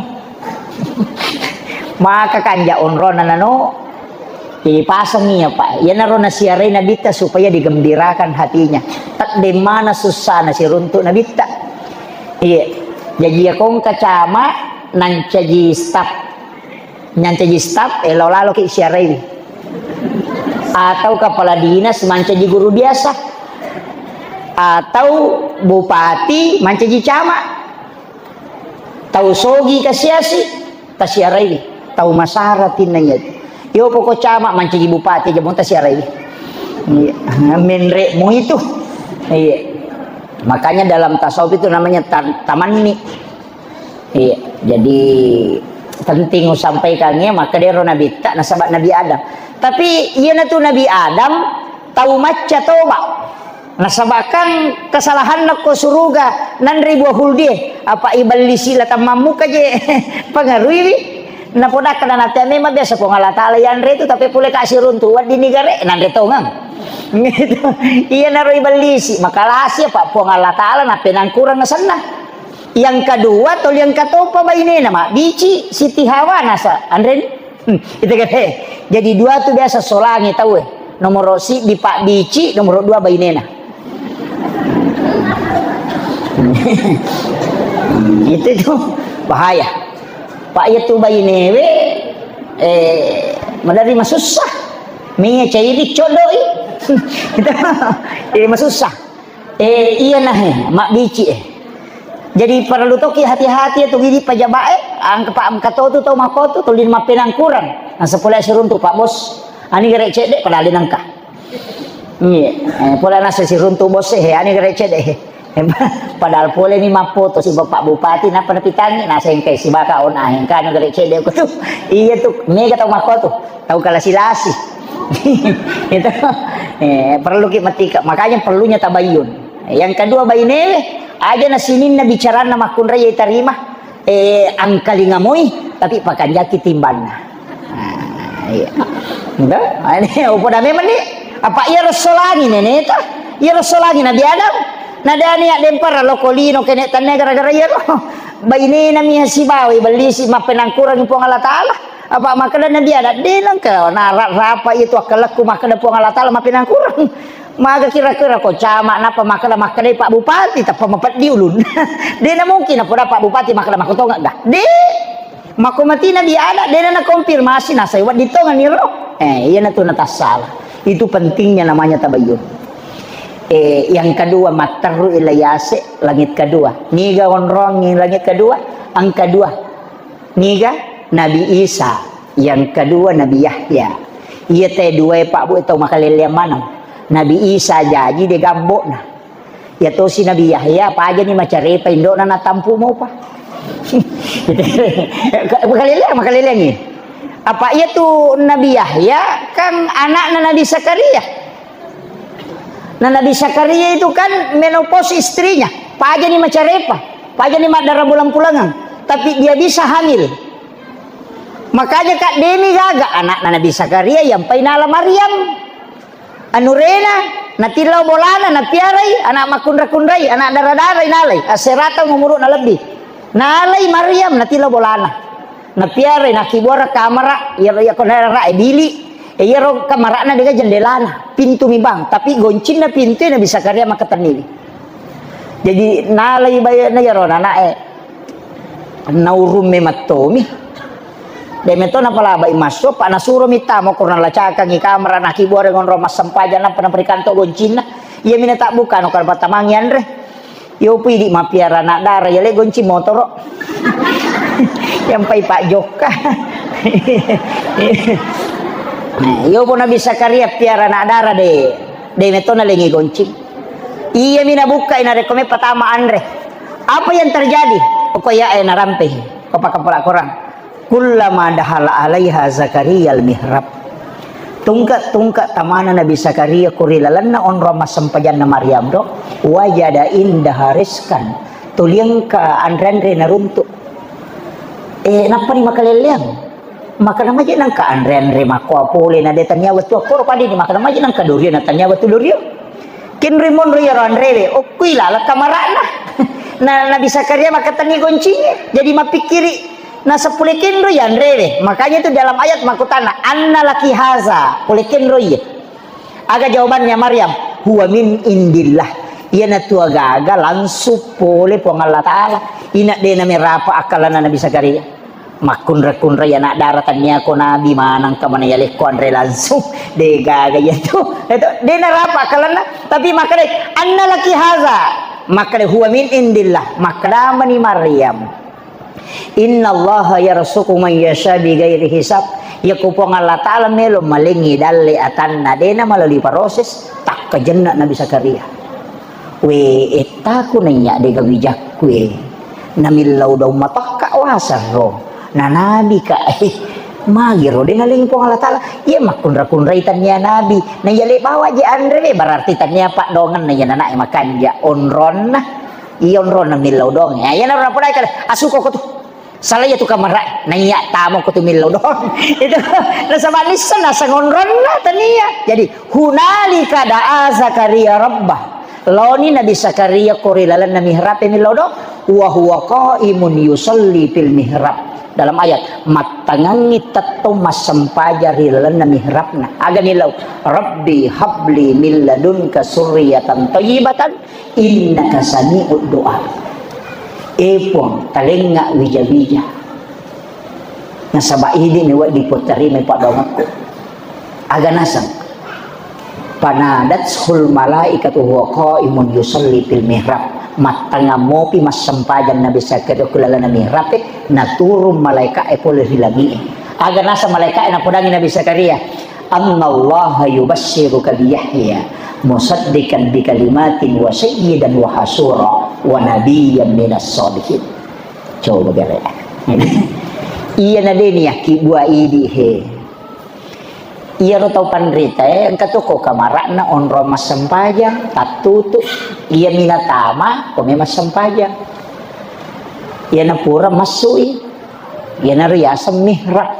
Maka kanja onrona nano, jadi pasang iya, Pak. Iyanaro nasiarai nabitta supaya digembirakan hatinya. Tak demana susah nasiruntu nabitta. Iya. Jadi ya kongka cama nancaji staf. Nyancaji staf, eh, lao laloki siaraiwi. Atau kepala dinas mancaji guru biasa. Atau bupati mancaji camat. Tau sogi kasiasi, tasiaraiwi. Tau masara tinna iya. Yo poko camat mancaji bupati aja mau tasiaraiwi. Iya, menremu itu. Iya. Makanya dalam tasawuf itu namanya tan- tamanni. Iya, jadi penting usampaikan ya, maka dero nabitta nasaba Nabi Adam. Tapi iya natu Nabi Adam tau macca toba. Nasaba kan kesalahanna ko suruga nanre buah huldi, apa iballisi la tammammuka je pengaruhiwi. Napodakka na nate memang biasa Puang Allah Taala yanre itu, tapi pole kasi runtu wedding ni gare nanre tongang. Gitu. Iya naro iballisi, makalasi apa Puang Allah Taala napenangkurang senna. Yang kedua, toli yang katopa bainena, mabbici Siti Hawa nasa, anreni? Hmm, itu kan, eh. Jadi dua tu biasa solangi tau, eh. Nomor si di Pak Bici, nomor dua bainena. Hmm, itu itu bahaya. Pak ya tu bainewe, eh, madari masussa. Mie cairi codoi. Itu, eh, masussa. Eh, iya nah, eh, mabbici, eh. Jadi perlu toki hati-hati tu gidi pajabae, angka pa angka to tu tau makotu tu lima penang kurang. Nah, sepuluh siruntu Pak Bos. Ani gare cedde padahal nangka. Iya, eh, pole nasa siruntu bos, eh, ani gare cedde, eh. Padahal pole ni mappoto si Bapak Bupati, napa napitangi, nasa engkai si baka on, ah, engka anu gare cedde ko tu. Iya tu, mega tau makotu. Tau kalasi-lasi. Itu, eh, perlu ki matika. Makanya perlunya tabayyun. Yang kedua, bainewe, aja na sininna bicaranna makkunrai tarima, eh, angkalinga moi, tapi pakanjaki timbanna. Ah, iya. Udah, ini upoda memang ni. Apa iya ressolangi nene ta? Iya ressolangi Nabi Adam. Nadani ya dempara loko lino kene tanne gara-gara iya ro. Bainena mi sibawa ibellisi mappenangkurangi Puang Allah Taala. Apa makkeda Nabi Adam, de nengka na ra-, rapa itu akkalekku makkeda Puang Allah Taala mappenangkurang. Maga kira-kira ko camat napa makkeda, makkeda Pak Bupati tappa mapeddi ulun. De na mungkin apa Pak Bupati makkeda makkutonga ga. De. Makko mati Nabi Adam, de na nakonfirmasi nasai wedding tongeng iro. Eh, iya natu natassala. Itu pentingnya namanya tabayyun. Eh, yang kedua, matteru ila yase, langit kedua. Niga onrong langit kedua? Angka dua. Niga? Nabi Isa. Yang kedua, Nabi Yahya. Iya te dua e, Pak Bu, tau makaleleang maneng. Nabi Isa jaji de gambokna. Ya tosi Nabi Yahya, apa aja ni macarepa indokna natampu mopa. Makaleleang, makaleleangi. Apa iya tu Nabi Yahya kan anakna Nabi Zakaria. Nah, Nabi Zakaria itu kan menopause istrinya, pajani macarepa, pajani maddara bulan-pulangan, tapi dia bisa hamil. Makanya kak demi gaga anakna Nabi Zakaria yang painala Maryam. Anurena, natillau bolana, napiarai, anak makkunra-kunrai, anak dara-darai nalai, asserata umuruna lebbi. Nalai Maryam, natillau bolana. Napiarai, nakibuara kamara, iyaro iya konara e bili, e iyaro kamarana dega jendelana, pintu mi bang, tapi goncinna pintu Nabi Zakaria makkatenniwi. Jadi nalai bayana iyaro anak e. Naurung memettomi. De metto napalabai massu, pa nasuro mittamo kurang lacakangi kamera nakibuare ngonro massempajang nappa naperikanto goncinna. Iya mina tabbuka no kan patamangi anre. Yo pidi mapiara anak dara ya le gonci motoro. Yang pai pak jokka. Yo pun Nabi Zakaria piara anak dara de. De metto nalengi gonci. Iya mina buka ina rekomeppa tama anre. Apa yang terjadi? Pokok ya eh narampe. Kepakapala korang. Kullama dahala alaiha Zakaria al-mihrab. Tungka-tungka tamana Nabi Zakaria kuri lalenna onro massempajanna Maryam do, wajada indaha rizqan. Tuliengka anre-anre naruntuk. Eh, nappani makalelleang? Makana maje nangka anre-anre makkoa pole na de tania wettu akkoro padini makana maje nangka dorio na tania wettu dorio. Kinri monro iyaro anrewe, okkui laleng kamara'na. Na, Nabi Zakaria makkatenni goncingnge. Jadi mappikkiri, naseppule kenro iya anrewe. Makanya itu dalam ayat makkutana, "Anna laki haza?" Pole kenro iya. Aga jawabannya Maryam? "Huwa min indillah." Iyanatu aga-aga langsung pole Puang Allah Ta'ala. Ina de namerapa akkalana Nabi Zakaria. Makkunra-kunrai anak dara tania ko nabi manang ka mana yalekko anre langsung. De gaga iya tu. Itu de narapa akkalana. Tapi makkeda, "Anna laki haza?" Makkeda, "Huwa min indillah." Makkeda mani Maryam, "Innallaha yarzuqu man yasha bi ghairi hisab." Iya ko Puang Allah Ta'ala melo malengi dalle atanna dena melalui proses takkajenna Nabi Zakaria. We, ettaku naiya dega wijakku e. Namillau daung matakka wasarro. Nanabi ka, eh, magiro de nalengi Puang Allah Ta'ala. Iya makkunra-kunrai tania nabi. Naiya le bawa je anre we, berarti tania paddoangenna iya nanae makanja onronna. Iya onronna millau doang. Ya, iya naro napodai kale, asuko ko tu. Salah iya tu kamara, naiya tamo ko tu millau doang. Itu nasaba nisseng naseng onronna tania. Jadi, hunalika da'a Zakaria rabbah. Laoni Nabi Zakaria ko ri lalenna mihrab e millau doang. Wa huwa qaimun yusalli fil mihrab. Dalam ayat, mattangangi tettong massempajang ri lalenna mihrabna. Aga millau, "Rabbi habli min ladunka surriyatan thayyibatan innaka sami'ud du'a." E Puang, talengnga wija-wija. Nasaba idi mi wedding Puang tarimai paddoangekku. Aga naseng? Fanadathul malaikatu huwa qaimun yusalli fil mihrab. Mattangang mopi massempajang Nabi Zakaria ku lalana mihrab e, naturung malaika e pole ri langi e. Aga naseng malaika e napodangi Nabi Zakaria? "Annallaha yubassiruka bi Yahya musaddiqan bi kalimatin wa sayyidan wa hasura wa nabiyyan minas salihin." Coba gare. Iya na deni yakki bua idi he. Iyaro tau panrita e engka to ko kamara'na onrong massempajang, tattutu. Iya mina tama ko me massempajang. Iyana pura massui. Iyanaro yaseng mihrab.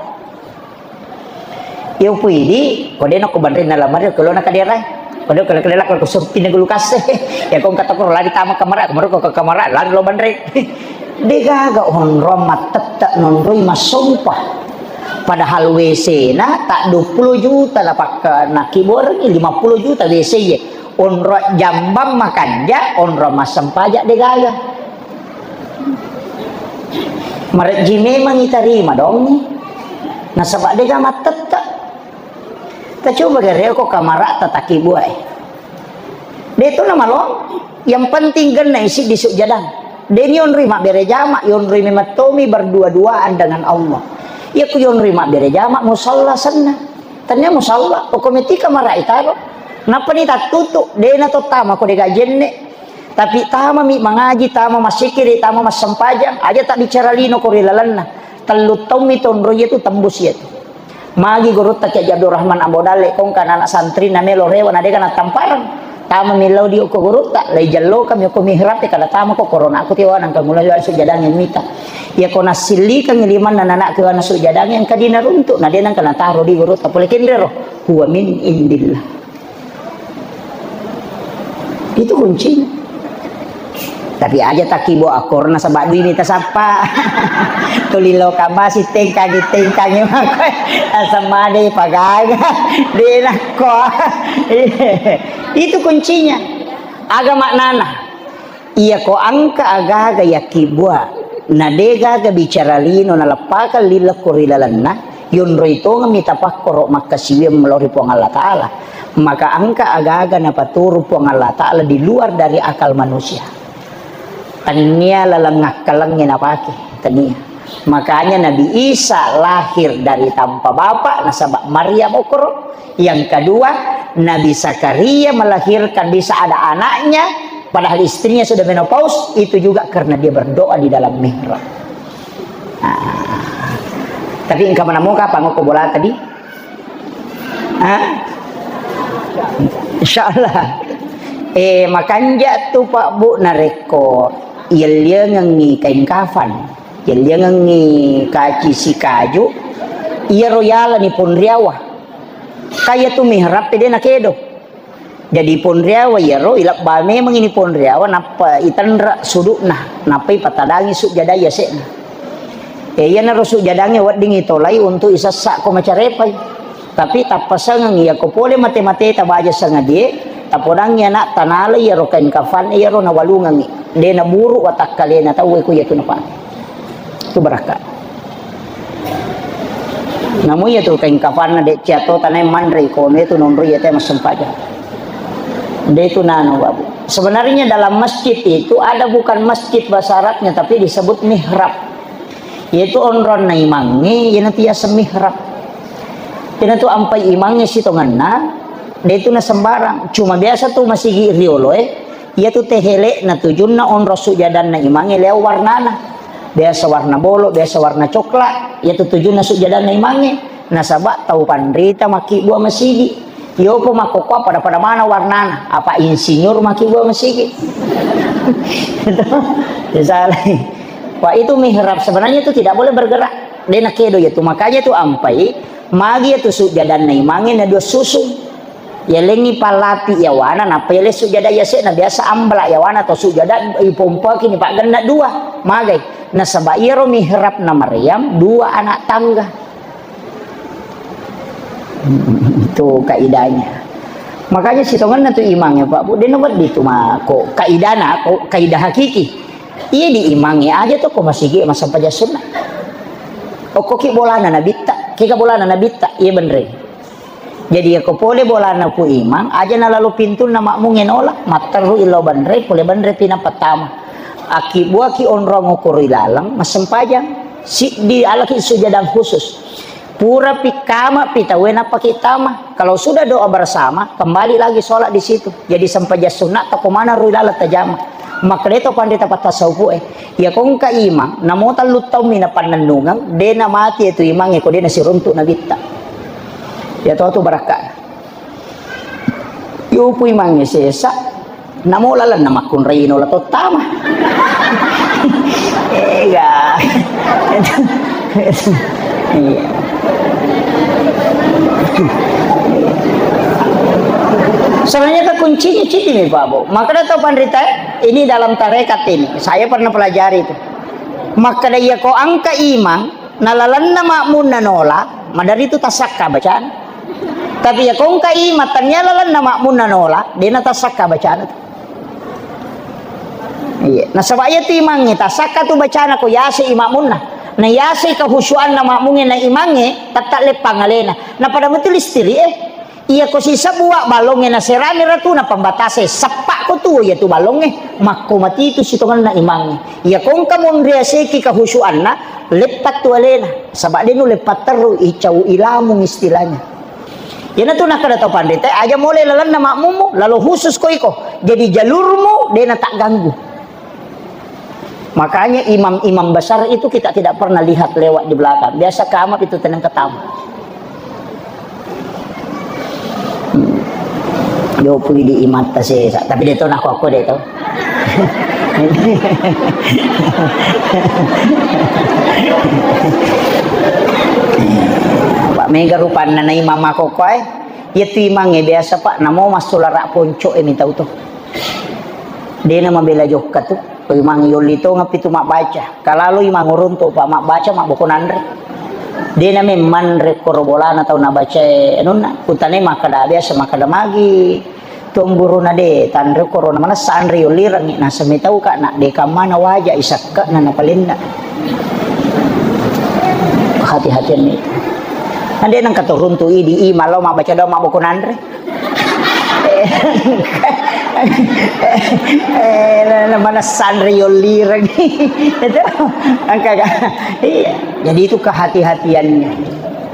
Iyo puidi, ko dena ko banreng na lamari, ko lona kadera. Ko de ko kadera ko sumpinna gulu kasse. Ya ko engka to ko lari tama kamara, kamara ko kamara lari lo banreng. De gaga onrong mattetta nonroi massompa. Padahal W C-na tak dua puluh juta na pakka nakiborengi lima puluh juta W C ye. Onrong jambang makanja, onrong massempaja de gaga. Marejji memang itarima dongi. Nasaba de gaga mattetta. Tacoba gare ko kamara tatakibua e. De tu namalong. Yang penting genna isi di sujadang. De ni onroi mabbere jama, yonroi memettomi berdua-duaan dengan Allah. Iya ku yonroi mabbere jama musalla senna. Tania musalla, pokok meti kamara itaro. Napani tattutu, de na to tama ko de gajenne. Tapi tamami mangaji, tama massikiri, tama massempajang, aja tak bicara lino ko ri lalenna. Tellu taummi tonro iya tu tembus iya tu. Magi gurutta Kiai Abdurrahman Ambo Dalle, kongka anak santri na melo rewa na dega na tampareng. Tama millau di okko gurutta, lai jallo kami okko mihrab, kada tama ko corona aku tiwa nang kamu lai sujadang yang mita. Ya ko nasillikang liman na anak ke wana sujadang yang kadina runtuk, na dena kana taro di gurutta, pole kendero, huwa min indillah. Itu kuncinya. Tapi aja takibo akorna sebab dui mita sappa. Tuli lo kamasi tengkangi tengkangi mako. Asam made pagaga. Denakko. Itu kuncinya. Aga maknana. Iya ko engka aga-aga yakkibua, na de gaga bicara lino naleppakang lilekko ri lalenna, yonroi tongeng mi tapakkoro makkasiwiang lao ri Puang Allah Ta'ala. Maka engka aga-aga napaturu Puang Allah Ta'ala di luar dari akal manusia. Tennia laleng akkalengnge napake, tennia. Makanya Nabi Isa lahir dari tanpa bapak, nasaba Maryam okoro. Yang kedua, Nabi Zakaria melahirkan, bisa ada anaknya, padahal istrinya sudah menopause, itu juga karena dia berdoa di dalam mihrab. Nah, tapi engka manamu kapang ko bola tadi? Hah? Insya Allah. Eh, makanja tu Pak Bu narekko yelliangengi kain kafan. Yelliangengngi kaci sikaju, iyaro yalani ponriawa. Kaya tu mihrab pede nakedo. Jadi ponriawa iyaro ilebba memang ini ponriawa, nappa itenra sudukna, nappa ipatadangi sujadai yasekna. E, iyanaro sujadangnge wedding itolai untuk isessa ko macarepai. Tapi tappasengeng iya ko pole mate-mate tabaja sangadie, tapodangi anak tanala iyaro kain kafan iyaro nawalungengi. De naburu watakkalena tauwe ku iya tu napake. Itu barakka. Namu iya tu kain kafanna de ciato tanai manre kono itu nonro iya te massempajang. De itu nano babu. Sebenarnya dalam masjid itu ada bukan masjid bahasa Arabnya tapi disebut mihrab. Yaitu onronna imangnge, iyanatu yaseng mihrab. Iyanatu ampai imangnge sitongenna, de itu na sembarang. Cuma biasa tu masigi rioloe, iyatu tehele na tujunna onro sujadanna imangnge leo warnana. Biasa warna bolo, biasa warna coklat, iyatu tujunna sujadanna imangnge. Nasaba tau panrita makkibua masigi. Yopo makkokkoa pada-pada mana warnana, apa insinyur makkibua masigi. Misalnya. Wah, itu mihrab sebenarnya itu tidak boleh bergerak. De nakedo ya tu, makanya tu ampai magi ya tu sujadanna imangnge na dua susung. Yalengngi pallapi yawana, nappa yaleng sujada yasekna, biasa ambala yawana atau sujada ipompaki ni paggenna dua. Magai. Nasaba iyaro mihrab na Maryam dua anak tangga. Itu kaidahnya. Makanya sitongenna tu imangnge, Pak Bu, de nawedding tu mako kaidahna, ko kaidah hakiki. Iya di imangnge aja to ko masigi massempajang sunna. Okkoki bolana nabitta, kega bolana nabitta, iya benre. Jadi yako pole bolana ku imang, aja nalalo pintunna makmungnge nola, matterru illau benre, pole benre pi nappa tama. Akkibuaki onrong okoro ilaleng, massempajang. Siddi alaki sujadang khusus. Pura pi kama pi tauwe nappa ki tama. Kalau sudah doa bersama, kembali lagi sholat di situ. Jadi sempajang sunna tako mana ru ilaleng tajama. Makkeda to panrita pattasaupue. Iya kongka imang, namo tellu taummi napannennungeng, de namati itu imangnge ko de nasiruntuk nabitta. Iya to tu barakka. Yupu imangnge sesa, namo lalenna makkunraino la tottama. Ega. Iya. Sebenarnya ke kuncinya cini mi Pak Bu. Makanya tahu panrita ini dalam tarekat ini. Saya pernah pelajari itu. Makkeda iya ko engka imang, nalalenna makmunna nola, madari tu tasakka bacana. Tapi iya ko engka imang, tania lalenna makmunna nola, dena tasakka bacana tu. Iya. Nasaba iya tu imangnge, tasakka tu bacana ko yase i makmunna. Na yase kehusuanna makmungnge na imangnge, tetta leppang alena. Na pada metu listiri eh. Iya ko sisebua balongnge naserani ratuna pambatase, seppa ko tuo iya tu balongnge, makko mati tu sitongenna imangnge. Iya ko engka monria seki kehusuanna, leppat tu alena. Saba denu leppat terru, icau ilamung istilahnya. Iyana tu nakkeda tau panrita, aja mole lalenna makmummu, lalo khusus ko iko. Jadi jalurmu dena tak ganggu. Makanya imam-imam besar itu kita tidak pernah lihat lewat di belakang. Biasa kama itu tenang ketama. Jopui di imatta sesa, tapi de to nako aku de to. Pak mega rupanna na imang makkokkoe. Iya tu imangnge biasa, Pak, namo massulara ponco'e mi tau to. Dena mabela jokka tu. Ko imang yolli tongeng pitu mabbaca. Kalalo imang uruntu, Pak, mabbaca mabboko nanre. Dena memmanre koro bolana tau nabacae anunna. Utanai makkada biasa, makkada magi. Tuang guruna de tanre korona manessa anre yollirengngi, naseng metau ka na de kammana waja isakka na napalenna. Hati-hatian itu. Ande nang katuruntu idi imang lao mabbaca doa mabboko nanre. Eh, na, na manessa anre yollirengngi. Itu angka ka. Iya. Jadi itu kehati-hatiannya.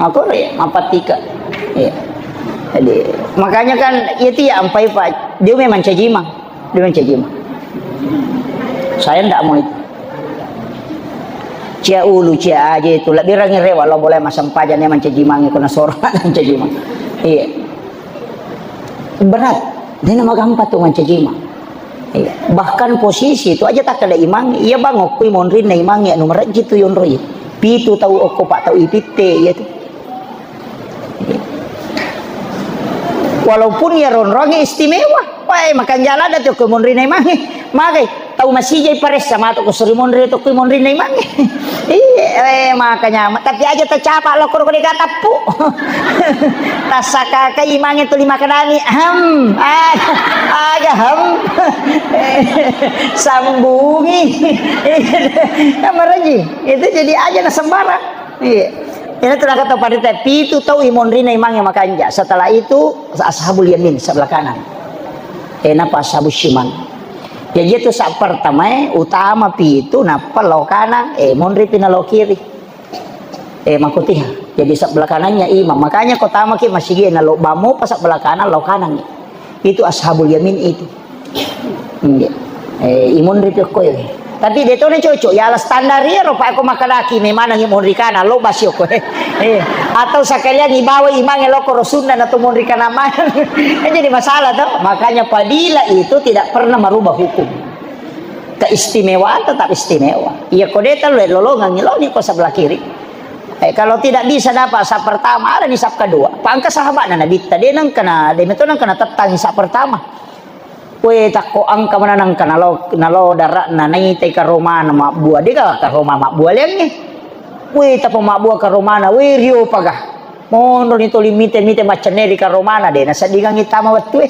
Aku ya, mapatika. Iya. Jadi, makanya kan, iya, tiya ampai, Pak. Dia memang cajimang. Dia memang cajimang. Saya ndak mau itu. Cia ulu, cia aja itu. Lebih rangi rewa lo boleh masang pajan memang cajimang, kuna soro cajimang. Iya. Berat. Dia nama gampang tuh mancajimang. Iya. Bahkan posisi itu aja tak ada imang, iya bang, okui monrin na imang ya nomor jitu yonroi. Pitu tau okko pak tau ipitte, iya tuh. Walaupun iya ronrongi istimewa. Wae, makanjala ada tu ko monri nai mange. Magai, tau masijai paressa matu ko suri monri tu ko monri nai mange. Iya, eh, makanya, tapi aja tacapa lo koro ko deka tappu. Tasaka kai mange tu lima kadami. Hem, aja, aja hem. Sambungi. Nama raji. Itu jadi aja na sembarang. Iya. Ini tu nakata parita pitu tau imonrina imangnge makanja. Setelah itu ashabul yamin sebelah kanan. Eh, napa ashabul shimal? Jadi itu saat pertama, eh, utama pitu, napa lo kanan, eh, monri pina lo kiri. Eh, makutiha. Jadi sebelah kanannya imam. Makanya kau tama ki masigi na lo bamu pas sebelah kanan, lo kanan. Itu ashabul yamin itu. Iya. Eh, imonri pi okkoe. Tapi de tone cocok, ya ala standar iya ro, Pak, ko makkadaki memang imonri kana, lo basi okkoe. Eh, atau sekalian ibawa imangnge lo koro sunna na to monri kana maneng. Eh, jadi masalah to. Makanya fadilah itu tidak pernah merubah hukum. Keistimewaan tetap istimewa. Iya ko de tau lolongang lo ni ko sebelah kiri. Eh, kalau tidak bisa dapat saf pertama, ada ni saf kedua. Pangka sahabatna Nabitta, de nangkana, de meto nangkana tettangi saf pertama. We, takko engka mana nangka nalo, nalo dara'na naitai karomana mabbua, dega karoma mabbua leangnge. We, tapa mabbua karomana, we, rio paga. Monro ni toli mite-mite maccenne ri karomana, de naseddingangi tama wettue.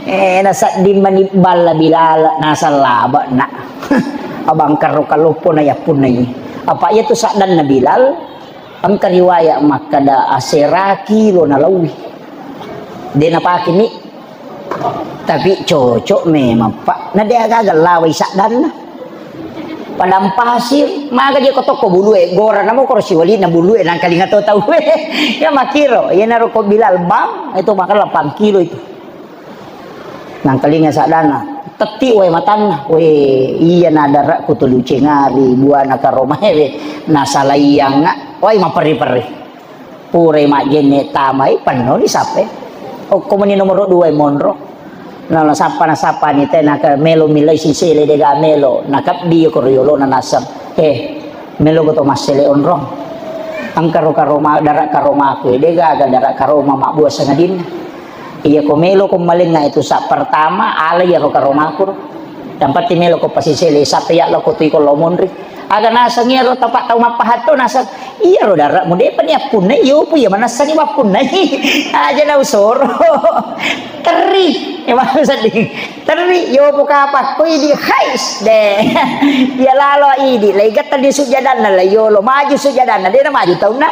Eh, nasedding mani balla Bilal, nasallaba na. Abang karro kaloppo na yappunnai. Apa iya tu saddanna Bilal, engka riwayat makkada asera kilo nalaui. De napake mi. Tapi cocok memang, Pak. Na de gaga lawai saddanna. Padang pasir, maga je ko tokko bulue, gora namo koro siwalina bulue, nangkalinga to tau. Ya makiro, iyanaro ko Bilal bang, itu makan delapan kilo itu. Nangkalinga saddanna, tetti wae matanna. We, iya na darakku tulu cengari, buana karomae we, nasalaiangnga, wae maperri-perri. Purai majjenne tamai, pennoni sappe. Okko meni nomoro dua monro. Nala sappa na sappa ni tena ke melo milai sisele dega melo. Nakabbi ko riolo na nasab. Eh, melo ko to massele onrong. Engka ro karoma, darak karomaku, dega aga darak karoma mabbua sangadinna. Iya ko melo ko malenga itu saf pertama, ala iya ro karomaku ro. Dampatti melo ko pasisele, sappe ya lo ko tui ko lo monri. Aga naseng iyaro tapa tau mappahatto naseng, iyaro darakmu depa ni appunnai, yopu iya manessani mappunnai. Aja na usoro. Terri, ya maksudnya. Terri, yopu kapakko idi hais de. Ya lalo idi, lai gatta di sujadanna, lai yolo maju sujadanna, dena maju taunna.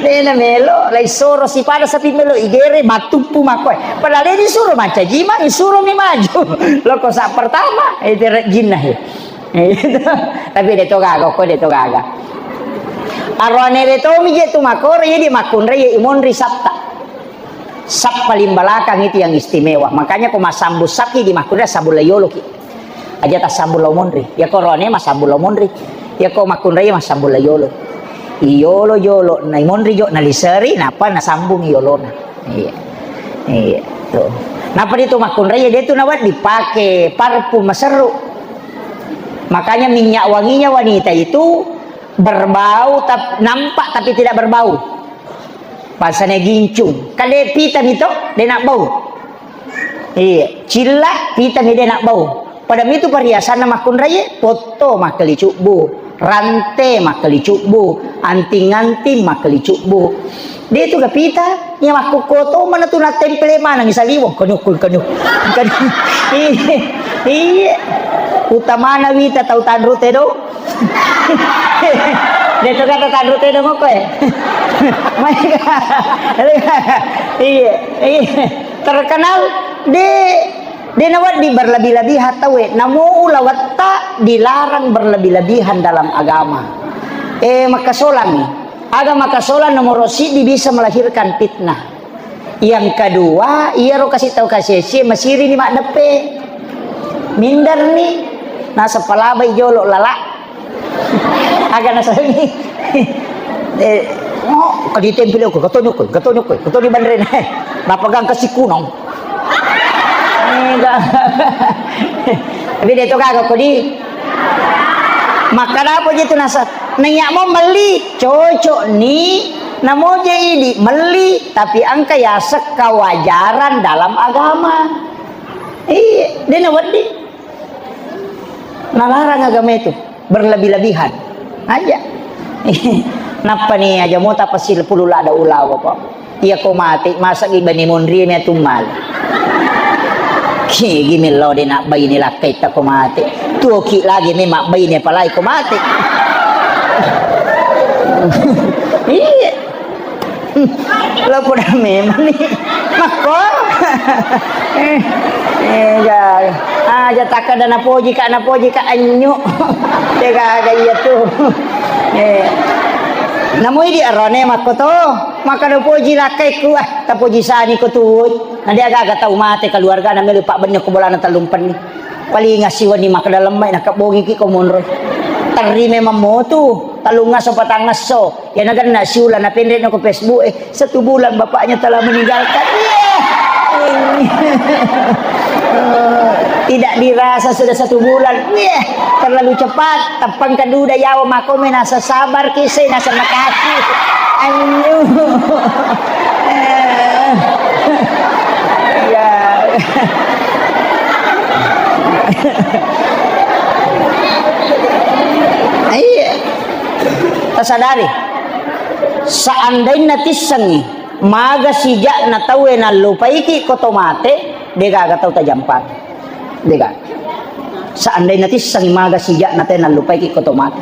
Dena melo, lai soro sipada sapi melo igere matuppu makkoe. Padahal dia disuruh mancajima, disuruh mi maju. Loko saf pertama, itu jinna he. Tapi de to gaga, ko de to gaga. Arone de to mi je tu makoro, jadi makunre ye imonri safta. Saf paling balakang itu yang istimewa. Makanya ko masambu saf ki di makunre sambu la yolo ki. Aja tasambu la monri. Ya ko rone masambu la monri. Ya ko makunre masambu la yolo. Iyolo jolo na imonri jo na liseri napa nasambung yolona. Iya. Iya. Tuh. Napa itu makkunrai, dia tuh nawa dipakai parfum maseru. Makanya minyak wanginya wanita itu berbau tap-, nampak tapi tidak berbau. Bahasanya gincung. Kan dia pita mito, dia nak bau. Iya, cilla, pita mi dia nak bau. Pada mitu perhiasanna makkunrai, potto makkeli cubbu, rante makkeli cubbu, anting-anting makkeli cubbu. Dia tu gapita, iya makkukko to mana tu nattempele maneng saliweng, kanyuk, kanyuk, kanyuk. Iya, iya. Utamana wita tau tanru tedo. Dia tu kata tanru tedo ngoko, eh. Iya, iya. Terkenal di Dé' nawedding berlebih-lebihan tauwé, namo ulawetta dilarang berlebih-lebihan dalam agama. Eh, makkasolangngi. Aga makkasolang nomoro siddi bisa melahirkan fitnah. Yang kedua, iyaro kasi tau kasesi masirini maddeppe. Minderni. Naseng palabai jolo lala. Aga nasengi. Eh, oh, kadi tempel ko, katoni ko, katoni ko, katoni banrena. Napagang kasi kunong. Eh, ga-, tapi dia tu gaga kodi. Makkada apa je tu nasa? Naiya mo melli, cocok ni. Namo je idi melli, tapi engka yaseng kewajaran dalam agama. Iya, dia nawedding. Nalarang agama itu berlebih-lebihan. Aja. Nappa ni aja mo tapassil pulu lada ulawa ko. Iya ko mate, masa gi bani monri mi atummal. Ki gi mello de nak baine lakkai ta ko mate. Tuo ki lagi mi mak baine palai ko mate. Iya. Lo poda memang ni. Makko. Eh, eh, ga. Aja takkada napoji ka, napoji ka anyu. Tega ga iya tu. Eh. Namoi di arone makko to. Maka napoji lakkai ku, ah, tapoji sani ko tu. Nadi aga-aga tau mate keluarga na melu pak benni ko bolana tellumpenni. Paling asiwani maka dalam mai nakabongi ki ko monro. Terri memang motu. Tellung aso patang aso. Ya, nagenna siuleng, napenre' na ko Facebook, eh, satu bulan bapaknya telah meninggalkan. Iya. Tidak dirasa sudah satu bulan. Iya, terlalu cepat. Tepang keduda yawa makome nasa sabar ki, saya nasa makaki. Anyu. Ya. Iya. Tasadari, seandainna tissengngi maga sijakna tauwe nallupaiki ko to mate, degaga tau tajampang. Degaga. Seandainna tissengngi maga sijakna tauwe nallupaiki ko to mate.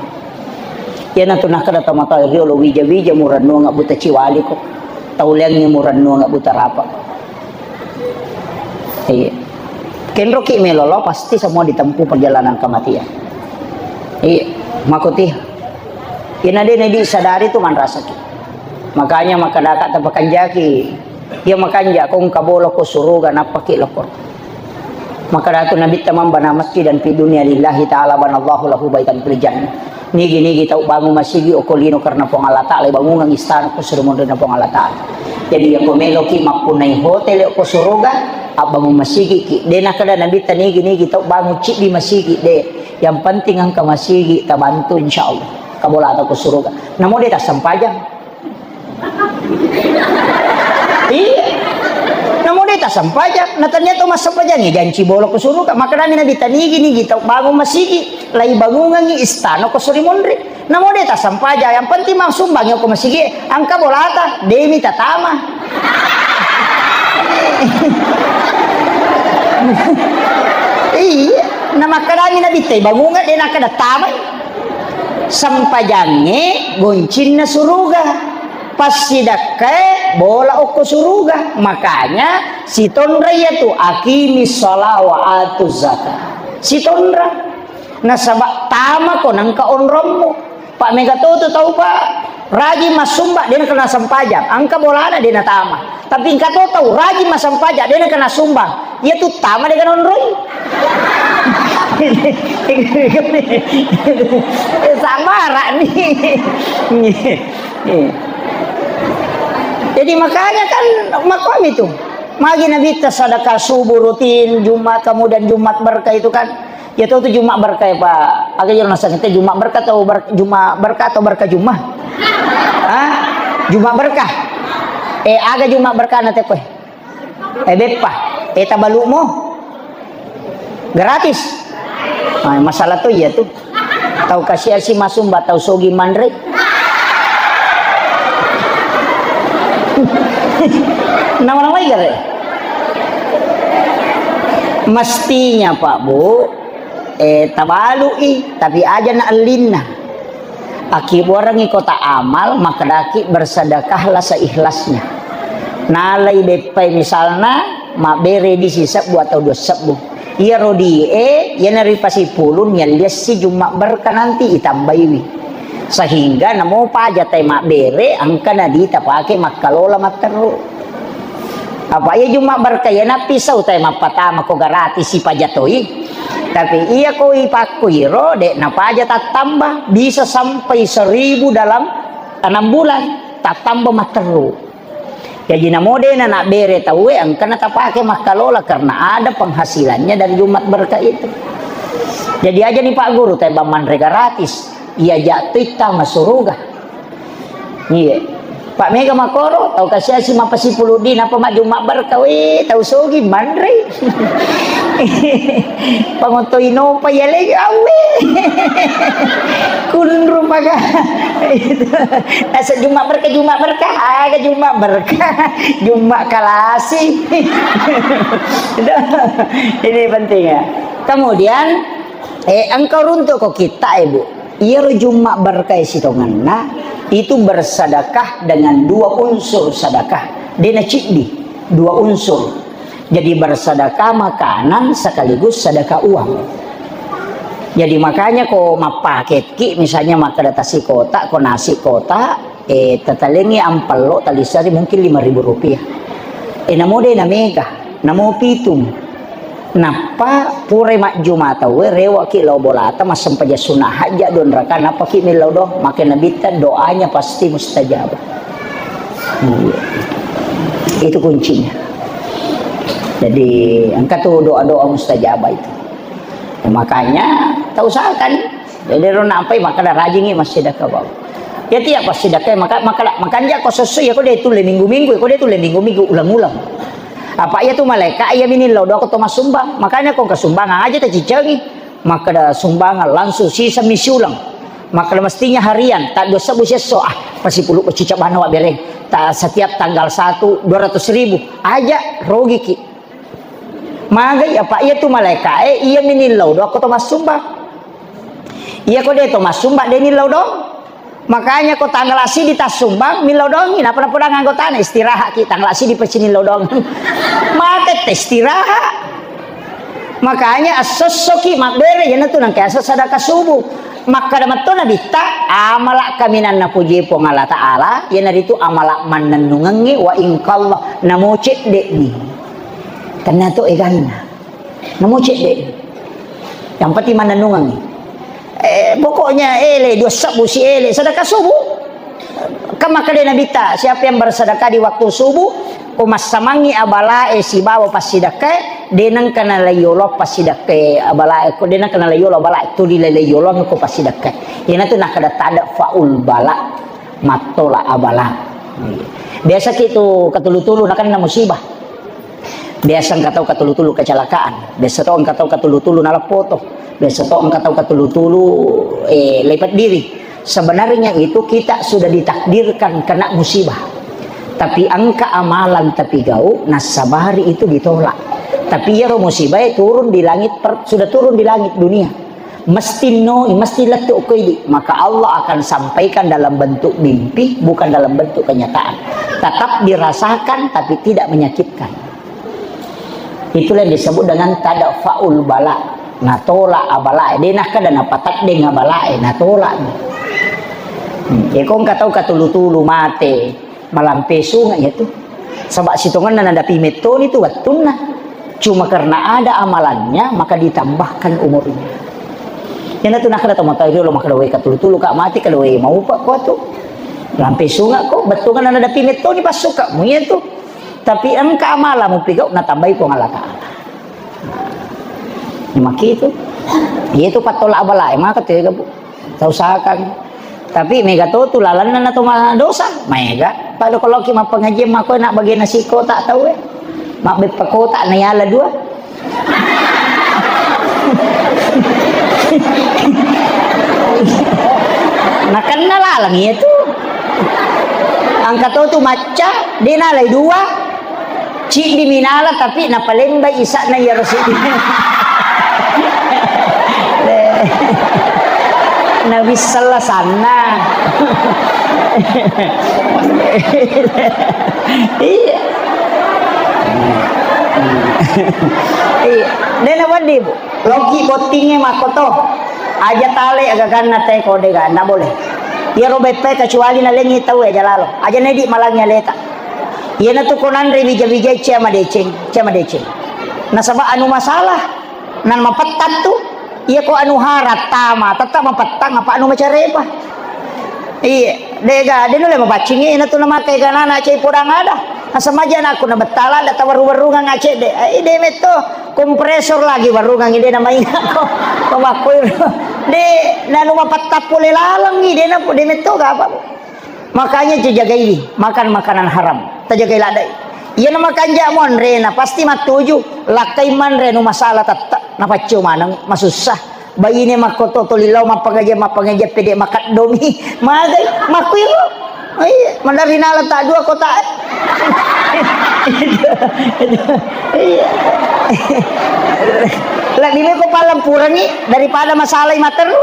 Iyanatu nakkeda tomatoa riolo, wija-wija murennuang buta ciwaliko, tauleangngi murennuang buta rapa. Iya. Kenroki melolo, pasti semua ditempuh perjalanan kematian. Iya, makuti. Ina de' nadi sadari tu manrasaki. Makanya makadaka tapakanjaki. Iya makanja ko engka bola ko suruga nappaki lokko. Makadatu Nabitta, "Man bana masjidan fi dunya lillahi ta'ala banallahu lahu baitan fil jannah." Nigi-nigi tau bangun masigi okko lino karena Puang Allah Ta'ala, bangungang istana ko suri monrina Puang Allah Ta'ala. Jadi, yako meloki mappunnai hotel okko suruga, abbangun masigi ki. De' nakkeda Nabitta nigi-nigi tau bangun ciddi masigi, de'. Yang penting engka masigi tabantu, insyaallah. Kabolata ko suruga. Namo de' tassempajang. Iya. Namo de' tassempajang, na tania to massempajang, iya janci bolo ko suruga. Makkedami Nabitta nigi-nigi tau bangun masigi, lai bangungangi istana ko suri monri. Namo de' tassempajang, yang penting massumbangi ko masigi, engka bolata, de' mi tatama. Iya, na makkedami Nabitta bangungang, de' nakkeda tamai. Sempajangnge goncinna suruga. Passidakkae bola okko suruga. Makanya sitonra iyatu, "Aqimis shalah wa atuz zakah." Sitonra. Nasaba tamako nengka onrommu. Pak mega to tu tau, Pak. Rajin massumba, de' nakena sempajang. Engka bolana de' natama. Tapi engka to tau rajin massempajang, de' nakena sumbang. Iya tu tama de' kanonroi. Sabarani. Jadi makanya kan makomi tu. Magi Nabitta sedekah subuh rutin, Jumat, kemudian Jumat berkah itu kan. Ya tahu tuh Jumat berkah ya, Pak. Aga jero nasang kita Jumat berkah atau ber-, Jumat berkah atau berkah Jumat? Hah? Jumat berkah. Eh, aga Jumat berkah nanti kue. Eh, beppa. Eh, tabalumo. Gratis. Ah, masalah tuh iya tuh. Tau kasiasi masumba, tau sogi manre. Nama-namai gare. Mestinya, Pak Bu, eh, tabalui, tapi aja na ellinna. Akkibuarengngi kota amal, makkedaki bersedekahlah seikhlasnya. Nalai beppai misalna, mabbere di sisebbu atau dua sebbu. Iyaro die, iyana ripasipulung yalliassi Jumat berkah nanti itambaiwi. Sehingga namo paja tai mabbere, engka nadi tapake makkalola matteru. Apa iya Jumat berkah, iyana pisau tai mappatama ko garati sipajatoi. Tapi iya ko ipakkuiro, dek napaja tattamba, bisa sampai seribu dalam enam bulan, tattamba matteru. Jaji namo de na nabbere tauwe, engkana tapake makkalola karena ada penghasilannya dari Jumat berkah itu. Jadi aja nih Pak Guru, tai bang manre gratis, iya jatuh tama suruga. Iya. Pak Mega makoro, tau kasiasi mapasipulu di, napa ma Jumat berkah, we, tau sogi manre. Pangoto inopa ya lagi awe. Kunru maka. Asa Jumat berkah, Jumat berkah, aga Jumat berkah. Jumat kalasi. Ini penting ya. Kemudian, eh, engkau runtuk ko kita, Ibu. Iyaro Jumat berkah sitongenna itu bersedekah dengan dua unsur sedekah. Dena ciddi, dua unsur. Jadi bersedekah makanan sekaligus sedekah uang. Jadi makanya ko mappaketki, misalnya makkeda tasi kotak, ko nasi kotak, eh, tatalengi ampello talisari mungkin lima ribu rupiah. Eh, namo de na mega, namo pitung. Nappa purai majjuma tauwe, rewaki lao bolata, massempajang sunnah hajja dua rakaat, nappaki millau doang. Maka Nabitta doanya pasti mustajab. Hmm. Itu kuncinya. Jadi, engka tu doa-doa mustajabah itu. Ya, makanya, tak usahakan. Jadi, ro nampai, maka dah rajingi masih dah kau. Ya, tiap pasti dah kayak, maka, maka, makanya kau sesuai, ya, kau dia tulis minggu-minggu, ya, kau dia tulis minggu-minggu, ulang-ulang. Apa iya tu malaika iya minillau doa ko to massumbang. Makanya ko kesumbangan aja tacicengi. Makkeda sumbangan langsung sisa misi ulang. Makkeda mestinya harian, tak dua sebbu siesso, ah, pasipulu ko cicak bana wa bereng. Tak setiap tanggal satu, dua ratus ribu. Aja rogiki. Magai apa iya tu malaika, eh, iya minillau doa ko to massumbang. Iya ko de to massumbang, de nillau doang. Makanya ko tanggal asidi tassumbang, millau doangi, napa napodang anggotana, istirahat ki, tanggal asidi pacini lau doang. Mate te istirahat. Makanya assossoki mabbere, iyanatu nangka asa sadaka subuh. Makkada metto Nabitta, amala kaminang napuji Puang Allah Ta'ala, iyanaritu amala mannennungengnge wa ingkallah, namo cedde'ni. Tennato eganna. Namo cedde. Yang penting mannennungengngi. Eh, pokoknya ele, dua sebbu si ele, sedekah subuh. Kan makkeda Nabitta, siapa yang bersedekah di waktu subuh, ko massamangngi abalae sibawa passidekkae, de nengka nalaiolo passidekkae abalae, ko de nengka nalaiolo abalae, tuli laiolo ko passidekkae. Iyanatu nakkeda tadfa'ul bala, mattola abala. Biasa ki tu katulu-tulu nakenna musibah. Biasa engka tau katulu-tulu kecelakaan, biasa to engka tau katulu-tulu naleppoto, biasa to engka tau katulu-tulu, eh, lepet diri. Sebenarnya itu kita sudah ditakdirkan kena musibah. Tapi engka amalan tapi gau, nassabari itu ditolak. Tapi iyaro musibah turun di langit per-, sudah turun di langit dunia. Mesti noi, mesti lettu ko idi, maka Allah akan sampaikan dalam bentuk mimpi, bukan dalam bentuk kenyataan. Tetap dirasakan, tapi tidak menyakitkan. Itulah yang disebut dengan tadfa'ul bala. Natolak abalae, de nakkeda napataddeng abalae, natolak. Hmm, eko engka tau katulu-tulu mate, malampe sunga iya tu. Saba sitongenna nadapi mettoni tu wettunna. Cuma karena ada amalannya, maka ditambahkan umurnya. Iyanatu nakkeda tomatoa riolo makkeda, "We, katulu-tulu ka mati, kada we maupa ko tu. Lampe sunga ko, bettungan nadapi mettoni passuka mu iya tu." Tapi engka amala mupigau natambai Puang Allah Ta'ala. Nah, makitu. Iya tu pattola abalae maka tega, Bu. Tausahakan. Tapi mega to tu lalanna na to ma-, dosa. Mega. Pada kalau ki mappengajian mako nak bagi nasi kotak tau eh. Mak beppe kotak na yala dua. Nakenna lalang iya tu. Engka to tu macca, de nalai dua. Ciddi minala tapi napalembai isakna iyaro siddi. Nabissella sanna. Iya. Iya. Dena wedding, Bu. Loki bottingnge makkoto. Aja tale agaganna te kode ga, nda boleh. Iyaro beppe kecuali nalengi tau aja lalo. Aja nedi malangi aleta. Iyana tu ko nanre wija-wija cia madeceng, cia madeceng. Nasaba anu masalah, nan mapettang tu, iya ko anu harat tama, tetap mapettang apa anu macarepa. Iya, dega, de nulle mapaccingi, na tu namakai ganana cai podang ada. Asamaja anakku na bettala, ada tawaru-warungang acedde. Eh, de metto kompresor lagi warungang ide na mainga ko. Ko makkoiro. De, nanu mapettang pole lalang ide na, de metto ga apa. Makanya tu jagaiwi makan makanan haram. Tajagai ladai. Iyana makanja monre na pasti mattuju. Lakkai manre nu masalah tetta. Napaccio maneng masussa. Baine makkoto tolillau mappangaja, mappangaja pede makaddomi. Magai, makkuiro. Oh iya, mandari nala tak dua kota. Iya. Lebih baik ko palang purangi daripada masalah materu.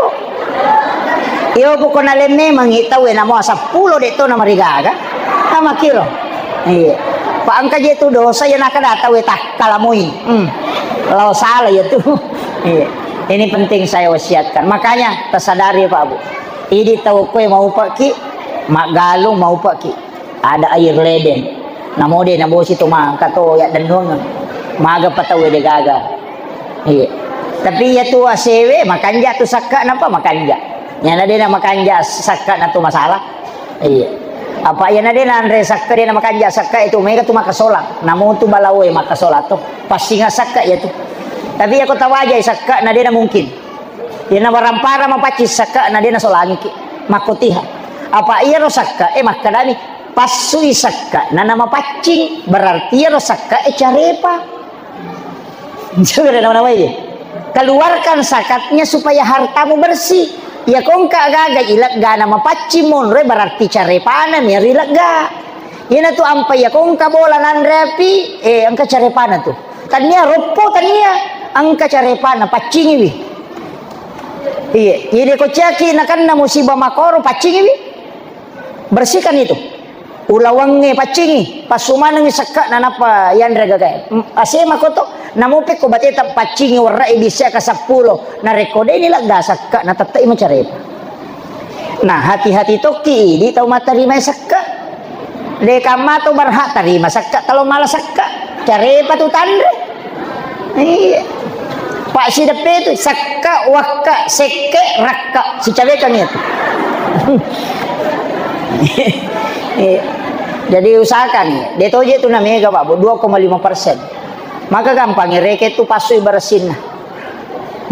Iyo, pokona lemme mangi tau e namo seppulo de to na marigaga. Sama kiro. Iya. Pak engka je tu dosa ya naka datau e takkalamui. Hmm. Lao salah ya tu. Iya. Ini penting saya wasiatkan. Makanya tersadari Pak Bu. Idi tau koe maupaki, maggalung maupaki. Ada air ledeng. Namo de nabosi to mangka to ya dennuang. Maga patau de gaga. Iya. Tapi iya tu asewe makanja tu sakka napa makanja. Nyana de na makanja sakka na tu masalah. Iya. Apa iya na de na anre sakka de na makanja sakka itu mega tu makasolang. Namo tu balawe makasolang to. Pasti nga sakka iya tu. Tapi iya ko tawajai sakka na de na mungkin. Iyana warampara mapaccing sakka na de na solangiki. Makkotiha. Apa iyaro sakka e makkedani passui sakka na namapaccing berarti iyaro sakka e carepa. Jure nama-namai. Keluarkan zakatnya supaya hartamu bersih. Iya ko engka gaga ilegga na mapaccing monro berarti carepana mi rilegga. Iyana tu ampa iya ko engka bola nanre api, eh engka carepana tu. Tania roppo tania engka carepana paccingiwi. Iya, iya de ko ciaki nakenna musibah makoro paccingiwi. Bersihkan itu. Ulawangnge paccingi, passu manengi sakka na nappa yanre gagae. Asema koto, namope ko bateta paccingi warrae bisa ka seppulo, narekko deni legga sakka na tettai macarepa. Nah, hati-hati tokki idi tau mattarimai sakka. De kamma to berhak tarima sakka, talo mala sakka. Carepa tu tanre. Iya. Pak sideppe tu sakka, wakka, sekke, rakka. Sicawekang itu. Iya. Jadi usahakan ya. De toje tu na mega Pak Bu, dua koma lima persen. Maka gampang ya reke tu passui bersihna.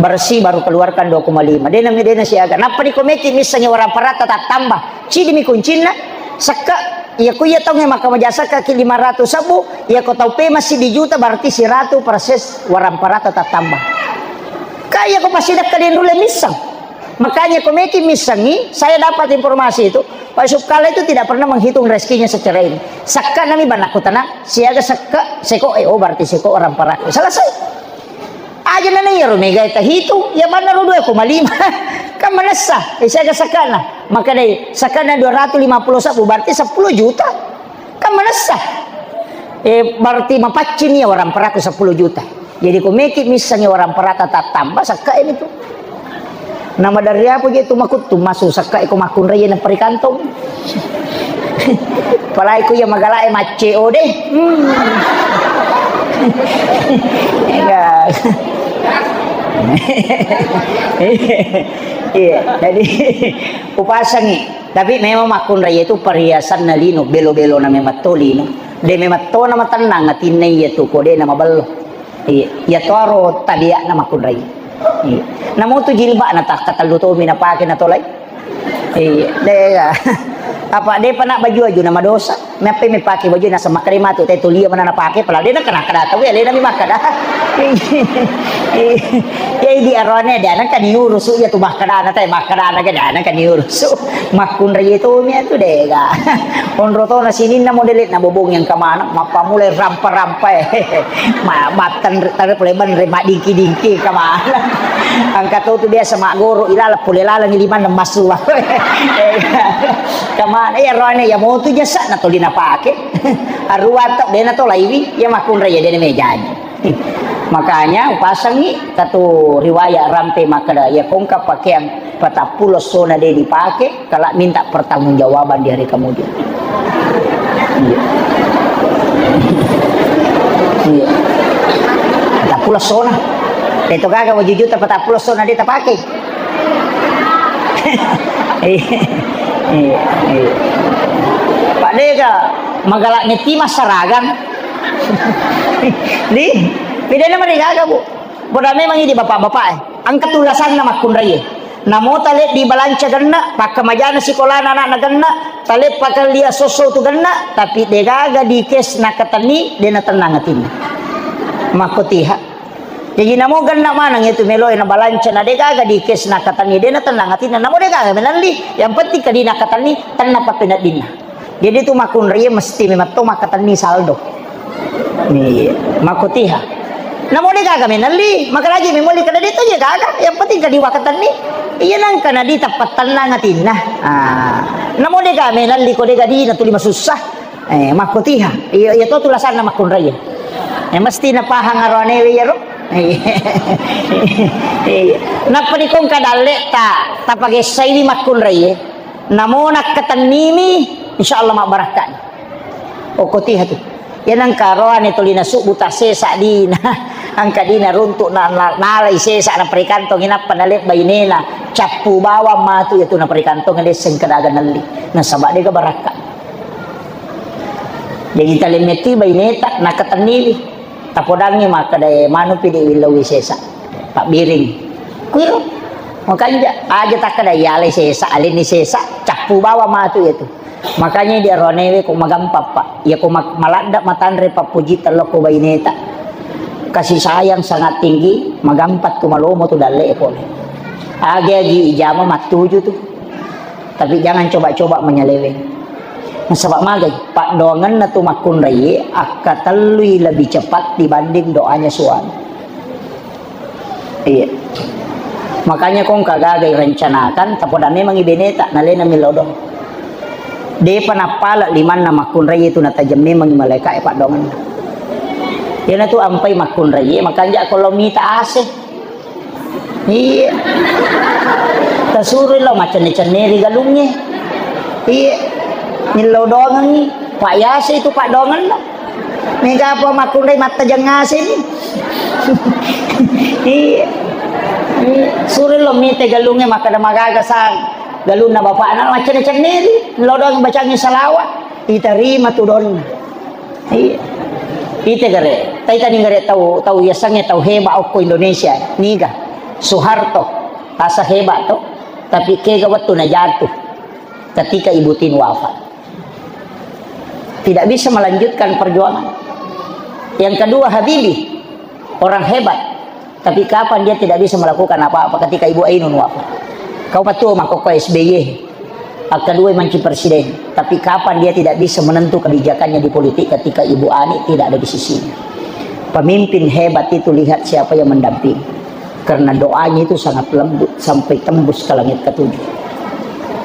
Bersih baru keluarkan dua koma lima. Dena mi dena siaga. Nappa dikomeki missengi warang paratta tattamba. Cidimi kuncinna. Sekka. Iya ku iya taunge maka maja sekka ki lima ratus sebu. Iya ko tau pe masih di juta berarti siratu perses warang paratta tattamba. Kaya ko pasti dekka denrule misseng. Makanya ko meki missengi, saya dapat informasi itu, Pak Sukkala itu tidak pernah menghitung rezekinya secara ini. Sekka nami banakku tenang, siaga sekka, seko, eh, oh berarti seko warang paraku. Selesai. Aja nana iyaro mega tahitung, ya mana ro dua koma lima. Kan manessa, eh, siaga sakana. Maka dari sakana dua ratus lima puluh sebu, berarti sepuluh juta. Kan manessa. Eh, berarti mapaccing ya warang paraku sepuluh juta. Jadi ko meki missengi warang parata tattamba sakka ini tu. Nama dari apa je tu makuttu masuk sakka iko makunrai na perikantong. Palai ku ya magalae macce ode. Hmm. Iya. Iya, jadi upasangi. Tapi memang makkunrai itu perhiasanna lino, belo-belona memang to lino. De memang to na matennang atinna iya tu ko de na mabello. Iya, iya to aro tabiatna makkunrai. Iya. Namo tu jilbabna takkatellu tomi napake na tolai. Iya, de ga. Apa de pa na baju-baju na madosa. Nappai mepake baju naseng makkeda matu te tulia mana napake, padahal de nengka nakkeda tau, alena mi makkeda. Iya, iya, di arone de nengka niurusu iya tu makkedana te, makkedana ke de nengka niurusu. Makkunrai tomi atu de ga. Onro tona sininna modele na bobong yang kemana, mappamulai rampa-rampa e. Ma-, mattan tare pole benre madingki-dingki kemana. Angka to tu biasa maggoro ilala pole laleng limanna massuwa. Kemana? Eh, arone ya motu jasa na toli napake. Arua to de na tolaiwi, ya makkunrai ya de na mejaji. Makanya upasangi katu riwayat rampe makkeda, ya kongka pakeang patappulo sona de dipake, kala minta pertanggungjawaban di hari kemudian. Iya. Iya. Patappulo sona. Itu gaga waju juta patappulo sona de tapake. Iya, iya, iya. Pak Dega, magala metti massaragang. Di, bedana marigaga, Bu. Boda memang ini bapak-bapak, eh. Angka tulasanna makkunrai, eh. Namo tale di balanca genna, pakkamajana sikolana anakna genna, tale pakallia sosso tu genna, tapi degaga di kes nakatenni, dena tenang atinna. Makkotiha. Jaji namo genna maneng itu melo na balanca na degaga di kes nakatenni, dena tenang atinna. Namo degaga menelli, yang penting kadi nakatenni, tenna pappeneddinna. Jadi tu makkunrai mesti memang to makkatenni saldo. Iya, makkotiha. Namo degaga menelli, makalaji memoli kada de to je gaga. Yang penting kadi wakatenni. Iya nangka nadi tappa tenang atinna. Ah, namo dega menelli ko dega dina tuli masussa. Eh, makkotiha. Iya, iya to tulasanna makkunrai. Eh, mesti napahang aroanewe iyaro. Iya. Iya. Nappa dikongka dalle ta, tapagessaiwi makkunrai. Namo nakkatennimi, insyaallah mabbarakkani. Okkotiha tu. Iya nangka roane tuli nasubbu tassesa dina. Angka dina runtuk na, na, nalai sesa na perikantong inappa nalebba inena. Cappu bawang matu iya tu na perikantong desseng kedaga nelli. Nasaba dega barakka. Jadi tale metti baineta nakatenniwi. Tapodangngi makkeda, "Eh, manupi di willau sesa. Pabbiring." Kuiro. Makanja aja takkeda, "Iya, ale sesa, aleni sesa." Cappu bawang matu iya tu. Makanya di aroanewe ko magampang, Pak. Iya ko ma-, maladda matanre pappuji tello ko baineta. Kasih sayang sangat tinggi, magampang tu malomo tu dalle pole. Agi-agi ijama mattuju tu. Tapi jangan coba-coba menyeleweng. Nasaba magai, paddoangenna tu makkunrai akkatellui lebih cepat dibanding doanya suami. Iya. Makanya kongka gaga irencanakan, tapoda memangi beneta, nalena millau doang. Depa nappala limanna makkunrai itu natajeng memangi malaika e paddoangenna. Iyanatu ampai makkunrai, makanja ko lo mita ase. Iya. Tasuroi lo macenne-cenneri galungnge. Iya. Millau doangengngi. Pak yase itu paddoangenna. Mega apa makkunrai mattajeng ngaseng. Iya. Iya. Suroi lo mite galungnge makkeda magaga sang galunna bapakna macenne-cenneri. Lo doang bacangi salawat. Itarima tu donna. Iya. Ite gare, taitani gare tau, tau yasengnge tau hebat okko Indonesia. Niga? Soeharto. Asa hebat to. Tapi kega wettu na jatuh ketika Ibu Tin wafat. Tidak bisa melanjutkan perjuangan. Yang kedua, Habibie, orang hebat. Tapi kapan dia tidak bisa melakukan apa-apa ketika Ibu Ainun wafat? Kau patua makkokko S B Y. Kedua manci presiden. Tapi kapan dia tidak bisa menentu kebijakannya di politik ketika Ibu Ani tidak ada di sisinya? Pemimpin hebat itu lihat siapa yang mendampingi. Karena doanya itu sangat lembut sampai tembus ke langit ketujuh.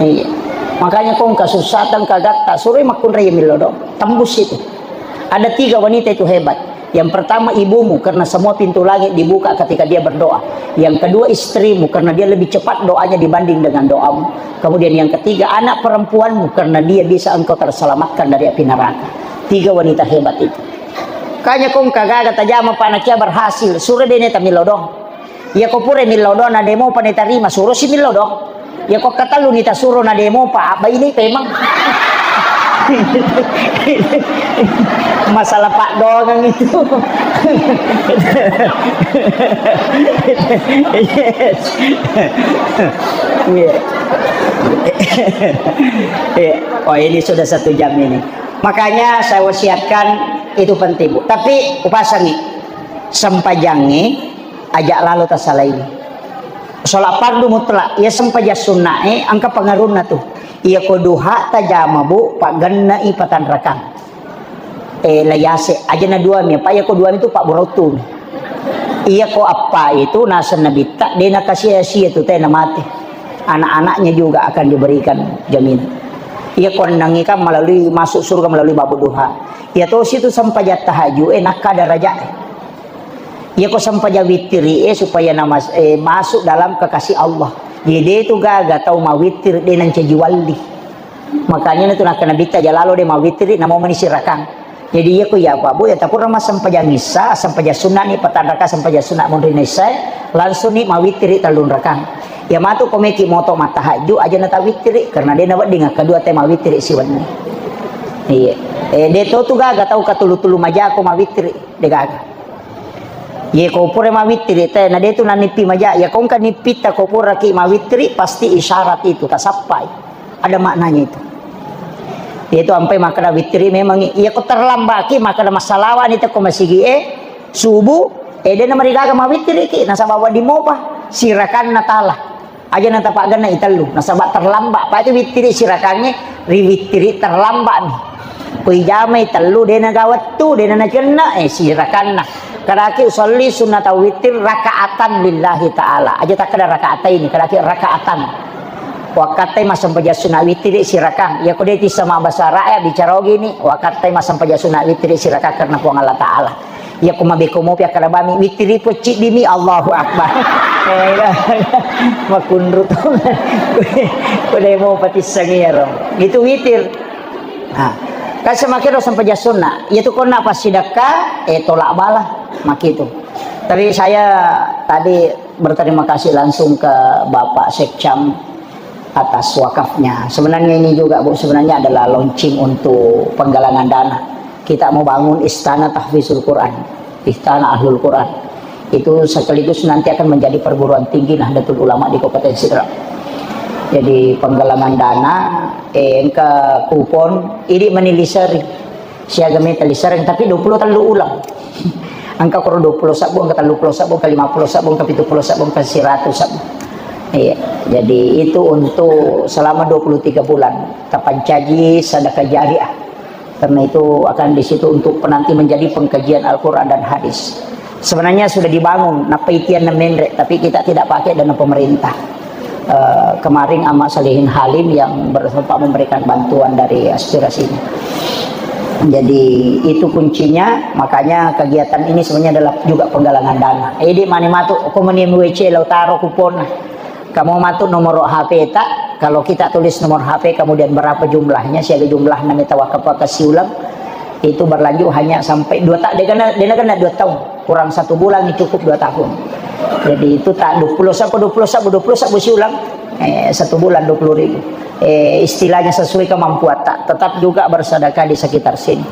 Iya. Makanya kong kasusahan kagatta, suroi makkunrai millau doang. Tembus itu. Ada tiga wanita itu hebat. Yang pertama ibumu, karena semua pintu langit dibuka ketika dia berdoa. Yang kedua istrimu, karena dia lebih cepat doanya dibanding dengan doamu. Kemudian yang ketiga anak perempuanmu, karena dia bisa engkau terselamatkan dari api neraka. Tiga wanita hebat itu. Kanya kong kagaga tajama panakia berhasil, sure beneta millau doang. Iya ko pura millau doang, na demo pane tarima, suro si millau doang. Ya, ko katelluni tasuro na demo, Pak, abbaini pemeng. Masalah paddoangeng itu. Yes. Iya. Iya. Oh, ini sudah satu jam ini. Makanya saya wasiatkan itu penting, Bu. Tapi upasangi, sempajangi, aja lalo tasalaini. Sholat fardu mutlak, iya sempajang sunnae, engka pengaruhna tu. Iya ko duha tajama, Bu, paggenna i patanrakang. Eh, layase, aja na dua mi, apa iya ko dua mi tu pabburottu mi. Iya ko appa itu, naseng Nabitta, de nakasia-sia tu, tena mate. Anak-anaknya juga akan diberikan jaminan. Iya ko ennengi kan melalui, masuk surga melalui babu duha. Iya tosi tu sempajang tahajud, eh, nakka daraja. Iya ko sempajang wittiri, eh, supaya namas-, eh, masuk dalam kekasih Allah. Jadi de tu gaga tau mawittir, de nancaji walli. Makanya na tu nakkeda Nabitta, aja lalo de mawitiri, namo meni sirakang. Jadi iya ko iya, Pak, Bu, ya tapura massempajang issa, sempajang sunna ni, patanraka sempajang sunna monri na issae, langsung ni mawitiri tellunrakang. Ya matu ko meki moto mattahajju, aja na tawitiri, karena de nawedding akkadua te mawitiri siwenni. Iya. Eh, de to tu gaga tau katulu-tulu majako mawitiri, de gaga. Ye ko pura mawitiri te, na de tu nanippi maja, ya ko engka nippitta ko puraki mawitiri, pasti isyarat itu, tasappai. Ada maknanya itu. Yaitu ampai makkeda witiri memang, iya ko terlambaki makkeda massalawani te ko masigi e, subuh, eh, de namarigaga mawitiri ki, nasaba wedding mopa, sirakanna tala. Aja na tapaggenna itellu, nasaba terlambat. Pake witiri sirakangnge, ri witiri terlambat ni. Ko ijamai tellu, de naga wettu, de na nacenna, eh, sirakanna. Kadaki usolli sunnata witir rakaatan lillahi ta'ala. Aja takkeda rakaataini, kadaki rakaatan. Wakkattai massempajang sunna witiri sirakang. Iya ko de tissama bahasa Arab ya, bicara ogini, wakkattai massempajang sunna witiri sirakang karena Puang Allah Ta'ala. Iya ko mabeko mopi akkeda bami, witiri pocciddimi, Allahu Akbar. Eh, makunru to. Ko de mo patissangi ero. Itu witir. Nah, kan semakin ro sempajang sunna. Iya tu konna pas sidakka, eh, tolak bala. Makitu. Tapi saya tadi berterima kasih langsung ke Bapak Sekcam atas wakafnya. Sebenarnya ini juga, Bu, sebenarnya adalah launching untuk penggalangan dana. Kita mau bangun istana tahfizul Quran, istana ahlul Quran. Itu sekaligus nanti akan menjadi perguruan tinggi Nahdlatul Ulama di Kabupaten Sidrap. Jadi penggalangan dana, eh, engka kupon, ini meniliseri. Siaga meta lisareng, tapi dua puluh tellu ulang. Engka koro dua puluh sabbu, engka tellu puluh sabbu, engka lima puluh sabbu, engka pitu puluh sabbu, engka seratus sabbu. Iya, jadi itu untuk selama dua puluh tiga bulan, tapancaji sedekah jariah. Karena itu akan di situ untuk penanti menjadi pengkajian Al-Quran dan hadis. Sebenarnya sudah dibangun, nappa itianna menre, tapi kita tidak pakai dana pemerintah. Eh, kemarin Ahmad Salihin Halim yang ber-, sempat memberikan bantuan dari aspirasinya. Jadi itu kuncinya, makanya kegiatan ini sebenarnya adalah juga penggalangan dana. Jadi mani matu, ko meni W C lo taro kuponna. Kamu matu nomor H P ta, kalau kita tulis nomor H P kemudian berapa jumlahnya, siaga jumlah namanya tawakaf ke siulang, itu berlanjut hanya sampai dua ta-, dia kena, dia kena dua tahun, kurang satu bulan, cukup dua tahun. Jadi itu tak dua puluh sabbu, dua puluh sabbu, dua puluh sabbu siulang, eh, satu bulan dua puluh ribu. Eh, istilahnya sesuai kemampuan tak, tetap juga bersedekah di sekitar sini.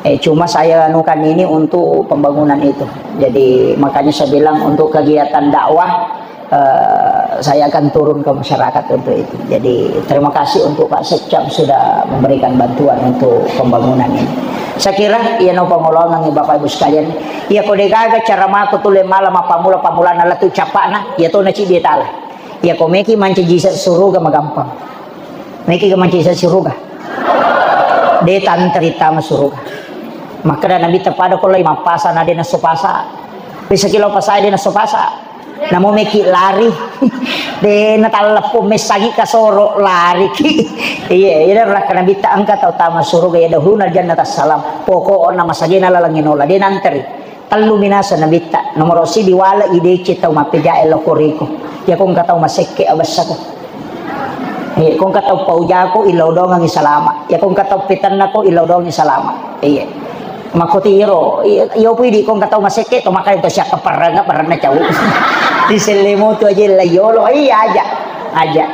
Eh, cuma saya anukan ini untuk pembangunan itu. Jadi makanya saya bilang untuk kegiatan dakwah, eh, saya akan turun ke masyarakat untuk itu. Jadi, terima kasih untuk Pak Sekcam sudah memberikan bantuan untuk pembangunan ini. Saya kira, iya no pangolongan Bapak Ibu sekalian, iya ko degaga cara mako tule malam apa mula pamulana latu capakna, iya to na cibie tala. Iya ko meki mancaji suruga magampang. Meki mancaji suruga. De tanteri tama suruga. Makkeda Nabi, tepada ko lai mappasa na de nasso pasa. Bisa kilo pasa de nasso pasa. Namo meki lari. De natalleppo messangi kasoro lari ki. Iya, iya, rakka Nabitta engka tau tama suruga ya dahuna jannata salam. Pokokna masagena laleng inola de nanteri. Tellu minasa Nabitta. Nomoro sidi wala idece tau mappejae lo koriko. Ya ko engka tau masekke abessako. Iya, ko engka tau paujako illau dongangi salama. Ya ko engka tau petennako illau dongangi salama. Iya. Makkotiro, iya, iya pui di ko engka tau masekke to makai to siakka perrenga, perrenna cau. Di sellemo tu aja la yolo. Iya aja. Aja.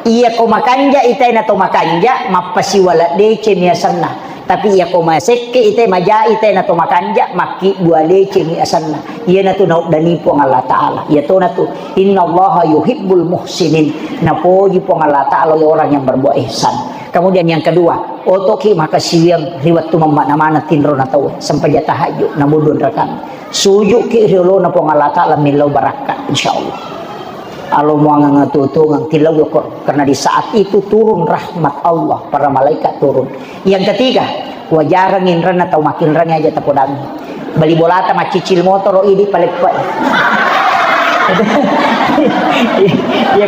Iyako makanja itae na to makanja, mappasiwala deceng mi asenna. Tapi iyako masekke itae, maja itae na to makanja, makkibbu aleceng mi asenna. Iyanatu nauddani Puang Allah Ta'ala. Iyatonatu, "Innallaha yuhibbul muhsinin." Napoji Puang Allah Ta'ala orang yang berbuat ihsan. Kemudian yang kedua, otoki makasiwiang ri wettu mammana-mana tinro na tau, sempaja tahajud, na mudun rakang. Sujuki riolona Puang Allah Ta'ala millau barakka, insyaallah. Alo muangang atuo-tuongeng, tillau yoko. Karena di saat itu turun rahmat Allah, para malaikat turun. Yang ketiga, wajarang inranna tau makinrang aja tapodangi. Bali bolata maccicil motoro idi paleppe. Iya, iya,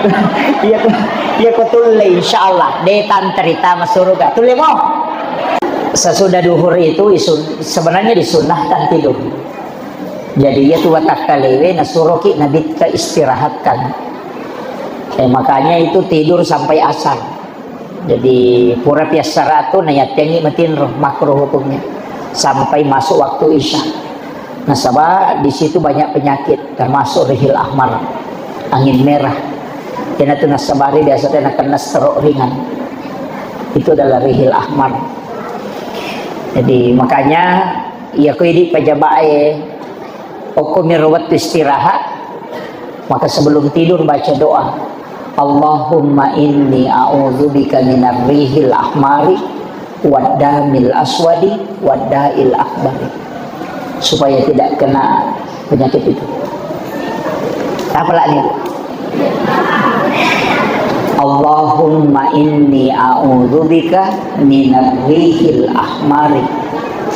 iya, iya, tulle, insyaallah. De tanteri tama surga. Tulle mo. Sesudah duhur itu isun-, sebenarnya disunnahkan tidur. Jadi, iya tu watakkalewe nasuroki Nabitta istirahatkan. Eh, makanya itu tidur sampai asar. Jadi, pura piassara tu nayattengi matinro, makruh hukumnya. Sampai masuk waktu isya. Nasaba di situ banyak penyakit, termasuk rihil ahmar, angin merah. Iyanatu nasabari biasa tena kena stroke ringan. Itu adalah rihil ahmar. Jadi, makanya, iya ko idi pajabae, okko miro wettu istirahat, maka sebelum tidur baca doa, "Allahumma inni a'udzubika minar rihil ahmari waddamil aswadi waddail akbari." Supaya tidak kena penyakit itu. Apa lagi? "Allahumma inni a'udzubika minar rihil ahmari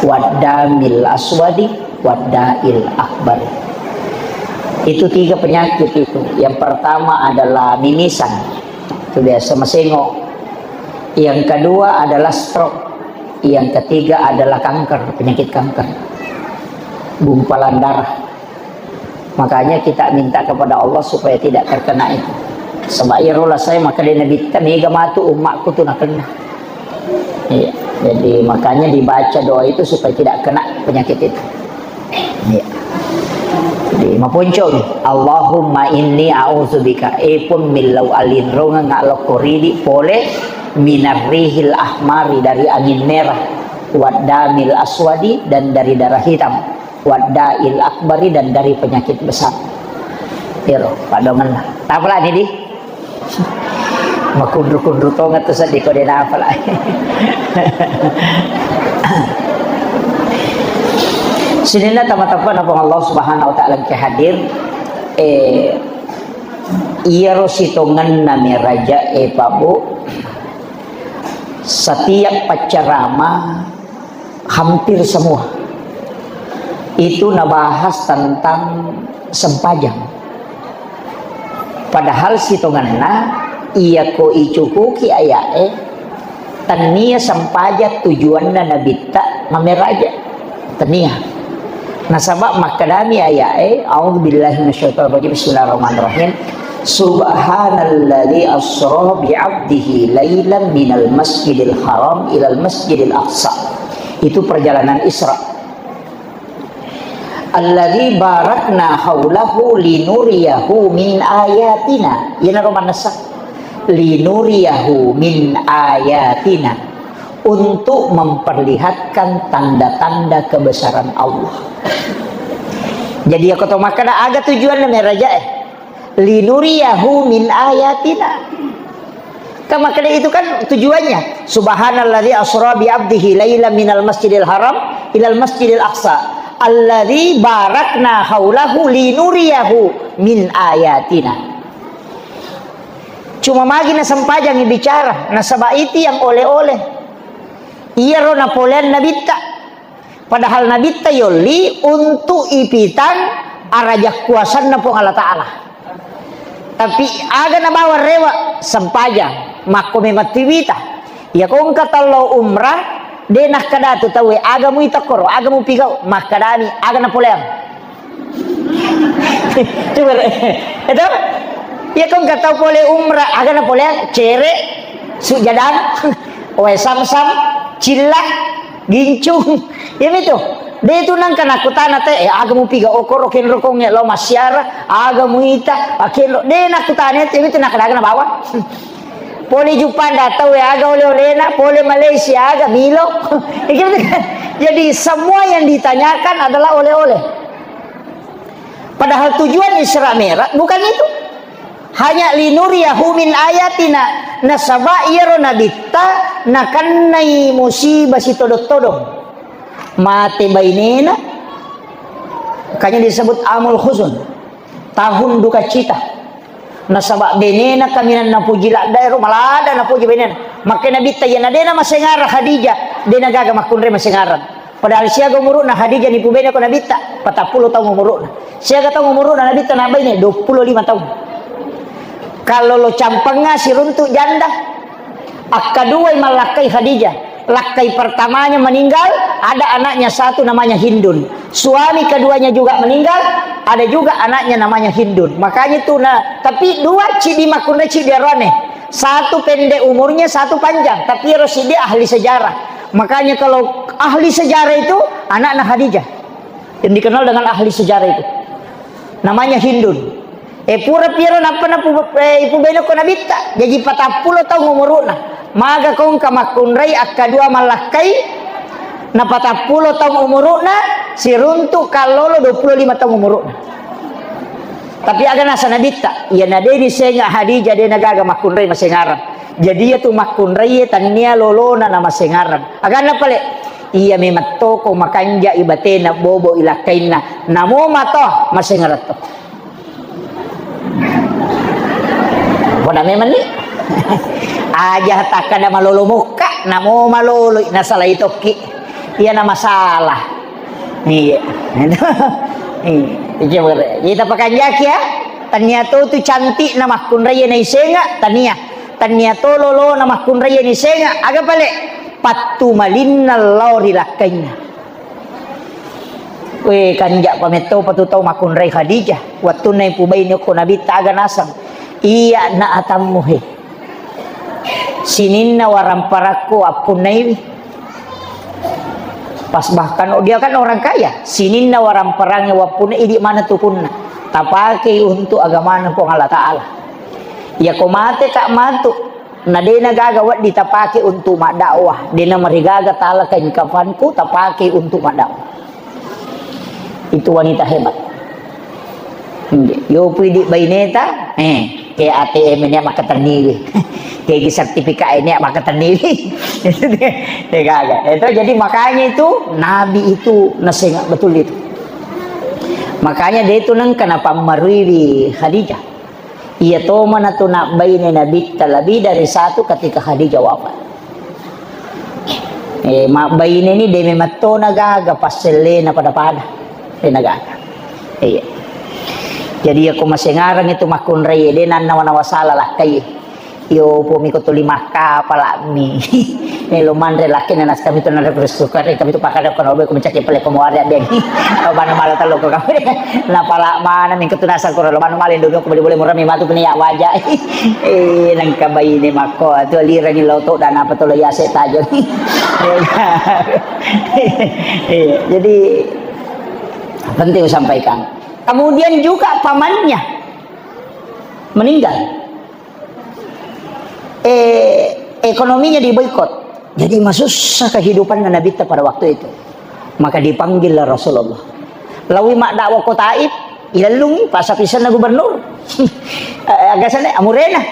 waddamil aswadi waddail akbari." Itu tiga penyakit itu. Yang pertama adalah mimisan. Itu biasa masengo. Yang kedua adalah stroke. Yang ketiga adalah kanker, penyakit kanker. Gumpalan darah. Makanya kita minta kepada Allah supaya tidak terkena itu. Sebab iyaro lasai maka de Nabitta mega matu ummakku tu nakenna. Iya. Jadi makanya dibaca doa itu supaya tidak kena penyakit itu. Iya. Jadi maponcomi, "Allahumma inni a'udzubika." Eh pun millau alinrongeng lokko ridi pole minar rihil ahmari, dari angin merah, waddamil aswadi, dan dari darah hitam. Wadda'il akbari, dan dari penyakit besar. Iro, padongenna. Tapalani di? Makundru-kundru tongeng tu seddi ko de napala. Sininna tama-tama na Puang Allah Subhanahu wa Ta'ala engka hadir, eh, iyaro sitongenna meraja, eh, Pak Bu, setiap paccarama hampir semua itu nabahas tentang sempajang. Padahal sitongenna, iyako icukuki aya'e, tennia sempajang tujuanna Nabitta mameraja. Tennia. Nasaba makkedami aya'e, "A'udzubillahi minasyaitonirrajim. Bismillahirrahmanirrahim. Subhanalladzi asra bi'abdihi lailan minal masjidil haram ilal masjidil aqsa." Itu perjalanan Isra. "Alladzi barakna haulahu linuriyahu min ayatina." Iyanaro manessa. "Linuriyahu min ayatina." Untuk memperlihatkan tanda-tanda kebesaran Allah. Jadi, iya ko to makkeda, aga tujuanna merajae? "Linuriyahu min ayatina." Kan makkeda itu kan tujuannya. "Subhanalladzi asra bi abdihi lailan minal masjidil haram ilal masjidil aqsa. Alladzi barakna haulahu linuriyahu min ayatina." Cuma magi nasempajangi bicara, nasaba itu yang oleh-oleh. Iyaro napoleang Nabitta. Padahal Nabitta yolli untuk ipitang araja kuasanna Puang Allah Ta'ala. Tapi aga nabawa rewa, sempajang, makko memang tiwita. Iya ko engka tau lao umrah, de nakkeda tu tauwe, aga muita koro, aga mupigau, makkedani, aga napoleang. Coba re. Itu? Iya ko engka tau pole umrah, aga napoleang, cere, sujadang, wae samsam, cilla, gincung. Iya mitu. De tu nangka nakkutana te, eh, aga mupiga okoro kenro konge lao massiara, aga muita, akenro. De nakkutana te, iya mitu nakkeda aga nabawa. Pole Jepang datang, we, aga oleh-olehna, pole Malaysia, aga Milo. Jadi semua yang ditanyakan adalah oleh-oleh. Padahal tujuan Isra Mi'raj bukan itu. Hanya linuriyahu min ayatina. Nasaba iyaro nabitta nakennai musibah sitodong-todong. Mate bainena, makanya disebut amul huzun, tahun duka cita. Nasaba benena kaminang napuji laddaero, malada napuji benena. Makkeda nabitta, iyana dena masengarang Khadijah, dena gaga makkunrai masengarang. Padahal siaga umuru'na Khadijah nipubaine ko nabitta, patappulo taung umuru'na. Siaga taung umuru'na nabitta nabbaine, duappulo lima taung. Kalau lo campengnga siruntu janda, akkaduai mallakkai Khadijah. Lakkai pertamanya meninggal, ada anaknya satu namanya Hindun. Suami keduanya juga meninggal, ada juga anaknya namanya Hindun. Makanya itu, nah, tapi dua cidi makkunrai cidi aroane. Satu pendek umurnya, satu panjang. Tapi ero sidi ahli sejarah. Makanya kalau ahli sejarah itu anaknya Khadijah. Yang dikenal dengan ahli sejarah itu. Namanya Hindun. Eh, pura piero nappa napu-, eh, ipubaine ko nabitta. Jaji patappulo taung umuru'na. Maga kongka makkunrai akkadua mallakkai, na patappulo taung umuru'na, siruntu kallolo duappulo lima taung umuru'na. Tapi aga nasa nabitta, iyana de nisenga Khadijah, de nagaga makkunrai masengarang. Jadi iyatu makkunraie tannia lolona na masengarang. Aganna pale, iya memettoko makanja i batena bobo i lakkainna. Namo mato masengarang to. Pada memang ni. Aja takkada malolo mokka, namo malolo nasalai tokki. Iyana masalah. Iya. Iya. Iya, pakanjaki ya. Tania to tu cantik na makkunrai naisenga, tania. Tania to lolo na makkunrai naisenga, aga pale? Pattu malinna lao ri lakkainna. We, kanja pametto patu tau makkunrai Khadijah. Wattunna ipubaini okko nabitta aga naseng. Iya na atammu he. Sininna waramparakku appunnaiwi. Pas bahkan, oh, dia kan orang kaya. Sininna waramparang wappunna idi mana tukunna. Tapakei untuk agamana Puang Allah Ta'ala. Ya ko mate ka matu. Na dena gaga weddi tapake untuk maddakwah. Dena marigaga talaka ingkafanku tapake untuk maddakwah. Itu wanita hebat. Yo pui di baineta, eh, ke A T M ini maka teniwi. Ke sertifikat ini maka teniwi. Itu dia, dia gaga. Itu jadi makanya itu Nabi itu nasenga betul itu. Makanya dia itu nengka napammarui Khadijah. Iya tomana tu nabbaine nabitta lebih dari satu ketika Khadijah wafat. Eh, mabbaine ni de memettona gaga passellena pada-pada. Dena gaga. Iya. Jadi aku masih ngarang itu makkunrai de nanna wana wasala lakkai. Yo pomi ko tuli makkapala'mi. Melo manre lakkena nas kami tu nare bersyukur kami tu pakada kono be ko mencaki pale ko muare abeng. Bana mala talo ko kami. Na pala mana mingko tu nasang koro lo manu male ndo ko boleh boleh murami matu punya waja. Eh, nangka baine makko tu alirangi lo to dan apa to lo yase tajo. Eh, jadi penting sampaikan. Kemudian juga pamannya meninggal. Eh, ekonominya diboikot. Jadi masussa kehidupanna nabitta pada waktu itu. Maka dipanggillah Rasulullah. Lawi maddakwah ko Taif, ilellungi pasapisenna gubernur. Eh, agasane amurena.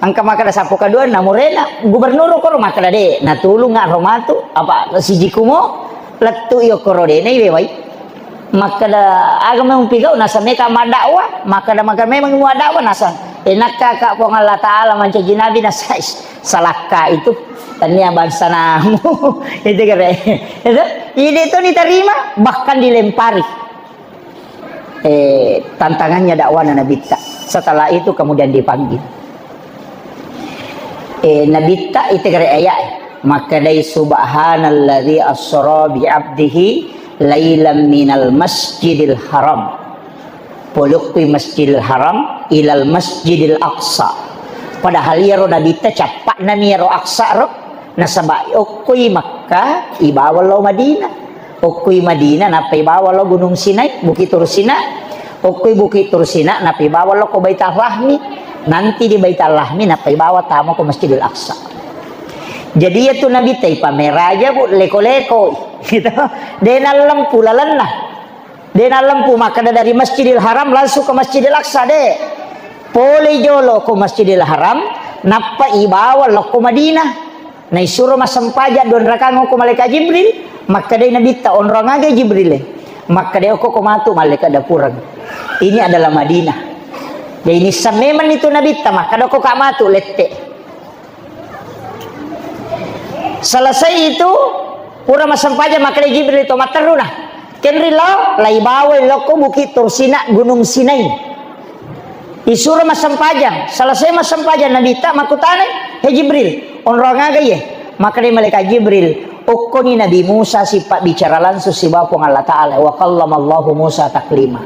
Engka makkeda sappo kaduanna amurena gubernur koro makkeda de, natulunga ro matu apa sijikumo lettu iyo koro de naiwewai. Makkeda, aga memang pigau, nasa meka maddakwah, makkeda, makkeda memang muaddakwah, nasa, enakka ka Puang Allah Ta'ala mancaji nabi, nasa, "Is, salakka itu, tania bangsa namu." Itu kere. Itu, ide itu diterima, bahkan dilempari. Eh, tantangannya dakwahna Nabitta. Setelah itu kemudian dipanggil. Eh, Nabitta itu kere ayat. Makkedai, "Subhanalladzi asra bi abdihi lailam minal masjidil haram." Polokkui Masjidil Haram ilal Masjidil Aqsa. Padahal iyaro Nabitta cappa'nami iyaro Aqsa ro. Nasaba okkoi Makkah ibawa lao Madinah. Okkoi Madinah nappa ibawa lao Gunung Sinai, Bukit Tur Sina. Okkoi Bukit Tur Sina nappa ibawa lao ko Baitul Rahmi. Nanti di Baitallahmi, nappa ibawa tamo ko Masjidil Aqsa. Jadi, iya tu Nabitta ipameraja, Bu, leko-leko. Gitu. De nallempu lalenna. De nallempu makkeda dari Masjidil Haram langsung ke Masjidil Aqsa, de. Pole jolo ko Masjidil Haram, nappa ibawa lokko Madinah. Naisuro massempajang dua rakang okko malaikat Jibril, makkedai Nabitta, "Onrong aga Jibril e?" Makkedai, "Okko ko matu malaikat dapureng." Ini adalah Madinah. Jadi nisseng memang itu Nabitta, makkeda, "Okko ka matu lette." Selesai itu, pura massempajang, makkedai Jibril, "To matterru na." Kenri lao, laibawai lokko Bukit Tursina, Gunung Sinai. Isuro massempajang, selesai massempajang Nabitta makkutanai, "He Jibril, onrong aga iye?" Makkedai malaikat Jibril, "Okkoni Nabi Musa sipabbicara langsung sibawa Puang Allah Ta'ala, wa kallamallahu Musa taklima."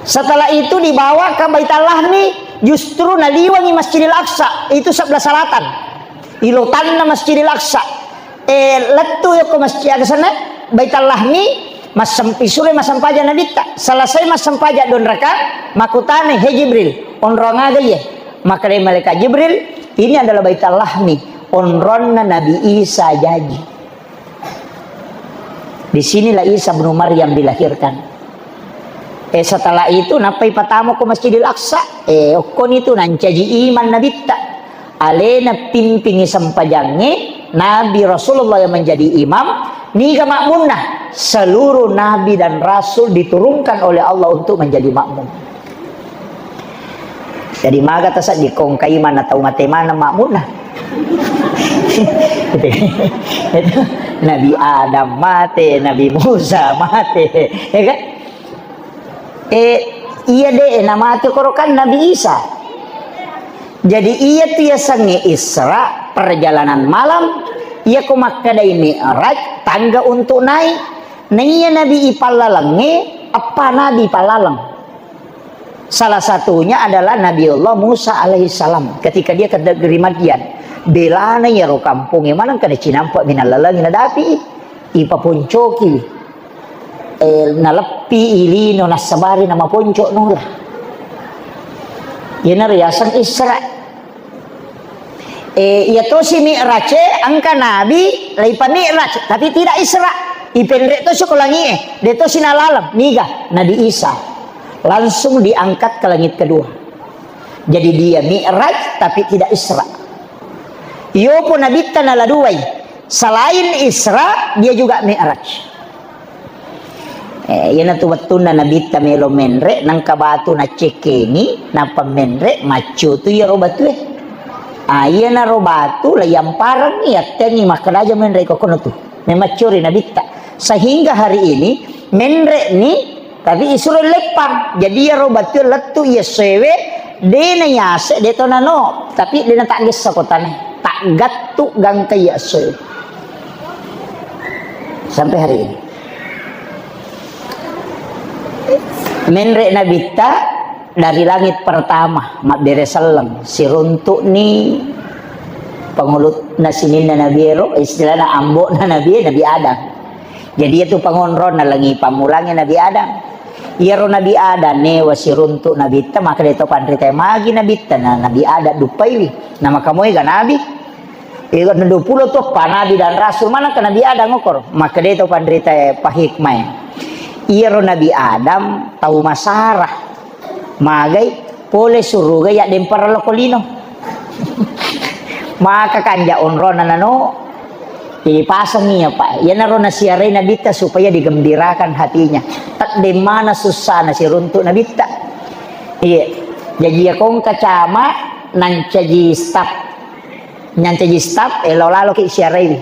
Setelah itu dibawa ke Baitallahmi, justru naliwangi Masjidil Aqsa, itu sebelah selatan. Ilotanna Masjidil Aqsa. Eh, lettu yokko masjid, aga senna? Baitallahmi, massem-, isuro massempajang Nabitta. Selesai massempajang dua rakang, makkutanai, "He Jibril, onrong aga iye?" Makkedai malaikat Jibril, "Ini adalah Baitallahmi, onronna Nabi Isa jaji." Di sinilah Isa bin Maryam dilahirkan. Eh, setelah itu, nappai patamo ko Masjidil Aqsa. Eh, okkoni tu nancaji imang Nabitta. Alena pimpingi sempajangnge, Nabi Rasulullah yang menjadi imam, niga makmunna? Seluruh nabi dan rasul diturunkan oleh Allah untuk menjadi makmum. Jadi maga tasaddi kongka imang na tau mate maneng makmunna. Itu Nabi Adam mate, Nabi Musa mate, ya kan? Eh, iya de, namate koro kan Nabi Isa. Jadi iya tu yasengnge Isra, perjalanan malam, iya ko makkedai Mi'raj, tangga untuk naik. Naiya Nabi ipallalengnge, eppa Nabi ipallaleng. Salah satunya adalah Nabiullah Musa alaihissalam. Ketika dia ke negeri Madian, belana iyaro kampongnge maneng kada cinampa minallaleng nadapi, ipaponcoki. Eh, naleppi i lino, nassabari namaponco nula. Iyanaro yaseng Isra. Eh, iya tosi Mi'raj e, engka Nabi laipa Mi'raj, tapi tidak Isra. Ipenre tosi ko langi e, de tosi nalaleng. Niga? Nabi Isa. Langsung diangkat ke langit kedua. Jadi dia Mi'raj, tapi tidak Isra. Iyopo Nabitta naladuai. Selain Isra, dia juga Mi'raj. Eh, iyanatu wettunna Nabitta melo menre, nengka batu naccekkengi, nappa menre, maccu tu iyaro batue. Ah, iyanaro batu, laiyampareng, yattengi, makkeda aja menre kokkono tu. Memaccuri Nabitta. Sehingga hari ini, menre ni, tapi isuro leppang. Jadi iyaro batue lettu iya sewe, de na yase, de to nano, tapi de na taggessa kotane. Taggattu gangka iya sewe. Sampai hari ini. Menre Nabitta dari langit pertama, mabbere selleng, siruntu'ni panguluna sininna Nabi ero, istilahna ambo'na Nabi, Nabi Adam. Jadi itu pangonronna langi pammulangi Nabi Adam. Iyaro Nabi Adam newa siruntu Nabitta, maka de to panrita magi Nabitta, na Nabi Adam duppaiwi. Na maka moega Nabi. Ega na dua pulo tu pa nabi dan rasul, manakka Nabi Adam okoro? Maka de to panrita pahikmai. Iyaro Nabi Adam tau masara. Magai pole suruga ya dempara loko lino. Maka kanja onrona nano. Jadi pasang iya, Pak. Iyanaro nasiarai Nabitta supaya digembirakan hatinya. Tak demana susah nasiruntu Nabitta. Iya. Jadi ya kongka cama nancaji staf. Nyancaji staf, eh, lao laloki siaraiwi.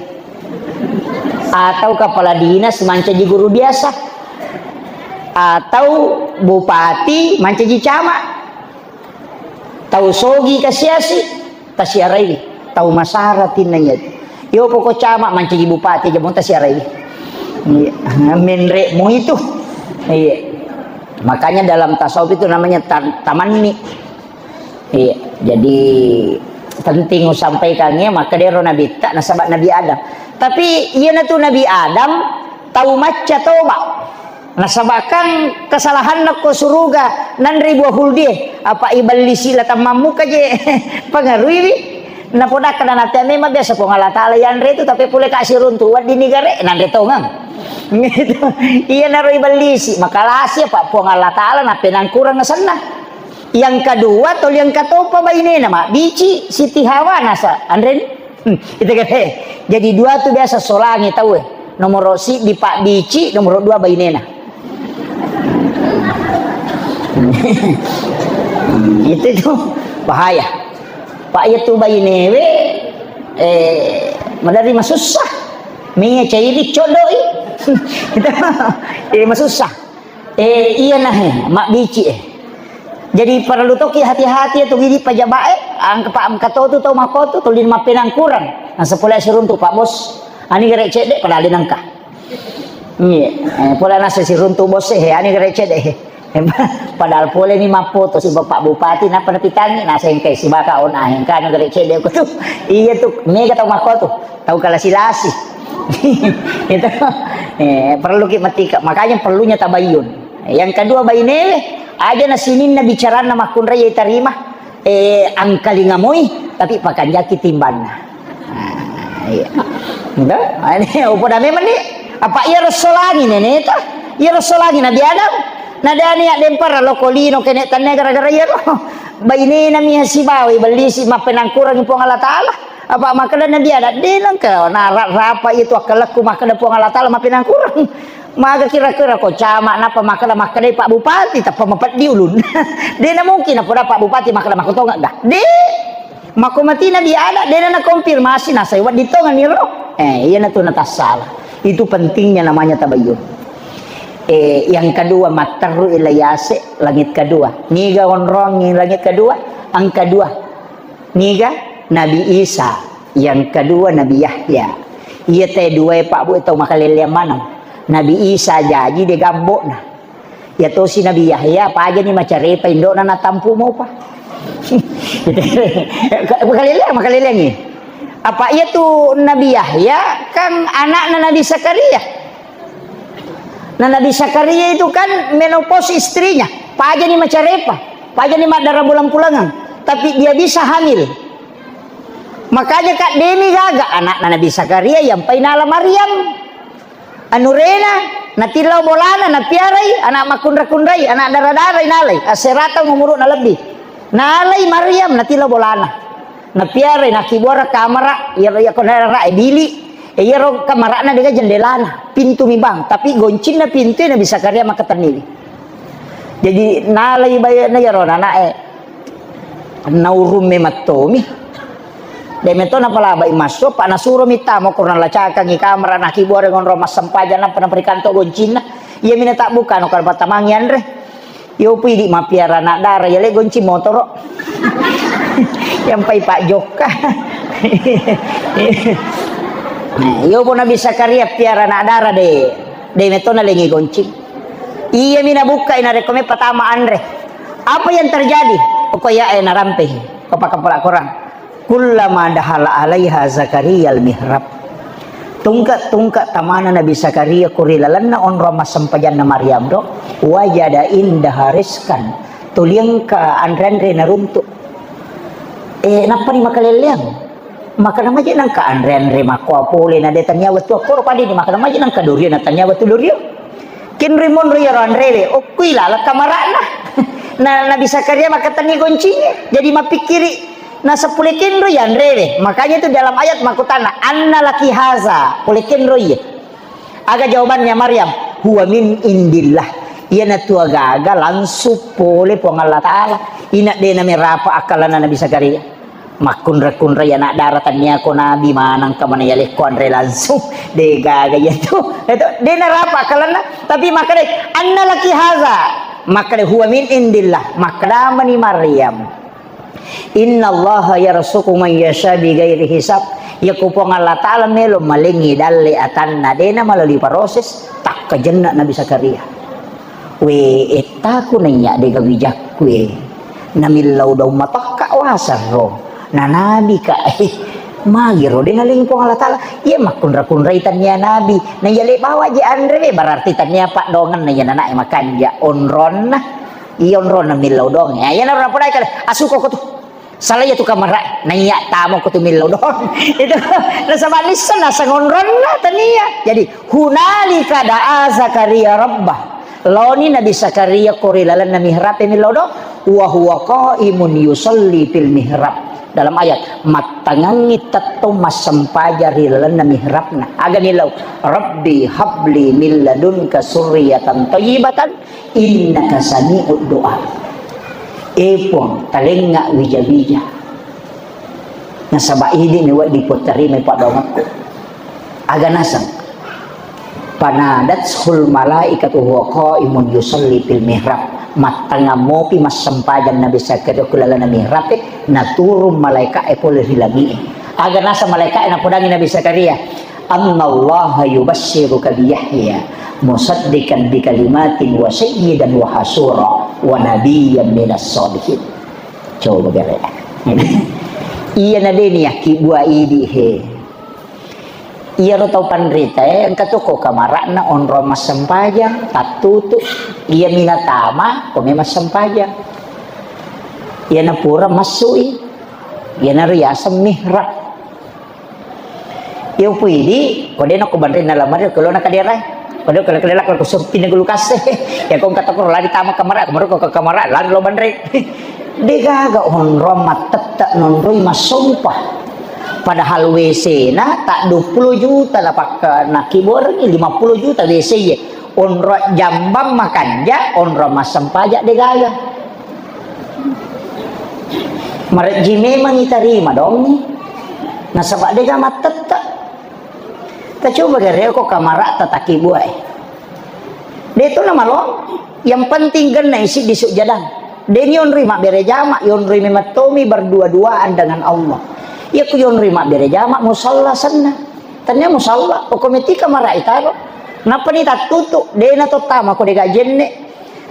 Atau kepala dinas mancaji guru biasa. Atau bupati mancaji camat. Tau sogi kasiasi, tasiaraiwi. Tau masara tinna iya. Yo poko camat mancaji bupati aja mau tasiaraiwi. Iya, menre mu itu. Iya. Makanya dalam tasawuf itu namanya tan-, tamanni. Iya, jadi penting usampaikan ya, maka dero Nabitta nasaba Nabi Adam. Tapi iyanatu Nabi Adam tau macca toba. Nasaba kan kesalahanna ko suruga nanre buah huldie, apa iballisi la tammammuka je pengaruiwi. Napoda kada nate memang biasa Puang Allah Taala yanre itu, tapi pole ka siruntu wedding ni gare nanre tongang. Gitu. Iya naro iballisi, makalasi apa Puang Allah Taala napenangkurang senna. Yang kedua, toli engka topa bainena, mabbici Siti Hawa nasa, anreni. Hmm, itu kan, he. Jadi dua tu biasa solangi tau, eh. Nomoro siddi pabbici, nomoro dua bainena. Itu itu bahaya. Pak, iya tu bainewe, eh, madari masussa. Mie cairi codoi. Itu, eh, masussa. Eh, iya nah, eh, mabbici, eh. Jadi perlu toki hati-hati tu gidi pajabae, angka pa angka to tu tau makotu, tuli mapenangkurang. Nasa pole siruntu Pak Bos. Ani gare cedde padahal nangka. Iya, eh, pole nasa siruntu bos, eh, ani gare cedde, eh. Padahal pole ni mappoto si Bapak Bupati, napa napitangi, nasa engkai si baka on, ah, engka anu gare cedde ko tu. Iya tu, mega tau makotu. Tau kalasi-lasi. Itu, eh, perlu ki matika. Makanya perlunya tabayyun. Yang kedua, bainewe, aja na sininna bicaranna makkunrai tarima, eh, angkalinga moi, tapi pakanjaki timbanna. Nah, iya. Udah, ini upoda memang ni. Apa iya ressolangi nene ta? Iya ressolangi Nabi Adam. Nadani addempara loko lino kene tanne gara-gara iya ro. Bainena mi sibawa ibellisi mappenangkurangi Puang Allah Taala. Apa makkeda Nabi Adam, de nengka na ra-, rapa itu akkalekku makkeda Puang Allah Taala mapinangkurang. Maga kira-kira ko camat napa makkeda, makkeda Pak Bupati tappa mapeddi ulun. De na mungkin napoda Pak Bupati makkeda makko tonga ga. De. Makko mati Nabi Adam, de na nakonfirmasi nasai wedding tonga niro. Eh, iya natu natassala. Itu pentingnya namanya tabayyun. Eh, yang kedua, matteru ila yase, langit kedua. Niga onrong langit kedua? Angka dua. Niga? Nabi Isa. Yang kedua, Nabi Yahya. Iya te dua, Pak Bu, tau makalelleang maneng. Nabi Isa jaji de gabbo'na. Ya tosi Nabi Yahya, pajani macarepa indo'na natampu mopa. Makalelleang, makalelleangi. Apa iya tu Nabi Yahya kan anakna Nabi Zakaria. Nah, Nabi Zakaria itu kan menopause istrinya, pajani macarepa, pajani maddara bulan pulangan, tapi dia bisa hamil. Makanya kak demi gaga anakna Nabi Zakaria yang painala Maryam. Anurena, natillau bolana, napiarai, anak makunra-kunrai, anak dara-darai nalai, asserata umuru na lebbi. Nalai Maryam, natillau bolana. Napiarai, nakibuara kamara, iyaro, iyako nara, eh, bili, eh, iyaro kamarana dega jendelana, pintu mi bang, tapi goncinna pintu Nabi Zakaria makkatenniwi. Jadi, nalai bayana iyaro nanae, naurung memattomi. De metto napalabai masso, pa nasuro mittamo, ko nalacakangi kamara, nakibuara ngonro massempajang, nappa naparikanto goncinna. Iya mina tabbuka, no, kalau patamangi anre. Yo pidi mapiara anak dara, ya le gonci motoro. Yang pai Pak Jokka. Yo pun Nabi Zakaria piara anak dara de. De metto nalengi gonci. Iya mina buka ina rekome patama anre. Apa yang terjadi? Pokok ya eh narampe. Kepala-kepala korang. Kullama dahala alaiha Zakariyal mihrab. Tungke-tungke tamana Nabi Zakaria ko ri lalenna onrong massempajanna Maryam do, wajada indaha rizqan. Tuli engka anre-anre naruntuk. Eh, nappani makalelleang. Makkeda maje nengka anre-anre makkoa pole na de tania wettu akkoro padini makkeda maje nengka dorio na tania wettu dorio. Kenri monro iyaro anrewe, okkui laleng kamara'na. Na Nabi Zakaria makkatenni goncingnge. Jadi mappikkiri, naseng pole kenro ya anrewe. Makanya itu dalam ayat makkutana, "Anna laki haza?" Pole kenro iye. Aga jawabannya Maryam? "Huwa min indillah." Iyanatu aga-aga langsung pole Puang Allah Ta'ala. Ina de namerapa akkalana Nabi Zakaria. Makkunra-kunrai anak dara tania ko nabi manang ka mana yalekko anre langsung. De gaga iya tu. Itu de narapa akkalanna. Tapi makkeda, "Anna laki haza?" Makkeda, "Huwa min indillah." Makkeda mani Maryam, "Innallaha yarzuqu man yasha bi ghairi hisab." Iya ko Puang Allah Ta'ala melo malengi dalle atanna, de na melalui proses, takkajenna Nabi Zakaria. We, ettaku naiya de gawi jakkue. Namillau daung matakka wasarro. Nanabika, eh, Magiro de naling Puang Allah Ta'ala. Iya makkunra-kunrai tania nabi. Na iya le bawa je anre we, berarti tania paddoangenna iya nana e makanja onronna. Iya onronna millau doang. Ya, iya naro napodai kale. Asuko ko tu. Salah iya tu kamara. Na iya tamo ko tu millau doang. Itu nasaba nisseng naseng onronna tania. Jadi hunalika da'a Zakaria rabbah. Laoni Nabi Zakaria ko ri lalenna mihrab e millau do, wa huwa qaimun yusalli fil mihrab. Dalam ayat, mattangangngi tettong massempajang ri lalenna mihrabna. Aga nillau, "Rabbi habli min ladunka surriyatan thayyibatan innaka sami'ud du'a." E Puang, talengnga wija-wija. Nasaba idi mi wedding potarimai paddoangekku. Aga naseng? Fanadathul malaikatu huwa qaimun yusalli fil mihrab. Mattangang mopi massempajang Nabi Zakaria ku lalana mihrab e, naturung malaika e pole ri langi e. Aga naseng malaika e napodangi Nabi Zakaria? Annallaha yubassyiruka bi Yahya musaddiqan bi kalimatin wa sayyidan wa hasura wa nabiyyan minas salihin. Coba gare. Iya na deni yakki bua idi he. Iyaro tau panrita e engka to ko kamara'na onrong massempajang, tattutu. Iya mi natama ko me massempajang. Iya na pura massui. Iya na riaseng mihrab. Iya upu idi, ko de nako banreng na lamari, ko lo na kadera. Ko de ko kadera ko sepi na gulu kase. Ya ko engka to ko lari tama kamara, kamara ko kamara lari lo banreng. De gaga onrong mattetta nonroi massompa. Padahal W C na tak dua puluh juta la pakka nakiborengi lima puluh juta W C ye. Onrong jambang makanja, onrong massempajang de gaga. Marejji memang itarima dong. Nasaba de gaga mattetta. Tacoba gare ko kamara ta takibuai. De tu na malong. Yang penting genna isi di sujadang. De ni onroi mabbere jama, yonroi memettomi berdua-duaan dengan Allah. Iya ku yonroi mabbere jama musalla senna. Tania musalla, okometika marai taro. Napa ni tattutu, de na to tama ko de gajenne.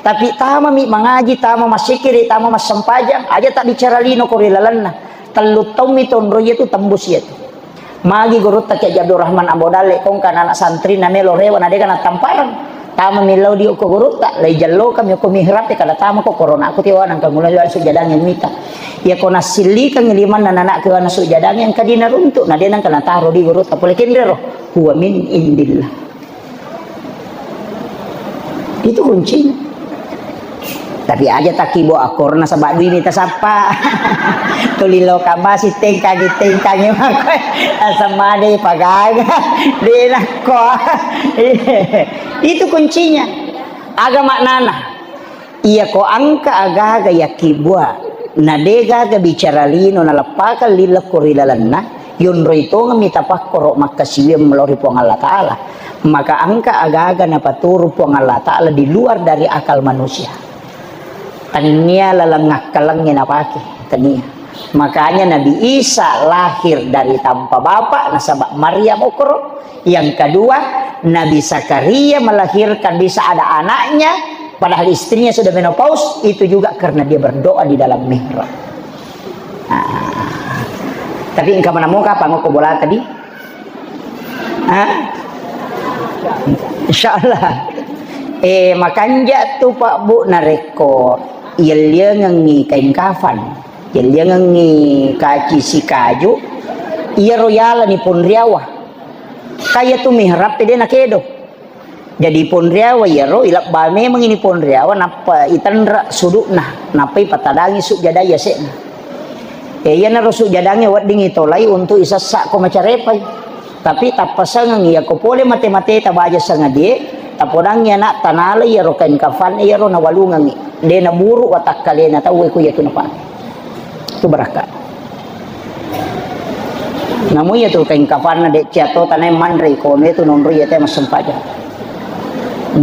Tapi tama mi mangaji, tama masikiri, tama massempajang, aja tak bicara lino ko ri lalenna. Tellu taung mi tonro iya tu tembus iya tu. Magi gurutta Kiai Abdurrahman Ambo Dalle, kongka anak santri na melo rewa na dega na tamparang. Tama millau di okko gurutta, lai jello kami okko mihrab e kada tama ko corona aku tiwa nang kangula jual sujadang yang mita. Ya ko nasillikang liman na anak ke wana sujadang yang kadina runtuk na dena kana taro di gurutta pole kendero. Huwa min indillah. Itu kuncinya. Tapi aja takibo akorna sebab dui mita sappa. Tuli lo kama si tengkangi tengkangi mako. Asam made pagaga. Dena ko. Itu kuncinya. Aga maknana. Iya ko engka agaga yakkibua, na de gaga bicara lino naleppakang lilekko ri lalenna, yonroi tongeng mi tapakkoro makkasiwiang lao ri Puang Allah Ta'ala. Maka engka agaga napaturu Puang Allah Ta'ala di luar dari akal manusia. Tania laleng akkalengnge napake, tania. Makanya Nabi Isa lahir dari tanpa bapak, nasaba Maryam okoro. Yang kedua, Nabi Zakaria melahirkan bisa ada anaknya, padahal istrinya sudah menopause, itu juga karena dia berdoa di dalam mihrab. Nah, tapi engka mana mau kapang ko bola tadi? Hah? Insya Allah. Eh, makanja tu Pak Bu narekko yelliangengi kain kafan. Jelliangengngi kaci sikaju, iyaro yalani ponriawa. Kaya tu mihrab pede nakedo. Jadi ponriawa iyaro ilebba memang ini ponriawa, nappa itenra sudukna, nappa ipatadangi sujadai yasekna. E, iyanaro sujadangnge wedding itolai untuk isessa ko macarepai. Tapi tappasengeng iya ko pole mate-mateta baja sangadie, tapodangi anakta nala iyaro kain kafan iyaro nawalungengi. De naburu watakkalena tauwe ku iya tu napake. Tu barakka. Namu iya tu kain kafanna de ciato tanai manre ko ne tu nonro iya te massempajang.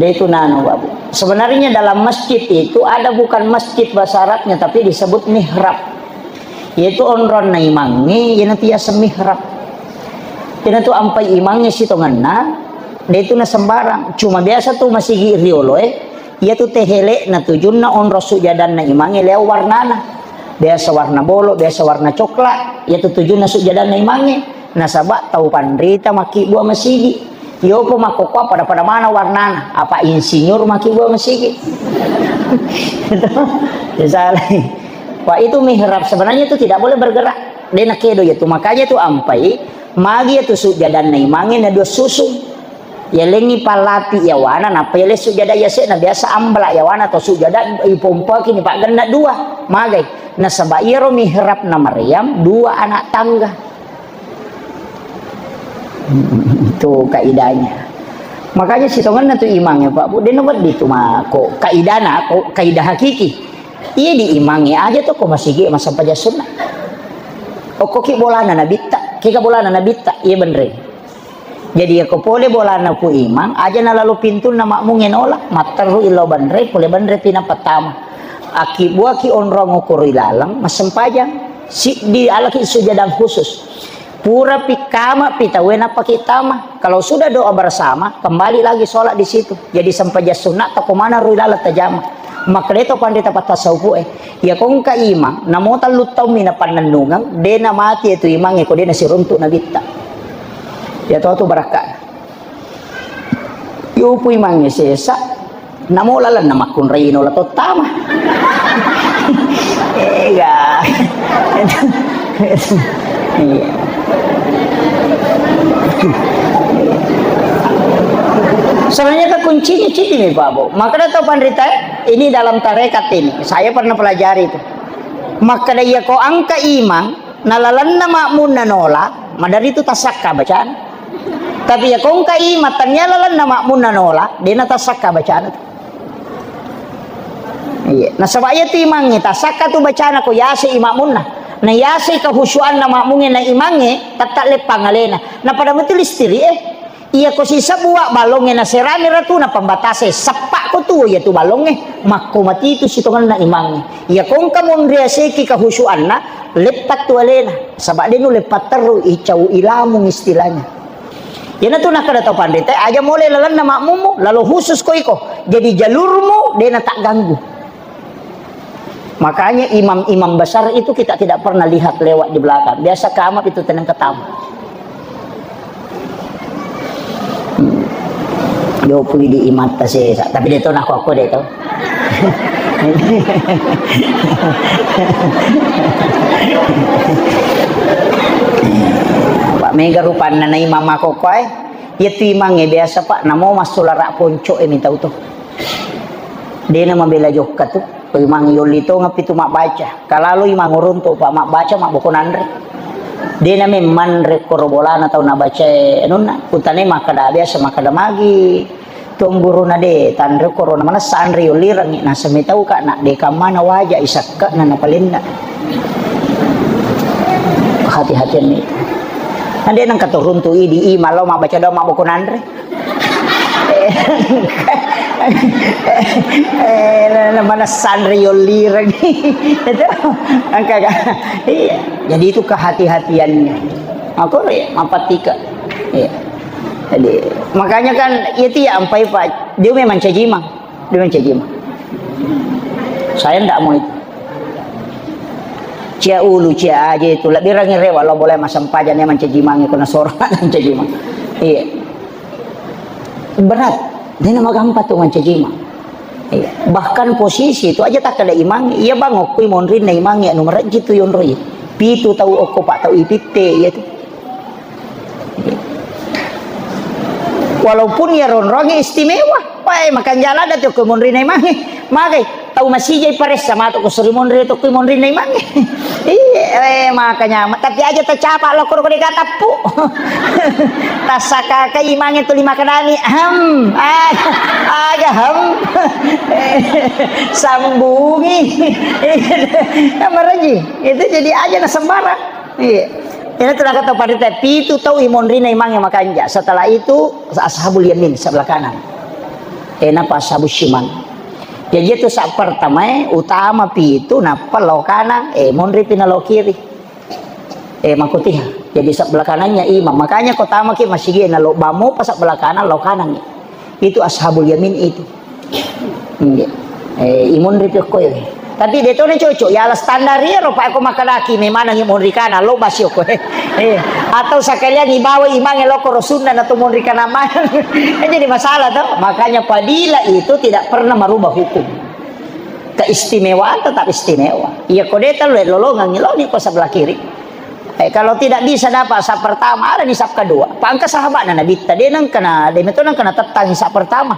De tu nanu babu. Sebenarnya dalam masjid itu ada bukan masjid bahasa Arabnya tapi disebut mihrab. Yaitu onronna imangnge, iyanatu yaseng mihrab. Iyanatu ampai imangnge sitongenna, de tu na sembarang. Cuma biasa tu masigi rioloe, iyatu tehele'na tujunna onrong sujadanna imangnge leo warnana. Biasa warna bolo, biasa warna coklat, iyatu tujunna sujjadanna imangnge. Nasaba tau panrita makkibbua masigi. Yopo makkokkoa pada-pada mana warnana, apa insinyur makkibbua masigi. Itu, ya salah. Wah, itu mihrab sebenarnya itu tidak boleh bergerak. De nakedo iyatu. Makanya tu ampai, magi iyatu sujjadanna imangnge na dua susung. Yalengngi pallapi yawana, nappa yaleng sujada yase'na, biasa ambala yawana atau sujada ipompaki ni paggenna dua, magai. Nasaba iyaro mihrabna Maryam dua anak tangga. Itu kaidahnya. Makanya sitongenna tu imangnge, Pak Bu, de nawedding tu mako kaidahna, ko kaidah hakiki. Iya di imangnge aja to ko masigi massempajang sunna. Okkoki bolana nabitta, kega bolana nabitta, iya benre. Jadi, yako pole bolana ku imang, aja nalalo pintunna makmungnge nola, matterru illau banre, pole banre pi nappa tama. Akkibbuaki onrong okoro ilaleng, massempajang. Siddi alaki sujadang khusus. Pura pi kama pi tauwe nappaki tama. Kalau sudah doa bersama, kembali lagi sholat di situ. Jadi sempajang sunna tako mana ru ilaleng tajama. Makkeda to panrita pattasawufu e. Yako engka imang, namo tellu taummi napannennungeng, de namati itu imangnge ko de nasiruntu nabitta. Iya to tu barakka'na. Yopu imangnge sesa, namo lalenna makkunraino la tottama. Ega. Iya. Sebenarnya kan kuncinya cidi nih, Pak Bu. Makkeda to panrita, ini dalam tarekat ini. Saya pernah pelajari itu. Makkeda iya ko engka imang, nalalenna makmunna nola, madari tu tasakka bacana. Tapi iya ko engka imang, tania lalenna makmunna nola, dena tasakka bacana tu. Iya. Nasaba iya tu imangnge, tasakka tu bacana ko yase i makmunna. Na yase i kehusuanna makmungnge na imangnge, tetta leppang alena. Na pada mutu listiri e. Iya ko sisebua balongnge naserani ratuna pambatase, seppa ko tuo iya tu balongnge, makko mati tu sitongenna imangnge. Iya ko engka monri aseki kehusuanna, leppa tu alena, saba de nu leppa terru, icau ilamung istilahnya. Iyanatu nakkeda tau panrita, aja mole lalenna makmummu, lalo khusus ko iko. Jadi jalurmu de na tagganggu. Makanya imam-imam besar itu kita tidak pernah lihat lewat di belakang. Biasa kama itu tenang ketamu. Hmm. Yo pui di imatta sesa, tapi de to nako aku de to. Pak mega rupanna na imam aku koi. Iya tu imangnge biasa, Pak, namo massulara ponco e mitau to. Dena mabela jokka tu. Ko imang yolli tonga pitu mabbaca. Kalalu imang uruntu, Pak, mabbaca mabboko nanre. Dena memmanre koro bolana tau nabaca e anunna. Utane makkeda biasa makkeda magi. Tuang guruna de tanre koro na manessa anre yollirengngi, naseng mitau ka na de kammana waja isakkena napalenna. Hati-hatian ni. Ande nang katuruntu idi i malo mabbaca doa mabboko nanre. Eh, eh, na, na manessa anre yollirengngi. Itu angka ka. Iya. Jadi itu kehati-hatiannya. Aku ya mapatika. Iya. Jadi, makanya kan, itu ya ampai, Pak. Dia memang cajimang. Dia memang cajimang. Saya ndak mau itu. Cia ulu, cia aja itu. Lebih rangi rewa lo boleh masam pajan memang cajimang itu nasoro cajimang. Iya. Berat. Dia nama gampang tuh mancajimang. Iya. Bahkan posisi itu aja tak ada imang, iya bang, okui monrin na imang ya nomor jitu yonroi. Pitu tau okko pak tau ipitte iya tuh. Walaupun ya ronrongi istimewa, wae makan jala ada tuh ke monri nai mange, magai tau masijai paressa matu ko suri monri to kui monri nai mange. Iya, eh, makanya, tapi aja tercapak lo koro kode katappu. Tasaka kai mange tuli makanani, ham, aga, aga ham. Sambungi. Nah, maraji. Itu jadi aja na sembarang. Iya. Ini tu nakata parita pitu tau imonrina imangnge makanja. Setelah itu ashabul yamin sebelah kanan. Eh, napa ashabul shimal? Jadi itu saat pertama, eh, utama pitu, napa lo kanan, eh, monri pina lo kiri. Eh, makutiha. Jadi sebelah kanannya imam. Makanya kau tama ki masigi na lo bamu pas sebelah kanan lo kanan. Itu ashabul yamin itu. Iya. Eh, imonri pekko ya. Tapi de' to na cocok, ya ala standar iya ro, pa' ko makkedaki memanengngi monri kana, lo basi oko, eh. Eh, atau sekalian ibawa imangnge lo koro sunna na to monri kana maneng. Jadi masalah to. Makanya padilah itu tidak pernah merubah hukum. Keistimewaan tetap istimewa. Iya ko de' tau lolongang lo ni ko sebelah kiri. Eh, kalau tidak bisa dapat saf pertama, ada ni saf kedua. Pa' engka sahabatna Nabitta, de' nengka na, de' meto nengka na tettangi saf pertama.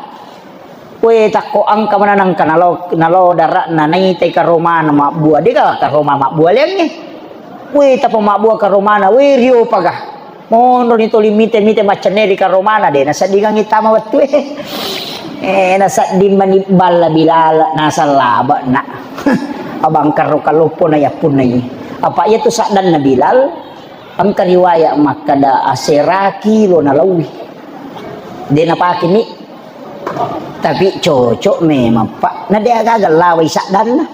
We, takko engka mana nengka nalo, nalo dara'na naitai karomana mabbua, de' ga karoma mabbua leangnge. We, tappa mabbua karomana, we, rio paga. Monro ni toli mite-mite maccenne ri karomana, de' naseddingangi tama wettue. Eh, nasedding mani balla Bilal, nasallaba'na. Abang karro kaloppo na yappunnai. Apa iya tu saddanna Bilal, engka riwayat makkada aseraki lo nalaui. De' napake mi. Tapi cocok memang, Pak. Na de' aga-aga lawai saddanna.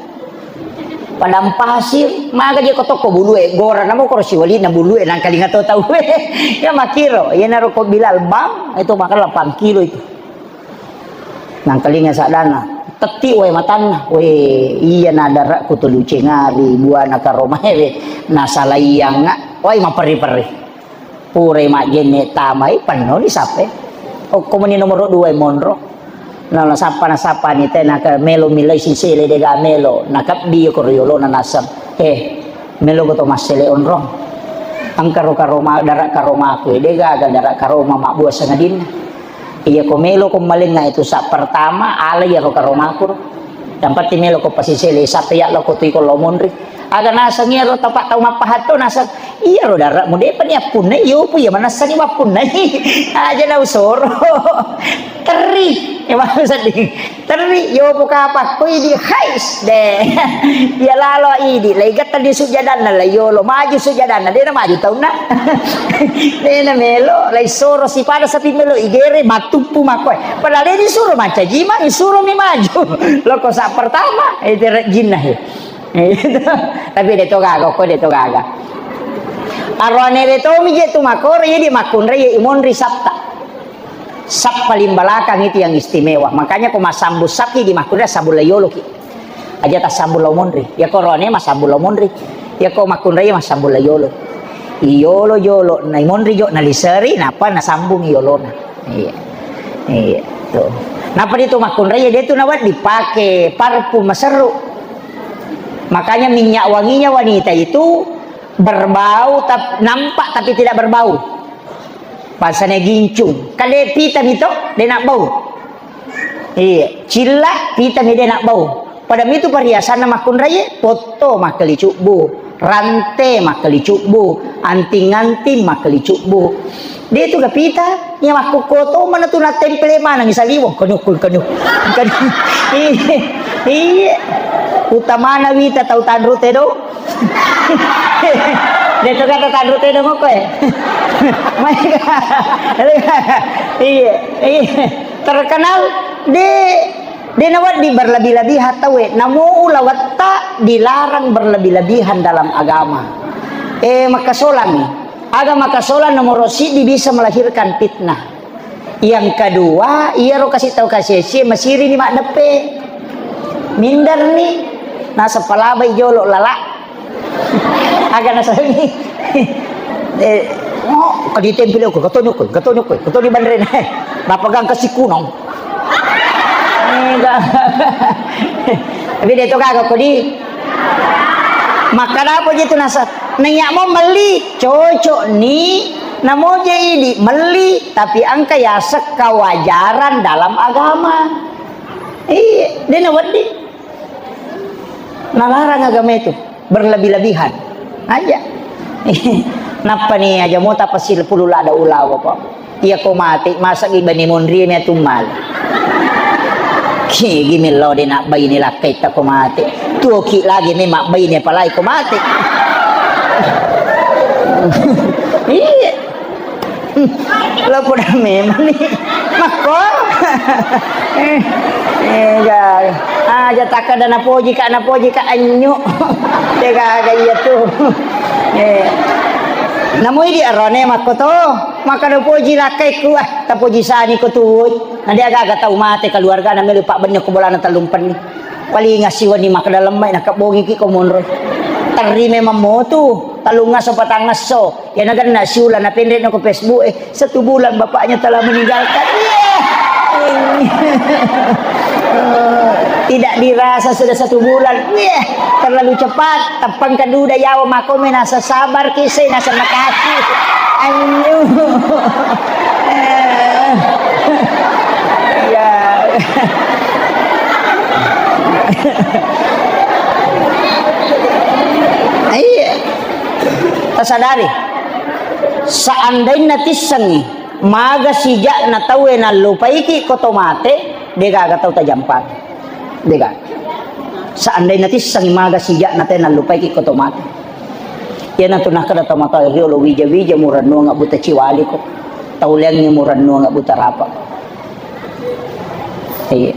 Padang pasir, maga je ko tokko bulue, gora namo koro siwalina bulue, nangkalinga to tau. Ya makkiro, iyanaro ko Bilal bang, itu makan delapan kilo itu. Nangkalinga saddanna, tetti wae matanna. We, iya na darakku tulu cengari, buana karomae we, nasalaiangnga, wai maperri-perri. Purai majjenne tamai, pennoni sappe. Okko meni nomoro dua monro. Nala sappa, nasappa ni te, naka melo milai sisele de' ga melo, nakabbi ko riolona naseng. Eh, melo ko to massele onrong. Engka ro karoma, darak karomaku, de' gaga darak karoma mabbua sangadinna. Iya ko melo ko malengnga itu saf pertama, ala iya ro karomaku ro. Yang penting melo ko pasisele, sappe ya lo ko tui ko lo monri. Aga naseng iyaro tapa tau mappahatto naseng, iyaro darakmu de'pa ni appunnai, yopo iya manessani mappunnai. Aja na usoro. Terri, ya maksudnya. Terri, yopo kapakko idi, hais, de'. Ya lalo idi, lai gatta di sujadanna, lai yolo, maju sujadanna, de' na maju taunna. De' na melo, lai soro sipada sapi melo, igere, matuppu makkoe. Padahal de' disuro mancaji ma, disuro mi maju. Lo ko saf pertama, itu rejinna, he. Tapi de' to gaga, ko de' to gaga. Aroane de' to mi je tu makoro, jadi makkunrai imonri safta. Saf paling balakang itu yang istimewa. Makanya ko massambung saf di makkunrai sambung lai yoloki. Aja tassambung lao monri. Ya ko aroane massambung lao monri. Ya ko makkunrai massambung lai yolo. Iyolo jolo, na imonri jo, naliseri, napa nasambung iyolona. Iya. Iya, tuh. Napa di tu makkunrai, dia tu nawa dipake parfum maseru. Makanya minyak wanginya wanita itu berbau, tap-, nampak tapi tidak berbau. Bahasanya gincung. Kade pita mito, de' nabbau. Iya, cilla, pita mi de' nabbau. Pada mitu perhiasanna makkunraie, potto makkali cubbu, rante makkali cubbu, anting-anting makkali cubbu. De' tu ga pita, iya makkukko to mana tu nattempele maneng saliweng, kanyukku, kanyukku, kanyukku. Iya, iya. Utamana wita tau tanru tedong. De' to kata tanru tedong ko e. Iya, iya. Terkenal de', de' nawedding berlebih-lebihan tauwe. Namo ulawetta dilarang berlebih-lebihan dalam agama. Eh, makkasolangngi. Aga makkasolang nomoro siddi bisa melahirkan fitnah. Yang kedua, iyaro kasi tau kasi-, si masirini maddeppe. Minderni. Naseng palabai jolo lala. Aga nasengi. Eh, oh, kadi tempel ko, katoni ko, katoni ko, katoni banrena. Napagang kasi kunong. Eh, ga-, tapi de' to gaga kodi. Makkada apa je tu nasa? Naiya mo melli, cocok ni. Namo je idi melli, tapi engka yaseng kewajaran dalam agama. Iya, de' nawedding. Nalarang agama itu berlebih-lebihan. Aja. Nappa ni aja mo tapassil pulu lada ulawa, Pak. Iya ko mate, masa gi bani monri mi atummal. Ki, gi mello de' nabbaine lakkaitta ko mate. Tuoki lagi me mabbaine apalagi ko mate. Iya. Lo poda memang ni. Makko. Eh, eh, ga. Aja takkada napoji ka, napoji ka anyu. Tega ga iya tu. Eh. Namoi di arone makko to. Makkada poji lakkai ku, ah, tapoji sani ko tuoi. Na de' aga-aga tau mate keluargana melo pabbenni ko bolana tellumpenni. Paling siwenni makkeda lemmai, nakabbongiki ko monro. Terri memang motu, tellungngasso patangngasso. Iya nagenna siula napenre na ko Facebook e, satu bulan bapaknya telah meninggalkan. Iya. Tidak dirasa sudah satu bulan. Iya. Terlalu cepat. Tappang keduda yawa makome nasa sabar ki se nasa makati. Anyu. Ya. Iya. Tasadari. Seandainna tissengi maga sijakna tauwe nallupaiki ko to mate, degaga tau tajampang. Degaga. Seandainna tissengi maga sijakna tauwe nallupaiki ko to mate. Iyanatu nakkeda tomatoa riolo, wija-wija murennuang buta ciwaliko. Tauleangngi murennuang buta rapa. Iya.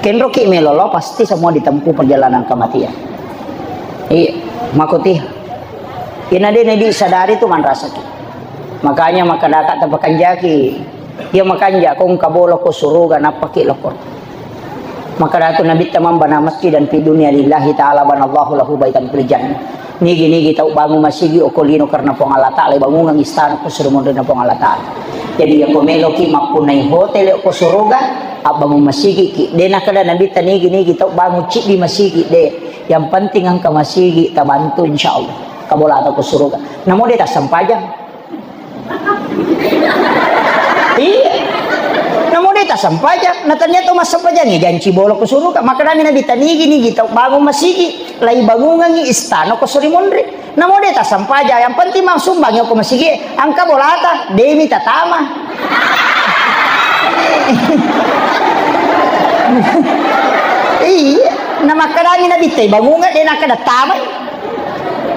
Kenroki melolo, pasti semua ditempuh perjalanan kematian. Iya, makuti. Ina de nadi sadari tu manrasaki. Makanya makadaka tapakanjaki. Iya makanja ko engka bola ko suruga nappaki lokko. Makadatu Nabitta, "Man bana masjidan fi dunia lillahi ta'ala banallahu lahu baitan fil jannah." Nigi-nigi tau bangun masigi okko lino karena Puang Allah Ta'ala, bangungang istana ko suruga monrina Puang Allah Ta'ala. Jadi, iya ko meloki mappunnai hotel okko suruga, abbangun masigi ki. De nakkeda Nabitta nigi-nigi tau bangun cibbi masigi, de. Yang penting engka masigi tabantu, insya Allah. Kabolata ko suruga. Namo de tassempajang. Iya. Namo de tassempajang, na tania to massempajangi janci bolo ko suruga. Makkedami Nabitta nigi-nigi tau bangun masigi, lai bangungangi istana ko suri monri. Namo de tassempajang, yang penting massumbangi ko masigi, engka bolata, demi tatama. Iya, na makkedami Nabitta bangunga, de nakkeda tamai.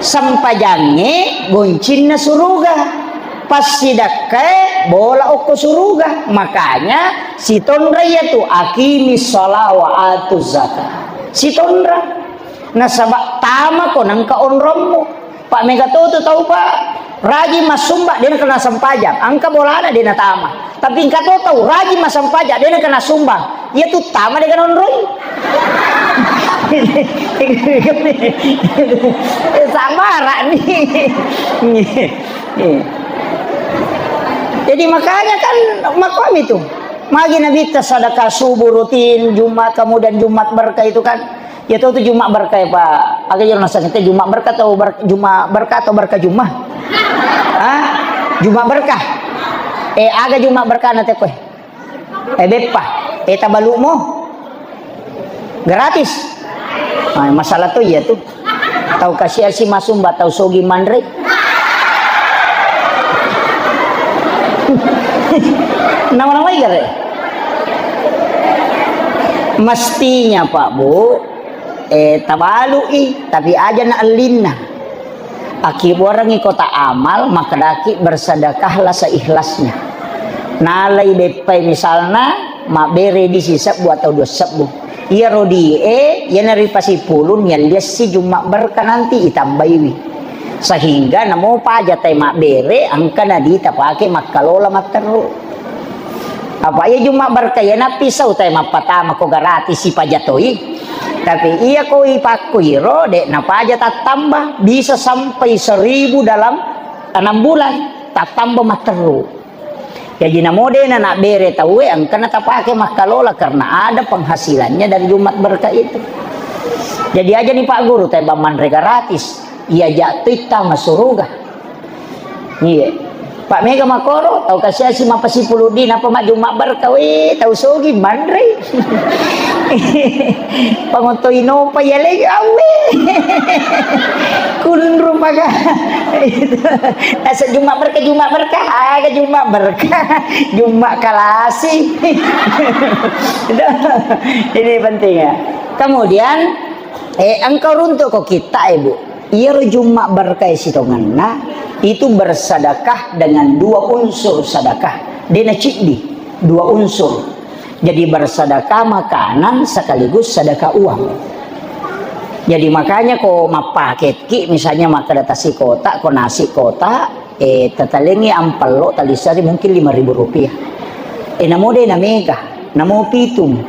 Sempajangnge goncinna suruga. Passidakkae bola okko suruga. Makanya sitonra iyatu aqimi sholat wa atu zakat. Sitonra. Nasaba tamako nengka onrommu. Pak mega to tu tau, Pak, rajin massumba, de nakena sempajang. Engka bolana de natama. Tapi engka to tau rajin massempajang, de nakena sumbang. Iya tu tama de kanonroi. Sama rak ni. Jadi makanya kan makomi tu. Magi Nabitta sedekah subuh rutin, Jumat, kemudian Jumat berkah itu kan. Ya tu, tu Jumat berkah ya, Pak. Aga jero naseng te Jumat berkah atau ber-, Jumat berkah atau berkah Jumat? Hah? Jumat berkah. Eh, aga Jumat berkah nate koe. Eh, beppa. Eh, tabalu'mo. Gratis. Ah, masalah tu iya tu. Tau kasiasi masumba, tau sogi manre. Nama-namai gare. Mestinya, Pak, Bu, eh, tabalu'i, tapi aja na ellinna. Akkibuarengngi kotak amal, makkedaki bersedekahlah seikhlasnya. Nalai beppai misalna, mabbere di sisebbu atau dua sebbu. Iyaro die, iyana ripasipulung, yalliassi Jumat berkah nanti itambaiwi. Sehingga namo paja tai mabbere, engka nadi tapake makkalola matteru. Apa iya Jumat berkah, iya nappi sau tai mappatama ko gratis sipajatoi. Tapi iya ko ipakkuiro, de napaja tattamba, bisa sampai seribu dalam enam bulan, tattamba matteru. Jaji namo de na nabbere tauwe, engkana tapake makkalola karena ada penghasilannya dari Jumat berkah itu. Jadi aja ni Pak Guru, tai bang manre gratis, iya jatuh tama suruga. Iya. Pak mega makoro, tau kasiasi mappasipulung di, napa majjuma berkah, we, tau sogi manre. Pangotto inopa ya lagi, awe. Kunru paga. Asa Jumat berkah, Jumat berkah, aga Jumat berkah. Jumat kalasi. Ini penting ya. Kemudian, eh, engkau runtuk ko kita, Ibu. Iyaro Jumat berkah sitongenna itu bersedekah dengan dua unsur sedekah. Dena ciddi, dua unsur. Jadi bersedekah makanan sekaligus sedekah uang. Jadi makanya ko mappaketki, misalnya makkeda tasi kotak, ko nasi kotak, eh, tatalengi ampello talisari mungkin lima ribu rupiah. Eh, namo de na mega, namo pitung.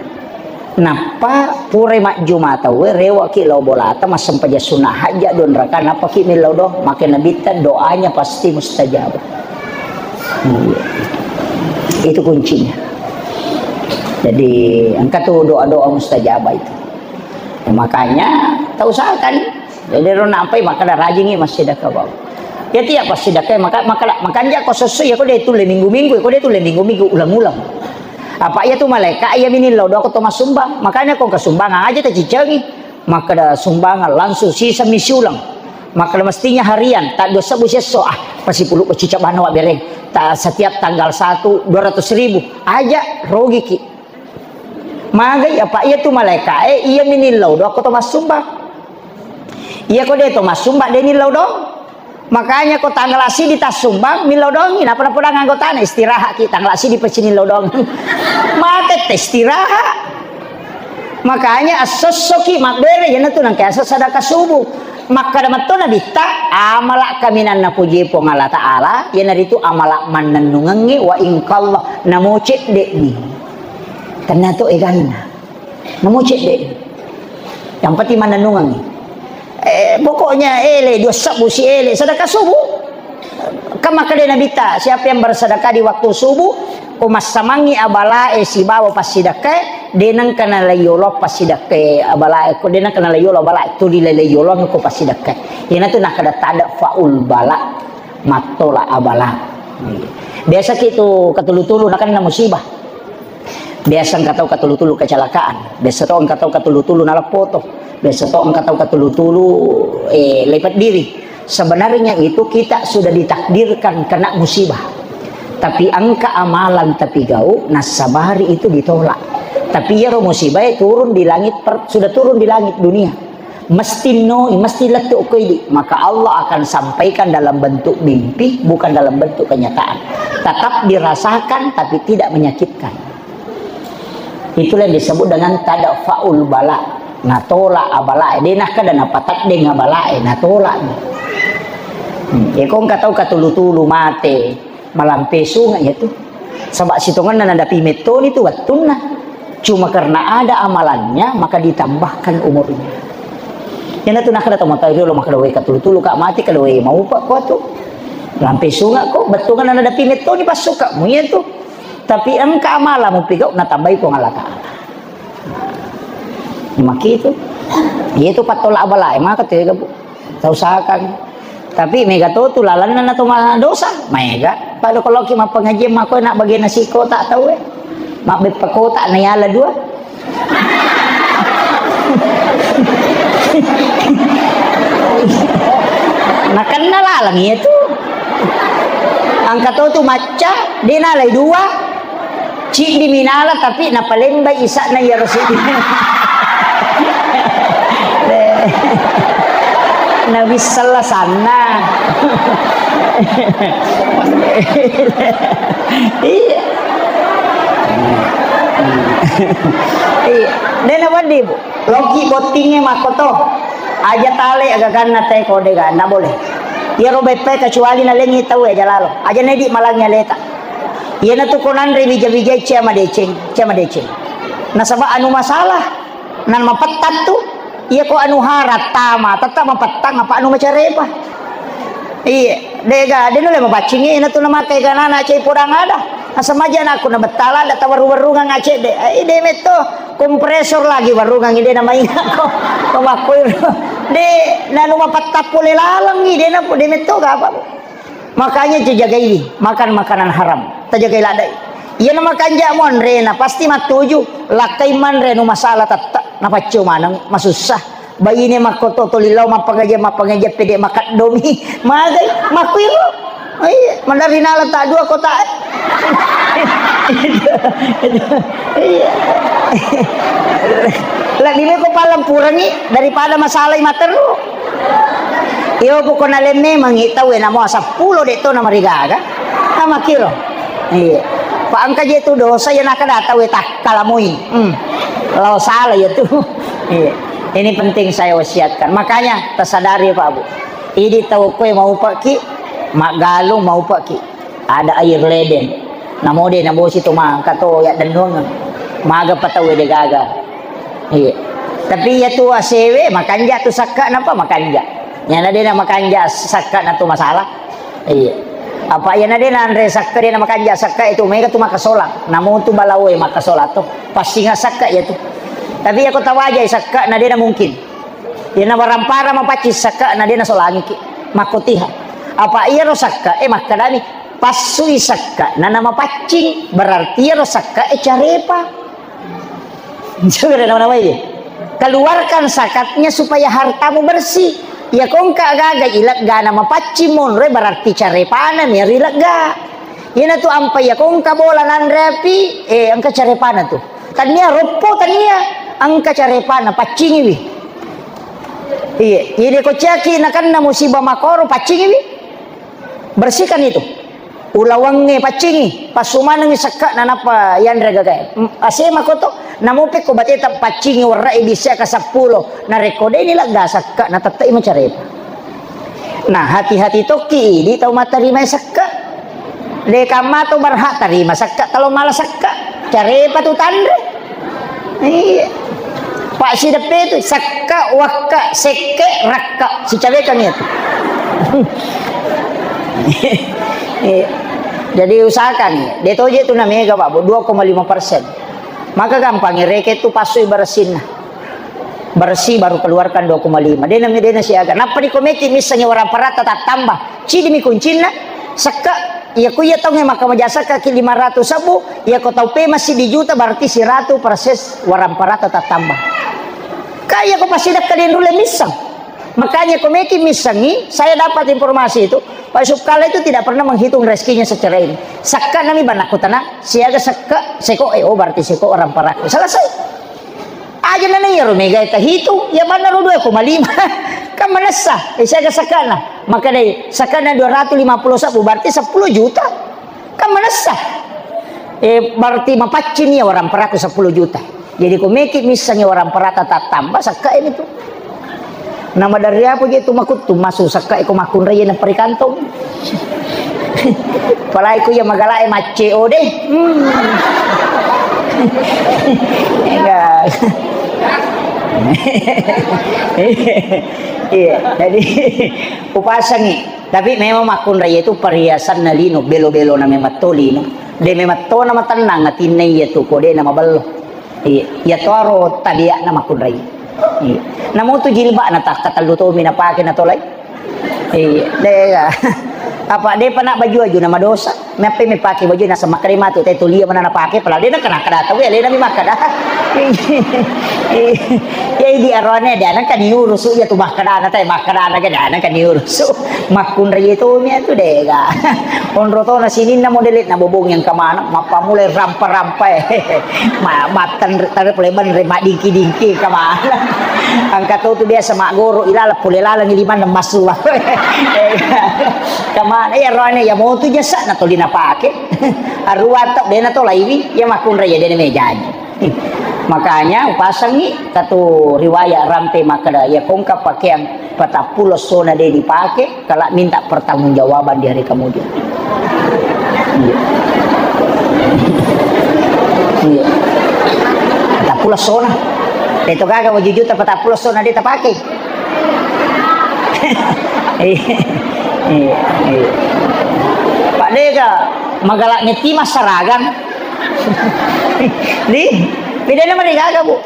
Nappa purai majjuma tauwe, rewaki lao bolata, massempajang sunna hajja dua rakaat, nappaki millau doang. Maka Nabitta doanya pasti mustajab. Iya. Itu kuncinya. Jadi, engka tu doa-doa mustajabah itu. Ya, makanya, tak usahakan. Jadi, ro nampai, maka dah rajingi massidakka bau. Ya, tiap massidakka, maka, maka, makanja ko sesuai, ya, ko dia tulle minggu-minggu, ya, ko dia tulle minggu-minggu, ulang-ulang. Apa iya tu malaika, iya minillau doa ko to massumbang. Makanya ko kesumbangan aja tak cicangi. Makkeda sumbangan langsung sisa misi ulang. Makkeda mestinya harian, tak dua sebbu siesso, ah, pasipulu ko cicak bana wa bereng. Tak setiap tanggal satu, dua ratus ribu. Aja, rogiki. Magai, apa iya tu malaikae, iya minillau doang ko to massumbang. Iya ko de to massumbang, de nillau doang. Makanya ko tanggal sidi tassumbang, millau doangi, napa napodang anggotana, istirahat ki, tanggal sidi pacini lao doang. Mate te istirahat. Makanya assossoki mabbere, iyanatu nangka asa sadaka subuh. Makkada metto Nabitta, amala kaminang napojie Puang Allah Ta'ala, iyanaritu amala mannennungengnge wa ingkallah, namo cedde'ni. Tennato eganna. Namo cedde. Yang penting mannennungengngi. Eh, pokoknya ele, dua sebbu si ele, sedekah subuh. Kan makkeda Nabitta, siapa yang bersedekah di waktu subuh, ko massamangngi abalae sibawa passidekkae, de nengka nalaiolo passidekkae abalae, ko de nengka nalaiolo abalae, tuli laiolo ko passidekkae. Iyanatu nakkeda tadfa'ul bala, mattola abala. Biasa ki tu katulu-tulu nakenna musibah. Biasa engka tau katulu-tulu kecelakaan, biasa to engka tau katulu-tulu naleppoto, biasa to engka tau katulu-tulu, eh, lepet diri. Sebenarnya itu kita sudah ditakdirkan kena musibah. Tapi engka amalan tapi gau, nassabari itu ditolak. Tapi iyaro musibah turun di langit per-, sudah turun di langit dunia. Mesti noi, mesti lettu ko idi, maka Allah akan sampaikan dalam bentuk mimpi, bukan dalam bentuk kenyataan. Tetap dirasakan, tapi tidak menyakitkan. Itulah yang disebut dengan tadfa'ul bala. Natola abalae, de nakkeda napataddeng abalae, natola. Hmm, eko engka tau katulu-tulu mate, malampe sunga iya tu. Saba sitongenna nadapi mettoni tu wettunna. Cuma karena ada amalannya, maka ditambahkan umurnya. Iyanatu nakkeda tomatoa riolo makkeda, "We katulu-tulu ka mati, kada we maupa ko tu. Lampe sunga ko, bettungenna nadapi mettoni passuka mu iya tu. Tapi engka amala mupigau natambai Puang Allah Ta'ala." Makitu. Iya tu pattola abalae, maka tega, Bu. Tausahakan. Tapi mega to tu lalenna na to ma-, dosa, mega. Pada kalau ki mappengajian mako nak bagi nasi kotak tau e. Mabbeppa kotak na yala dua. Nakenna laleng iya tu. Angka to tu macca, de nalai dua. Ciddi minala tapi napalembai isa'na iyaro siddi. Nawissella sanna. Iya. Iya. Dena wedding, Bu. Loki bottingnge makkoto. Aja tale agaganna te kode ga, nda boleh. Iyaro beppae kecuali nalengi tau aja lalo. Aja nedi malangi aleta. Iyanatu ko nanre wija-wijai cia madeceng, cia madeceng. Nasaba anu masalah, nan mapettang tu, iya ko anu hara tama, tetap mapettang apa anu macarepa. Iya, dega, de nulle mapaccingi, iyanatu namakai ganana cai podang ada. Asamaja anakku na bettala, ada tawaru-warungang acedde. Eh, de metto, kompresor lagi warungang ide na mainga ko. Ko makkoiro. De, nanu mapettang pole laleng ide na, de metto ga apa. Makanya jajagaiwi makan makanan haram. Tajagai ladai. Iyana makanja monrena pasti mattuju. Lakkai manre nu masalah tetta. Napaccau maneng masussa. Baine makkoto tolillau mappangaja, mappangaja pede makaddomi. Magai, makkuiro. Iya, mandari nala tak dua kota. Iya. Lebih baik ko palempurengi daripada masalai materru. Iyo, pokona lemme mangi tau e namo seppulo de to namarigaga. Sama kiro. Iya. Pa engka je tu dosa ya naka data we takkala mui. Hmm. Lao salah ya tu. Iya. Ini penting saya wasiatkan. Makanya tasadari Pak Bu. Idi tau koe maupaki, maggalung maupaki. Ada air ledeng. Namo de nabosi to mangka to ya dennuang. Maga pa tau de gaga. Iya. Tapi iya tu asewe makanja tu sakka napa makanja. Nyana dena makanja sakka na tu masalah. Iya. Apa iya na dena anre sakka dena makanja sakka itu mega tu makasolang. Namu tu balawe makasolang tu. Pasti nggak sakka ya tu. Tapi ya kota wajai sakka na dena mungkin. Iya na warampara mapaccing sakka na dena solangiki. Makotiha. Apa iya ro sakka eh makkadani passui sakka na namapaccing berarti iya ro sakka eh carepa. Jure nama-nama iya. Keluarkan zakatnya supaya hartamu bersih. Ya kongka gaga ilegga na mapaccing monroe berarti carepana mi rilegga. Iyana tu ampai ya kongka bola nanre api, eh engka carepana tu. Tania roppo tania engka carepana paccingiwi. Iya, jadi ko ciaki nakanna musibah makoro paccingiwi. Bersihkan itu. Ulawangnge paccingi, passumanengngi sekka nanappa yanre gagae. Mm, asema koto, namope ko bateta paccingi warra'i bisa ka seppulo. Narekko deni lagga sekka natette'i macarepa. Nah, hati-hati tokki idi tau matarimai sekka. De kamma to berhak tarima sekka, talo mala sekka. Carepa tu tanre. Iya. Pak sideppe tu sekka, wakka, sekke, rakka. Sicawekang itu. Iya. Jadi usahakan ya. De toje tu na mega, Pak, Bu, dua koma lima persen. Maka gampang ya, reke tu pasui beresinna. Bersih baru keluarkan dua koma lima. Dena mi dena siaga. Nappa dikomeki missengi orang parata tattamba. Cidimi kuncinna. Sekka. Iya ku iya taunge maka majasekka ki lima ratus sebbu, iya ko tau pe masih di juta berarti siratu perses warang parata tattamba. Ka iya ko pasti dakka denrule misseng. Makanya ko meki missengi, saya dapat informasi itu, Pak Sukkala itu tidak pernah menghitung rezekinya secara ini. Sekka nami banakku tenang, siaga sekka, seko, eh, oh berarti seko warang paraku. Selesai. Aja nana iya ro mega tahitung, ya mana ro dua koma lima. Kan manessa, eh, siaga sakana. Maka dai sakana dua ratus lima puluh sebbu, berarti sepuluh juta. Kan manessa. Eh, berarti mapaccing ya orang peraku sepuluh juta. Jadi ko meki missengi orang perata tattamba sakka ini tu. Nama dari apa gitu makuttu masuk sakka iko makunrai na perikantong. Apalagi ku ya magalae macce o deh. Hmm. Enggak. Iya, jadi upasangi. Tapi memang makkunrai itu perhiasan na lino, belo-belo na memang to lino. De memang to na matennang atinna iya tu kode na mabello. Iya, iya to aro tabiakna makkunrai. Iya. Namo tu jilbab na takka tellu tomi na pake na tolai. Iya, dega. Apa depa na baju-baju na madosa. Meppe mi pake baju na semakkada matu te tulia mana na pake pala de na kena kada tau ya lena mi makkada. Ya idi arone de na kan diurusu ya tu makkada na te makkada na ke de na kan diurusu. Makkunrai tomi atu dega. Onro to na sininna modele na bobong yang kemana. Mappamulai rampa-rampa e. Ma-, mattenre-, tenre pole menre, maddingki-dingki, kemana? Engka to tu biasa maggoro, ilala pole laleng limanna massuwa. Kemana? Iya, roane, iya motu jasa na toli napake. Arua to, dena to laiwi, iya makkunrai, iya dena mejaji. Makanya upasangi katu riwayat rampe makkada, iya kongka pakeang patappulo sona de dipake, kala minta pertanggungjawaban di hari kemudian. Iya. Iya. Patappulo sona. Itu gaga waju juta patappulo sona de tapake. Iya. Iya. Iya. Pak dega magala metti massaragang. Di, bedana mari gaga, Bu.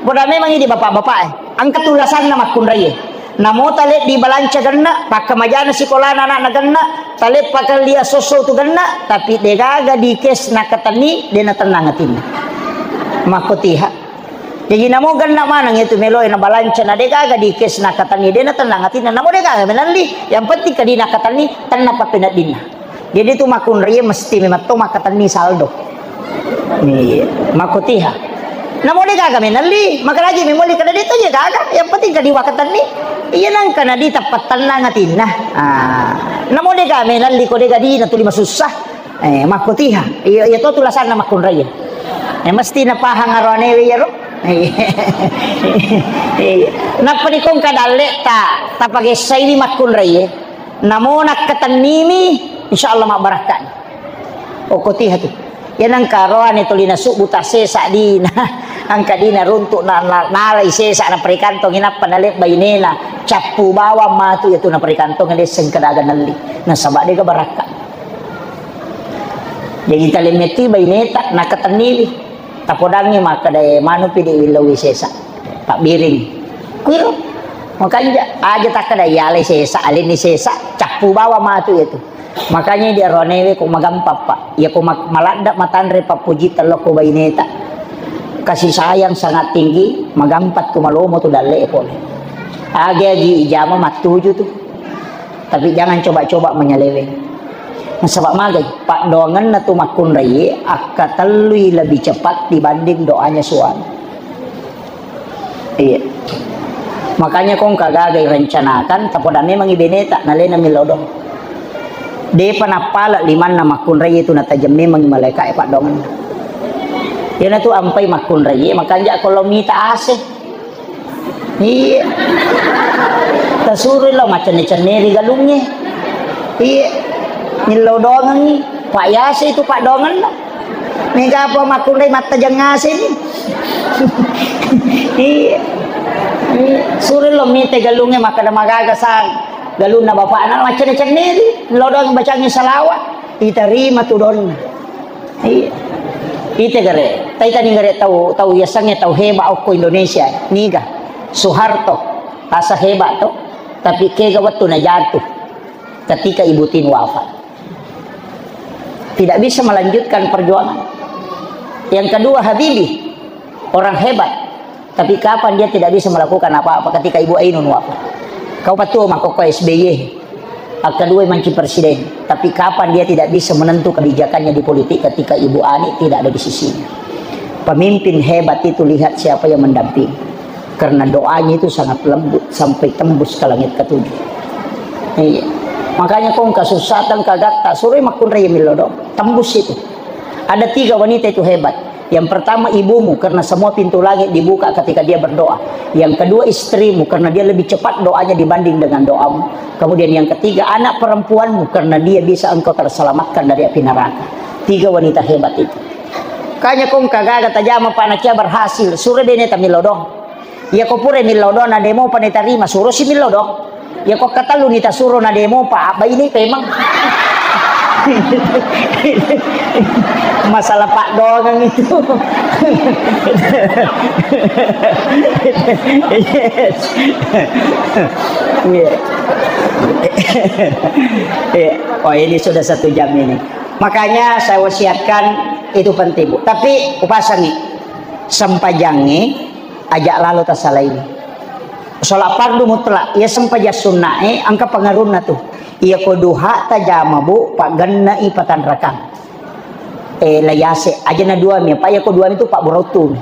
Boda memang ini bapak-bapak e. Engka tulasanna makkunrai e. Namo tale di balanca genna, pakkamajana sikolana anakna genna, tale pakallia sosso tu genna, tapi degaga di kes nakatenni, dena tenang atinna. Makkotiha. Jadi namo genna maneng itu meloe na balanca na degaga di kes nakatenni, dena tenang atinna. Namo degaga menelli, yang penting kadi nakatenni, tenna papeneddinna. Jadi tu makkunrai mesti memang to makkatenni saldo. Iya, makkotiha. Namo de gaga menelli, makaraji memoli kada de to je gaga, yang penting kadi wakkatenni. Iya nangka na di tappa tennang atinna. Ah, namo de gaga menelli ko de gadina tuli masussa. Eh, makkotiha. Iya, iya to tulasanna makkunrai. Eh, mesti napahang aroanewe iya ro. Iya. Iya. Nappa dikongka dalle ta, tapagessaiwi makkunrai. Namo nakkatennimi, insyaallah mabbarakka. Okkotiha tu. Iya nangka roane tuli nasubbu tassesa dina. Engka dina runtu' na, na, nalai sesa' na perikantongi nappa nalebba inena, cappu bawang matu iyatu na perikantongi, desseng kedaga nelli. Nasaba' dega barakka'. Jadi talemetti baineta nakatenniwi. Tapodangngi makkeda, "E, manupi di' willau sesa'. Pabbiring." Kuiro. Makanja aja takkeda iyalai sesa', alenni sesa', cappu bawang matu iyatu. Makanya idi' aroanewe ko magampang, Pak. Iya ko ma-, maladda matanre pappuji tello ko baineta. Kasih sayang sangat tinggi, magampang tu malomo tu dalle e pole. Agi-agi ijama mattuju tu. Tapi jangan coba-coba menyeleweng. Nasaba' magai, paddoangenna tu makkunraie akkatellui lebih cepat dibanding doanya suami. Iya. Makanya ko engka gaga irencanakan, tapoda memangi beneta, nalena millau doang. Depa nappala limanna makkunrai itu natajeng memangi malaika e paddoangenna. Iyanatu ampai makkunrai, makanja ko lao mita ase. Iya. Tasuroi lao macenne-cenneri galungnge. Iya. Millau doangengngi. Pak yase itu paddoangenna. Mega apa makkunrai mattajeng ngaseni. Iya. Iya. Suroi lao mita galungnge makkeda magaga sang galunna bapakna, macenne-cenneri. Lao doang bacangi salawat. Itarima tu doanna. Iya. Ite gare, taitani gare tau, tau yasengnge tau hebat okko Indonesia. Niga? Soeharto. Rasa hebat to. Tapi kega wettu na jatuh ketika Ibu Tini wafat. Tidak bisa melanjutkan perjuangan. Yang kedua, Habibie, orang hebat. Tapi kapan dia tidak bisa melakukan apa-apa ketika Ibu Ainun wafat? Kau patua makkokkoe S B Y. Kedua manci presiden. Tapi kapan dia tidak bisa menentu kebijakannya di politik ketika Ibu Ani tidak ada di sisinya? Pemimpin hebat itu lihat siapa yang mendampingi. Karena doanya itu sangat lembut sampai tembus ke langit ketujuh. Iya. Makanya ko engka susah, engka gatta, suroi makkunrai millau doang. Tembus itu. Ada tiga wanita itu hebat. Yang pertama ibumu, karena semua pintu langit dibuka ketika dia berdoa. Yang kedua istrimu, karena dia lebih cepat doanya dibanding dengan doamu. Kemudian yang ketiga anak perempuanmu, karena dia bisa engkau terselamatkan dari api neraka. Tiga wanita hebat itu. Makanya ko engka gaga tajama panakia berhasil, suroi beneta millau doang. Iya ko pura millau doang na de mopa naitarima, surosi millau doang. Iya ko katelluni tasuro na de mopa, abbaini pemeng. Masalah paddoangeng itu. Yes. Iya. Iya. Oh, ini sudah satu jam ini. Makanya saya wasiatkan itu penting, Bu. Tapi upasangi, sempajangi aja lalo tasalaini. Sholat fardu mutlak, iya sempajang sunnae engka pengaruhna tu. Iya ko duha tajama, Bu, paggenna i patanrakang. Eh, layase, aja na dua mi, apa iya ko dua mi tu pak burottu mi.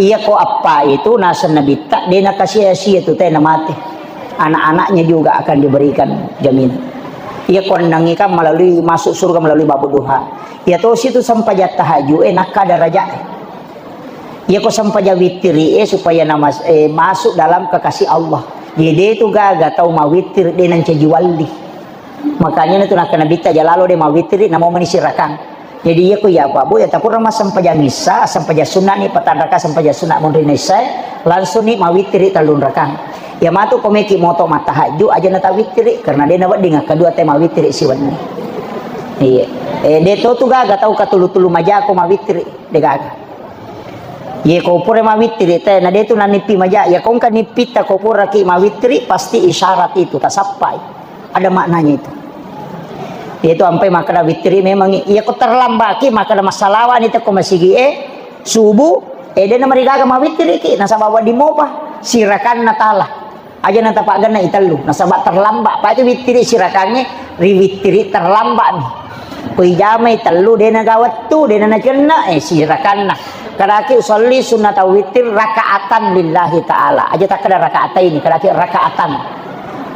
Iya ko appa itu naseng nabitta, de nakasia-sia tu te na mate. Anak-anaknya juga akan diberikan jaminan. Iya ko ennengi kan melalui masuk surga melalui babu duha. Iya tosi tu sempajang tahajud, eh, nakka darajat. Iya ko sempajang wittiri, eh, supaya namas-, eh, masuk dalam kekasih Allah. Jadi de tu gaga tau mawittiri de nancaji walli. Makanya na tu nakka nabitta aja lalo de mawittiri namo mani sirakang. Jadi iya ko iya apa, Bu, ya tapura massempajang issa, sempajang sunna ni patanraka sempajang sunna monri na issa, langsung ni mawittiri tellunrakang. Ya matu ko meki moto mattahajju aja na tawittiri karena de nawedding akkadua te mawittiri siwenni. Iya. Eh, de to tu gaga tau katulu-tulu majako mawittiri, de gaga. Ye ko pura mawittiri te, na de tu nanippi maja, ya ko engka nippitta ko pura ki mawittiri pasti isyarat itu tasappai. Ada maknanya itu. Yaitu ampai makkeda wittiri memang, iya ko terlambat ki makkeda massalawa ni te ko masigi e subuh, eh, de na marigaga mawittiri ki nasaba wedding mopa sirakanna tala. Aja na tapaggenna i tellu nasaba terlambat pa itu wittiri sirakangnge, ri wittiri terlambat mi. Ko ijamai tellu de na gawettu, de na nacenna, eh, sirakanna. Kadaki usolli sunnata wittir rakaatan lillahi ta'ala. Aja takkeda rakaataini, kadaki rakaatan.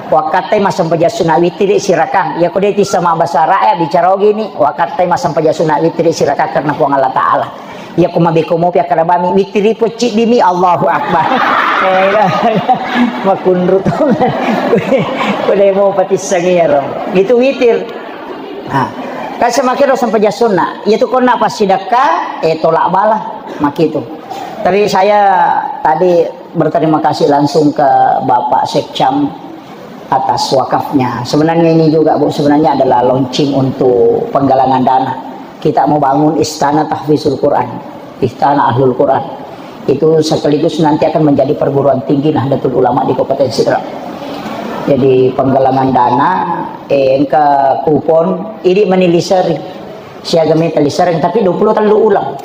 Wakkattai massempajang sunna wittiri sirakang. Iya ko de tissa mabbasa Arab ya bicara ogini, wakkattai massempajang sunna wittiri sirakang karena Puang Allah Ta'ala. Iya ko mabeko mopi akkada bami wittiri pocciddimi, Allahu Akbar. Makunru to. Ko de mo patissangi iyaro. Itu witir. Nah, kan semakin ro sempajang sunna. Iya tu konna passidakka, eh, tolak bala. Makitu. Tapi saya tadi berterima kasih langsung ke Bapak Sekcam atas wakafnya. Sebenarnya ini juga, Bu, sebenarnya adalah launching untuk penggalangan dana. Kita mau bangun istana tahfizul Quran, istana ahlul Quran. Itu sekaligus nanti akan menjadi perguruan tinggi Nahdlatul Ulama di Kabupaten Sidrap. Jadi penggalangan dana, eh, engka kupon, ini meniliseri. Siaga meta lisereng, tapi dua puluh tellu uleng.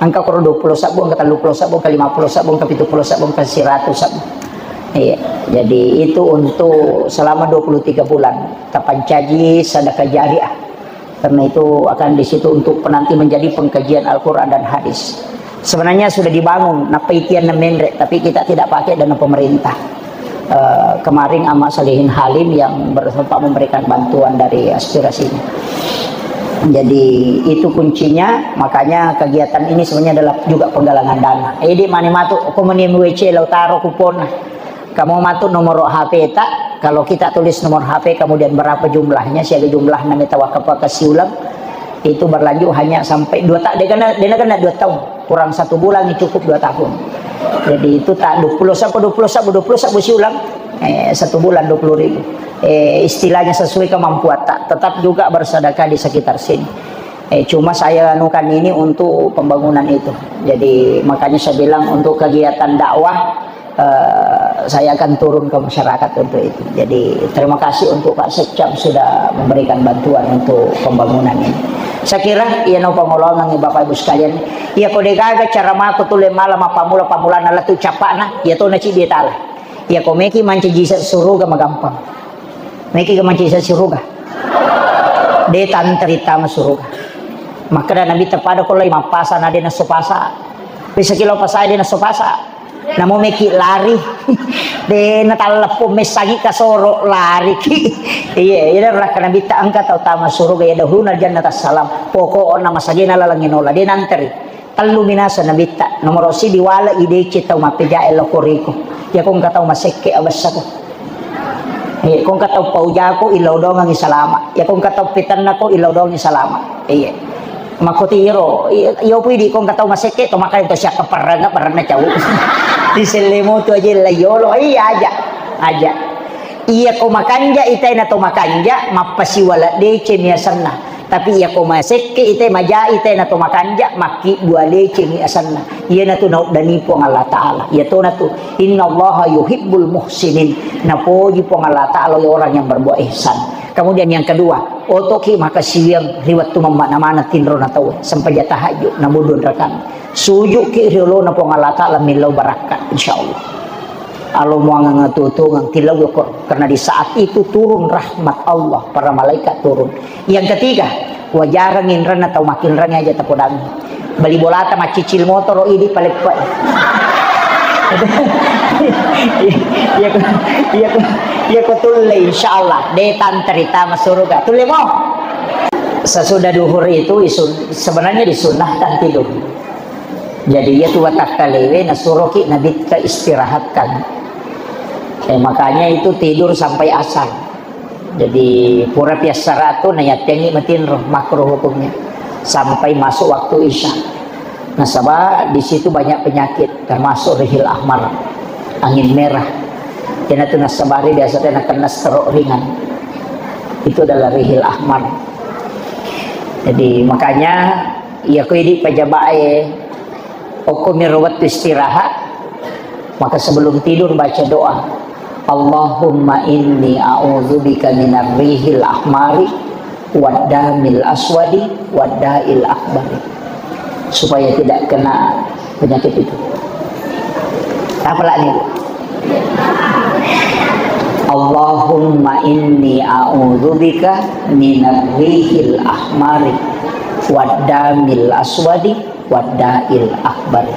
Engka koro dua puluh sabbu, engka tellu puluh sabbu, engka lima puluh sabbu, engka pitu puluh sabbu, engka siratu sabbu. Iya, jadi itu untuk selama dua puluh tiga bulan. Tapancaji sedekah jariah. Karena itu akan di situ untuk penanti menjadi pengkajian Al-Quran dan hadis. Sebenarnya sudah dibangun, nappa itian na menre, tapi kita tidak pakai dana pemerintah. Eh, kemarin Amat Salihin Halim yang ber-, sempat memberikan bantuan dari aspirasinya. Jadi itu kuncinya, makanya kegiatan ini sebenarnya adalah juga penggalangan dana. Jadi mani matu, ko meni M W C lo taro kuponna. Kamu matu nomor H P ta, kalau kita tulis nomor H P, kemudian berapa jumlahnya, siaga jumlah namanya tawakaf wakaf siulang, itu berlanjut hanya sampai dua tahun, dia kena, dia kena dua tahun, kurang satu bulan ini cukup dua tahun. Jadi itu tak dua puluh sabbu, dua puluh sabbu, dua puluh sabbu siulang, eh, satu bulan dua puluh ribu. Eh, istilahnya sesuai kemampuan tak, tetap juga bersedekah di sekitar sini. Eh, cuma saya anukan ini untuk pembangunan itu. Jadi makanya saya bilang untuk kegiatan dakwah, eh, saya akan turun ke masyarakat untuk itu. Jadi terima kasih untuk Pak Sekcam sudah memberikan bantuan untuk pembangunan ini. Saya kira iya no pangolongan Bapak Ibu sekalian. Iya ko degaga cara mako tule malam apa mula pamulana latu capakna, iya to na cidi tala. Iya ko meki mancaji suruga magampang. Meki ga mancaji suruga. De tanteri tama suruga. Makkeda Nabitta pada ko lai mappasa na de nasso pasa. Bisa kilo pasa de nasso pasa. Namo meki lari. De natalleppo messangi kasoro lariki. Iya, iya, rakka Nabitta engka tau tama suruga ya dahuna jannata salam. Pokokna masagena laleng inola de nanteri. Tellu minasa Nabitta, nomoro sidi wala idece tau mappejae lao koriko. Iya ko engka tau masekke abessako. Iya, ko engka tau paujako, illau doangengngi salama. Iya, ko engka tau petennako, illau doangengngi salama. Iya. Makkotiro, iya, iya pui di ko engka tau masekke, to makkeda to siakka perrenga, perrenna cau. Tisellemo tu aja la yolo, iya aja. Aja. Iya ko makanja itai na to makanja, mappasiwala decemi asenna. Tapi iya ko masekke itai, maja itai na to makanja, makkibbu alecemi asenna. Iyanatu nauddani Puang Allah Ta'ala. Iya tonatu, innallaha yuhibbul muhsinin. Napoji Puang Allah Ta'ala orang yang berbuat ihsan. Kemudian yang kedua, otoki makasiwiang ri wettu mammana-mana tinro na tau, sempaja tahajud, na mudun rakang. Sujuki ri olona Puang Allah Ta'ala millau barakka, insyaallah. Alo muangang atutungang tilau ko, karena di saat itu turun rahmat Allah, para malaikat turun. Yang ketiga, wajarang inranna tau makinrang aja tapodangi. Beli bolata maccicil motoro idi paleppa. Iya ko, iya ko, iya ko tulle insyaallah de tanteri tama suruga. Tulle mo. Sesudah duhur itu isun, sebenarnya disunnahkan tidur. Jadi iya tu watakkalewe nasuroki Nabitta istirahatkan. Eh, makanya itu tidur sampai asar. Jadi pura piassaratu nayattengi matinro, makruh hukumnya sampai masuk waktu isya. Nasaba di situ banyak penyakit termasuk rihil ahmar, angin merah. Iyanatu nasabari biasa tena kena stroke ringan. Itu adalah rihil ahmar. Jadi makanya iya ko idi pajabae okko miro wettu istirahat, maka sebelum tidur baca doa, Allahumma inni a'udzubika minar rihil ahmari waddamil aswadi waddail akbari. Supaya tidak kena penyakit itu. Apa lagi? Allahumma inni a'udzubika minar rihil ahmari waddamil aswadi waddail akbar.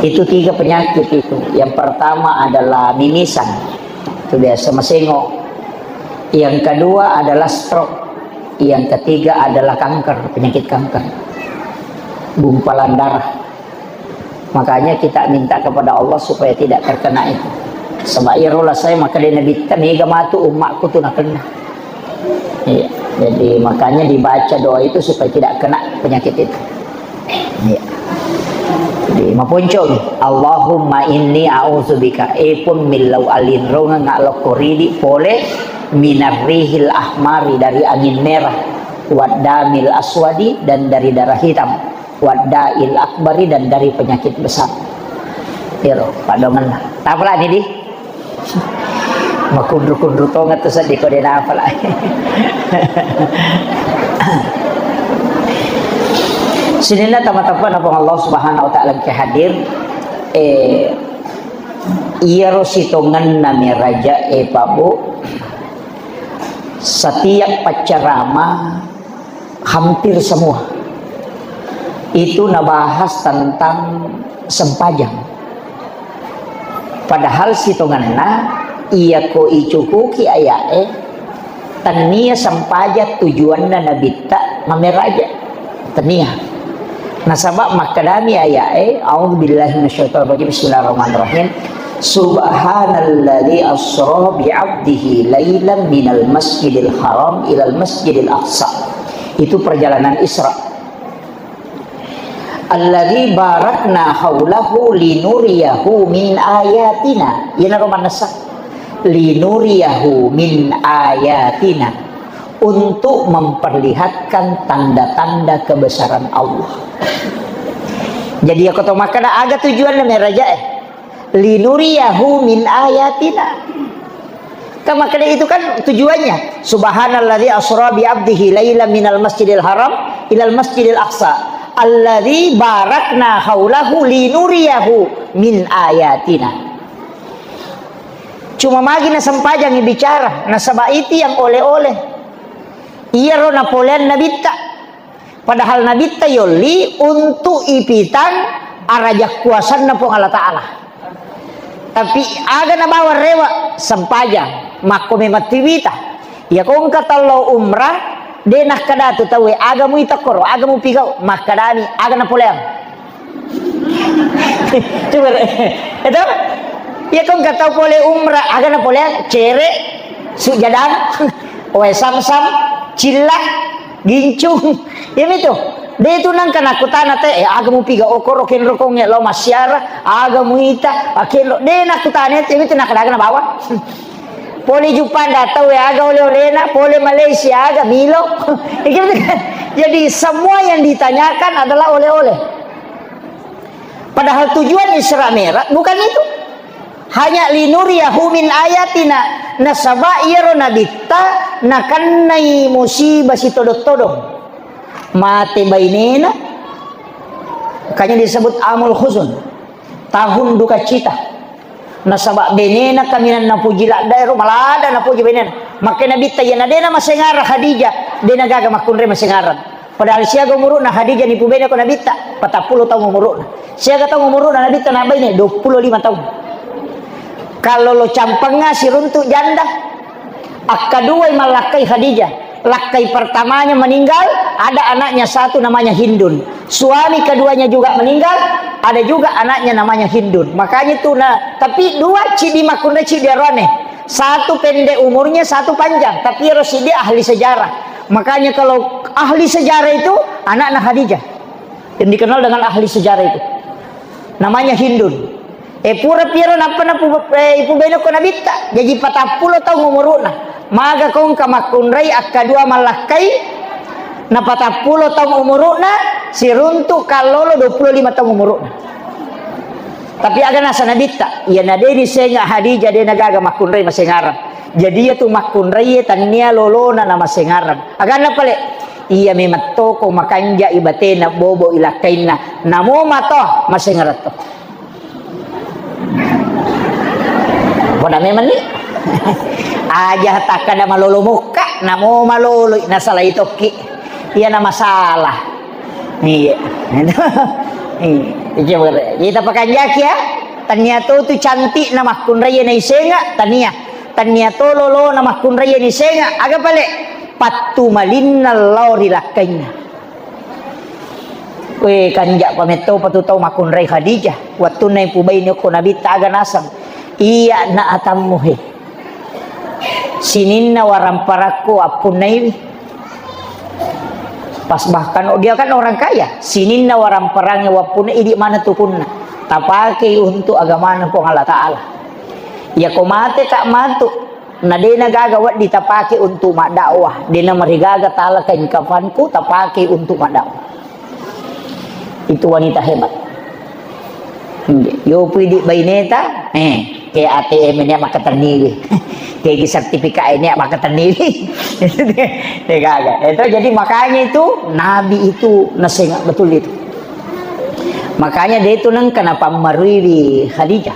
Itu tiga penyakit itu. Yang pertama adalah mimisan. Itu biasa masengo. Yang kedua adalah stroke. Yang ketiga adalah kanker, penyakit kanker. Gumpalan darah. Makanya kita minta kepada Allah supaya tidak terkena itu. Sebab iyaro lasai maka dia Nabi ta mega matu ummakku tu nakena. Iya. Jadi makanya dibaca doa itu supaya tidak kena penyakit itu. Iya. Jadi Maponcomi, Allahumma inni a'udzubika, e Puang, millau alinrongeng lokko ridi pole, minar rihil ahmari, dari angin merah, waddamil aswadi, dan dari darah hitam, waddail akbari, dan dari penyakit besar. Iro, padongenna. Tapalani di? Makunru-kunru tongeng tu seddi ko de nafala. Sininna tama-tama na Puang Allah Subhanahu wa Ta'ala engka hadir, eh, iyaro sitongenna meraja, eh, Pak Bu, setiap paccarama hampir semua itu nabahas tentang sempajang. Padahal sitongenna, iya ko icukuki aya'e, tania sempajang tujuanna nabitta mameraja. Tania. Nasaba makkedami aya'e, a'udzubillahi minasyaitonirrajim, bismillahirrahmanirrahim. Subhanalladzi asra bi'abdihi lailan minal masjidil haram ilal masjidil aqsa. Itu perjalanan Isra. Alladzi barakna haulahu linuriyahu min ayatina. Iyanaro manessa. Linuriyahu min ayatina. Untuk memperlihatkan tanda-tanda kebesaran Allah. Jadi, iya ko to makkeda aga tujuanna meraja, eh? Linuriyahu min ayatina. Kan makkeda itu kan tujuannya. Subhanalladzi asra bi abdihi lailan minal masjidil haram ilal masjidil aqsa. Alladzi barakna haulahu linuriyahu min ayatina. Cuma magi nasempajangi bicara, nasaba itu yang oleh-oleh. Iyaro napolean nabitta. Padahal nabitta yolli untuk ipitang araja kuasanna Puang Allah Ta'ala. Tapi aga nabawa rewa, sempajang, makko memang tiwita. Iya ko engka tau lao umrah, de nakkeda tu tauwe, aga muita koro, aga mupigau, makkedani, aga napoleang. Coba, itu? Iya ko engka tau pole umrah, aga napoleang, cere, sujadang, wae samsam, cilla, gincung. Iya mitu. De tu nangka nakkutana te, eh, aga mupiga okoro kenro konge lao massiara, aga muita, akenro. De nakkutana te, mitu nakkeda aga nabawa. Pole Jepang datang, we aga oleh-olehna, pole Malaysia aga Milo. Gitu kan? Jadi semua yang ditanyakan adalah oleh-oleh. Padahal tujuan Isra Mi'raj bukan itu. Hanya linuriyahu min ayatina. Nasaba iyaro nabitta nakennai musibah sitodong-todong. Mate bainena. Makanya disebut amul huzun. Tahun duka cita. Nasaba benena kaminang napuji ladda ero, malada napuji benena. Makanya nabitta, iya na dena masengarang Khadijah, dena gaga makkunrai masengarang. Padahal siaga umuruna Khadijah nipu bene ko nabitta, patappulo taung umuruna. Siaga taung umuruna nabitta na baine, dua puluh lima taung. Kalau lo campenga siruntu janda, Akkaduai mallakkai Khadijah. Lakkai pertamanya meninggal, ada anaknya satu namanya Hindun. Suami keduanya juga meninggal, ada juga anaknya namanya Hindun. Makanya itu, nah, tapi dua cidi makkunrai cidi aroane. Satu pendek umurnya, satu panjang. Tapi ero sidi ahli sejarah. Makanya kalau ahli sejarah itu anaknya Khadijah. Yang dikenal dengan ahli sejarah itu. Namanya Hindun. Eh, pura piero nappa napu-, eh, ipubainakko nabitta. Jaji patappulo taung umuru'na. Maga kongka makkunrai akkadua mallakkai, na patappulo taung umuru'na, siruntu kallolo dua puluh lima taung umuru'na. Tapi aga nasa nabitta, iya na de nisenga Khadijah de nagaga makkunrai masengarang. Jadi iya tu makkunrai tannia lolona na masengarang. Aganna pale, iya memettoko makanja ibatena bobo ilakkainna. Namo mato masengarang to. Pada memang ni. Aja takkada malolo mokka, namo malolo nasalai tokki. Iya na masalah. Iya. Iya, kita pakanjaki ya. Tania to tu cantik na makkunrai na isenga, tania. Tania to lolo na makkunrai na isenga. Aga pale? Pattu malinna lao ri lakkainna. Wé, kanja pametto patu tau makkunrai Khadijah. Wattunna ipubaini okko Nabitta aga naseng. Iya na atammu he. Sininna waramparakku appunnaiwi. Pas bahkan dia kan orang kaya, sininna waramparangnge wappuna idi mana tukunna. Tapakei untuk agamana Puang Allah Ta'ala. Iya ko mate ka matu, na dena gaga weddi tapake untuk maddakwah, dena marigaga tala kain kafanku tapake untuk maddakwah. Itu wanita hebat. Yo pui di baineta, eh, ke A T M ini maka teniwi. Ke sertifikat ini maka teniwi. Itu dia, dia gaga. Itu jadi makanya itu Nabi itu nasenga betul itu. Makanya dia itu nang kenapa marui Khadijah.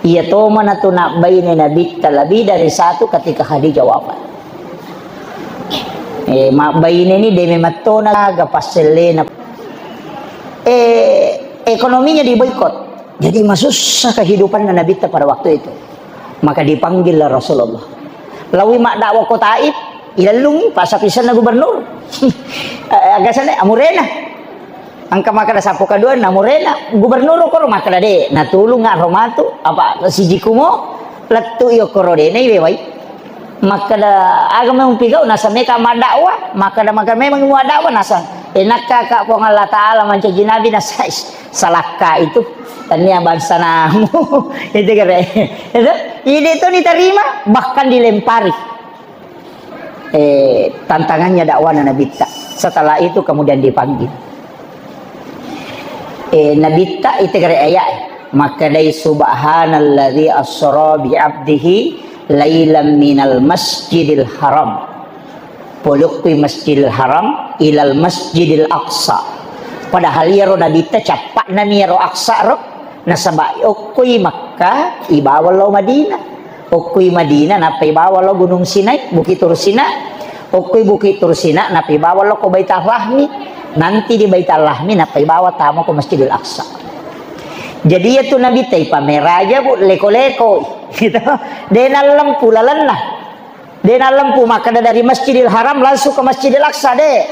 Iya tomana tu nak baine Nabitta lebih dari satu ketika Khadijah wafat. Eh, mabbaine ni deme mattona ga passellena. Eh, ekonominya diboikot. Jadi masussa kehidupan Nabitta pada waktu itu. Maka dipanggil Rasulullah. Lawi maddakwah ko Taif, ilellungi pasapisanna gubernur. Eh, agasane amurena. Engka makkeda sappo kadua, namurena gubernur koro makkeda de, natulung aro matu, apa siji kumo, lettu iyo koro de, naiwewai. Makkeda, aga memang pigau, nasa meka maddakwah, makkeda, makkeda memang muaddakwah, nasa, enakka ka Puang Allah Ta'ala mancaji nabi, nasa, "Is, salakka itu, tania bangsa namu." Itu kere. Itu, ide itu diterima, bahkan dilempari. Eh, tantangannya dakwahna Nabitta. Setelah itu kemudian dipanggil. Eh, Nabitta itu kere ayat. Makkedai, "Subhanalladzi asra bi abdihi lailam minal masjidil haram." Polokkui Masjidil Haram ilal Masjidil Aqsa. Padahal iyaro Nabitta cappa'nami iyaro Aqsa ro, nasaba okkoi Makkah ibawa lao Madinah. Okkoi Madinah nappa ibawa lao Gunung Sinai, Bukit Tur Sina. Okkoi Bukit Tur Sina nappa ibawa lao ko Baitul Lahmi. Nanti di Baitul Lahmi nappa ibawa tama ko Masjidil Aqsa. Jadi iyatu Nabitta ipameraja, Bu, leko-leko. Gitu. De nallempu lalenna. De nallempu makkeda dari Masjidil Haram langsung ke Masjidil Aqsa, de.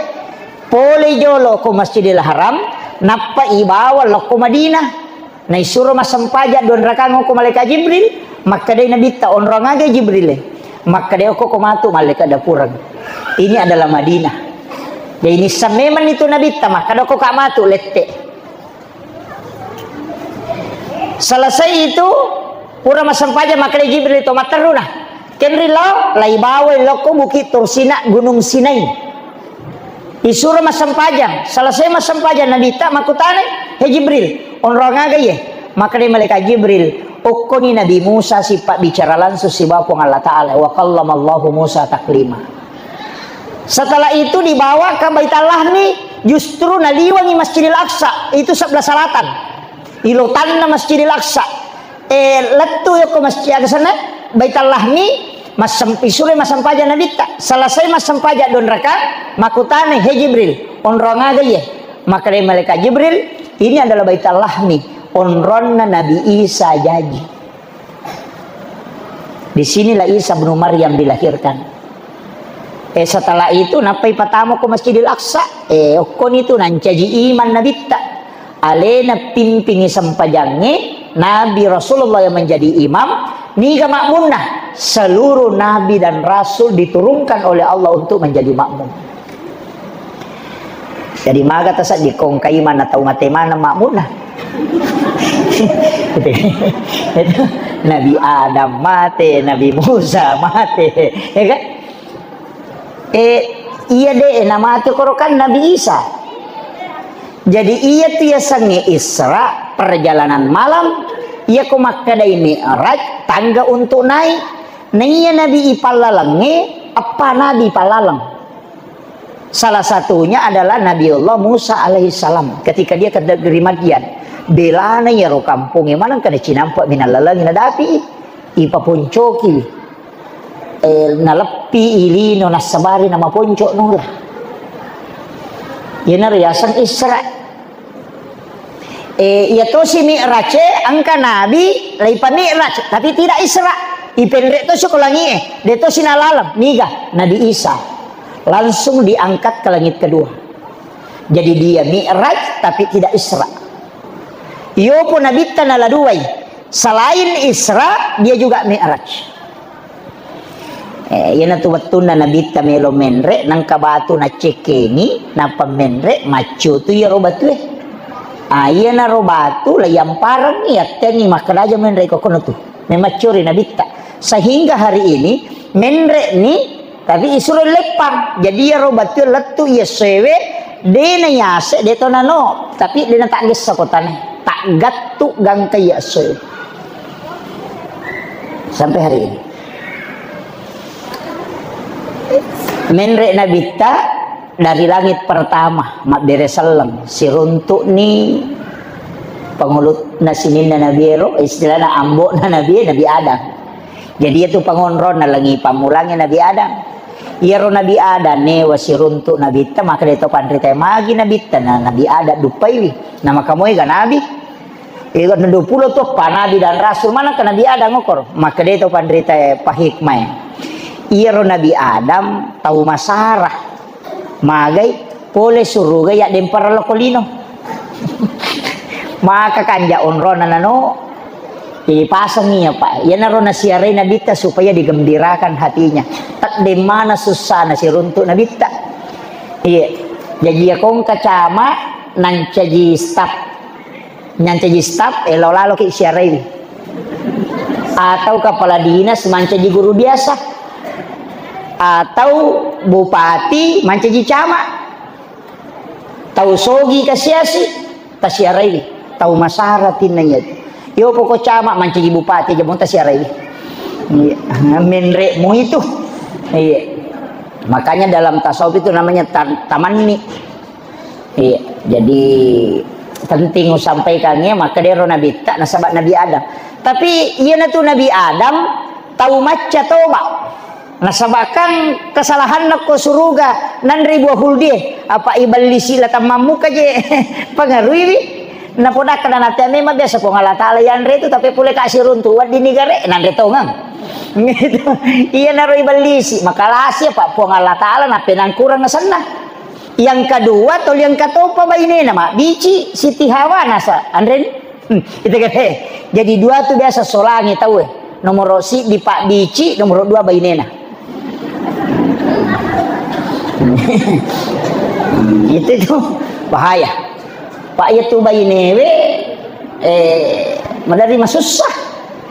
Pole jolo ko Masjidil Haram, nappa ibawa lokko Madinah. Naisuro massempajang dua rakang ko malaikat Jibril, makkedai Nabitta, "Onrong aga Jibril e?" Makkedai, "Okko ko matu malaikat dapureng. Ini adalah Madinah." Jadi nisseng memang itu Nabitta, makkeda, "Okko ka matu lette." Selesai itu, pura massempajang, makkeda Jibril, "To matterru na. Kenri lao, laibawai lokko Bukit Tur Sina, Gunung Sinai." Isuro massempajang, selesai massempajang Nabitta makkutanai, "He Jibril, onrong aga iye?" Makkeda malaikat Jibril, "Okkoni Nabi Musa sipabbicara langsung sibawa Puang Allah Ta'ala, wa kallamallahu Musa taklima." Setelah itu dibawa ke Baitul Lahmi, justru naliwangi Masjidil Aqsa, itu sebelah selatan. Ilotanna Masjidil Aqsa. Eh, lettu yokko masjid aga sana, Baitul Lahmi, massem-, isure massempajang Nabitta. Selesai massempajang dua rakang, makkutanai, "He Jibril, onrong aga iye?" Makkedai malaikat Jibril, "Ini adalah Baitul Lahmi, onronna Nabi Isa jaji." Di sinilah Isa bin Maryam dilahirkan. Eh, setelah itu, nappai patama ko Masjidil Aqsa. Eh, okkoni tu nancaji imam Nabitta. Alena pimpingi sempajangnge, Nabi Rasulullah yang menjadi imam, niga makmunna? Seluruh Nabi dan Rasul diturunkan oleh Allah untuk menjadi makmum. Jadi maga tasedding kongkai mana tau mate mana makmunna. Nabi Adam mate, Nabi Musa mate, ya kan? Eh, iya de, namate koro kan Nabi Isa. Jadi iya tu yasengnge Isra, perjalanan malam, iya ko makkedai Mi'raj, tangga untuk naik. Naiya Nabi ipallalengnge, eppa Nabi ipallaleng. Salah satunya adalah Nabiullah Musa alaihissalam ketika dia ke negeri Madian. Belana iyaro kampongnge maneng kada cinampa minang lalengi nadapi, ipaponcoki, eh, naleppi ilino nassabari namaponco nula. Iyanaro yaseng Isra. Eh, iya tosi Mi'raj e, engka Nabi, laipa Mi'raj, tapi tidak Isra. Ipenre tosi ko langi e, de tosi nalaleng, niga, Nabi Isa. Langsung diangkat ke langit kedua. Jadi dia Mi'raj, tapi tidak Isra. Iyopo Nabitta nala duai, selain Isra, dia juga Mi'raj. Eh, iyanatu wettunna Nabitta melo menre, nengka batu naccekkengi, nappa menre, maccu tu iyaro batue. Ah, iyanaro batu la yamparengngi, yattengngi, makkeda aja menre kokkono tu. Memaccuri Nabitta. Sehingga hari ini, menre ni, tapi isuro leppang. Jadi iyaro batue lettu iya essoewe, de na yase, de to nano, tapi de na taggessa kotane. Taggattu gangka iya essoewe. Sampai hari ini. Menre Nabitta dari langit pertama, mabbere selleng, siruntu'ni pangulunna sininna Nabi ero, istilahna ambo'na Nabi, Nabi Adam. Jadi itu pangonronna langi pammulangi Nabi Adam. Iyaro Nabi Adam newa siruntu Nabitta, maka de to panrita magi Nabitta, na Nabi Adam duppaiwi. Na maka moega Nabi. Ega na dua puluh tu pa nabi dan rasul, manakka Nabi Adam okoro. Maka de to panrita pahikmae. Iyaro Nabi Adam tau masara. Magai pole suruga ya dempara loko lino. Maka kanja onrona nano. Ipasang iya, Pak. Iyanaro nasiarai Nabitta supaya digembirakan hatinya. Tadde mana susah nasiruntu Nabitta. Iya. Jadi ya kong kacama nancaji staf. Nyancaji staf, eh, lao laloki siaraiwi. Atau kepala dinas mancaji guru biasa. Atau bupati mancaji camat. Tau sogi kasiasi, tasiaraiwi. Tau masara tinna iya tu. Yo poko camat mancaji bupati aja mau tasiaraiwi. Iya, menre'mu itu. Iya. Makanya dalam tasawuf itu namanya ta-, tamanni. Iya, jadi penting usampaikan ya, maka dero Nabitta nasaba Nabi Adam. Tapi iyanatu Nabi Adam tau macca toba. Nasaba kan kesalahanna ko suruga nanre buah huldie, apa iballisi la tammammuka je pengaruiwi. Napodakka nanate memang biasa Puang Allah Taala yanre tu, tapi pole kasiruntu wedding nigare nanre tongeng. Gitu. Iyanaro iballisi, makalasi apa Puang Allah Taala napenangkurang senna. Yang kedua, toli engka topa bainena, mabbici Siti Hawa nasa, anren? Hmm, itu kan, eh. Jadi dua tu biasa solangi tau, eh. Nomoro siddi pabbici, nomoro dua bainena. Hmm, itu itu bahaya. Pak, iya tu bainewe, eh, madari masussa.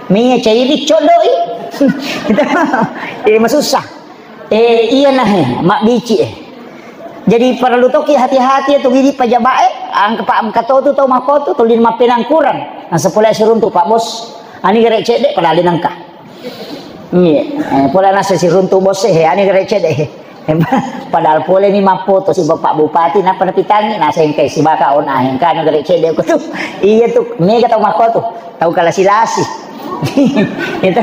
Mie cairi codoi. Itu, eh, masussa. Eh, iya nah, eh, mabbici, eh. Jadi perlu toki hati-hati ya tu gidi pajabae, angka pa angka to tu tau makotu, tuli mappenangkurang. Nasa pole siruntu Pak Bos. Ani gere cedde padahal nangka. Iya, eh, pole nasa siruntu bos, eh, ani gere cedde, eh. Padahal pole ni mappoto si Bapak Bupati, napa napitangi, nasa engkai si baka on, ah, engka anu gere cedde ko tu. Iya tu, mega tau makotu. Tau kalasi-lasi. Itu,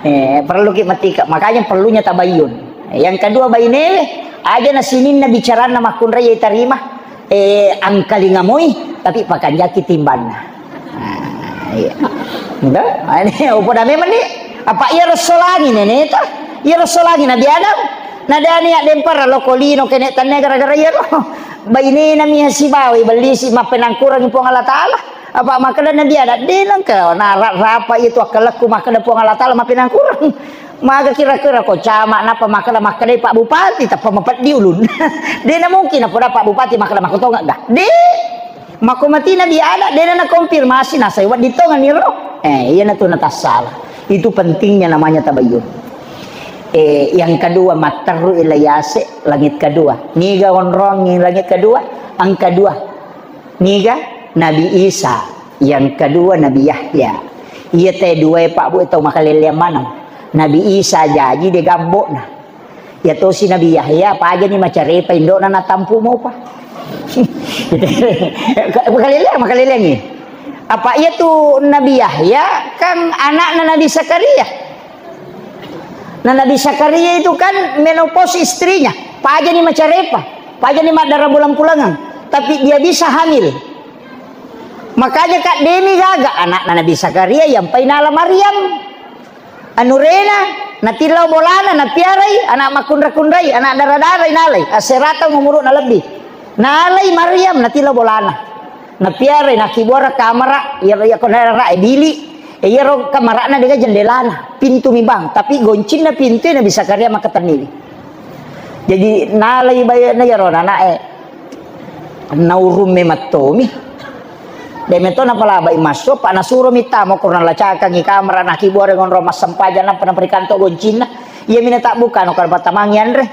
eh, perlu ki matika. Makanya perlunya tabayyun. Yang kedua, bainewe, aja na sininna bicaranna makkunrai tarima, eh, angkalinga moi, tapi pakanjaki timbanna. Nah, iya. Udah, ini upoda memang ni. Apa iya ressolangi nene ta? Iya ressolangi Nabi Adam. Nadani ya dempar loko lino kene tanne gara-gara iya ro. Bainena mi sibawa bellisi mappenangkurangi Puang Allah Taala. Apa makkeda Nabi Adam, de nengka na ra-, rapa itu akkalakku makkeda Puang Allah Taala mappenangkurang. Maga kira-kira ko camat napa makkeda, makkeda Pak Bupati tappa mapeddi ulun. De na mungkin apa Pak Bupati makkeda makko tonga ga. De. Makko mati Nabi Adam, de na nakonfirmasi nasai wedding tonga niro. Eh, iya natu natassala. Itu pentingnya namanya tabayyun. Eh, yang kedua, matteru ila yase langit kedua. Niga onrong langit kedua? Angka dua. Niga? Nabi Isa. Yang kedua Nabi Yahya. Iya te dua e Pak Bu tau makaleleang maneng. Nabi Isa jaji de gambokna. Ya tosi Nabi Yahya pajani macarepa indokna natampu mopa. Makaleleang, makaleleangi. Apa iya tu Nabi Yahya kan anakna Nabi Zakaria. Nah, Nabi Zakaria itu kan menopause istrinya, pajani macarepa, pajani maddara bulan pulangan, tapi dia bisa hamil. Makanya kak demi gaga anakna Nabi Zakaria yang painala Maryam. Anurena, natillau bolana, napiarai, anak makunra-kunrai, anak dara-darai nalai, asserata umuru na lebbi. Nalai Maryam, natillau bolana. Napiarai, nakibuara kamara, iya, iya, kona ra, eh, bili. Iyaro kamara'na dega jendelana, pintu mi bang, tapi goncinna pintu Nabi Zakaria makkatenniwi. Jadi nalai bayana iyaro ana'e, naurung memettomi. De meto napalabai massu, pa nasuro mittamo kurang lacakangi kamara nakibuare ngonro massempajang, nampa naparikanto goncinna. Iya mina tabbuka no, kalau patamangi anre.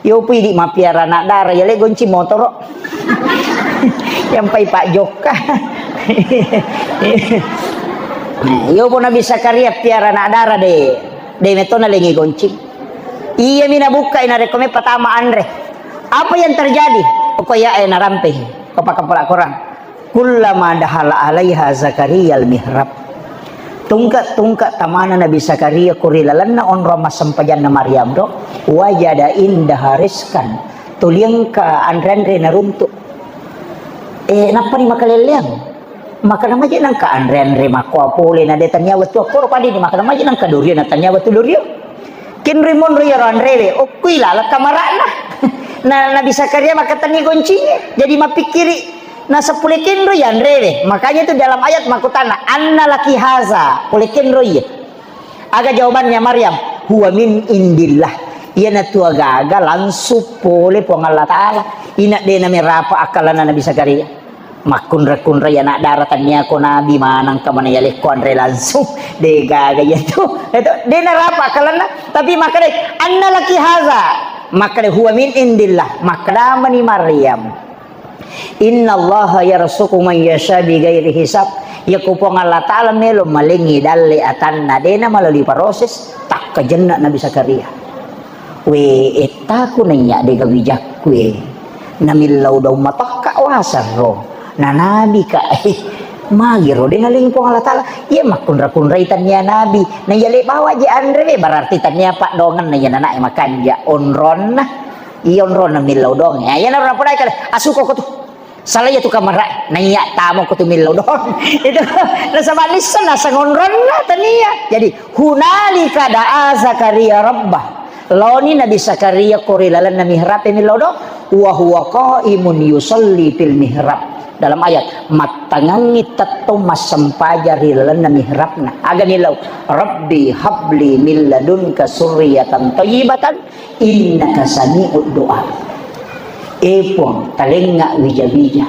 Yopo idi mappiara anak dara, yale gonci motoro. Yampai Pak Jokka. Yopo Nabi Zakaria piara anak dara de, de metona lengi gonci. Iya mina bukka ina rekome patama anre. Apa yang terjadi? Pokok ya eh narampe. Kepala-kepala korang. Kullama dahala alaiha Zakaria al-mihrab. Tungke-tungke tamana Nabi Zakaria ko ri lalenna onrong massempajanna Maryam do, wajada indaha rizqan. Tuli engka anre-anre naruntuk. Eh, nappani makalelleang. Maka namaje nangka anre-anre makkoa pole na de tania wettu akkoro padini, maka namaje nangka dorio na tania wettu dorio. Kenroi monro iyaro anrewe, okkui laleng kamara'na. Na, Nabi Zakaria makkatenni goncingnge, jadi mappikkiri. Nasaba pole kenroi anrewe. Makanya itu dalam ayat makkutana, "Anna laki haza?" Pole kenroi. Aga jawabannya Maryam? "Huwa min indillah." Iyanatu aga-aga langsung pole Puang Allah Ta'ala. Ina de namerapa akkalana Nabi Zakaria. Makkunra-kunrai anak dara tania ko nabi manang kamana yalekko anre langsung. De gaga iyatu. Itu de narapa akkalana. Tapi makkeda, "Anna laki haza?" Makkeda, "Huwa min indillah." Makkeda mani Maryam, "Innallaha yarzuqu man yasha bi ghairi hisab." Yako Puang Allah Ta'ala melo malengi dalle atanna, dena malalui proses, takkajenna Nabi Zakaria. We ettaku naiya dega wijakku e. Namillau daung matakka wasarro. Nanabika, eh, magiro de nalengi Puang Allah Ta'ala. Iya makkunra-kunrai tania nabi. Naiya le bawa je anre we, berarti tania paddoangenna iya nanae makanja onronna. Iya onronna millau doang. Ya, iya naro napodai kale, "Asuko ko tu. Salah iya tu kamara." Naiya tamo ko tu millau doang. Itu nasaba nisseng naseng onronna tania. Jadi, hunalika da'a Zakaria rabbah. Laoni Nabi Zakaria ko ri lalenna mihrab e millau doang. Wa huwa qaimun yusalli fil mihrab. Dalam ayat, mattangangi tettong massempajang ri lalenna mihrabna. Aga millau, "Rabbi habli min ladunka surriyatan thayyibatan innaka sami'ud du'a." E Puang, talengnga wija-wija.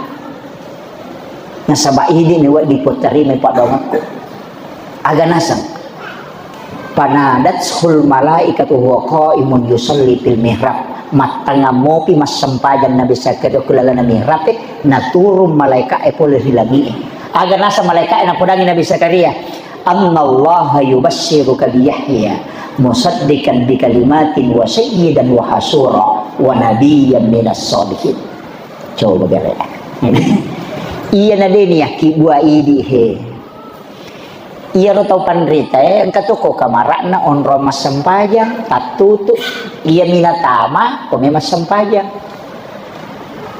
Nasaba idi ni wedding potterimai paddoangekku. Aga naseng. Fanadathul malaikatu huwa qaimun yusalli fil mihrab. Mattangammopi massempajang Nabi Zakaria ko lalenna mihrab e, naturung malaika e pole ri langi e. Aga naseng malaika e napodangi Nabi Zakaria, "Annallaha yubassyiruka bi Yahya musaddiqan bi kalimatin wa sayyidan wa hasura wa nabiyyan minas sholihin." Coba gare. Iya na deni yakki bua idi he. Iyaro tau panrita e, engka tu ko kamara'na onrong massempajang, tattutu, iya mina tama, ko me massempajang.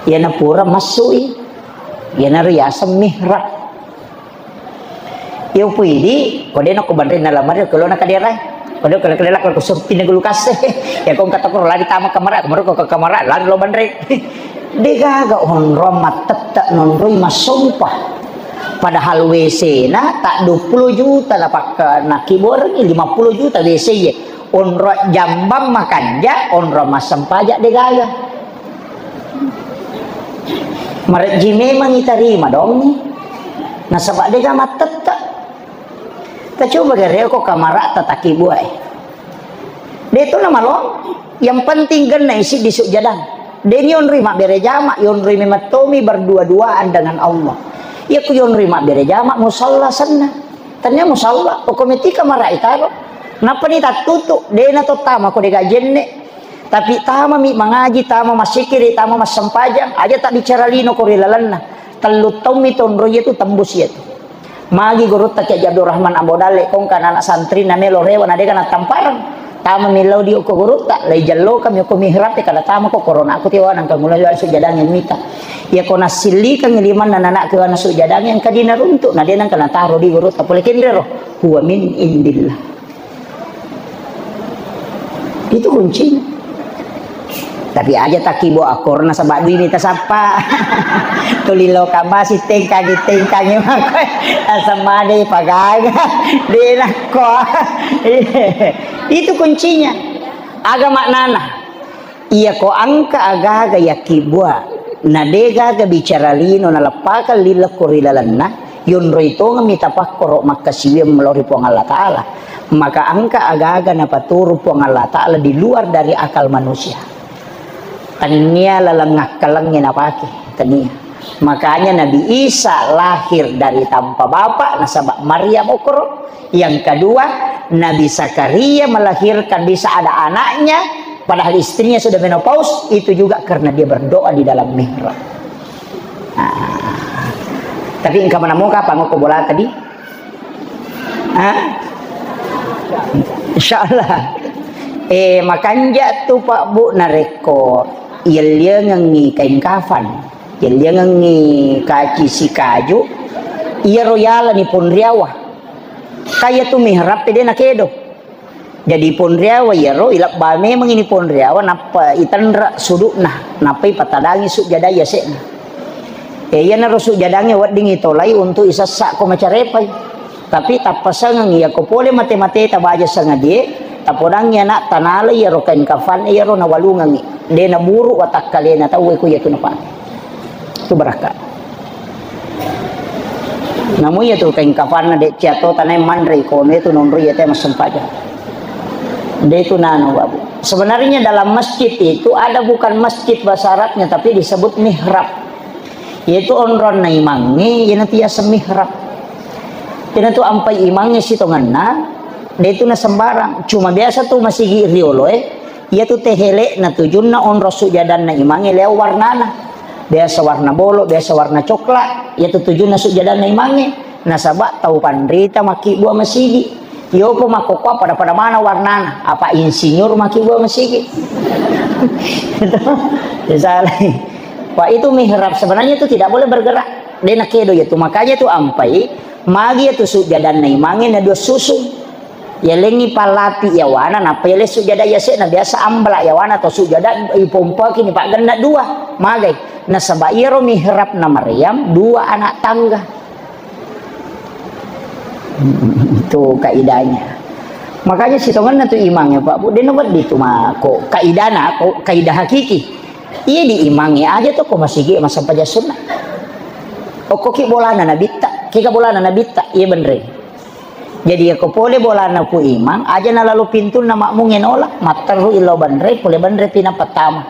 Iyana pura massui, iyana riaseng mihrab. Iya upoidi, ko de nako banrena lamari, ko lona kadera. Ko de ko kadera ko surti na gulukas. Ya ko engka tokoro lari tama kamara, ko maro ko kamara, lari lo banre. Degaga onrong mattette nonroi massompa. Padahal W C-na tak dua puluh juta na pakka nakiborengi lima puluh juta W C ye. Onrong jambang makanja, onrong massempaja degaga. Marejji memang itarima dong. Nasaba dega mattette. Tacoba gareo ko kamara tatakibuai. De to na malong. Yang penting genna isi di sujadang. De ni onroi mabbere jama, yonroi memettomi berdua-duaan dengan Allah. Iya ku yonroi mabbere jama musalla senna. Tanya musalla, pokok metika marai taro. Napa ni tattutu, de na to tama ko dega jenne. Tapi tama mi mangaji, tama masikiri, tama massempajang, aja tak bicara lino ko ri lalenna. Tellu taung mi tonroi itu tembus iya tu. Magi gurutta Kiai Haji Abdurrahman Ambo Dalle, kongka anak santri na melo rewa na dega na tamparang. Tama mi lao di okko gurutta, lai jallo kami okko mihrab e, kada tama ko corona aku tiwa nang kangula jual sujadang yang mita. Ya ko nasillikang liman na anak ke wana sujadang yang kadina runtuk, na de nang kana taro di gurutta pole kenrero. Huwa min indillah. Itu kuncinya. Tapi aja takkibo akkorna saba' dui mita sappa. Tuli loka basi tengkangi-tengkangi makko. Asam made pagaga. De' nakko. Itu kuncinya. Aga maknana? Iya ko engka aga-aga yakkibua. Na de' gaga bicara lino naleppakang lilekko ri lalenna, yonroi tongeng mita pakkoro makkasiwiang lao ri Puang Allah Ta'ala. Maka engka aga-aga napaturu Puang Allah Ta'ala di luar dari akal manusia. Tennia laleng akkalengnge napake, tennia. Makanya Nabi Isa lahir dari tanpa bapak, nasaba Maryam okoro. Yang kedua, Nabi Zakaria melahirkan bisa ada anaknya, padahal istrinya sudah menopause, itu juga karena dia berdoa di dalam mihrab. Nah, tapi engka manamo kapang ko bola tadi? Hah? Insyaallah. Eh, makanja tu Pak Bu, narekko yelliangengi kain kafan, yelliangengi kaci sikaju, iyaro yalani ponriawa. Kaya tu mihrab de' nakedo. Jadi ponriawa iyaro, ilebba memang ini ponriawa, nappa itenra sudu'na, nappa ipatadangi sujjadai yase'na. E, iyanaro sujjadangnge wedding itolai untuk isessa ko macarepai. Tapi tappasengeng iya ko pole mate-mateta baja sangadie, tapodangi anakta nalai iyaro kain kafan iyaro nawalungengi. De' naburu watakkalena tauwe ko iyatu napake. Itu barakka. Namu iya tu kain kafanna de' ciato tanai manre kono itu nonroi iya te massempajang. De' itu nanu, Babu. Sebenarnya dalam masjid itu ada bukan masjid bahasa Arabnya, tapi disebut mihrab. Yaitu onronna imangnge, iyana tiaseng mihrab. Iyana tu ampai imangnge sitongenna, de' itu na sembarang. Cuma biasa tu masigi rioloe, iya tu tehele na tujunna onro sujadanna imangnge leo warnana. Biasa warna bolo, biasa warna coklat, iya tu tujunna sujadanna imangnge. Nasaba tau panrita makkibua masigi. Yoko makkokkoa pada-pada mana warnana, apa insinyur makkibua masigi. Itu, ya salah. Wah, itu mihrab sebenarnya itu tidak boleh bergerak. De' nakedo iya tu. Makanya tu ampai, magi iya tu sujadanna imangnge na dua susu. Yalengngi pallapi yawana, nappa yaleng sujada yase'na, biasa ambala yawana atau sujada ipompaki ni paggenna dua. Magai. Nasaba iyaro mihrabna Maryam dua anak tangga. Itu kaidahnya. Makanya sitongenna tu imangnge, Pak Bu, de' nawedding tu mako kaidahna, ko kaidah hakiki. Iya di imangnge aja tu ko masigi massempajang sunna. Okkoki bolana nabitta, kega bolana nabitta, iya benre. Jadi, yako pole bolana ku imang, aja nalalo pintunna makmungnge nola, matterru illau banre, pole banre pi nappa tama.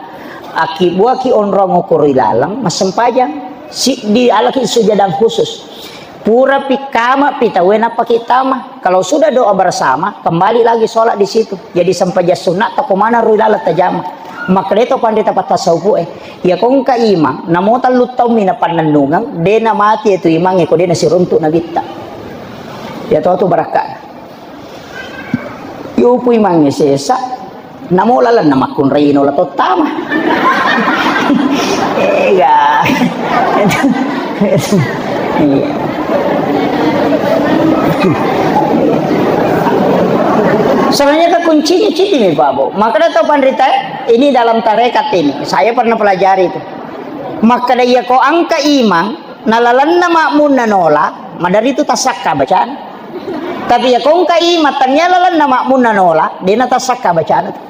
Akkibuaki onrong okoro ilaleng, massempajang, siddi alaki sujadang khusus. Pura pi kama pi tauwe nappa ki tama. Kalau sudah doa bersama, kembali lagi sholat di situ. Jadi, sempajang sunna tako mana ru ilaleng tajama. Makkeda to panrita pattasaupue, yako engka imang, namo tellu taummi napannennungeng, de namati itu imangnge ko de nasiruntuk nabitta. Ya to tu barakka. Yopu imangnge sesa, namo lalenna makkunraino la tottama. Ega. Iya. Sebenarnya kan kuncinya citi mi, Pak Bu. Makanya tahu panrita, ini dalam tarekat ini. Saya pernah pelajari itu. Makkeda iya ko engka imang, nalalenna makmunna nola, madari tu tassakka bacana. Tapi iya ko engka imang, tania lalenna makmunna nola, dena tassakka bacana tu.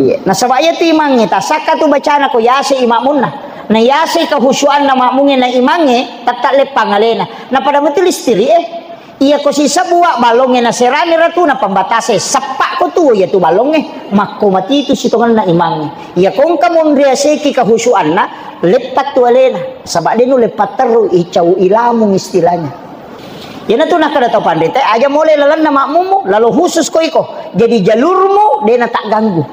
Iya. Nasaba iya tu imangnge, tassakka tu bacana ko yase i makmunna. Na yase i kehusuanna makmungnge na imangnge, tetta leppang alena. Na pada metu listiri eh. Iya ko sisebua balongnge naserani ratuna pambatase, seppa ko tuo iya tu balongnge, makko mati tu sitongenna imangnge. Iya ko engka monria seki kahusuanna, leppa tu alena, saba de nu leppa terru, icau ilamung istilahnya. Iyana tu nakkeda tau panrita, aja mole lalenna makmummu, lalo khusus ko iko. Jadi jalurmu de na tagganggu.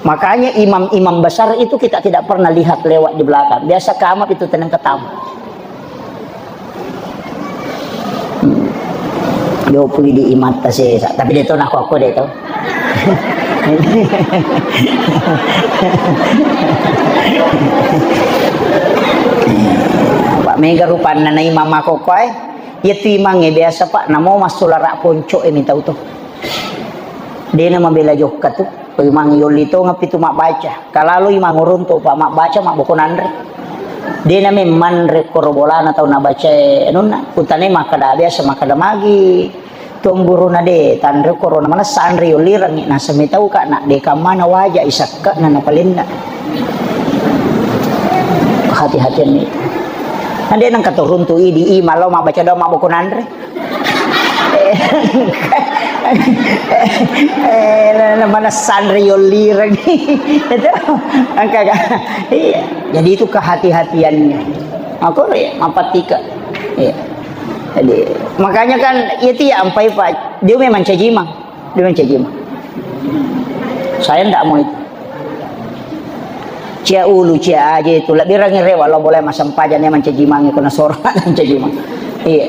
Makanya imam-imam besar itu kita tidak pernah lihat lewat di belakang. Biasa kamat itu tenang ketamu. Hmm. Yo pui di imatta sesa, tapi de to nako aku de to. Pak mega rupanna na imam aku koe. Iya tu imangnge biasa, Pak, namo massulara ponco e mi tau to. De na mabela jokka tu. Imang yolli tongeng pitu mabbaca. Kalalo imang uruntu, Pak, mabbaca mabboko nanre. Dena memang rekko ro bolana tau nabaca anunna, utanai makkada biasa makkada magi. Tuang guruna de, tanre korona manessa anre yollirengngi, nasami tau ka, nak de kammana waja isakkana napalenna. Hati-hatian ni. Ande nang katuruntu idi, i, malo mabbaca doa mabboko nanre. Eh, na, na manessa anre yollirengngi. Itu, angka ka. Iya. Jadi itu kehati-hatiannya. Aku ya, mapatika. Iya. Jadi, makanya kan, itu ya ampai, Pak. Dia memang cajimang. Dia memang cajimang. Saya ndak mau itu. Cia ulu, cia aja itu. Lebih rangi rewa lo boleh masam paja nih mancajimang itu nasor mancajimang. Iya.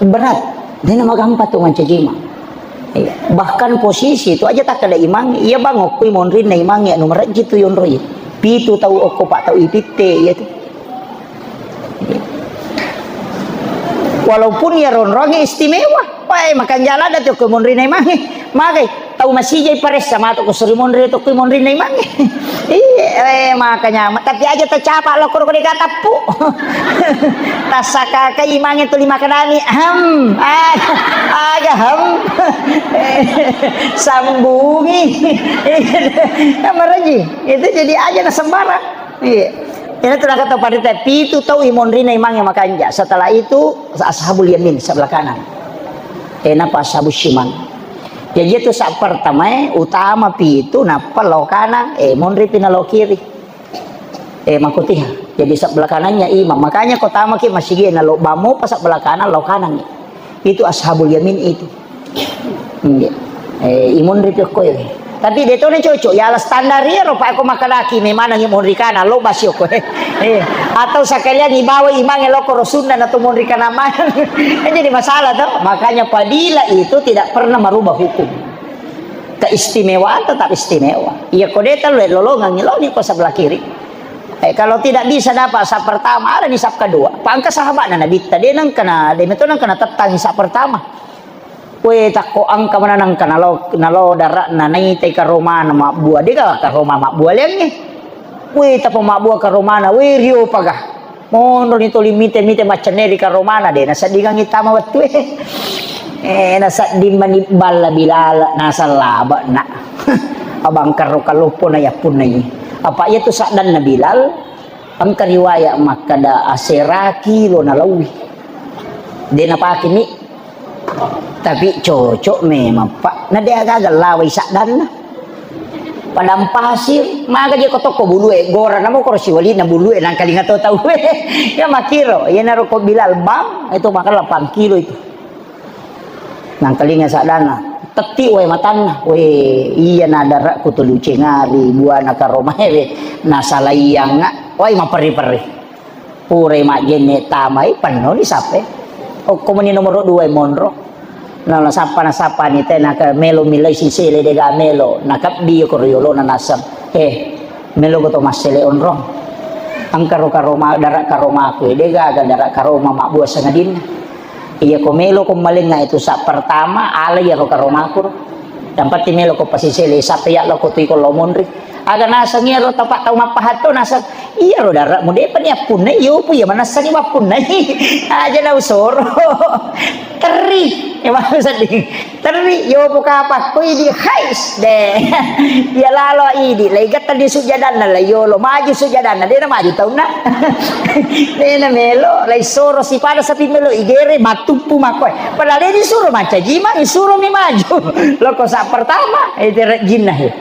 Berat. Dia nama gampang tuh mancajimang. Iya. Bahkan posisi itu aja tak ada imang, iya bang, okko monrinna imang ya nomor itu yonroi. Pitu tau okko pak tau ipitte, iya tuh. Walaupun iya ronrongnge istimewa, wae makanjala ada tu ko monri nai mange. Magai tau masijai paressa matu ko suri monri tu ko monri nai mange. Iya, eh, makanya tapi aja tacapa lo koro kode katappu. Tasaka kai mange tuli makanani. Ham, aga, aga ham. Sambungi. Kamaraji. Itu jadi aja na sembarang. Iya. Ini tu nakata parita pitu tau imonrina imangnge makanja. Setelah itu ashabul yamin sebelah kanan. Eh, napa ashabul shimal? Jadi itu saat pertama, eh, utama pitu, napa lo kanan, eh, monri pina lo kiri. Eh, makutiha. Jadi sebelah kanannya imam. Makanya kau tama ki masigi na lo bamo pas sebelah kanan, lo kanan. Itu ashabul yamin itu. Iya. Eh, imon ripi okko ya. Tapi de tone cocok ya ala standar iya ro pak ko makadaki memang imon rikana lo basi okko. Eh, atau sekalian ibawa imang lo koro sunna na to mon rikana maneng. Jadi masalah tuh. Makanya fadilah itu tidak pernah merubah hukum. Keistimewaan tetap istimewa. Iya ko de telu lolongan lo ni ko sebelah kiri. Eh, kalau tidak bisa dapat saf pertama, ada di saf kedua. Pangka sahabatna Nabi tadi nang kena, de meto nang kena tetang saf pertama. Wé, takko engka mana nengka nalo, nalo dara'na naitai karomana mabbua, dé'ga karoma mabbua léngngé. Wé, tappa mabbua karomana, wé, riopaga. Monroni toli mité-mité maccenneri karomana, dé naseddingangngi tama wettué. Eh, nasedding mani balla Bilal, nasallaba'na. Abang karro kaloppo na yappunnai. Apa iya tu saddanna Bilal, engka riwaya makkada aseraki lo nalaui. Dé napakemi. Tapi cocok memang, Pak. Na dé gaga lawai saddanna. Padang pasir, maga je ko tokko bulue, gora namo koro siwalina bulue nangkalinga to tau. Ya makiro, iyanaro ko Bilal bang, itu maka delapan kilo itu. Nangkalinga saddanna, tetti wae matanna. Wé, iya na darakku tulu cengari, buana karomae wé, nasalaiyangnga, wai maperri-perri. Purai majjenne tamai, pennoni sappe. Okko meni nomoro dua monro. Nala sappa na sappa ni tena ke melo milai sisele dega melo. Nakabbi ko riolo na naseng. Eh, melo ko to massele onrong. Engka ro karoma, darak karomaku, dega aga darak karoma mabbua sangadinna. Iya ko melo ko malenga itu sa pertama, ala iya ro karomaku ro. Dampatti melo ko pasisele, sappe ya lo ko tui ko lo monri. Aga naseng iya ro tapak tau mappahatto naseng. Iya ro darakmu, depa ni appunnai, yopu iya manassangi mappunnai. Aja na usoro. Terri, ya mau sedih. Terri, yopu kapakko idi, hais, deh. Iya lalo idi, lai gatta di sujadanna, lai yolo, maju sujadanna, dena maju taunna. Dena melo, lai soro si pada sapi melo, igere, matuppu makkoe. Padahal dia disuruh maca jima, disuruh mi maju. Loko sa pertama, itu rejinna, he.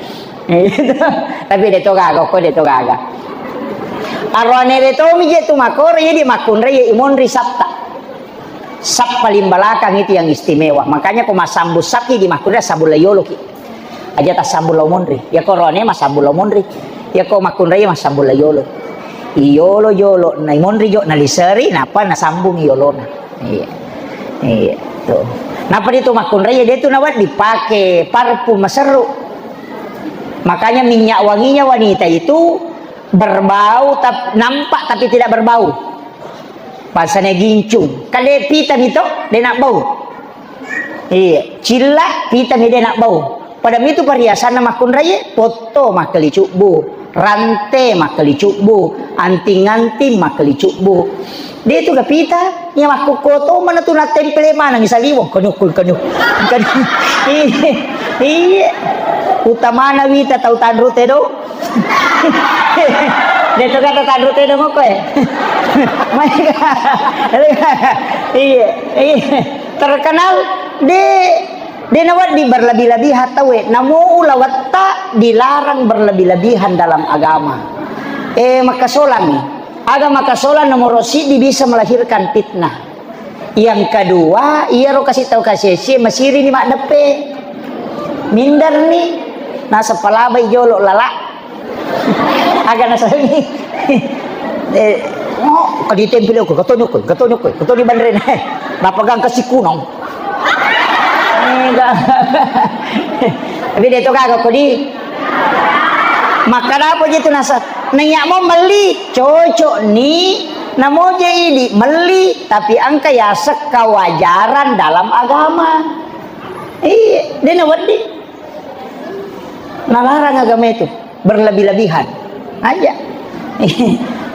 Tapi de to gaga, ko de to gaga. Arwane de to mi je tu makoro, iya di makunrai, iya imon ri sapta. Saf paling balakang itu yang istimewa. Makanya ko masambu sapi di makunrai, sambu layolo ki. Aja tasambu lo monri. Ya ko rone masambu lo monri. Ya ko makunrai masambu layolo. Iyolo jolo, na imonri jo, na liseri, napa nasambung iyolona. Iya. Iya, tuh. Napa dia tu makunrai, dia tu nawa dipakai parfum maseru. Makanya minyak wanginya wanita itu berbau, tap-, nampak tapi tidak berbau. Bahasanya gincung. Kan dia pita mi to, dia nak bau. Iya, cilla, pita mi dia nak bau. Pada mitu perhiasanna makkunraie, potto makkeli cubbu, rante makkeli cubbu, anting-anting makkeli cubbu. De tu gapita, iya makkukko to mana tu nattempele maneng saliwong, kanu, kanu, kanu. Iye, iye. Utamana wita tau tanru tedong. De tu kata tanru tedong koe. Iya, iya. Terkenal de De nawedding berlebih-lebihan tauwe, namo ulawetta dilarang berlebih-lebihan dalam agama. Eh, makasolangi. Aga makasolang nomoro siddi bisa melahirkan fitnah. Yang kedua, iyaro kasih tau kasih-kasih masirini maddeppe. Minderni. Naseng palabai jolo lala. Aga nasengi. Eh, oh, kadi tempel aku, katoni aku, katoni aku, katoni banrena. Napagang kasi kunong. Eh, ga-, tapi de to gaga kodi. Makkada apa je tu nasa? Nanya mo melli, cocok ni. Namo je idi melli, tapi engka yasek kewajaran dalam agama. Iya, de nawedding. Nalarang agama itu berlebih-lebihan. Aja.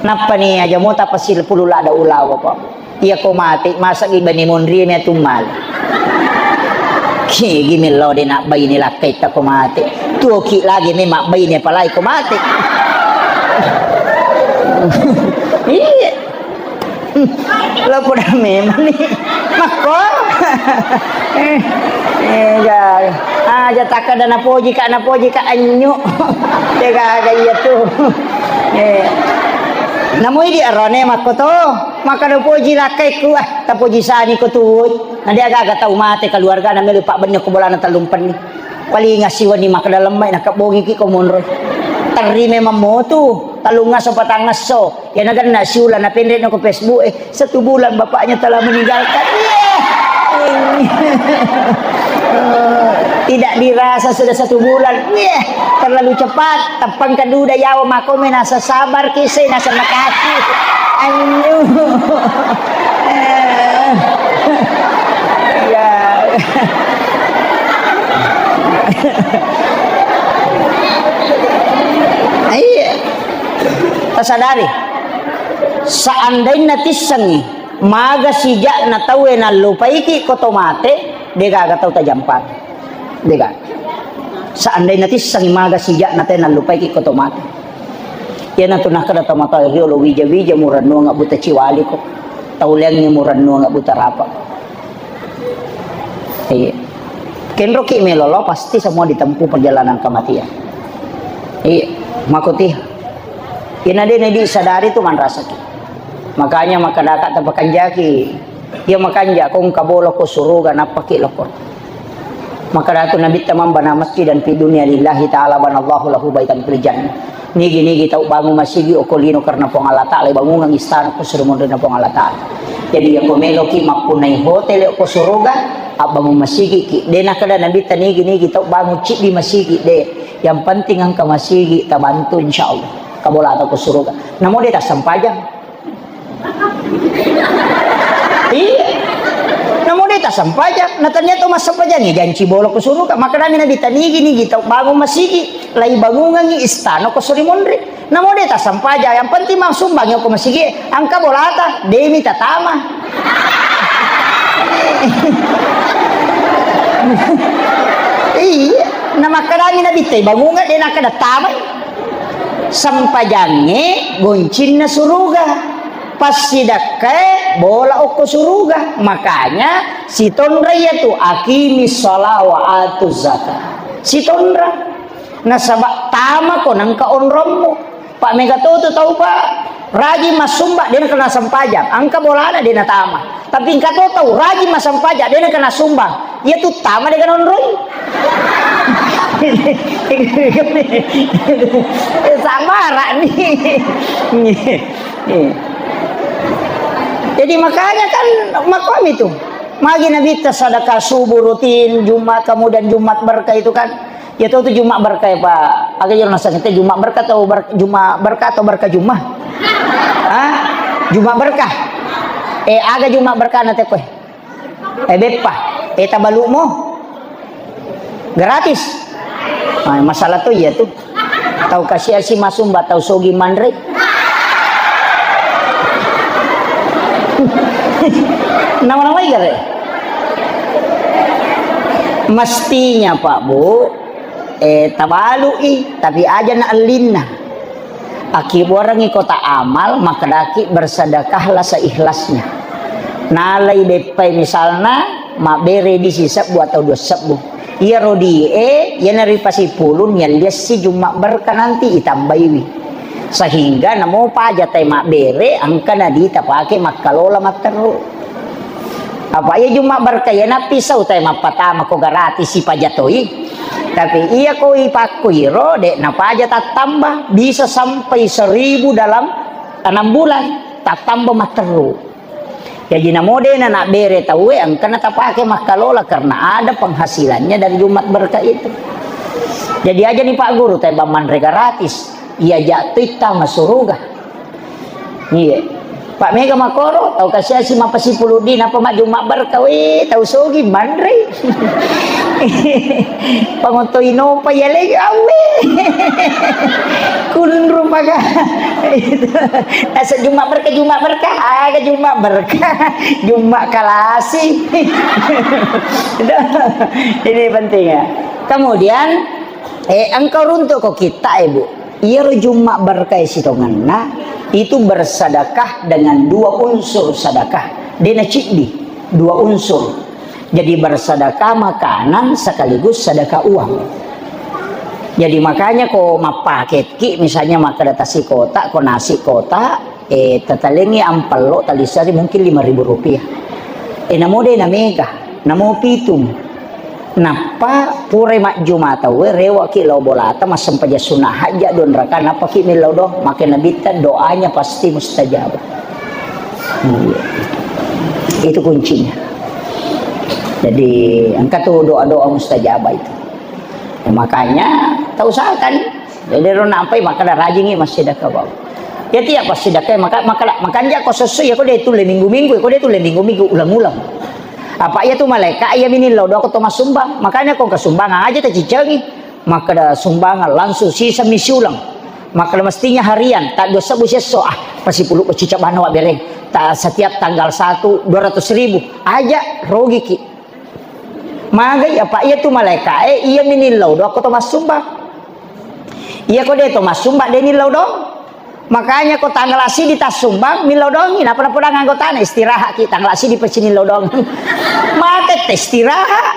Nappa ni aja mo tapassil pulu lada ulawa kok. Iya ko mate, masa gi bani monri me tummala. Ki gi mello de nak baine lakkai ta ko mate. Tuo ki lagi me mak baine palai ko mate. Iya. Lo poda memang ni. Makko. Eh, eh, ga. Aja takkada napoji ka, napoji ka anyu. Tega ga iya tu. Eh. Namoi di arone makko to. Maka do poji lakkai ku, ah, tapoji sani ko tu. Nadi aga-aga tau mate keluarga na melu pak benyo ko bolana tellumpenni. Paling asiwani makkeda lemmai, nakabbongiki ko monro. Terri memang motu, tellungngasso patangngasso. Ya nagenna siula napenre no ko Facebook, eh, satu bulan bapaknya telah meninggalkan. Iya. Tidak dirasa sudah satu bulan. Iya. Terlalu cepat. Teppang keduda yawa makome nasa sabar kisai nasa makati. Anyu. Ya. Iya. Tasadari. Seandainna tissengi maga sijakna tauwe nallupaiki ko to mate, degaga tau tajampang. Degaga. Seandainna tissengi maga sijakna tauwe nallupaiki ko to mate. Iyanatu nakkeda tomatoa riolo, wija-wija murennuang buta ciwaliko. Tauleangngi murennuang buta rapa. Iya. Kenroki melolo, pasti semua ditempuh perjalanan kematian. Iya, makotiha. Ina de nedi sadari tu manrasaki. Makanya makadaka tapakanjaki. Iya makanja ko engka bola ko suruga nappaki lokko. Makadatu Nabitta, "Man bana masjidan fi dunia lillahi ta'ala banallahu lahu baitan fil jannah." Nigi-nigi tau bangun masigi okko lino karena Puang Allah Ta'ala, bangungang istana ko suri monrina Puang Allah Ta'ala. Jadi, yako meloki mappunnai hotel ko suruga, abbangun masigi ki. De nakeda Nabitta nigi-nigi tau bangun ciddi masigi, de. Yang penting engka masigi tabantu, insya Allah. Kabola atau ko suruga. Namo de tassempajang. Iya. Namo de tassempajang, na tania to massempajangi janci bola ko suruga. Makkedami Nabitta nigi-nigi tau bangun masigi, lai bangungangi istana ko suri monri. Namo de tassempajang, yang penting massumbangi ko masigi, engka bolata, demi tatama. Iya, na makkedami Nabitta bangunga, de nakkeda tamai. Sempajangnge goncinna suruga. Passidakkae bola okko suruga. Makanya sitonra iyatu, "Aqimis shalah wa atuz zakah." Sitonra. Nasaba tamako nengka onrommu. Pak mega to tu tau, Pak, rajin massumba, de nakena sempajang. Engka bolana de natama. Tapi engka to tau rajin massempajang, de nakena sumbang. Iya tu tama de kanonroi. Sabara ni. Jadi makanya kan makomi tu. Magi Nabitta sedekah subuh rutin, Jumat, kemudian Jumat berkah itu kan. Ya tu, tu Jumat berkah ya, Pak. Aga jero naseng te Jumat berkah atau ber-, Jumat berkah atau berkah Jumat? Hah? Jumat berkah. Eh, aga Jumat berkah na te koe. Eh, beppa. Eh, tabalu'mo. Gratis. Ah, masalah tu iya tu. Tau kasiasi masumba, tau sogi manre. Nama-namai gare. Mestinya, Pak Bu, eh, tabalu'i, tapi aja na ellinna. Akkibuarengngi kota amal, makkedaki bersedekahlah seikhlasnya. Nalai beppai misalna, mabbere di sisebbu atau dua sebbu. Iyaro die, iyana ripasipulung, yalliassi Jumat berkah nanti itambaiwi. Sehingga namo paja tai mabbere, engkana di tapake makkalola matteru. Apa iya Jumat berkah, iya nappisau tai mappatama ko gratis sipajatoi. Tapi iya ko ipakkuiro, dek napaja tattamba, bisa sampai seribu dalam enam bulan, tattamba matteru. Jaji namo de na nabbere tauwe, engkana tapake makkalola karena ada penghasilannya dari Jumat berkah itu. Jadi aja ni Pak Guru, tai bang manre gratis, iya jatuh tama suruga. Iya. Pak mega makoro, tau kasiasi mapasipulu di, napa ma Jumat berkah, we, tau sogi manre. Pangoto inopa ya le, awe. Kunru paga. Asa Jumat berkah, Jumat berkah, aga Jumat berkah. Jumat kalasi. Ini penting ya. Kemudian, eh, engkau runtuk ko kita, Ibu. Iyaro Jumat berkah sitongenna itu bersedekah dengan dua unsur sedekah. Dena ciddi, dua unsur. Jadi bersedekah makanan sekaligus sedekah uang. Jadi makanya ko mappaketki, misalnya makkeda tasi kotak, ko nasi kotak, eh, tatalengi ampello talisari mungkin lima ribu rupiah. Eh, namo de na mega, namo pitung. Nappa purai majjuma tauwe, rewaki lao bolata, massempajang sunna hajja dua rakaat, nappaki millau doang. Maka Nabitta doanya pasti mustajabah. Hmm. Itu kuncinya. Jadi, engka tu doa-doa mustajabah itu. Ya, makanya, tak usahakan. Jadi, ro nampai, maka dah rajingi masih dah kebau. Ya, tiap pasti dah kayak, maka, maka, makanya kau sesuai, ya, kau dia tulis minggu-minggu, ya, kau dia tulis minggu-minggu, ulang-ulang. Apa iya tu malaika, iya minillau doa ko to massumbang. Makanya ko kasumbangan aja tacicengi. Makkeda sumbangan langsung siseng misi ulang. Makkeda mestinya harian, tak dua sebbu siesso, ah, pasipulu ko cicak bana wa bereng. Tak setiap tanggal satu, dua ratus ribu. Aja rogiki. Magai apa iya tu malaika, eh, iya minillau doa ko to massumbang. Iya ko de to massumbang, de nillau doang. Makanya ko tanggal sidi tassumbang, millau doangi, napa napodang anggotana, istirahat ki, tanggal sidi pacini lao doang. Mate te istirahat.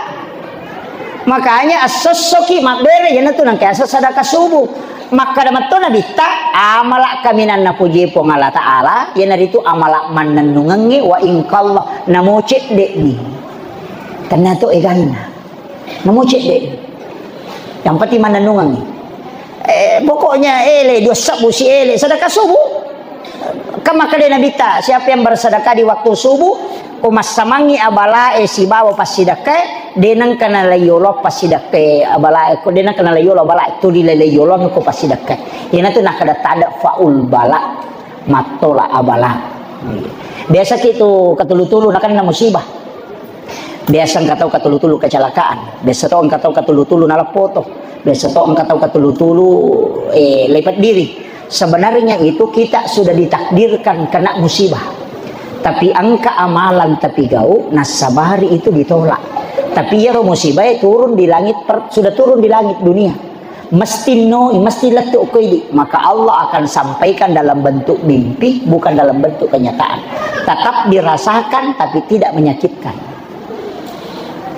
Makanya assossoki mabbere, iyanatu nangka asa sadaka subuh. Makkada metto Nabitta, amala kaminang napojie Puang Allah Ta'ala, iyanaritu amala mannennungengnge wa ingkalla, namo cedde'ni. Tennato eganna. Namo cedde. Yang penting mannennungengngi. Eh, pokoknya ele, dua sebbu si ele, sedekah subuh. Kan makkeda Nabitta, siapa yang bersedekah di waktu subuh, ko massamangngi abalae sibawa passidekkae, de nengka nalaiyolo passidekkae abalae, ko de nengka nalaiyolo abalae, tuli lalaiyolo ko passidekkae. Iyanatu nakkeda tada faul bala, mattola abala. Biasa ki tu katulu-tulu nakenna musibah. Biasa engka tau katulu-tulu kecelakaan, biasa to engka tau katulu-tulu naleppoto, biasa to engka tau katulu-tulu, eh, lepet diri. Sebenarnya itu kita sudah ditakdirkan kena musibah. Tapi engka amalan tapi gau, nassabari itu ditolak. Tapi iyaro musibah turun di langit per-, sudah turun di langit dunia. Mesti noi, mesti lettu ko idi, maka Allah akan sampaikan dalam bentuk mimpi, bukan dalam bentuk kenyataan. Tetap dirasakan, tapi tidak menyakitkan.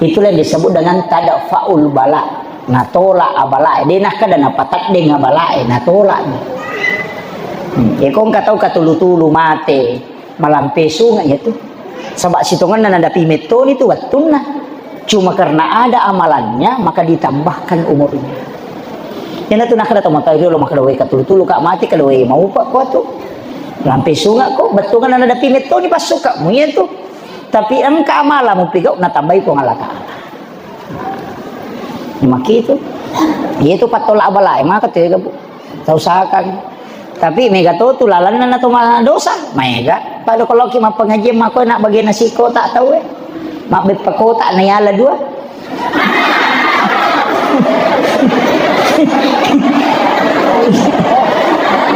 Itulah yang disebut dengan tadfa'ul bala. Natola abalae. De nakkeda napataddeng abalae, natola. Hmm. Eko engka tau katulu-tulu mate. Malampe sunga iya tu. Saba sitongenna nadapi mettoni tu wettunna. Cuma karena ada amalannya, maka ditambahkan umurnya. Iyanatu nakkeda to mata riolo makkeda, "We, katulu-tulu ka mati, kada we maupa ko tu." Lampe sunga ko, bettungenna nadapi mettoni passuka mu iya tu. Tapi engka amala mupigau natambai Puang Allah Ta'ala. Maki itu. Iya tu pattola abalae, maka tu ya, Bu. Tausahakan. Tapi mega to tu lalenna na to ma-, dosa, mega. Pada kalau ki mappengajian mako nak bagi nasi kotak tau, eh. Mak beppa kotak na yala dua.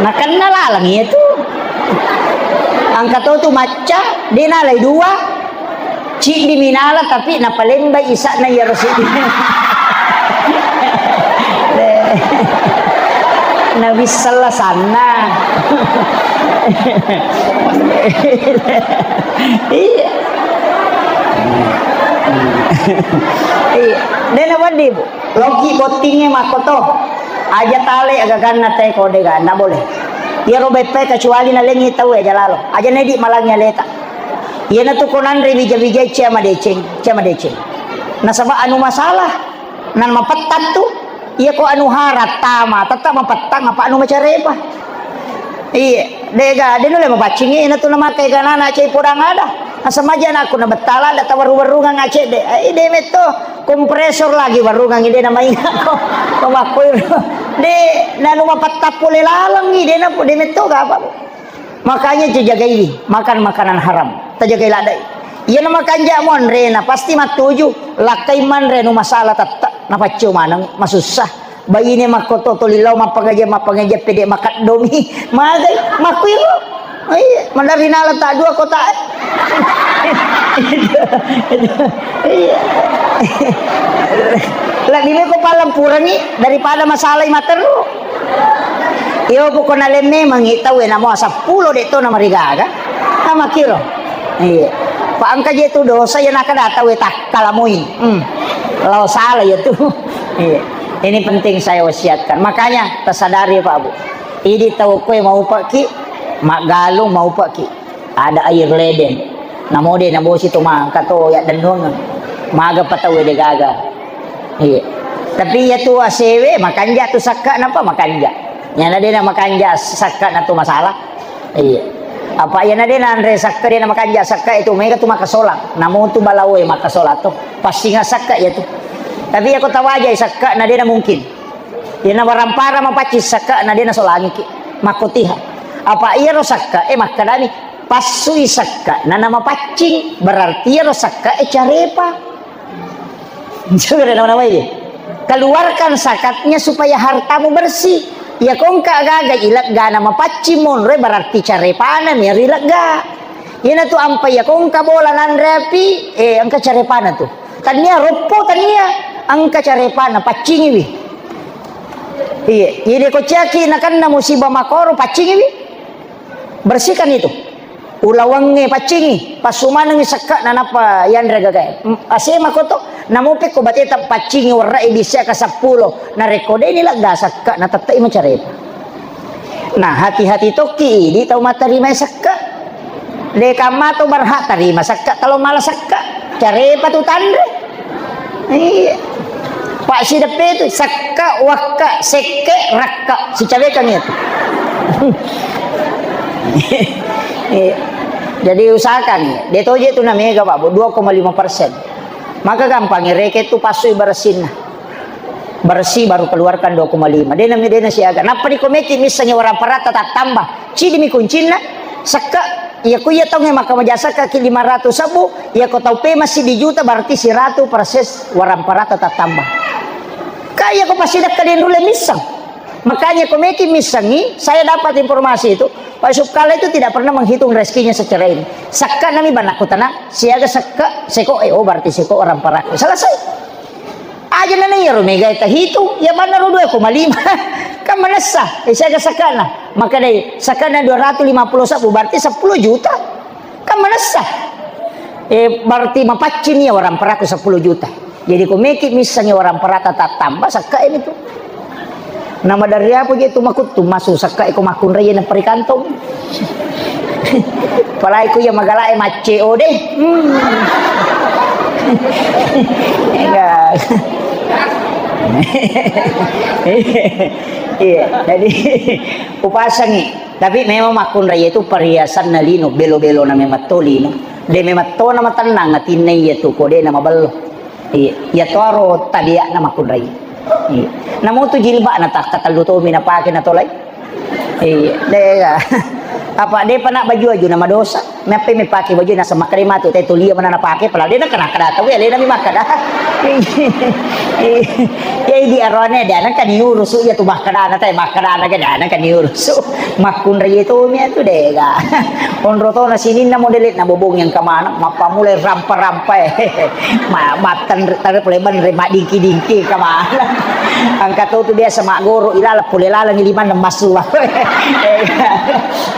Nakenna laleng iya tu. Engka to tu macca, de nalai dua. Ciddi minala tapi napalembai isa'na iyaro siddi. Nabissella sanna. Iya. Iya. De nawedding, Bu. Loki bottingnge makkoto. Aja tale agaganna te ko de ga, nda boleh. Iyaro beppae kecuali nalengngi tau aja lalo. Aja nedi malangi aleta. Iyanatu ko nanre wija-wija cia madeceng, cia madeceng. Nasaba anu masalah, nan mapettang tu. Iya ko anu hara tama, tetap mapettang apa anu macarepa. Iya, de ga, de nulle mapaccingi, ina tu namakai ganana cai podang ada. Asamaja anakku na bettala ada tawaru-warungang acedde. Eh, de metto kompresor lagi warungang ide na mainga ko. Ko makkoiro. De nanu mapettang pole laleng ide na de metto ga apa. Makanya jajagaiwi makan makanan haram. Tajagai ladai. Iyana makanja monrena pasti mattuju. Lakkai manre nu masalah tette. Napaccio maneng masussa. Baine makkoto toli lao mappangaja, mappangaja pede makaddomi. Magai, makkuiro. Oh iya, maderri nala tak dua kota. Iya. Lebih baik ko palempurangi daripada masalai materru. Iyo pokona lemme mangi tau e namo seppulo de to namarigaga. Amakiro. Iya. Pa engka je tu dosa ya nakada tau e takkalamoi. Hmm. Lao salah ya tu. Iya. Ini penting saya wasiatkan. Makanya tersadari Pak Bu. Idi tau koe maupaki, maggalung maupaki. Ada air ledeng. Namo de nabosi to mangka to ya dennuang. Maga patau de gaga. Iya. Tapi ya tu asewe makanja tu sakka napa makanja. Nyana de na makanja sakka na tu masalah. Iya. Apa ya na de na anre sakka de na makanja sakka itu mega tu makasola. Namo tu balawe makasola tu. Pasti nggak sakka ya tu. Tapi ya kota wajai sakka na de na mungkin. Iyana warampara mapaccing sakka na de nasolangiki. Makkotiha. Apa iyaro sakka e makkedani, passui sakka na namapaccing, berarti iyaro sakka e carepa. Jogere nama-namai. Keluarkan zakatnya supaya hartamu bersih. Ya kongka gaga ilegga namapaccing monroe berarti carepana mi ri legga. Iyana tu ampai ya kongka bola nanre api, eh engka carepana tu. Tania roppo tania, engka carepana paccingiwi. Iya, jadi ko ciaki nakenna musibah makoro paccingiwi. Bersihkan itu. Ulawangnge paccingi, passumanengi sekka nanappa yanre gagae. Asema koto, namupe ko bateta paccingi warrae bisa ka seppulo. Narekko deni legga sekka natettai macarepa. Nah, hati-hati tokki idi tau matarima sekka. De kamma to berhak tarima sekka, talo mala sekka. Carepa tu tanre. Iya. Pak sideppe tu sekka, wakka, sekke, rakka. Sicawekang itu. Iya. Jadi usahakan, de toje tu na mega Pak Bu, dua koma lima persen. Maka gampang reke tu passui bersihna. Bersih baru keluarkan dua koma lima. Dena mi dena siaga. Nappa dikomeki missengi warang paratta tattamba. Cidi mi kuncinna. Sekka, iya ku iya taunge maka maja sekka ki lima ratus sebbu, iya ko tau pema siddi juta berarti siratu perses warang paratta tattamba. Ka iya ko pasidakka denrulle misseng. Makanya ko meki missengi, saya dapat informasi itu, Pak Sukkala itu tidak pernah menghitung rezekinya secara ini. Sekka nami banakku tenang, siaga sekka, seko, eh, oh berarti seko warang paraku. Selesai. Aja nana iyaro mega tahitung, ya bannaro dua koma lima. Kan manessa, eh, siaga sakana. Maka dai sakana dua ratus lima puluh sebbu, berarti sepuluh juta. Kan manessa. Eh, berarti mapaccing ya warang paraku sepuluh juta. Jadi ko meki missengi warang parata tattamba sakka ini tu. Nama dari apa gitu makuttu masuk sakka iko makunrai na perikantong. Palai ku ya magalae macce o deh. Hmm. Enggak. Iya, jadi upasangi. Tapi memang makkunrai itu perhiasanna lino, belo-belo na memang to lino. De memang to na matennang atinna iya tu kode na mabello. Iya, iya toro tabiatna makkunrai. Iya. Namo tu jilbabna takkatellu tomi napake natolai. Iya, de ga. Apa depa na baju-baju na madosa. Meppe mepake baju na semakkade matu te tulia mana napake pala de na kena kada tau ya lena mi makkada. Iya. Iya. Di aroane de' nengka niurusu iya tu makkedana te, makkedana ke de' nengka niurusu. Makkunrai tomi atu dega. Onro tona sininna modele' na bobong yang kemana, mappamulai rampa-rampa e. Ma-, mattenre, tare pole benre, madingki-dingki kemana. Engka to tu biasa maggoro, ilala pole laleng limanna massuwa.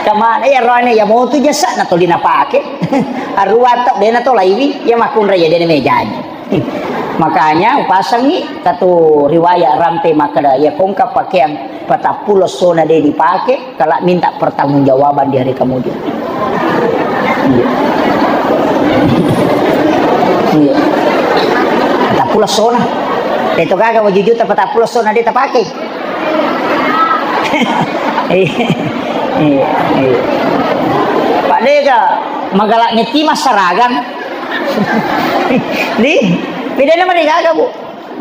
Kemana? Iya aroane iya motu jasa na toli napake. Arua to de' na to laiwi, iya makkunrai iya de' na mejaji. Makanya upasengngi katu riwayat rampe makkeda, iya kongka pakeang patappulo essona de' dipake, kala minta pertanggungjawaban di hari kemudian. Iya. Iya. Patappulo essona. Teto gaga wajujuta patappulo essona de' tapake. Iya. Iya. Iya. Pak dega magala' metti massaragang. Di, bedana mari gaga, Bu.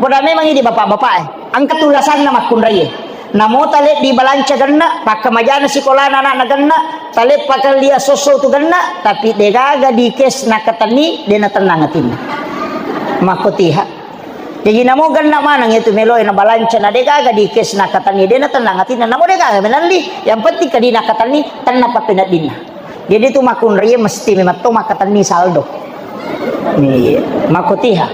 Boda memang idi bapak-bapak e. Engka tulasanna makkunrai e. Namo tale di balanca genna, pakkamajana sikolana anakna genna, tale pakallia sosso tu genna, tapi degaga di kes nakatenni, de' natennang atinna. Makkotiha. Jaji namo genna maneng itu melo e na balanca na degaga di kes nakatenni, de' natennang atinna. Namo degaga menelli, yang penting kadi nakatenni, tenna pappeneddinna. Jadi tu makkunrai mesti memang to makkatenni saldo. Iya, makkotiha.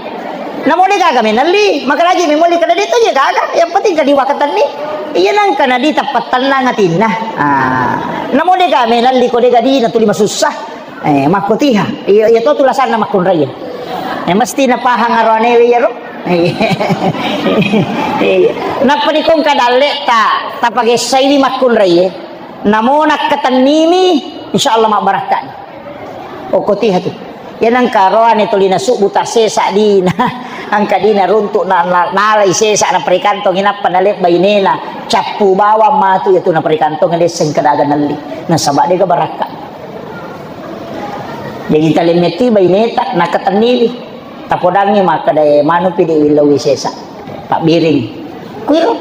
Namo de' gaga menelli, makaraji memoli kada de' to je gaga, yang penting kadi wakatenni. Iya nengka na di tappa tennang atinna. Ah, namo de' gaga menelli ko de' gadi na tuli masussa. Eh, makkotiha. Iya, iya to tulasanna makkunrai. Eh, mesti napahang aroane we iyaro. Iya. Iya. Nappa nikongka dalle ta, tapagessai wi makkunrai. Namo nakkatennimi, insyaallah mabbarakkani. Okkotiha tu. Iya nengka roane tuli nasubbu tassesa dina. Engka dina runtu na, na, nalai sesa na perikantongi nappa nalebbai nena. Cappu bawang matu iya tu na perikantongi desseng kedaga nelli. Nasaba dega barakka. Jadi tale metti baineta nakatenniwi. Tapodangngi makkeda, "E, manupi di willowi sesa. Pabbiring." Kuiro.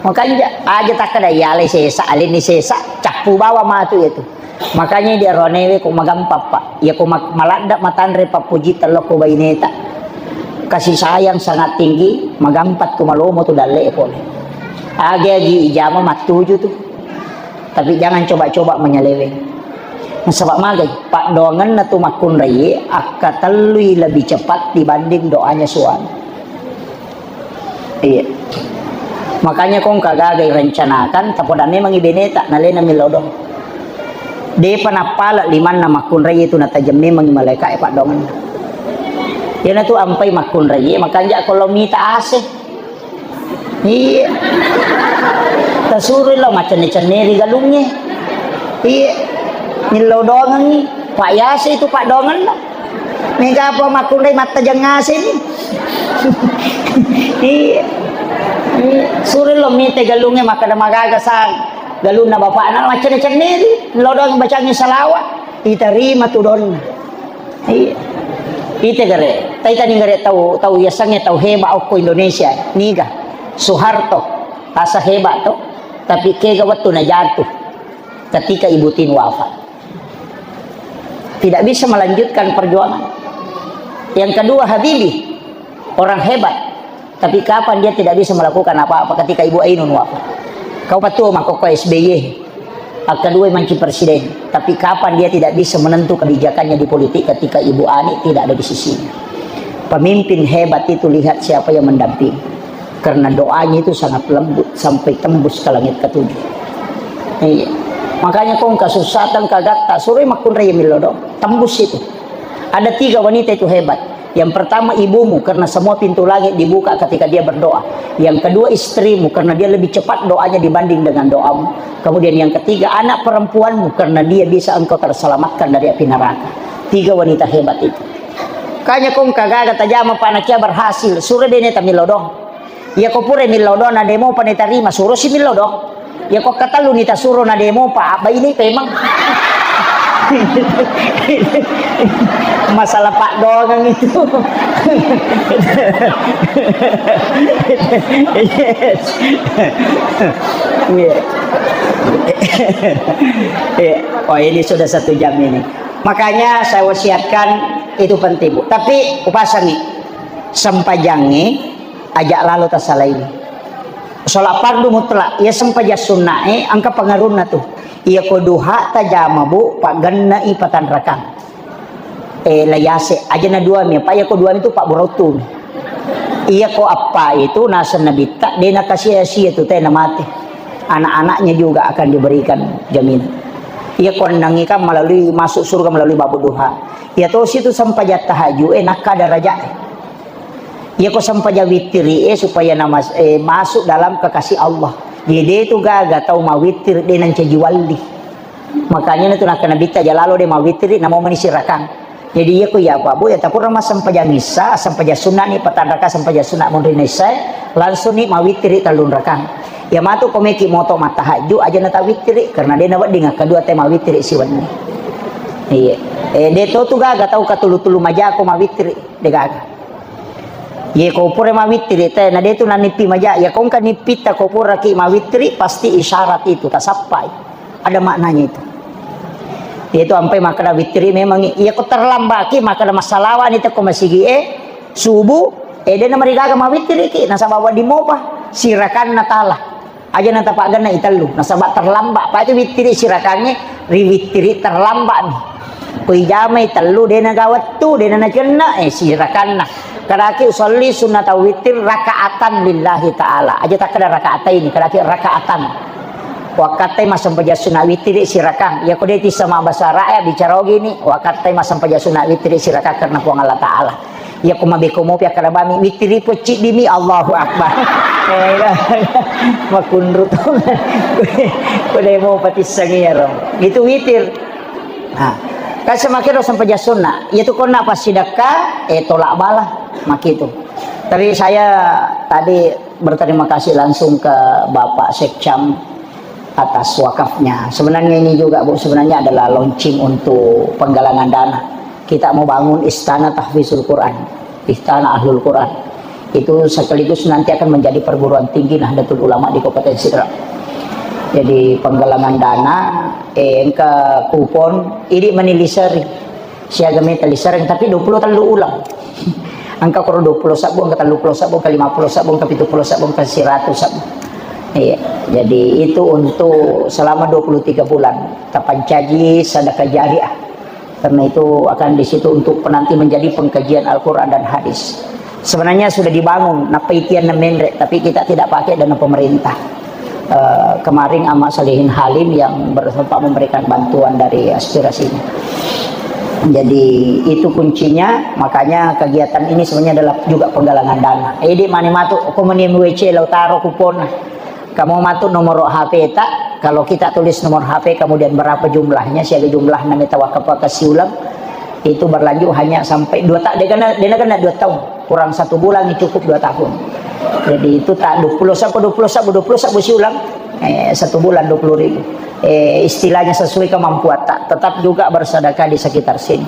Makanja aja takkeda, "Iyalai sesa, alenni sesa, cappu bawang matu iya tu." Makanya di aroanewe ko magampang, Pak. Iya ko ma-, maladda matanre pappuji tello ko baineta. Kasih sayang sangat tinggi, magampang tu malomo tu dalle pole. Agi-agi ijama mattuju tu. Tapi jangan coba-coba menyeleweng. Nasaba magai, paddoangenna tu makkunrai, akkatellui lebih cepat dibanding doanya suami. Iya. Makanya kongka gaga irencanakan, tapoda memangi beneta, nalena millau doang. Depa nappala limanna makkunrai itu natajeng memangi malaika e paddoangenna. Iyana tu ampai makkunrai, makanja ko lo mita ase. Iya. Tasuroi lao maccenne-cenneri galungnge. Iya. Millau doangengngi. Pak yase itu paddoangenna. Mega apa makkunrai mattajeng ngaseni. Iya. Iya. Suroi lao mite galungnge makkeda magaga sang. Galunna bapakna maccenne-cenneri. Lao doang bacangi salawat. Itarima tu donna. Iya. Ite gare, taitani gare tau, tau yasengnge tau hebat okko Indonesia. Niga? Soeharto. Rasa hebat to. Tapi kega wettu na jatuh ketika Ibu Tin wafat. Tidak bisa melanjutkan perjuangan. Yang kedua Habibie, orang hebat. Tapi kapan dia tidak bisa melakukan apa-apa ketika Ibu Ainun wafat? Kau patua makkokko S B Y. Kedua manci presiden. Tapi kapan dia tidak bisa menentu kebijakannya di politik ketika Ibu Ani tidak ada di sisinya? Pemimpin hebat itu lihat siapa yang mendampingi. Karena doanya itu sangat lembut sampai tembus ke langit ketujuh. Iya. Makanya kong kasusatan kagatta, suroi makkunrai millau doang. Tembus itu. Ada tiga wanita itu hebat. Yang pertama ibumu, karena semua pintu langit dibuka ketika dia berdoa. Yang kedua istrimu, karena dia lebih cepat doanya dibanding dengan doamu. Kemudian yang ketiga anak perempuanmu, karena dia bisa engkau terselamatkan dari api neraka. Tiga wanita hebat itu. Kanya kong kagaga tajama panakia berhasil, sure bene tamilo dong. Iya ko pura millau doang na demopa ni tarima, suro si millau doang. Iya ko katellu ni tasuro na demopa, abbaini pemang. Masalah paddoangeng itu. Yes. Iya. Iya. Oh, ini sudah satu jam ini. Makanya saya wasiatkan itu penting, Bu. Tapi upasangi sempajangi aja lalo tasalaini. Sholat fardu mutlak, iya sempajang sunnae engka pengaruhna tu. Iya ko duha tajama, Bu, paggenna i patanrakang. Eh, layase, aja na dua mi, apa iya ko dua mi tu Pak Burautu mi. Iya ko apa itu nasa nabitta, de na kasia-sia tu teh na mate. Anak-anaknya juga akan diberikan jaminan. Iya ko enneng i kan melalui masuk surga melalui babu duha. Iya tosi tu sempajang tahajud, eh, nakka daraja. Iya ko sempajang witiri, eh, supaya nama, eh, masuk dalam kekasih Allah. Jadi de tu gaga tau mawitir de nancaji walli. Makanya na tu nakka nabitta jalalo de mawitir namo mani sirakang. Jadi iya ko iya apa, Bu, ya tapura massempajang issa, sempajang sunna ni patanraka sempajang sunna munri na issa, langsung ni mawitiri tellunrakang. Ya matu ko meki moto mattahajju aja na tawitiri karena de na wedding kedua te mawitiri siwenni. Iya. Eh, de to tu gaga tau katulu-tulu maja ko mawitiri, de gaga. Ye ko pura mawittiri te, na de tu nanippi maja, ya ko engka nippitta ko pura ki mawittiri, pasti isyarat itu, tasappai. Ada maknanya itu. Itu ampai makkeda wittiri memang, ya ko terlambat ki makkeda massalawa ni te ko masigi e, subuh, e de na marigaga mawittiri ki, nasaba wedding mopa, sirakanna tala. Aja na tapaggenna i tellu, nasaba terlambat. Pa itu wittiri sirakangnge, ri wittiri terlambat ni. Ko ijamai tellu, de na gawettu, de na nacenna, eh, sirakanna. Kadaki usolli sunnata wittir rakaatan lillahi ta'ala. Aja takkeda rakaataini, kadaki rakaatan. Wakkattai massempajang sunna witiri sirakang. Ya ko de tissa mabbasa Arab ya bicara ogini, wakkattai massempajang sunna witiri sirakang karena Puang Allah Ta'ala. Iya ko mabeko mopi akkada bami, witiri pocciddimi, Allahu Akbar. Eh, makunru tu. Ko de mo patissangi iyaro. Itu witir. Nah, kan semakin ro sempajang sunna. Iya tu konna passidakka, eh, tolak bala. Makitu. Tapi saya tadi berterima kasih langsung ke Bapak Sekcam atas wakafnya. Sebenarnya ini juga, Bu, sebenarnya adalah launching untuk penggalangan dana. Kita mau bangun istana tahfizul Quran, istana ahlul Quran. Itu sekaligus nanti akan menjadi perguruan tinggi Nahdlatul Ulama di Kabupaten Sidrap. Jadi penggalangan dana, eh, engka kupon, ini meniliseri. Siaga meta lisareng, tapi dua puluh tellu uleng. Engka koro dua puluh sabbu, engka tellu puluh sabbu, engka lima puluh sabbu, engka pitu puluh sabbu, engka seratus sabbu. Iya, jadi itu untuk selama dua puluh tiga bulan. Tapancaji sedekah jariah. Karena itu akan di situ untuk nanti menjadi pengkajian Al-Quran dan hadis. Sebenarnya sudah dibangun, nappa itianna menre, tapi kita tidak pakai dana pemerintah. Eh, kemarin Ama Salihin Halim yang bersempat memberikan bantuan dari aspirasinya. Jadi itu kuncinya, makanya kegiatan ini sebenarnya adalah juga penggalangan dana. Edi mani matu, ko meni M W C lo taro kuponna. Kamu matu nomor H P ta, kalau kita tulis nomor H P kemudian berapa jumlahnya, siaga jumlah namita wakaf siulang, itu berlanjut hanya sampai dua ta-, dia kena, dia kena dua tahun, kurang satu bulan ini cukup dua tahun. Jadi itu tak dua puluh sabbu, dua puluh sabbu, dua puluh sabbu siulang, eh, satu bulan dua puluh ribu. Eh, istilahnya sesuai kemampuan tak, tetap juga bersedekah di sekitar sini.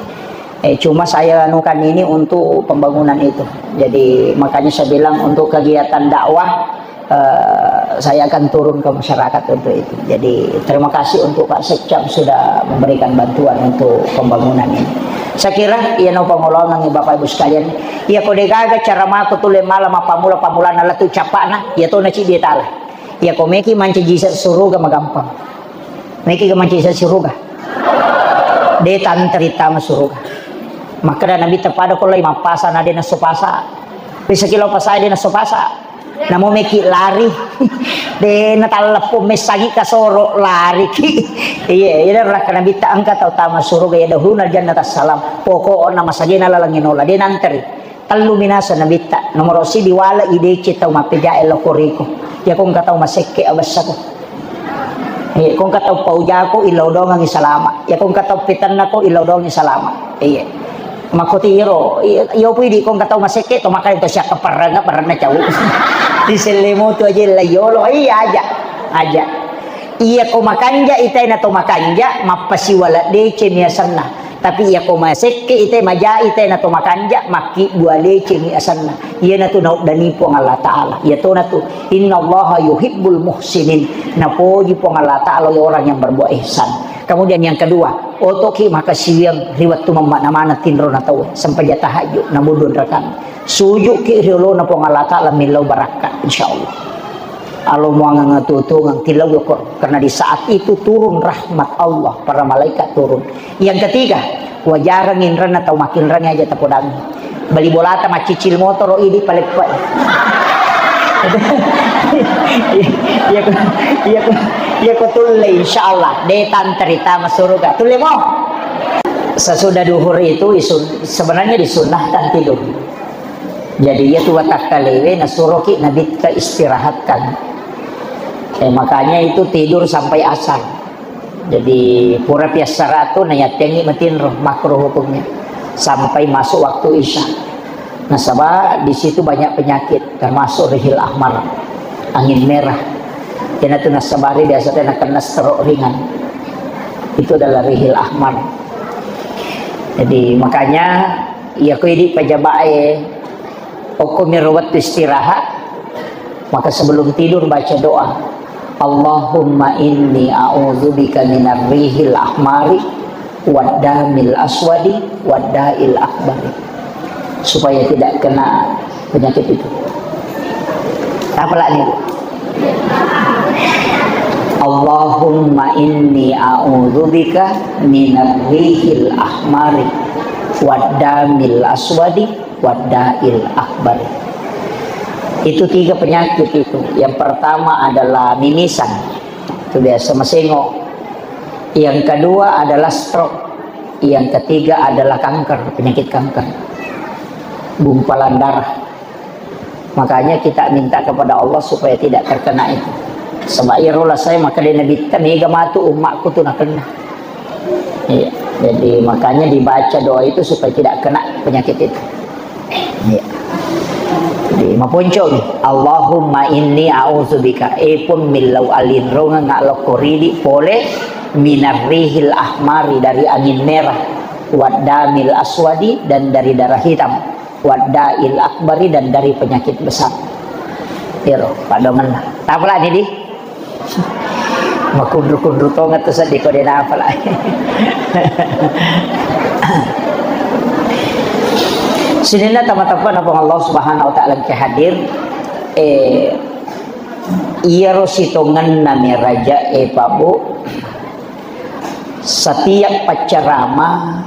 Eh, cuma saya anukan ini untuk pembangunan itu. Jadi makanya saya bilang untuk kegiatan dakwah, eh, saya akan turun ke masyarakat untuk itu. Jadi terima kasih untuk Pak Sekcam sudah memberikan bantuan untuk pembangunan ini. Saya kira iya no pangolongan Bapak Ibu sekalian. Iya ko degaga cara mako tule malam apa mula pamulana latu capakna, iya to na cidi tala. Iya ko meki mancaji suruga magampang. Meki ga mancaji suruga. De tanteri tama suruga. Makkeda Nabi tapada ko lai mappasa na de nasso pasa. Bisa kilo pasa de nasso pasa. Namo meki lari. De natalleppo messangi kasoro lari ki. Iya, iya, rakka Nabi ta engka tau tama suruga ya dahuluna jannata salam. Pokokna masagena laleng inola de nanteri. Tellu minasa Nabitta, nomoro sidi wala ideceng tau mappejae lao koriko. Iya ko engka tau masekke abessako. Iya ko engka tau paujako illau dongangi salama. Iya ko engka tau petennako illau dongangi salama. Iya. Makkoti iro, iya, iyo pui di ko engka tau masekke to makai to siakka perrenga, perrenna cau. Di sellemo tu aja illa yolo. Iya aja. Aja. Iya ko makanja itae na to makanja, mappasiwala deceng mi asenna. Tapi iya ko masekke ite maja ite na to makanja, makkibbua leceng mi asenna. Iya na tu nauddani Puang Allah Ta'ala. Iya to na tu, innallaha yuhibbul muhsinin. Napoji Puang Allah Ta'ala ya orang yang berbuat ihsan. Kemudian yang kedua, otoki makasiwiang ri wettu mamma-, namana tinro na tau, sempajang tahajud, na budun rakang. Sujuki ri olona Puang Allah Ta'ala millau barakka, insyaallah. Alo muangang atuo-tuongeng, tilau ko, karena di saat itu turun rahmat Allah, para malaikat turun. Yang ketiga, wajareng inrenna tau makkinreng aja tapodangi. Beli bolata maccicil motoro idi paleppa. Iya ko, iya ko, iya ko tulle, insyaallah de tanteri tama suruga. Tulle mo. Sesudah duhur itu isun-, sebenarnya disunnahkan tidur. Jadi, iya tu watakkalewe nasuroki Nabitta istirahatkan. Eh, makanya itu tidur sampai asar. Jadi, pura piassara tu nayattengi matinro, makruh hukumnya. Sampai masuk waktu Isya. Nasaba di situ banyak penyakit, termasuk rihil ahmar, angin merah. Kena tu nasabari biasa tena kena stroke ringan. Itu adalah rihil ahmar. Jadi, makanya, iya ko idi pajabae, okko miro wettu istirahat, maka sebelum tidur baca doa, "Allahumma inni a'udzubika minar rihil ahmari waddamil aswadi waddail akbari." Supaya tidak kena penyakit itu. Apa lagi, Bu? "Allahumma inni a'udzubika minar rihil ahmari waddamil aswadi waddail akbar." Itu tiga penyakit itu. Yang pertama adalah mimisan. Itu biasa masengo. Yang kedua adalah stroke. Yang ketiga adalah kanker, penyakit kanker. Gumpalan darah. Makanya kita minta kepada Allah supaya tidak terkena itu. Sebab iya rola saya maka dia Nabi, mega matu umatku tu nakena. Iya. Jadi, makanya dibaca doa itu supaya tidak kena penyakit itu. Iya. Jadi, maponco ni. "Allahumma inni a'udzubika." Eh, pun millau alinrongeng ngalokko ridi pole minar rihil ahmari, dari angin merah, waddamil aswadi, dan dari darah hitam, waddail akbari, dan dari penyakit besar. Iro, padongenna. Tapalani di? Makundru-kundru tongeng tu seddi ko de nafala. Sininna tama-tama na Puang Allah Subhanahu wa Ta'ala ke hadir, eh, iyaro sitongenna meraja, eh, Pak Bu, setiap paccarama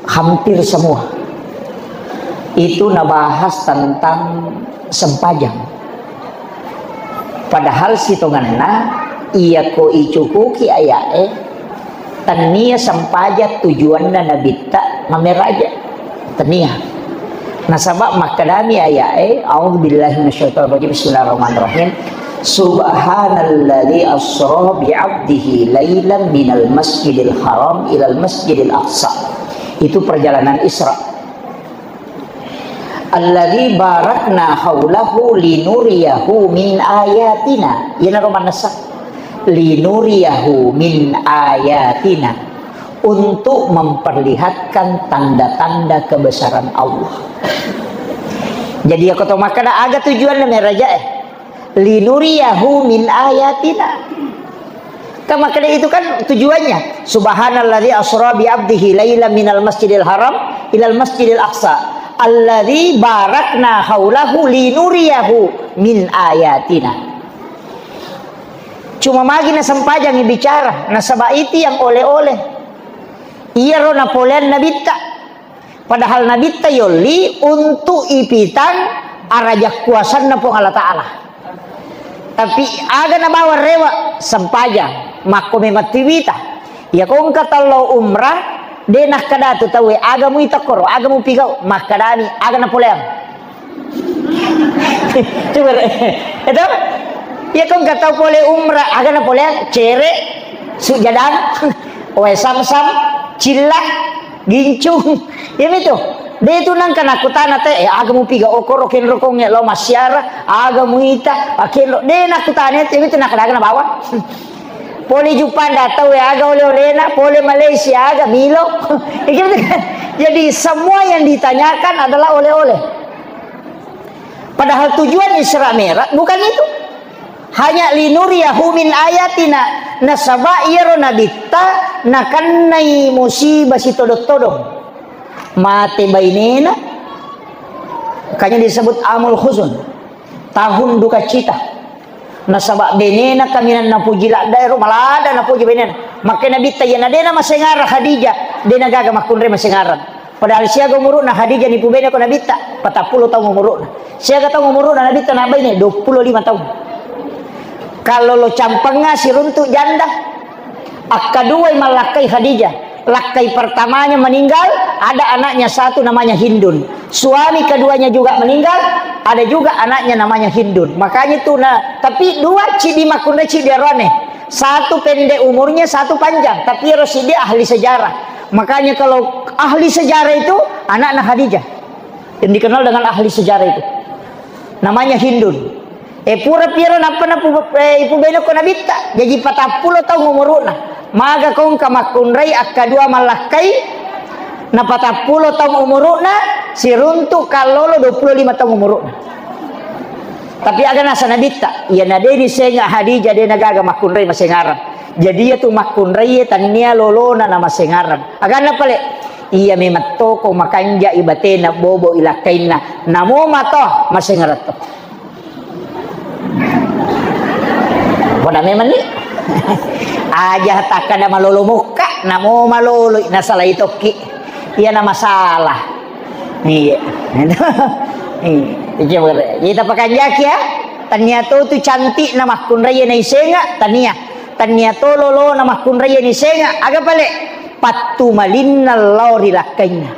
hampir semua itu nabahas tentang sempajang. Padahal sitongenna, iya ko icukuki aya'e, tennia sempajang tujuanna Nabitta mameraja. Tennia. Nasaba makkedami aya'e, "A'udzubillahi minasyaitonirrajim. Bismillahirrahmanirrahim. Subhanalladzi asra bi'abdihi lailan minal masjidil haram ilal masjidil aqsa." Itu perjalanan Isra. "Alladzi barakna haulahu linuriyahu min ayatina." Iyanaro mannessa. "Linuriyahu min ayatina." Untuk memperlihatkan tanda-tanda kebesaran Allah. Jadi, iya ko to makkeda, aga tujuanna merajae? "Linuriyahu min ayatina." Kan makkeda itu kan tujuannya. "Subhanalladzi asra bi abdihi lailan minal masjidil haram ilal masjidil aqsa. Alladzi barakna haulahu linuriyahu min ayatina." Cuma magi nasempajangi bicara, nasaba itu yang oleh-oleh. Iyaro napoleang nabitta. Padahal nabitta yolli untuk ipitang araja kuasanna Puang Allah Ta'ala. Tapi aga nabawa rewa, sempajang, makko memang tiwita. Iya ko engka tau lao umrah, de nakkeda tu tauwe, aga muita koro, aga mupigau, makkedani, aga napoleang. Coba, itu? Iya ko engka tau pole umrah, aga napoleang, cere, sujadang, wae samsam, cilla, gincung. Iya mitu. De tu nangka nakkutana te, eh, aga mupiga okoro kenro konge lao massiara, aga muita, akenro. De nakkutana te, mitu nakkeda aga nabawa. Pole Jepang datang, we, aga oleh-olehna, pole Malaysia, aga Milo. Gitu kan? Jadi, semua yang ditanyakan adalah oleh-oleh. Padahal tujuan Isra Mi'raj bukan itu. Hanya linuriyahu min ayatina. Nasaba iyaro nabitta nakennai musibah sitodong-todong. Mate bainena, makanya disebut amul huzun, tahun duka cita. Nasaba benena kaminang napuji ladda ero, malada napuji benena. Makkeda Nabitta, iyana dena masengarang Khadijah, dena gaga makkunrai masengarang. Padahal siaga umuru'na Khadijah nipubaine ko Nabitta? Patappulo taung umuru'na. Siaga taung umuru'na Nabitta nabbaine? Duappulo lima taung. Kalau lo campangnga siruntu janda, akkaduai mallakkai Khadijah. Lakkai pertamanya meninggal, ada anaknya satu namanya Hindun. Suami keduanya juga meninggal, ada juga anaknya namanya Hindun. Makanya itu, nah, tapi dua cidi makkunrai cidi arone. Satu pendek umurnya, satu panjang. Tapi ero siddi ahli sejarah. Makanya kalau ahli sejarah itu anaknya Khadijah. Yang dikenal dengan ahli sejarah itu. Namanya Hindun. Eh, pura piro nappa napu-, eh, ipubaine ko Nabitta. Jaji patappulo taung umuru'na. Maga kongka makkunrai akkadua mallakkai, na patappulo taung umuru'na, siruntu kallolo duappulo lima taung umuru'na. Tapi aga nasa Nabitta, iyana de nisenga Khadijah, dena gaga makkunrai masengarang. Jadi iyatu makkunrai tannia lolona na masengarang. Aganna pale, iya memettoko makanja ibatena bobo ilakkainna. Namo mato masengaratto. Pada memang ni. Aja takkada malolo mokka, namo malolo nasalai tokki. Iyana masalah. Iya. Iya. Coba kita pakanjaki ya. Tania to tu cantik na makkunrai na isenga, tania. Tania to lolo na makkunrai na isenga. Aga pale? Pattu malinna lao ri lakkainna.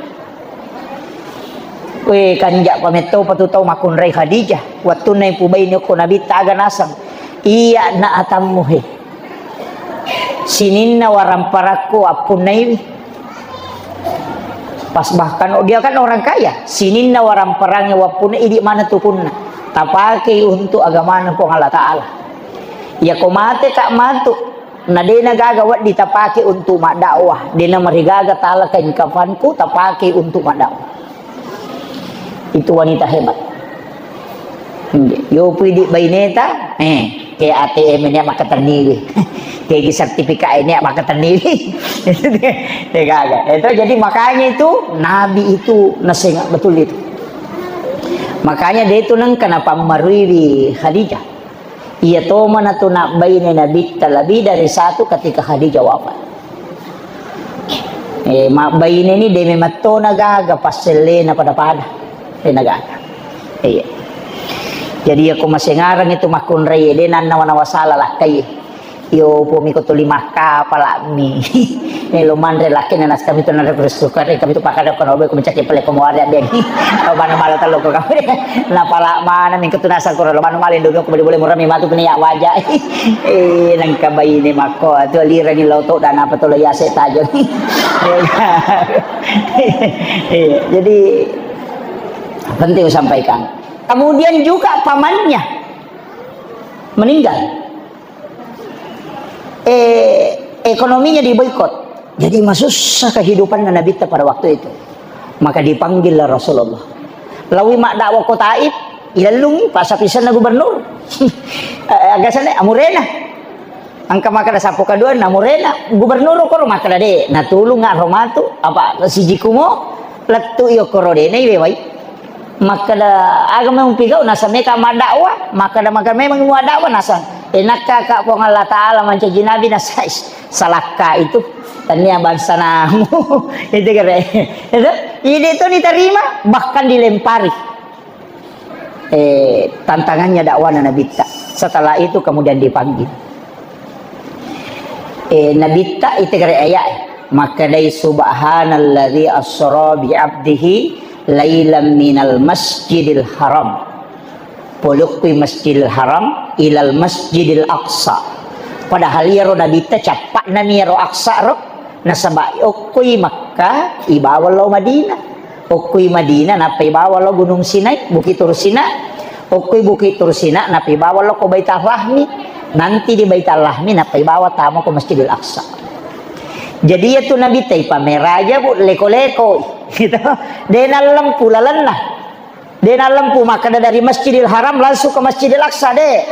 We, kanja pametto patu tau makkunrai Khadijah. Wattunna ipubaine ko Nabitta aga naseng. Iya na atammu he. Sininna waramparakku appunnaiwi. Pas bahkan dia kan orang kaya, sininna waramparangnya wappunna idi mana tukunna. Tapakei untuk agamana Puang Allah Ta'ala. Ya ko mate ka matu, na dena gaga waddi tapake untuk maddakwah, dena marigaga tala kain kafanku tapake untuk maddakwah. Itu wanita hebat. Yo pui di baineta, eh, ke A T M ini maka taniwi. Ke sertifikat ini maka taniwi. Itu gaga. Itu jadi makanya itu Nabi itu nasenga betul itu. Makanya dia itu nengka napammarui Khadijah. Iya tomana tu nak baine Nabitta lebih dari satu ketika Khadijah wafat. Eh, mabbaineni de memettona gaga passellena pada-pada. De na gaga. Iya. Jadi ya ko masengarang itu makkunrai de nanna nawa-nawa sala lakkai. Yo pomi ko tuli makkapalami. Melo manre lakkena nas kami tu nare sukare kami tu pakada ko nobe ko mencaki pale ko muare abeng. Bana mala talo ko kami. Na pala mana mingko tu nasa ko lo manu male ndo ko boleh murami matu pini ya waja. Eh, nengka baine makko, tu alirangi loto dan apa tu lo yase tajo. Iya, jadi penting sampaikan. Kemudian juga pamannya meninggal. Eh, ekonominya diboikot. Jadi masussa kehidupan Nabi pada waktu itu. Maka dipanggil Rasulullah. Lawi maddakwah ko Taif, ilellungi, pasapisenna gubernur. Eh, agasane, amurena. Angka makkeda sappo kadua, namurena, gubernur koro makkeda de, natulung aro matu, apa siji kumo, lettu iyo koro de, naiwewai. Makkeda, aga memang pigau, nasa meka maddakwah, makkeda, makkeda memang maddakwah, nasa. Enakka ka Puang Allah Ta'ala mancaji nabi, nasa, "Is, salakka itu." Tania bangsa namu. Itu kere. Itu, ide itu diterima, bahkan dilempari. Eh, tantangannya dakwahnya Nabitta. Setelah itu kemudian dipanggil. Eh, Nabitta itu kere ayat. Makkedai, "Subhanalladzi asra bi abdihi lailam minal masjidil haram." Polokkui Masjidil Haram ilal Masjidil Aqsa. Padahal iyaro Nabitta cappa'nami iyaro Aqsa ro, nasaba okkoi Makkah ibawa lao Madinah. Okkoi Madinah nappa ibawa lao Gunung Sinai, Bukit Tur Sina. Okkoi Bukit Tur Sina nappa ibawa lao ko Baitul Lahmi. Nanti di Baitul Lahmi nappa ibawa tama ko Masjidil Aqsa. Jadi iyatu Nabitta ipameraja, Bu, leko-leko. Gitu. De nallempu lalenna. De nallempu makkeda dari Masjidil Haram langsung ke Masjidil Aqsa, de.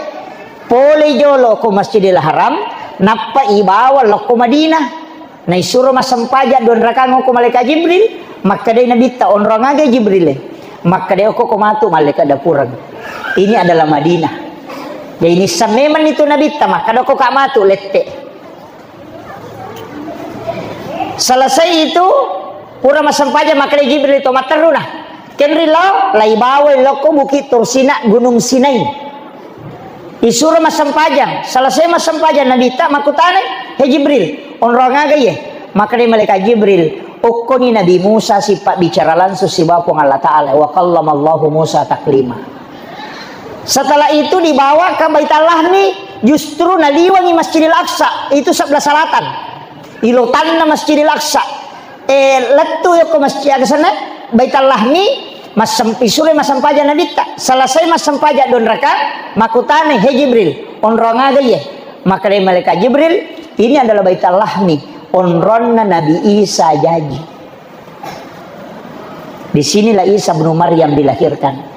Pole jolo ko Masjidil Haram, nappa ibawa lokko Madinah. Naisuro massempajang dua rakang ko malaikat Jibril, makkedai Nabitta, "Onrong aga Jibril?" Makkedai, "Okko ko matu malaikat dapureng. Ini adalah Madinah." Jadi nisseng memang itu Nabitta, makkadako ka matu lette. Selesai itu, pura massempajang, makkeda Jibril to matteruna. Kenri lao, lai bawai lokko Bukit Tursina, Gunung Sinai. Isuro massempajang, selesai massempajang Nabitta, makkutanai, "He Jibril, onrong aga iye?" Makkeda malaikat Jibril, "Okkoni Nabi Musa sipabbicara langsung sibawa Puang Allah Ta'ala, wa kallamallahu Musa taklima." Setelah itu dibawa ke Baitul Lahmi, justru naliwangi Masjidil Aqsa, itu sebelah selatan. Ilotanna Masjidil Aqsa. Eh, lettu yokko masjid aga sana, Baitul Lahmi, massem-, isure massempajang Nabitta. Selesai massempajang dua rakaat, makkutanai, "He Jibril, onrong aga iye?" Makkeda malaikat Jibril, "Ini adalah Baitul Lahmi, onronna Nabi Isa jaji." Di sinilah Isa bin Maryam dilahirkan.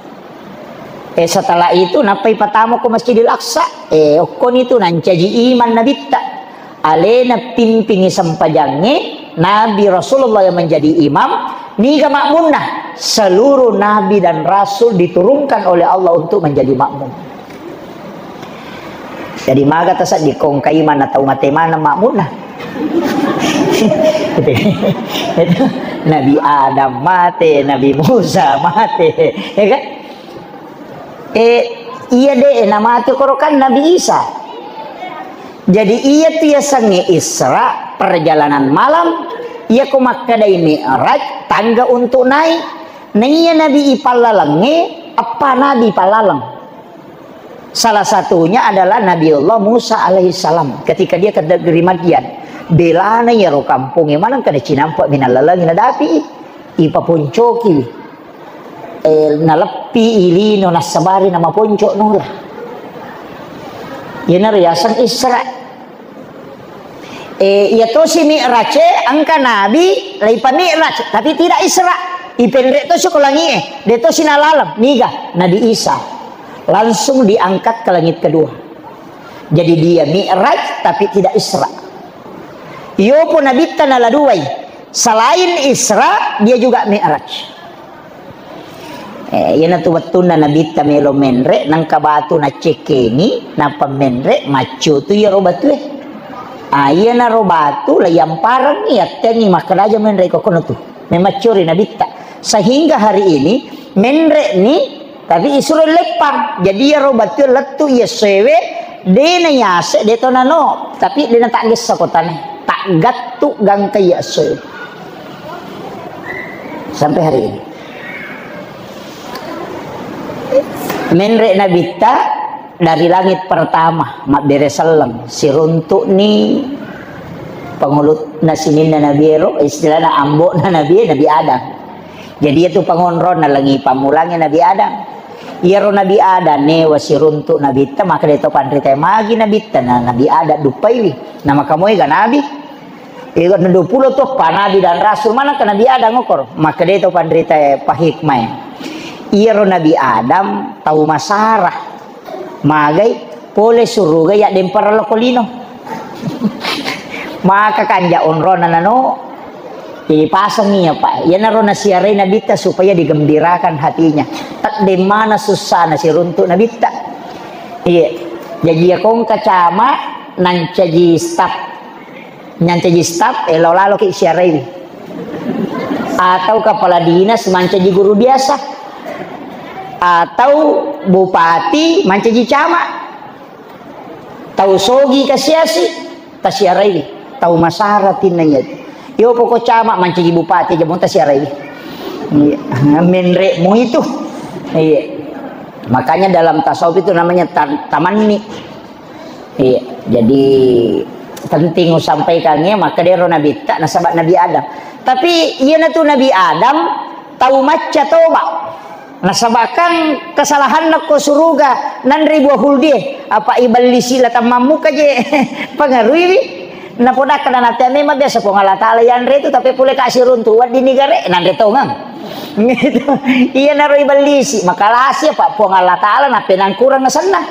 Eh, setelah itu, nappai patama ko Masjidil Aqsa. Eh, okkoni tu nancaji imang Nabitta. Alena pimpingi sempajangnge, Nabi Rasulullah yang menjadi imam, niga makmunna? Seluruh Nabi dan Rasul diturunkan oleh Allah untuk menjadi makmum. Jadi maga tasedding kongkai mana tau mate mana makmunna. Itu Nabi Adam mate, Nabi Musa mate, ya kan? Eh, iya de' namate koro kan Nabi Isa. Jadi iya tu yasengnge Isra, perjalanan malam, iya ko makkedai Mi'raj, tangga untuk naik. Nah iya Nabi ipallalengnge, eppa Nabi ipallaleng. Salah satunya adalah Nabiullah Musa alaihissalam ketika dia ke negeri Madian. Belana iyaro kampongnge maneng kada cinampa minallaleng nadapi, ipaponcoki. Eh, naleppi ilino nassabari namaponco nula. Iyanaro yaseng Isra. Eh, iya tosi Mi'raj e, engka Nabi, laipa Mi'raj, tapi tidak Isra. Ipenre tosi ko langi e, de tosi nalaleng, niga? Nabi Isa. Langsung diangkat ke langit kedua. Jadi dia Mi'raj, tapi tidak Isra. Iyopo Nabitta nala duai. Selain Isra, dia juga Mi'raj. Eh, iyanatu wettunna Nabitta melo menre, nengka batu nacekkengi, nappa menre, maccu tu iyaro batue. Ah, iyanaro batu la iyamparengngi, yattengngi, makkeda aja menre ko kono tu. Memaccuri Nabitta. Sehingga hari ini, menre ni, tapi isuro leppang. Jadi iyaro batue lettu iya sewe, de na yase, de to nano, tapi de na taggessa kotane. Taggattu gangka iya sewe. Sampai hari ini. Menre Nabitta dari langit pertama, mabbere selleng, siruntu'ni panguluna sininna Nabi ero, istilahna ambo'na Nabi, Nabi Adam. Jadi itu pangonronna langi pammulangi Nabi Adam. Iyaro Nabi Adam newa siruntu Nabitta, maka de to panrita magi Nabitta, na Nabi Adam duppaiwi. Na maka moega Nabi. Iyaro na dua puluh toppa nabi dan rasul, manengka Nabi Adam okoro. Maka de to panrita pahikmai. Iyaro Nabi Adam tau masara. Magai pole suruga ya dempara loko lino. Maka kanja onrona nano. Ipasengi apa? Iyanaro nasiarai Nabitta supaya digembirakan hatinya. Teddeng mana susana siruntu Nabitta. Iya. Jaji ya kongka cama nancaji staf. Nyancaji staf, eh, lao laloki siaraiwi. Atau kepala dinas mancaji guru biasa. Atau bupati mancaji camat. Tau sogi kasiasi, tasiaraiwi. Tau masara tinna iya. Yo poko camat mancaji bupati aja mau tasiaraiwi. Iya, menrekmu itu. Iya. Makanya dalam tasawuf itu namanya tan- tamanni. Iya, jadi penting usampaikannya, maka dero Nabitta, nasaba Nabi Adam. Tapi iya natu Nabi Adam tau macca toba. Nasaba kan kesalahanna ko suruga nanre buah huldi, apa iballisi la tammammuka je pengaruhiwi. Napodakka na nate memang biasa Puang Allah Taala yanre itu, tapi pole kasi runtu wedding ni gare nanre tongang. Gitu. Iya naro iballisi, makalasi apa Puang Allah Taala napenangkurang senna.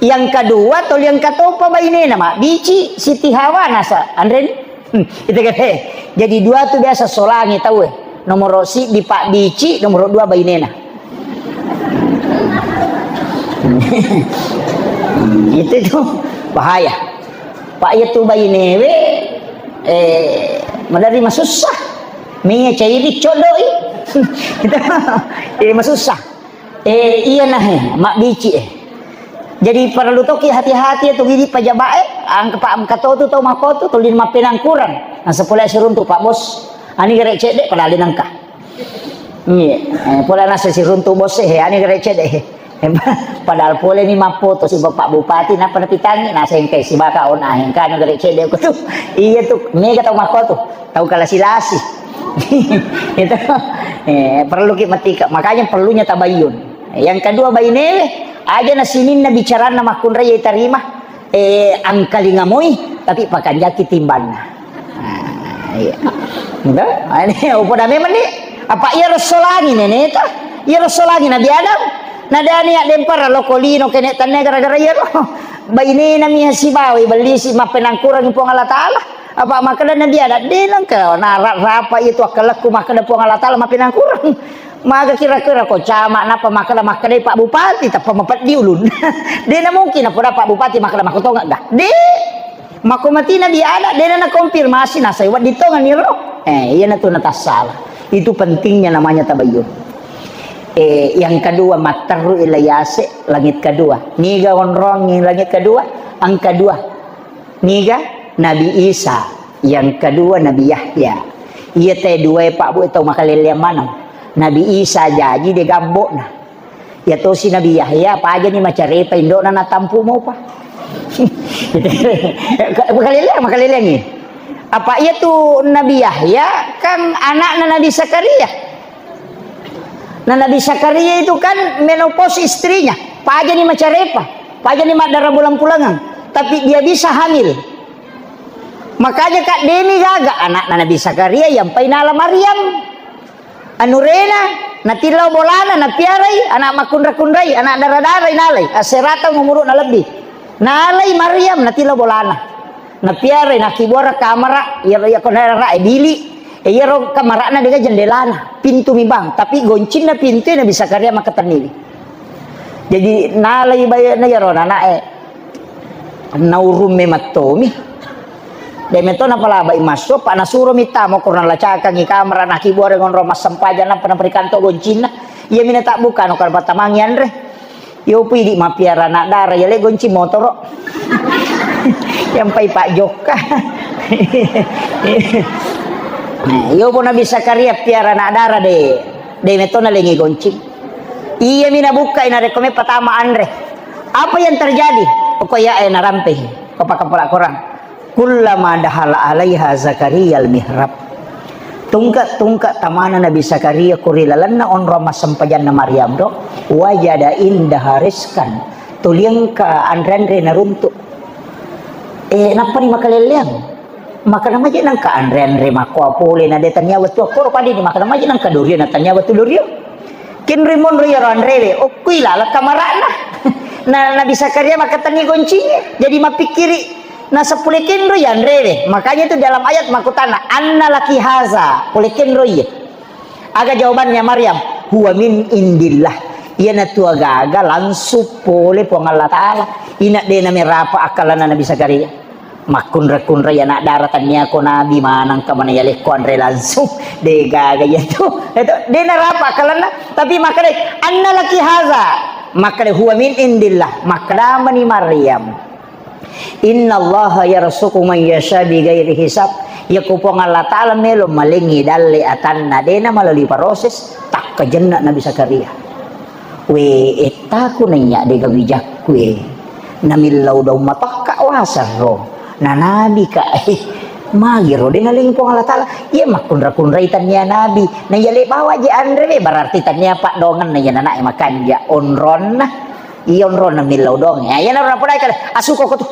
Yang kedua, toli engka topa bainena, mabbici Siti Hawa nasa, anreni? Hmm, itu kan, eh. Jadi dua tu biasa solangi tau, eh. Nomoro siddi pabbici, nomoro dua bainena. Itu, itu bahaya. Pak, iya tu bainewe, eh, madari masussa. Mie cairi codoi. Itu, eh, masussa. Eh, iya nah, eh, mabbici, eh. Jadi perlu toki hati-hati tu gidi pajabae, angka pa, angka to tu tau makotu, tuli mappenangkurang. Nasapole siruntu Pak Bos. Ani gere cedde padahal nangka. Iya, eh, pole nasa siruntu bos, eh, ani gere cedde, eh. Padahal pole ni mappoto si Bapak Bupati, napa napitangi, nasa engkai si baka ona, engka anu gere cedde ko tu. Iya tu, mega tau makotu, tau kalasi-lasi. Itu, eh, perlu ki matika. Makanya perlunya tabayyun. Yang kedua, bainewe, aja na sininna bicaranna makkunrai tarima. Eh, angkalinga moi, tapi pakanjaki timbanna. Ah, iya. Udah, ini upoda memang ni. Apa iya ressolangi neneta? Iya ressolangi Nabi Adam. Nadani addempara loko lino kene tanne gara-gara iya ro. Bainena mi sibawa bellisi mappenangkurangi Puang Allah Taala. Apa makkeda Nabi Adam, de nangka na ra-, rapa itu akkalakku makkeda Puang Allah Taala mappenangkurang. Maga kira-kira ko camat napa makkeda, makkedai Pak Bupati, tappa mapeddi ulun. De na mungkin napoda Pak Bupati makkeda makkutonga ga. De, makko mati Nabi Adam, de na nakonfirmasi nasai wedding tongeng iro. Eh, iya natu natassala. Itu pentingnya namanya tabayyun. Eh, yang kedua, matteru ila yase, langit kedua. Niga onrong langit kedua? Angka dua. Niga? Nabi Isa. Yang kedua Nabi Yahya. Iya te dua e Pak Bu tau makaleleang maneng. Nabi Isa jaji de gambokna. Ya tosi Nabi Yahya apa aja ni macarepa indokna natampu mopa. Makaleleang, makaleleangi. Apa iya tu Nabi Yahya kan anakna Nabi Zakaria. Nah, Nabi Zakaria itu kan menopause istrinya. Pajani macarepa, pajani maddara bulan-pulangan. Tapi dia bisa hamil. Makanya kak demi gaga anakna Nabi Zakaria yang painala Maryam. Anurena, natillau bolana, napiarai, anak makunra-kunrai, anak dara-darai nalai. Aserata umuruna lebih. Nalai Maryam, natillau bolana. Napiarai, nakibuara kamara, iyaro, iyako nara, eh, bili. Eh, iyaro kamarana dega jendelana, pintu mi bang, tapi goncinna pintu Nabi Zakaria makkatenniwi. Jadi nalai bayana iyaro nanae, naurung memattomi. De meto napalabai massu, pa nasuro mitta mo kurang lacakangi kamara, nakibuara ngonro massempajang, nappa naparikanto goncinna. Iya mina tabbukano, kalau patamangi anre. Yo pidi mappiara anak dara, ya le gonci motoro. Yang pai Pak Jokka. Yo pun Nabi Zakaria piara anak dara de, de metona lengi gonci. Iya mina buka ina rekomnya pertama anre. Apa yang terjadi? Pokoknya eh narampe. Kepala-kepala korang. Kullama dahala alaiha Zakaria al-mihrab. Tungke-tungke tamana Nabi Zakaria ko ri lalenna onrong massempajanna Maryam do, wajada indaha rizqan. Tuli engka anre-anre naruntuk. Eh, nappani makaleleang. Makkeda maje nangka anre-anre makkoa pole na de tania wettu akkoro padini makkeda maje nangka dorio na tania wettu dorio. Kinri monro iyaro anrewe, okkui laleng kamara'na. Na, Nabi Zakaria makkatenni goncingnge. Jadi mappikkiri, na seppule kenro iya anrewe. Makanya itu dalam ayat makkutana, "Anna laki haza?" Pole kenro iye. Aga jawabannya Maryam? "Huwa min indillah." Iyanatu aga-aga langsung pole Puang Allah Ta'ala. Ina de namerapa akkalana Nabi Zakaria. Makkunra-kunrai anak dara tania ko nabi manang ka mana yalekko anre langsung. De gaga iya tu. Itu de narapa akkalana. Tapi makkeda, "Anna laki haza?" Makkeda, "Huwa min indillah." Makkeda mani Maryam, "Innallaha yarzuqu man yasha bi ghairi hisab." Yako Puang Allah Ta'ala melo malengi dalle atanna, dena melalui proses, takkajenna Nabi Zakaria. We, ettaku naiya dega wijakku e. Namillau daung matakka wasarro. Na nabi ka, eh, magiro de nalengi Puang Allah Ta'ala. Iya makkunra-kunrai tania nabi. Na iya le bawa je anre we, berarti tania paddoangenna iya nanae makanja onronna. Iya onronna millau doang. Ya, iya naro napodai kale, asuko ko tu.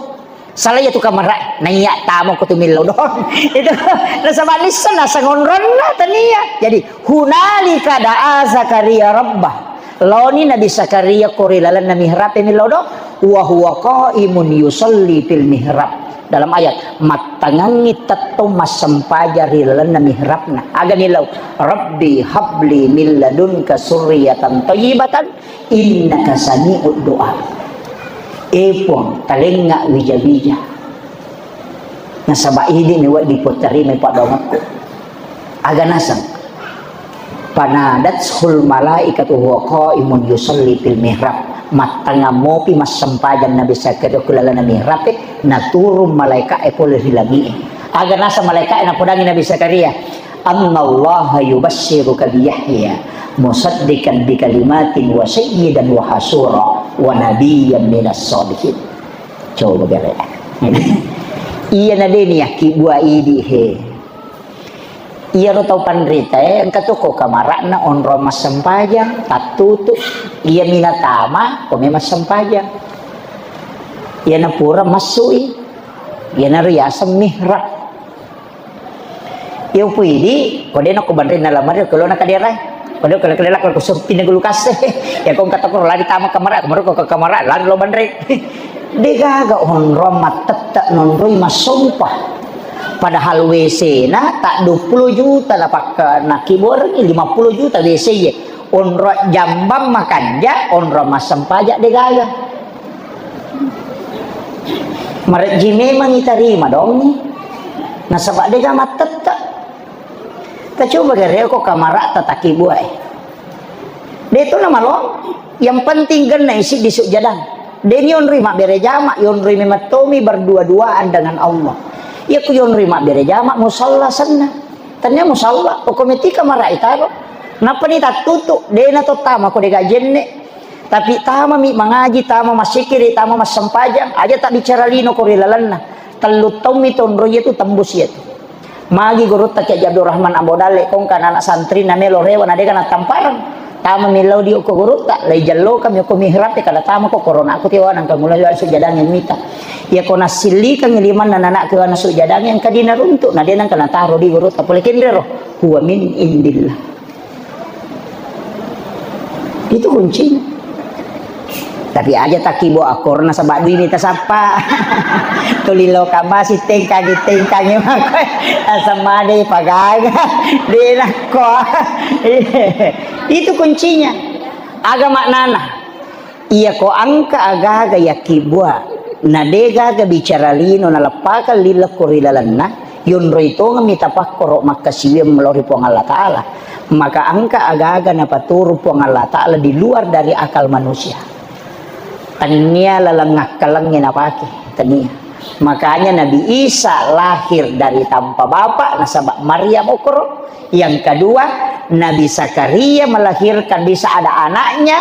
Salah iya tu kamara, naiya tamo ko tu millau doang. Itu nasaba nisseng naseng onronna tania. Jadi, hunalika da'a Zakaria rabbah. Laoni Nabi Zakaria ko ri lalenna mihrab e millau doang. Wa huwa qaimun yusalli fil mihrab. Dalam ayat, mattangangi tettong massempajang ri lalenna mihrabna. Aga millau, "Rabbi habli min ladunka surriyatan thayyibatan innaka sami'ud du'a." E Puang, talengnga wija-wija. Nasaba idi mi wedding potarimai paddoangekku. Aga naseng? Fanadatshul malaikatu huwa qaimun yusalli fil mihrab. Mattangnga mopi massempajang Nabi Zakaria ku lalana mihrab e, naturung malaika e pole ri langi e. Aga naseng malaika e napodangi Nabi Zakaria? Annallaha yubassyiruka bi Yahya musaddiqan bi kalimatin wa sayyidan wa hasura wa nabiyyan minas salihin. Coba gare. Iya na deni yakkibua idi he. Iyaro tau panrita e engka to ko kamara'na onrong massempajang, tattutu. Iya mi natama ko me massempajang. Iya na pura massui. Iya na riaseng mihrab. Iya upu idi, ko de nako banreng na lamari, ko lo na kadera. Ko de ko kadera ko suruh pindah gulu kase. Ya ko kata ko lari tama kamara, kamara ko ke kamara, lari lo banreng. De gaga onrong mattetta nonroi massompa. Padahal W C na tak dua puluh juta na pakka nakiborengi lima puluh juta W C ye. Onrong jambang makanja, onrong massempajang de gaga. Marejji memang itarima dongi. Nasaba de gaga mattetta. Tacoba gare ko kamara tatakibua e. De to na malong. Yang penting genna isi di sujadang. De ni onroi mabbere jama, yonroi memettomi berdua-duaan dengan Allah. Iya ku yonroi mabbere jama musalla senna. Tania musalla, pokoknya tika mara itaro. Napani tattutu, de na to tama ko de gajenne. Tapi tamami mangaji, tama massikiri, tama massempajang, aja tak bicara lino ko ri lalenna. Tellu taummi tonro iya tu tembus iya tu. Magi gurutta Kiai Abdurrahman Ambo Dalle, kongka anak santri na melo rewa na dega na tamparang. Tama millau di ko gurutta, lai jallo kami ko mihrab kada tama ko corona aku tiwa nang kangula sujadang yang mita. Ya ko nasillikang liman na anak ke na sujadang yang kadina runtuk na dena kana taro di gurutta pole kendero. Huwa min indillah. Itu kuncinya. Tapi aja takibo akorna sebab dui mita sappa. Tuli lo kamasi tengkangi tengkangi mako. Asam made pagaga. Denakko. Itu kuncinya. Aga maknana. Iya ko engka aga-aga yakkibua, na de gaga bicara lino naleppakang lilekko ri lalenna, yonroi tongeng mi tapakkoro makkasiwiang lao ri Puang Allah Ta'ala. Maka engka aga-aga napaturu Puang Allah Ta'ala di luar dari akal manusia. Tania laleng akkalengnge napake, tania. Makanya Nabi Isa lahir dari tanpa bapak, nasaba Maryam okoro. Yang kedua, Nabi Zakaria melahirkan di saat ada anaknya,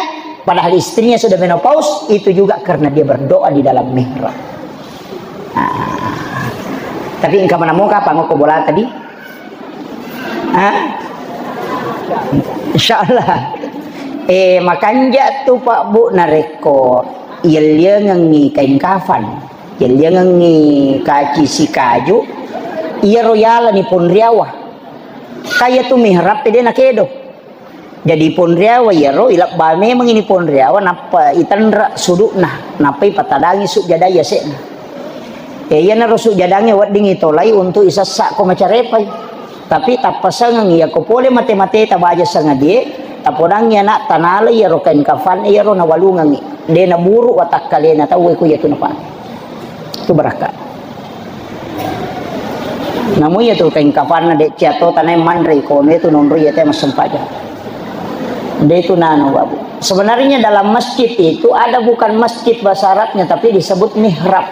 padahal istrinya sudah menopause, itu juga karena dia berdoa di dalam mihrab. Nah, tapi engka manamu kapang ko bola tadi? Hah? Insya Allah. Eh, makanja tu Pak Bu narekko yelliangengi kain kafan. Yelliangengngi kaci sikaju, iyaro yalani ponriawa. Kaya tu mihrab de nakedo. Jadi ponriawa iyaro ilebba memang ini ponriawa, nappa itenra sudukna, nappa ipatadangi sujadai yasekna. E, iyanaro sujadangnge wedding itolai untuk isessa ko macarepai. Tapi tappasengengi, yako pole mate-mateta baja sangadie, tapodangngi anak tanale iyaro kain kafan iyaro nawalungengi. De naburu watakkalena tauwe ku iyatu napake. Itu barakka. Namu iyatu kain kafanna de ciato tanai manre kono itu nonro iyate massempajang. De itu nano babu. Sebenarnya dalam masjid itu ada bukan masjid bahasa Arabnya tapi disebut mihrab.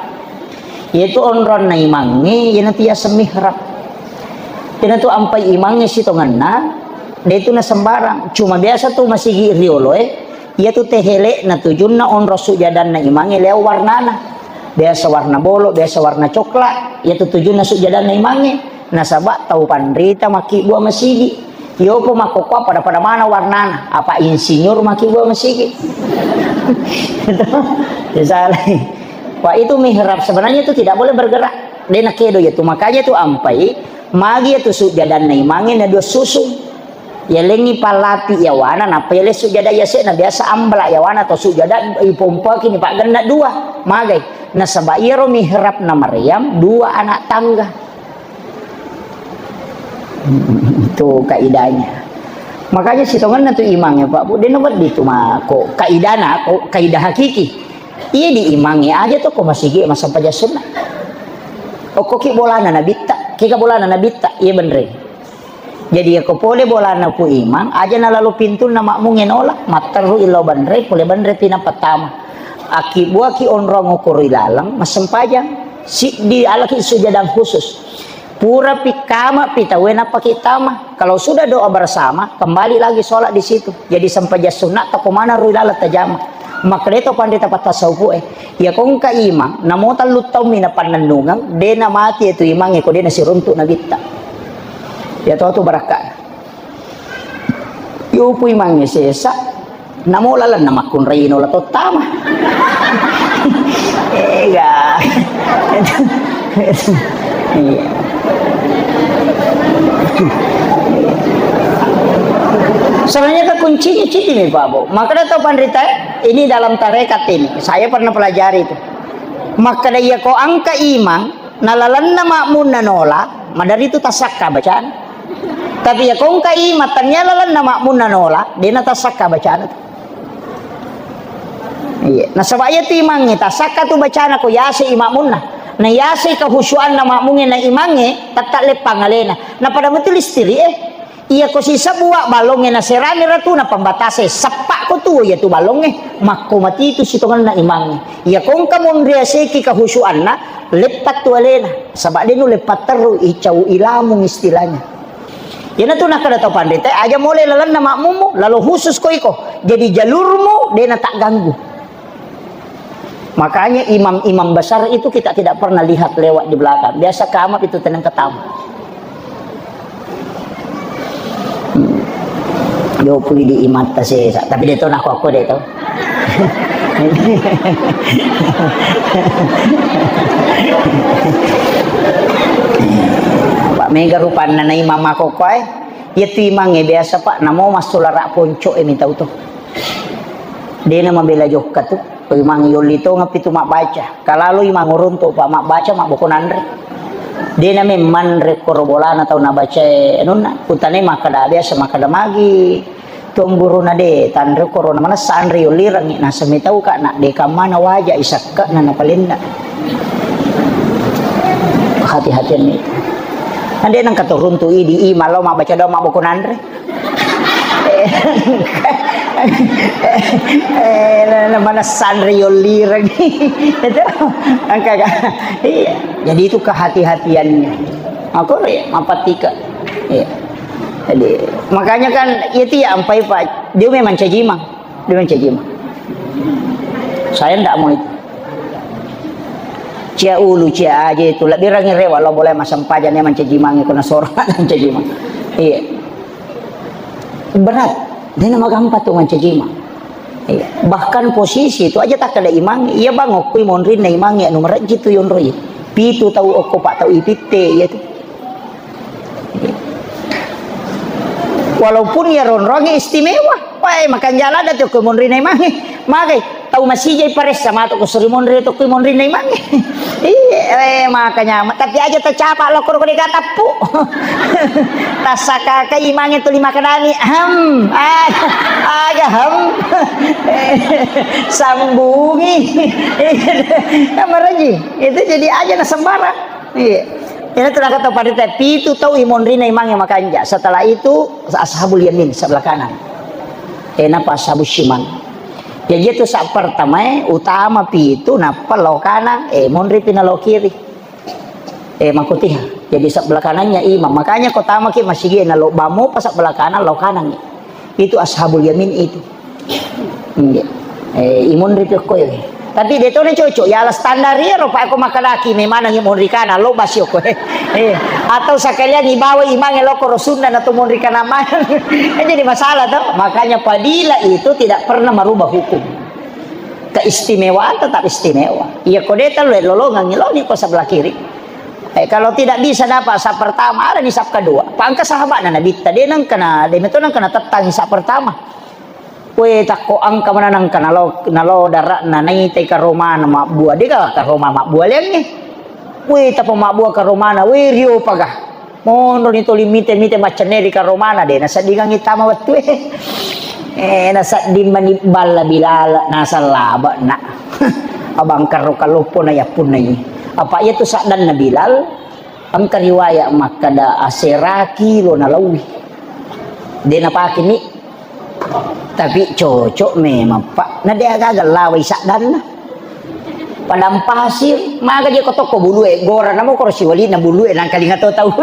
Yaitu onronna imangnge, iyanatu yaseng mihrab. Iyanatu ampai imangnge sitongenna, de itu na sembarang. Cuma biasa tu masigi rioloe, iyatu tehele na tujunna onro sujadanna imangnge leo warnana. Biasa warna bolo, biasa warna coklat, iyatu tujunna sujadanna imangnge. Nasaba tau panrita makkibua masigi. Yopo makkokkoa pada-pada mana warnana, apa insinyur makkibua masigi. Misalnya, wah itu mihrab sebenarnya itu tidak boleh bergerak. De nakedo iyatu, makanya tu ampai magi iyatu sujadanna imangnge na dua susung. Yalengngi pallapi yawana nappa yale sujada yasekna biasa ambala yawana atau sujada ipompaki ni paggenna dua. Magai. Nasaba iyaro mihrab na Maryam dua anak tangga. Itu kaidahnya. Makanya sitongenna tu imang ya Pak Bu, de nawedding tu mako kaidahna, ko kaidah hakiki. Iya di imangnge aja to ko masigi massempajang sunna. Okkoki bolana nabitta, kega bolana nabitta, iya benre. Jadi yako pole bolana ku imang, aja nalalo pintunna makmungnge nola, matterru illau benre, pole benre pi napattama. Akkibuaki onrong okoro ilaleng, massempajang. Siddi alaki sujadang khusus. Purapi kamapi tauwe nappaki tama. Kalau sudah doa bersama, kembali lagi sholat di situ. Jadi sempajang sunna tako mana ru ilaleng tajama. Makkeda to panrita pattasaupue. Iya ko engka imang, namo tellu taummi napannennungeng, de namati itu imangnge ko de nasiruntuk nabitta. Iya to tu barakka. Yupu imangnge sesa, namo lalenna makkunraino la tottama. Ega. Iya. Sebenarnya kan kuncinya cini nih, Pak Bu. Makanya tahu panrita, ini dalam tarekat ini. Saya pernah pelajari itu. Makkeda iya ko engka imang, nalalenna makmunna nola, madari itu tasakka bacana. Tapi iya ko engka imang, tania lalenna makmunna nola, dena tasakka bacana tu. Iya. Nasaba iya tu imangnge, tasakka tu bacana ko yase i makmunna. Na yase kehusuanna makmungnge na imangnge, tetta leppang alena. Na pada metu listiri eh. Iya ko sisebua balongnge naserani ratu na pambatase, seppa ko tuo iya tu balongnge, makko mati tu sitongenna imangnge. Iya ko engka monri aseki kehusuanna, leppat tu alena, saba de nu leppat terru, icau ilamung istilahnya. Iyana tu nakkeda tau panrita, aja mole lalenna makmummu, lalo khusus ko iko. Jadi jalurmu de na tagganggu. Makanya imam-imam besar itu kita tidak pernah lihat lewat di belakang. Biasa kamat itu tenang ketamu. Hmm. Yo pui di imatta sesa, tapi de to nako aku de to. Pak mega rupanna na imam aku koi. Iya tu imangnge biasa, Pak, namo massulara ponco e mitau to. Dena mabela jokka tu. Imang yolli tonga pitu mabbaca. Kalalo imang uruntu, Pak, mabbaca mabboko nanre. Dena memmanre koro bolana tau nabaca anunna. Utane makkeda biasa makkeda magi. Tomburuna de tanre koro na manessa anre yollirengngi. Nasami tau ka na de kammana waja isakka na napalenna. Hati-hatian ni. Ande nang katuruntu idi imang lo mabbaca doa mabboko nanre. Eh, na, na, manessa anre yollireng. Itu, engka ka. Iya. Jadi itu kehati-hatiannya. Aku ya, mapatika. Iya. Jadi, makanya kan, itu ya, ampai, Pak. Dia memang cajimang. Dia memang cajimang. Saya ndak mau itu. Cia ulu, cia aja itu. Lebih rangi rewa, lo boleh masam pajan, memang cajimang, kuna sorang, cajimang. Iya. Berat. Dena magampa tu mancajima. Iya. Bahkan posisi tu aja takkeda imang, iya bang okkoi monrinna imang ya numerajji tu yonroi. Pitu tau okko pak tau ipitte iya tu. Iya. Walaupun ya ronrongi istimewa. Wae makanjala ada tu okko monrinna imang. Magai. Tau masijai paressa matu ko suri monri to kui monri na imangnge. Iya, eh, makanya, tapi aja tacapa lo koro kode katappu. Tasaka ka imangnge tuli makanani. Ham, aja, aja ham. Sambungi. Kamaraji. Itu jadi aja na sembarang. Iya. Ini tu nakata parita pitu tau imonrina imangnge makanja. Setelah itu ashabul yamin sebelah kanan. Eh, napa ashabul shimal? Jaji itu sak pertamae, utama pi itu, nappa lao kanang, eh, monri pi na lao kiri. Eh, makutiha. Jadi sebelah kanannya imam. Makanya ko tamaki masigi na lao bamo pa sebelah kanan, lao kanang. Itu ashabul yamin itu. Iya. Eh, imonri pi okko e. Tapi de to ne cocok, ya ala standar iya ro, pa ko makadaki memang imonri kanang, lo basi okko e. Eh, atau sekalian ibawa imangnge lo koro sunna na to monri kanang. Jadi masalah to. Makanya fadilah itu tidak pernah merubah hukum. Keistimewaan tetap istimewa. Iya ko de tau lolongang lo ni ko sebelah kiri. Eh, kalau tidak bisa dapat saf pertama, ada ni saf kedua. Pangka sahabatna Nabitta, de nengkana, de meto nengkana tettangi saf pertama. We, takko engka mana nengkana lo, nalo daratna naitai karomana mabbua, de ka karoma mabbua liangngi. We, tapa mabbua karomana, we, rio paga. Monro ni toli mite-mite maccenneri karomana de naseddingangi tama wettue. Eh, nasedding mani balla bilala nasallaba na. Abangkarro kaloppo na yappunnai. Apa iya tu saddanna Bilal, engka riwayat makkada asera kilo nalaui. De napake mi. Tapi cocok memang, Pak. Na de gaga lawai saddanna. Padang pasir, maga je ko tokko bulue, gora namo koro siwalina bulue, nangkalinga to tau.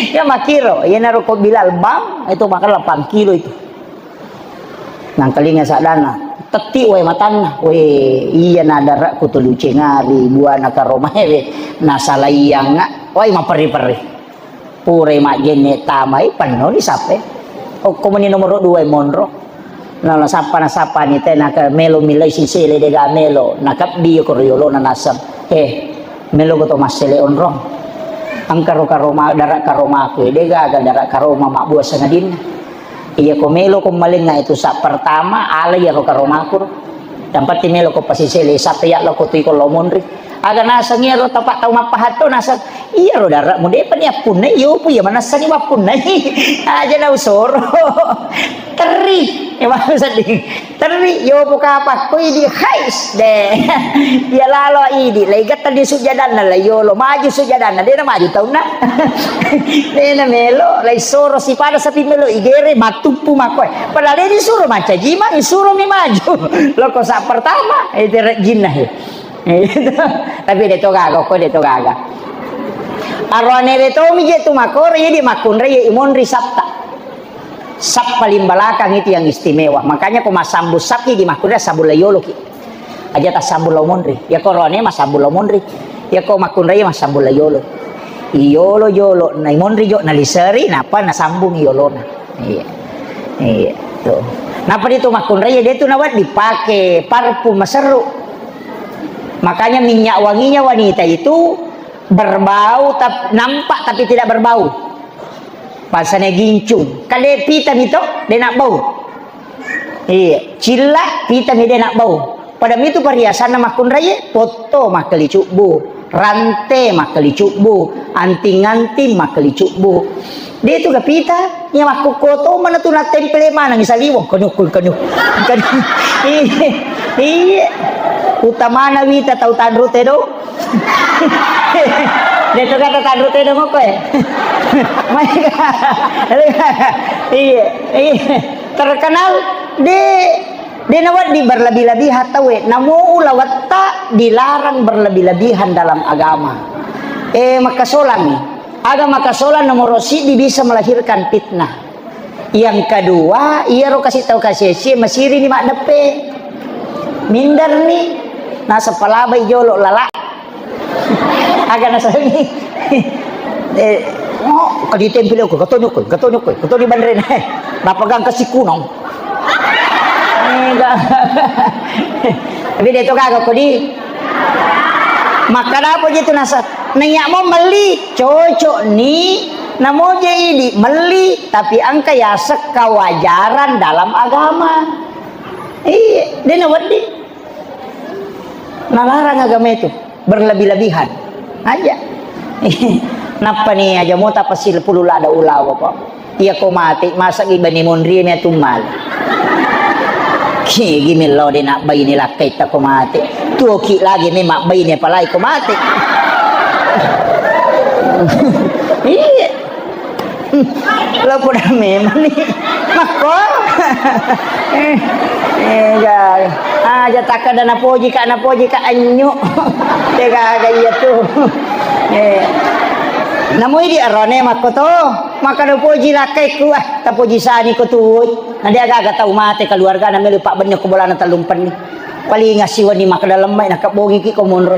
Ya makiro, iyanaro ko Bilal bang, itu makan delapan kilo itu. Nangkalinga saddanna, tetti wae matanna. Weh, iya na darakku tu lucengari, buana karomae we, nasalaiangnga. Wai maperri-perri. Purai majjenne tamai, pennoni sappe. Okko meni nomoro dua monro. Nala sappa na sappa ni te naka melo milai sisele dega melo. Nakabbi ko riolo na naseng. Eh, melo ko to massele onrong. Engka ro karoma, darak karomaku, dega aga darak karoma mabbua sangadinna. Iya ko melo ko malengnga itu sa pertama, ala iya ro karomaku ro. Dampatti melo ko pasisele, sape ya lo ko tui ko lo monri. Aga naseng iya ro tapa tau mappahatto naseng, iya ro darakmu depa ni appunna, iyo pu iya manassangi mappunna. Aja na usoro. Terri, ya maksudnya. Terri, yo pu kapakko idi, hais, de. Ya lalo idi, lai gatta di sujadanna, lai yolo, maju sujadanna, de na maju taunna. De na melo, lai soro si pada sapi melo, igere, matuppu makkoe. Padahal de disuro mancaji ma, disuro mi maju. Loko sa pertama, itu rejinna, he. Tapi de to gaga, ko de to gaga. Arone de to mi je tu makore, jadi makunre, ya imonri satta. Sap paling belakang itu yang istimewa. Makanya ko massambung sap ki di makunre sambung la yolo ki. Aja tassambung lao monri. Ya ko rone massambung lao monri. Ya ko makunre massambung la yolo. Iyolo jolo na monri jo na liseri napa nasambung yolona. Iya. Iya, tuh. Napa itu makunre dia tuh nawat dipake parfum maseru. Makanya minyak wanginya wanita itu berbau tap-, nampak tapi tidak berbau. Bangsana gincung. Kan de pita mi to, de nabbau. Iya, cilla pita mi de nabbau. Pada mitu perhiasanna makkunraie, potto makkali cubbu, rante makkali cubbu, anting-anting makkali cubbu. De tu ga pita, iya makkukko to mana tu nattempele maneng saliweng, kanyuk, kanyuk, kanyuk. Iya, iya. Utamana wita tau tanru tedo. De to kata tanru tedo moko e. Iya, iya. Terkenal de, de nawaddi berlebih-lebihan tau e. Namo ulawetta dilarang berlebih-lebihan dalam agama. Eh, makkasolangi. Aga makkasolang nomoro siddi bisa melahirkan fitnah. Yang kedua, iyaro kasi tau kasi esi masiri ni maddeppe. Minder ni. Naseng palabai jolo lala. Aga nasengi. Eh, oh, kadi tempel aku, katoni aku, katoni aku, katoni banrena. Napagang kasi kunong. Eh, ga-, tapi de to gaga kodi. Makkada apa je tu nasa? Naiya mo melli, cocok ni, namo je idi melli, tapi engka yaseng kewajaran dalam agama. Iya, de nawedding. Nalarang agama itu berlebih-lebihan. Aja. Nappa ni aja mo tapassil pulu lada ulawa kok. Iya ko mate, masa gi bani monri mi atummal. Kigi mello de nak baine lakkai ta ko mate. Tuo ki lagi me mak baine palai ko mate. Iya. Lo poda memang ni. Makko. Eh, eh, ga. Aja takkada napoji ka, napoji ka anyu. Tega ga iya tu. Eh. Namoi di arone makko to. Maka napoji lakkai ku, ah, tapoji sani ko tu. Na de aga-aga tau mate keluargana melo pabbenni ko bolana tellumpenni. Paling siwenni makkeda lemmai, nakabbongiki ko monro.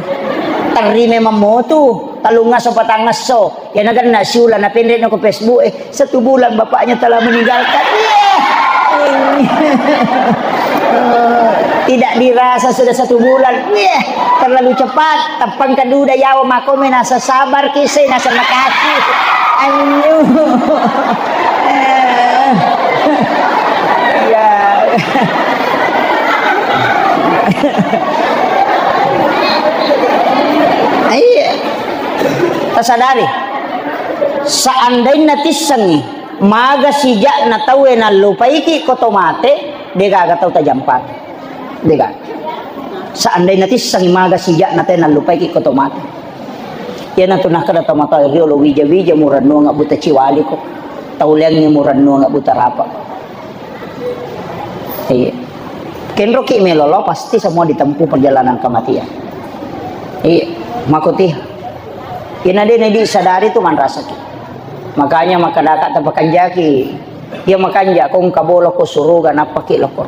Terri memang motu, tellungngasso patangngasso. Iya nagenna siuleng napenre ko Facebook e, satu bulan bapaknya telah meninggalkan. Iya. Tidak dirasa sudah satu bulan. Iya. Terlalu cepat. Tappang keduda yawa makome nasa sabar ki, se nasa makaki. Anyu. Ya. Iya. Tasadari. Seandainna tissengi maga sijakna tauwe nallupaiki ko to mate, degaga tau tajampang. Degaga. Seandainya tissengi maga sija'na te nallupaiki ko to mate. Iyanatu nakkeda tomatoa riolo, wija-wija murennuang buta ciwaliko, tauleangngi murennuang buta rapa. Iya. Kenroki melolo, pasti semua ditempuh perjalanan kematian. Iya, makuti. Ina de nedi sadari tu manrasaki. Makanya makadaka tapakanjaki. Iya makanja ko engka bolo ko suruga nappaki lokor.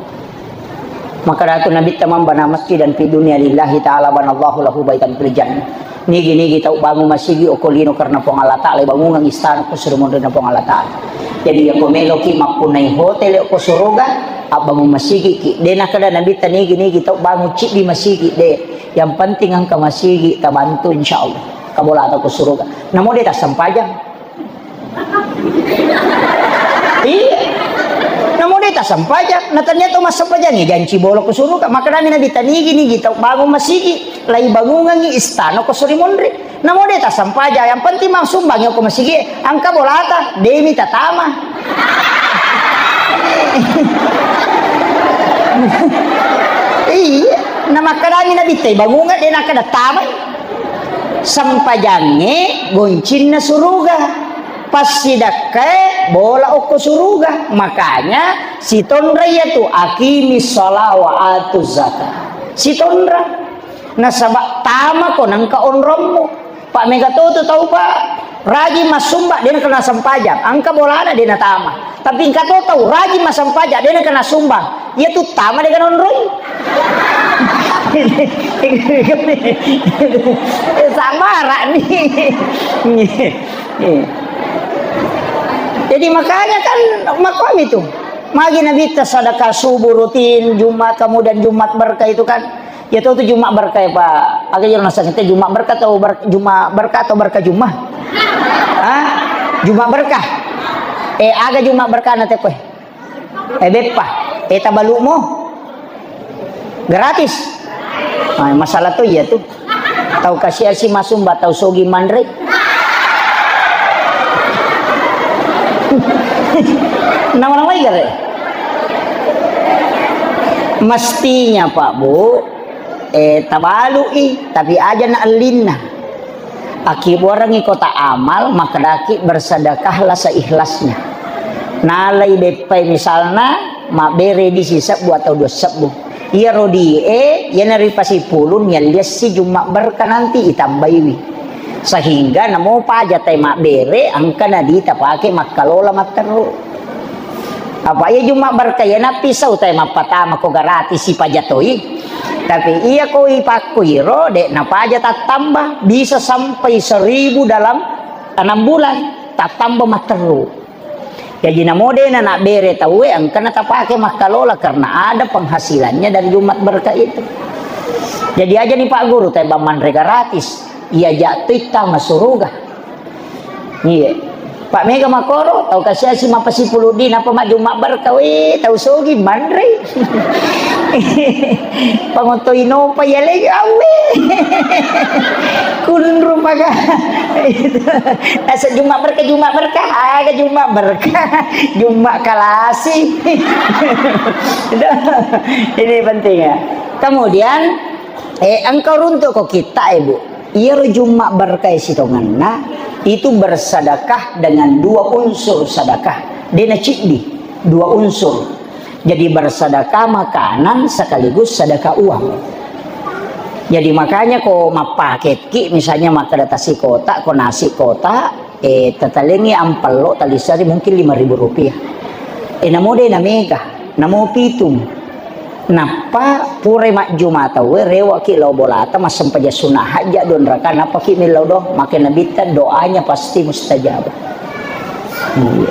Maka datu Nabitta mambana masjidan fi dunia lillahi ta'ala banallahu lahu baitan fil jannah. Nigi-nigi tau bangun masigi okko lino karena Puang Allah Ta'ala, bangungang istana ko suri monrina Puang Allah Ta'ala. Jadi iya ko meloki mappunai hotel okko suruga, abbangun masigi ki. De nakeda Nabitta nigi-nigi tau bangun cibbi masigi de. Yang penting engka masigi tabantu insyaallah. Kabolata ko suruga. Namo de tassempajang. Iya. Namo de tassempajang, na ternyata massempajangi janci bolo ko suruga. Makkedami Nabitta nigi-nigi tau bangun masigi, lai bangungangi istana ko suri monri. Namo de tassempajang, yang penting massumbangi ko masigi, engka bolata, demi tatama. Iya, na makkedami Nabitta bangunga de nakkeda tamai. Sempajangnge goncinna suruga. Passidakkae bola okko suruga. Makanya sitonra iyatu, aqimi sholat wa atu zakat. Sitonra. Nasaba tamako nengka onrommu. Pak mega to tu tau, Pak, rajin massumba, de nakena sempajang. Engka bolana de natama. Tapi engka to tau rajin massempajang, de nakena sumbang. Iya tu tama de kanonroi. Sama rak ni. Jadi makanya kan makom itu. Magi Nabitta sedekah subuh rutin, Jumat, kemudian Jumat berkah itu kan. Ya tu, tu Jumat berkah ya, Pak. Aga jero nasang te Jumat berkah atau ber-, Jumat berkah atau berkah Jumat? Hah? Jumat berkah. Eh, aga Jumat berkah na te koe. Eh, beppa. Eh, tabalu'mo. Gratis. Ah, masalah tu iya tu. Tau kasiasi masumba, tau sogi manre. Nama-namai gare. Mestinya, Pak, Bu, eh, tabalu'i, tapi aja na ellinna. Akibuarengngi kota amal, makkedaki bersedekahlah seikhlasnya. Nalai beppai misalna, mabbere di sisebbu atau dua sebbu. Iyaro die, iyana ripasipulung, yalliassi Jumat berkah nanti itambaiwi. Sehingga namo paja tai mabbere, engkana ditapake makkalola matteru. Apa iya Jumat berkah iya nappisau tai mappatama ko gratis sipajatoi. Tapi iya ko ipakkuiro, de napaja tattamba, bisa sampai seribu dalam enam bulan, tattamba matteru. Jaji namo de na nabbere tauwe, engkana tapake makkalola karena ada penghasilannya dari Jumat berkah itu. Jadi aja ni Pak Guru, tai bang manre gratis, iya jatuh tama suruga. Iya. Pak mega makoro, tau kasiasi mapasipulu di, napa ma Jumat berkah, we, tau sogi manre. Pangotoi nopa iya lagi awe. Kunru maka. Asa Jumat berkah, Jumat berkah, aga Jumat berkah. Jumat kalasi. Ini penting ya. Kemudian, eh, engkau runtuk ko kita, Ibu. Iyaro Jumat berkah sitongenna itu bersedekah dengan dua unsur sedekah. Dena ciddi, dua unsur. Jadi bersedekah makanan sekaligus sedekah uang. Jadi makanya ko mappaketki, misalnya makkeda tasi kotak, ko nasi kotak, eh, tatalengi ampello talisari mungkin lima ribu rupiah. Eh, namo de na mega, namo pitung. Nappa purai majjuma tauwe, rewaki lao bolata, massempajang sunnah hajja dua rakaat, nappaki millau do, make nabitta doanya pasti mustajabah. Hmm.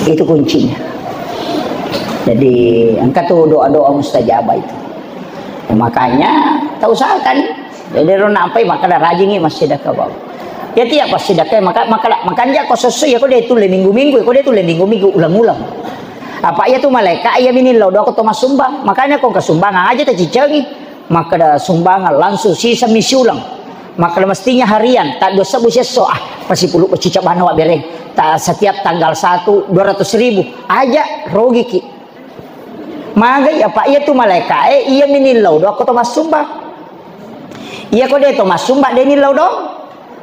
Itu kuncinya. Jadi, engka tu doa-doa mustajabah itu. Ya, makanya, tak usahakan. Jadi, ro nampai, maka dah rajingi massidakka bau. Ya, tiap massidakka, maka, maka, makanja ko sesuai, ya, ko dia tulle minggu-minggu, ya, ko dia tulle minggu-minggu, ulang-ulang. Apa iya tu malaika, iya mini lao doa ko to massumbang. Makanya ko kesumbangan aja tak cicangi. Maka dah sumbangan langsung sisa misi ulang. Maka dah mestinya harian, tak dua sebbu sesso, ah, pasti puluh cicak bana wa bereng. Tak setiap tanggal satu, dua ratus ribu. Aja rogi ki. Magai, apa iya tu malaikae, iya minillau doang ko to massumbang. Iya ko de to massumbang, de nillau doang.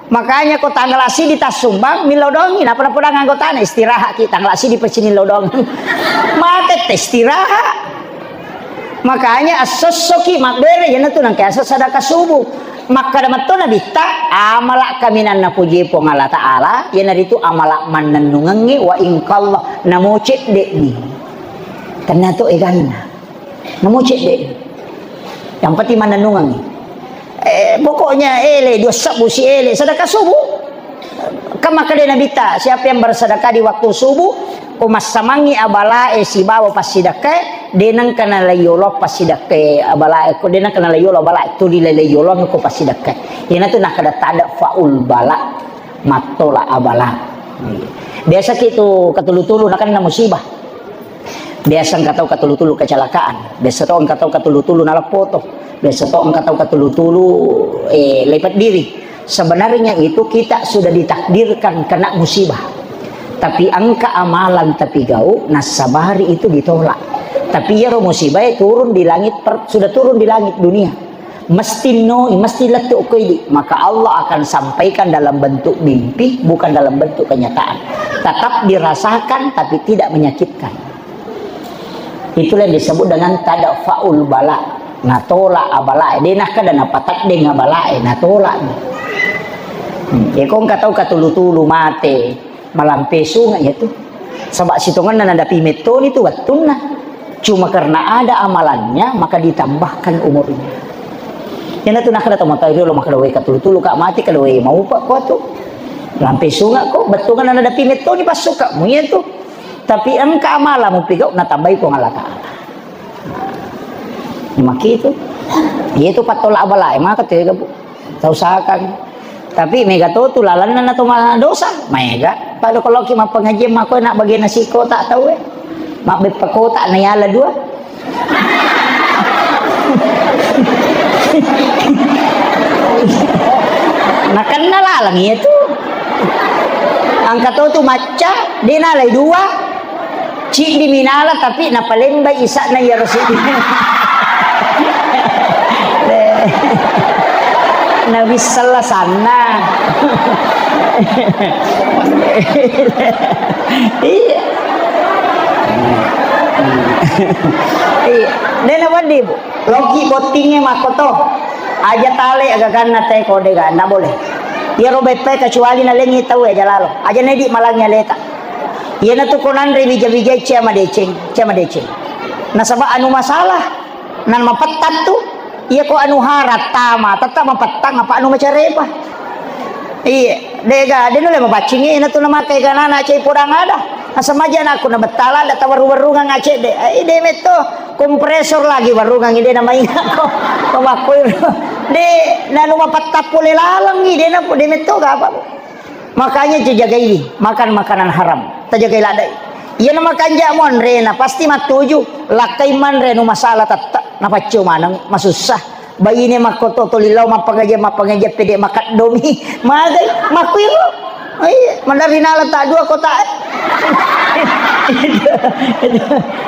Makanya ko tanggal sidi tassumbang, millau doangi, napa napodang anggotana, istirahat ki, tanggal sidi pasi nillau doang. Mate te istirahat. Makanya assossoki mabbere, iyanatu nangka asa sadaka subuh. Makkada metto Nabitta, amala kaminang napojie Puang Allah Ta'ala, iyanaritu amala mannennungengnge wa ingkalla, namo cedde'ni. Tenna to eganna. Namo cedde'ni. Yang penting mannennungengngi. Eh, pokoknya ele, dua sebbu si ele, sadaka subuh. Kan makkeda Nabitta, siapa yang bersedekah di waktu subuh, ko massamangngi abalae sibawa passidakkae, de nengka nalaiyolo passidakkae abalae, ko de nengka nalaiyolo abalae, tuli lalaiyolongi ko passidakkae. Iyanatu nakkeda tadfa'ul bala, mattola abala. Biasa ki tu katulu-tulu nakenna musibah. Biasa engka tau katulu-tulu kecelakaan, biasa to engka tau katulu-tulu naleppoto, biasa to engka tau katulu-tulu, eh, lepas diri. Sebenarnya itu kita sudah ditakdirkan kena musibah. Tapi engka amalan tapi gau, nassabari itu ditolak. Tapi iyaro musibah turun di langit per-, sudah turun di langit dunia. Mesti noi, mesti lettu ko idi, maka Allah akan sampaikan dalam bentuk mimpi, bukan dalam bentuk kenyataan. Tetap dirasakan, tapi tidak menyakitkan. Itulah yang disebut dengan tadfa'ul bala. Natola abalae, de nakkeda napateddeng abalae, natola. Hmm, ya ko engka tau katulu-tulu mate, malampe sunga iya tu. Saba sitongenna nadapi mettoni tu wettunna. Cuma karena ada amalannya, maka ditambahkan umurnya. Iyanatu nakkeda tomatoa riolo, makkeda, "We, katulu-tulu ka mati, kada we maupa ko tu. Lampe sunga ko, bettungenna nadapi mettoni passuka mu iya tu. Tapi engka amala mupigau, natambai Puang Allah Ta'ala." Nah, maki itu. Iya tu pattola abalae, maka tega, Bu. Tausahakan. Tapi mega to tu lalenna na to ma-, dosa, mega. Pada kalau ki mappengajian mako nak bagian nasi kotak tau, eh. Mabbeppa kotak na yala dua. Nakenna laleng iya tu. Engka to tu macca, de nalai dua. Ciddi minala tapi napalembai isa'na iyaro siddi. Nabissella sanna. Iya. Iya. Dena wedding, Bu. Loki bottingnge makkoto. Aja tale agaganna te kode ga, nda boleh. Iyaro beppae kecuali nalengi tau aja lalo. Aja nedi malangi aleta. Iyanatu ko nanre wija-wija cia madeceng, cia madeceng. Nasaba anu masalah, nan mapettang tu, iya ko anu hara tama, tetap mapettang apa anu macarepa. Iya, dega, de nulle mapaccingi, iyanatu namakai kanana cai podang ada. Nasamaja anakku nabettala, ada tawaru-warungang acedde. Eh, de metto, kompresor lagi warungang ide namainga ko. Ko makkuiro. De, nanu mapettang pole laleng ide na, de metto ga apa. Makanya jagai makan makanan haram. Tajagai ladai. Iyana makanja muanrena pasti mattuju. Lakkai manre nu masalah tette. Napacceo maneng masussa. Baine makkoto tolillau mappangaja mappangaja pede makaddomi. Magai makkuiro. Iya, mandari nala tak dua kota.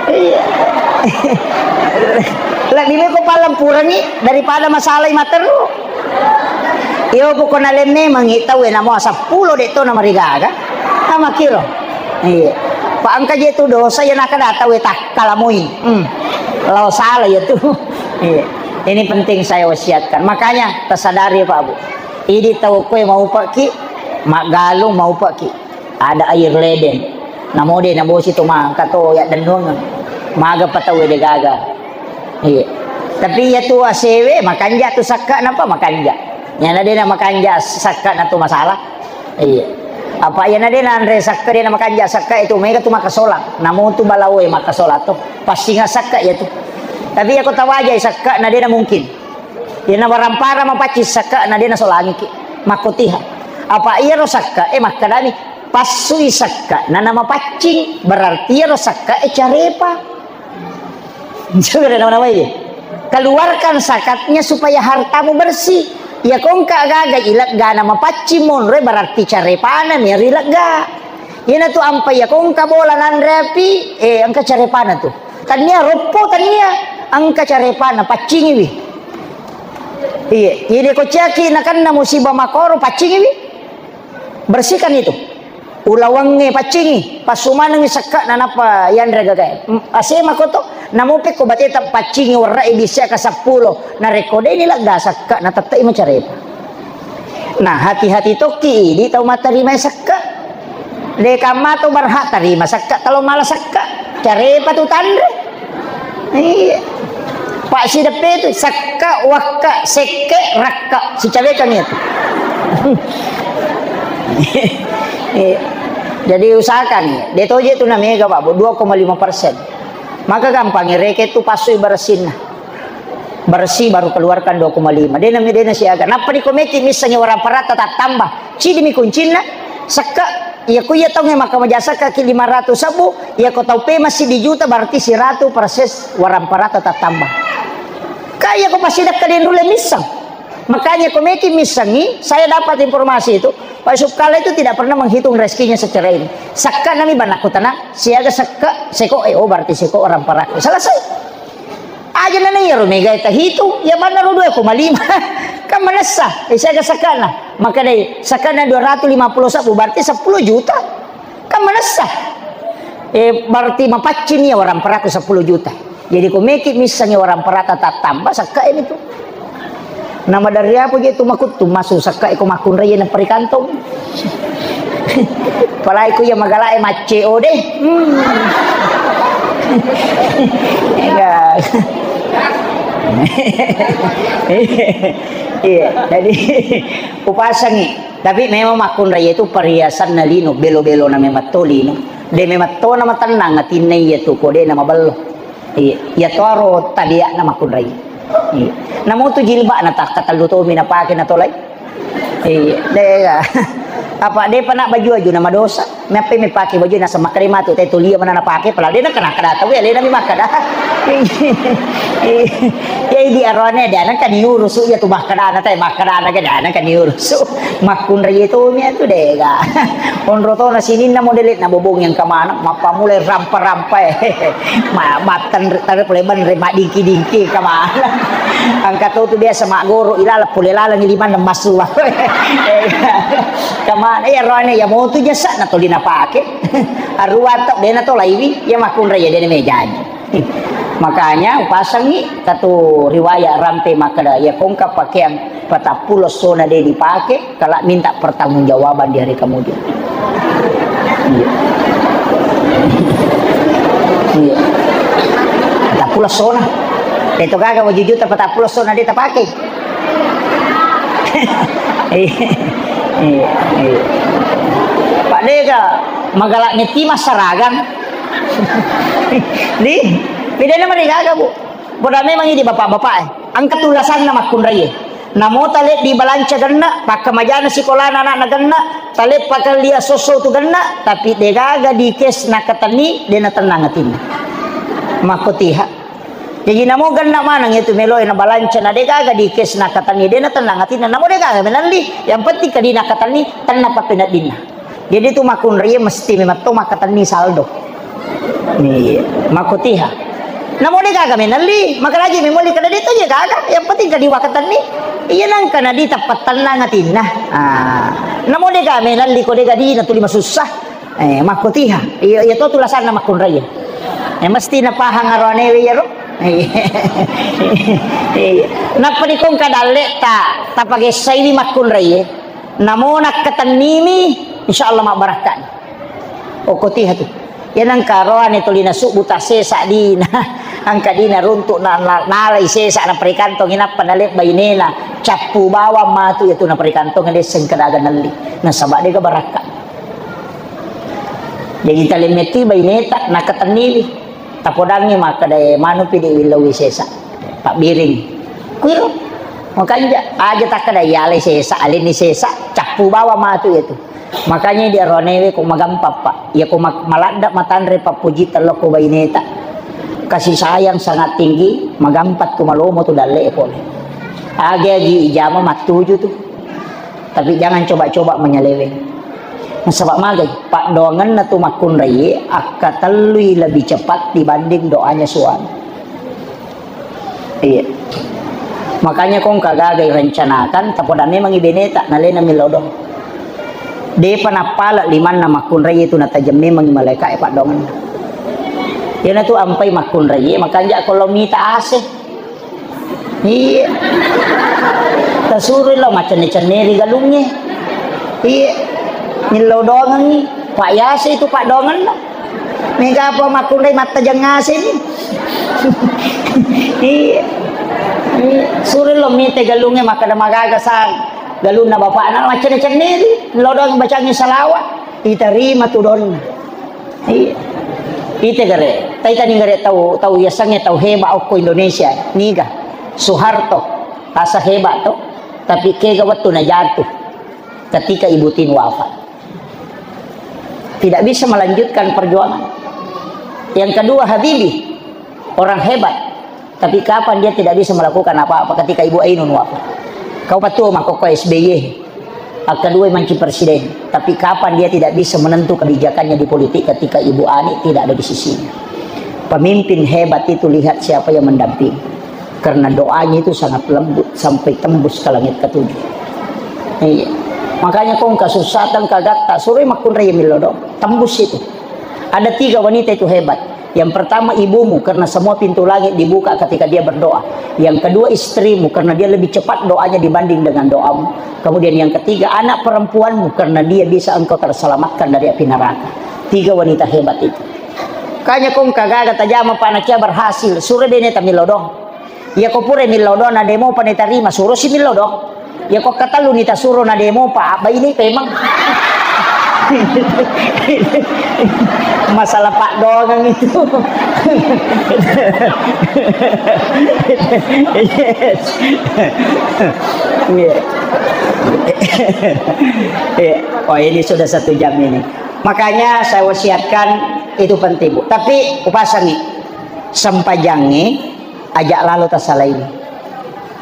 Iya. Lebih baik ko palempurangi daripada masalai materru. Iyo, pokona lemme mangi tau e namo seppulo de to namarigaga. Namakiro. Iya. Pa engka je tu dosa ya nakada tau e takkalamui. Hmm. Lao salah ya tu. Iya. Ini penting saya wasiatkan. Makanya tersadari Pak Bu. Idi tau koe maupaki, maggalung maupaki. Ada air ledeng. Namo de nabosi to mangka to ya dennuang. Maga patau de gaga. Iya. Tapi ya tu asewe makanja tu sakka napa makanja. Ya na de na makanja sakka na tu masalah. Iya. Apa ya na de na anre sakka de na makanja sakka itu mega tu makasola. Namo tu balawe makasola tu. Pasti nga sakka ya tu. Tapi ya ko tawajai sakka na de na mungkin. Iyana warampara mapaccing sakka na de nasolangiki. Makkotiha. Apa iyaro sakka e makkedani passui sakka na namapaccing, berarti iyaro sakka e carepa. Jadi nama-namai dia. Keluarkan zakatnya supaya hartamu bersih. Ya kongka gaga ilegga namapaccing monroe berarti carepana mi rilegga. Iyana tu ampai ya kongka bola nanre api, eh engka carepana tu. Tania roppo, tania engka carepana, paccingiwi. Iya, jadi ko ciaki nakenna musibah makoro, paccingiwi. Bersihkan itu. Ulawangnge paccingi, passumanengi sekka nanappa yanre gagae. Mm, asema koto, namupe ko bateta paccingi warra'i bisa ka seppulo. Narekko deni lagga sekka, natette'i macarepa. Nah, hati-hati tokki idi tau matterimai sekka. De kamma to berhak terima sekka, talo mala sekka. Carepa tu tanre. Iya. Pak sideppe tu sekka, wakka, sekke, rakka. Sicabekang itu. Iya. Jadi usahakan, de toje tu na mega, Pak, Bu, dua koma lima persen. Maka gampang, reke tu pasui bersihna. Bersih baru keluarkan dua koma lima. Dena mi, dena siaga. Nappa dikomeki missengi warang parata tattamba. Cidi mi kuncinna. Sekka, iya ku iya taunge maka majasaka ki lima ratus sebbu, iya ko tau pe masih di juta berarti siratu perses warang parata tattamba. Kaya ko pasti dakka denrule misseng. Makanya komeki missengi, saya dapat informasi itu, Pak Yusuf Kalla itu tidak pernah menghitung rezekinya secara ini. Sekka nami banakku tenang, siaga sekka, seko, eh, oh berarti seko warang parata. Selesai. Aja nana iyaro mega tahitung, iya manna ro dua koma lima. Kan manessa, eh, siaga sakana. Maka dai, sakana dua ratus lima puluh sebbu, berarti sepuluh juta. Kan manessa. Eh, berarti mapaccing iya warang paraku sepuluh juta. Jadi ko meki missengi warang parata tattamba, sakka ini tu. Nama dari apa gitu makuttu masuk sakka iko makunrai na perikantong. Apalagi ku iya magalae macce o deh. Hmm. Iya. Iya, jadi upasangi. Tapi memang makkunrai itu perhiasanna lino, belo-belo na memang to lino. De memang to na matennang atinna iya tu kode na mabello. Iya, iya toro tabiakna makkunrai. Iya. Namo tu jilbabna takka tellu tomi napake natolai. Iya, dega. Apa depa na baju-baju na madosa. Meppe mepake baju na semakkare matu te tulia mana napake pala dena kena kada tau ya lena mi makkada. Iya, iya, iya, di arone de ana kan diurusu ya tu makkada na te makkada na ke de ana kan diurusu. Makkunrai tomi tu dega. Onro to na sininna modele na bobong yang kemana mappamulai rampa-rampa e. Ma-, mattan-, tare pole banre, madingki-dingki, kamana. Engka to tu biasa maggoro, ilala pole laleng limanna massuwa. Kamana, iya roane, iya motu jasa na toli napake. Arua tau, dena to laiwi, iya makkunrai, iya dena mejaji. Makanya, upasangi, katu riwayat rampe makkeda, iya kongka pakeang patappulo essona de dipake, kala minta pertanggungjawaban di hari kemudian. Iya. Iya. Patappulo essona. Itu gaga waju juta patappulo essona de tapake. Iya. Iya. Iya. Pak dega magala metti massaragang. Di, bedana mari gaga, Bu. Boda memang idi bapak-bapak e. Engka tulasanna makkunrai e. Namo tale di balanca genna, pakkamajana sikolana anakna genna, tale pakellia sosso tu genna, tapi degaga di kes nakatenni, dena tennang atinna. Makkotiha. Jadi namo genna maneng itu meloe na balanca na degaga di kes nakatenni, dena tennang atinna. Namo degaga menelli, yang penting kadi nakatenni, tenna pappeneddinna. Jadi tu makkunrai mesti memang to makkatenni saldo. Iya, makkotiha. Namo de gaga menelli, makalaji memoli kada de to je gaga, yang penting kadi wakatenni. Iya nangka na di tappa tennang atinna. Ah, namo de gaga menelli ko de gaga dina tuli masussa. Eh, makkotiha. Iya, iya to tulasanna makkunrai. Eh, mesti napahang aroanewe iyaro. Iya. Iya. Nappa dikongka dalle ta, tapagessaiwi makkunrai. Namo nakkatennimi, insyaallah mabbarakkani. Okkotiha tu. Iya nangka roane tuli nasubbu tassesa dina. Angka dina runtu na, na, nalai sesa na perikantong inappa nalebbai nena. Cappu bawang matu iya tu na perikantong desseng kedaga nelli. Nasaba dega barakka. Jadi talemetti baineta nakatenniwi. Tapodangngi makkeda, "E, manupi de willauwi sesa. Pabbiring." Kuiro. Makanja aja takkeda yalai sesa, aleni sesa, cappu bawang matu iya tu. Makanya di aroanewe ko magampang, Pak. Iya ko ma-, maladda matanre pappuji tello ko baineta. Kasih sayang sangat tinggi, magampang tu malomo tu dalle pole. Agi-agi ijama mattuju tu. Tapi jangan coba-coba menyeleweng. Nasaba magai, paddoangenna tu makkunraie akkatellui lebih cepat dibanding doanya suami. Iya. Makanya kong kagaga irencanakan, tapoda memangi beneta, nalena millau doang. Depa nappala limanna makkunrai itu natajeng memangi malaika e paddoangenna. Iyanatu ampai makkunrai, makanja ko lo mita ase. Iya. Tasuroi lo macenne-cenneri galungnge. Iya. Millau doangengi. Pak yase itu paddoangenna. Mega apa makkunrai mattajeng ngaseni. Iya. Iya. Suroi lo mite galungnge makkeda magaga sang. Galunna bapakna macenne-cenneri. Lo doang bacangi salawat. Itarima tu donna. Iya. Ite gare, taitani gare tau, tau yasengnge tau hebat okko Indonesia. Niga? Soeharto. Rasa hebat to. Tapi kega wettu na jatuh ketika Ibu Tin wafat. Tidak bisa melanjutkan perjuangan. Yang kedua, Habibie, orang hebat. Tapi kapan dia tidak bisa melakukan apa-apa ketika Ibu Ainun wafat? Kau patua makkokko S B Y, kedua manci presiden. Tapi kapan dia tidak bisa menentu kebijakannya di politik ketika Ibu Ani tidak ada di sisinya? Pemimpin hebat itu lihat siapa yang mendampingi. Karena doanya itu sangat lembut sampai tembus ke langit ketujuh. Iya. Makanya kong kasusatan kagatta, suroi makkunrai millau doang. Tembus itu. Ada tiga wanita itu hebat. Yang pertama ibumu, karena semua pintu langit dibuka ketika dia berdoa. Yang kedua istrimu, karena dia lebih cepat doanya dibanding dengan doamu. Kemudian yang ketiga, anak perempuanmu, karena dia bisa engkau terselamatkan dari api neraka. Tiga wanita hebat itu. Kanya kong kagaga tajama panakia berhasil, suroi beneta millau doang. Iya ko pura millau doang na demo pa nitarima, suro si millau doang. Iya ko katelluni tasuro na demo pa, abbaini pemang. Masalah paddoangeng itu. Yes. Iya. Iya. Oh, ini sudah satu jam ini. Makanya saya wasiatkan itu penting, Bu. Tapi upasangi, sempajangi, aja lalo tasalaini.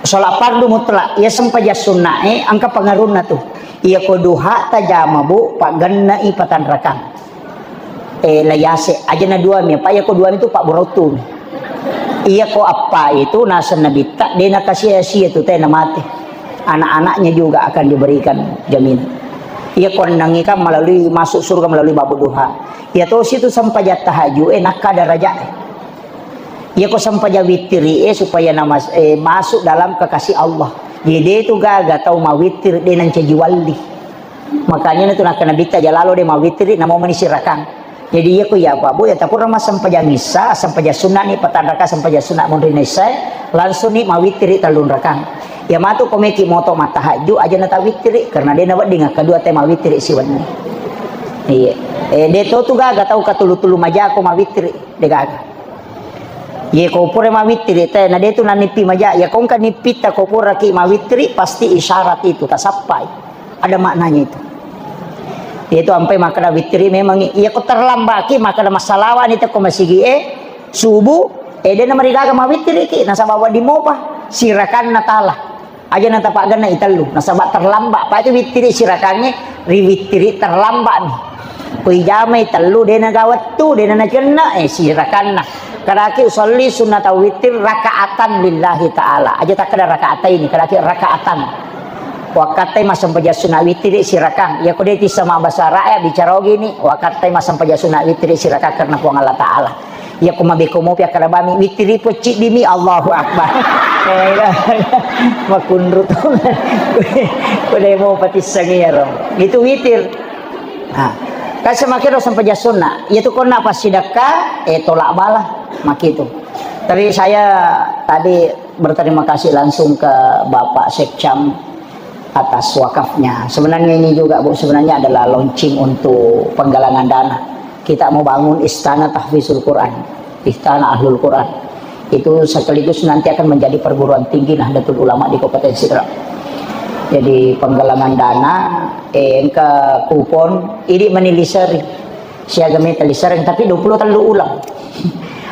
Sholat fardu mutlak, iya sempajang sunnae engka pengaruhna tu. Iya ko duha tajama, Bu, paggennai patanrakang. Eh, layase, aja na dua mi, apa iya ko dua mi tu Pak Burautu. Iya ko appa itu naseng nabitta, de nakasia-sia tu tena mate. Anak-anaknya juga akan diberikan jaminan. Iya ko enneng kan melalui masuk surga melalui babu duha. Iya tosi tu sempajang tahajud, eh, nakka darajat. Iya ko sempajang wittiri, eh, supaya namas-, eh, masuk dalam kekasih Allah. Jadi, de tu gaga tau mawittiri, de nancaji walli. Makanya na tu nakkeda nabitta aja lalo de mawittiri, namo mani sirakang. Jadi, iya ko iya apa, Bu, iya tapura massempajang issa, sempajang sunna ni, patanrakang sempajang sunna monri na issa, langsung ni mawittiri tellunrakang. Iya matu ko meki moto mattahajud, aja na tawittiri, karena de nawedding akkadua te mawittiri siwenni. Iya. Eh, de to tu gaga tau katulu-tulu majako mawittiri, de gaga. Ye ko pura mawittiri te, na de tu nanippi maja, ya ko engka nippitta ko puraki mawittiri, pasti isyarat itu tasappai. Ada maknanya itu. Yaitu ampai makkeda wittiri memang, iya ko terlambaki makkeda massalawa ni te ko masigi e, subuh, eh, de namarigaga mawittiri ki, nasaba wedding mopa, sirakanna tala. Aja na tapaggenna i tellu, nasaba terlambat. Apa itu wittiri sirakangnge, ri wittiri terlambat mi. Ko ijamai tellu, dena gawettu, dena nacenna, eh, sirakanna. Kadaki usolli sunnata wittir rakaatan lillahi ta'ala. Aja takkeda rakaataini, kadaki rakaatan. Wakkattai massempajang sunna wittiri sirakang. Iya ko de tissama bahasa Arab, eh, bicara ogini, wakkattai massempajang sunna wittiri sirakang karena Puang Allah Ta'ala. Iya ko mabeko mopi akkeda bami, wittiri pocciddimi, Allahu Akbar. Eh, makunru tu. Ko de mo patissangi iyaro. Itu witir. Nah, kan semakin ro sempajang sunna. Iya tu konna passidakka, eh, tolak bala. Makitu. Tapi saya tadi berterima kasih langsung ke Bapak Sekcam atas wakafnya. Sebenarnya ini juga, Bu, sebenarnya adalah launching untuk penggalangan dana. Kita mau bangun istana tahfizul Quran, istana ahlul Quran. Itu sekaligus nanti akan menjadi perguruan tinggi Nahdlatul Ulama di Kabupaten Sidrap. Jadi penggalangan dana, eh, engka kupon, ini meniliseri. Siaga meta lisareng, tapi dua puluh tellu ulang.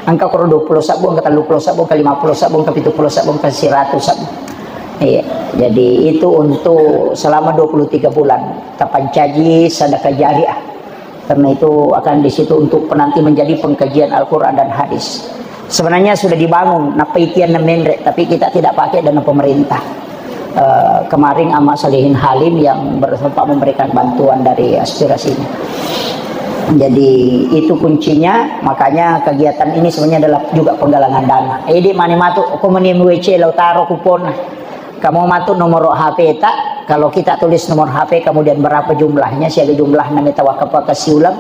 Engka koro dua puluh sabbu, engka tellu puluh sabbu, engka lima puluh sabbu, engka pitu puluh sabbu, engka siratu sabbu. Iya. Jadi itu untuk selama dua puluh tiga bulan, tapancaji sedekah jariah. Karena itu akan di situ untuk penanti menjadi pengkajian Al-Quran dan hadis. Sebenarnya sudah dibangun, napa itian menre, tapi kita tidak pakai dana pemerintah. Eh, kemarin Ama Salihin Halim yang bersempat memberikan bantuan dari aspirasinya. Jadi itu kuncinya, makanya kegiatan ini sebenarnya adalah juga penggalangan dana. Edi mani matu, ko meni M W C lo taro kuponna. Kamu matu nomor H P ta, kalau kita tulis nomor H P kemudian berapa jumlahnya, siaga jumlahna meta wakka-wakka siulang,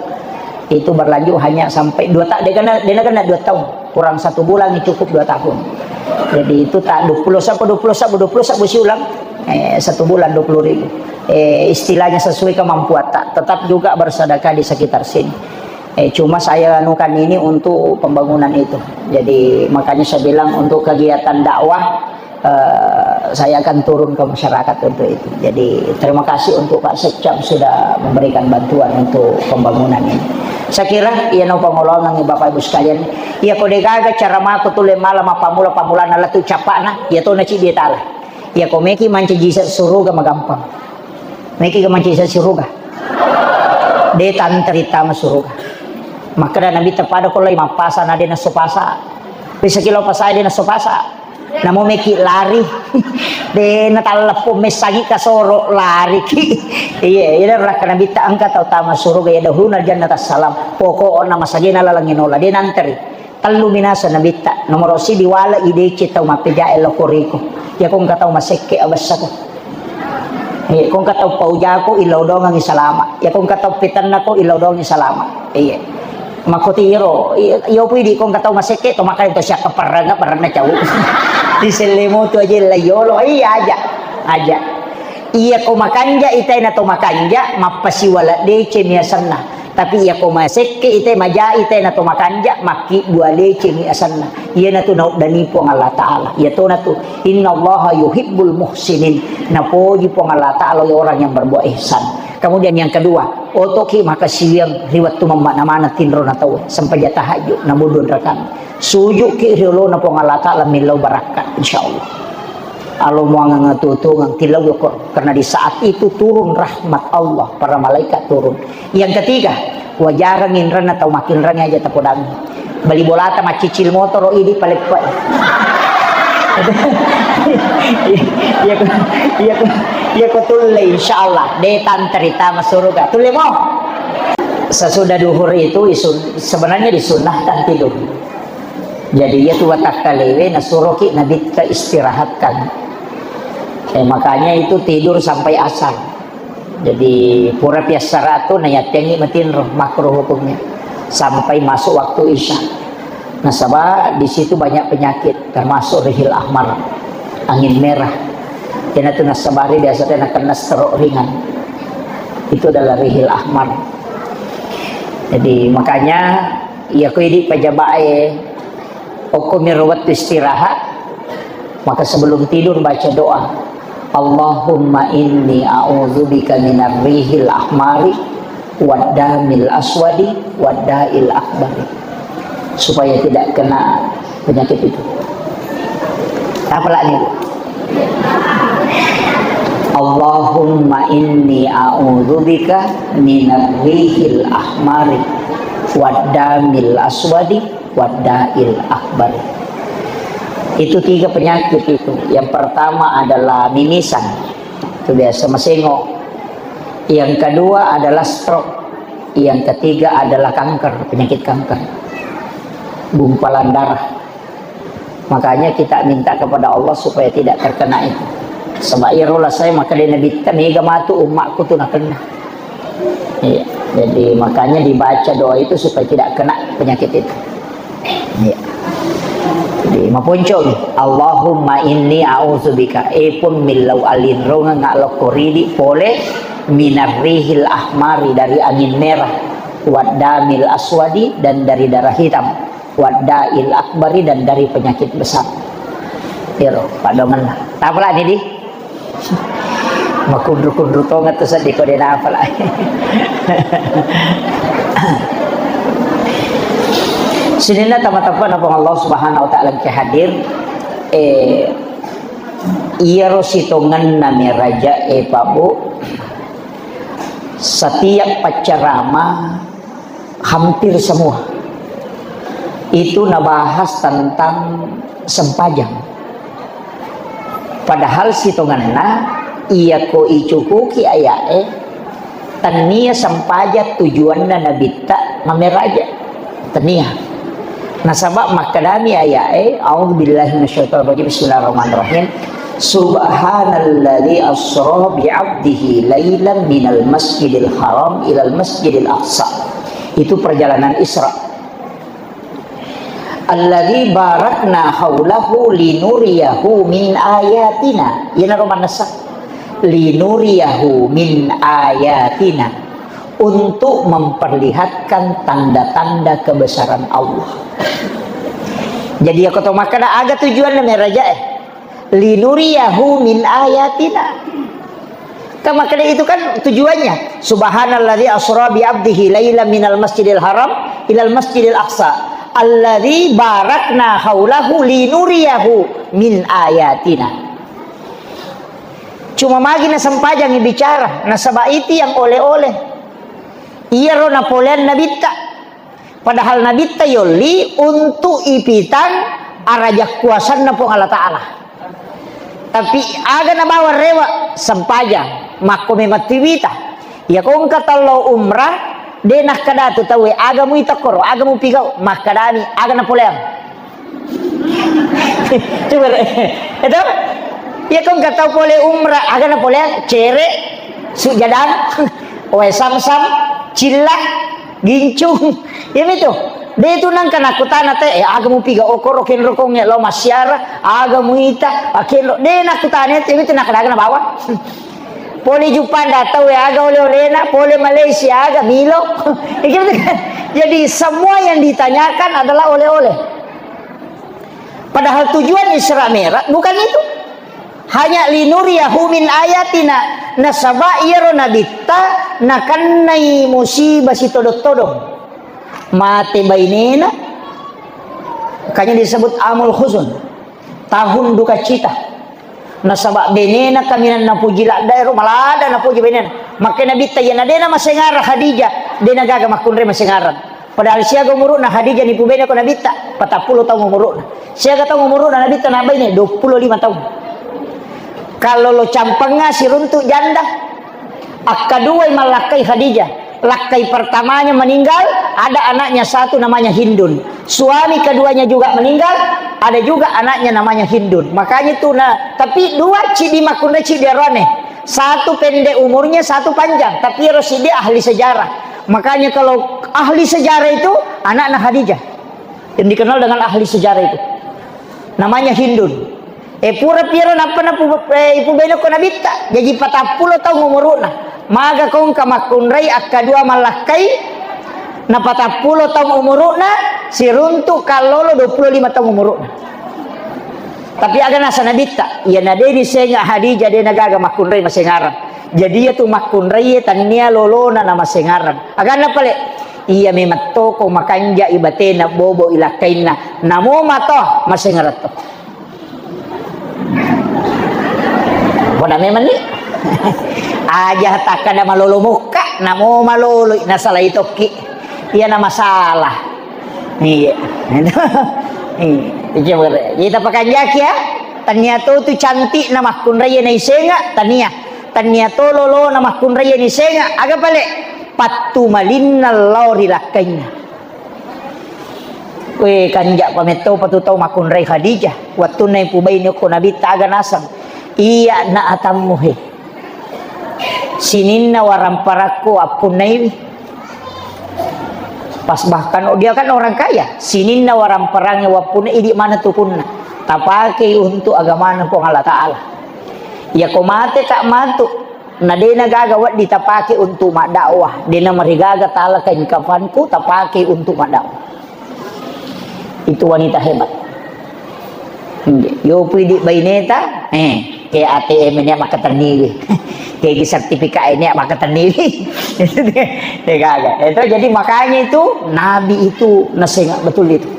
itu berlanjut hanya sampai dua ta-, dia kena, dia kena dua tahun, kurang satu bulan, cukup dua tahun. Jadi itu tak dua puluh sabbu, dua puluh sabbu, dua puluh sabbu siulang, eh, satu bulan dua puluh ribu. Eh, istilahnya sesuai kemampuan tak, tetap juga bersedekah di sekitar sini. Eh, cuma saya anukan ini untuk pembangunan itu. Jadi makanya saya bilang untuk kegiatan dakwah, eh, saya akan turun ke masyarakat untuk itu. Jadi terima kasih untuk Pak Sekcam sudah memberikan bantuan untuk pembangunan ini. Saya kira iya no pangolongan Bapak Ibu sekalian. Iya ko degaga cara mako tule malam apa mula pamulana latu capakna, iya to na cibie tala. Iya ko meki mancaji suruga magampang. Meki ga mancaji suruga. De tanteri tama suruga. Makkeda Nabi, tapada ko lai mappasa na de nasso pasa. Bisa kilo pasa de nasso pasa. Namo meki lari. De natalleppo messangi kasoro lari ki. Iya, iya rakka Nabi ta engka tau tama suruga ya dahuluna jannata salam. Pokokna masagena laleng inola de nanteri. Tellu minasa Nabitta, nomoro sidi wala idece tau mappejae lao koriko. Iya ko engka tau masekke abessako. Iya ko engka tau paujako illau dongangi salama. Iya ko engka tau pitennako illau dongangi salama. Iya. Makkotiro, iya, iya pui di ko engka tau masekke to makai to siakka perrenga, perrenna cau. Di sellemo tu aja la yolo. Iya aja. Aja. Iya ko makanja itae na to makanja, mappasiwala dece miasenna. Tapi iya ko masekke ite maja ite na to makanja, makki dua lece mi asenna. Iya na tu nauddani Puang Allah Ta'ala. Iya to na tu, innallaha yuhibbul muhsinin. Napoji Puang Allah Ta'ala orang yang berbuat ihsan. Kemudian yang kedua, otoki makasiwiang ri wettu mamma-, namana tinro na tau, sempajang tahajud, na mudun rakang. Sujuki riolona Puang Allah Ta'ala millau barakka, insyaallah. Alo muangang atuo-tuongang tillau ko, karena di saat itu turun rahmat Allah, para malaikat turun. Yang ketiga, wajarang inranna tau makinrang aja tapodangi. Bali bolata maccicil motoro idi paleppa. Iya ko, iya ko, iya ko tulle insyaallah de tanteri tama suruga. Tulle mo. Sesudah duhur itu isun, sebenarnya disunnahkan tidur. Jadi iya tu watakkalewe nasuroki Nabitta istirahatkan. Eh, makanya itu tidur sampai asar. Jadi pura piassara tu nayattengi matinro, makruh hukumnya. Sampai masuk waktu isya. Nasaba di situ banyak penyakit, termasuk rihil ahmar, angin merah. Kena tu nasabari biasa tena kena stroke ringan. Itu adalah rihil ahmar. Jadi makanya iya ko idi pajabae, okko miro wettu istirahat, maka sebelum tidur baca doa, Allahumma inni a'udzubika minar rihil ahmari waddamil aswadi wadda'il akbari. Supaya tidak kena penyakit itu. Apa lagi, Bu? Allahumma inni a'udzubika minar rihil ahmari waddamil aswadi wadda'il akbari. Itu tiga penyakit itu. Yang pertama adalah mimisan. Itu biasa masengo. Yang kedua adalah stroke. Yang ketiga adalah kanker, penyakit kanker. Gumpalan darah. Makanya kita minta kepada Allah supaya tidak terkena itu. Sebab iya rola saya maka dia Nabi mega matu umatku tu nakena. Iya. Jadi makanya dibaca doa itu supaya tidak kena penyakit itu. Iya. Jadi maponco ni, Allahumma inni a'udzubika, eh pun millau alinrongeng lokko ridi pole minar rihil ahmari, dari angin merah, waddamil aswadi, dan dari darah hitam. Wadda'il akbari, dan dari penyakit besar. Iro, padongenna. Tapalani di? Makundru-kundru tongeng tu seddi ko de napala. Sininna tama-tama na Puang Allah Subhanahu wa Ta'ala ke hadir. Eh, Iyaro sitongenna Miraja e, Pak Bu, setiap paccarama hampir semua itu nabahas tentang sempajang. Padahal sitongenna, iyako icukuki aya'e, tennia sempajang tujuanna Nabitta mammiraja. Tennia. Nasaba makkedami aya'e, "A'udzubillahi minasyaitonirrajim. Bismillahirrahmanirrahim. Subhanalladzi asra bi'abdihi lailan minal masjidil haram ilal masjidil aqsa." Itu perjalanan Isra. "Alladzi barakna haulahu linuriyahu min ayatina." Iyanaro mannessa. "Linuriyahu min ayatina." Untuk memperlihatkan tanda-tanda kebesaran Allah. Jadi, iyako to makkeda, aga tujuanna miraja e? "Linuriyahu min ayatina." Kan makkeda itu kan tujuannya. "Subhanalladzi asra bi abdihi lailan minal masjidil haram ilal masjidil aqsa. Alladzi barakna haulahu linuriyahu min ayatina." Cuma magi nasempajangi bicara, nasaba itu yang oleh-oleh. Iyaro napoleang Nabitta. Padahal Nabitta yolli untuk ipitang araja kuasanna Puang Allah Ta'ala. Tapi aga nabawa rewe, sempajang, makko memang tiwita. Iyako engka tau lao umrah, de nakkeda tu tauwe, "Aga muita koro, aga mupigau?" Makkedani, "Aga napoleang." Coba, itu? Iyako engka tau pole umrah, aga napoleang? Cere, sujadang, wae samsam, cilla, gincung. Iyamitu. De tu nengka nakkutana te, "Eh, aga mupiga okoro kenro konge lao massiara, aga muita, akenro." De nakkutana te, iyamitu nakkeda aga nabawa. Pole Jepang datang, we aga oleh-olehna, pole Malaysia aga Milo. Jadi semua yang ditanyakan adalah oleh-oleh. Padahal tujuan Isra Mi'raj bukan itu. Hanya linuriyahu min ayatina. Nasaba iyaro Nabitta nakennai musibah sitodong-todong. Mate bainena, makanya disebut amul huzun, tahun duka cita. Nasaba benena kaminang napuji ladda ero, malada napuji benena. Makkeda Nabitta, iyana dena masengarang Khadijah, dena gaga makkunrai masengarang. Padahal siaga umuru'na Khadijah nipubaine ko Nabitta, patappulo taung umuru'na. Siaga taung umuru'na Nabitta nabbaine, duappulo lima taung. Kalau lo campengnga siruntu janda, akkaduai mallakkai Khadijah. Lakkai pertamanya meninggal, ada anaknya satu namanya Hindun. Suami keduanya juga meninggal, ada juga anaknya namanya Hindun. Makanya itu, nah, tapi dua cidi makkunrai cidi arone. Satu pendek umurnya, satu panjang. Tapi ero siddi ahli sejarah. Makanya kalau ahli sejarah itu anaknya Khadijah. Yang dikenal dengan ahli sejarah itu. Namanya Hindun. Eh, pura piro nappa napu-, eh, ipubaine ko Nabitta. Jaji patappulo taung umuru'na. Maga kongka makkunrai akkadua mallakkai, na patappulo taung umuru'na, siruntu kallolo duappulo lima taung umuru'na. Tapi aga nasa Nabitta, iyana de nisenga Khadijah, de nagaga makkunrai masengarang. Jadi iyatu makkunrai tannia lolona na masengarang. Aganna pale, iya memang toko makanja ibatena bobo ilakkainna. Namo mato masengarang to. Pada memang ni. Aja takkada malolo mokka, namo malolo, nasalai tokki. Iya na masalah. Iya. Iya. Coba kita pakanjaki ya. Tania to tu cantik na makkunrai na isenga, tania. Tania to lolo na makkunrai na isenga. Aga pale? Pattu malinna lao ri lakkainna. We, kanja pametto patu tau makkunrai Khadijah. Wattunna ipubaini okko Nabitta aga naseng. Iya na atammu he. Sininna waramparakku appunnaiwi. Pas bahkan dia kan orang kaya. Sininna waramparangnya wappunna idi mana tukunna. Tapakei untuk agamana Puang Allah Ta'ala. Iya ko mate ka matu. Na dena gaga wedding tapake untuk maddakwah, dena marigaga tala kain kafanku tapake untuk maddakwah. Itu wanita hebat. Yo pidi baineta, eh, ke A T M ini maka teniwi. Ke sertifikat ini maka teniwi. Itu gaga. Itu jadi makanya itu Nabi itu nasenga betul itu.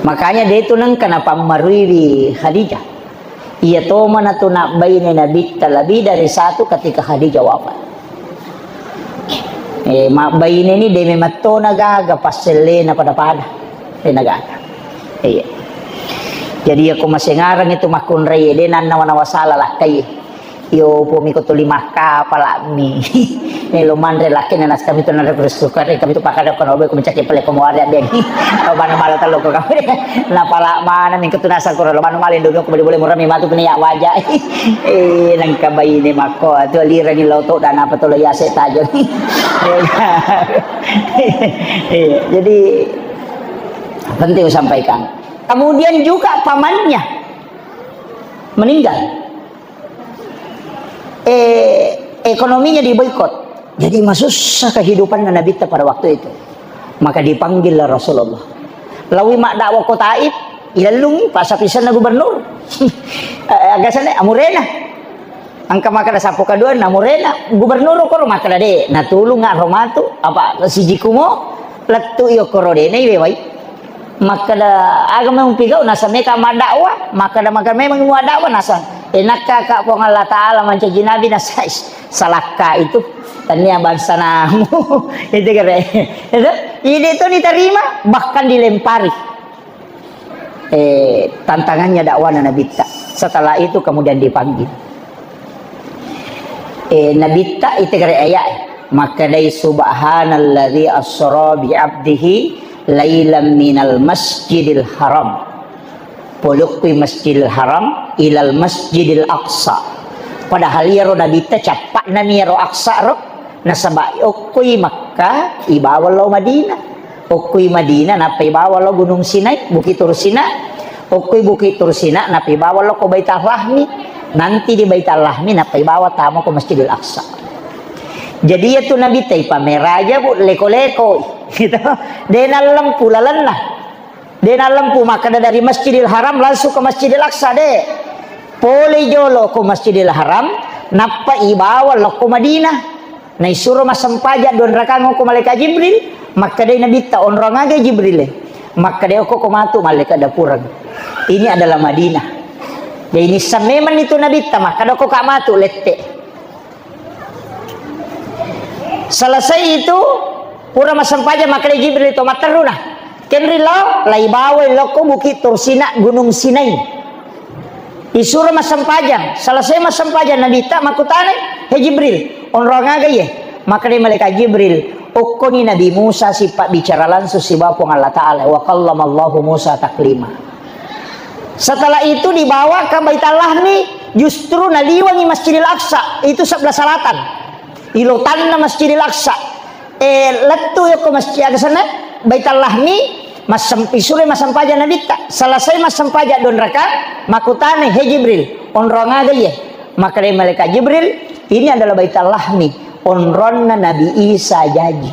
Makanya dia itu nengka napammaruiwi Khadijah. Iya tomana tu nabbaine Nabitta lebih dari satu ketika Khadijah wafat. Eh, mabbaine ni de memettona gaga passellena pada-pada. Dena gaga. Iya. Jadi, iya ko masengareng itu makkunrai, de nannawa-nawa sala lakkai. Iyo, pomi ko tuli makkapala'mi. Melo manre lakkena nas kami tu nare bersyukur, eh, kami tu pakada kono be ko mencaki pale ko muare abeng. Lo manu mala talo ko kami. Na pala mana mingke tu nasa koro lo manu mala Indomie ko boleh-boleh murah mi matu punya waja. Eh, nangka baine makko tu alirangi lo to dan apa to lo yase tajo. Eh, jadi penting sampaikan. Kemudian juga pamannya meninggal. Eh, ekonominya diboikot. Jadi masussa kehidupan Nabitta pada waktu itu. Maka dipanggil Rasulullah. Lawi maddakwah ko Taif, ilellungi, passapisenna gubernur. Eh, agasane, amurena. Engka makkeda sappo kaduanna, amurena, gubernur koro makkeda de, natulung aro matu, apa siji kumo, lettu iyo koro de, naiwewai. Makkeda, "Aga memang pigau?" Nasa meka maddakwah, makkeda, "Maka memang mu dakwah?" Nasa, "Enakka ka Puang Allah Ta'ala mancaji nabi?" Nasa, "Is, salakka itu, tania bangsa namu." Itu kere. Itu, ide itu diterima, bahkan dilempari. Eh, tantangannya dakwahna Nabitta. Setelah itu kemudian dipanggil. Eh, Nabitta itegere ayat. Makkedai, "Subhanalladzi asra bi abdihi lailam minal masjidil haram." Polokkui Masjidil Haram ilal Masjidil Aqsa. Padahal iyaro Nabitta cappa'nami iyaro Aqsa ro. Nasaba okkoi Makkah, ibawa lao Madinah. Okkoi Madinah, nappa ibawa lao Gunung Sinai, Bukit Tur Sina. Okkoi Bukit Tur Sina, nappa ibawa lao ko Baitul Lahmi. Nanti di Baitul Lahmi, nappa ibawa tama ko Masjidil Aqsa. Jadi, iya tu Nabitta ipameraja, Bu, leko-leko. Gitu. De nallempu lalenna. De nallempu makkeda dari Masjidil Haram langsung ke Masjidil Aqsa, de. Pole jolo ko Masjidil Haram, nappa ibawa lao ko Madinah. Naisuro massempajang dua rakang ko Malaikat Jibril, makkedai Nabitta, "Onrong aga Jibril e?" Makkedai, "Okko ko matu Malaikat dapureng. Ini adalah Madinah." Jadi nisseng memang itu Nabitta, makkeda, "Okko ka matu, lette." Selesai itu, pura massempajang, makkeda Jibril to matteruna. Kenri lao, laibawai lokko Bukit Tur Sina, Gunung Sinai. Isuro massempajang, selesai massempajang Nabitta makkutanai, "He Jibril, onrong aga iye?" Makkeda malaikat Jibril, "Okkoni Nabi Musa sipabbicara langsung sibawa Puang Allah Ta'ala, wa kallamallahu Musa taklima." Setelah itu dibawa ke Baitul Lahmi, justru naliwangi Masjidil Aqsa, itu sebelah selatan. Ilotanna Masjidil Aqsa. Eh, lettu yokko masjid aga sana, Baitul Lahmi, massem-, isure massempajang Nabitta. Selesai massempajang dua rakang, makkutanai, "He Jibril, onrong aga iye?" Makkedai malaikat Jibril, "Ini adalah Baitul Lahmi, onronna Nabi Isa jaji."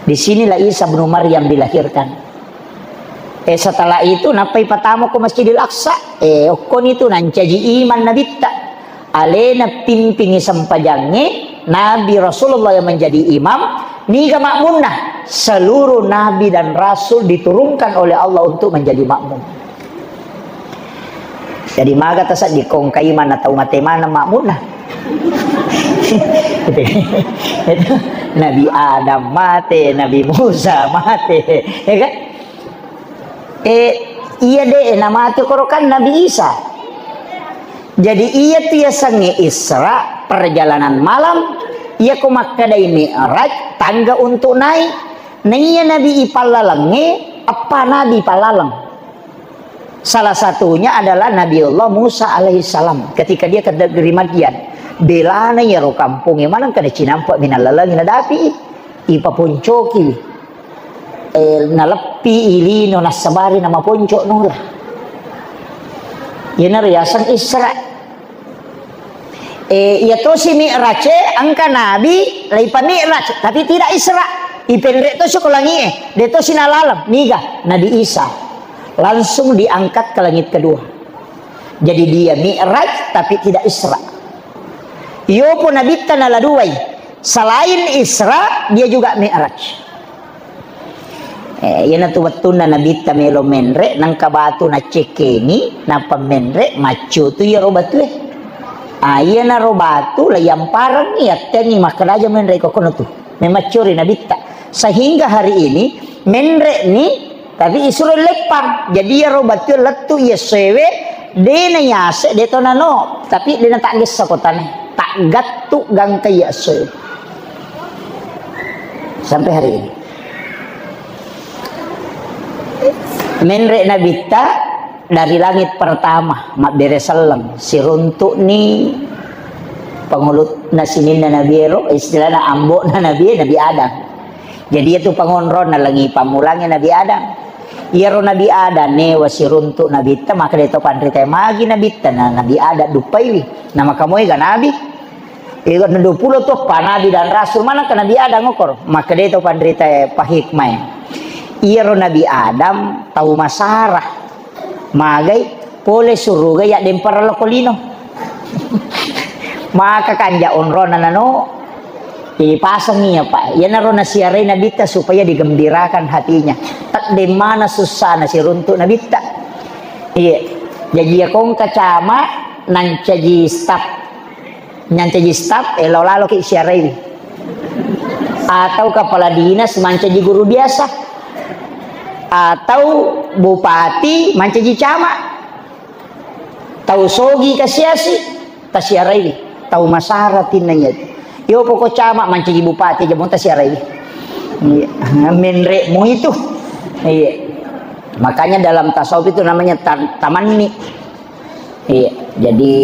Di sinilah Isa bin Maryam dilahirkan. Eh, setelah itu, nappai patama ko Masjidil Aqsa. Eh, okkoni tu nancaji imang Nabitta. Alena pimpingi sempajangnge, Nabi Rasulullah yang menjadi imam, niga makmunna? Seluruh Nabi dan Rasul diturunkan oleh Allah untuk menjadi makmum. Jadi maga tasedding kongkai mana tau mate maneng makmunna. Itu Nabi Adam mate, Nabi Musa mate, ya kan? Eh, iya de, namate koro kan Nabi Isa. Jadi iya tu yasengnge Isra, perjalanan malam, iya ko makkedai Mi'raj, tangga untuk naik. Nah iya Nabi ipallalengnge, eppa Nabi ipallaleng. Salah satunya adalah Nabiullah Musa alaihissalam ketika dia ke negeri Madian. Belana iyaro kampongnge maneng kada cinampa minallaleng nadapi, ipaponcoki. Eh, naleppi ilino nassabari namaponco nola. Yenaro yaseng Isra. Eh, iya tosi Mi'raj e, engka Nabi, laipa Mi'raj, tapi tidak Isra. Ipenre tosi ko langi e, de tosi nalaleng, niga? Nabi Isa. Langsung diangkat ke langit kedua. Jadi dia Mi'raj, tapi tidak Isra. Iyopo Nabitta nala duai. Selain Isra, dia juga Mi'raj. Eh, iyanatu wettunna Nabitta melo menre, nengka batu naccekkengi, nappa menre, maccu tu iyaro batue. Ah, iyanaro batu la yamparengngi, yattengngi, makkeda aja menre kokkono tu. Memaccuri Nabitta. Sehingga hari ini, menre ni, tapi isuro leppang. Jadi iyaro batue lettu iya sewe, dena yase, de to nano, tapi dena taggessa kotane. Taggattu gangka iya sewe. Sampai hari ini. Menre Nabitta dari langit pertama, mabbere selleng, siruntu'ni panguluna sininna Nabi ero, istilahna ambo'na Nabi, Nabi Adam. Jadi itu pangonronna langi pammulangi Nabi Adam. Iyaro Nabi Adam newa siruntu Nabitta, maka de to panrita magi Nabitta, na Nabi Adam duppaiwi. Na maka moega Nabi. Ega na dua puluh toppa nabi dan rasul, manakka Nabi Adam okoro. Makkeda to panrita pahikmai. Iyaro Nabi Adam tau masara. Magai pole suruga ya dempara loko lino. Maka kanja onrona nano. Jadi pasang iya, Pak. Iyanaro nasiarai Nabitta supaya digembirakan hatinya. Tak demana susah nasiruntuk Nabitta. Iya. Jadi ya kong kacama nancaji staf. Nyancaji staf, eh, lao laloki siaraiwi. Atau kepala dinas mancaji guru biasa. Atau bupati mancaji camat. Tau sogi kasiasi, tasiaraiwi. Tau masara tinna iya. Yo poko camat mancaji bupati aja mau tasiaraiwi. Iya, menremu itu. Iya. Makanya dalam tasawuf itu namanya tan-, tamanni. Iya, jadi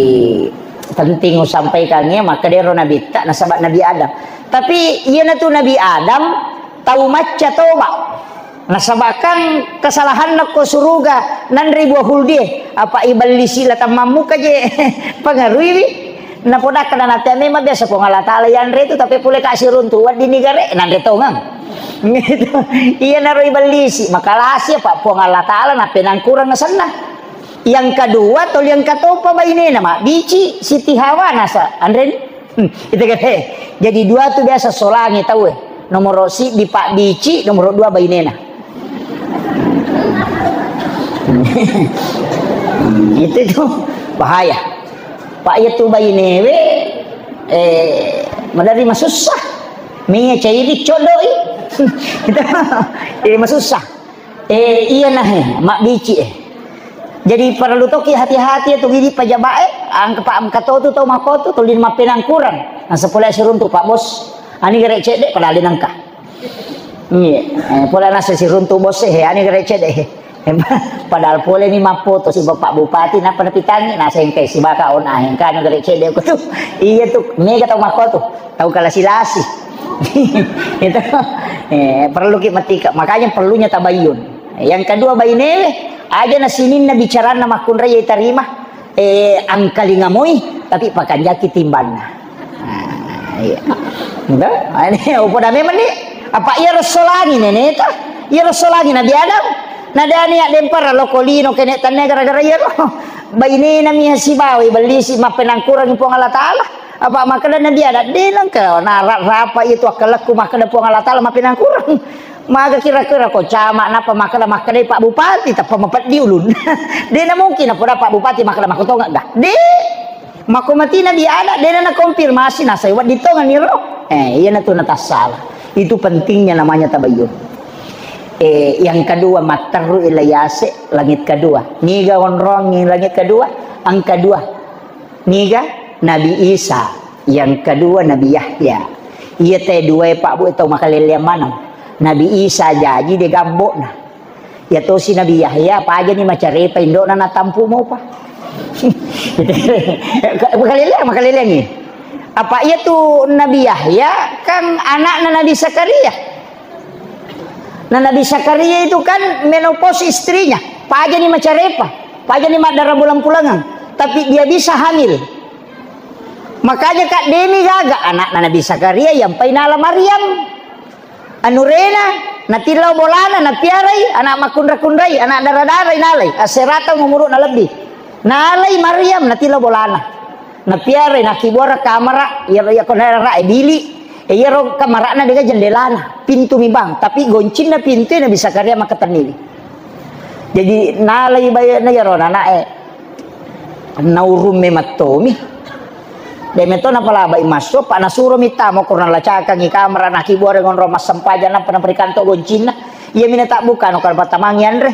penting usampaikan ya, maka dero Nabitta nasaba Nabi Adam. Tapi iyanatu Nabi Adam tau macca toba. Nasaba kan kesalahanna ko suruga nanre buah huldie, apa iballisi la tammammuka je pengaruiwi. Napodakka nanate memang biasa Puang Allah Taala yanre itu, tapi pole kasiruntu wedding nigare nanre tongang. Gitu. Iyanaro iballisi, makalasi apa Puang Allah Taala napenangkurang senna. Yang kedua, toli engka topa bainena, mabbici Siti Hawa nasa, anreni? Hmm, itu kan, eh. Jadi dua tu biasa solangi tau, eh. Nomoro siddi pabbici, nomoro dua bainena. Hmm, itu itu bahaya. Pak, iya tu bainewe, eh, madari masussa. Mie cairi codoi. Itu, eh, masussa. Eh, iya nah, eh, mabbici, eh. Jadi perlu toki hati-hati tu gidi pajabae, angka pa, angka to tu tau makotu, tuli mappenangkurang. Nasa pole siruntu Pak Bos. Ani gare cedde padahal nangka. Iya, eh, pole nasa siruntu Bos, eh, ani gare cedde, eh. Padahal pole ni mappoto si Bapak Bupati, napa napitangi, nasa engkai si baka on, ah, engka anu gare cedde ko tu. Iya tu, mega tau makotu. Tau kalasi-lasi. Itu, eh, perlu ki matika. Makanya perlunya tabayyun. Yang kedua, bainewe, aja na sininna bicaranna makkunrai tarima, eh, angkalinga moi, tapi pakanjaki timbanna. Ah, iya. Udah, ini upoda memang ni. Apa iya ressolangi neneta? Iya ressolangi Nabi Adam. Nadani addempara loko lino kene tanne gara-gara iya ro. Bainena mi sibawa ibellisi mappenangkurangi Puang Allah Taala. Apa makkeda Nabi Adam, de nengka na ra-, rapa itu akkalekku makkeda Puang Allah Taala mappenangkurang. Maga kira-kira ko camat napa makkeda, makkeda Pak Bupati tappa mapeddi ulun. De na mungkin apa Pak Bupati makkeda makko tonga ga. De. Makko mati Nabi Adam, de na nakonfirmasi nasai wedding tonga niro. Eh, iya natu natassala. Itu pentingnya namanya tabayyun. Eh, yang kedua, matteru ila yase, langit kedua. Niga onrong langit kedua? Angka dua. Niga? Nabi Isa. Yang kedua Nabi Yahya. Iya te dua e Pak Bu tau makaleleang maneng. Nabi Isa jaji de gambokna. Ya tosi Nabi Yahya pajani macarepa indokna natampu mopa. Makaleleang, makaleleangi. Apa iya tu Nabi Yahya kan anakna Nabi Zakaria. Nah, Nabi Zakaria itu kan menopause istrinya, pajani macarepa, pajani maddara bulan pulangan, tapi dia bisa hamil. Makanya kak demi gaga anakna Nabi Zakaria yang painala Maryam. Anurena, natillau bolana, napiarai anak makkunra-kunrai, anak dara-darai nalai, asserata umuruna lebbi. Nalai Maryam, natillau bolana. Napiarai, nakibuara kamara, iya, iya, kona rara, eh, bili. E, iyaro kamara'na dega jendelana, pintu mi bang, tapi goncinna pintu e Nabi Zakaria makkatenniwi. Jadi nalai bayana iyaro ana'e, naurung memettomi. De metto napalabai massu, pa nasuro mittamo kurang lacakangi kamara nakibuare ngonro massempajang nappa naparikanto goncinna. Iya mina tabbukano kan pattamangi anre.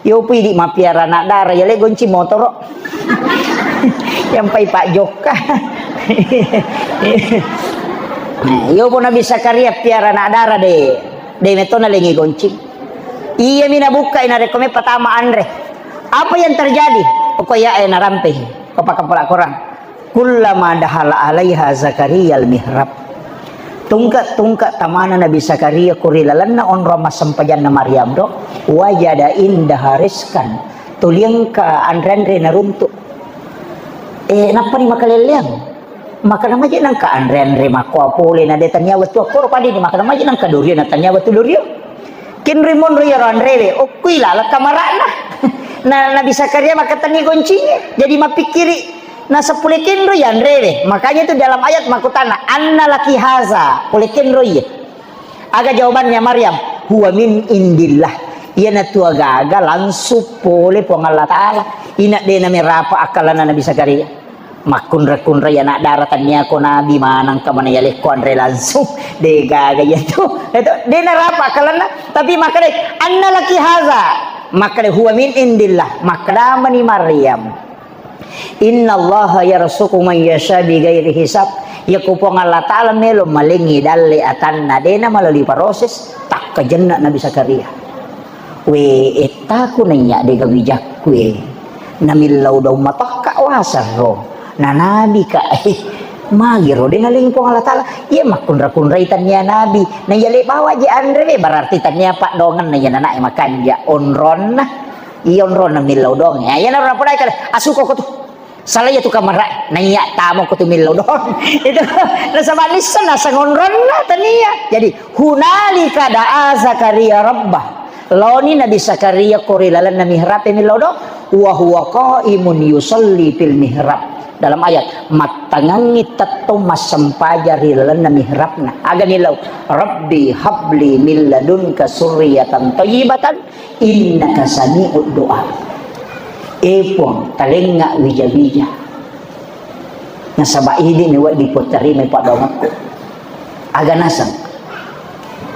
Yopo idi mappiara anak dara, yale gonci motoro. Yampai Pak Jokka. Yopo Nabi Zakaria piara anak dara de, de metto nalengi gonci. Iya mina bukka ina rekko me patama anre. Apa yang terjadi? Pokok ya e narampe. Kepala-kepala korang. Kullama dahala alaiha Zakaria al-mihrab. Tungke-tungke tamana Nabi Zakaria ko ri lalenna onrong massempajanna Maryam do, wajada indaha rizqan. Tuli engka anre-anre naruntuk. Eh, nappani makalelleang. Maka namaje nangka anre-anre makkoa pole na de tania wettu akkoro padini, maka namaje nangka dorio na tania wettu dorio. Kinri monro iyaro anrewe, okkui laleng kamara'na. Na, Nabi Zakaria makkatenni goncingnge. Jadi mappikkiri, na sepule kenro ya anrewe. Makanya itu dalam ayat makutana, "Anna laki haza?" Pole kenro iye. Aga jawabannya Maryam? "Huwa min indillah." Iyana tu aga-aga langsung pole Puang Allah Ta'ala. Ina de namerapa akkalana Nabi Zakaria. Makkunra-kunrai anak dara tania ko nabi manang ka mana yalekko anre langsung. De gaga iya tu. Itu de narapa akkalana, tapi makkeda, "Anna laki haza?" Makkeda, "Huwa min indillah." Makkeda mani Maryam, "Innallaha yarzuqu man yasha bi ghairi hisab." Iya ko Puang Allah Ta'ala melo malengi dalle atanna, de na melalui proses, takkajenna Nabi Zakaria. We, ettaku naiya de gawijakku e. Namillau daung matokka wasarro. Na nabi ka, eh, magiro de nalengi Puang Allah Ta'ala. Iya makkunra-kunrai tania nabi. Na iya le bawa je anre we, berarti tania paddoangenna iya nana e makanja onronna. Iya onronna millau doang. Ya, iya naro napodai kale, asuko ko tu. Salah iya tu kamara, naiya tamo ko tu millau doang. Itu nasaba nisseng naseng onronna tania. Jadi, hunalika da'a Zakaria rabbah. Laoni Nabi Zakaria ko ri lalenna mihrab e millau doang. Wa huwa qaimun yusalli fil mihrab. Dalam ayat, mattangangi tettong massempajang ri lalenna mihrabna. Aga millau, "Rabbi habli min ladunka surriyatan thayyibatan innaka sami'ud du'a." E Puang, talengnga wija-wija. Nasaba idi mi wedding potarimai paddoangekku. Aga naseng?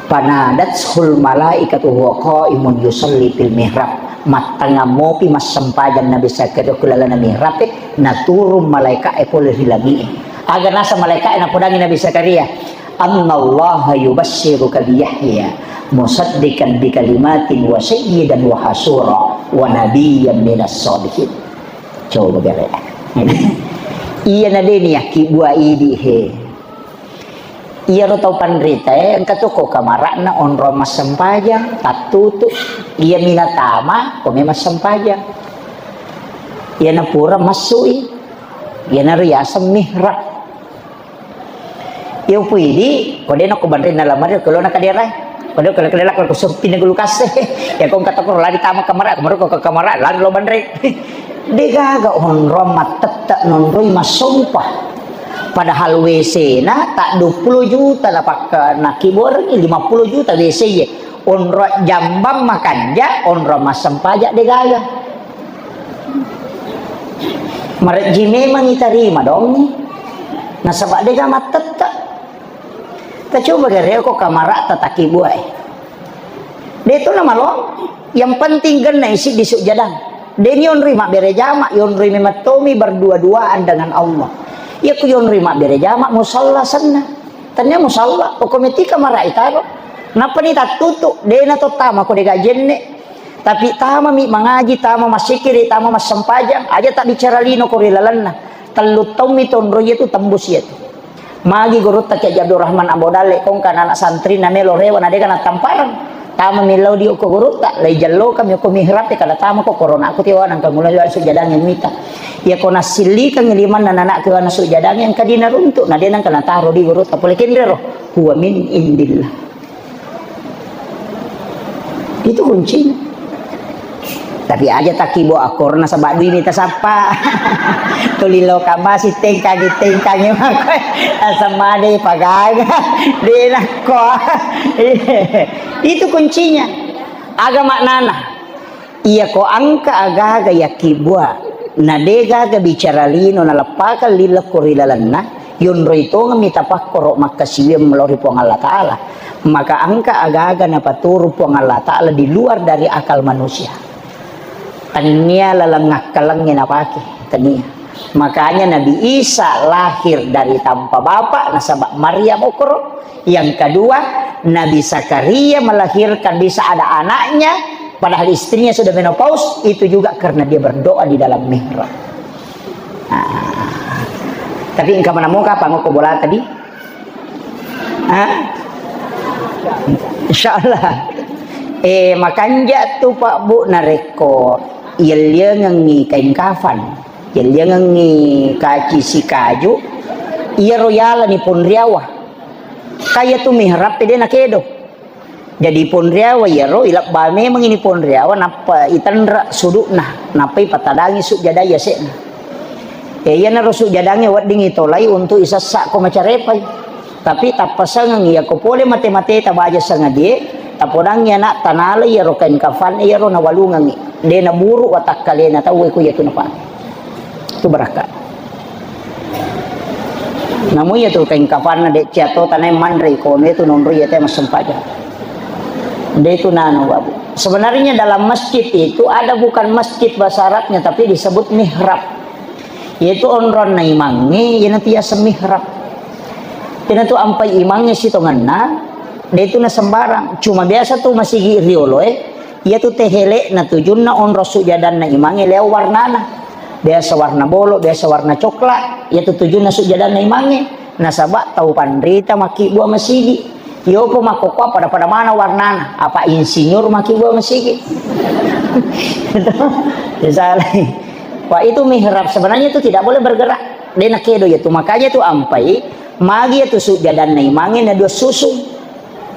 Fanadathul malaikatu huwa qaimun yusalli fil mihrab. Mattangang mopi massempajang Nabi Zakaria ku lalana mihrab e, naturung malaika e pole ri langi e. Aga naseng malaika e napodangi Nabi Zakaria? "Annallaha yubassiruka bi Yahya musaddiqan bi kalimatin wa sayyidan wa hasura wa nabiyyan minas shalihin." Coba gare. Iya na deni yakkibua idi he. Iyaro tau panrita e engka to ko kamara'na onrong massempajang, tattutu, iya mina tama ko me massempajang. Iyana pura massui, iyanaro yaseng mihrab. Iyo puidi, ko dena ko banreng na lamari, ko lona kadera. Ko de ko kadera ko sumpinna gulu kase. Ya ko engka to ko lari tama kamara, kamara ko kamara, lari lo banreng. De gaga onrong mattette nonroi massompa. Padahal W C-na tak dua puluh juta na pakka nakiborengi, lima puluh juta W C ye. Onro jambang makanja, onro massempajang de gaga. Marejji memang itarima dongi. Nasaba de gaga mattette. Tacoba gare ko kamara ta takibuai. De tu namalong. Yang penting genna isi di sujadang. De ni onroi mabbere jama, yonroi memang tomi berdua-duaan dengan Allah. Iya ku yonroi mabbere jama musalla senna. Tania musalla, pokok metika marai taro. Napa ni tattutu, de na to tama ko de gajenne. Tapi tama mi mangaji, tama massikiri, tama massempajang, aja tak bicara lino ko ri lalenna. Tellu taung mi tonro iya tu tembus iya tu. Magi gurutta Kiai Abdurrahman Ambo Dalle, kongka anak santri na melo rewa na dega na tamparang. Tama millau di okko gurutta, lai jallo kami okko mihrab kada tama ko corona aku tiwa nang kamula sujadang yang mita. Ya ko nasillikang limanna anak ke wana sujadang yang kadina runtuk, na denang kana taro di gurutta pole kendero. Huwa min indillah. Itu kuncinya. Tapi aja takibo akorna, saba' dui mita sappa. Tuli lo kamasi tengkangi-tengkangi mako. Asam made pagaga. De nakko. Itu kuncinya. Aga maknana. Iya ko engka aga-aga yakkibua. Na de gaga bicara lino, na leppakang lilekko ri lalenna. Yonroi tongeng mita pakkoro makkasiwiang lao ri Puang Allah Ta'ala. Maka engka aga-aga napaturu Puang Allah Ta'ala di luar dari akal manusia. Tennia laleng akkalengnge napake, tennia. Makanya Nabi Isa lahir dari tanpa bapak, nasaba Maryam okoro. Yang kedua, Nabi Zakaria melahirkan bisa ada anaknya, padahal istrinya sudah menopause, itu juga karena dia berdoa di dalam mihrab. Nah, tapi engka manamu kapang ko bola tadi? Hah? Insyaallah. Eh, makanja tu, Pak Bu, narekko yelliangengngi kain kafan, yelliangengngi kaci sikaju, iyaro yalani ponriawa. Kaya tu mihrab pede nakedo. Jadi ponriawa iyaro, ilebba memang ini ponriawa, nappa itenra sudukna, nappa ipatadangi sujjadai yase'na. Ya, iyanaro sujjadangnge wedding itolai untuk isessa ko macarepai. Tapi tappasengengi, iyako pole mate-mate tabaja sangadie, tapodangi anak tanala iyaro kain kafan iyaro nawalungengi. De naburu watakkalena tau ko iyatu napake. Itu barakka. Namu iyatu kain kafanna de ciato tanai manre kono itu nonroi iyate massempajang. De itu nanu, Babu. Sebenarnya dalam masjid itu ada bukan masjid bahasa Arabnya, tapi disebut mihrab. Yaitu onronna imangnge, iyanatu yaseng mihrab. Iyanatu ampai imangnge sitongenna, de itu na sembarang. Cuma biasa tu masigi rioloe, iyatu tehele na tujunna onro sujadanna imangnge leo warnana. Biasa warna bolo, biasa warna coklat, iyatu tujunna sujadanna imangnge. Nasaba tau panrita makkibua masigi. Yopo makkokkoa pada-pada mana warnana, apa insinyur makkibua masigi. Misalnya, wah, itu mihrab sebenarnya itu tidak boleh bergerak. De nakedo iyatu, makanya tu ampai magi iyatu sujadanna imangnge na dua susung.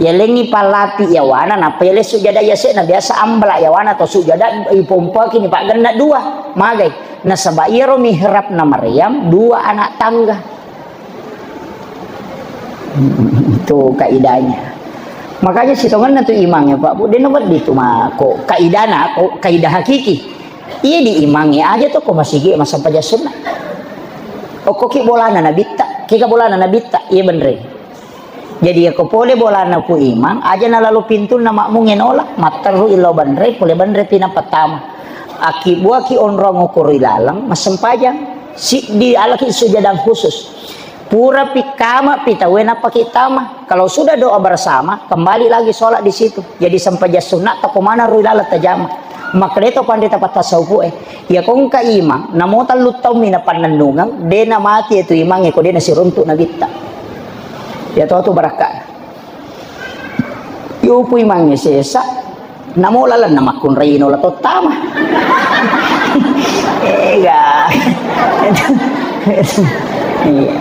Yalengngi pallapi yawana, nappa yaleng sujada yase'na, biasa ambala yawana atau sujada ipompaki ni paggenna dua, magai. Nasaba iyaro mihrabna Maryam dua anak tangga. Itu kaidahnya. Makanya sitongenna tu imangnge, Pak Bu, de nawedding tu mako kaidahna, ko kaidah hakiki. Iya di imangnge aja to ko masigi massempajang sunnah. Okkoki bolana nabitta, kega bolana nabitta, iya benre. Jadi, yako pole bolana ku imang, aja nalalo pintunna makmungnge nola, matterru illau banre, pole banre pi nappa tama. Akkibuaki onrong okoro ilaleng, massempajang. Siddi alaki sujadang khusus. Purapi kamapi tauwe nappaki tama. Kalau sudah doa bersama, kembali lagi sholat di situ. Jadi sempajang sunna tako mana ru ilaleng tajama. Makkeda to panrita pattasaupue, iyako engka imang, namo tellu taummi napannennungeng, de namati itu imangnge ko de nasiruntuk nabitta. Iya to tu barakka. Yupu imangnge sesa, namo lalenna makkunraino la tottama. Ega. Iya.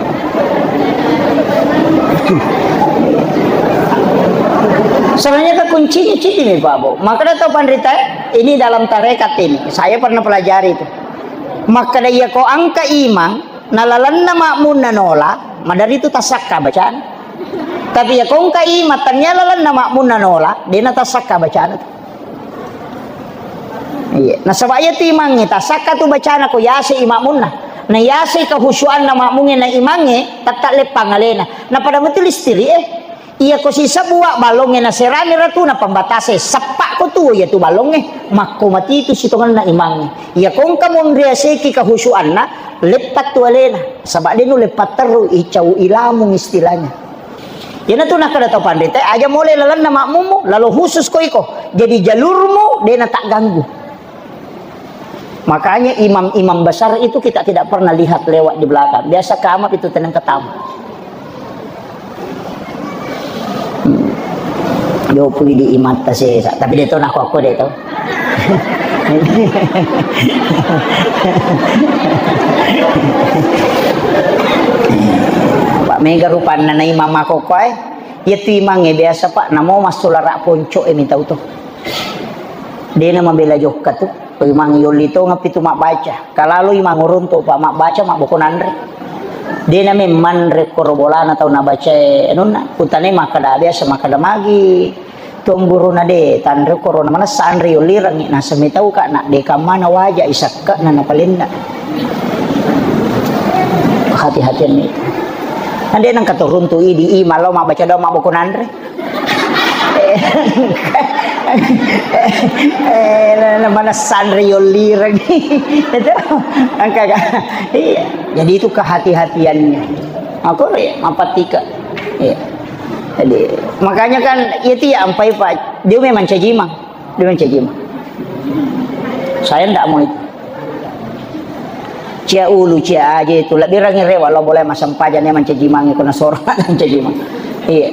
Sebenarnya kan kuncinya cidi mi, Pak Bu. Makkeda to panrita, ini dalam tarekat ini. Saya pernah pelajari itu. Makkeda iyako engka imang, nalalenna makmunna nola, madari tu tasakka bacana. Tapi iyako engka imang, tania lalenna makmunna nola, dena tasakka bacana tu. Iya. Nasaba iya tu imangnge, tasakka tu bacana ko yase i makmunna. Na yase kehusuanna makmungnge na imangnge, tetta leppang alena. Na pada metu listiri, eh. Iyako sisebbu wa balongnge naserani ratuna pambatase, seppakko tuo iyatu balongnge, makko matitu sitongenna imangnge. Iyako engka monriaseki kahusuanna, leppa tu alena, saba de nuleppa terru, icau ilamung istilahnya. Iyanatu nakkeda tau panrita, aja mole lalenna makmummu, lalo khusus ko iko. Jadi jalurmu dena tagganggu. Makanya imam-imam besar itu kita tidak pernah lihat lewat di belakang. Biasa kamat itu tenang ketama. Hmm. Yo pui di imam tasesa, tapi dia tahu nak aku dia tahu. Pak mega rupanna na imam aku koi. Ya tu imangnge biasa, Pak, namo massulara ponco e mitau tu. Dena mabela jokka tu. Imang yolli tongeng pitu mabbaca. Kalalo imang uruntu pa mabbaca mabboko nanre. Dena memang rekko ro bolana tau nabacae anunna, utanai makkada biasa makkada magi tuang guruna de tanre korona manessa anre yollirengngi nasami tau ka na de kammana waja isakka na napalenna. Hati-hatian itu. Ande nang katuruntu idi imang lo mabbaca doang mabboko nanre. Eh, na, na mana sanre yollireng. Itu angka ka. Iya. Jadi itu kehati-hatiannya. Aku ya, mapatika. Iya. Jadi makanya kan itu ya ampai Pak. Dia memang cajimang. Dia memang cajimang. Saya ndak mau itu. Cia ulu, cia aja itu. Lebih rangi rewa lo boleh masam paja memang cajimang. Kuna sorang cajimang. Iya.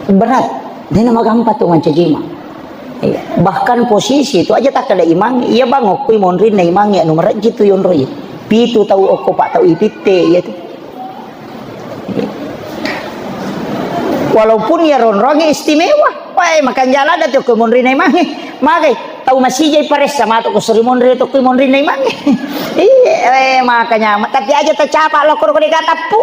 Berat. Dena magampa tu mancajima. Iya. Bahkan posisi itu aja takkeda imang, iya bang okkoi monrinna imang ya nomor ji tu yonroi. Pitu tau okko pak tau ipitte iya tu. Iya. Walaupun ya ronrongi istimewa. Wah, makan jalan ada tu okko monrinna imang. Magai. Tau masijai paressa matu ko suri monri to kui monri nai mange. Iya, eh, makanya, tapi aja tacapa lo koro kode katappu.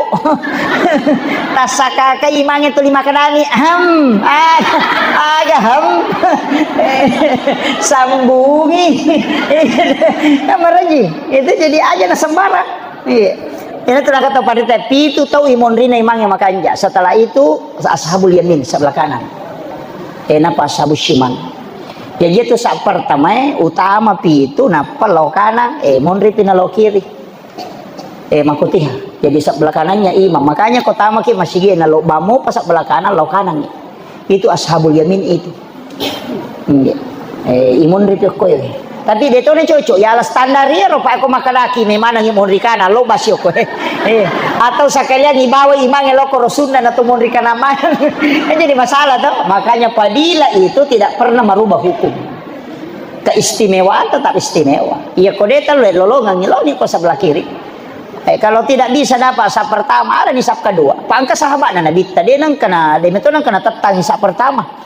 Tasaka kai mange tuli makanami. Hem. Aga, aga hem. Sambungi. Kamaraji. Itu jadi aja na sembarang. Iya. Ini tu nakata pada pitu tau imonri nai mange makanja. Setelah itu ashabul yamin sebelah kanan. Eh, napa ashabul shimal? Jadi itu saat pertama, eh, utama pi itu, nappa lo kanan, eh, monri pi na lo kiri. Eh, makutiha. Jadi sebelah kanannya imam. Makanya ko tama ki masigi na lo bamu pas sebelah kanan, lo kanan. Itu ashabul yamin itu. Iya. Eh, imonri pi okko, eh. Tapi de tone cocok, ya ala standar iya ro, pa ko makadaki memang imonri kanan, lo basi okko, eh. Eh, atau sekalian ibawa imang lo koro sunna na tu monri kanan. Jadi masalah toh. Makanya fadilah itu tidak pernah merubah hukum. Keistimewaan tetap istimewa. Iya ko de tau lolongang lo ni ko sebelah kiri. Eh, kalau tidak bisa dapat saf pertama, ada ni saf kedua. Pangka sahabatna Nabi ta de nang kena, de meto nang kena tetang saf pertama.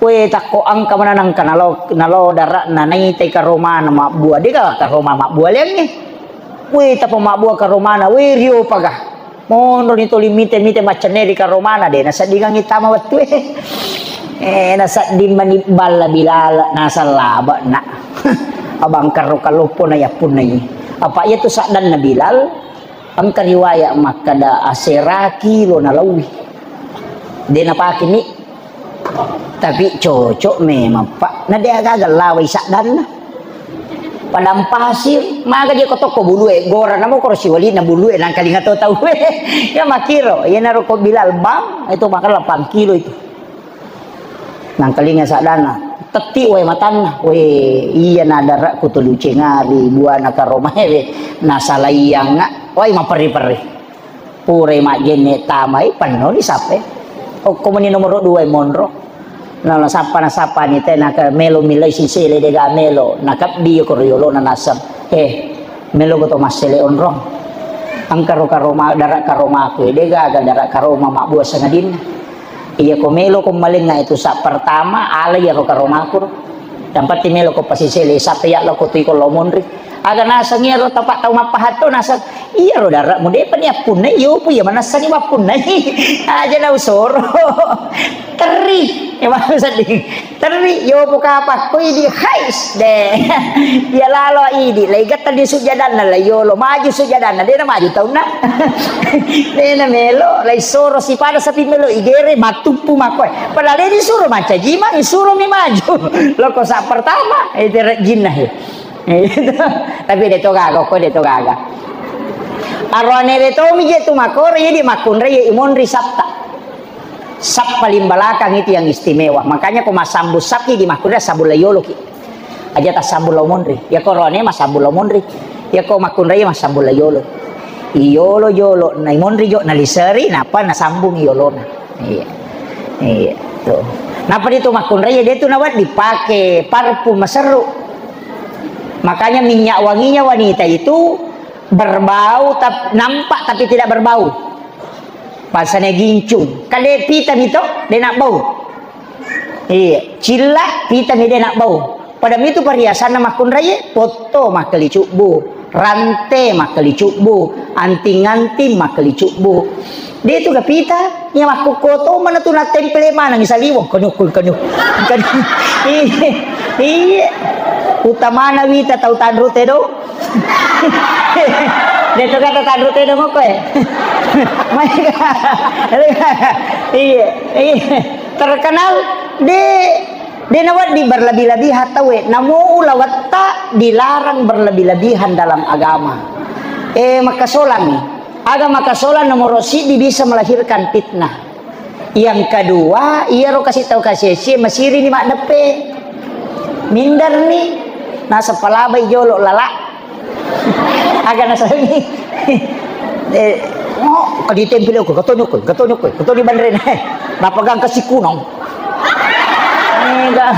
We takko angka mana nang kena lo, na lo darak na nai te karomana mabbua de ka karoma mabbua lengi. We tapa mabbua karomana, we rio paga. Monro ni toli mite-mite maccenne ri karomana, de naseddingangi tama wettue. Eh, nasedding mani balla Bilal, nasallaba na. Abang karro kaloppo na yappunnai. Apa iya tu saddanna Bilal, engka riwayat makkada aseraki lo nalaui. De napake ni. Tapi cocok memang, Pak. Na de gaga lawai saddanna. Padang pasir, maga je ko tokko bulue, gora namo koro siwalina bulue, nangkalinga to tau. Ya makiro, ya naro ko Bilal bang, itu makan delapan kilo itu. Nangkalinga saddanna, tetti wae matanna, we iya na darakku tulu cengari, buana karomae we, nasalaiangnga, wae maperi-peri. Purai majjenne tamai, pennoni sappe. Okko meni nomoro dua monro. Nala sappa na sappa ni tena ke melo milai sisele dega melo. Nakabbi ko riolo na nasab. Eh, melo ko to massele onrong. Angkaro karoma, darak karomaku, dega aga darak karoma mabbua sangadinna. Iya ko melo ko malenga itu saf pertama, ala iya ro karomaku. Dampatti melo ko pasisele, sappe ya lo ko tui ko lo monri. Aga naseng iyaro tapa tau mappahatto naseng, iyaro darakmu depa ni appunnai, yopo iya manessani mappunnai. Aja na usoro. Terri, ya mau sedih. Terri, yopo kapakko idi hais de. Ya lalo idi, lai gatta di sujadanna, lai yolo maju sujadanna, dena maju taunna. Dena melo, lai soro sipada sapi melo igere matuppu makkoe. Padahal dia disuruh mancajima, disuruh mi maju. Loko saf pertama, itu jinna he. Tapi de to gaga, ko de to gaga. Arone de to mi je tu makoro, jadi makunrai imonri safta. Saf paling balakang itu yang istimewa. Makanya ko masambu saf di makunrai sambu layolo ki. Aja tassambu lao monri. Ya ko rone massambu lao monri. Ya ko makunrai massambu layolo. Iyolo jolo na imonri jo naliseri napa nasambung yolona. Iya. Iya, tuh. Napa di tu makkunrai dia tu nawa dipake parfum maseru. Makanya minyak wanginya wanita itu berbau tap-, nampak tapi tidak berbau. Pasane gincung. Kade pita mito, de nak bau. Iya, cilla pita mi de nak bau. Pada mitu perhiasanna makkunraie, potto makkeli cubbu, rante makkeli cubbu, anting-anting makkeli cubbu. De tu gapita, iya makkukko to mana tu nattempele maneng saliwong, kanu, kanu, kanu. Iye, iye. Utamana wita tau tanru tedong. De tu kata tanru tedong okko e. Iya, iya. Terkenal de De nawedding berlebih-lebihan tauwe, namo ulawetta dilarang berlebih-lebihan dalam agama. Eh, makkasolangngi. Aga makkasolang nomoro siddi bisa melahirkan fitnah. Yang kedua, iyaro kasi tau kasi-, si masirini maddeppe. Minderni. Naseng palabai jolo lala. Aga nasengi. Eh, oh, kadi tempel ko, katoni ko, katoni ko, katoni banrena. Napagang kasi kunong. Eh, ga-,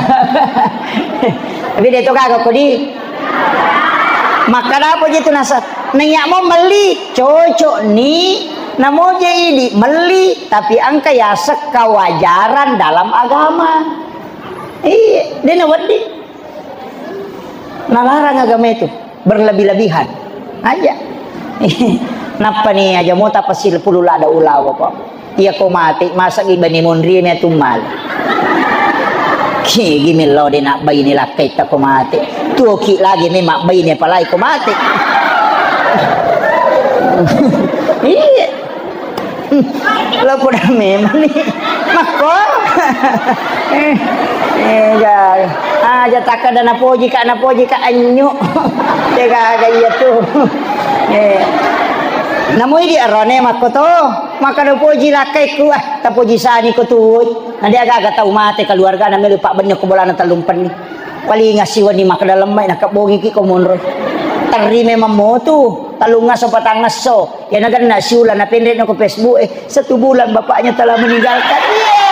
tapi de to gaga ko di. Makkada apa je tu nasa? Naiya mo melli, cocok ni. Namo je idi melli, tapi engka yaseng kewajaran dalam agama. Iya, de nawedding. Nalarang agama itu berlebih-lebihan. Aja. Nappani aja mo tapassil pulu lada ulawa, Pak. Iya ko mate, masa gi bani monri me tummali. Kigi mello de nak baine lakkai ta ko mate. Tuo ki lagi me mak baine palai ko mate. Iya. Lo poda memang ni. Makko. Eh, eh, ga. Aja takkada napoji ka, napoji ka anyu. Tega ga iya tu. Eh. Namoi di arone makko to. Makkada poji lakkai ku, ah, tapoji sani ko tu. Nadi aga-aga tau mate keluarga na melu pak benni ko bolana tellumpenni. Paling asiwani makkada lemmai nakabbongiki ko monro. Terri memang motu. Tellungngaso patangngaso. Ya nagenna siula napenre no ko Facebook, eh, satu bulan bapaknya telah meninggalkan. Iya.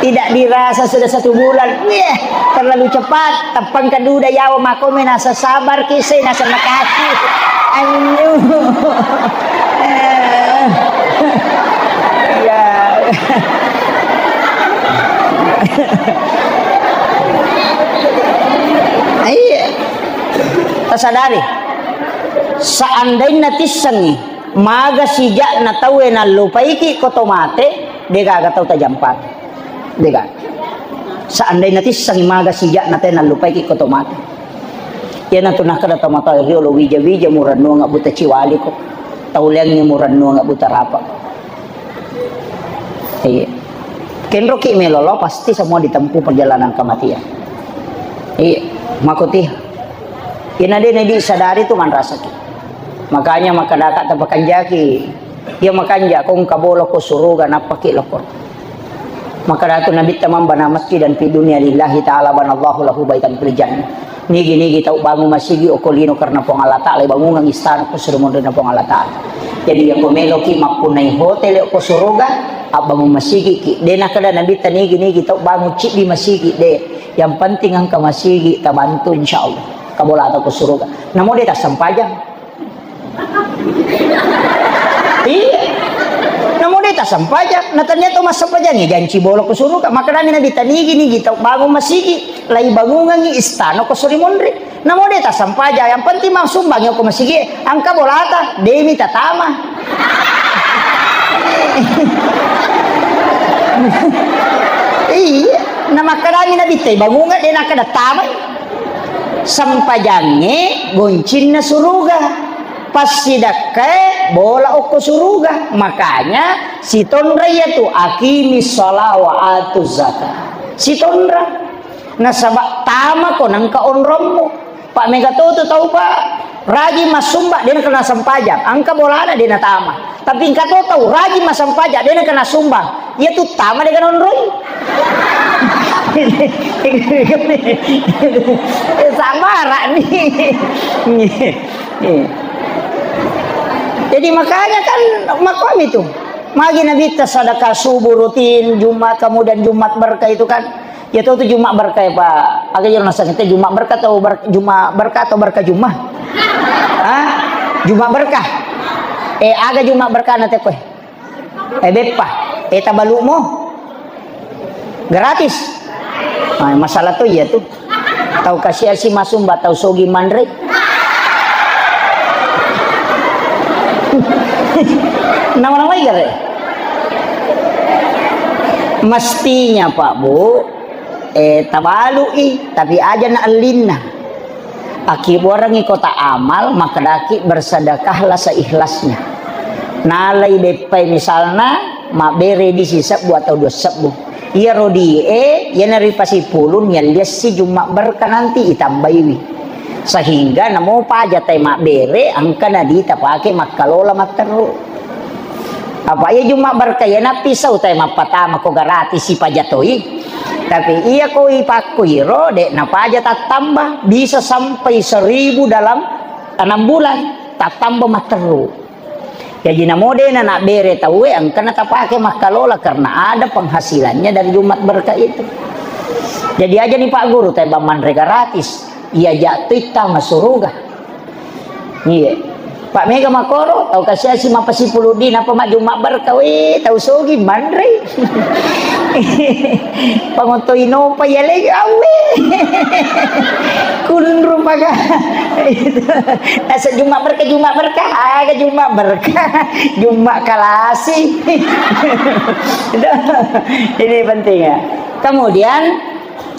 Tidak dirasa sudah satu bulan. Iya. Terlalu cepat. Tepang keduda yawa makome nasa sabar ki, saya nasa makasih. Anyu. Ya. Iya. Tasadari, seandainna tissengngi maga sijakna tauwe nallupaiki ko to mate, degaga tau tajampang. Degaga. Seandainna tissengngi maga sijakna tauwe nallupaiki ko to mate. Iyanatu nakkeda tomatoa riolo, wija-wija murennuang buta ciwaliko. Tauleangngi murennuang buta rapa. Iya. Kenroki melolo, pasti semua ditempuh perjalanan kematian. Iya, makotiha. Ina de nedi sadari tu manrasaki. Makanya makkadaka tapakanjaki. Iya makanja ko engka bola ko suruga nappaki lokko. Makkadatu Nabitta, "Man bana masjidan fi dunya lillahi ta'ala banallahu lahu baitan fil jannah." Nigi-nigi tau bangun masigi okko lino karena Puang Allah Ta'ala, bangungang istana ko suri monrina Puang Allah Ta'ala. Jadi, yako meloki mappunnai hotel ko suruga, abbangun masigi ki. De nakkeda Nabitta nigi-nigi tau bangun ciddi masigi, de. Yang penting engka masigi tabantu, insyaallah. Kabolata ko suruga. Namo de tassempajang. Iya. Namo de tassempajang, na tania to massempajangngi janci bolo ko suruga. Makkedami Nabitta nigi-nigi tau bangun masigi, lai bangungangngi istana ko suri monri. Namo de tassempajang, yang penting massumbangngi ko masigi, engka bolata, demi tatama. Iya, na makkedami Nabitta bangungang, de nakkeda tamai. Sempajangnge goncinna suruga. Passidakkae bola okko suruga. Makanya sitonra iyatu, aqimis shalah wa atuz zakah. Sitonra. Nasaba tama ko nengka onrommu. Pak mega toto tau, Pak. Rajin massumba, de nakena sempajang. Engka bolana de natama. Tapi engka to tau rajin massempajang, de nakena sumbang. Iya tu tama de kanonroi. Sabarani. Jadi makanya kan makomi tu. Magi Nabitta sedekah subuh rutin, Jumat, kemudian Jumat berkah itu kan. Ya tu, tu Jumat berkah ya, Pak. Aga jero naseng te Jumat berkah atau ber-, Jumat berkah atau berkah Jumat? Hah? Jumat berkah. Eh, aga Jumat berkah na te koe. Eh, beppa. Eh, tabalu'mo. Gratis. Ah, masalah tu iya tu. Tau kasiasi masumba, tau sogi manre. Nama-namai gare. Mestinya, Pak Bu, eh, tabalu'i, tapi aja na ellinna. Akkibuarengngi kota amal, makkedaki bersedekahlah seikhlasnya. Nalai beppai misalna, mabbere di sisebbu atau dua sebbu. Iyaro die, iyana ripasipulung yalliassi Jumma Berkah nanti itambaiwi. Sehingga namo paja tai mabbere, engkana di tapake makkalola matteru. Apa iya Jumma Berkah iya nappisau tai mappatama ko gratis sipajatoi. Tapi iya ko ipakkuiro, de napaja tattamba, bisa sampai seribu dalam enam bulan, tattamba matteru. Jaji namo de na nabbere tauwe, engkana tapake makkalola karena ada penghasilannya dari Jumat Berkah itu. Jadi aja ni Pak Guru, tai bang manre gratis, iya jatuh tama suruga. Iya. Pak Mega makoro, tau kasiasi mapasipulung di, napa ma Jumat Berkah, we, tau sogi manre. Pangotto inopa ya lagi awe. Kunru paga. Asa Jumat Berkah, Jumat Berkah, aga Jumat Berkah. Jumat kalasi. Ini penting ya. Kemudian,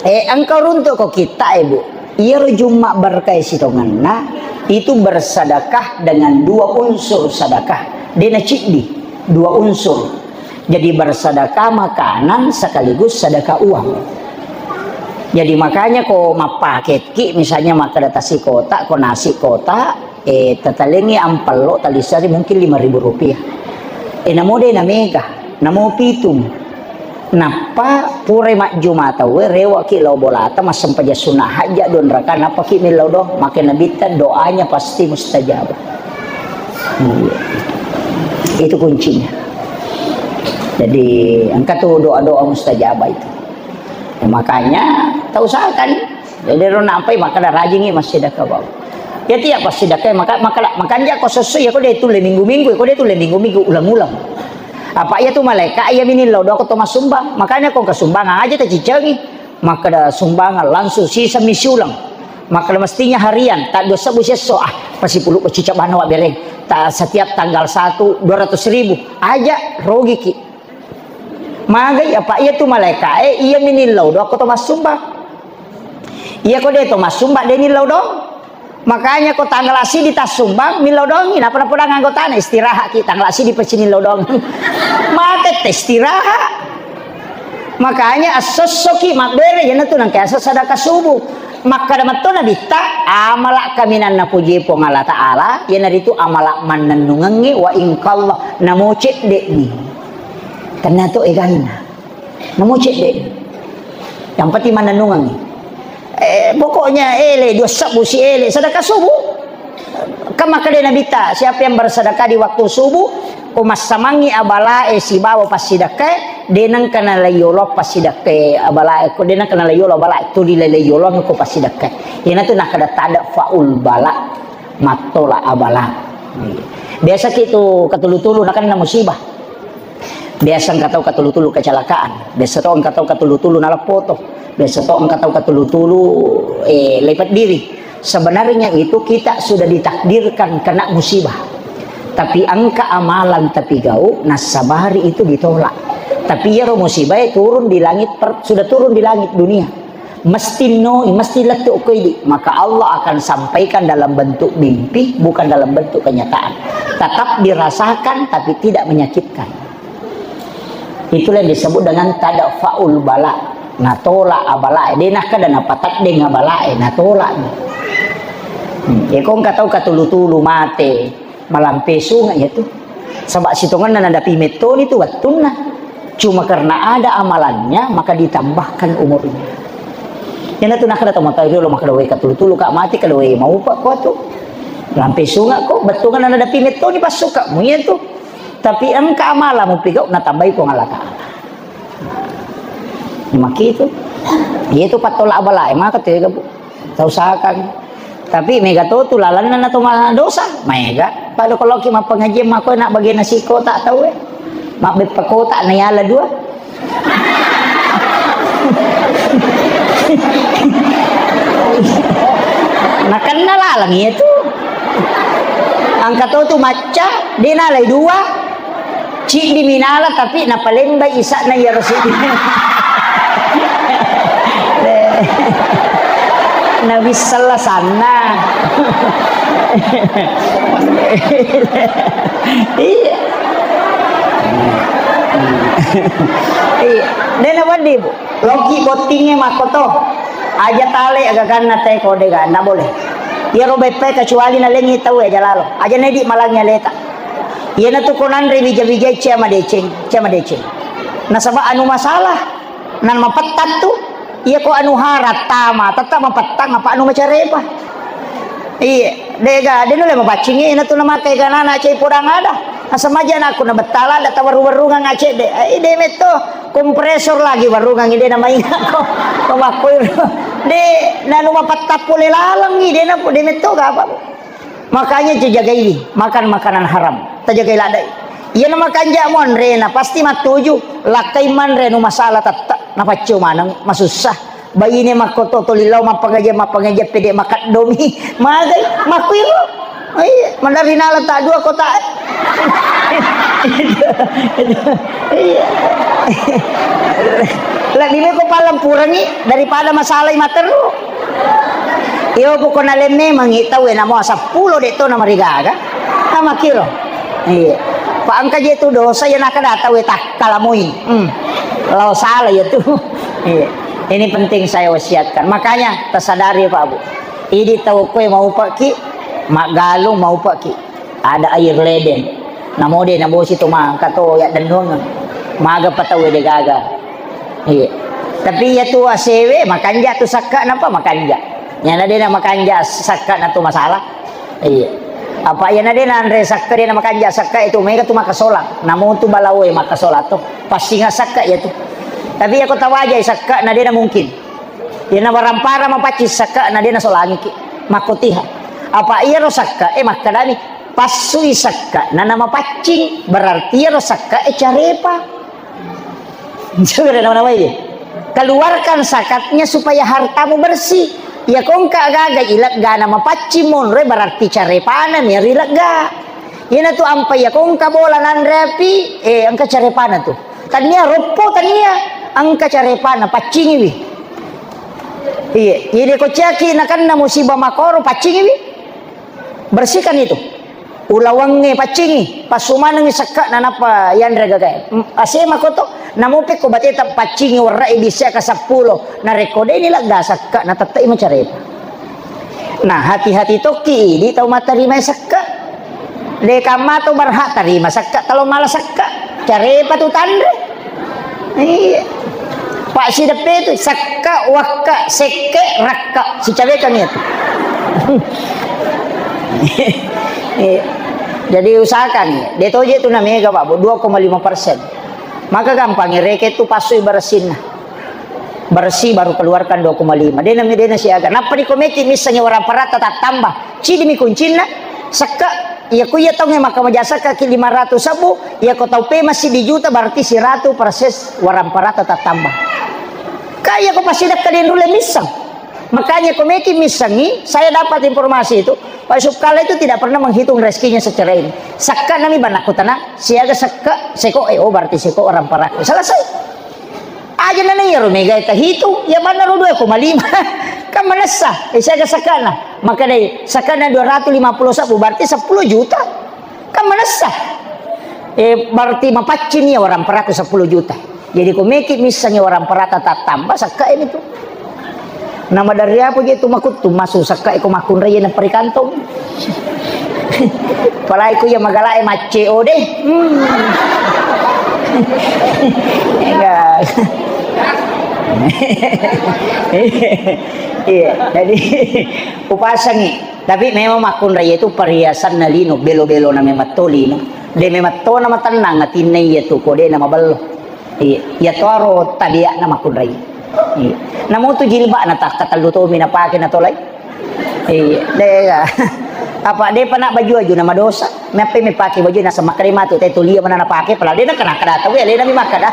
eh, engkau runtuk ko kita, Ibu. Iyaro Jumat Berkah sitongenna itu bersedekah dengan dua unsur sedekah. Dena ciddi, dua unsur. Jadi bersedekah makanan sekaligus sedekah uang. Jadi makanya ko mappaketki, misalnya makkeda tasi kotak, ko nasi kotak, eh, tatalengi ampello talisari mungkin lima ribu rupiah. Eh, namo de na mega, namo pitung. Nappa purai majjuma tauwe, rewaki lao bolata, massempajang sunna hajja dua rakaat, nappaki millau doang. Maka nabitta doanya pasti mustajab. Hmm. Itu kuncinya. Jadi, engka tu doa-doa mustajabah itu. Ya, makanya, tak usahakan. Jadi, ro nampai, maka dah rajingi massidekah bau. Ya, tiap pas sidekah, maka, maka, makanya ko sesuai, ya, ko dia tulle minggu-minggu, ya, ko dia tulle minggu-minggu, ulang-ulang. Apa iya tu malaika, iya minillau doa ko to massumbang. Makanya ko kesumbangan aja tacicengi. Makkeda sumbangan langsung siseng misi ulang. Makkeda mestinya harian, tak dua sebbu siesso, ah, pasipulung ko cicak bana wa bereng. Tak setiap tanggal satu, dua ratus ribu. Aja rogiki. Magai apa iya tu malaika, eh, iya minillau doa ko to massumbang. Iya ko de to massumbang, de nillau doang. Makanya ko tanggal sidi tassumbang, millau doangi, napa napodang anggotana, istirahat ki, tanggal sidi pacini lao doang. Mate te istirahat. Makanya assossoki mabbere, iyanatu nangka yaseng sadaka subuh. Makkada metto Nabitta, amala kaminang napuji Puang Allah Ta'ala, iyanaritu amala mannennungengnge wa ingkalla, namo cedde'ni. Tennato eganna. Namo cedde. Yang penting mannennungengngi. Eh, pokoknya ele, dua sebbu si ele, sedekah subuh. Kan makkeda Nabitta, siapa yang bersedekah di waktu subuh, ko massamangngi abalae sibawa passidekkae, de nengka nalaiolo passidekkae abalae, ko de nengka nalaiolo abalae, tu dilaiolo ko passidekkae. Iyanatu nakkeda tadfa'ul bala, mattola abala. Biasa ki tu katulu-tulu nakenna musibah. Biasa engka tau katulu-tulu kecelakaan, biasa to engka tau katulu-tulu naleppoto, biasa to engka tau katulu-tulu, eh, lepet diri. Sebenarnya itu kita sudah ditakdirkan kena musibah. Tapi engka amalan tapi gau, nassabari itu ditolak. Tapi iyaro musibah turun di langit per-, sudah turun di langit dunia. Mesti noi, mesti lettu ko idi, maka Allah akan sampaikan dalam bentuk mimpi, bukan dalam bentuk kenyataan. Tetap dirasakan, tapi tidak menyakitkan. Itulah yang disebut dengan tadfa'ul bala. Natola abalae. De nakkeda napataddeng abalae, natola. Hmm, eko engka tau katulu-tulu mate. Malampe sunga iya tu. Saba sitongenna nadapi mettoni tu wettunna. Cuma karena ada amalannya, maka ditambahkan umurnya. Iyanatu nakkeda to mata riolo makkeda, "We, katulu-tulu ka mati, kada we maupa ko tu." Lampe sunga ko, bettungenna nadapi mettoni passuka mu iya tu. Tapi engka amala mupigau natambai Puang Allah Ta'ala. Maki itu. Iya tu pattola abalae, maka tu ya, Bu. Tausahakan. Tapi mega to tu lalanna na to ma-, dosa. Mega. Pada kalau ki mappengajian mako nak bagi nasi kotak tau eh. Mak beppa kotak na yala dua. Nakenna laleng iya tu. Engka to tu macca, de nalai dua. Ciddi minala tapi napalembai isa'na iyaro siddi. Nabissella sanna. Iya. Iya. De nawedding, Bu. Loki bottingnge makkoto. Aja tale agaganna te kode ga, nda boleh. Iyaro beppae kecuali nalengngi tau aja lalo. Aja nedi malangi aleta. Iyana tu ko nanre wija-wijai cia madeceng, cia madeceng. Nasaba anu masalah, nan mapettang tu, iya ko anu hara tama, tetap mapettang apa anu macarepa. Iya, dega, de nulle mapaccingi, na tu namakai ganana cai podang ada. Nasamaja anakku na bettala, ada tawaru-warungang acedde. Eh, de metto kompresor lagi warungang ide na mainga ko. Ko makkoiro. De, nanu mapettang pole laleng ide na, de metto ga apa. Makanya jajagaiwi makan makanan haram. Tajagai ladai. Iyana makanja monrena pasti mattuju. Lakkai manre nu masalah tette. Napaccio maneng masussa. Baine makkoto tolillau mappangaja, mappangaja pede makeddomi. Magai, makkuiro. Oh iya, mandari nala tak dua kota. Iya. Lebih baik ko palempurangi daripada masalah materu. Iyo, pokona lemme mangi tau e namo seppulo de to namarigaga. Sama kiro. Iya. Pa engka je tu dosa ya nakada tau e takkalamui. Hmm. Lao salah ya tu. Iya. Ini penting saya wasiatkan. Makanya tersadari Pak Bu. Idi tau koe maupaki, maggalung maupaki. Ada air ledeng. Namo de nabosi to mangka to ya dennuang. Maga pa tau e de gaga. Iya. Tapi iya tu asewe makanja tu sakka napa makanja. Nyana de na makanja sakka na tu masalah. Iya. Apa iya na de na anre sakka de na makanja sakka itu mega tu makasolang. Namo tu balawo e makasolang to. Passinga sakka iya tu. Tapi iya ko tawajai sakka na de na mungkin. Iyana warampara mapaccing sakka na de na solangiki. Makkotiha. Apa iyaro sakka e makkadami passui sakka na namapaccing berarti iyaro sakka e carepa. Jure nama-nama iya. Keluarkan zakatnya supaya hartamu bersih. Iya ko engka gaga ilegga na mapaccing monro e berarti carepana mi rilegga. Iyana tu ampa iya ko engka bola nanre api, eh engka carepana tu. Tania roppo tania, engka carepana paccingiwi. Iya, iya de ko ciaki nakenna musibah makoro paccingiwi. Bersihkan itu. Ulawangnge paccingi, passumanengi sekka nanappa yanre gagae. Mm, asema koto, namope ko bateta paccingi werrae bisa ka seppulo, narekko deni legga sekka natettai macarepa. Nah, hati-hati tokki idi tau mattarima sekka. De kamma to berhak tarima sekka, talo mala sekka. Carepa tu tanre. Iya. Pak sideppe tu sekka, wakka, sekke, rakka. Sicawekang itu. Iya. Jadi usahakan ya. De toje tu namega Pak Bu, dua koma lima persen. Maka gampang ya, reke tu passui beresinna. Bersih baru keluarkan dua koma lima. Dena mi dena siaga. Nappa dikomeki missengi orang parata tattamba. Cidimi kuncinna. Sekka. Iya ku iya taunge maka maja sekka ki lima ratus sebbu. Iya ko tau pe masih di juta berarti siratu perses orang parata tattamba. Kaya ko pasti dekka denrule misseng. Makanya ko meki missengi, saya dapat informasi itu, Pak Yusuf Kalla itu tidak pernah menghitung rezekinya secara ini. Sekka nami banakku tenang, siaga sekka, seko, eh, oh berarti seko orang paraku. Selesai. Aja nana iyaro mega tahitung, ya bannaro dua koma lima. Kan manessa, eh, siaga sekkana. Maka dari sekkana dua ratus lima puluh sebbu, berarti sepuluh juta. Kan manessa. Eh, berarti mapaccing ya orang paraku sepuluh juta. Jadi ko meki missengi orang parata tattamba sekka ini tu. Nama dari apa je tu makuttu masuk sekka iko makunrai na perikantong. Palai ku ya magalae macce ode. Hmm. Iya. Iya, jadi upasangi. Tapi memang makkunrai itu perhiasan na lino, belo-belo na memang to lino. De memang to na matennang atinna iya tu ko de na mabello. Iya, iya toro tabiakna makkunrai. Iya. Namo tu jilbab na tak katellu tomi na pake na tolai. Iya, de ga. Apa de pa na baju-baju na madosa. Nappai mepake baju naseng makkeda matu te tulia mana napake, pala de' nakkeda-keda tau, alena mi makkeda.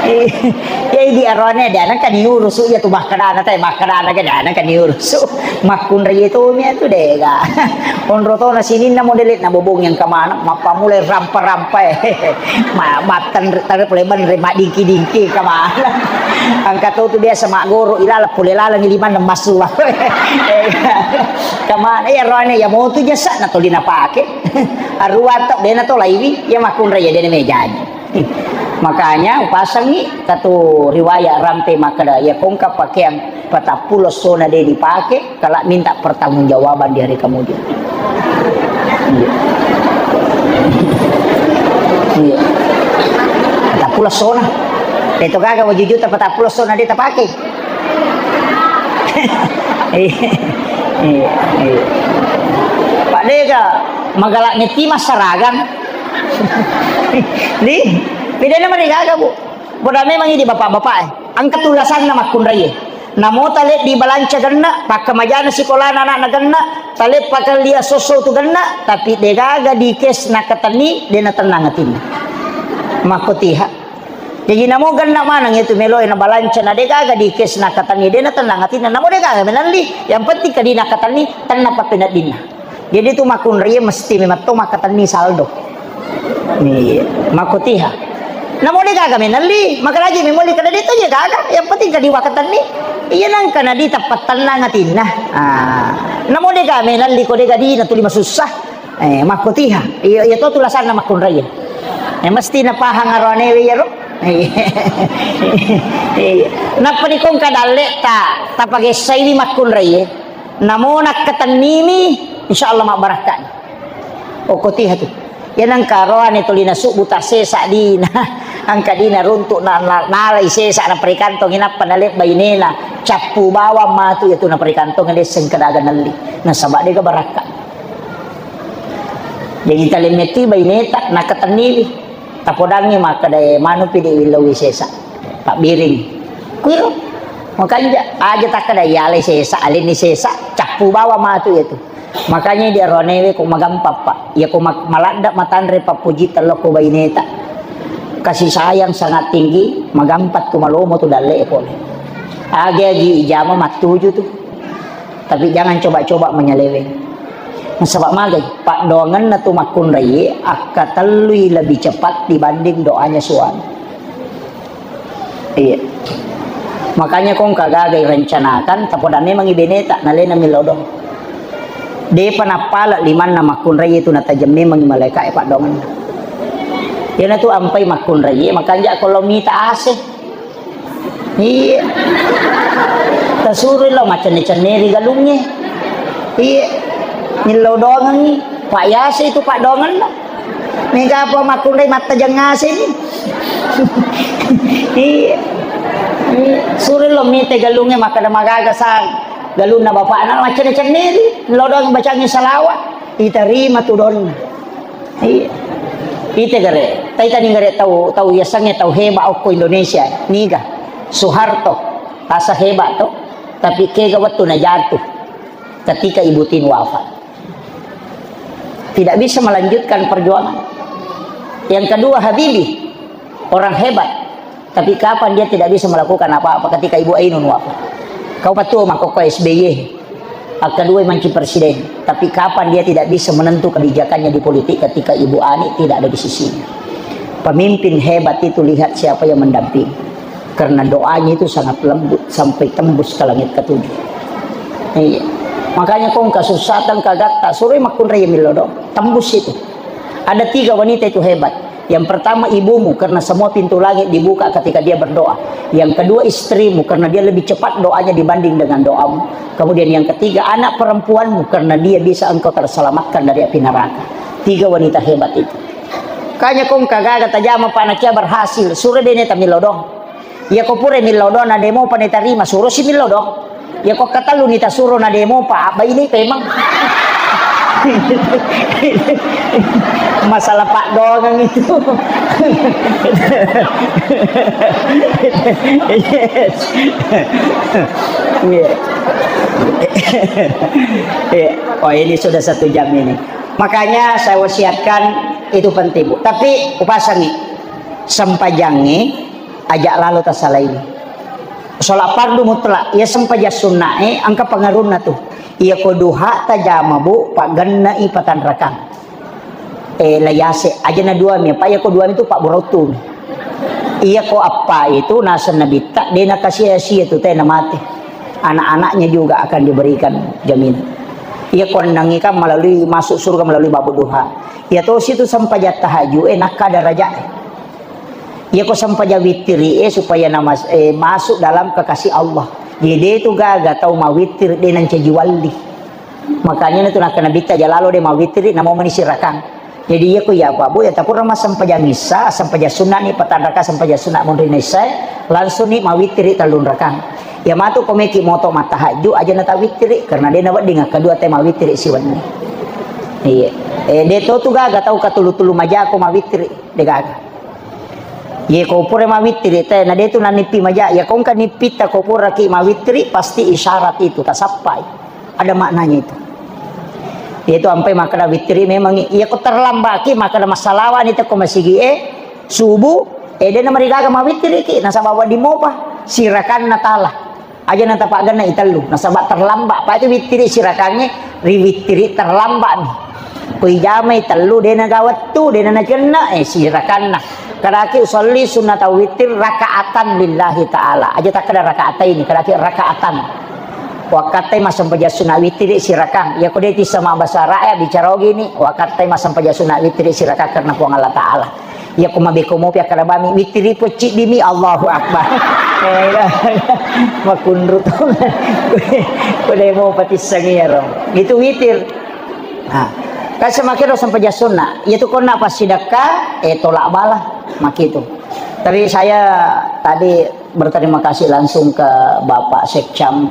Iya, di arone de' nengka diurusu iya tu makkedana te, makkedana ke de' nengka diurusu. Makkunrai to mi atu de' ga. Onro tona sininna modele' na bobong yang kemana, mappamulai rampa-rampa e. Ma-, mattan tare pole benre madingki-dingki kemana. Angka to tu biasa maggoro ilala pole laleng limanna massu. Kemana iya roane iya motu jasa na tuli napake. Arua to de' na to laiwi, iya makkunrai iya de' na mejaji. Makanya upasengngi tatu riwayat rampe makkeda, iya kongka pakeang patappulo essona de' dipake, kala minta pertanggungjawaban di hari kemudian. Iya. Iya. Patappulo essona. Itu gaga waju juta patappulo essona de' tapake. Iya, iya, iya. Pak de' ga magala' metti massaragang. Di, bedana mari gaga, Bu. Boda memang ini bapak-bapak e. Angka tulasanna makkunrai e. Namo tale dibalanca genna, pakkamajana sikolana anakna genna, tale pakallia sosso tu genna, tapi de' gaga di kes nakatenni, de' na tennang atinna. Makkotiha. Jaji namo genna maneng itu meloe na balanca na de' gaga di kes nakatenni, de' na tennang atinna. Namo de' gaga menelli, yang penting kadi nakatenni, tenna pappeneddinna. Jadi tu makkunrai mesti memang to makatenni saldo. Iya, makkotiha. Namo de' gaga menelli, makaraji memoli kada de' to je gaga, yang penting kadi wakatenni. Iya nangka na di tappa tennang atinna. Ah, namo de' gaga menelli ko de' gaga di na tuli masussa. Eh, makkotiha. Iya, iya to tulasanna makkunrai. Eh, mesti napahang aroanewe iyaro. Iya. Iya. Nappa nikongka dalle ta, tapagessaiwi makkunrai. Namo nakkatennimi, insyaallah mabbarakkani. Okkotiha tu. Iya nengka roane tuli nasubbu tassesa dina. Angka dina runtu na, na, nalai sesa na perikantong inappa nalebba inena. Cappu bawang matu iya tu na perikantong desseng kedaga nelli. Nasaba de' gaga barakka. Jadi tale metti baineta nakatenniwi. Tapodangngi makkeda, "Eh, manupi de' willau sesa. Pabbiring." Kuiro. Makanja aja takkeda, "Iya ale sesa, aleni sesa." Cappu bawang matu iya tu. Makanya di aroanewe ko magampang, Pak. Iya ko ma-, maladda matanre pappuji tello ko baineta. Kasih sayang sangat tinggi, magampang tu malomo tu dalle pole. Agi-agi ijama mattuju tu. Tapi jangan coba-coba menyeleweng. Nasaba magai, paddoangenna tu makkunrai akkatellui lebih cepat dibanding doanya suami. Iya. Makanya kongka gaga irencanakan, tapoda memangi beneta, nalena millau doang. Depa nappala limanna makkunrai itu natajeng memangi malaika e paddoangenna. Iyanatu ampai makkunrai, makanja ko lao mita ase. Iya. Tasuro lao macenne-cenneri galungnge. Iya. Millau doangengngi. Pak yase itu paddoangenna. Mega apa makkunrai mattajeng ngaseni. Iya. Iya. Suro lao mita galungnge makkeda magaga sang galunna bapakna macenne-cenneri. Millau doang bacangi salawat. Itarima tu donna. Iya. Ite gare, taitani gare tau, tau yasengnge tau hebat okko Indonesia. Niga? Soeharto. Rasa hebat to. Tapi kega wettu na jatuh ketika Ibu Tin wafat. Tidak bisa melanjutkan perjuangan. Yang kedua, Habibie, orang hebat. Tapi kapan dia tidak bisa melakukan apa-apa ketika Ibu Ainun wafat? Kau patua makkokko S B Y. Kedua manci presiden. Tapi kapan dia tidak bisa menentu kebijakannya di politik ketika Ibu Ani tidak ada di sisinya? Pemimpin hebat itu lihat siapa yang mendampingi. Karena doanya itu sangat lembut sampai tembus ke langit ketujuh. Iya. Makanya kong kasusatan kagatta, suro makkunrai millau doang. Tembus itu. Ada tiga wanita itu hebat. Yang pertama ibumu, karena semua pintu langit dibuka ketika dia berdoa. Yang kedua istrimu, karena dia lebih cepat doanya dibanding dengan doamu. Kemudian yang ketiga anak perempuanmu, karena dia bisa engkau terselamatkan dari api neraka. Tiga wanita hebat itu. Kanya kong kagaga tajama panakia berhasil, suro beneta millau doang. Iya ko pura millau doang, na demopa natarima, surosi millau doang. Iya ko katelluni tasuro na demopa, abbaini pemang. Masalah paddoangeng itu. Yes. Iya. Iya. Oh, ini sudah satu jam ini. Makanya saya wasiatkan itu penting, Bu. Tapi upasangi, sempajangnge aja lalo tasalaini. Sholat fardu mutlak, ya sempajang sunnae engka pengaruhna tu. Iya ko duha tajama, Bu, pagennai patanrakang. Eh, layase, aja na dua mi, apa iya ko dua mi tu pabburottu mi. Iya ko appa itu naseng Nabitta, de nakasia-sia tu tena mate. Anak-anaknya juga akan diberikan jaminan. Iya ko ennengi kan melalui masuk surga melalui babu duha. Iya tosi tu sempajang tahajud, eh, nakka daraja. Iya ko sempajang witiri, eh, supaya nama, eh, masuk dalam kekasih Allah. Jadi de tu gaga tau mawitir de nancaji walli. Makanya na tu nakkeda Nabitta aja lalo de mawitir, namo meni sirakang. Jadi iya ko iya apa, Bu, ya tapura massempajang issa, sempajang sunna ni patanrakang sempajang sunna munri na issae, langsung ni mawitir tellunrakang. Ya matu ko meki moto mattahajju aja na tawitir karena de nawedding kedua te mawitir siwenni. Iya. Eh, de to tu gaga tau katulu-tulu majako mawitir, de gaga. Ye ko pura mawitir te na de tu nanippi maja, ya ko engka nippitta ko pura ki mawitir pasti isyarat itu tasappai. Ada maknanya itu. Yaitu ampai makkeda witiri memang iya ko terlambat ki makkeda massalawa ni teko masigi e subuh, eh, de namarigaga mawitiri ki nasaba wedding mopa sirakanna tala. Aja na tapaggenna itellu nasaba terlambat pa itu witiri sirakangnge ri witiri terlambat ni. Ko ijamai tellu de naga wettu de na nacenna eh sirakanna. Kadaki usolli sunnata witir rakaatan lillahi ta'ala. Aja takkeda rakaataini, kadaki rakaatan. Wakkattai massempajang sunna witiri sirakang. Iya ko de tissama bahasa Arab ya bicara ogini, wakkattai massempajang sunna witiri sirakang karena Puang Allah Ta'ala. Iya ko mabeko mopi akkada bami witiri pocciddimi Allahu Akbar. Eh, makunru to. Ko de mo patissangi ero. Itu witir. Nah, kan semakin ro sempajang sunna. Iya tu konna pas sidakka, eh, tolak bala. Makitu. Tapi saya tadi berterima kasih langsung ke Bapak Sekcam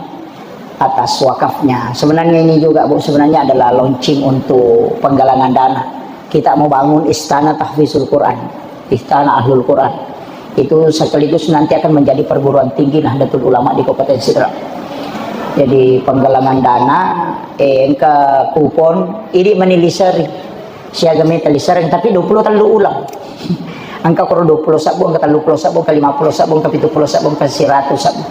atas wakafnya. Sebenarnya ini juga, Bu, sebenarnya adalah launching untuk penggalangan dana. Kita mau bangun istana tahfizul Quran, istana ahlul Quran. Itu sekaligus nanti akan menjadi perguruan tinggi Nahdlatul Ulama di Kabupaten Sidrap. Jadi penggalangan dana, eh, engka kupon, ini meniliseri. Siaga meta lisereng, tapi dua puluh tellu ulang. Engka koro dua puluh sabbu, engka tellu puluh sabbu, engka lima puluh sabbu, engka pitu puluh sabbu, engka seratus sabbu.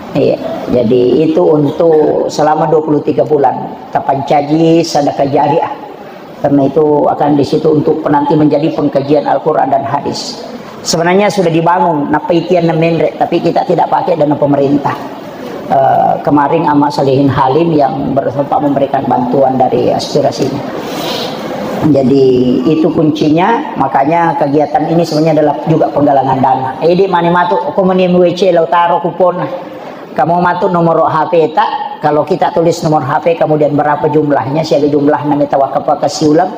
Iya, jadi itu untuk selama dua puluh tiga bulan. Tapancaji sedekah jariah. Karena itu akan di situ untuk penanti menjadi pengkajian Al-Quran dan hadis. Sebenarnya sudah dibangun, nappa itian na menre, tapi kita tidak pakai dana pemerintah. Eh, kemarin Ahmad Salihin Halim yang bersempat memberikan bantuan dari aspirasinya. Jadi itu kuncinya, makanya kegiatan ini sebenarnya adalah juga penggalangan dana. Jadi mani matu, ko meni W C lo taro kuponna. Kamu matu nomor H P ta, kalau kita tulis nomor H P kemudian berapa jumlahnya, siaga jumlah namanya tawakaf ke siulang,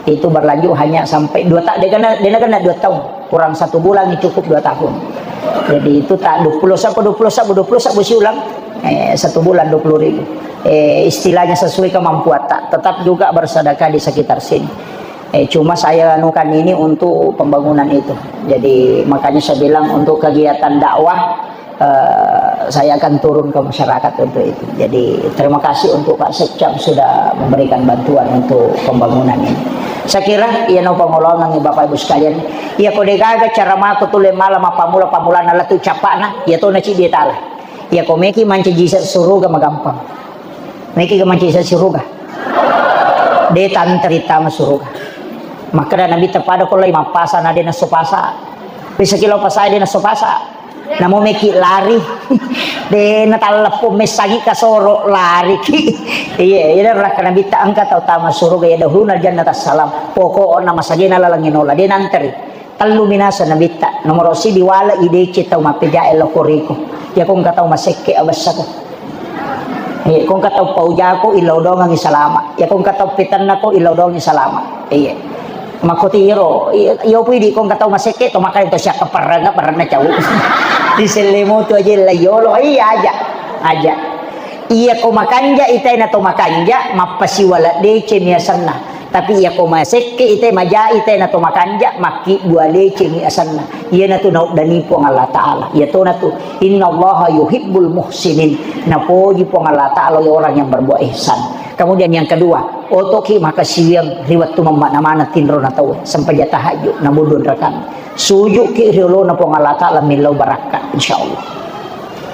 itu berlanjut hanya sampai dua tahun, dia kena, dia kena dua tahun, kurang satu bulan, cukup dua tahun. Jadi itu tak dua puluh sabbu, dua puluh sabbu, dua puluh sabbu siulang, eh, satu bulan dua puluh ribu. Eh, istilahnya sesuai kemampuan tak, tetap juga bersedekah di sekitar sini. Eh, cuma saya anukan ini untuk pembangunan itu. Jadi makanya saya bilang untuk kegiatan dakwah, eh, saya akan turun ke masyarakat untuk itu. Jadi terima kasih untuk Pak Sekcam sudah memberikan bantuan untuk pembangunan ini. Saya kira iya no pangolongan Bapak Ibu sekalian. Iya ko degaga cara mako tule malam apa mula pamulana latu capakna, iya to na cibie tala. Iya ko meki mancaji suruga magampang. Meki ga mancaji suruga. De tanteri tama suruga. Makkeda Nabi tapada ko lai mappasa na de nasso pasa. Bisa kilo pasa de nasso pasa. Namo meki lari. De na talleppo messangi kasoro lari ki. Iya, iya rakka Nabi ta engka tau tama suruga ya dahuluna jannata salam. Pokokna masagena laleng inola de nanteri. Tellu minasa Nabitta, nomoro sidi wala idece tau mappejae lao koriko. Iya ko engka tau masekke abessako. Iya ko engka tau paujako illau dongangi salama. Iya ko engka tau petennako illau dongangi salama. Iya. Makkotiro, iya, iya pui di ko engka tau masekke to makai to siakka perrenga, perrenna cau. Di sellemo tu aja la yolo, iya aja. Aja. Iya ko makanja itae na to makanja, mappasiwala dece miasanna. Tapi iya ko masekke ite maja ite na to makanja makki dua leceng asanna. Iya na tu nauddani Puang Allah Ta'ala. Iya to na tu innallaha yuhibbul muhsinin. Napoji Puang Allah Ta'ala orang yang berbuat ihsan. Kemudian yang kedua, Otoki makasiwiang ri wettu mammana-mana tinro na tau, sempaja tahajud, na mudun rakang. Sujuki ri olona Puang Allah Ta'ala millau barakka, insyaallah.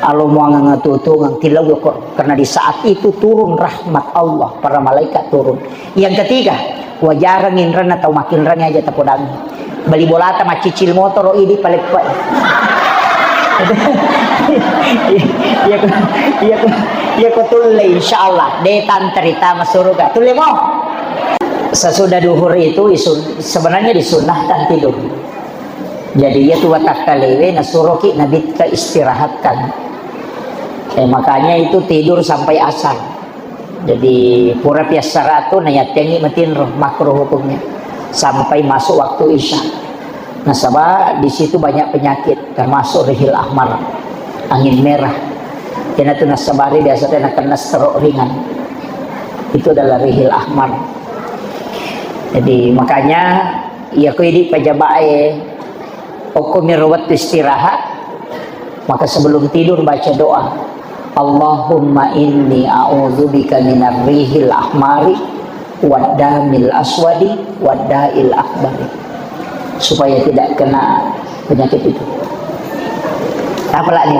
Alo muangang atutungang tilau yoko, karena di saat itu turun rahmat Allah, para malaikat turun. Yang ketiga, wajarang inranna tau makinrang aja tapodangi. Beli bolata maccicil motoro idi paleppa. Iya ko, iya ko, iya ko tulle insyaallah de tanteri tama suruga. Tulle mo. Sesudah duhur itu isun, sebenarnya disunnahkan tidur. Jadi iya tu watakkalewe nasuroki nabitta istirahatkan. Eh, makanya itu tidur sampai asar. Jadi pura piassara tu nayattengi matinro, makruh hukumnya. Sampai masuk waktu isya. Nasaba di situ banyak penyakit, termasuk rihil ahmar, angin merah. Kena tu nasabari biasa tena kena stroke ringan. Itu adalah rihil ahmar. Jadi makanya iya ko idi pajabae okko miro wettu istirahat, maka sebelum tidur baca doa, "Allahumma inni a'udzubika minar rihil ahmari waddamil aswadi waddail akbari." Supaya tidak kena penyakit itu. Apa lagi?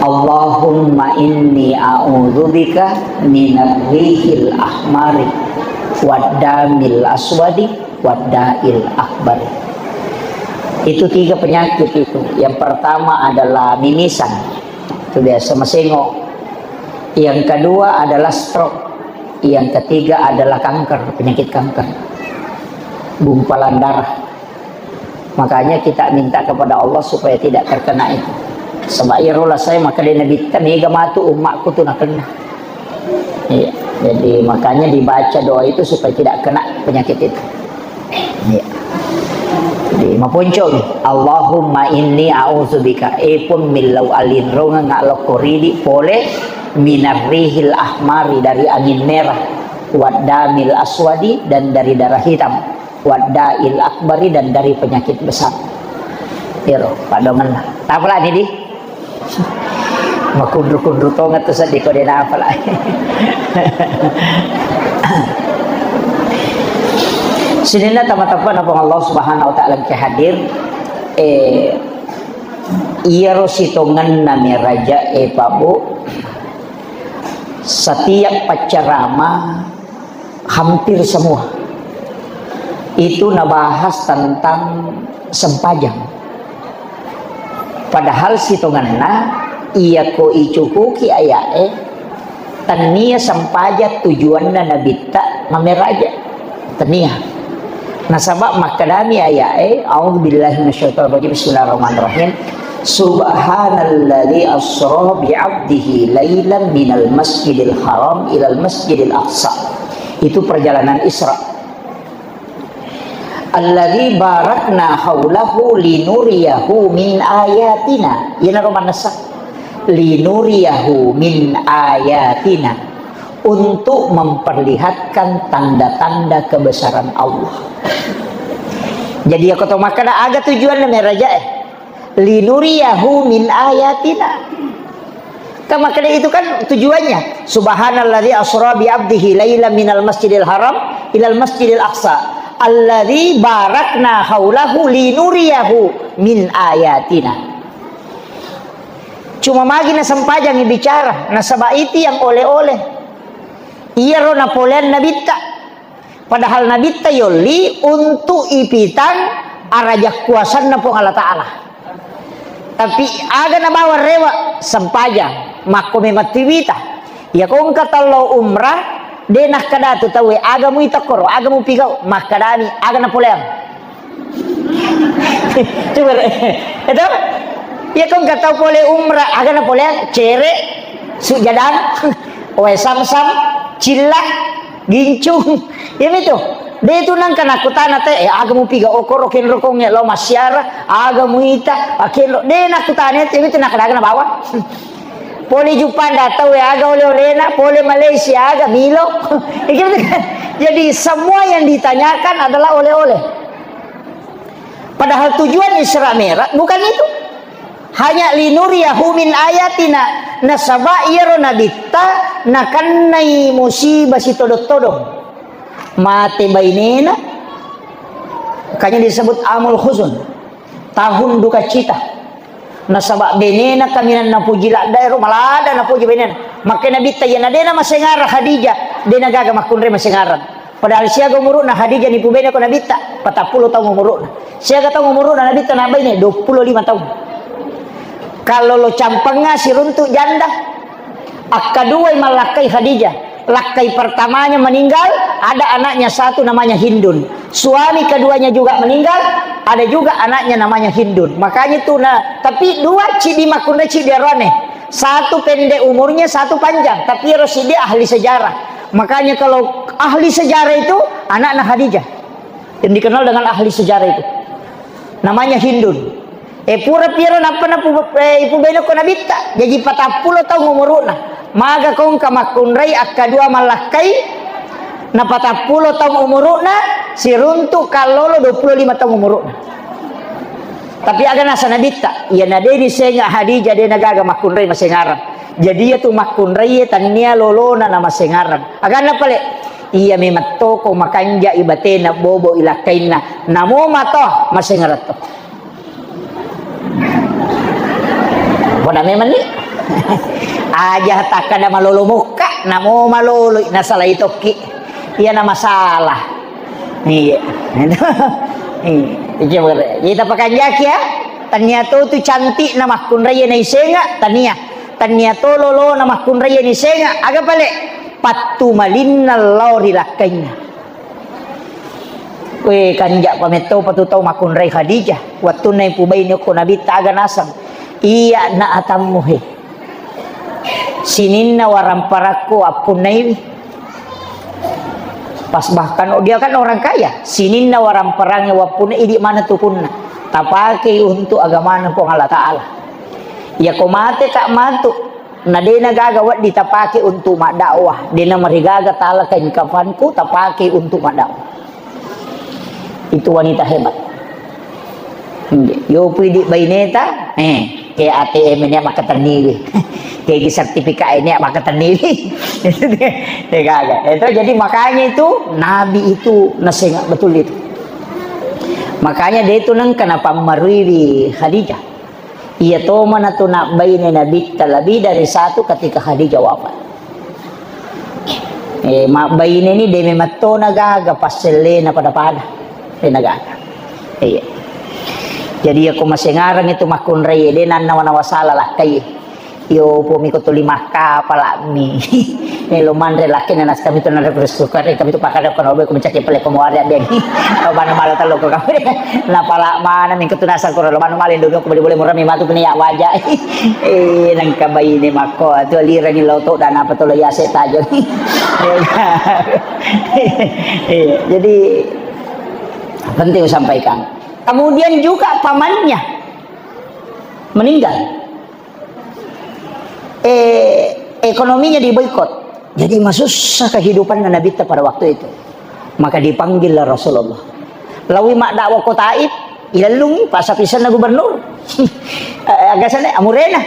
"Allahumma inni a'udzubika minar rihil ahmari waddamil aswadi waddail akbar." Itu tiga penyakit itu. Yang pertama adalah mimisan. Itu biasa masengo. Yang kedua adalah stroke. Yang ketiga adalah kanker, penyakit kanker. Gumpalan darah. Makanya kita minta kepada Allah supaya tidak terkena itu. Sebab iyaro lasai maka de nabitta mega matu ummakku tu nakenna. Iya. Jadi makanya dibaca doa itu supaya tidak kena penyakit itu. Iya. Jadi maponcomi, "Allahumma inni a'udzubika," epun millau alinrongeng lokko ridi pole, "minar rihil ahmari," dari angin merah, "waddamil aswadi," dan dari darah hitam. Waddail akbari, dan dari penyakit besar. Iro, padongenna. Tapalani di? Makundru-kundru tonga tu seddi ko de napala. Sininna tama-tama na Puang Allah Subhanahu wa Ta'ala ke hadir, eh, iyaro sitongenna meraja, eh, Pak Bu, setiap paccarama hampir semua itu nabahas tentang sempajang. Padahal sitongenna, iya ko icukuki aya'e, tennia sempajang tujuanna nabitta mameraja. Tennia. Nasaba makkedami aya'e, "A'udzubillahi minasyaitonirrajim. Bismillahirrahmanirrahim. Subhanalladzi asra bi'abdihi lailan minal masjidil haram ilal masjidil aqsa." Itu perjalanan Isra. "Alladzi barakna haulahu linuriyahu min ayatina." Iyanaro manessa. "Linuriyahu min ayatina." Untuk memperlihatkan tanda-tanda kebesaran Allah. Jadi, iya ko to makkeda, aga tujuanna merajae? "Linuriyahu min ayatina." Kan makkeda itu kan tujuannya. "Subhanalladzi asra bi abdihi lailan minal masjidil haram ilal masjidil aqsa. Alladzi barakna haulahu linuriyahu min ayatina." Cuma magi nasempajangi bicara, nasaba itu yang oleh-oleh. Iyaro napoleang nabitta. Padahal nabitta yolli untuk ipitang araja kuasanna Puang Allah Ta'ala. Tapi aga nabawa rewa, sempajang, makko memang tiwita. Iya ko engka tallo umrah, de nakkeda tu tauwe, aga muita koro, aga mupigau, makkedani, aga napoleang. Coba re. Itu? Iya ko engka tau pole umrah, aga napoleang, cere, sujadang, wae samsam, cilla, gincung. Iya mitu. De tu nangka nakutana te, eh, aga mupiga okoro kenro konge lo masyara, aga muita, akenro. De nakutana te, itu nakadaga nabawa. Pole Jepang datang, we, aga oleh-olehna, pole Malaysia, aga Milo. Gitu kan? Jadi semua yang ditanyakan adalah oleh-oleh. Padahal tujuan Isra Mi'raj bukan itu. Hanya linuriyahu min ayatina. Nasaba iyaro nabitta Nakennai musibah sitodong-todong. Mate bainena, makanya disebut amul huzun, tahun duka cita. Nasaba benena kaminang napuji ladda ero, malada napuji benena. Makkeda Nabitta, iyana dena masengarang Khadijah, dena gaga makkunrai masengarang. Padahal siaga umuru'na Khadijah nipubaine ko Nabitta, patappulo taung umuru'na. Siaga taung umuru'na Nabitta nabbaine? Duappulo lima taung. Kallolo campengnga siruntu janda. Akkaduai mallakkai Khadijah. Lakkai pertamanya meninggal, ada anaknya satu namanya Hindun. Suami keduanya juga meninggal, ada juga anaknya namanya Hindun. Makanya itu, nah, tapi dua cidi makkunrai cidi arone. Satu pendek umurnya, satu panjang. Tapi ero siddi ahli sejarah. Makanya kalau ahli sejarah itu anaknya Khadijah. Yang dikenal dengan ahli sejarah itu. Namanya Hindun. Eh, pura piero nappa napu-, eh, ipubaine ko Nabitta. Jaji patappulo taung umuru'na. Maga kongka makkunrai akkadua mallakkai, na patappulo taung umuru'na, siruntu kallolo duappulo lima taung umuru'na. Tapi aga nasa Nabitta, iyana de nisenga Khadijah, dena gaga makkunrai masengarang. Jadi iyatu makkunraie tannia lolona na masengarang. Aganna pale, iya memettoko makanjai batena bobo ilakkainna. Namo mato masengaratto. Pada memang ni. Aja takkada malolo mokka, namo malolo nasalai tokki. Iyana masalah. Iya. Iya. Iya, pakanjaki ya. Tania to tu cantik na makkunrai naisenga, tania. Tania to lolo na makkunrai naisenga. Aga pale? Pattu malinna lao ri lakkainna. We, kanja pametto patu tau makkunrai Khadijah. Wattunna ipubaini okko Nabitta aga naseng. Iya na atammu he. Sininna waramparakku appunnaiwi. Pas bahkan dia kan orang kaya. Sininna waramparangnya wappunna idi mana tukunna. Tapakei untuk agamana Puang Allah Ta'ala. Ya ko mate ka matu. Na dena gaga wedding tapake untuk maddakwah, dena marigaga talaka ingkafanku tapake untuk maddakwah. Itu wanita hebat. Yo pui di baineta, eh, ke A T M ini maka teniwi. Ke sertifikat ini maka teniwi. Itu dia, dia gaga. Itu jadi makanya itu Nabi itu nasenga betul itu. Makanya dia itu nengka napammarui Khadijah. Iya tomana tu nabbaine Nabitta lebih dari satu ketika Khadijah wafat. Eh, mabbaine ni de memettona gaga passellena pada-pada. Dena gaga. Iya. Jadi ya ko masengarang itu makkunrai de nannawa-nawa sala lakkai. Yo pomi ko tuli makkapala mi. Melo manre lakkena nas kami tu nare bersyukur kami tu pakada kono be ko mencaki pale ko muare abeng. Lo mana mala talo ko kami. Napala mana mingko tu nasang koro lo mana mala Indomie ko boleh-boleh murah mi matu punya waja. Eh, nangka baine makko tu alirangi lo to dan apa to lo yase tajo. Eh, jadi penting sampaikan. Kemudian juga pamannya meninggal. Eh, ekonominya diboikot. Jadi masussa kehidupan Nabitta pada waktu itu. Maka dipanggillah Rasulullah. Lawi maddakwah ko Taif, ilellungi pasapisanna gubernur. Eh, agasane amurena.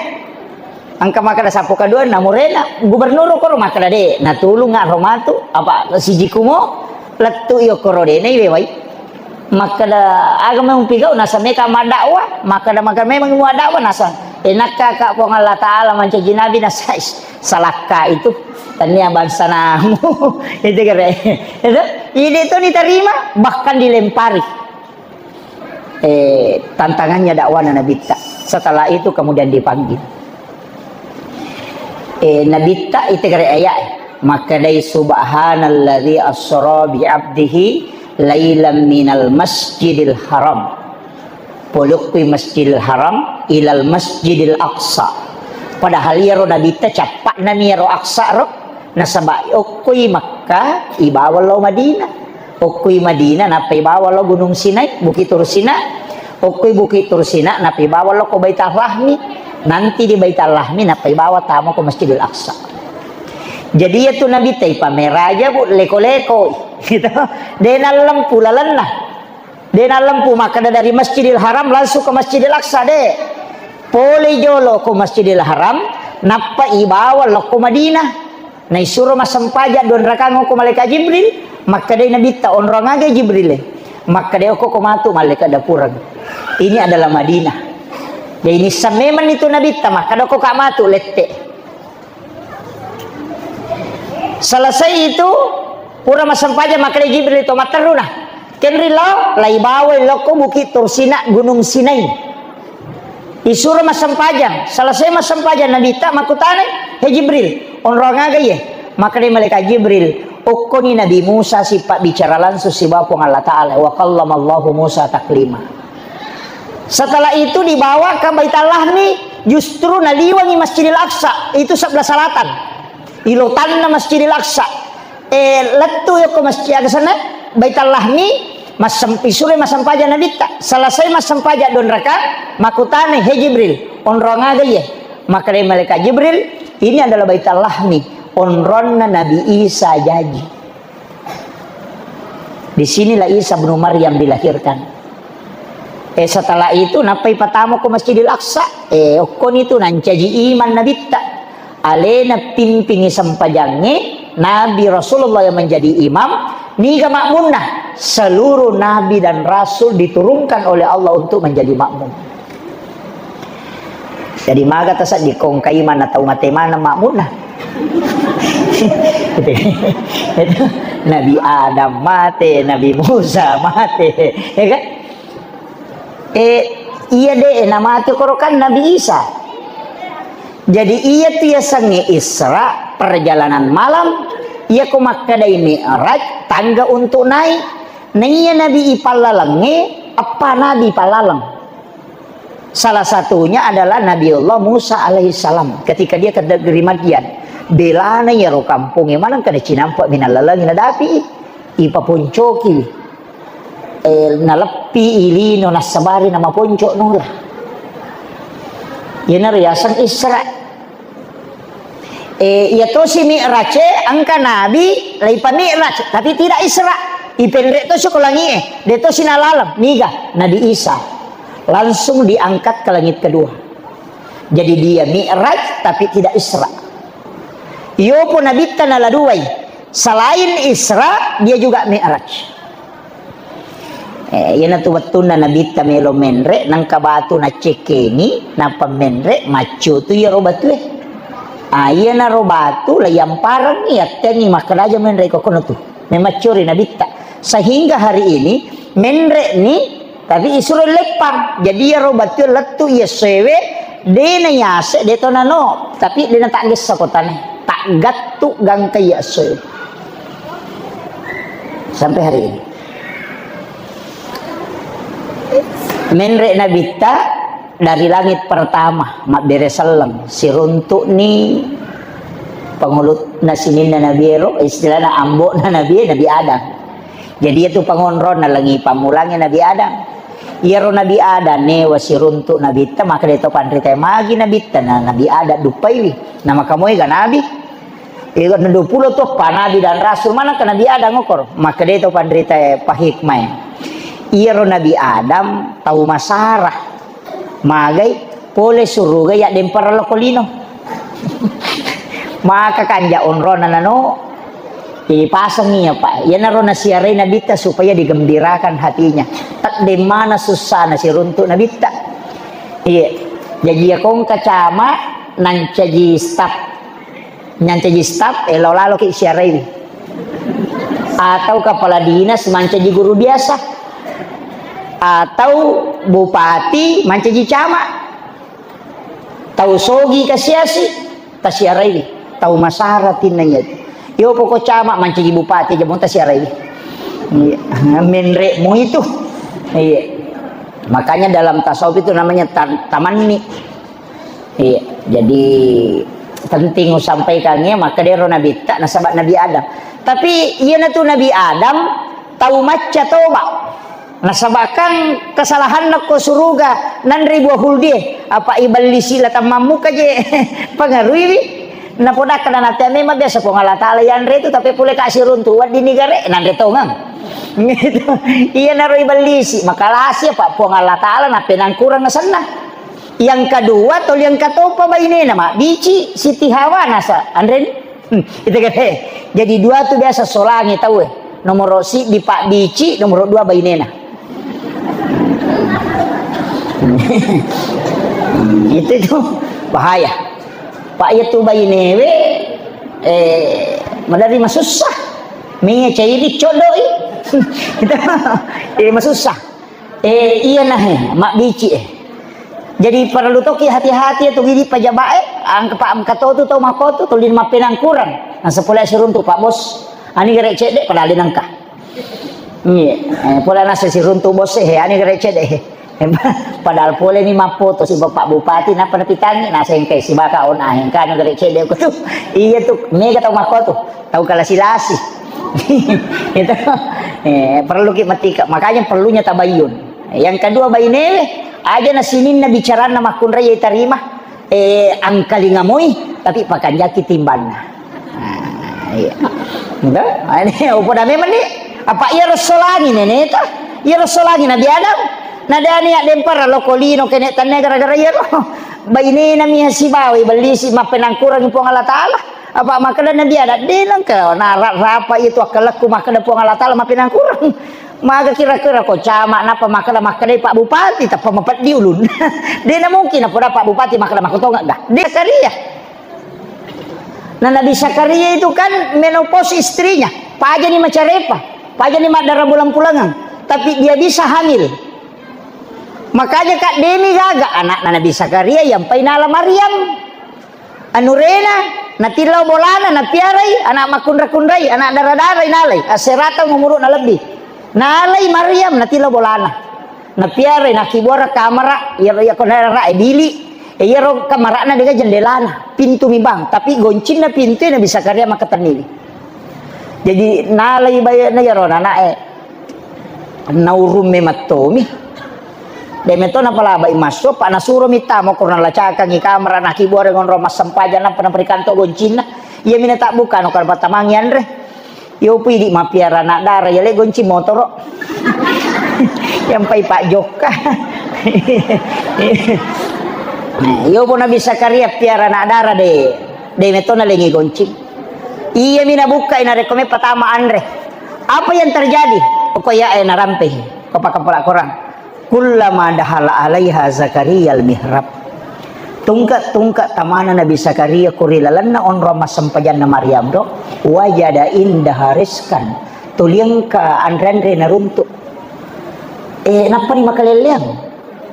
Angka makkada sappo kaduanna amurena gubernur koro makkada de. Natulung aro matu apa siji kumo lettu iyo koro de naiwewai. Makkada, aga memang pigau nasa meka maddakwah, makkada, makkada memang muaddakwah nasa. Enakka ka Puang Allah Ta'ala mancaji nabi nasa, "Ih, salakka itu, tania bangsa namu." Itu kere. Itu, ide itu diterima, bahkan dilempari. Eh, tantangannya dakwahnya Nabitta. Setelah itu kemudian dipanggil. Eh, Nabitta itegare ayat. Makkedai, "Subhanalladzi asra bi abdihi lailam minal masjidil haram." Polokkui Masjidil Haram ilal Masjidil Aqsa. Padahal iyaro Nabitta cappa'na mi iyaro Aqsa ro. Nasaba okkoi Makkah ibawa lao Madinah. Okkoi Madinah nappa ibawa lao Gunung Sinai, Bukit Tur Sina. Okkoi Bukit Tur Sina nappa ibawa lao ko Baitul Lahmi. Nanti di Baitul Lahmi nappa ibawa tama ko Masjidil Aqsa. Jadi iyatu Nabitta ipameraja bu leko-leko. Gitu. De nallempu lalenna. De nallempu makkeda dari Masjidil Haram langsung ke Masjidil Aqsa, de. Pole jolo ko Masjidil Haram, nappa ibawa lokko Madinah. Naisuro massempajang dua rakang okko malaikat Jibril, makkedai Nabitta, "Onrong aga Jibril e?" Makkedai, "Okko ko matu malaikat dapureng." Ini adalah Madinah. Jadi nisseng memang itu Nabitta, makkeda, "Okko ka matu lette." Selesai itu, pura massempajang, makkedai Jibril, "To matterru na. Kenri lao, lai bawai lokko Bukit Tursina, Gunung Sinai." Isuro massempajang, selesai massempajang Nabitta makkutanai, "He Jibril, onrong aga iye?" Makkedai malaikat Jibril, "Okkoni Nabi Musa sipabbicara langsung sibawa Puang Allah Ta'ala, wa kallamallahu Musa taklima." Setelah itu dibawa ke Baitul Lahmi, justru naliwangi Masjidil Aqsa, itu sebelah selatan. Ilotanna Masjidil Aqsa. Eh, lettu yokko masjid, aga senna? Baitul Lahmi, massem-, isuro massempajang Nabitta. Selesai massempajang dua rakang, makkutanai, "He Jibril, onrong aga iye?" Makkedai malaikat Jibril, "Ini adalah Baitul Lahmi, onronna Nabi Isa jaji." Di sinilah Isa bin Maryam dilahirkan. Eh, setelah itu, nappai patama ko Masjidil Aqsa. Eh, okkoni tu nancaji imang Nabitta. Alena pimpingi sempajangnge, Nabi Rasulullah yang menjadi imam, niga makmunna? Seluruh nabi dan rasul diturunkan oleh Allah untuk menjadi makmum. Jadi maga tasedding kongka imang na tau mate maneng makmunna. Itu Nabi Adam mate, Nabi Musa mate, ya kan? Eh, iya de' namate koro kan Nabi Isa. Jadi iya tu yasengnge Isra, perjalanan malam, iya ko makkedai Mi'raj, tangga untuk naik. Nah iya Nabi ipallalengnge, eppa Nabi ipallaleng. Salah satunya adalah Nabiullah Musa alaihissalam ketika dia ke negeri Madian. Belana iyaro kampongnge maneng kada cinampa' minang lalengngi nadapi, ipaponcoki. Eh, naleppi i lino, nassabari namaponco' nula. Iyanaro yaseng Isra. Eh, iya tosi Mi'raj e, engka Nabi, laipa Mi'raj, tapi tidak Isra. Ipenre' tosi ko langi e, de' tosi nalaleng. Niga? Nabi Isa. Langsung diangkat ke langit kedua. Jadi dia Mi'raj, tapi tidak Isra. Iyopo Nabitta nala duai. Selain Isra, dia juga Mi'raj. Eh, iyanatu wettunna Nabitta melo menre', nengka batu naccekkengi, nappa menre', maccu tu iyaro batue. Ah, iyanaro batu la iyamparengngi, yattengngi, makkeda aja menre' kokkono tu. Memaccuri Nabitta. Sehingga hari ini, menre'ni, tapi isuro leppang. Jadi iyaro batue lettu iya sewe, de' na yase', de' to nano, tapi de' na taggessa kotane. Taggattu gangka iya sewe. Sampai hari ini. Menre' Nabitta dari langit pertama, mabbere selleng, siruntu'ni panguluna sininna Nabi ero, istilahna ambo'na Nabi, Nabi Adam. Jadi itu pangonronna langi pammulangi Nabi Adam. Iyaro Nabi Adam newa siruntu' Nabitta, maka de' to panrita magi Nabitta, na Nabi Adam duppaiwi. Na maka moega Nabi. Iya, na dua puluh tu pa nabi dan rasul, maneng ka Nabi Adam okoro. Maka de' to panrita pahikmai. Iyaro Nabi Adam tau masara. Magai pole suruga ya dempara loko lino. Maka kanja onrona nano. Jadi pasang iya, Pak. Iyanaro nasiarai Nabitta supaya digembirakan hatinya. Tak demana susah nasiruntu' Nabitta. Iya. Jadi ya kongka cama nancaji staf. Mancaji staf, eh, lao laloki siaraiwi. Atau kepala dinas mancaji guru biasa. Atau bupati mancaji camat. Tau sogi kasiasi, tasiaraiwi. Tau masara tinna iya. Yo poko camat mancaji bupati aja mau tasiaraiwi. Iya, menre'mu itu. Iya. Makanya dalam tasawuf itu namanya tan-, tamanni. Iya, jadi penting usampaikan ya, maka dero Nabitta, nasaba Nabi Adam. Tapi iyanatu Nabi Adam tau macca toba. Nasaba kan kesalahanna ko suruga nanre buah huldie, apa iballisi la tammammuka je pangaruiwi. Napodakka nanate memang biasa Puang Allah Ta'ala yanre itu, tapi pole kasiruntu wedding ni gare nanre tongeng. Gitu. Iyanaro iballisi, makalasi apa Puang Allah Ta'ala napenangkurang asenna. Yang kedua, toli engka topa bainena mabbici Siti Hawa nasa, anreni? Hmm, itu kan, eh. Jadi dua tu biasa solangi tau, eh. Nomoro siddi pabbici, nomoro dua bainena. Hmm, itu itu bahaya. Pak, iya tu bainewe, eh, madari masussa. Mie cairi codoi. Itu, eh, masussa. Eh, iya nah, eh, mabbici, eh. Jadi perlu toki hati-hati tu gidi pajaba, eh. Angka pa, angka to tu tau makotu, tuli mappenangkurang. Nasaba pole siruntu Pak Bos. Ani gere cedde padahal nangka. Iya, eh, pole nasa siruntu Bos, eh, ani gere cedde, eh. Padahal pole ni mappoto si Bapak Bupati, napa napitangi, nasa engkai si baka on, ah, engka anu gere cedde ko tu. Iya tu, mega tau makotu. Tau kalasi-lasi. Itu, eh, perlu ki matika. Makanya perlunya tabayyun. Yang kedua, bainewe, aja na sininna bicaranna makkunrai tarima, eh, angkalingamoi, tapi pakanjaki timbanna. Nah, iya. Udah, ini upoda memang ni. Apa iya ressolangi neneta? Iya ressolangi Nabi Adam. Nadani addempara loko lino kene tanne gara-gara iya ro. Bainena mi sibawai bellisi mappenangkurangi Puang Allah Ta'ala. Apa makkeda Nabi Adam, de nengka nara-, rapa itu akkalakku makkeda Puang Allah Ta'ala mappenangkurang. Maga kira-kira ko camat napa makkeda, makkedai Pak Bupati tappa mapeddi ulun. De na mungkin apa Pak Bupati makkeda makkutonga ga. De Zakaria. Nah, Nabi Zakaria itu kan menopause istrinya. Pajani macarepa, pajani maddara bulan pulangan. Tapi dia bisa hamil. Makanya kak demi gaga anakna Nabi Zakaria yang painala Maryam. Anurena, natillau bolana, napiarai, anak makkunra-kunrai, anak dara-darai nalai, asserata umuru'na lebbi. Nalai Maryam, natillau bolana. Napiarai, nakibuara kamara, iyaro, iyako nara, eh, bili, eh, iyaro kamara'na dega jendelana, pintu mi bang, tapi goncinna pintu Nabi Zakaria makkatenniwi. Jadi, nalai bayana iyaro nanae. Naurung memattomi. De metto napalabai massu, pa nasuro mittamo, ko nalacakangi kamara, nakibuare ngonro massempajang, nampa naparikanto goncinna. Iya mina tabbuka, no kan patamangi anre. Yo pidi mapiara anak dara, ya le gonci motoro. Yang pai Pak Jokka. Yo pun Nabi Zakaria piara anak dara de. De metto nalengi gonci. Iya mina bukkai narekko me patama anre. Apa yang terjadi? Pokok ya, eh, narampe. Ko pakapala korang. Kullama dahala alaiha Zakaria al-mihrab. Tungke-tungke tamana Nabi Zakaria ko ri lalenna onrong massempajanna Maryam do, wajada indaha rizqan. Tuli engka anre-anre naruntuk. Eh, nappani makalelleang.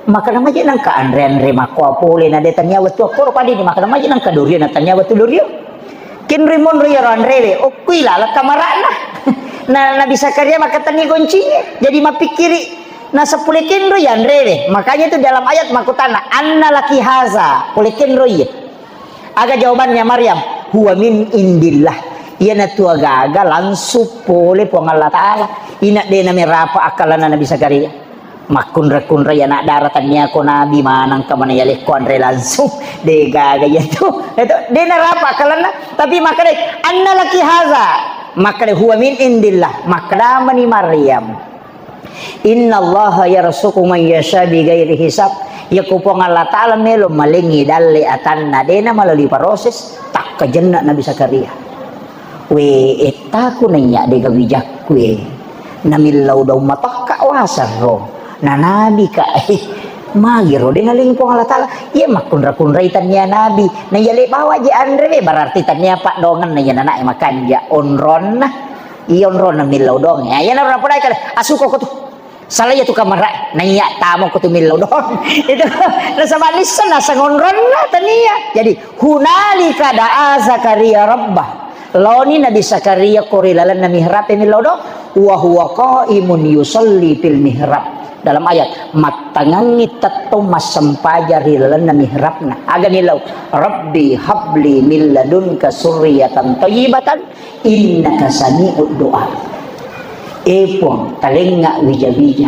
Makkeda maje nengka anre-anre makkoa pole na de tania wettu akkoro padi ni makkeda maje nengka dorio na tania wettu dorio. Kenroi monro iyaro anrewe, okkui laleng kamara'na. Na Nabi Zakaria makkatenni goncingnge, jadi mappikkiri naseng pole kenroi anrewe. Makanya itu dalam ayat makkutana, "Anna laki haza?" Pole kenroi. Aga jawabannya Maryam? "Huwa min indillah." Iyanatu agaga langsung pole Puang Allah Ta'ala. Ina de namerapa akkalana Nabi Zakaria. Makkunra-kunrai anak dara tania ko nabi manang ka mana yalekko anre langsung. De gaga iyatu. Itu de narapa akkalana, tapi makkeda, "Anna laki haza?" Makkeda, "Huwa min indillah." Makkeda mani Maryam, "Innallaha yarzuqu man yasha bi ghairi hisab." Yako Puang Allah Ta'ala melo malengi dalle atanna, de na melalui proses, takkajenna Nabi Zakaria. We, ettaku naiya de gawi jakkue. Namillau daung matakka wasarro. Nanabi ka, eh, magiro de nalengi Puang Allah Ta'ala. Iya makkunra-kunrai tania nabi. Naiya le bawa je anre we, berarti tania paddongenna iya nanae makanja onronna. Iya onronna millau dong. Ya, iya na napodai kale. Asuko ko tu. Salah iya tu kamara. Naiya tamo ko tu millau dong. Itu nasaba nisseng naseng onronna tania. Jadi, hunalika da'a Zakaria rabbah. Laoni Nabi Zakaria ko ri lalenna mihrab e millau do, wa huwa qaimun yusalli fil mihrab. Dalam ayat, mattangangi tettong massempajang ri lalenna mihrabna. Aga millau, "Rabbi habli min ladunka surriyatan thayyibatan innaka sami'ud du'a." E Puang, talengnga wija-wija.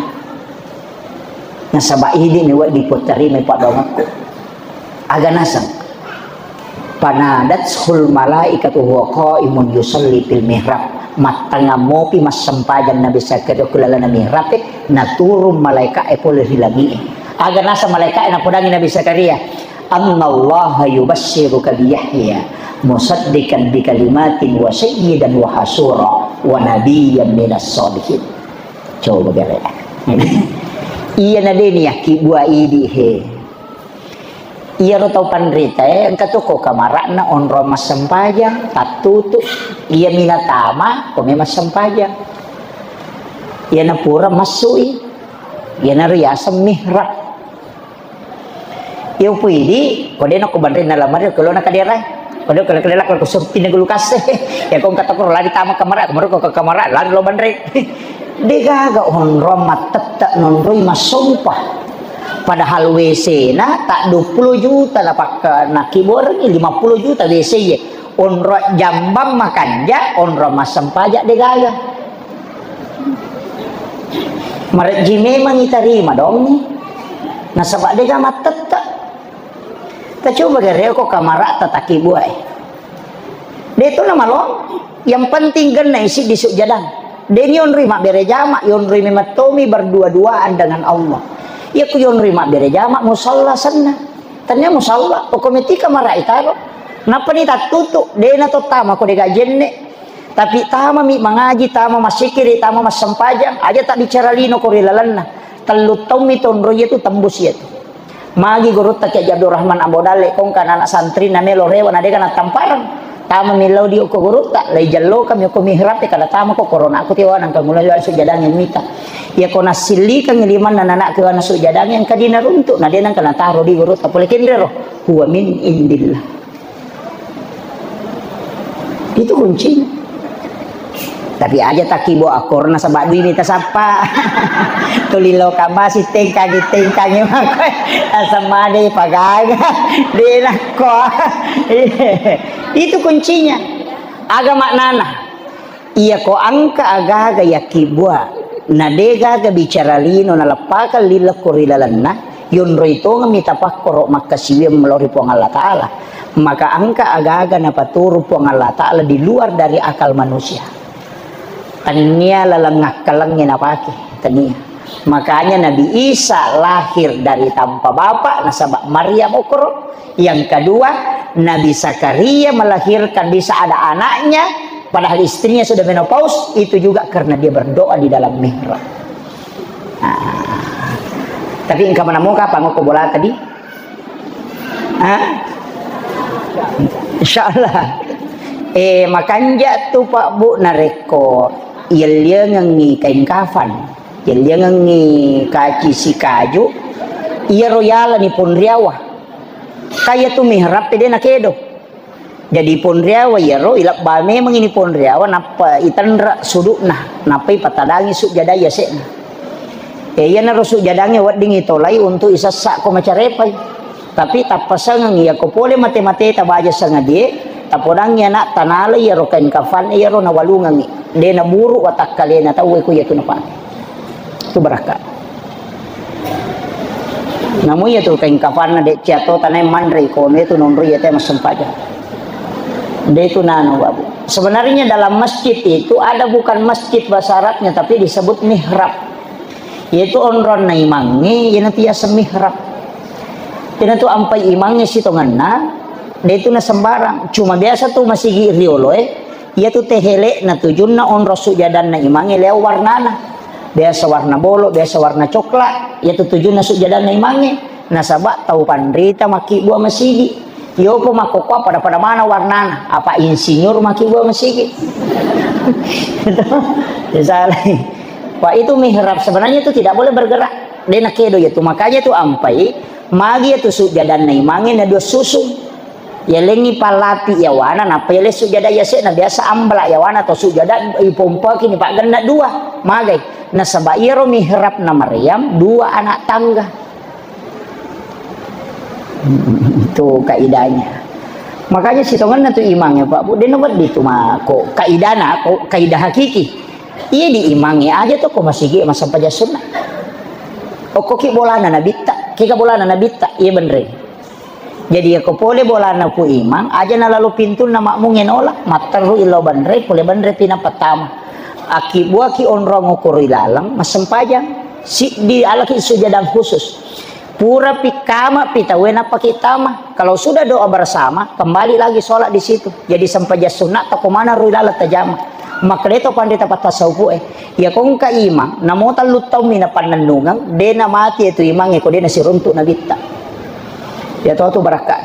Nasaba idi ni wedding potterimai paddoangekku. Aga naseng. Fanadathul malaikatu huwa qaimun yusalli fil mihrab. Mattangammopi massempajang Nabi Zakaria ku lalana mihrab e, naturung malaika e pole ri langi e. Aga naseng malaika e napodangi Nabi Zakaria, "Annallaha yubasyyiruka bi Yahya musaddiqan bi kalimatin wa sayyidan wa hasura wa nabiyyan minas sholihin." Coba gare. Iya na deni yakki bua idi he. Iyaro tau panrita e, engka to ko kamara'na onrong massempajang, tattutu. Iya mi natama, ko me massempajang. Iya na pura massui. Iya na riaseng mihrab. Iya upu idi, ko de na ko banreng na lamari, ko lo na kadera. Ko de ko kadera ko surti na gulu kase. Ya ko engka to ko lari tama kamara, ko ko kamara, lari lo banreng. De gaga onrong mattette nonroi massompa. Padahal W C-na tak dua puluh juta na pakka nakiborengi lima puluh juta W C ye. Onrong jambang makanja, onrong massempaja de gaga. Marejji memang itarima dong. Nasaba de gaga mattette. Tacoba gare ko kamara ta takibuai. De tu na malong, yang penting genna isi di sujadang. De ni onroi mabbere jama, yonroi memang tomi berdua-duaan dengan Allah. Iya ku yonroi mabbere jama musalla senna. Tania musalla, pokok metika marai taro. Napa ni tattutu, de na to tama ko de ga jenne. Tapi tama mi mangaji, tama masikiri, tama massempajang, aja tak bicara lino ko ri lalenna. Tellu taung mi tonroi itu tembus iya tu. Magi gurutta Kiai Haji Abdurrahman Ambo Dalle, kongka anak santri na melo rewa na deka na tamparang. Tama mi lao di okko gurutta, lai jello kami okko mihrab e kada tama ko corona aku tiwa nang kangula liwa sujadang yang mita. Ya ko nasillikang liman na anak ke wana sujadang yang kadina runtuk na denang kana taro di gurutta pole kenrero. Huwa min indillah. Itu kuncinya. Tapi aja takibo akorna saba dui mita sappa. Tuli lo kambasi tengkangi tengkangi mako. Asam made pagaga. Denakko. Itu kuncinya. Aga maknana. Iya ko angka agaga yakkibua. Na de gaga bicara lino na leppakang lilekko ri lalenna, yonroi tongeng mi tapakkoro makkasiwiang melao ri Puang Allah Ta'ala. Maka angka agaga napaturu Puang Allah Ta'ala di luar dari akal manusia. Tania laleng akkalengnge napake, tania. Makanya Nabi Isa lahir dari tanpa bapak, nasaba Maryam okoro. Yang kedua, Nabi Zakaria melahirkan bisa ada anaknya, padahal istrinya sudah menopause, itu juga karena dia berdoa di dalam mihrab. Nah, tapi engka manamo kapang ko bola tadi? Hah? Insya Allah. Eh, makanja tu Pak Bu narekko yelliangengi kain kafan, yelliangengi kaci sikaju, iyaro yalani ponriawa. Kaya tu mihrab pede na kedo. Jadi ponriawa iyaro ilebba memang ini ponriawa nappa itenra sudukna, nappa ipatadangi sujjadai yase'na. E, iyanaro sujjadangnge wedding itolai untuk isessa ko macarepai. Tapi tappasengeng iyako pole mate-mateta baja sangadie, tapodangi anakta nala iyaro kain kafan iyaro nawalungengi. De naburu watakkalena tauwe ko iyatu napake. Itu barakka. Namu iya tu kain kafanna de ciato tanai manre kono itu nonro iya te massempajang. De itu nanu babu. Sebenarnya dalam masjid itu ada bukan masjid bahasa Arabnya tapi disebut mihrab. Yaitu onronna imangnge, iyana tiaseng mihrab. Iyana tu ampai imangnge sitongenna, de itu na sembarang. Cuma biasa tu masigi rioloe, Iyatu tehele'na tujunna onrong sujjadanna imangnge leo warnana. Biasa warna bolo, biasa warna coklat. Iyatu tujunna sujjadanna imangnge. Nasaba tau panrita makkibbua masigi. Yoko makkokkoa pada-pada mana warnana. Apa insinyur makkibbua masigi. Itu. Misalnya. Pak, itu mihrab sebenarnya itu tidak boleh bergerak. De nakedo iyatu. Makanya tu ampai magi iyatu sujjadanna imangnge na dua susung. Yalengngi pallapi yawana, nappa yaleng sujada yase'na, biasa ambala yawana to sujada ipompakini paggenna dua, magai. Nasaba iyaro mihrabna Maryam dua anak tangga. Itu kaidahnya. Makanya sitongenna tu imangnge, Pak Bu, dena wedding tu mako kaidahna, ko kaidah hakiki. Iya di imangnge aja to ko masigi massempajang sunna. Okkoki bolana nabitta, kega bolana nabitta, iya benre. Jadi, yako pole bolana ku imang, aja nalalo pintunna makmungnge nola, matterru illau banre, pole banre pi napattama. Akkibuaki onrong okoro ilaleng, massempajang, siddi alaki sujadang khusus. Pura pi kama pi tauwe nappa ki tama. Kalau sudah doa bersama, kembali lagi sholat di situ. Jadi sempajang sunna tako mana rui laleng tajama. Makkeda to panrita pattasaupue, iya ko engka imang, namo tellu taummi napannennungeng, de namati itu imangnge ko de nasiruntuk nabitta. Ya to tu barakka.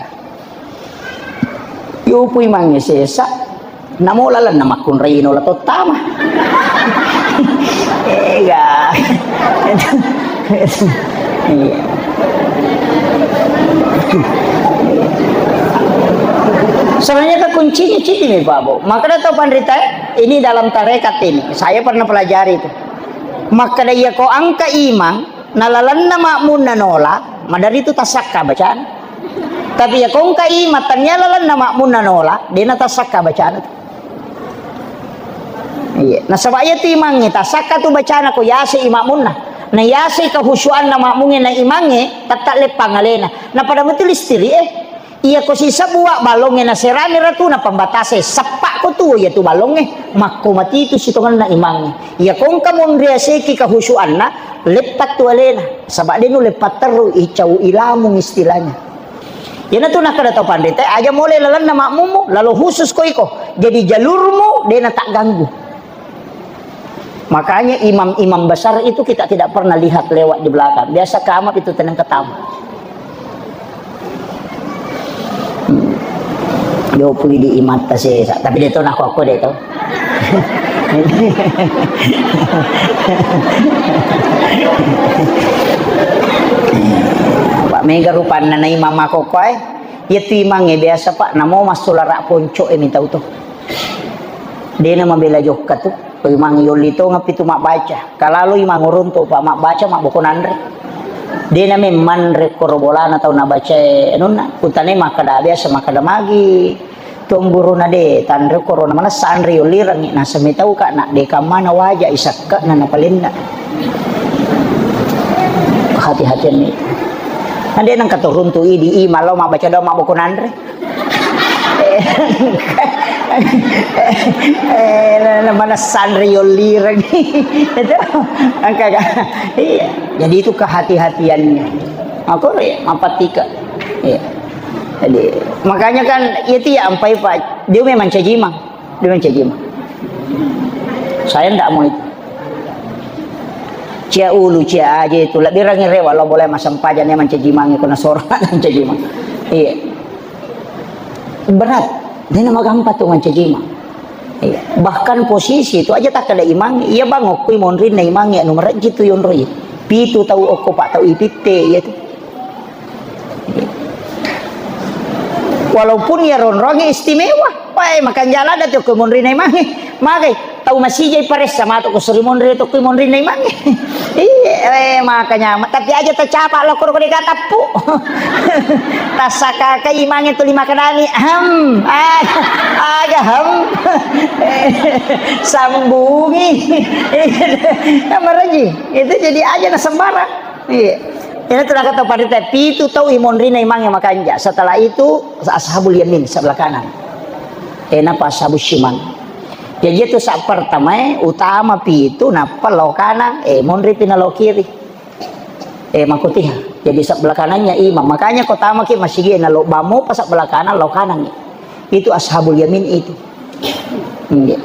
Yupu imangnge sesa, namo lalenna makkunraino la tottama. Ega. Iya. Sebenarnya kan kuncinya citi nih, Pak Bu. Makanya tahu panrita, ini dalam tarekat ini. Saya pernah pelajari itu. Makkeda iya ko engka imang, nalalenna makmunna nola, madari itu tasakka bacaan. Tapi iya ko engka imang, tania lalenna makmunna nola, dena tasakka bacaan. Iya. Nasaba iya tu imangnge, tasakka tu bacana ko yase i makmunna. Na yase i kehusuanna makmungnge na imangnge, tetta leppang alena. Na pada metu listiri eh. Iya ko sisebua balongnge naserani ratuna pambatase, seppa ko tuo iya tu balongnge, makko mati tu sitongenna imangnge. Iya ko engka monri aseki kehusuanna, leppa tu alena. Saba denu leppa terru, icau ilamung istilahnya. Iyanatu nakkeda tau panrita, aja mole lalenna makmummu, lalo khusus ko iko. Jadi jalurmu dena tagganggu. Makanya imam-imam besar itu kita tidak pernah lihat lewat di belakang. Biasa kamat itu tenang ketamu. Hmm. Yo pui di imatta sesa, tapi dia tahu nak aku dia tahu. Pak Mega rupanna na imam aku koi. Iya tu imangnge biasa, Pak, namo massulara ponco e mitau to. Dena mabela jokka tu. Ko imang yolli tongeng pitu mabbaca. Kalalo imang uruntu, Pak, mabbaca mabboko nanre. Dena memang rekko robolana tau nabaca anunna. Utanai makkeda biasa makkeda magi. Tuang guruna de, tanre korona manessa anre yollirengngi, naseng metau ka, nak de kammana waja isakkena napalenna. Hati-hatian ni. Ande nang katurun tu idi i malau mabbaca doa maboko nanre. Eh, na, na manessa anre yollirengngi. Itu, angka ka. Iya. Jadi itu kehati-hatiannya. Aku ya, mapatika. Iya. Jadi, makanya kan, itu ya ampai Pak. Dia memang cajimang. Dia memang cajimang. Saya ndak mau itu. Cia ulu, cia aja itu. Lebih rangi rewa lo boleh masam pajan memang cajimang itu nasor cajimang. Iya. Berat. Dia nama gampang tuh mancajimang. Iya. Bahkan posisi itu aja tak ada imang. Iya bang, okui monrin na imang ya nomor itu yonroi. Pitu tau okko pak tau ipitte ya tuh. Walaupun iya ronrongnge istimewa, wae makanjala ada tu ko monri nai mange. Magai tau masijai paressa mato ko suri monri to ko monri nai mange. Iya, eh, makanya, tapi aja tercapa lo koro kode katappu. Tasaka kai mange tuli makanani. Ahem. Aga, aga hem. Sambungi. Kamar aja. Itu jadi aja na sembarang. Iya. Ini tuh kata parita pitu tau imonrina imangnge makanja. Setelah itu ashabul yamin sebelah kanan. Eh, napa ashabul shimal? Jadi itu saat pertama eh, utama pitu napa lo kanan, eh monri pina lo kiri. Eh, makutiha. Jadi sebelah kanannya imam. Makanya kau tamaki masigi na lo bamu pas sebelah kanan lo kanan. Itu ashabul yamin itu. Iya.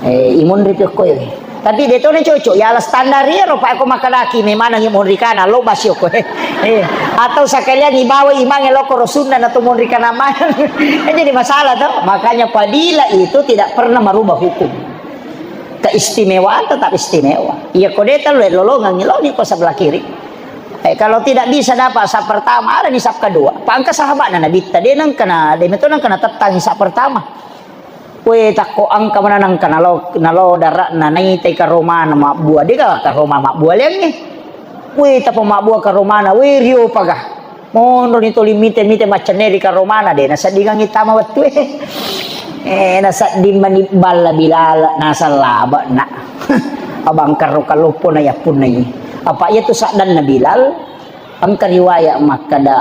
Eh, imonri pi okko e. Tapi de tona cocok, ya ala standar iya ro, Pak, ko makadaki memang imonri kana lo basi okko e. Eh, atau sekalian ibawa imangnge lo koro sunna na to monri kana maneng. Kan jadi masalah to. Makanya fadilah itu tidak pernah merubah hukum. Keistimewaan tetap istimewa. Iya ko de telu lolongang lo ni ko sebelah kiri. Eh, kalau tidak bisa dapat saf pertama, ada ni saf kedua. Pangka sahabatna Nabitta, de nengkana, de meto nengkana tettangi saf pertama. We, takko engka mananang ka nalo, nalo dara'na naitai karomana mabbua, dega karoma mabbua lengnge. We, tapa mabbua karomana, we, rio paga. Monro ni toli mite-mite maccenne ri karomana, de naseddingangi tama wettue. Eh, nasedding mani balla Bilal, nasallaba'na. Abang karro kaloppo na yappunnai. Apa iya tu saddanna Bilal, engka riwayat makkada